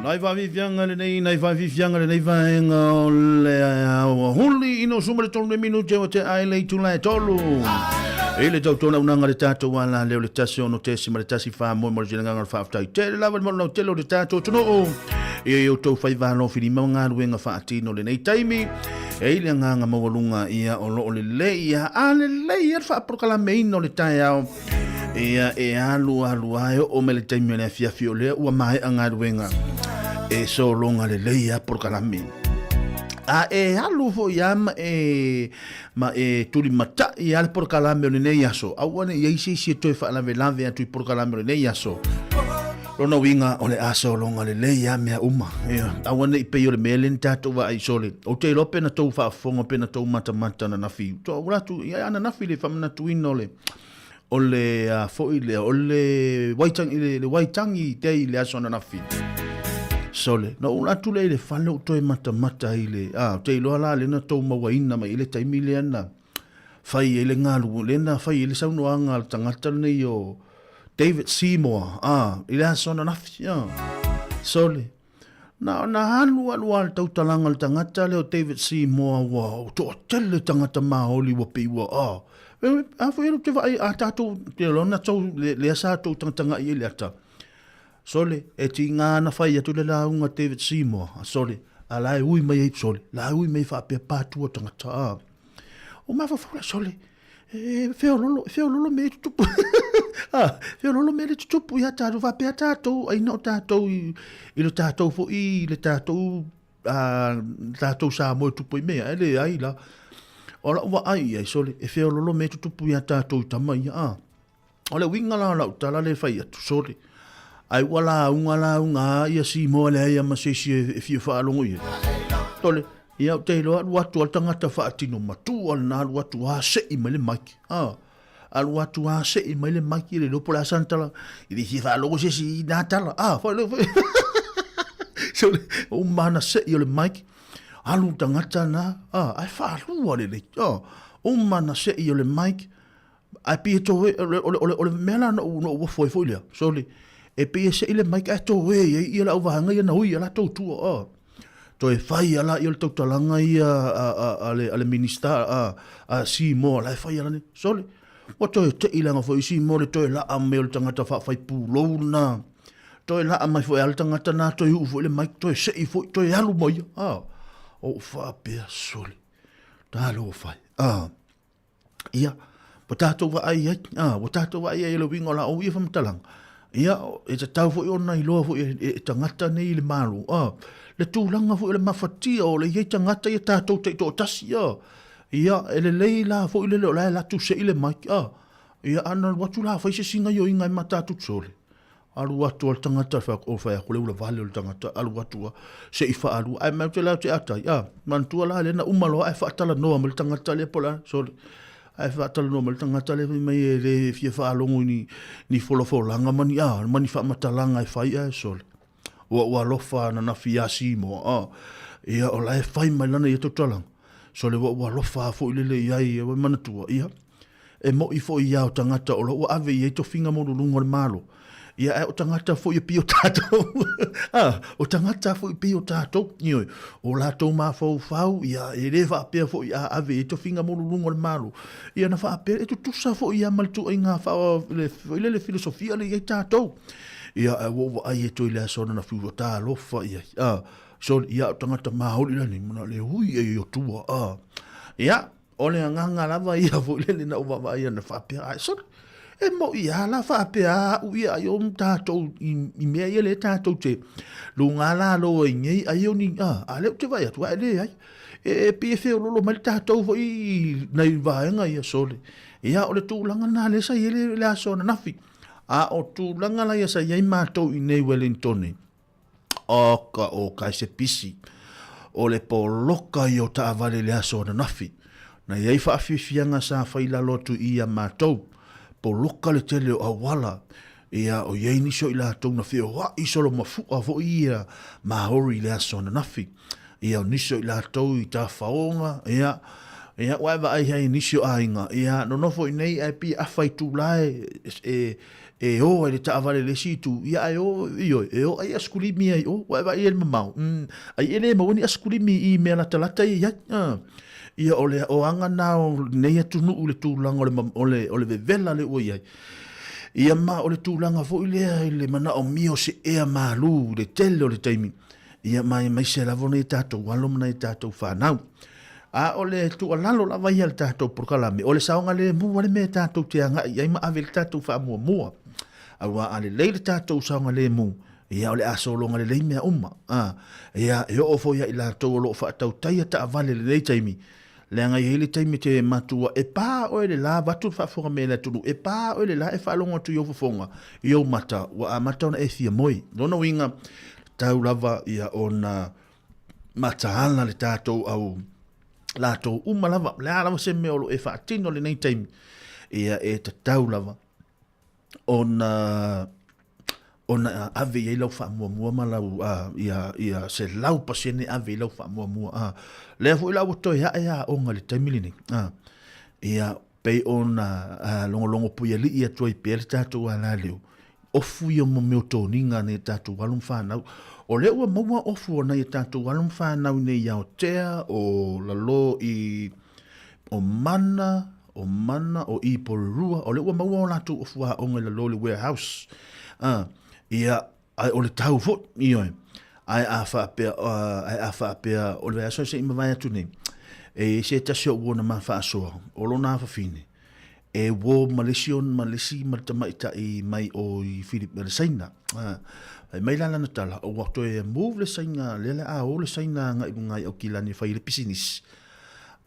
Nai vaaviaviaga lenei, nai vaaviaviaga lenei vaega o le aoauli ina ua suma le 3 minute ua tea ai le itula e 3. I le tautuana le tatou ala lea o le 16.1 moe mo le tilagaga o le faafetai tele lava le malulau tele o le tatou atunuu. Ia i outou faiva alofilima ma galuega faatino lenei taimi. E i le agaga maualuga ia o loo lelei ia a lelei ia le faapolokalameina o le taeao. Ia e alu alu a e oo mai le taimi o le afiafi o lea ua maea galuega e sologa lelei a polokalame. A e alu foi a ma e ma e tulimatai a le polokalame o lenei aso, aua ne i ai se isi e toe faalavelave atu i polokalame o lenei aso. Lona uiga o le a sologa lelei a mea uma. Ia, aua ne i pei o le mea lea na tatou vaai sole. Ou te iloa pe na tou faafofoga pe na tou matamata ananafi. Toa ua atu, ia ananafi le faamanatuina o le o le a foi lea, o le Waitangi, le, le Waitangi Day i le aso ananafi. Sole, na ou atu lea i le fale ou toe matamata i le, a, ou te iloa la lea na tou mauaina mai i le taimi lea na fai ai le galu, lea na fai ai le saunoaga a le tagata lenei o David Seymour, a, i le aso ananafi, a. Sole, Na ona alu alu lava le tautalaga a le tagata lea o David Seymour ua toatele tagata Māori ua pei ua a. A foi ou te vaai a tatou te iloa na tou lea sa tou tagatagai ai i le ata. Sole, e tiga na fai atu le lauga a David Seymour, sole, a la e ui mai ai sole, la e ui mai faapea patua tagata a. O mafaufau la sole, e feololo, feololo mea e tutupu. Ah, feololo mea e tutupu ia tātou, faapea tātou, ai na o tātou i, i le tātou foi, i le tātou, ah, tātou Samoa e tupu i mea, e le ai la. O lau vaai i ai, sole, e feololo mea e tutupu ia tātou i tama ia, ah. O le uiga la o lau tala le fai atu, sole, ai ua lauga lauga a ia Simoa leai a ma se isi e fia faalogo i ai. Sole, ia ou te iloa alu atu a le tagata faatino matua lena alu atu a sei mai le mic. A, alu atu a sei mai le mic le iloa po o le a sana tala, i le fia faalogo se isi i nā tala. A, foi le foi. Sole, uma ana sei o le mic, alu le tagata na, a, ae faalua lelei. A, uma ana sei o le mic, Ae pei e toe, o le, o le, o le, o le mea la na ou, na ou ofo ai foi lea, sole, e pei e sei le mic ae toe ai ia le auvaega ia na ui a latou tua, a. Toe fai a la ia le tautalaga ia a, a, a, le, a le Minista, a, a Seymour, la e fai a la ni, sole, ua toe tei leaga foi Seymour le toe laa mai o le tagata faafai pulou lena, toe laa mai foi a le tagata na toe uu foi le mic, toe sei foi, toe alu mai ia, a. Ou faapea, sole, talofa e, a. Ia, ua tatou vaai ai, a, ua tatou vaai ai i le uiga o la outou ia faamatalaga, ia, e tatau foi ona iloa foi e, e tagata nei i le Malo, a, le tulaga foi o le mafatia o le i ai tagata ia tatou taitoatasi, a, ia, e lelei la foi lele o la e alu atu sei le mic, a, ia, a na alu atu la fai se isi gaioiga ai ma tatou sole. Alu atu a le tagata fai atu, fai atu le ula vale o le tagata, alu atu a se i faalua. Ae mai te la te atai, a, manatua la lea na uma loa ae faatalanoa ma le tagata lea po o le a, sole. Ae faatalanoa ma le tagata lea fai mai e le fia faalogo i ni, ni folafolaga ma ni, a, ma ni faamatalaga e fai ae sole. Ua ou alofa ananafi iā Simoa, a, ia o la e fai mai lana ia tautalaga. Sole ua ou alofa foi lele i ai, e manatua, ia, E moʻi foi ia o tagata o lo ua ave i ai tofiga maualuluga o le Malo. Ia, ae o tagata foi e pei o tatou. Ah, o tagata foi e pei o tatou. Ioe, o latou mafaufau, ia, e le faapea foi a ave i ai tofiga maualuluga o le Malo. Ia, na faapea, e tutusa foi ia ma le tuaiga faa, le, foi lele filosofia lea e i ai tatou. Ia, ae ua ou vaai atu i le aso ananafi ua talofa i ai. Ah, sorry, ia, o tagata maoli la nei, mana le ui ai o tua. Ah, ia, O le agaga lava ia foi lele na ou vaavaai ana faapea, ae sole, e moʻi lava la faapea au ia ai o tatou i, i mea ia lea tatou te luga lalo ai nei, ai o ni, a, a lea ou te vaai atu, ae leai. E, e pei e feololo mai le tatou foi i nai vaega ia sole. Ia, o le tulaga lena lea sa i ai le, le aso ananafi. A o tulaga la ia sa i ai matou i nei Wellingtone, Oka o ka se pisi. O le poloka ia o taavale i le aso ananafi. Na i ai faafiafiaga sa fai lalo atu i ia matou. Poloka le tele o auala. Ia, o i ai nisi o i latou na feoai solo mafu'a foi ia Maori i le aso ananafi. Ia, o nisi o i latou i tafaoga, ia, Ia, ua e vaai ai i nisi o aiga, ia, nonofo i inei ae pei e afa itula e, e, e ō ai le taavale i le isi itu, ia ae ō, ioe, e ō ai asikulimi ai i o, ua e vaai i ai i le mamao, mm, ai e le maua ni asikulimi i mea latalata ia i ai, ah. Ia, o le aoaga na o lenei atunuu i le tulaga o le, o le, o le vevela lea ua i ai. Ia ma o le tulaga foi lea i le manaomia o se ea malū i le tele o le taimi, ia ma aemaise lava o nai a tatou alo ma nai a tatou fanau. A o le tuualalo lava ia a le tatou polokalame, o le saogalemu lava le mea tatou te agai i ai ma ave i le tatou faamuamua. Aua a lelei le tatou saogalemu, ia o le a sologa lelei mea uma. A, ia e oo foi ia i latou o lo o faatautaia taavale i lenei taimi, leaga e i ai le taimi e te matua e pa oe le la vaeatu le faafofoga mai a le atunuu, e pa oe le la e faalogo atu i ou fofoga, i ou mata, ua amata ona e fia moe. Lona uiga, tau lava ia ona mataala le tatou au latou uma lava, le a lava se mea o lo o e faatino i lenei taimi, ia e tatau lava ona ona ave i ai lau faamuamua ma lau ia ia 100% ave i lau faamuamua. A lea foi la ua toe ae aoga i le taimi lenei. A ia pei ona logologo puialii atu ai pea le tatou alaleo, ofu ia mo mea o toniga a nai a tatou alo ma fanau. O lea ua maua ofu a nai a tatou alo ma fanau i nei Aotea, o lalo i o Mana, o Mana, o i Porirua, o lea ua maua o latou ofu aoga i lalo i le warehouse. Ia, ae o le tau foi, ioe. Ae a faapea, ae a faapea, o le vaiaso se i mavae atu nei, e i ai se tasi o uo na ma faasoa, o lona afafine, e uo ma le isi ma le isi ma le tamaitai mai o i Filip, le Saina. Fai mai la lana tala, ua toe move le Saina, lea le a o le Saina agai i luga i Aukilani e fai ai le pisinisi.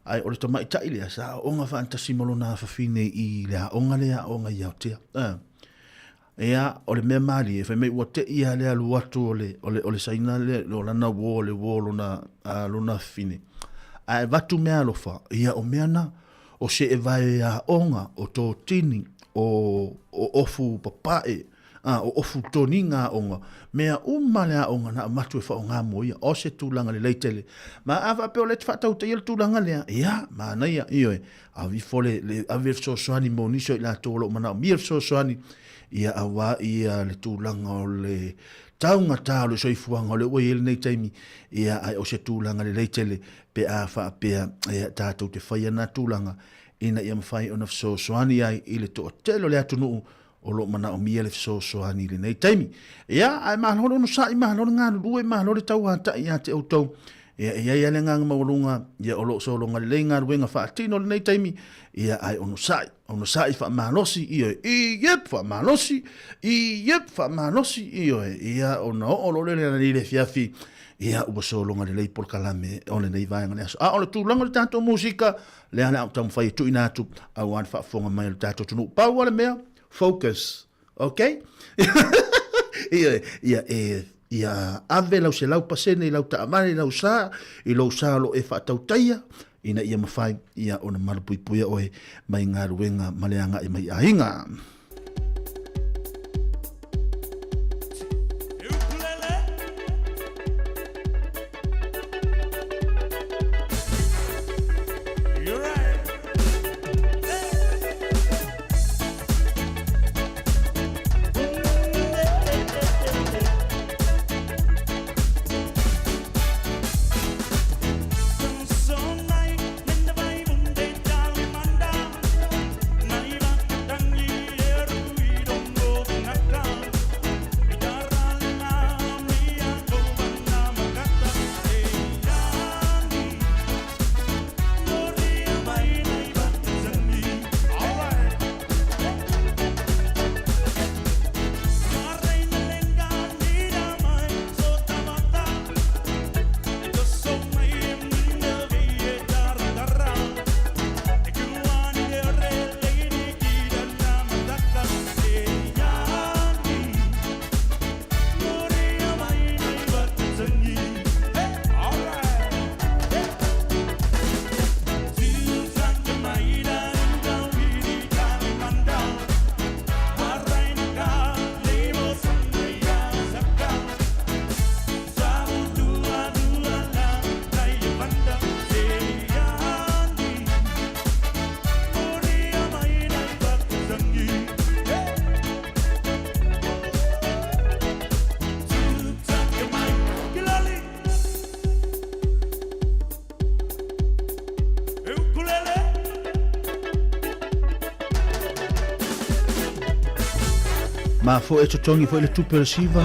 Ae o le tamaitai lea, sa aoga faatasi ma lona afafine i le aoga lea aoga i Aotea. Ia, o le mea malie, fai mai ua te'i lava le alu atu o le, o le, o le Saina lea, o lana uo, le uo o lona, a, lona afafine. Ae avatu meaalofa, ia o mea na, o seevae aoga, o totini, o, o ofu papae, a, o ofu toniga aoga, mea uma le aoga na avatu e faaaoga mo ia. O se tulaga lelei tele. Ma a faapea o lea e te faatautaia le tulaga lea, ia, manaia, ioe, Ave ifo le, le ave le fesoasoani mo nisi o i latou o lo o manaomia le fesoasoani, ia auā ia le tulaga o le taugata o le soifuaga o lea ua i ai lenei taimi, ia ae o se tulaga lelei tele pe a faapea ia tatou te faia na tulaga ina ia mafai ona fesoasoani ai i le toatele o le atunuu o lo o manaomia le fesoasoani i lenei taimi. Ia, ae malo le onosai, malo le galulue, malo le tauatai ia te outou. Ia, e i ai lava le agaga maualuga, ia o lo o sologa lelei galuega faatino i lenei taimi, ia ae onosai, onosai faamalosi, ioe, iep faamalosi, iep faamalosi, ioe, ia ona oo loa lea i le afiafi, ia ua sologa lelei polokalame o lenei vaega o le aso. A o le tulaga o le tatou musika, lea o le a ou taumafai e tuuina atu aua le faafofoga mai o le tatou atunuu. Pau lava le mea, focus, ok? Ia, ia, e, ia ave lau 100% i lau taavale, i lau sa, i lou sa o lo o e faatautaia, ina ia mafai ia ona malupuipuia oe mai galuega ma le agai mai aiga. Ma foi e totogi foi le tupe o le siva.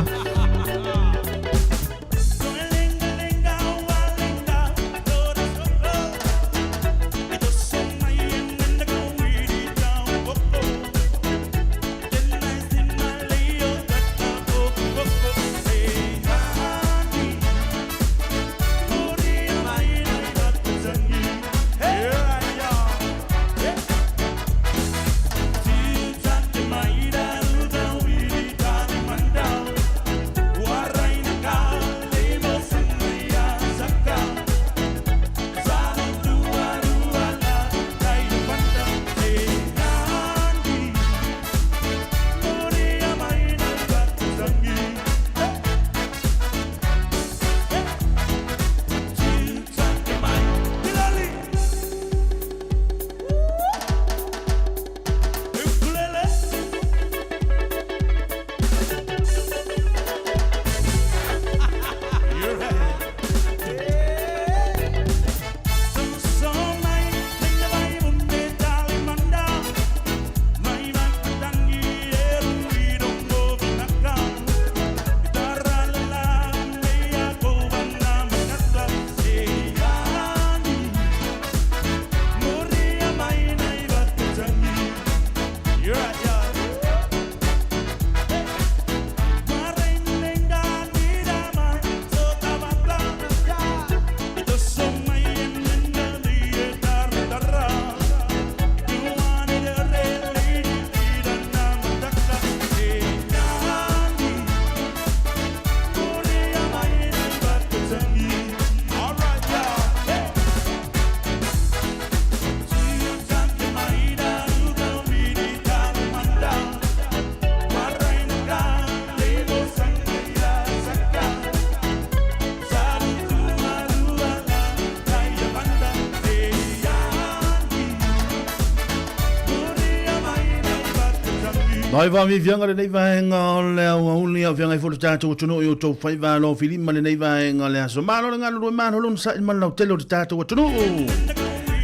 Mai faafiafiaga lenei vaega o le aoauli a feagai foi le tatou atunuu i outou faiva alofilima lenei vaega o le aso. Malo le galulue, malo le onosai ma le lautele o le tatou atunuu.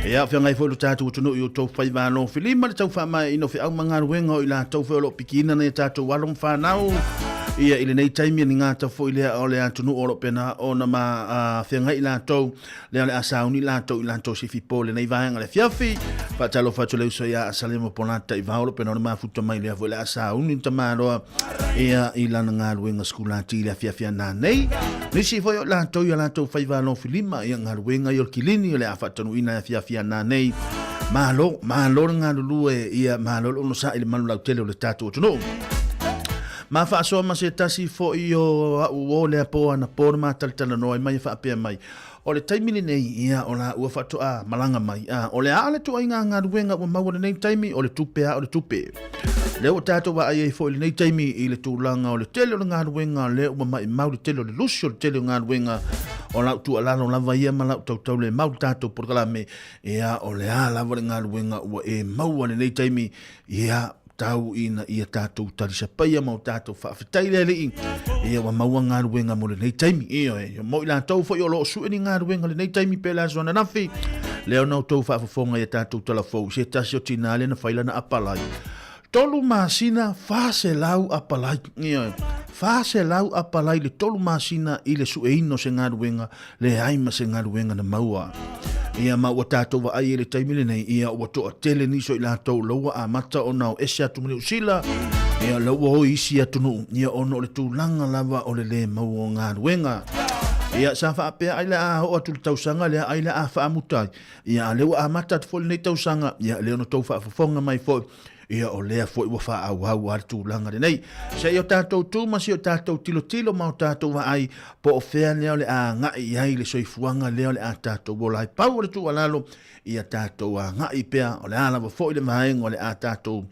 Ia feagai foi le tatou atunuu i outou faiva alofilima le tau faamaeaina o feau ma galuega o i latou foi o lo o pikiina nai a tatou alo ma fanau. Ia i lenei taimi e ni gata foi lea o le atunuu o lo o pena ona ma feagai i latou lea o le a sauni latou i latou sifi po lenei vaega le afiafi. Faatalofa atu le uso ia Salemo Polata i Vaolo pena ona mafuta mai lea foi le a sauni le tamaloa ia i lana galuega sekulati i le afiafi ana nei. Nisi foi o latou i a latou faiva alofilima ia galuega i o le kilini o le a faatanuina i afiafi ana nei. Malo, malo le galulue ia malo le onosai i le malu lautele o le tatou atunuu. Ma faasoa ma se tasi foi o a'u uo lea po anapo na ma talatalanoa ai mai e faapea mai, O le taimi lenei, ia, o la ua faatoa malaga mai, a o le a le tuaiga galuega ua maua lenei taimi, o le tupe a o le tupe. Lea ua tatou vaai ai foi i lenei taimi i le tulaga o le tele o le galuega, lea ua maimau le tele o le lusi o le tele o galuega, o lau tuualalo lava ia ma lau tautaulemau le tatou polokalame, ia, o le a lava le galuega ua e maua lenei taimi, ia, tau ina ia tatou talisapaia ma o tatou faafetai le Alii, ia ua maua galuega mo lenei taimi. Ioe, mo i latou foi o lo o sue ni galuega lenei taimi pe le aso ananafi, lea ona outou faafofoga ia tatou talafou, se tasi o tinā lea na fai lana apalai. 3 masina, 400 apalai. Ioe, 400 apalai le 3 masina i le sueina o se galuega, leai ma se galuega na maua. Ia ma ua tatou vaai i le taimi lenei, ia ua toatele nisi o i latou la ua amata ona o ese atu ma Niu Sila, ia la ua o i isi atunuu, ia ona o le tulaga lava o le le maua o galuega. Ia sa faapea ai le a oo atu le tausaga lea ai le a faamuta ai, ia a lea ua amata atu foi lenei tausaga, ia lea ona outou faafofoga mai foi, Ia o lea foi ua faaauau a le tulaga lenei. Se i o tatou tu ma si o tatou tilotilo ma o tatou vaai po o fea lea o le a agai i ai le soifuaga lea o le a tatou ola ai. Pau o le tuualalo, ia tatou agai pea, o le a lava foi le vaega o le a tatou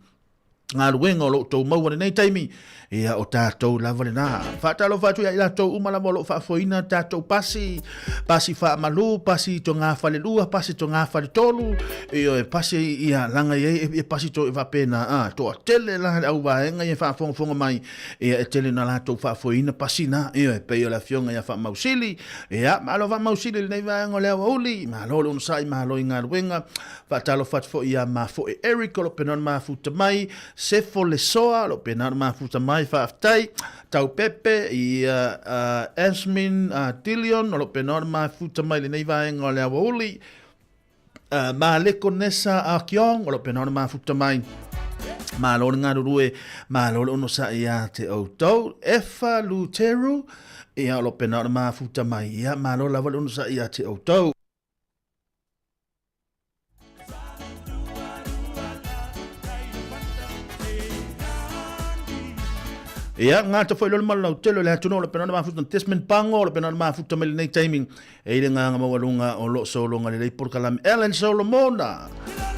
galuega o lo o outou maua lenei taimi, ia o tatou lava lena. Faatalofa atu ia i latou uma lava o lo o faafoeina tatou pasi, pasi faamalu, pasi togafalelua, pasi togafaletolu, ioe, pasi ia laga i ai e pasi to e faapena, a, toatele la le auvaega ia faafogafoga mai, ia e tele na latou faafoeina pasi na, ioe, pei o le afioga ia Faamausili, ia, malo Faamausili i lenei vaega o le aoauli, malo le onosai, malo i galuega. Faatalofa atu foi ia Mafoe Eric o lo o pena ona mafuta mai. Sefo Lesoa, o lo o pena ona mafuta mai, faafetai. Taupepe, ia, Asmin Dillion, o lo o pena ona mafuta mai i lenei vaega o le aoauli. Maleko Nessa Akiong, o lo o pena ona mafuta mai. Malo le galulue, malo le onosai ia te outou. Efa Luteru, ia, o lo o pena ona mafuta mai. Ia, malo lava le onosai ia te outou. Ia, gata foi loa le malolautele o le atunuu o lo o pena ona mafuta Desmond Pango, o lo o pena ona mafuta mai lenei taimi. E i le gagaga maualuga o loo sologa lelei polokalame Ellen Solomona.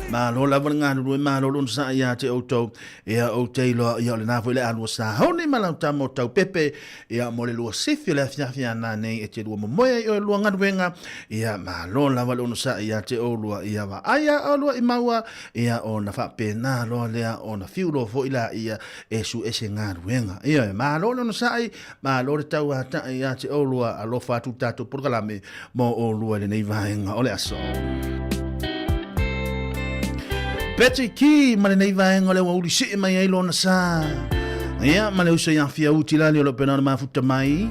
Malo lava le galulue, malo le onosai ia te outou. Ia ou te iloa, ia o lena foi le alua sahoni ma lau tama o Taupepe. Ia mo le lua sifi o le afiafi a nanei e te lua momoe ai oe lua galuega. Ia malo lava le onosai ia te oulua. Ia vaai a oulua i maua. Ia ona faapena loa lea ona fiu loa foi laia e suese galuega. Ioe, malo le onosai, Malo le tauataʻi ia te oulua, alofa atu tatou polokalame mo oulua i lenei vaega o le aso. Betty Key ma lenei vaega o le aoauli see mai ai lona sa. Ia, ma le uso ia Fiau Tilali o lo pena o le mafuta mai.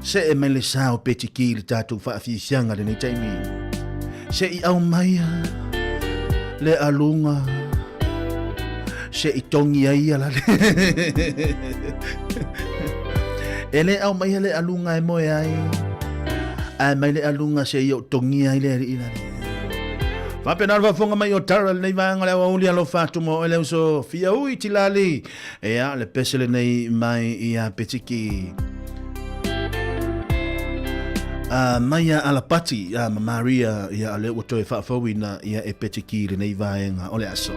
See mai le sa o Betty Key i le tatou faafiafiaga lenei taimi. Se i au mai le aluga se i tongi ai ia lale. E le au mai le aluga e moe ai. Ae mai le aluga se i o tongi ai le alii lale. Faapena le faafofoga mai o Tara lenei vaega o le aoauli alofa atu mo oe le uso Fiaui Tilali. Ea le pese lenei mai ia Petiki. Mai ia Alapati ma Maria ia a lea ua toe faafouina ia e Petiki lenei vaega o le aso.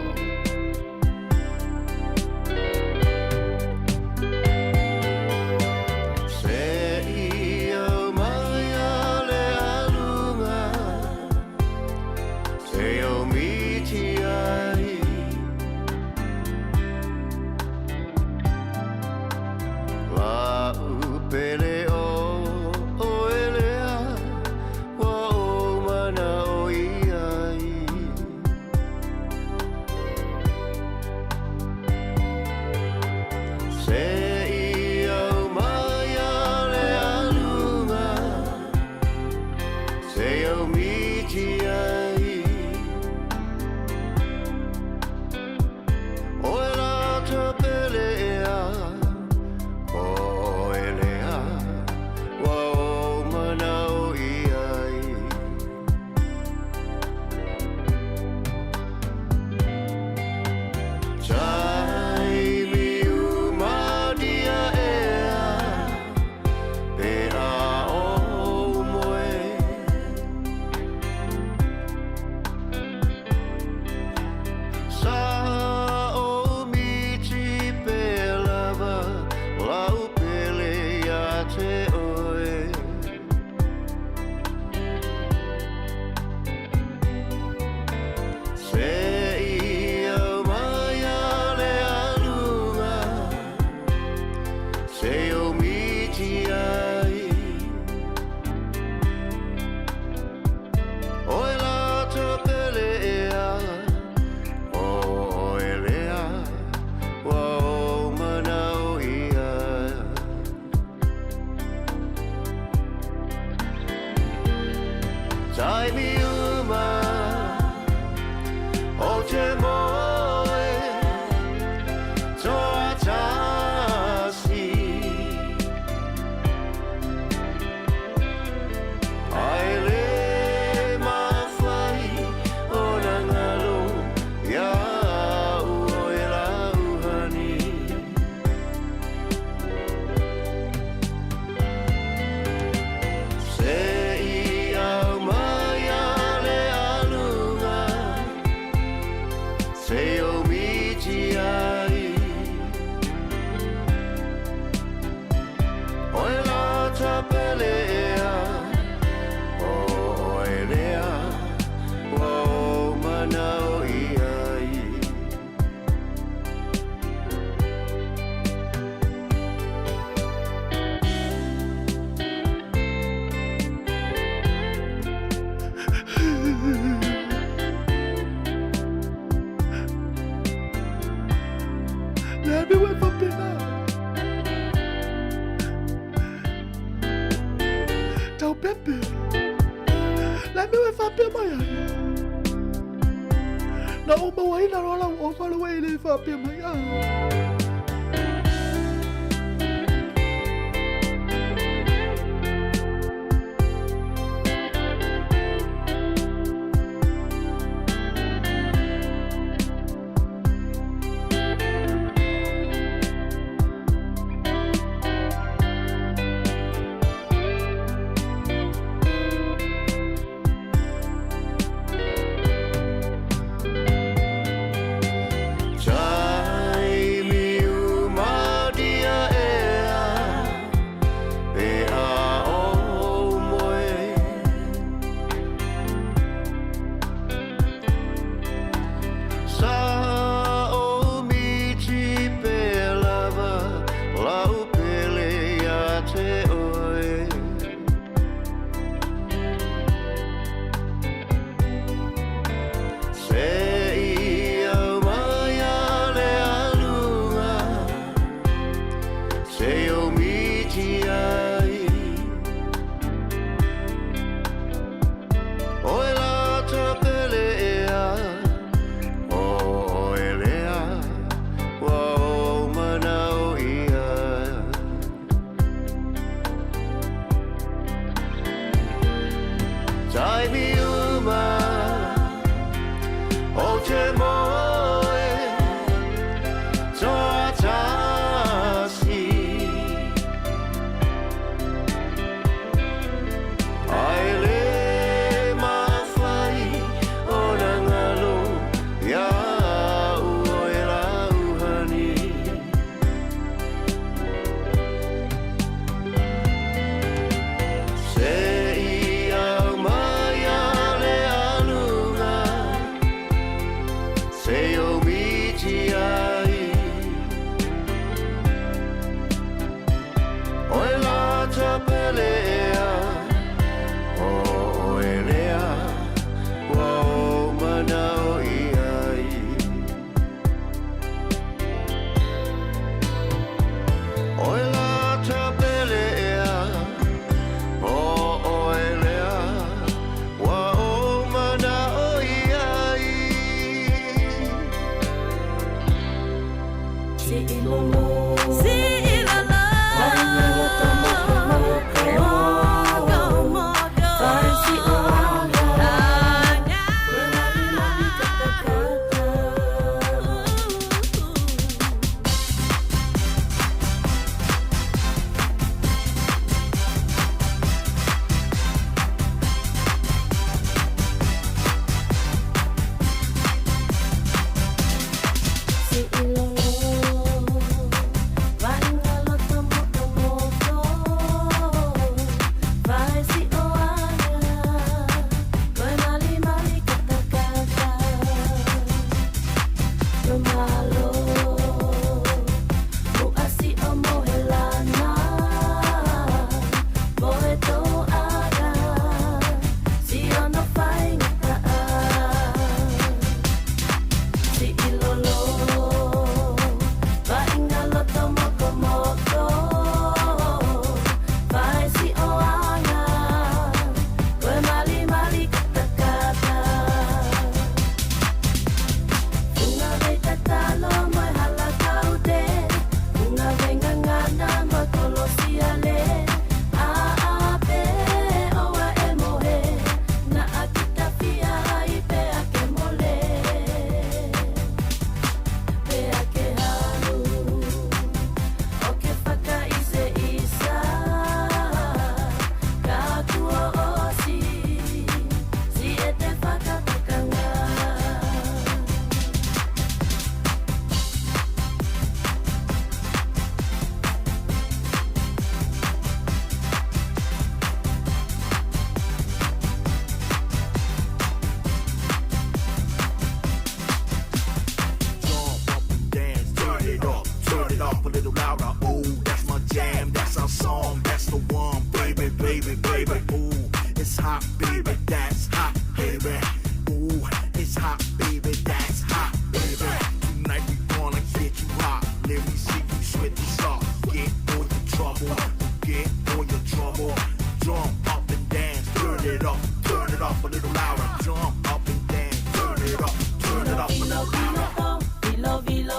mea ua e faapena ai? Taupepe, le a mea ua e faapea mai ai? Na ou mauaina loa lau ofa le ua e le faapea mai ai.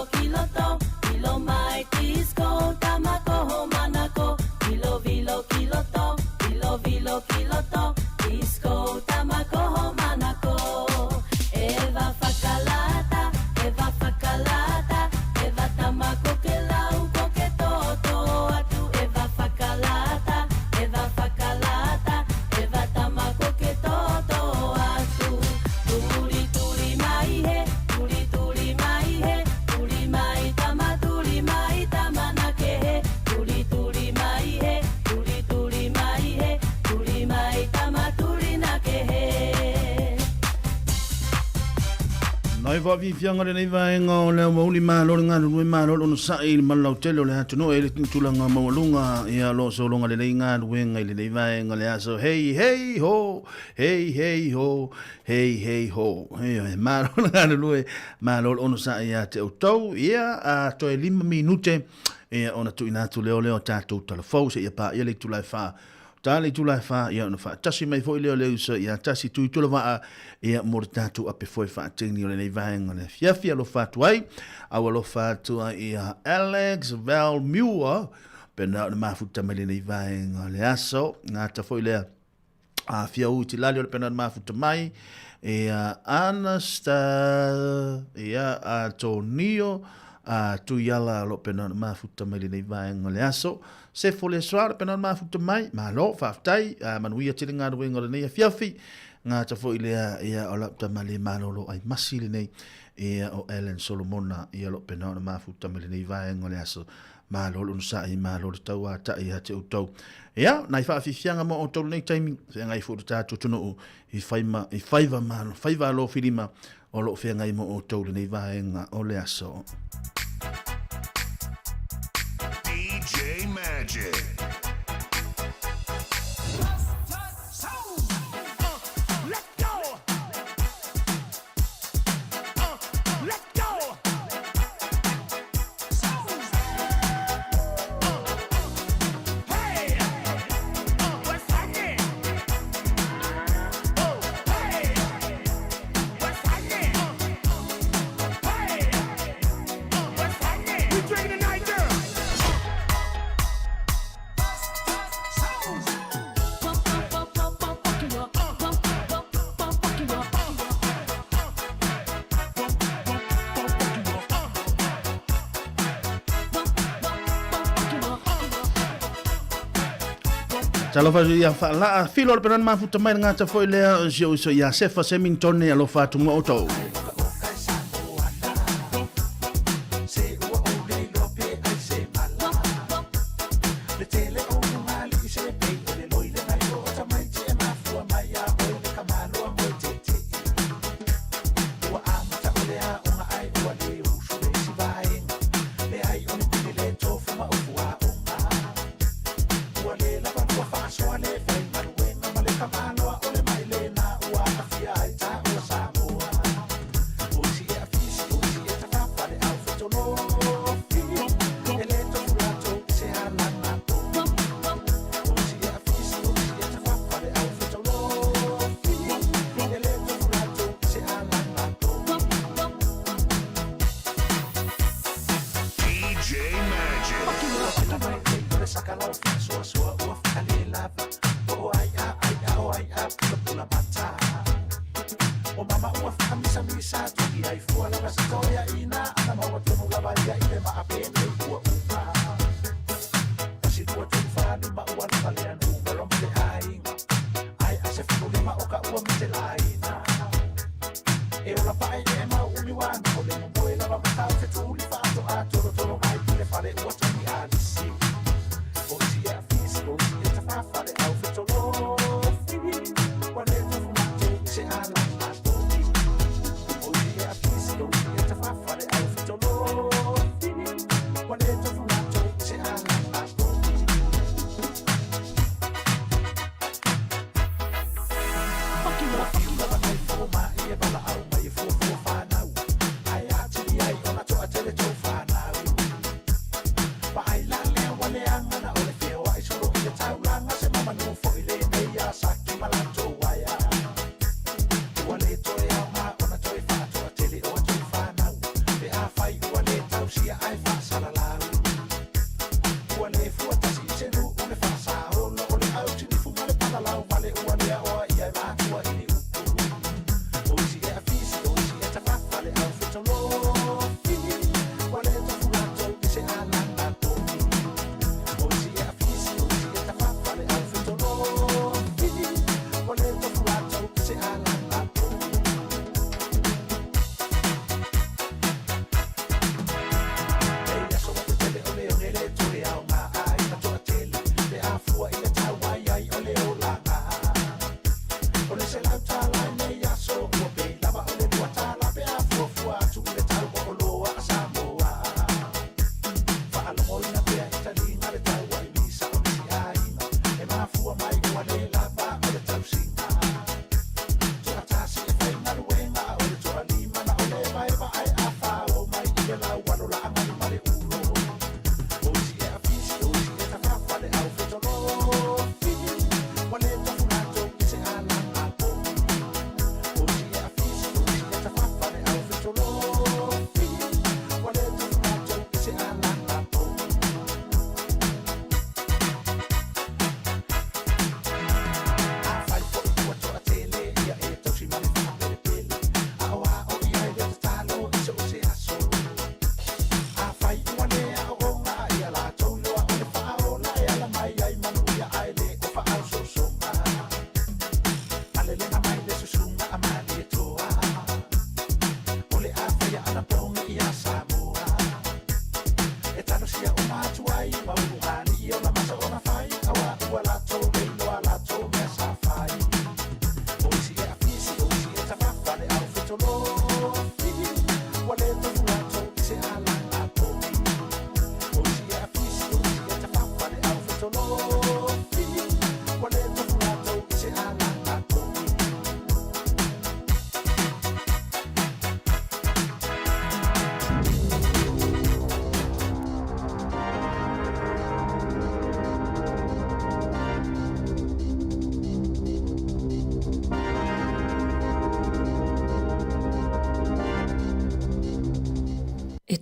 vilo kilo to, kilo mai disco, tamako manako, kilo vilo kilo to, kilo vilo kilo to, disco tamako manako. Eva fakalata, eva fakalata, eva tamako ke lau ko ke toto atu, eva fakalata, eva fakalata, eva tamako ke toto atu. Tuli tuli mai he, tuli tuli mai he, tuli mai tama, tuli mai tama na ke he, tuli tuli mai he, tuli tuli mai he, tuli mai tama, tuli na ke he. Nai faafiafiaga lenei vaega o le auauli malo le galulue malo le onosaʻi i le malolautele o le atunuu e le tulaga maualuga ia o loo sologa lelei galuega i lenei vaega le aso hei hei ho hei hei ho hei hei ho ioe malo le galulue malo le onosaʻi iā te outou ia a toe 5 minute ia ona tuuina atu lea o lea o tatou talafou seia paia le itula e fa Ta le itula e wha, ia ona whaatasi mai foi lea o le uso ia tasi tui tula waa, ia mo le tātou ape foi whaatini o lenei vaenga le fiafi alofa atu ai, au alofa atu ai ia Alex Valmua, pena o le mafuta mai lenei vaenga le aso, ngata foi lea a fia ui ti lali o le pena o le mafuta mai, ia Anasta, ia Antonio, a Tuiala lo pena o le mafuta mai lenei vaenga le aso, Sefo le soa le pena mafuta mai, malo, faafetai, a manuia tele galuega o lenei afiafi, gata foi lea ia o lau tama le malolo ai masi lenei, ia o Ellen Solomona, ia lo pena o le mafuta mai lenei vaega o le aso, malo le onosai, malo le tauata'i ia te outou. Ia, nai faafiafiaga mo outou lenei taimi, feagai foi le tatou atunuu i faima, i faiva malo, faiva alofilima o loo feagai mo outou lenei vaega o le aso. DJ Magic. Talofa atu ia faalaa filo o le penana mafuta mai le gata foi lea o si ou uso ia Sefa Semintone alofa atu mo outou.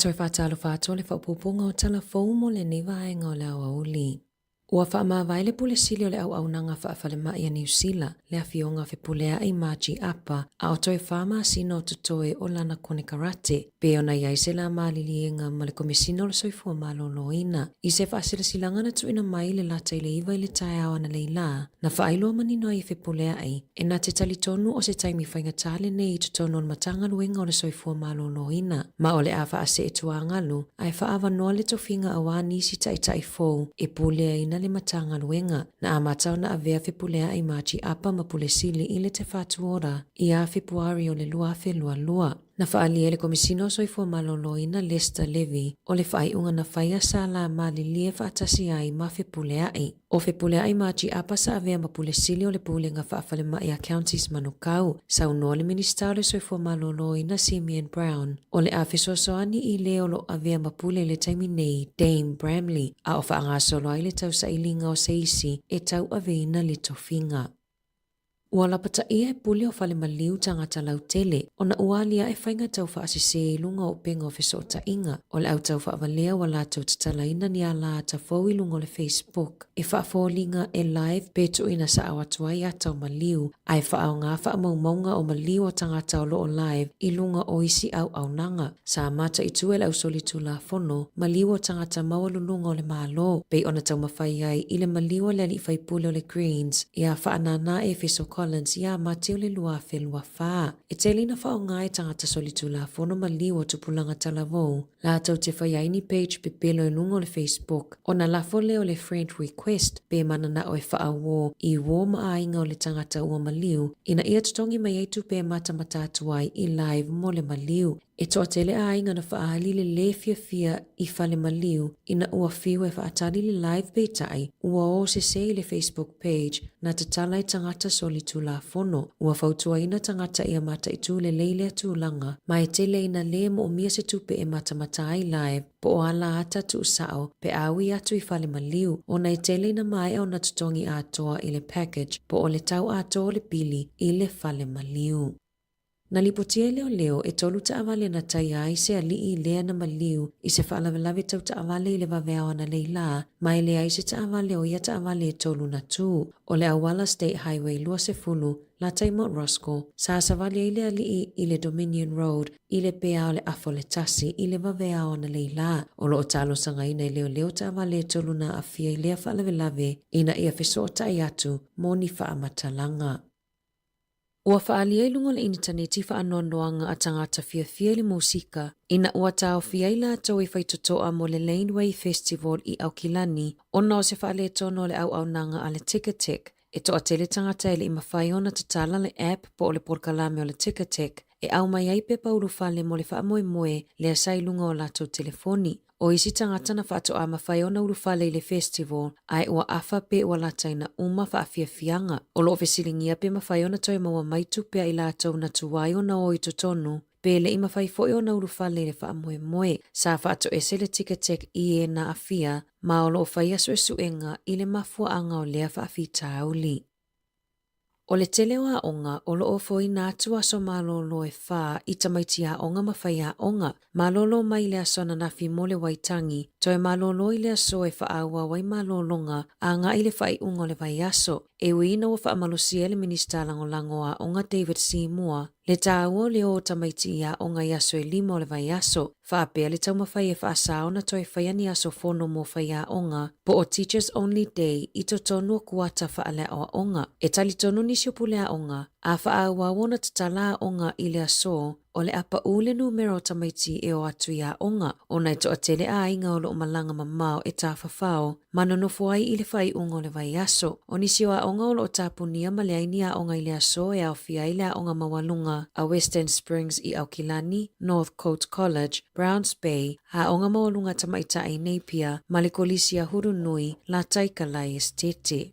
toe faatalofa atu le faaopoopoga o tala fou mo lenei vaega o le aoauli. Ua faamavae le Pule Sili o le Auaunaga Faafalemai a Niu Sila, le Afioga Fepuleai Margie Apa, a o toe 4 masina o totoe o lana konekarate, pe ona i ai se la maliliega ma le Komesina o le Soifua Maloloina. I se faasilasilaga na tuuina mai le lata i le 9 i le taeao analeila, na faailoa manino ai e Fepuleai, e na te talitonu o se taimi faigata lenei i totonu o le Matagaluega o le Soifua Maloloina, ma o le a faasee tuagalu, ae faaavanoa le tofiga auā nisi ta'ita'i fou e puleaina le Matagaluega. Na amata ona avea Fepulea'i Margie Apa ma Pule Sili i le Te Whatu Ora ia Fepuari o le 2022. Na faaalia e le Komesina o Soifua Maloloina Lester Levy o le faaiuga na faia sa la malilie faatasi ai ma Fepulea'i. O Fepulea'i Margie Apa sa avea ma Pule Sili o le Pulega Faafalemai a Counties Manukau. Saunoa le Minisita o le Soifua Maloloina Simeon Brown o le a fesoasoani i le o loo avea ma pule i le taimi nei Dame Bramley, a o faagasolo ai le tausailiga o se isi e tauaveina le tofiga. Ua lapataia e pule o fale maliu tagata lautele ona ua aliae faiga taufaasesē i luga o upega o fesootaʻiga. O le au taufaavalea ua latou tatalaina ni alaata fou i luga o le Facebook e faafoliga e live pe tuuina saao atu ai ata o maliu, ae faaaogā faamaumauga o maliu o tagata o loo live i luga o isi auaunaga. Sa mataitū e le ausolitulafono maliu o tagata maualuluga o le Malo, pei ona taumafai ai i le maliu a le alii faipule o le Greens ia Faanana Efeso Collins iā Mati o le 2024. E tele ina faaaogā e tagata solitulafono maliu o tupulaga talavou latou te fai ai ni page pepelo i luga o le Facebook, ona lafo lea o le friend request pe mananao e faauō i uō ma aiga o le tagata ua maliu, ina ia totogi mai ai tupe e matamata atu ai i live mo le maliu. E toatele aiga na faaali le lē fiafia i fale maliu ina ua fiu e faatali le live, peitai ua o sesē i le Facebook page na tatala e tagata solitulafono. Ua fautuaina tagata ia mataitū lelei lea tulaga, ma e tele ina lē moomia se tupe e matamata ai live po o ala ata tuusao pe a ui atu i fale maliu, ona e tele ina maea ona totogi atoa i le package po o le tau atoa o le pili i le fale maliu. Na lipotia e leoleo e tolu taavale na taia ai se alii lea na maliu i se faalavelave tau taavale i le vaveao analeila, ma e leai se taavale o ia taavale e tolu na tū. O le auala State Highway 20 lata i Mount Roskill, sa savali ai le alii i le Dominion Road i le pea o le 12:30 i le vaveao analeila. O loo talosagaina e leoleo taavale e tolu na aafia i lea faalavelave ina ia fesootai atu mo ni faamatalaga. Ua faaalia i luga o le initaneti faanoanoaga a tagata fiafia i le musika ina ua taofia ai latou e faitotoa mo le Laneway Festival i Aukilani ona o se faaletonu o le auaunaga a le Ticketek. E toatele tagata e lei mafai ona tatala le app po o le polokalame o le Ticketek e aumai ai pepa ulufale mo le faamoemoe lea sa i luga o latou telefoni. O isi tagata na faatoā mafai ona ulufale i le festival ae ua afa pe ua lataina uma faafiafiaga. O loo fesiligia pe mafai ona toe maua mai tupe ai latou na tuai ona o i totonu pe lei mafai foi ona ulufale i le faamoemoe. Sa faatoese le Ticketek i e na aafia, ma o loo faia suesuega i le mafuaaga o lea faafitauli. O le tele o aoga o loo ofoina atu aso malōlō e 4 i tamaiti aoga ma faiaoga. Malōlō mai le aso ananafi mo le Waitangi, toe malōlō i le aso e faaauau ai malōlōga agai i le faaiuga o le vaiaso. E ui ina ua faamalosia e le Minisita Lagolago o Aoga David Seymour le tāua o le o o tamaiti i aoga i aso e 5 o le vaiaso, faapea le taumafai e faasā ona toe faia ni aso fono mo faiaoga po o Teachers Only Day i totonu o kuata faaleaoaoga. E talitonu nisi o pule aoga, a faaauau ona tatala aoga i le aso, o le a paū le numera o tamaiti e o atu i aoga, ona e toatele aiga o loo malaga mamao e tafafao ma nonofo ai i le faaiuga o le vaiaso. O nisi o aoga o loo tapunia ma leai ni aoga i le aso e aofia ai le aoga maualuga a Western Springs i Aukilani, Northcote College, Browns Bay, aoga maualuga tamaitaʻi Napier ma le Kolisi a Hurunui lata i Kalae Esitete.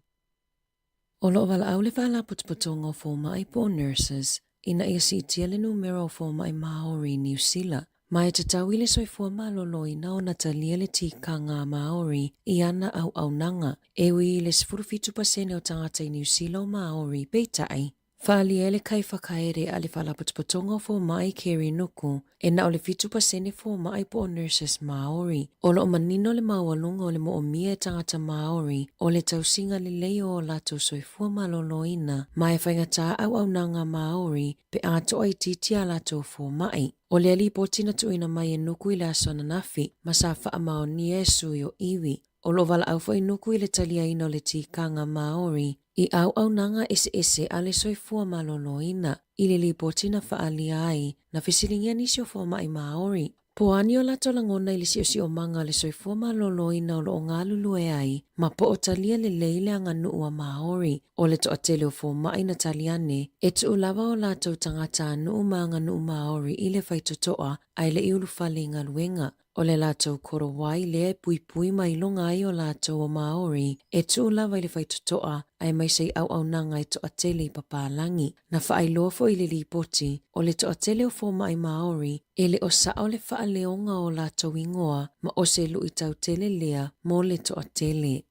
O loo valaau le Faalapotopotoga o Fomai po o Nurses ina ia siitia le numera o fomai Māori i Niu Sila, ma e tatau i le soifua malōlōina ona talia le tikaga a Māori i ana auaunaga. E ui i le 17% o tagata i Niu Sila o Māori, peitai, Faaalia ai le kaiwhakaere a le Faalapotopotoga o Fomai Kerry Nuku e na o le 7% fomai po o nurses Māori. O lo o manino le maualuga o le moomia e tagata Māori o le tausiga lelei o o latou soifua maloloina ma e faigata auaunaga Māori pe a toaitiiti a latou fomai. O lea lipoti na tuuina mai e Nuku i le aso ananafi ma sa faamaonia e sui o iwi. O lo o valaau foi Nuku i le taliaina o le tikanga Māori i auaunaga eseese a le soifua maloloina. I le lipoti na faaalia ai, na fesiligia nisi o fomai Māori, po o a ni o latou lagona i le siosiomaga o le soifua maloloina o lo o galulue ai ma po o talia lelei le aganuu a Māori. O le toatele o fomai na tali ane, e tuu lava o latou tagatanuu ma aganuu Māori i le faitotoa ae le i ulufale i galuega. O le latou korowai lea e puipui ma iloga ai o latou o Māori e tuu lava i le faitotoa aemaise i auaunaga e toatele i papalagi. Na faailoa foi i le lipoti, o le toatele o fomai Māori e le o sao le faaleoga o latou igoa ma o se luitau tele lea mo le toatele.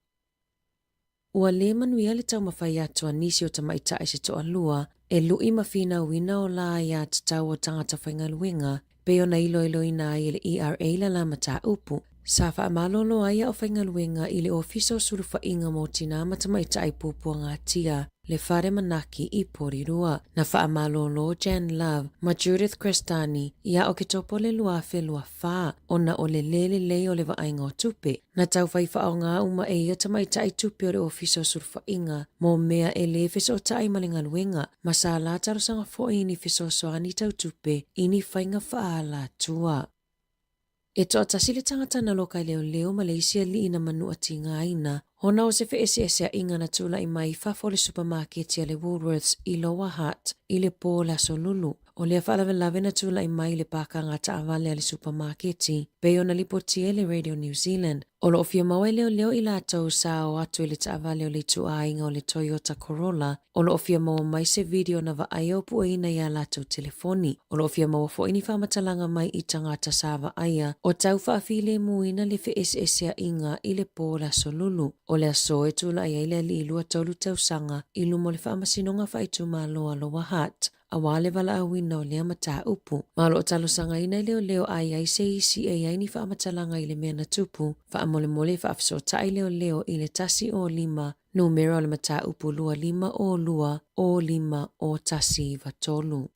Ua le manuia le taumafai atu a nisi o tamaitai se toalua e luʻi ma finauina o la aiatatau o tagata faigaluega pei ona iloiloina ai e le ERA la la mataupu. Sa faamalolo ai au faigaluega i le Ofisa o Sulufaiga mo Tinā ma Tamaitai Puapuagatia le Fale Manaki i Porirua. Na faamalolo Jan Love ma Judith Crestani ia Oketopa o le 2024 ona o le lē lelei o le vaaiga o tupe. Na taufai faaaoga uma e ia tamaitai tupe o le Ofisa o Sulufaiga mo mea e lē fesootai ma le galuega, ma sa la talosaga foi i ni fesoasoani tau tupe i ni faiga faaalatua. E toatasi le tagata na loka i leoleo ma le isi alii na manua tigaina ona o se feeseeseaiga na tulai mai i fafo o le supamaketi a le Woolworths i Lower Hutt i le pō o le Aso Lulu. O lea faalavelave na tulai mai i le pākaga taavale a le supamaketi, pei ona lipotia e le Radio New Zealand. O lo o fia maua e leoleo i latou sa o atu i le taavale o le ituaiga o le Toyota Corolla, o lo o fia maua mai se video na vaaia o pueina i a latou telefoni. O lo o fia maua foi ni faamatalaga mai i tagata sa vaaia o tau faafilemuina le feeseeseaiga i le pō o le Aso Lulu. O le aso e tulai ai le alii 23 tausaga i luma o le Faamasinoga Faaitumalo a Lower Hutt, auā le valaauina o lea mataupu. Ma o lo o talosagaina e leoleo a i ai se isi e i ai ni faamatalaga i le mea na tupu, faamolemole e faafesootai leoleo i le 105 numera o le mataupu 2502 05 o 193.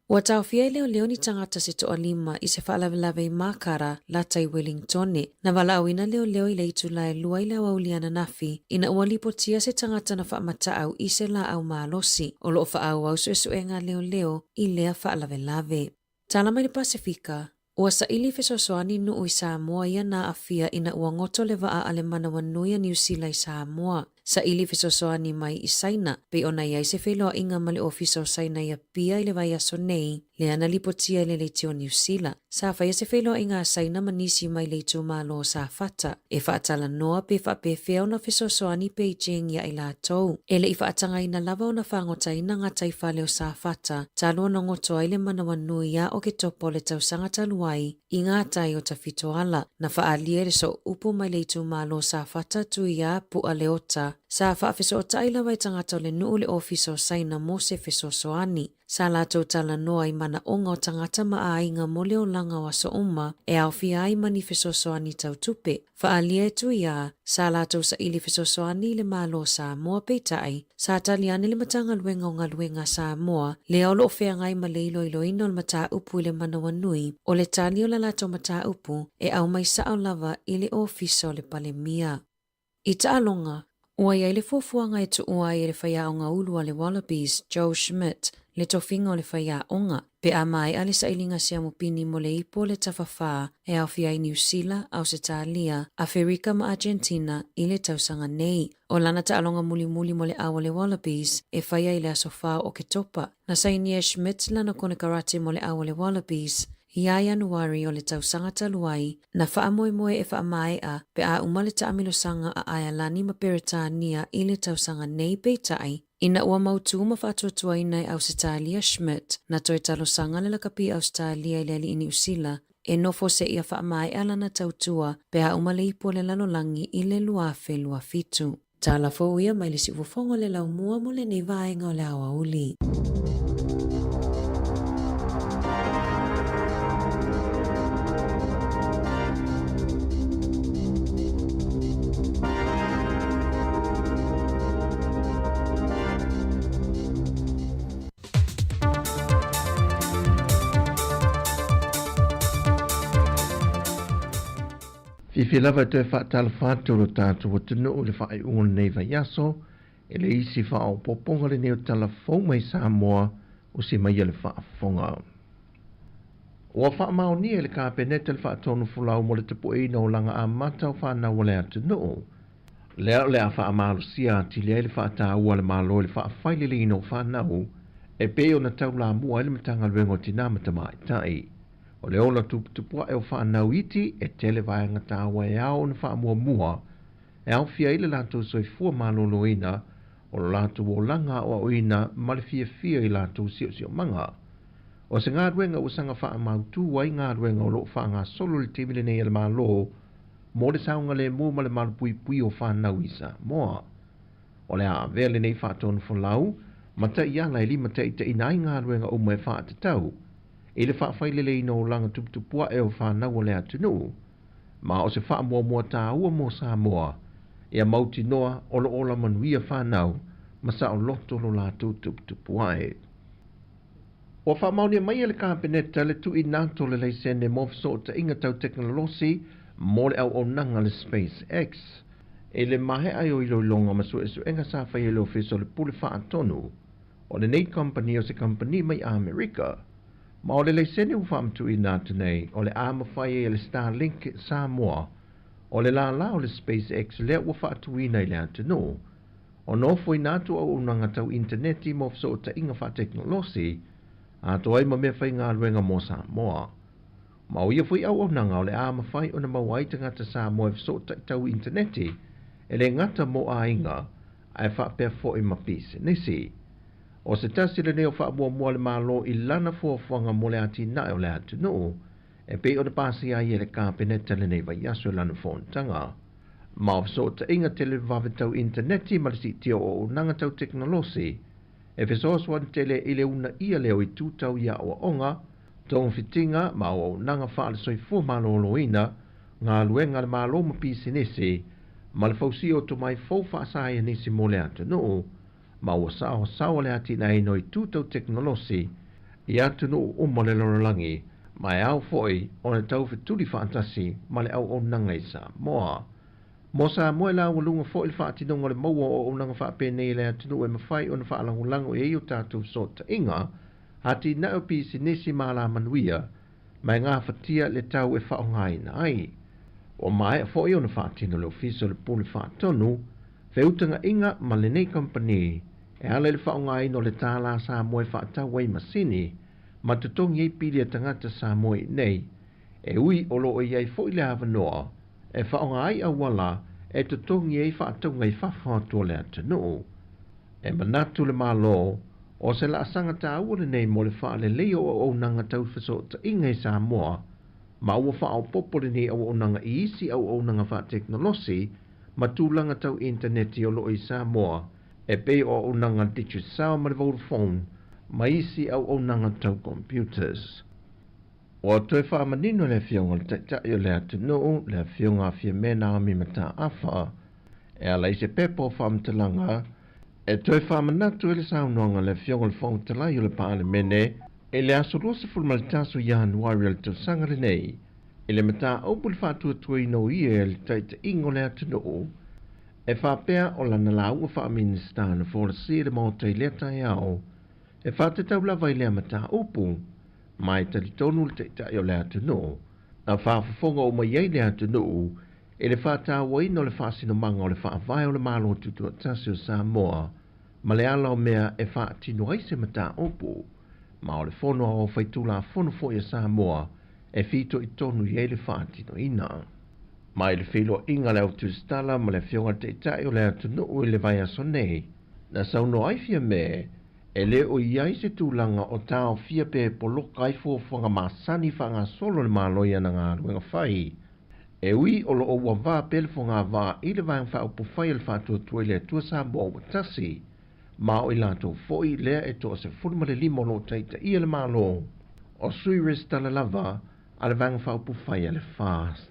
Ua taofia e leoleo ni tagata se toalima i se faalavelave i Mākara, lata i Wellingtone. Na valaauina leoleo i le itula e lua i le aoauli ananafi ina ua lipotia se tagata na faamataau i se laau malosi. O lo o faaauau suesuega a leoleo i lea faalavelave. Tala mai le Pasefika, Ua saili fesoasoani nuu i Samoa ia na aafia ina ua goto le vaa a le manawanui a Niu Sila i Samoa. Saili fesoasoani mai i Saina, pei ona i ai se feiloaiga ma le Ofisa o Saina i Apia i le vaiaso nei, lea na lipotia e le Leitio Niu Sila. Sa faia se feiloaiga a Saina ma nisi mai le itumalo o Safata, e faatalanoa pe faapefea ona fesoasoani Beijing ia i latou. E le i faatagaina lava ona fagotaina gataifale o Safata talu ona goto ai le manawanui ia Oketopa o le tausaga talu ai i ngā tai o Tafitoala. Na faaalia e le sooupu mai le itumalo o Safata Tuia Pu'a Leota, sa faafesootai lava e tagata o le nuu le Ofisa o Saina mo se fesoasoani. Sa latou talanoa i manaoga o tagata ma aiga mo le olaga o aso uma e aofia ai ma ni fesoasoani tau tupe. Faaalia e Tuia, sa latou saili fesoasoani i le Malo o Samoa peitai, sa tali ane le Matagaluega o Galuega a Samoa lea o lo o feagai ma le iloiloina o le mataupu i le manawanui o le tali o le latou mataupu e aumai sao lava i le Ofisa o le Palemia. I taaloga, ua i ai le fuafuaga e tuua ai e le faiaoga ulu a le Wallabies, Joe Schmidt, le tofiga o le faiaoga, pe a maea le sailiga siamupini mo le ipu o le tafafā e aofia ai Niu Sila, Ausetalia, Aferika ma Agentina i le tausaga nei. O lana taaloga mulimuli mo le au a le Wallabies e faia i le aso 4 o Oketopa. Na sainia e Schmidt lana konekarate mo le au a le Wallabies Ia Ianuari o le tausaga talu ai, na faamoemoe e faamaea pe a uma le taamilosaga a Aealani ma Peretania i le tausaga nei peitai, ina ua mautū ma faatuatuaina e Ausetalia Schmidt, na toe talosaga le lakapi Ausetalia i le alii Niu Sila e nofo seia faamaea lana tautua pe a uma le ipu o le lalolagi i le 2027. Tala fou ia mai le siufofoga o le laumua mo lenei vaega o le aoauli. Fiafia lava e toe faatalofa atu lo tatou atunuu i le faaiuga o lenei vaiaso e le isi faaopoopoga lenei o tala fou mai Samoa o se mai le faafofoga. Ua faamaonia e le Kapeneta le faatonufolau mo le tapueina o laga amata o fanau a le atunuu. Lea o le a faamalosia atili ai le faataua a le Malo i le faafaileleina o fanau e pei ona taulamua ai le Matagaluega o Tinā ma Tamaitai. O le ola tuputupuaʻe o fanau iti e tele vaega taua e ao ona faamuamua e aofia ai le latou soifua malōlōina o lo latou olaga aoaoina ma le fiafia i latou siosiomaga. O se galuega ua saga faamautū ai galuega o loo faagasolo le taimi lenei a le Malo mo le saogalēmū ma le malupuipui o fanau i Samoa. O le a avea lenei faatonufolau ma taiala e limataitaiina ai galuega uma e faatatau i le faafaileleina o olaga tuputupuaʻe o fanau o le atunuu ma o se faamuamua tāua mo Samoa ia mautinoa o loo ola manuia fanau ma saoloto lo latou tuputupuaʻe. Ua faamaonia mai e le Kapeneta le tuuina atu o le laisene mo fesootaiga tau tekonolosi mo le auaunaga a le SpaceX i le maea ai o iloiloga ma suesuega sa faia i le Ofisa o le Pule Faatonu o lenei kamupani o se kamupani mai Amerika. Ma o le laisene ua faamatuuina atu nei o le a mafai ai e le Starlink Samoa o le lālā o le SpaceX lea ua faatuina i le atunuu ona ofoina atu auaunaga tau initaneti mo fesootaiga faatekonolosi atoa ai ma mea faigaluega mo Samoa. Ma o ia foi auaunaga o le a mafai ona maua ai tagata Samoa e fesootai tau initaneti e lē gata mo aiga ae faapea foi ma pisinisi. O se tasi lenei o faamuamua a le Malo i lana fuafuaga mo le atinae o le atunuu e pei ona pasia ai e le Kapeneta lenei vaiaso i lana fonotaga. Ma o fesootaiga televavave tau initaneti ma le siitia o auaunaga tau tekonolosi e fesoasoani tele i le uunaia lea o itu tau i aoaoga, togafitiga ma auaunaga faale-soifua malōlōina, galuega a le Malo ma pisinisi, ma le fausia o tomai fou faasaienisi mo le atunuu, ma ua saosaoa le atinaeina o itu tau tekonolosi i atunuu uma o le lalolagi, ma e ao foi ona taufetuli faatasi ma le auaunaga i Samoa. Mo Samoa e laualuga foi le faatinoga o le maua o auaunaga faapenei i le atunuu e mafai ona faalagolago i ai o tatou fesootaiga, atinae o pisinisi ma alamanuia, ma e gafatia le tau e faaaogaina ai. Ua maea foi ona faatino le Ofisa o le Pule Faatonu feutagaiga ma lenei kamupani e ala i le faaaogaina o le tālā Samoa e faatau ai masini ma totogi ai pili a tagata Samoa iinei, e ui o loo i ai foi le avanoa e faaaoga ai auala e totogi ai faatauga i fafo atu o le atunuu. E manatu le Malo o se laasaga taua lenei mo le faaleleia o auaunaga tau fesootaiga i Samoa ma ua faaopoopo lenei auaunaga i isi auaunaga faatekonolosi ma tulaga tau initaneti o loo i Samoa e pei o auaunaga Digicel ma le Vodafone ma isi auaunaga tau computers. Ua toe faamanino e le Afioga i le Taitai o le atunuu, le Afioga a Fiamē Naomi Mataafa, e ala i se pepa o faamatalaga e toe faamanatu ai le saunoaga a le Afioga i le Fofoga Fetalai o le Palemene i le aso 21 o Ianuari o le tausaga lenei i le mataupu i le faatuatuaina o ia e le taitaiga o le atunuu e faapea o lana lauga faaminista na folasia i le Maota i lea taeao e faatatau lava i lea mataupu ma e talitonu le Taitai o le atunuu na faafofoga uma i ai le atunuu i le faatauaina o le faasinomaga o le Faavae o le Malo Tutoatasi o Samoa ma le ala o mea e faatino ai se mataupu ma o le Fono Aoao Faitulafono foi a Samoa e fitoitonu i ai le faatinoina. Ma i le feiloaiga a le Au Tusitala ma le Afioga i le Taitai o le atunuu i le vaiaso nei, na saunoa ai Fiamē e lē o i ai se tulaga o taofia pe poloka ai fuafuaga masani faagasolo le Malo i ana galuega fai. E ui o loo ua vā pea le fogavaa i le Vaega Faaupufai a le Faatuatua i le Atua Samoa ua Tasi, ma o i latou foi lea e 15 o loo taitaia le Malo, o sui resitala lava a le Vaega Faaupufai a le FAST.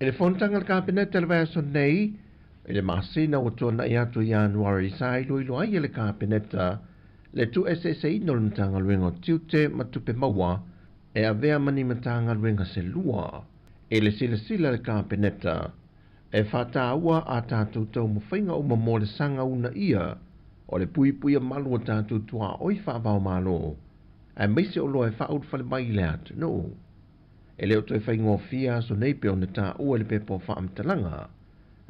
I le fonotaga a le Kapeneta i le vaiaso nei, i le masina ua tuanai atu ia Ianuari, sa iloilo ai e le Kapeneta le tuueseeseina o le Matagaluega o Tiute ma Tupe Maua e avea ma ni Matagaluega se lua. I le silasila a le Kapeneta, e faataua a tatou taumafaiga uma mo le saga uunaia o le puipuia malu o tatou tuaoi faavaomalo, aemaise oloa e faaulufale mai i le atunuu. E le o toe faigofie aso nei pei ona taua i le pepa o faamatalaga,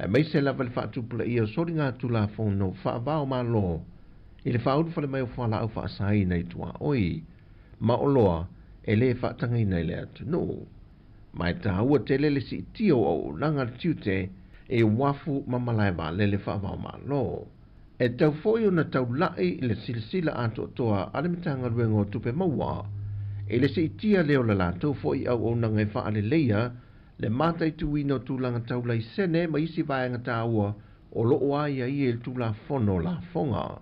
aemaise lava le faatupulaia o soligatulafono faavaomalo i le faaulufale mai o fualaau faasaina i tuaoi ma oloa e lē faatagaina i le atunuu. Ma e taua tele le siitia o auaunaga a le tiute i uafu ma malae vaalele faavaomalo. E tau foi ona taulai i le silasila atoatoa a le Matagaluega o Tupe Maua i le siitia lea o le latou foi auaunaga e faaleleia le mataituina o tulaga tau laisene ma isi vaega taua o loo aiaia i le Tulafono o Lafoga.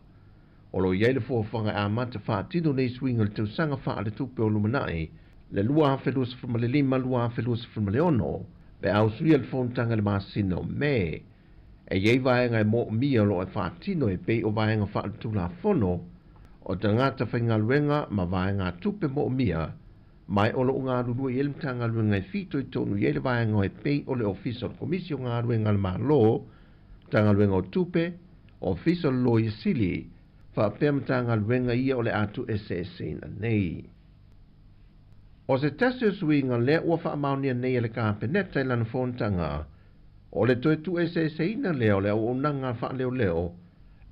O lo o i ai le fuafuaga e amata faatino nei suiga i le tausaga faaletupe o lumanai, le 2025/2026, pe a usuia le fonotaga i le masina o Me. E i ai vaega e moomia o loo e faatino e pei o vaega faaletulafono o tagata faigaluega ma vaegatupe moomia, ma o loo galulue i ai le Matagaluega e fitoitonu i ai le vaega e pei o le Ofisa o le Komisi o Galuega a le Malo, Matagaluega o Tupe, Ofisa o le Loia Sili, faapea Matagaluega ia o le a tuueseeseina nei. O se tasi o suiga lea ua faamaonia nei e le Kapeneta i lana fonotaga, o le toe tuueseeseina lea o le auaunaga faaleoleo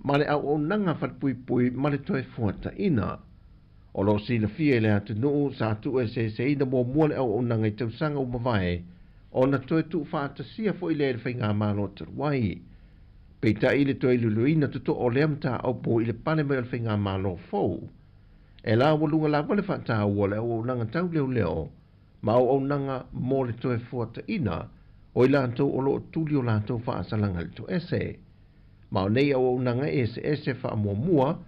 ma le auaunaga falepuipui ma le toe fuataina. O loo silafia i le atunuu sa tuueseeseina muamua le auaunaga i tausaga ua mavae, ona toe tuufaatasia foi lea i le faigamalo talu ai. Peitai i le toe iloiloina totoa o lea mataupu i le pale mai o le faigamalo fou, e laualuga lava le faataua o le auaunaga tauleoleo ma auaunaga mo le toe fuataina o i latou o loo tuli o latou faasalaga i le toese. Ma o nei auaunaga e eseese faamuamua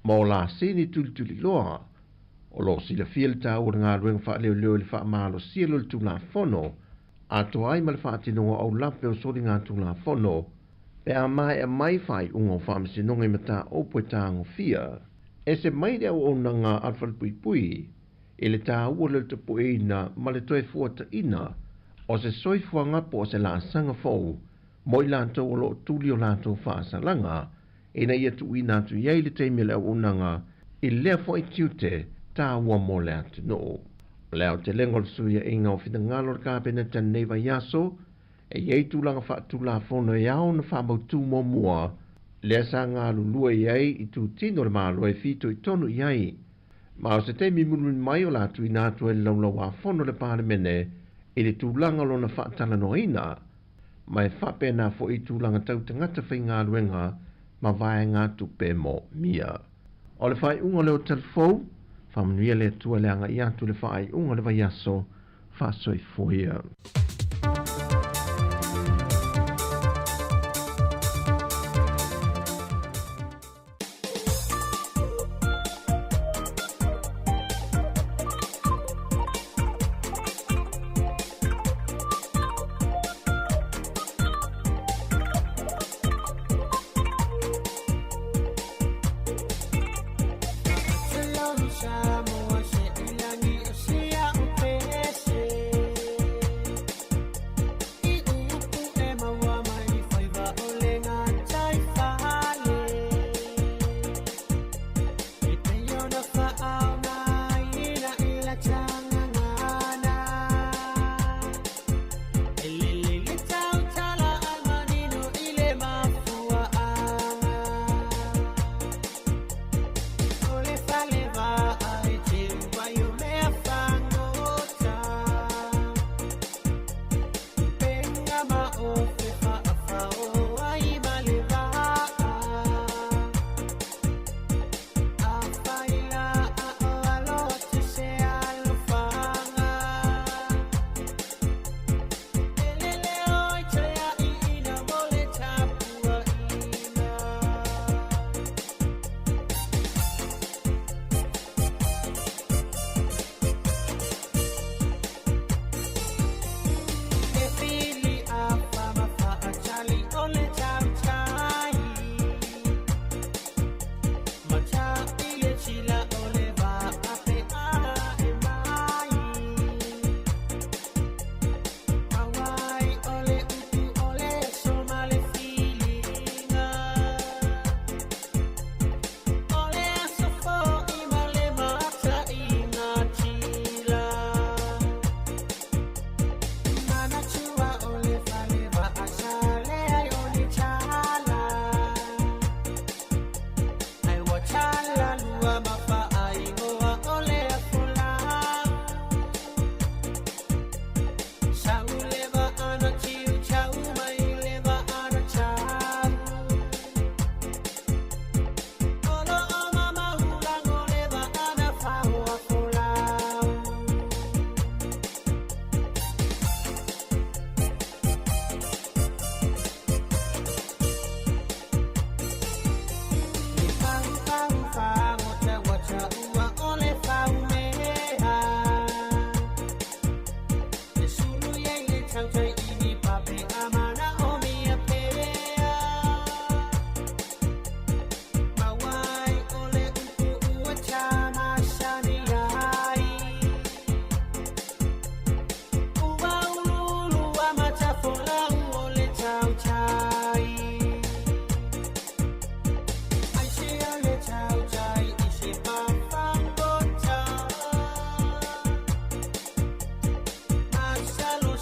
ma o laseni tulituliloa. O loo silafia le taua o le galuega faaleoleo i le faamalosia lea o le Tulafono atoa ai ma le faatinoga o aulape o soligatulafono pe a maea mai faaiuga o faamasinoga i mataupu e tagofia. Ese mai le auaunaga a le falepuipui i le taua lea o le tapueina ma le toe fuataina o se soifuaga po o se laasaga fou mo i latou o loo tuli o latou faasalaga, ina ia tuuina atu i ai le taimi o le auaunaga i lea foi tiute taua mo le atunuu. O le aotelega o le fesuiaiga o finagalo o le Kapeneta i lenei vaiaso, e i ai tulaga faatulafono e ao ona faamautu muamua lea sa galulue i ai i tutino o le Malo e fitoitonu i ai. Ma o se taimi mulimuli mai o le a tuuina atu ai le laulauafono a le Palemene i le tulaga o lona faatalanoaina, ma e faapena foi i tulaga tau tagata faigaluega ma vaegatupe moomia. O le faaiuga lea o Talifou, faamanuia le Atua i le agai atu i le faaiuga o le vaiaso. Faasoifua ia.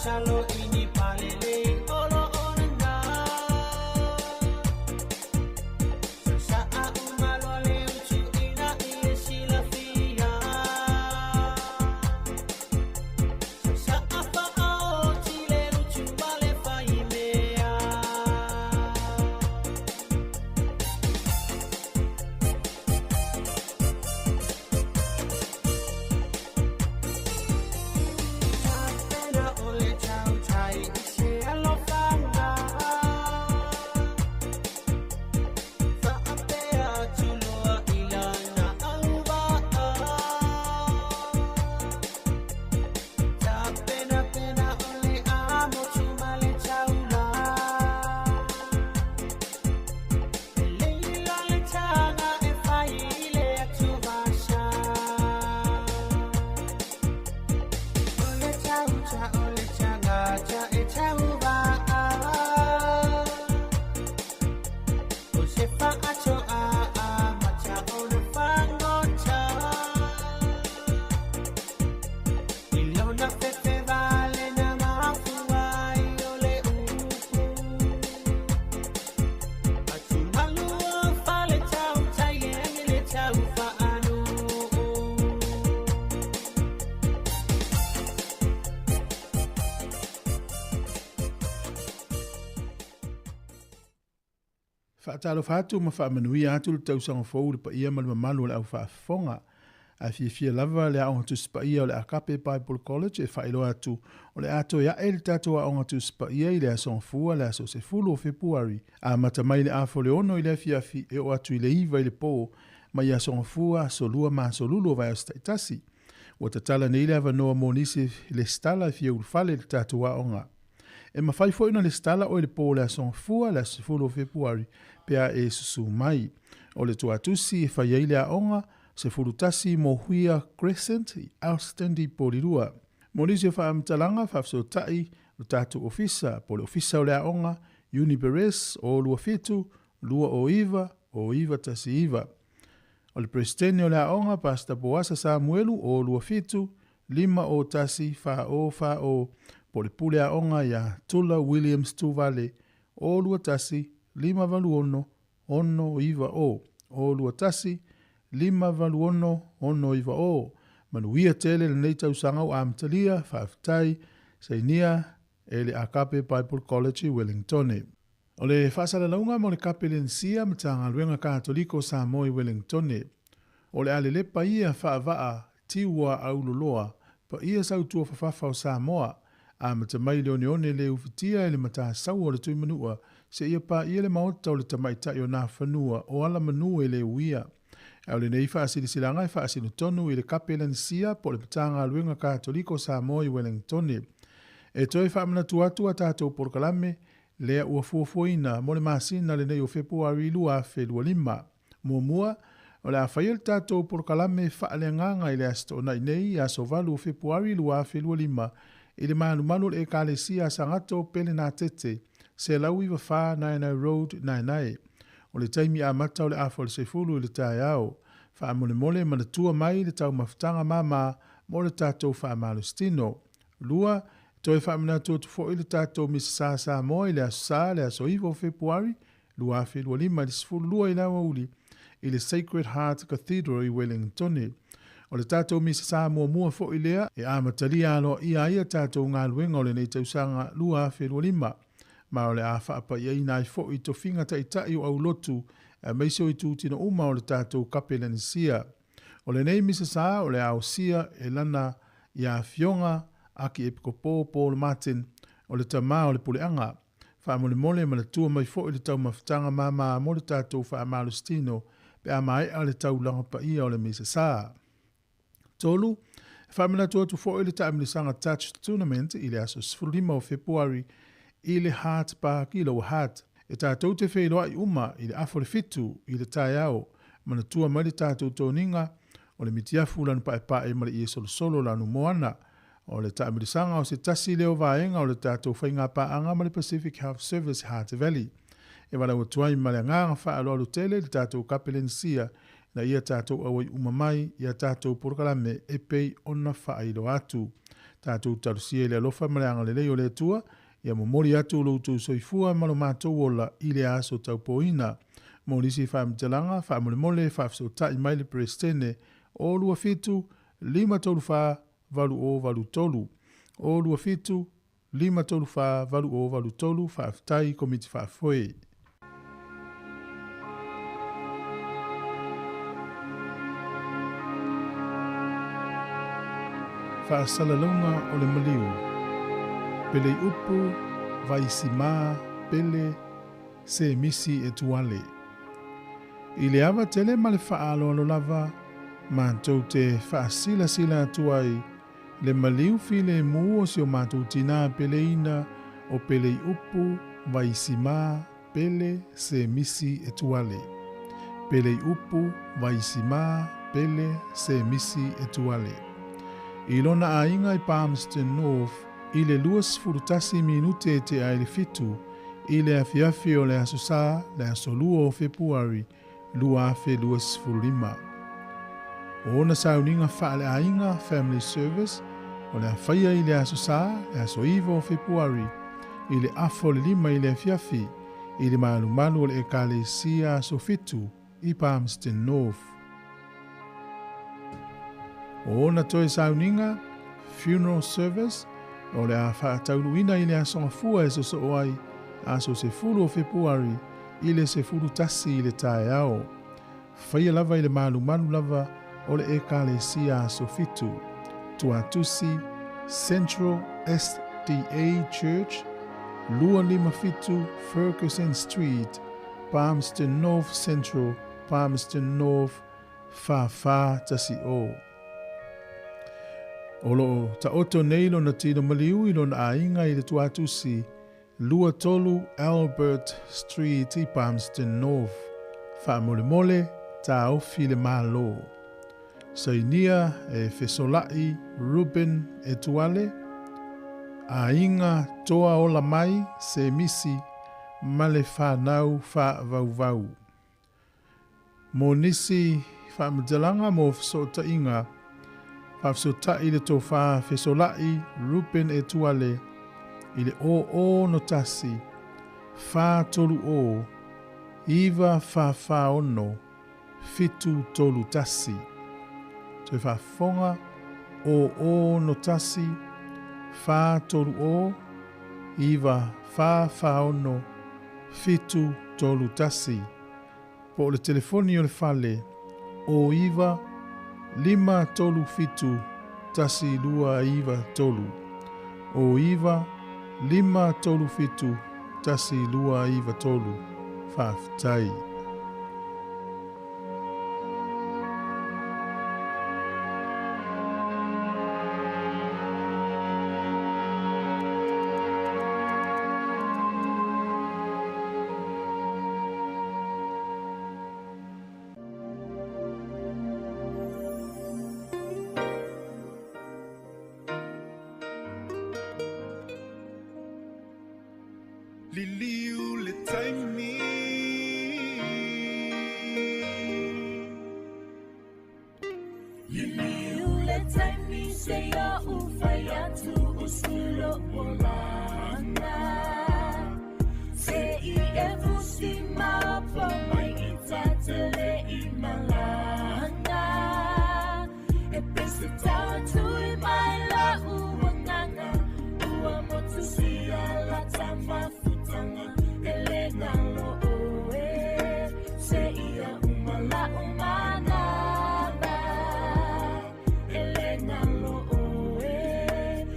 Masalo ini palele olo onana Sa a umalo le utu ina ile silafia Sa a fa o tile utu wale faimea Tapena ole tau tai ise alofanga Faapea tuloa ilana auva'a Tapena pena ole amo tumale taula Leila le taga e fai ile atuvasa Ole tau ta ole taga ta e tau va'a O se fa'ato a a mata o le fagota Ilona fefe vale na mafua i o le upu Atumalu o fale tau tai le agi le tau fa'anu'u Faatalofa atu ma faamanuia atu le tausaga fou le paia ma le mamalu o le aufaafofoga. Ae fiafia lava le Aoga Tusi Paia o le Agape Bible College e faailoa atu o le a toe ae le tatou Aoga Tusi Paia i le aso Gafua le aso 10 o Fepuari. Amata mai le afa o le 6 i le afiafi e oo atu i le 9 i le pō mai aso Gafua, aso Lua ma aso Lulu o vaiaso taitasi. Ua tatala nei le avanoa mo nisi lesitala e fia ulufale i le tatou aoga. E mafai foi ona lesitala oe i le pō o le aso Gafua le aso 10 o Fepuari pe a e susū mai. O le tuatusi e fai ai le aoga, 11 Mohuia Crescent i Alston i Porirua. Mo nisi o faamatalaga, faafesootai lo tatou ofisa po o le Ofisa o le Aoga, Uni Perez, o 27 209 o 919. O le Peresetene o le Aoga, Pastor Poasa Samuelu, o 27 5 o 1 4 o 4 o, po o le Pule Aoga ia Tula Williams Tuvale, o 21 586 690 o 21 586 690. Manuia tele lenei tausaga ua amatalia, faafetai, sainia e le Agape Bible College i Wellingtone. O le faasalalauga mo le Kapelensia Matagaluega Katoliko o Samoa i Wellingtone. O le a lelepa ia faavaa tiua auloloa paia sautua fafafa o Samoa, amata mai le oneone le ufitia e le matasaua o le Tuimanua seia paia le maota o le tamaitai o Nafanua o Alamanu e le uia. Ae o lenei faasilasilaga e faasinotonu i le Kapelensia po o le Matagaluega Katoliko o Samoa i Wellingtone. E toe faamanatu atu a tatou polokalame lea ua fuafuaina mo le masina lenei o Fepuari 2025. Muamua, o le a faia le tatou polokalame faaleagaga i le Aso Toonai nei, aso 8 o Fepuari 2025, i le malumalu o le Ekalesia a Sagato o Pelenatete, 194 Naenae Road, Naenae. O le taimi amata o le afa o le 10 i le taeao. Faamolemole manatua mai le taumafataga māmā mo le tatou faamalositino. Lua, toe faamanatu atu foi le tatou Misa Sa Samoa i le Aso Sa, le aso 9 o Fepuari 2025 i le 12 i le aoauli i le Sacred Heart Cathedral i Wellingtone. O le tatou Misa Sa muamua foi lea e amatalia aloaia ai a tatou galuega o lenei tausaga 2025. Ma o le a faapaiaina ai foi tofiga taitai o aulotu aemaise o itutino uma o le tatou Kapelenisia. O lenei Misa Sa o le a osia e lana ia Afioga Akiepikopo Paul Martin o le tamā o le puleaga. Faamolemole manatua mai foi le taumafataga māmā mo le tatou faamalositino pe a maea le taulaga paia o le Misa Sa. Tolu, e faamanatu atu foi le taamilisaga Touch Tournament i le aso 15 o Fepuari i le Hart Park i Lower Hutt. E tatou te feiloai uma i le afa o le 7 i le taeao, manatua mai le tatou toniga o le mitiafu lanu paepae ma le ie solosolo lanu moana. O le taamilisaga o se tasi lea o vaega o le tatou faigapaaga ma le Pacific Health Service Hutt Valley. E valaau atu ai ma le agaga faaaloalo tele i le tatou Kapelenisia ina ia tatou auai uma mai i a tatou polokalame e pei ona faailoa atu. Tatou talosia i le alofa ma le agalelei o le Atua, ia momoli atu lo outou soifua ma lo matou ola i le aso taupoina. Mo nisi faamatalaga, faamolemole faafesootai mai le Peresetene o 27 534 8083 o 27 534 8083. Faafetai Komiti Faafoe. Faasalalauga o le maliu. Peleiupu Vaisimā Pele Semisi Etuale. I le ava tele ma le faaaloalo lava, matou te faasilasila atu ai le maliu filemu o si o matou tinā peleina o Peleiupu Vaisimā Pele Semisi Etuale. Peleiupu Vaisimā Pele Semisi Etuale. I lona aiga i Palmerston North i le 21 minute e tea i le 7 i le afiafi o le Aso Sa, le aso 2 o Fepuari 2025. O ona sauniga faaleaiga, family service, o le a faia i le Aso Sa, le aso 9 o Fepuari, i le afa o le 5 i le afiafi, i le malumalu o le Ekalesia Aso Fitu i Palmerston North. O ona toe sauniga, funeral service, o le a faataunuuina i le Aso Gafua e sosoo ai, aso 10 o Fepuari, i le 11 i le taeao. Faia lava i le malumalu lava o le Ekalesia Aso Fitu, Tuatusi, Central SDA Church, 257 Ferguson Street, Palmerston North Central, Palmerston North, 4410. O loo taoto nei lona tino maliu i lona aiga i le Tuatusi, 23 Albert Street i Palmerston North. Faamolemole, taofi le Malo. Sainia e Fesolai Ruben Etuale, aiga Toa Ola Mai Semisi ma le fanau faavauvau. Mo nisi faamatalaga mo fesootaiga, faafesootai le Tofā Fesolai Ruben Etuale i le 001 430 9446 731. Toe faafofoga, 001 430 9446 731. Po o le telefoni o le fale, o 9 537 1293. O 9 537 1293. Faafetai. Liliu le taimi. Liliu le taimi se ia ufai atu usulo olanga. Se i e fusi mapo mai i tatele i malanga. E pese tau tui mai la uanganga. Ua motu sia la tamafutanga. E le ngalo oe. Se ia umala umanaba. E le ngalo oe.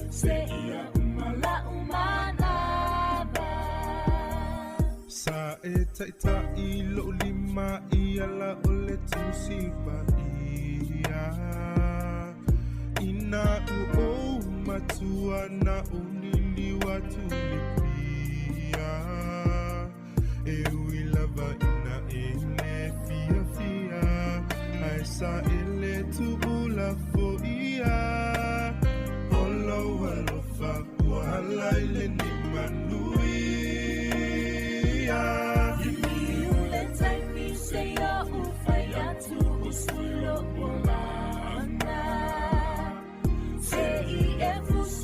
Se ia umala umanaba. Sa e taitai lo lima i ala o le tusi paia. Ina u o matua na o liliwa tu le pia. E ui lava ina e le fia fia. Ai sa e le tu ula foia. Olo alofa ua hala i le ni manuia. Liliu le taimi se ia ufai atu usulo olanga. Se i e fusi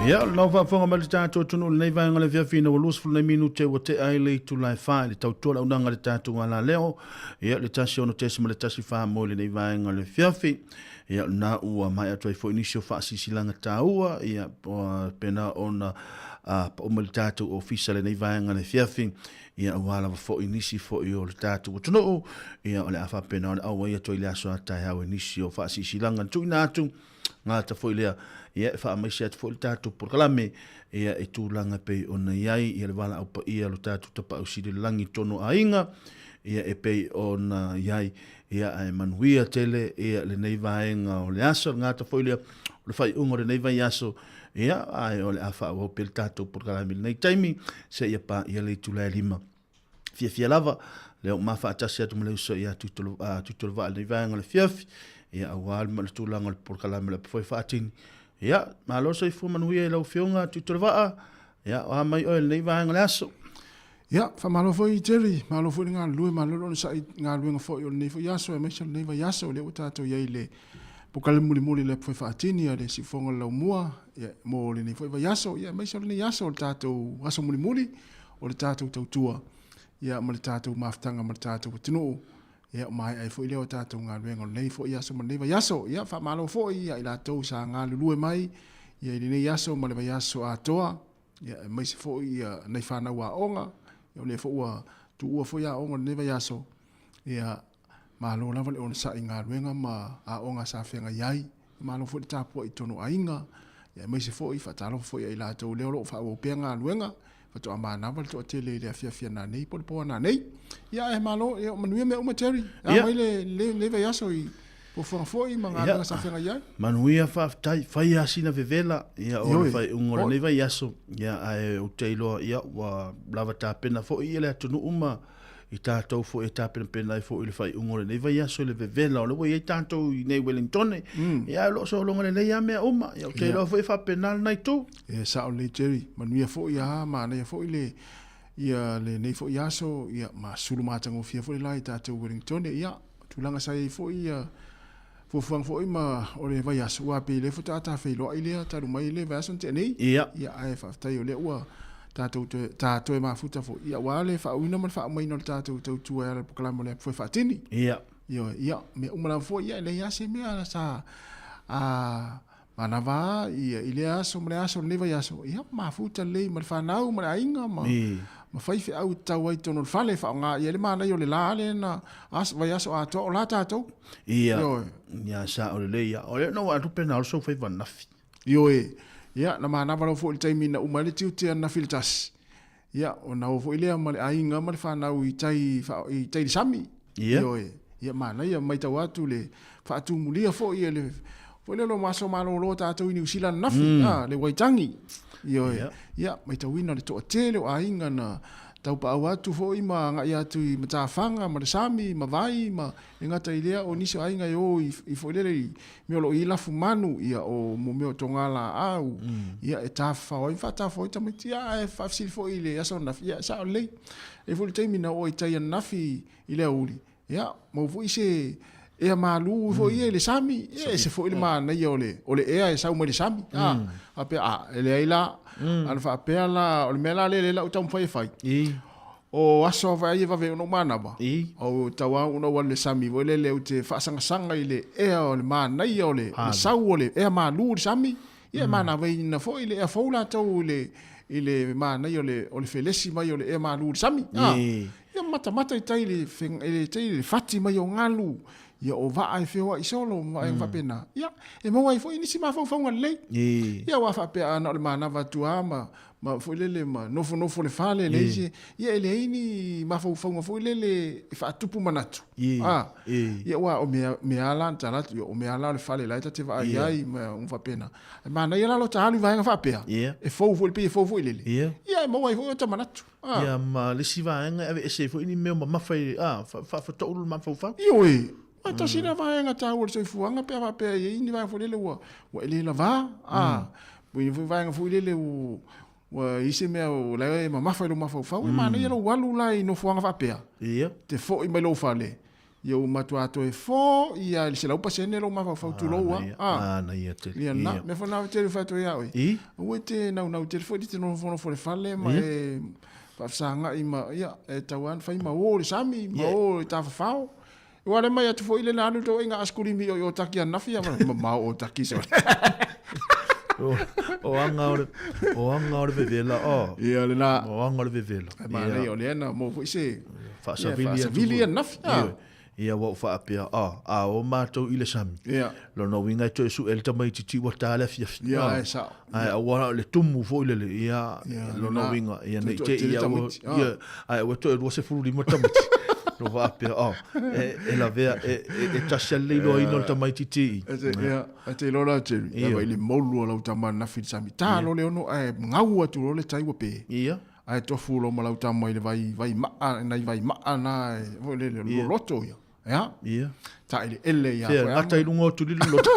Ia, o lenau faafofoga mai le tatou atunuu lenei vaega o le afiafi ina ua 29 minute ua tea ai le itula e 4 i le tautua le auaunaga a le tatou alaleo. Ia, le 1 6.14 mo lenei vaega o le afiafi. Ia, o lena ua maea atu ai foi nisi o faasilasilaga taua, ia, pena ona pau mai le tatou ofisa lenei vaega o le afiafi. Ia, aua lava foi nisi foi o le tatou atunuu, ia, o le a faapena ona auai atu ai le aso a taeao i nisi o faasilasilaga na tuuina atu, gata foi lea, ia, e faamaise atu foi le tatou polokalame, ia, i tulaga e pei ona i ai, ia, le valaau paia o le tatou Tapaau Sili i le Lagi i totonu o aiga, ia, e pei ona i ai, ia, ae manuia tele, ia, lenei vaega o le aso, le gata foi lea, o le faaiuga o lenei vaiaso, ia, ae o le a faaauau pea le tatou polokalame i lenei taimi, seia paia le itula e 5. Fiafia lava, lea ua ma faatasi atu ma le uso ia Tuitolovaa i lenei vaega o le afiafi, ia, aua le tulaga o le polokalame o le Apu Faatini. Ia, malo soifua manuia i lau Afioga Tuitolovaa, ia, o a mai oe i lenei vaega o le aso. Ia, faamalo foi Jerry, malo foi le galulue, malo le onosai i galuega foi o lenei foi aso aemaise o lenei vaiaso, lea ua tatou i ai i le polokalame mulimuli o le Apu Faatini a le Siufofoga o le Laumua, ia, mo lenei foi vaiaso, ia, aemaise o lenei aso o le tatou aso mulimuli o le tatou tautua, ia, ma le tatou mafutaga ma le tatou atunuu. Ia, ua maea ai foi lea o tatou galuega o lenei foi aso ma lenei vaiaso. Ia, faamalo foi ia i latou sa galulue mai ia i lenei aso ma le vaiaso atoa. Ia, aemaise foi ia nai fanau aoga, ia o lea foi ua tuua foi aoga o lenei vaiaso. Ia, malo lava le onosai i galuega ma aoga sa feagai ai. Malo foi le tapuai i totonu o aiga, ia aemaise foi faatalofa foi ia i latou lea o lo o faaauau pea galuega, faatoa manava le toatele i le afiafi a nanei po o le po a nanei. Ia ae malo, ia manuia mea uma Jerry. A mai le lenei vaiaso i fuafuaga foi ma galuega sa feagai ai. Manuia faafetai, fai lava sina vevela ia o le faaiuga o lenei vaiaso, ia ae ou te iloa ia ua lava tapena foi ia le atunuu ma i tatou foi e tapenapena ai foi i le faaiuga o lenei vaiaso i le vevela o lea ua i ai tatou i nei Wellingtone, ia o lo o sologa lelei lava mea uma, ia ou te iloa foi e faapena lena itu. E sao lelei Jerry, manuia foi a manaia foi le ia lenei foi aso, ia ma sulu matagofie foi le la i tatou Wellingtone, ia tulaga sa i ai foi ia fuafuaga foi ma o le vaiaso, aua pei o lea faatoa ta feiloai lea talu mai le vaiaso na tea nei. Ia. Ia, ae faafetai o lea ua tatou toe, ta toe mafuta foi, ia aua le faauiina ma le faaumaina o le tatou tautua e ala i le polokalame o le Apu Faatini. Ia. Ioe, ia, mea uma lava foi, ia e leai lava se mea sa a manava ia i lea aso ma le aso o lenei vaiaso, ia mafuta lelei ma le fanau ma le aiga ma ma fai feau e tatau ai i totonu o le fale e faaaoga i ai le manaia o le la lea na aso, vaiaso atoa o la tatou. Ia, Ioe. ia sao lelei ia. O lea na ua atu pe na o le sou faiva ananafi. Ioe, ia na manava lava foi i le taimi na uma ai le tiute ananafi i le tasi. Ia, ona o foi lea ma le aiga ma le fanau i tai, i tai i le sami. Ia. Ioe. Ia, manaia, matau atu le faatumulia foi e le, foi lea o le aso malolo a tatou i Niu Sila ananafi, a, le Waitangi. Ioe. Ia. Ia, matauina le toatele o aiga na taupaau atu foi ma agai atu i matafaga ma le sami ma vai ma E gata i lea, o nisi o aiga e o i, i foi lele i mea o lo o i ai lafu manu, ia, o mo mea o toga laau, ia, e tafafao ai ma faatafafao ai tamaiti. Ia, ae faafesili foi i le aso ananafi, ia, e sao lelei. E i ai foi le taimi na oo ai tai ananafi i le aoauli, ia, maua foi se ea malu foi ia i le sami, ia, e ese foi le manaia o le, o le ea e sau mai le sami. A, faapea, a, e leai la. Ana faapea la, o le mea la lea lea la ou taumafai e fai, O aso a vaai e vave ona ou manava, o tau a ona ou alu i le sami foi lele ou te faasangasaga i le ea o le manaia o le sau o le ea malu i le sami, ia e manavaina foi le ea fou latou i le i le manaia o le o le felesi mai o le ea malu i le sami. Ia matamata i tai i le i le tai i le fati mai o galu. Ia o vaa e feoaʻi solo ma vaega faapena. Ia, e maua ai foi nisi mafaufauga lelei. Ia aua faapea a na o le manava atu lava ma, ma foi lele ma nofonofo le fale, leai se, ia e leai ni mafaufauga foi lele e faatupu manatu. A, ia aua o mea, mea lava la na tala atu, ia o mea lava la o le fale la e ta te vaai ai ma uma faapena. Ae manaia la lo ta alu i vaega faapea, e fou foi, pei e fou foi lele. Ia e maua ai foi ota manatu. Ah. Ia ma le isi vaega e aveese ai foi ni mea mamafa i a faafetoʻu le mafaufau. Ioe, aua tasi lea vaega taua o le soifuaga pe a faapea e i ai ni vaega foi lele ua ua e le lavā, a ua i ai foi vaega foi lele ua ua i ai se mea o la e mamafa i lou mafaufau, e manaia lou alu la i nofoaga faapea. Ia. Te foi mai lou fale, ia ua matua toe foi lava i le 100% lou mafaufau, tulou lava. A. Manaia tele. Ia lena. Mea foi lena ou te fai atu ai ia oe. I. Aua e te naunau tele foi e te nofonofo i le fale ma e faafesagai ma, ia, e tatau lava ona fai ma o i le sami, ma o i le tafafao. Aua o lea e mai atu foi le na alu tou aiga askulimi i o taki ananafi, a mamao o taki se O aga o le, o aga o le vevela, o. Ia lena. O aga o le vevela. Ae manaia o lea na maua foi se Faasavili atu. Faasavili ananafi. Ioe. Ia ua ou faapea, a, a o matou i le sami. Ia. Lona uiga e toe sue le tamaitiiti ua ta le afiafi. Ia, e sao. Ae aua le tumu foi lele, ia, lona uiga, ia ne i te i ia ua, ia, ae aua toe 25 tamaiti. Lo faapea, a, e lavea, e tasi lava le iloaina o le tamaitiiti i. Ia, e te iloa la Jerry, ia vai le moulu o lau tama ananafi i le sami. Ta loa le ono ae gau atu loa le tai ua pe. Ia. Ae tofu loa ma lau tama i le vai, vai maa, nai vai maa na, foi lele, loloto ia. Ia. Ia. Taeleele ia Fea, gata i luga o tuli le loto.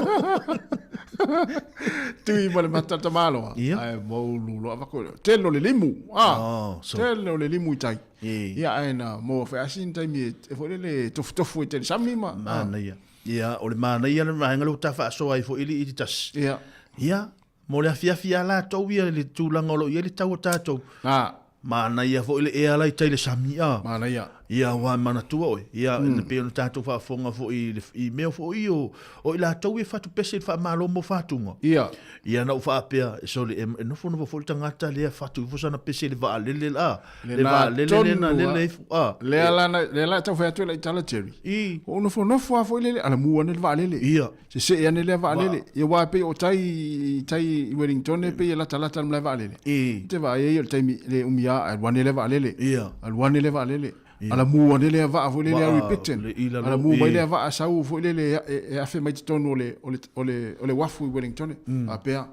Tui ma le mata tamaloa. Ia. Ae maulu loa avako. Tele o le limu. Ah. Oh, so. Tele o le limu i tai. Ia. Ia ae na maua foi lava sina taimi e foi lele tofutofu ai tele sami ma. Manaia. Ia, o le manaia le vaega lea ua ta faasoa ai foi i le i te tasi. Ia. Ia, mo le afiafi a latou ia i le tulaga o lo o i ai le tau o tatou. Na. Manaia foi le ea la i tai le sami a. Manaia. Ia, aua e manatua oe. Ia, mm. pei ona tatou faafofoga foi i, le, i mea foi o, o i latou e fatupese i le faamalo mo fatuga. Ia. Ia, na ou faapea, sole, e, e nofonofo foi le tagata lea fatu ifo sana pese i le vaalele la. Le vaalele lea na lele ifo, a. Lea la, lea la tau fai atu e lau tala Jerry. I. O nofonofo lava foi lele, alamu ane le vaalele. Ia. Sesee ane lea vaalele. Ia aua e pei o tai i tai i Wellington e pei e latalata le malae vaalele. I. Te vaai ai o le taimi le umi lava ae alu ane lea vaalele. Ia. Alu ane lea vaalele. Alamu ane lea vaa foi lele au i Picton. Le i lalo. Alamu mai lea vaa sau foi lele e afe mai totonu o le o le o le o le uafu i Wellington. Faapea.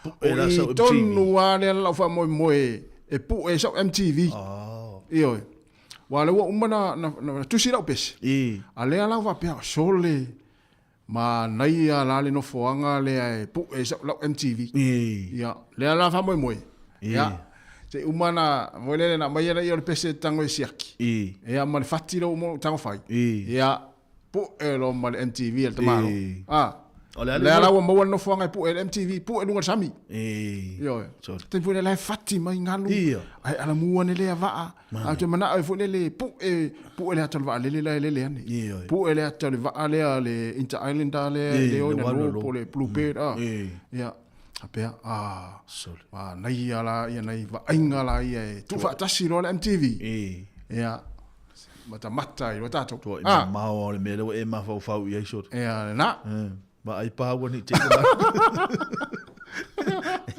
Pu'e la sau O i tonu lava lea lau faamoemoe e pu'e sau MTV. Ioe. Aua o lea ua uma na na tusi lau pese. A lea la ua faapea, sole Manaia la le nofoaga lea e pue ai sau lau MTV. Ia, lea la faamoemoe. Ia, se i uma na, foi lele na aumai lea o le pese e tago e siaki. Ia, ma le fati lea ua uma ona ou tago fai. Ia, pue loa ma le MTV a le tamaloa. A, lea la ua maua le nofoaga e pue ai le MTV, pue i luga o le sami. Ioe. Taimi foi lea la e fati mai galu, ae alamu ane lea vaa. Ae ou te manao ai foi lele pue, pue le ata o le vaalele la e lele ane. Pue le ata o le vaa lea, le Inter Islander lea, e le o ina no po le Blue Bird. Ah. Ia, faapea, ah, manaia la ia nai vaaiga la ia e tuufaatasi loa le MTV. Ia, matamata ai loa tatou. Tuai mamao o le mea lea ua e mafaufau i ai sole. Ia, lena. Vaai pāua ni te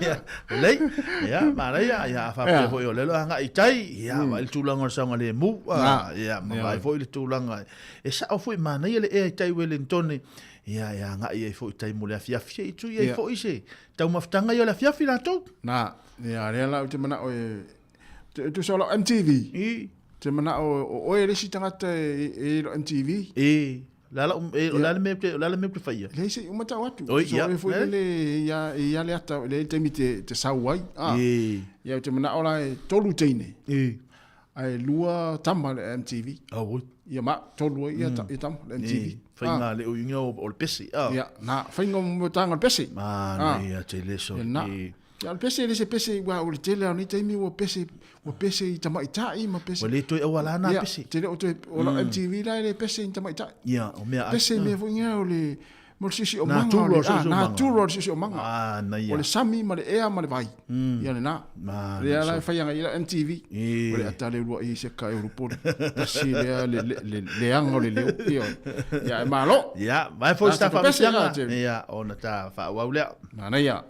Ia, lelei. Ia, manaia, ia, a faapea foi o lea o le a agai i tai, ia, vaai le tulaga o le saogalemu, ia, ma vaai foi le tulaga, e sao foi, manaia le ea i tai Wellington, ia, e agai ai foi i tai mo le afiafi, se i tui ai foi se taumafataga ia o le afiafi latou. Na, ia, lea la ou te manao e, e tusa o lau MTV, te manao o oe le isi tagata e i lau MTV. I. Le a lau, e, o le a le mea ou te, o le a le mea ou te faia? Leai se i uma tau atu. Oi, So ia, e foi lele ia, ia le ata, le taimi te, te sau ai. Ah. E. Ia ou te manao la e tolu teine. E. Ae lua tama le MTV. Ah, oi. Ia ma, tolu ai ia, ta, ia tama le MTV. E. Whainga le uinga o, o le pese. Ah. Ia, na, whainga mo tanga le pese. Ma, ah. ia te leso. Ia, na. E. Ia, o le pese, e le se pese, ua, o le tele lava o nei taimi ua pese, ua pese i tamaitai ma pese. Ua le toe auala na Ia, pese. te le o toe, o lau MTV la e le pese i tamaitai. Ia, o mea Pese i mea foi ia o le, Mo le siosiomaga o le, natura o le siosiomaga. O le sami ma le ea ma le vai. Ia lena. Lea la e fai agai i ai MTV. O le ata le uluai i se ka e ulupoli. Tasi lea le leaga o le leo. Ia e malo. Ia, vai foi sta faamasinaga. Ia, ona ta faaauau lea. Manaia.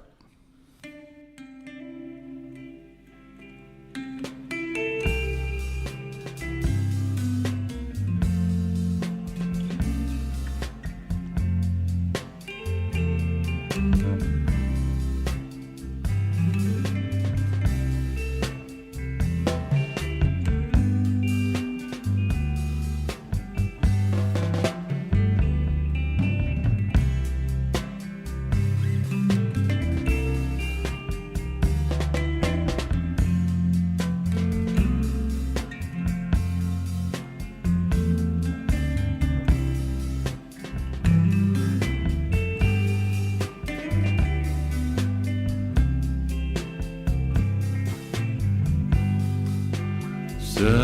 Sa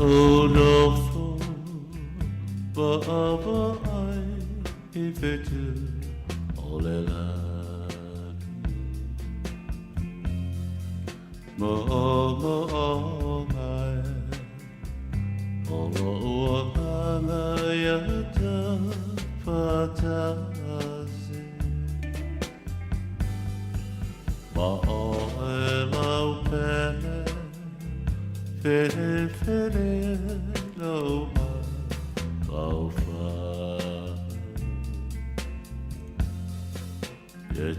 o nofo paʻapaʻai i fetu o le lani. Moʻomoʻo mai o loʻu agaga ia tafatasi. Ma oe lau pele, felefele lou mafaufau. Ia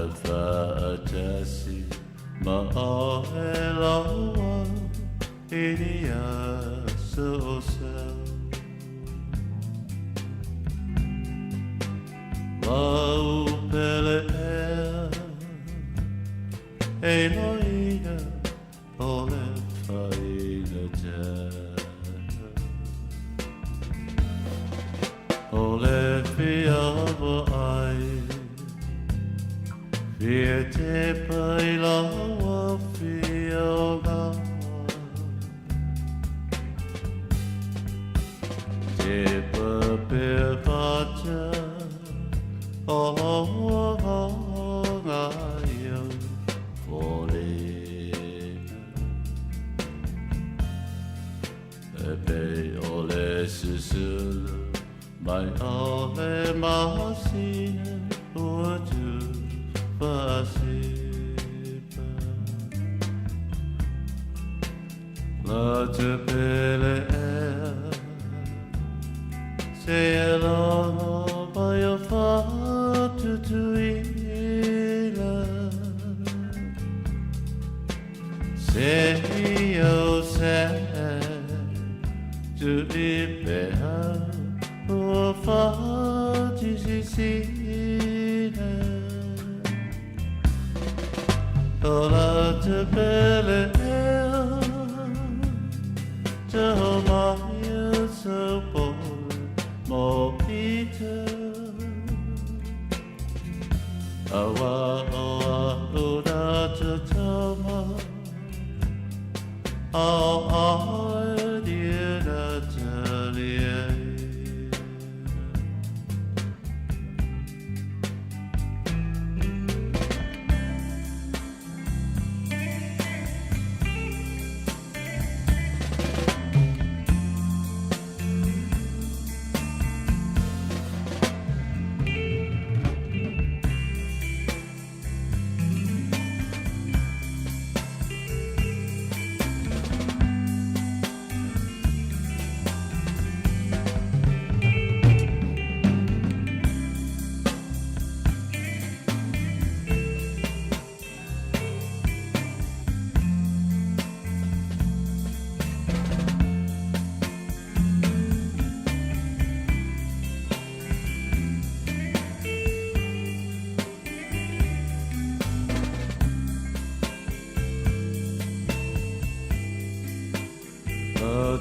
tafatasi ma oe loa i ni aso o sau. Lau pele ea, e loina o le faigata. O le fia vaai, fia te pai laua fia o ngā. Te pape vata o ngā ia foliga. E pe o le susulu mai o le masina ua tu fasipa. La te pele ea, se e logo mai o fatutuila. Se i o se tu i pea ua fatisisina. O la te pele ea, te homai so pole mo ita. Awa oa ura te tama, ao ai dina te lie.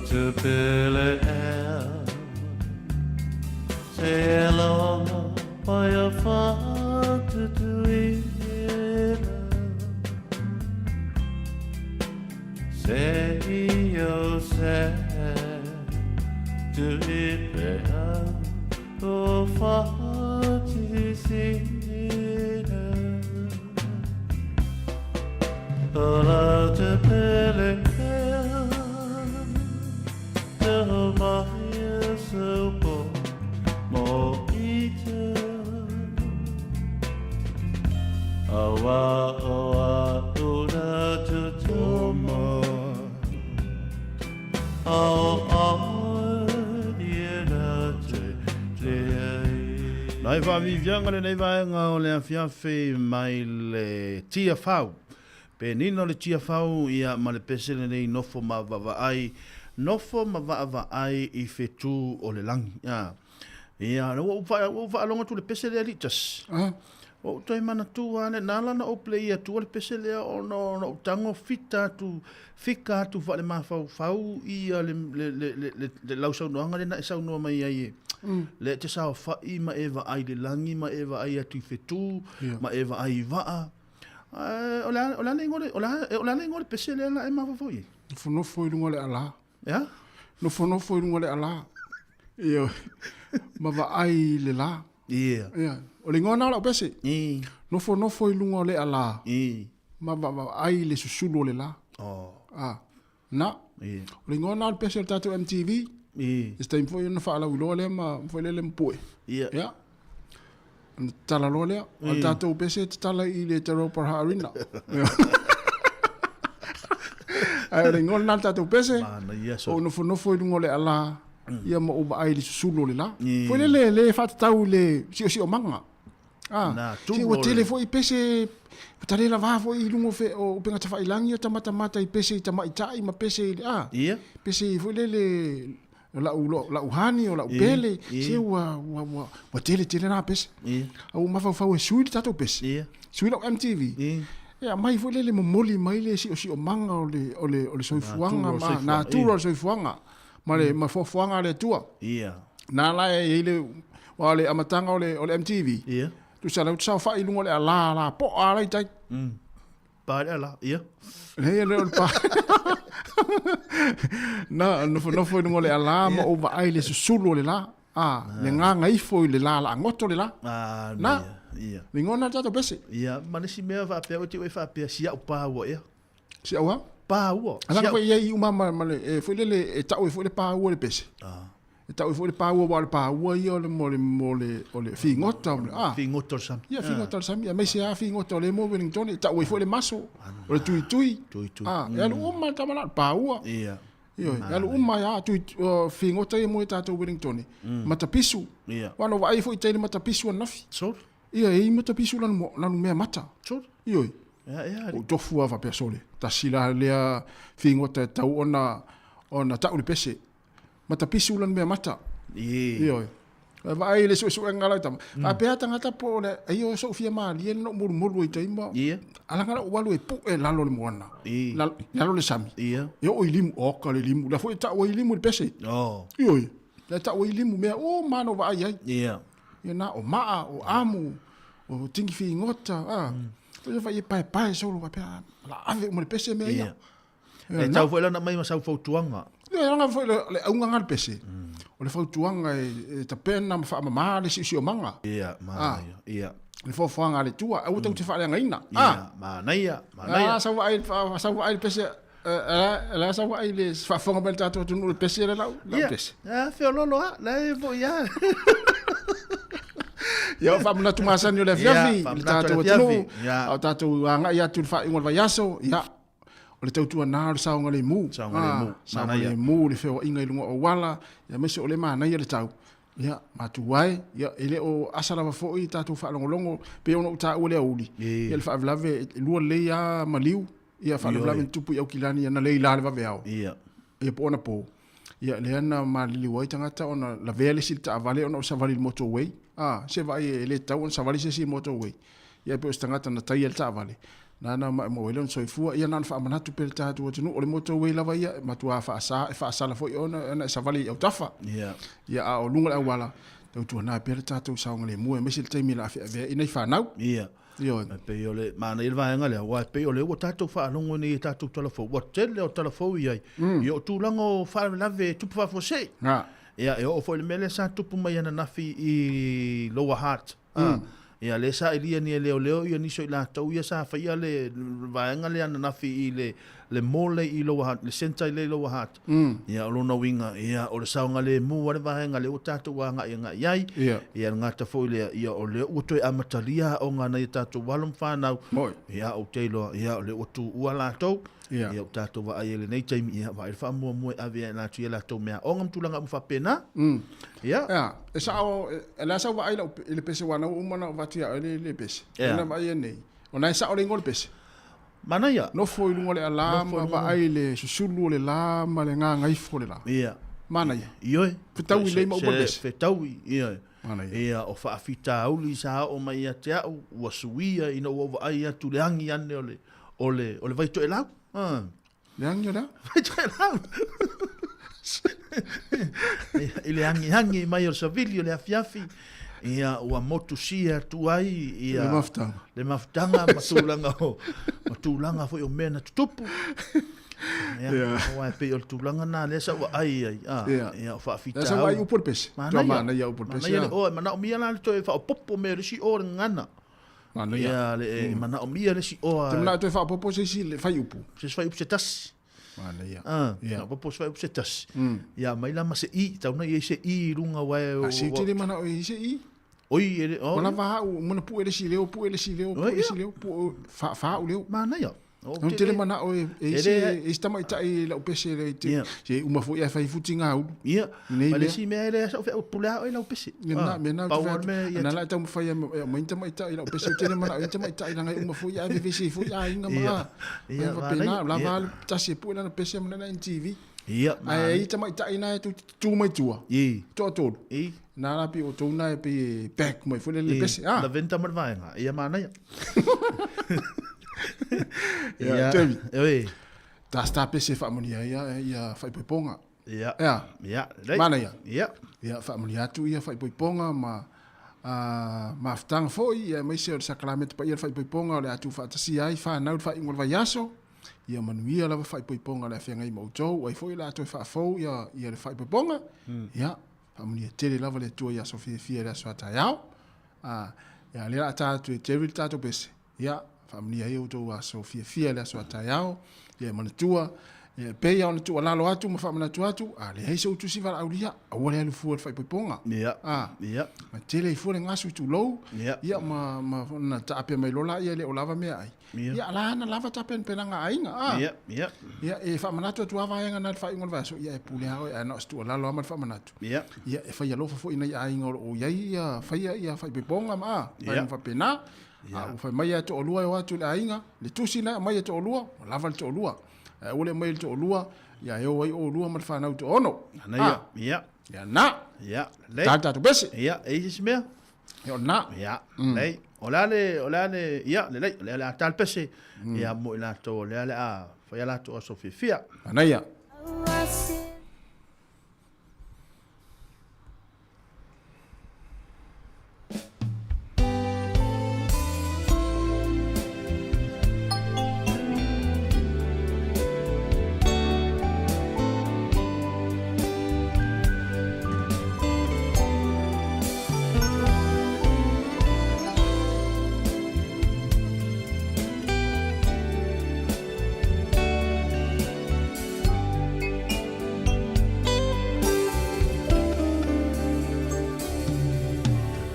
Te pele ea, se e logo pai o whatutuila. Se i o se tu i pea o whatutuila. sina O lau te pele ea Te homai e se upo mo ite Aua o a una tutuma Ao Nai faaviviaga lenei vaega o le afiafi mai le Tiafau. Penina o le Tiafau ia ma le pese lenei nofo ma vaavaai, nofo ma vaavaai i fetu o le lagi. A. Ia, ua ou faalogo atu i le pese lea alii tasi. Ua ou toe manatua lava, na ala ona ou play atua le pese lea ona ou tago fita atu, fika atu faale-mafaufau ia le, le, le, le, le, le lau saunoaga lea na e saunoa mai ai e, lea e te saofai ma e vaai i le lagi ma e vaai atu i fetu, ma e vaai i vaa. Ae o le a, o le a le igoa o le a, o le a le igoa o le pese lea la e mafaufau i ai? Nofonofo i luga o le alā. E a? Nofonofo i luga o le alā. Ioe. Ma vaai i le lā. Ia. Ia. O le igoa lena o lau pese. I. Nofonofo i luga o le alā. I. Ma vaai i le susulu o le lā. Oh. A. Na. I. O le igoa lena o le pese o le tatou MTV. I. I se taimi foi ona faalauiloa lea ma foi lele ma pue. Ia. Ia. Ona tatala loa lea. O le tatou pese e tatala i le Te Rauparaha Arena. Ae o le igoa lena o le tatou pese. Manaia O nofonofo i luga o le alā, ia ma ou vaai i le susulu o le lā. Foi lele le faatatau i le siosiomaga. Ah, se ua tele foi pese, ua tale lava foi i luga o fe, o upega tafailagi o tamatamata i pese i tamaitai ma pese i le, ah, pese foi lele lau, lau hani o lau pele, se ua, ua, ua, ua tele tele na pese. A ua mafaufau e sui le tatou pese. Sui lau MTV. E aumai foi lele momoli mai le siosiomaga o le, o le, o le soifuaga ma natura o le soifuaga ma le ma foafoaga a le Atua. Na la e i ai le, aua o le amataga o le, o le MTV. Tusa la ou te saofai i luga o le alā lapoa la i tai. Pa le alā, ia. Leai, e le o le pa. Na, nofonofo i luga o le alā ma ou vaai i le susulu o le lā. A, le gagaifo i le lā laagoto le lā. A, Na, ia. le igoa lena o le tatou pese. Ia, ma le isi mea faapea, oe te oe faapea, si au pa ua ea. Si au a? Pa ua. Ala foi i ai uma ma, ma le, e, foi lele, e tau ai foi le pa ua le pese. E tau ai foi le pa ua, aua o le pa ua ia o le, mo le, mo le, o le figota. O le, a. Figota o le sami. Ia, figota o le sami. Aemaise lava figota o lea mo Wellington, e tau ai foi le maso, o le tuitui. Tuitui. A, e alu uma le tama la, o le pa ua. Ia. Ioe, e alu uma ai lava, tui, figota ia mo e tatou Wellington, matapisu. Ia. Aua na ou vaai foi i tai i le matapisu ananafi. Sure. Ia, e i ai matapisu lanu, lanu mea mata. Sure. Ioe. Ia, ia. Ou tofu lava faapea, sole, tasi la lea figota e tatau ona, ona tau le pese. Matapisu lana mea mata. Ioe. E vaai i le suesuega lau tama. Faapea tagata po o le ai o sou fia malie na ou molumolu ai tai ma. Alaga lou alu e pue lalo le moana. Lalo le sami. E oo i limu, oka le limu. La foi e tau ai limu i le pese. Ioe. La e tau ai limu mea uma na ou vaai ai. Ia na o maa, o amu, o tingi figota, a. Foi e paepae solo faapea, la ave uma le pese mea ia. E tau foi la ona aumai ma sau fautuaga. Ia, leaga foi le auga nga le pese, o le fautuaga e tapena ma faamama le siosiomaga. Ia, manaia, ia. Le foafoaga a le Atua, aua tou te faaleagaina. Ia, manaia, manaia. A, sau vaai, sau vaai le pese, la sau vaai le faafofoga mai le tatou atunuu le pese le lau, lau pese. Ia, feololo lava, la e foi lava. Ia, o faamanatu masani o le afiafi, le tatou atunuu, a o tatou agai atu i le faaiuga o le vaiaso, ia, O le tautuana o le saogalemu. Saogalemu. Ah, saogalemu le feoaiga i luga o auala, ia aemaise o lea e manaia le tau. Ia, matua e, ia, e le o asa lava foi tatou faalogologo, pei ona ou taua le aoauli, ia le faalavelave, e lua lelei lava maliu, ia faalavelave na tupu i Aukilani, ia na lei la le vaveao. Ia. Ia po o anapo. Ia, lea na maliliu ai tagata ona lavea le isi i le taavale ona o le savali i le motorway. Ah, se vaai e le tatau ona savali se isi i le motorway. Ia pei o se tagata na taia le taavale, nana ma e maua ai lona soifua. Ia na ona faamanatu pea i le tatou atunuu, o le motorway lava ia e matua faasa, e faasala foi ona e savali i autafa. Ia. Ia, a o luga o le auala, tautuana pea le tatou saogalemu aemaise le taimi o le a feaveai nai fanau. Ia. Ioe. E pei o le manaia le vaega lea, aua e pei o lea ua tatou faalogo nei i tatou tala fou, ua tele o tala fou i ai, i oo tulaga o faalavelave e tupu faafuasei. Ia, e oo foi i le mea lea sa tupu mai ananafi i Lower Hutt, Ia lea sa ilia ni e leoleo ia nisi o i latou ia sa faia le vaega lea ananafi i le le mall i Lower Hutt, le centre i Lower Hutt. Ia o lona uiga, ia o le saogalemu lava le vaega lea ua tatou agai agai i ai. Ia. Ia le gata foi lea, ia o lea ua toe amatalia aoga a nai a tatou alo ma fanau. Moi. Ia ou te iloa, ia o lea ua tuua latou. Ia. Ia ua tatou vaai ai i lenei taimi, ia vaai le faamuamua e ave ai e latou i a latou meaaoga ma tulaga uma faapena. Ia. Ia, e sao, e le a sau vaai lau, i le pese aua na ua uma ona ou avatu ia oe le, le pese. Ia. Na vaai nei. O na e sao le igoa o le pese. Manaia. Nofo i luga o le ala ma vaai le susulu o le la ma le gagaifo o le la. Ia. Manaia. Ioe. Fetaui lelei ma upu o le pese. Fetaui, ioe. Manaia. Ia, o faafitauli sa oo mai ia te au, ua suia ina ua ou vaai atu le agi ane o le, o le, o le Vaitoelau. Ah. Le agi o le a? Vaitoelau. I le agiagi mai o le savili o le afiafi, ia ua motusia atu ai ia Le mafutaga. le mafutaga ma tulaga o ma tulaga foi o mea na tutupu. Ia, aua e pei o le tulaga na lea sa ou vaai ai, a, ia o Lea sa vaai faafitauli. upu o le pese. Tua manaia upu o le pese. Manaia le oa, e manaomia la le toe faaopoopo mea o le isi oa o le gagana. Manaia. Ia, le, e manaomia le isi oa. Te manao toe faaopoopo se isi le faiupu. Se isi faiupu se tasi. Manaia. Ah, Ia. faaopoopo se faiupu se tasi. Ia, aumai la ma se i, tau na i ai se i i luga aua e A se tele manao e i se i. Oi, e le, oh. Ua lava au, mana pue le isi leo, pue le isi leo, pue le isi leo, pue, fa, fa au leo. Manaia. No tele manao e, e isi, e isi tamaitai i lau pese le te, se uma foi ai fai futi ngā ulu. Ia, Nei ma le mea. isi mea e le sa o pule a oe lau pese. Ia na, mea na, Pau o le mea ia na la tau mawhai e mai tamaitai i lau pese, tele manao i tamaitai langa e uma foi ai vevesi foi ai inga Ia. maa. Ia, Ia, pena, manaia. lava Ia. le tasi e pue lana pese ma lana NTV. Ia, Ai ai tamaitai na e tu tu mai tua. I. Toa tolu. I. Nā la pi o tōu nā e pi e back mai foi le le pese. Ah. La venta ma le vaega. Ia manaia. Ia, Debbie. Oi. Tā sta pese whaamanuia ia, ia whaipoiponga. Ia. Ia. Ia. Lei. Mana ia. Ia. Ia, whaamanuia atu ia whaipoiponga ma mafutaga foi, ia maise o le sakalamete paia le faaipoipoga o le atu faatasia ai fanau le faaiuga o le vaiaso. Ia manuia lava faaipoipoga o le afeagai ma outou, ai foi o le a toe faafou ia, ia le faaipoipoga. Ia, faamanuia tele lava le Atua i aso fiafia i le aso a taeao. Ia, lea o le a ta atu e Jerry le tatou pese. Ia, faamanuia ai outou aso fiafia i le aso a taeao. Ia, e manatua, ia, e pei lava ona tuualalo atu ma faamanatu atu, a leai sou tusi valaaulia, aua le alu fua i le faaipoipoga. Ia. A, Ia. ma tele ai fua le gasu i tulou, Ia. ia, ma, ma, na taapea mai loa laia e le o lava meaai. Ia. Ia, ala ana lava tapenapenaga a aiga, a. Ia, ia. Ia, e faamanatu atu lava vaega na i le faaiuga o le vaiaso, ia, e pule lava oe, ae na o se tuualalo lava ma le faamanatu. Ia. Ia, e fai alofa foi i nai aiga o lo o i ai ia, faia ia faaipoipoga ma, a, Ia. vaega faapena. A ua fai mai lava e toalua e o atu i le aiga, le tusi na e aumai e toalua, ua lava le toalua. Ae aua le aumaia le toalua, ia e o ai oulua ma le fanau toaono. Ana ia. Ia. Ia na. Ia. Lelei. Ta le tatou pese. Ia, e i ai se isi mea? Ia o lena. Ia, lelei. O le a le, o le a le, ia, lelei, o lea o le a ta le pese. Ia, mo i latou, o lea o le a fai a latou aso fiafia. Manaia.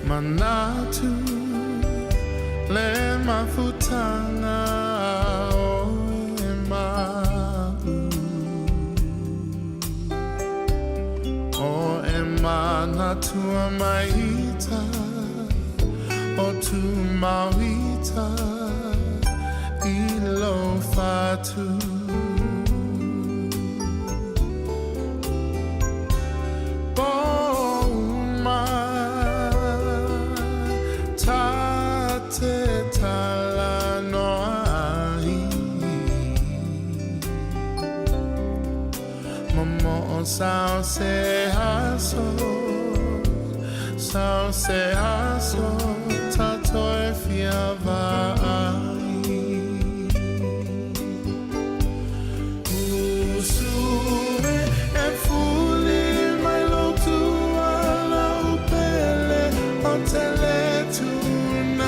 Manatu le mafutaga o e ma'u O e manatua maita o tumauita i lou fatu. Po uma ta te talanoa ai Momo'o sao se aso, sao se aso, tatou e fia vaai. Usu e e fuli mai lou tuala o pele o te le tuna.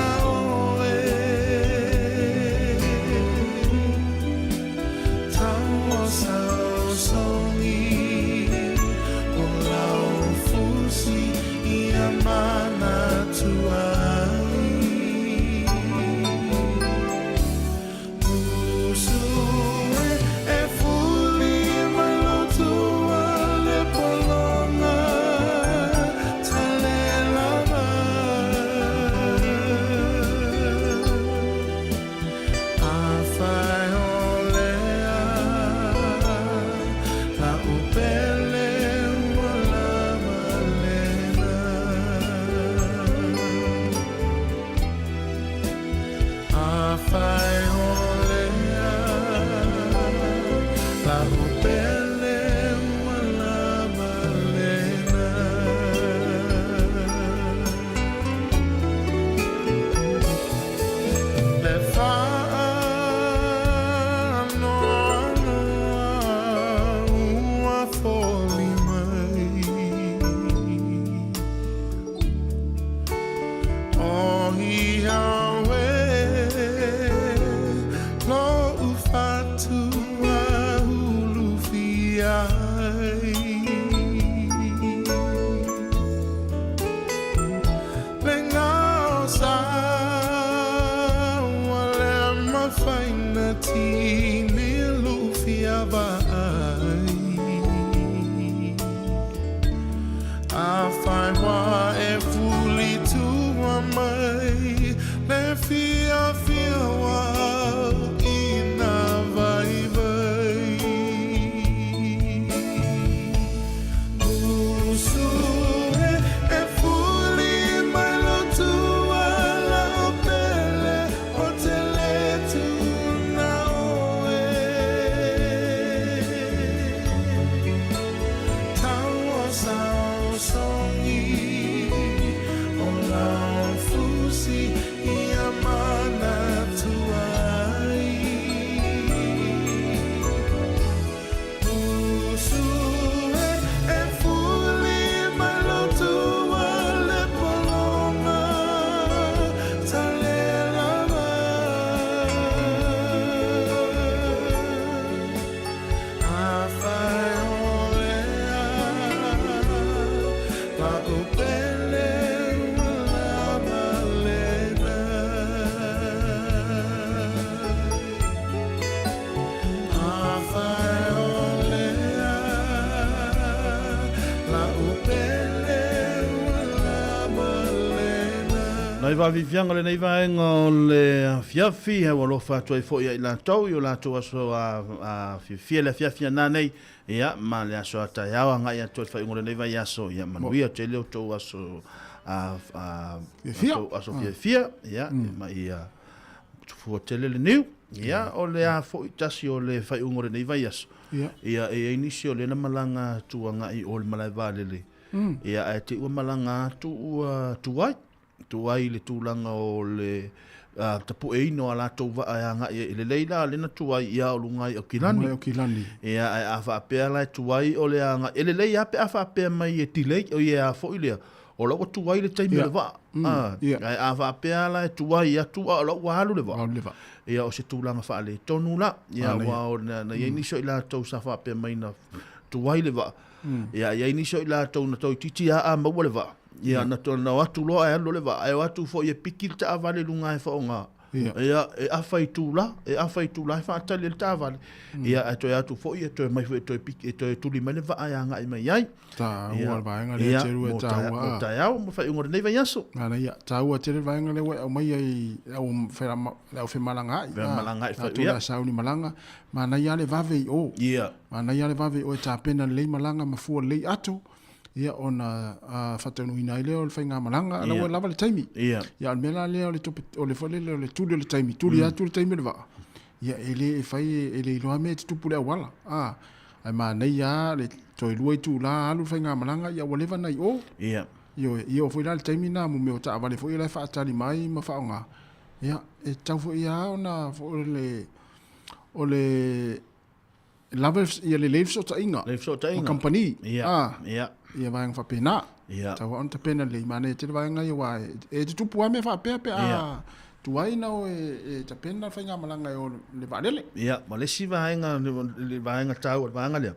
Nai vaaviaviaga o lenei vaega o le afiafi, e ua alofa atu ai foi ia i latou i o latou aso fiafia i le afiafi ana nei, ia, ma le aso a taeao agai atu ai le faaiuga o lenei vaiaso, ia manuia tele outou aso fiafia, aso fiafia, ia, ma ia tufua tele le niu, ia, o le a foi tasi o le faaiuga o lenei vaiaso, ia, e i ai nisi o lea na malaga atu agai i o le malae vaalele, Ia, ae te i ua malaga atu ua tuai, tuai i le tulaga o le tapueina o a latou vaa e agai ai. E lelei la lea na tuai ia o luga i Aukilani. Aukilani. Ia, ae a faapea la e tuai o le agai, e lelei lava pe a faapea mai e delay, o ia a foi lea, o la ua tuai le taimi o le vaa. Ae a faapea la e tuai atu a o la ua alu le vaa. Alu le vaa. Ia, o se tulaga faaletonu la. Ia, aua o na i ai nisi o i latou sa faapea mai na tuai le vaa. Ia, e i ai nisi o i latou na toeitiiti lava a maua le vaa, ia, na na o atu loa ae alu loa le vaa, ae o atu foi e piki le taavale i luga e faaaoga. Ia, e afa itula, e afa itula e faatali ai le taavale. Ia, ae toe atu foi e toe omai foi e toe piki, e toe tuli mai le vaa e agai mai ai. Taua le vaega lea telu e taua. Mo taeao ma faaiuga o lenei vaiaso. Manaia, taua tele le vaega lea ua e aumaia i le au le au femalagaai. Femalagaai foi, ia. Latou sauni malaga, manaia le vave i o. Ia. Manaia le vave i oe tapena lelei malaga ma fua lelei ato, ia ona faataunuuina ai lea o le faigamalaga, a la ua lava le taimi. Ia, o le mea la lea o le tope, o le foi lele o le tuli o le taimi, tuli atu le taimi o le vaa, ia e le e fai e le iloa mea e tutupu i le auala, a, ae manaia lava le toe lua itula alu le faigamalaga, ia ua leva ona i o. Ia. Ioe, ia oo foi la le taimi lena mo mea o taavale foi ia la e faatali mai ma faaaoga, ia e tatau foi lava ona foi le, o le lava ia lelei le fesootaiga. Lelei fesootaiga. Ma kamupani. Ia. Ah. Ia. Ia vaega faapena. Ia. Tau ona tapena lelei manaia tele vaega ia aua e tutupu lava mea faapea pe a tuai na o e tapena le faigamalaga e o le vaalele. Ia, ma le isi vaega, le vaega taua, le vaega lea,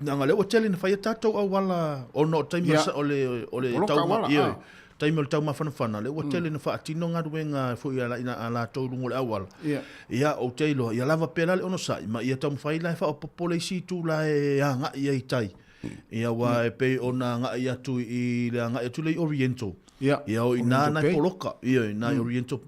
leaga o lea ua tele ina fai a tatou auala ona o taimi o le o le tau ia taimi o le taumafanafana lea ua tele ina faatino galuega foi a a latou i luga o le auala. Ia ou te iloa ia lava pea la le onosai ma ia taumafai la e faaopoopo le isi itu la e agai ai i tai. Ia aua e pei ona agai atu i le agai atu lea i Oriental. Ia o i ina na e poloka, ia i ina i Oriental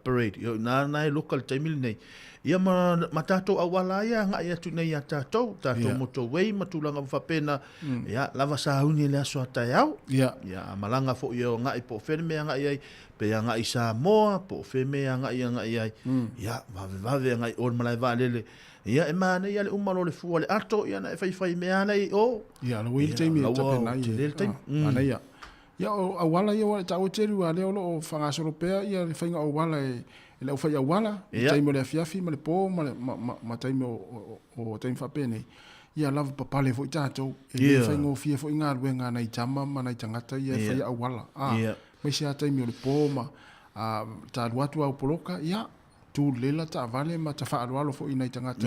Parade, ia o ina na e loka i le taimi lenei. Ia ma, ma tatou auala ia agai atu nei ia tatou, tatou yeah. motorway ma tulaga uma faapena, mm. ia lava sauni i le aso a taeao. Yeah. Ia a malaga foi e o agai po o fea le mea agai ai, pe agai i Samoa, po o fea mea agai agai ai. Ia vavevave agai i o le malae vaalele. Ia e manaia le uma loa o le fua o le ato, ia na e faifai mea lava i o. Ia, la ua i le taimi e tapena ai. Tele le taimi. Manaia. Ia o auala ia ua taua tele aua lea o lo o faagasolo pea ia le faiga o auala e le aufai auala i taimi o le afiafi ma le po ma ma taimi o taimi faapenei. Ia lava papale foi tatou e le faigofie foi galuega a nai tama ma nai tagata ia e faia auala aemaise lava taimi o le po ma. A ta alu atu au poloka, ia, tu lelei la taavale ma tafaaaloalo foʻi nai tagata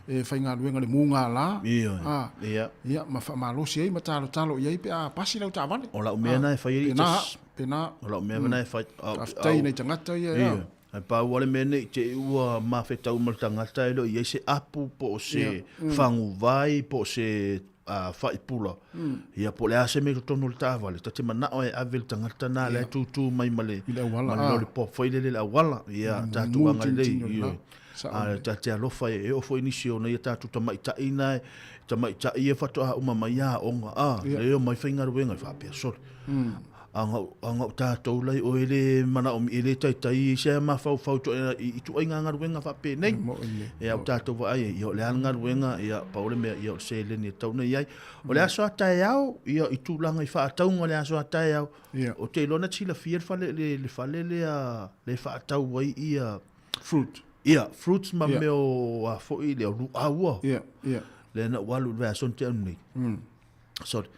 e faigaluega le mugālā ia ma faamalosi ai ma talotalo i ai pe a pasi lau taavale. O lau mea na e fai pena pena o lau mea na e fai faafetai nai tagata ia ia. Ae pau lava le mea nei te i ua mafetau ma le tagata e le o i ai se apu po o se faguvai po o se faipula, ia po o le a se mea i totonu o le taavale, ta te manao e ave le tagata na la e tūtū mai ma le lollipop foi lele i le auala, ia tatou agalelei, ioe. A ta te alofa e oo foi nisi o nai a tatou tamaitai na e tamaitai ia faatoa uma mai aoga, a, lea e omai faigaluega e faapea, sole. A na o tatou la i o e le manaomia, e le taitai i se mafaufau i ituaiga galuega faapenei. Ia o tatou vaai ai, ia o le a le galuega, ia pau le mea, ia o le seleni e tatau ona i ai. O le aso a taeao, ia i tulaga i faatauga o le aso a taeao, ou te iloa na te silafia le fale, le fale lea le faatau ai ia fruit. Ia, fruits ma mea o a foi le o luaua. Lea na ou alu i le vaiaso na tea atu nei. Sorry.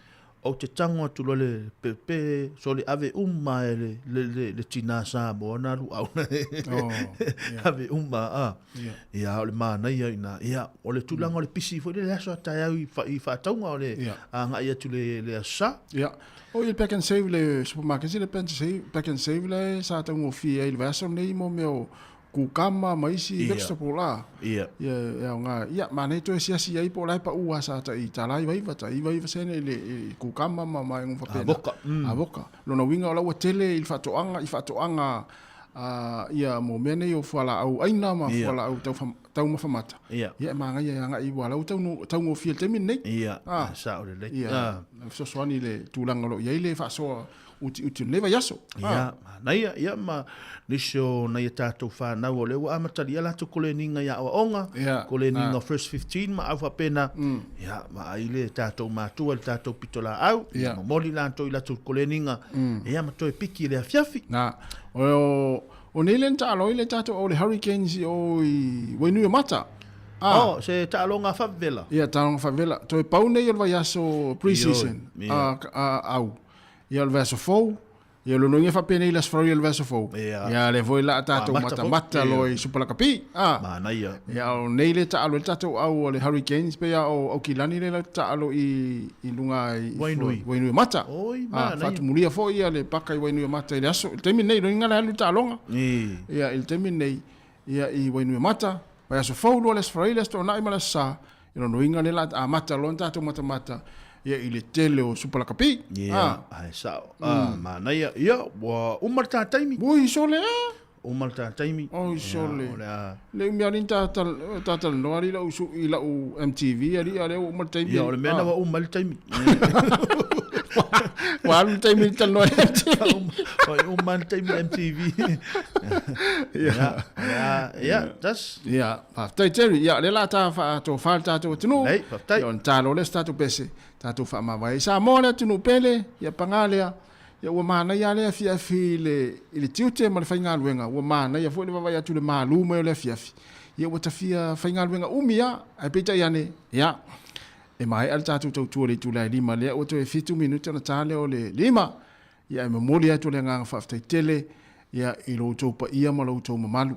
Ou te tago atu loa le pepe, sole ave uma e le, le, le, le tinā Samoa nā luau. Oh, yeah. Ave uma, a. Yeah. Ia, o le manaia i nā. Ia, o le tulaga o le pisi foi le aso a taeao i, i faatauga o le yeah. agai atu le, le aso sa. Yeah. O i le pack and save le supermarket, le pack and save, pack and save le sa taugofie ai le vaiaso nei mo mea o kukama ma isi vegetable la. Ia. Ia, e aoga. Ia, manaia toe asiasi ai po o la e paʻu lava sa tai $99, tai 99 sene i le i kukama ma maega faapena. Avoka. Avoka. Lona uiga o la ua tele i le faatoaga, i faatoaga ia mo mea nei o fualaau ʻaina ma fualaau taumafa mata. Ia. Ia e manaia e agai aua o la ua taugofie i le taimi lenei. Ia, sao lelei. Ia, fesoasoani i le tulaga o lo o i ai le faasoa utiuti o lenei vaiaso. Ia, manaia, ia ma nisi o nai a tatou whanau o lea ua amatalia latou koleniga i aoaoga, koleniga o First 15 ma au faapena, ia, vaai le tatou matua i le tatou pitolaau, ia momoli latou i latou koleniga, ia ma toe piki i le afiafi. Na, o nei lea na taalo ai le tatou au le Hurricanes i o i Wainuiomata. Oh, se taaloga faavela. Ia, taaloga faavela. Toe pau nei o le vaiaso pre-season, au. Ia o le vaiaso fou, ia o lona uiga e faapenei i le Aso Faraile o le vaiaso fou. Ia. Ia lea foi la a tatou Amata foi. matamata loa i Super Lakapi. A. Manaia. Ia o nei le taalo ai le tatou au o le Hurricanes pei a o Aukilani lea latou te taalo i i luga i Wainui. Wainuiomata. Oi, A, manaia. faatumulia foi ia le paka i Wainuiomata i le aso i le taimi lenei, lona uiga la e alu le taaloga. I. Ia i le taimi lenei ia i Wainuiomata, vaiaso fou loa le Aso Faraile, Aso Toonai ma le Aso Sa. Ia lona uiga lea la a amata loa ona tatou matamata ia i le tele o Super Lakapi. Ia, ae sao. Ah, manaia. Ia, ua uma le ta taimi. Ui, sole a! Uma le ta taimi. Oi, sole. Ia, o le a... Le umi lava ni ta talanoa alii lau i lau MTV alii a lea ua uma le taimi. Ia, o le mea lena ua uma ai le taimi. Ua alu le taimi i le talanoa i le MTV. Ua uma le taimi i le MTV. Ia, ia, ia, tas. Ia, faafetai Terry. Ia, o lea la ta faatofa le tatou atunuu. Lelei, faafetai. Ia, ona talo lea se tatou pese, tatou faamavae. I Samoa le atunuu pele, ia paga lea, ia ua manaia lava le afiafi i le, i le tiute ma le faigaluega, ua manaia foi le vaavaai atu i le malu mai o le afiafi. Ia ua ta fia faigaluega umi lava, ae peitai ane, ia, E maea le tatou tautua i le itula e 5, lea ua toe 7 minute ona ta lea o le 5. Ia e momoli atu le agaga faafetai tele ia i lo outou paia ma lo outou mamalu.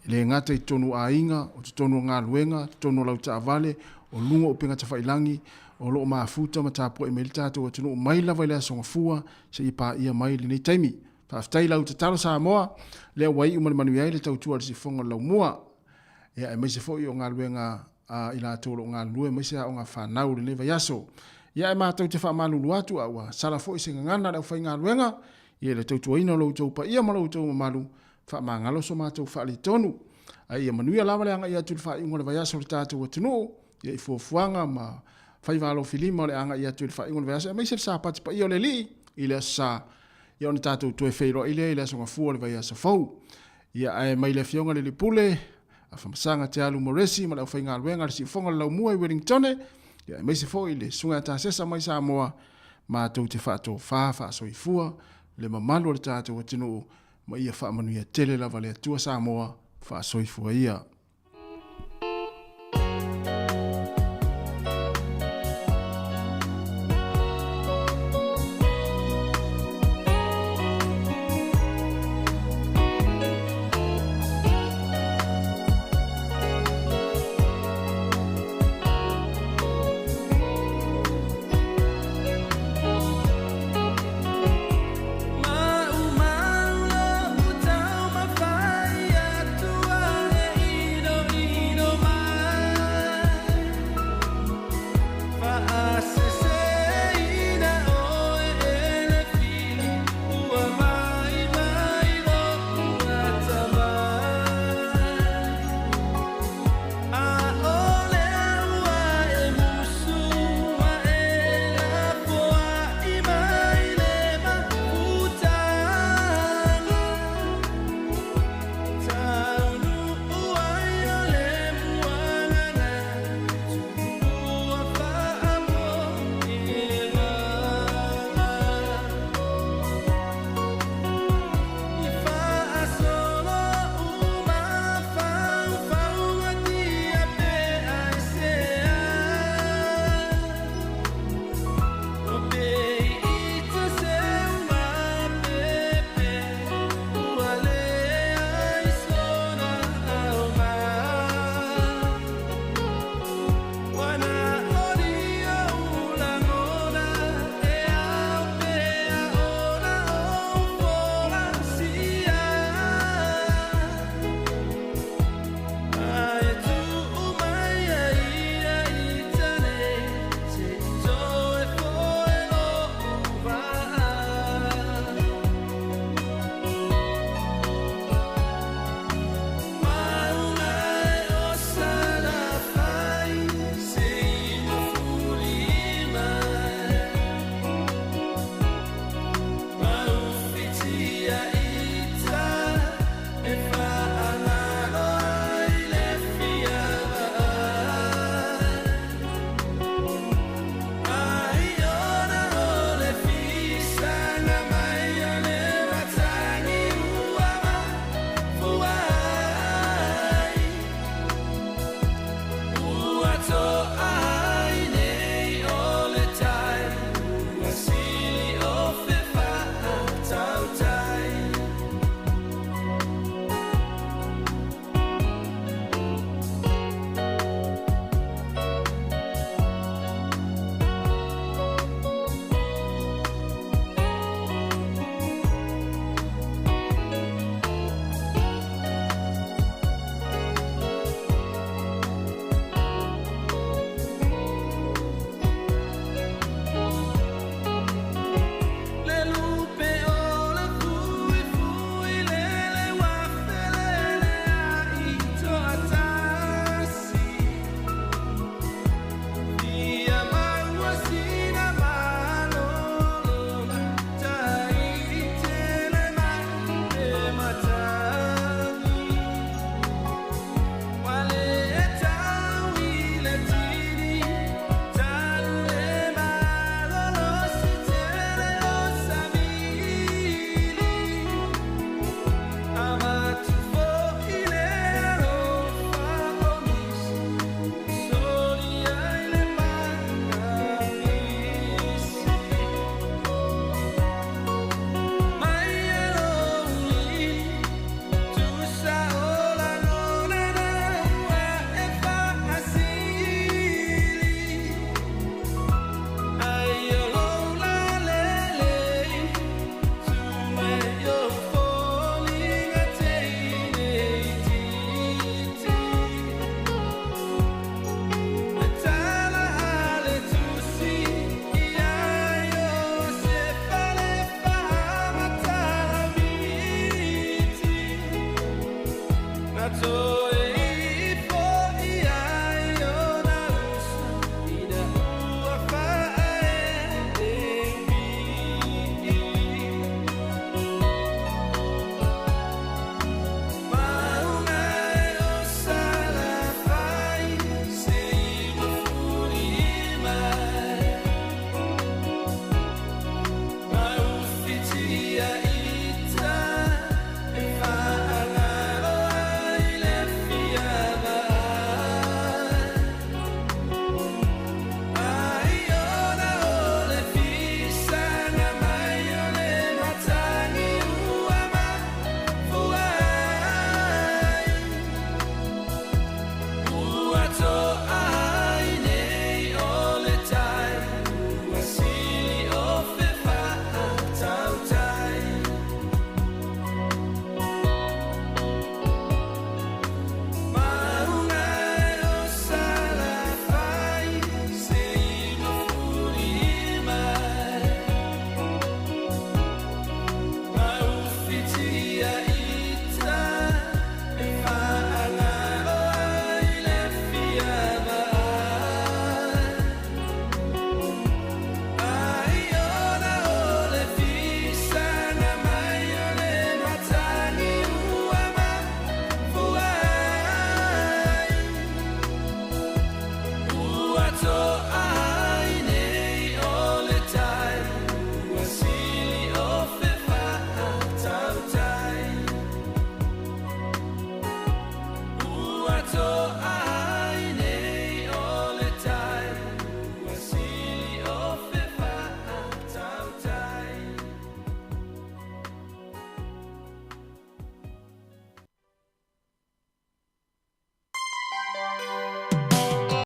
E le gata i totonu o aiga, o totonu o galuega, totonu o lau taavale, o luga o upega tafailangi, o lo o mafuta ma tapuai mai le tatou atunuu mai lava i le Aso Gafua seia paia mai lenei taimi. Faafetai i lau tatalo Samoa, lea ua iu ma le manuia ai le tautua a le Siufofoga o le Laumua. Ia aemaise foi o galuega a i latou o lo o galulue aemaise aoga fanau i lenei vaiaso. Ia ae matou te faamalulu atu a ua sala foi se gagana a le aufaigaluega ia i le tautuaina o lo outou paia ma lo outou mamalu, faamagalo so matou faalitonu. Ae ia manuia lava le agai atu i le faaiuga o le vaiaso o le tatou atunuu, ia i fuafuaga ma faiva alofilima o le agai atu i le faaiuga o le vaiaso aemaise le Sapati paia o le Alii i le Aso Sa, ia ona tatou toe feiloai lea i le Aso Gafua o le vaiaso fou. Ia ae mai le Afioga i le Alii Pule, a Famasaga Te Alu Moresi ma le aufaigaluega a le Siufofoga o le Laumua i Wellingtone, ia aemaise foi le Susuga ia Tasesa mai Samoa, matou te faatofa faasoifua le mamalu o le tatou atunuu ma ia faamanuia tele lava le Atua Samoa faasoifua ia. Tatou.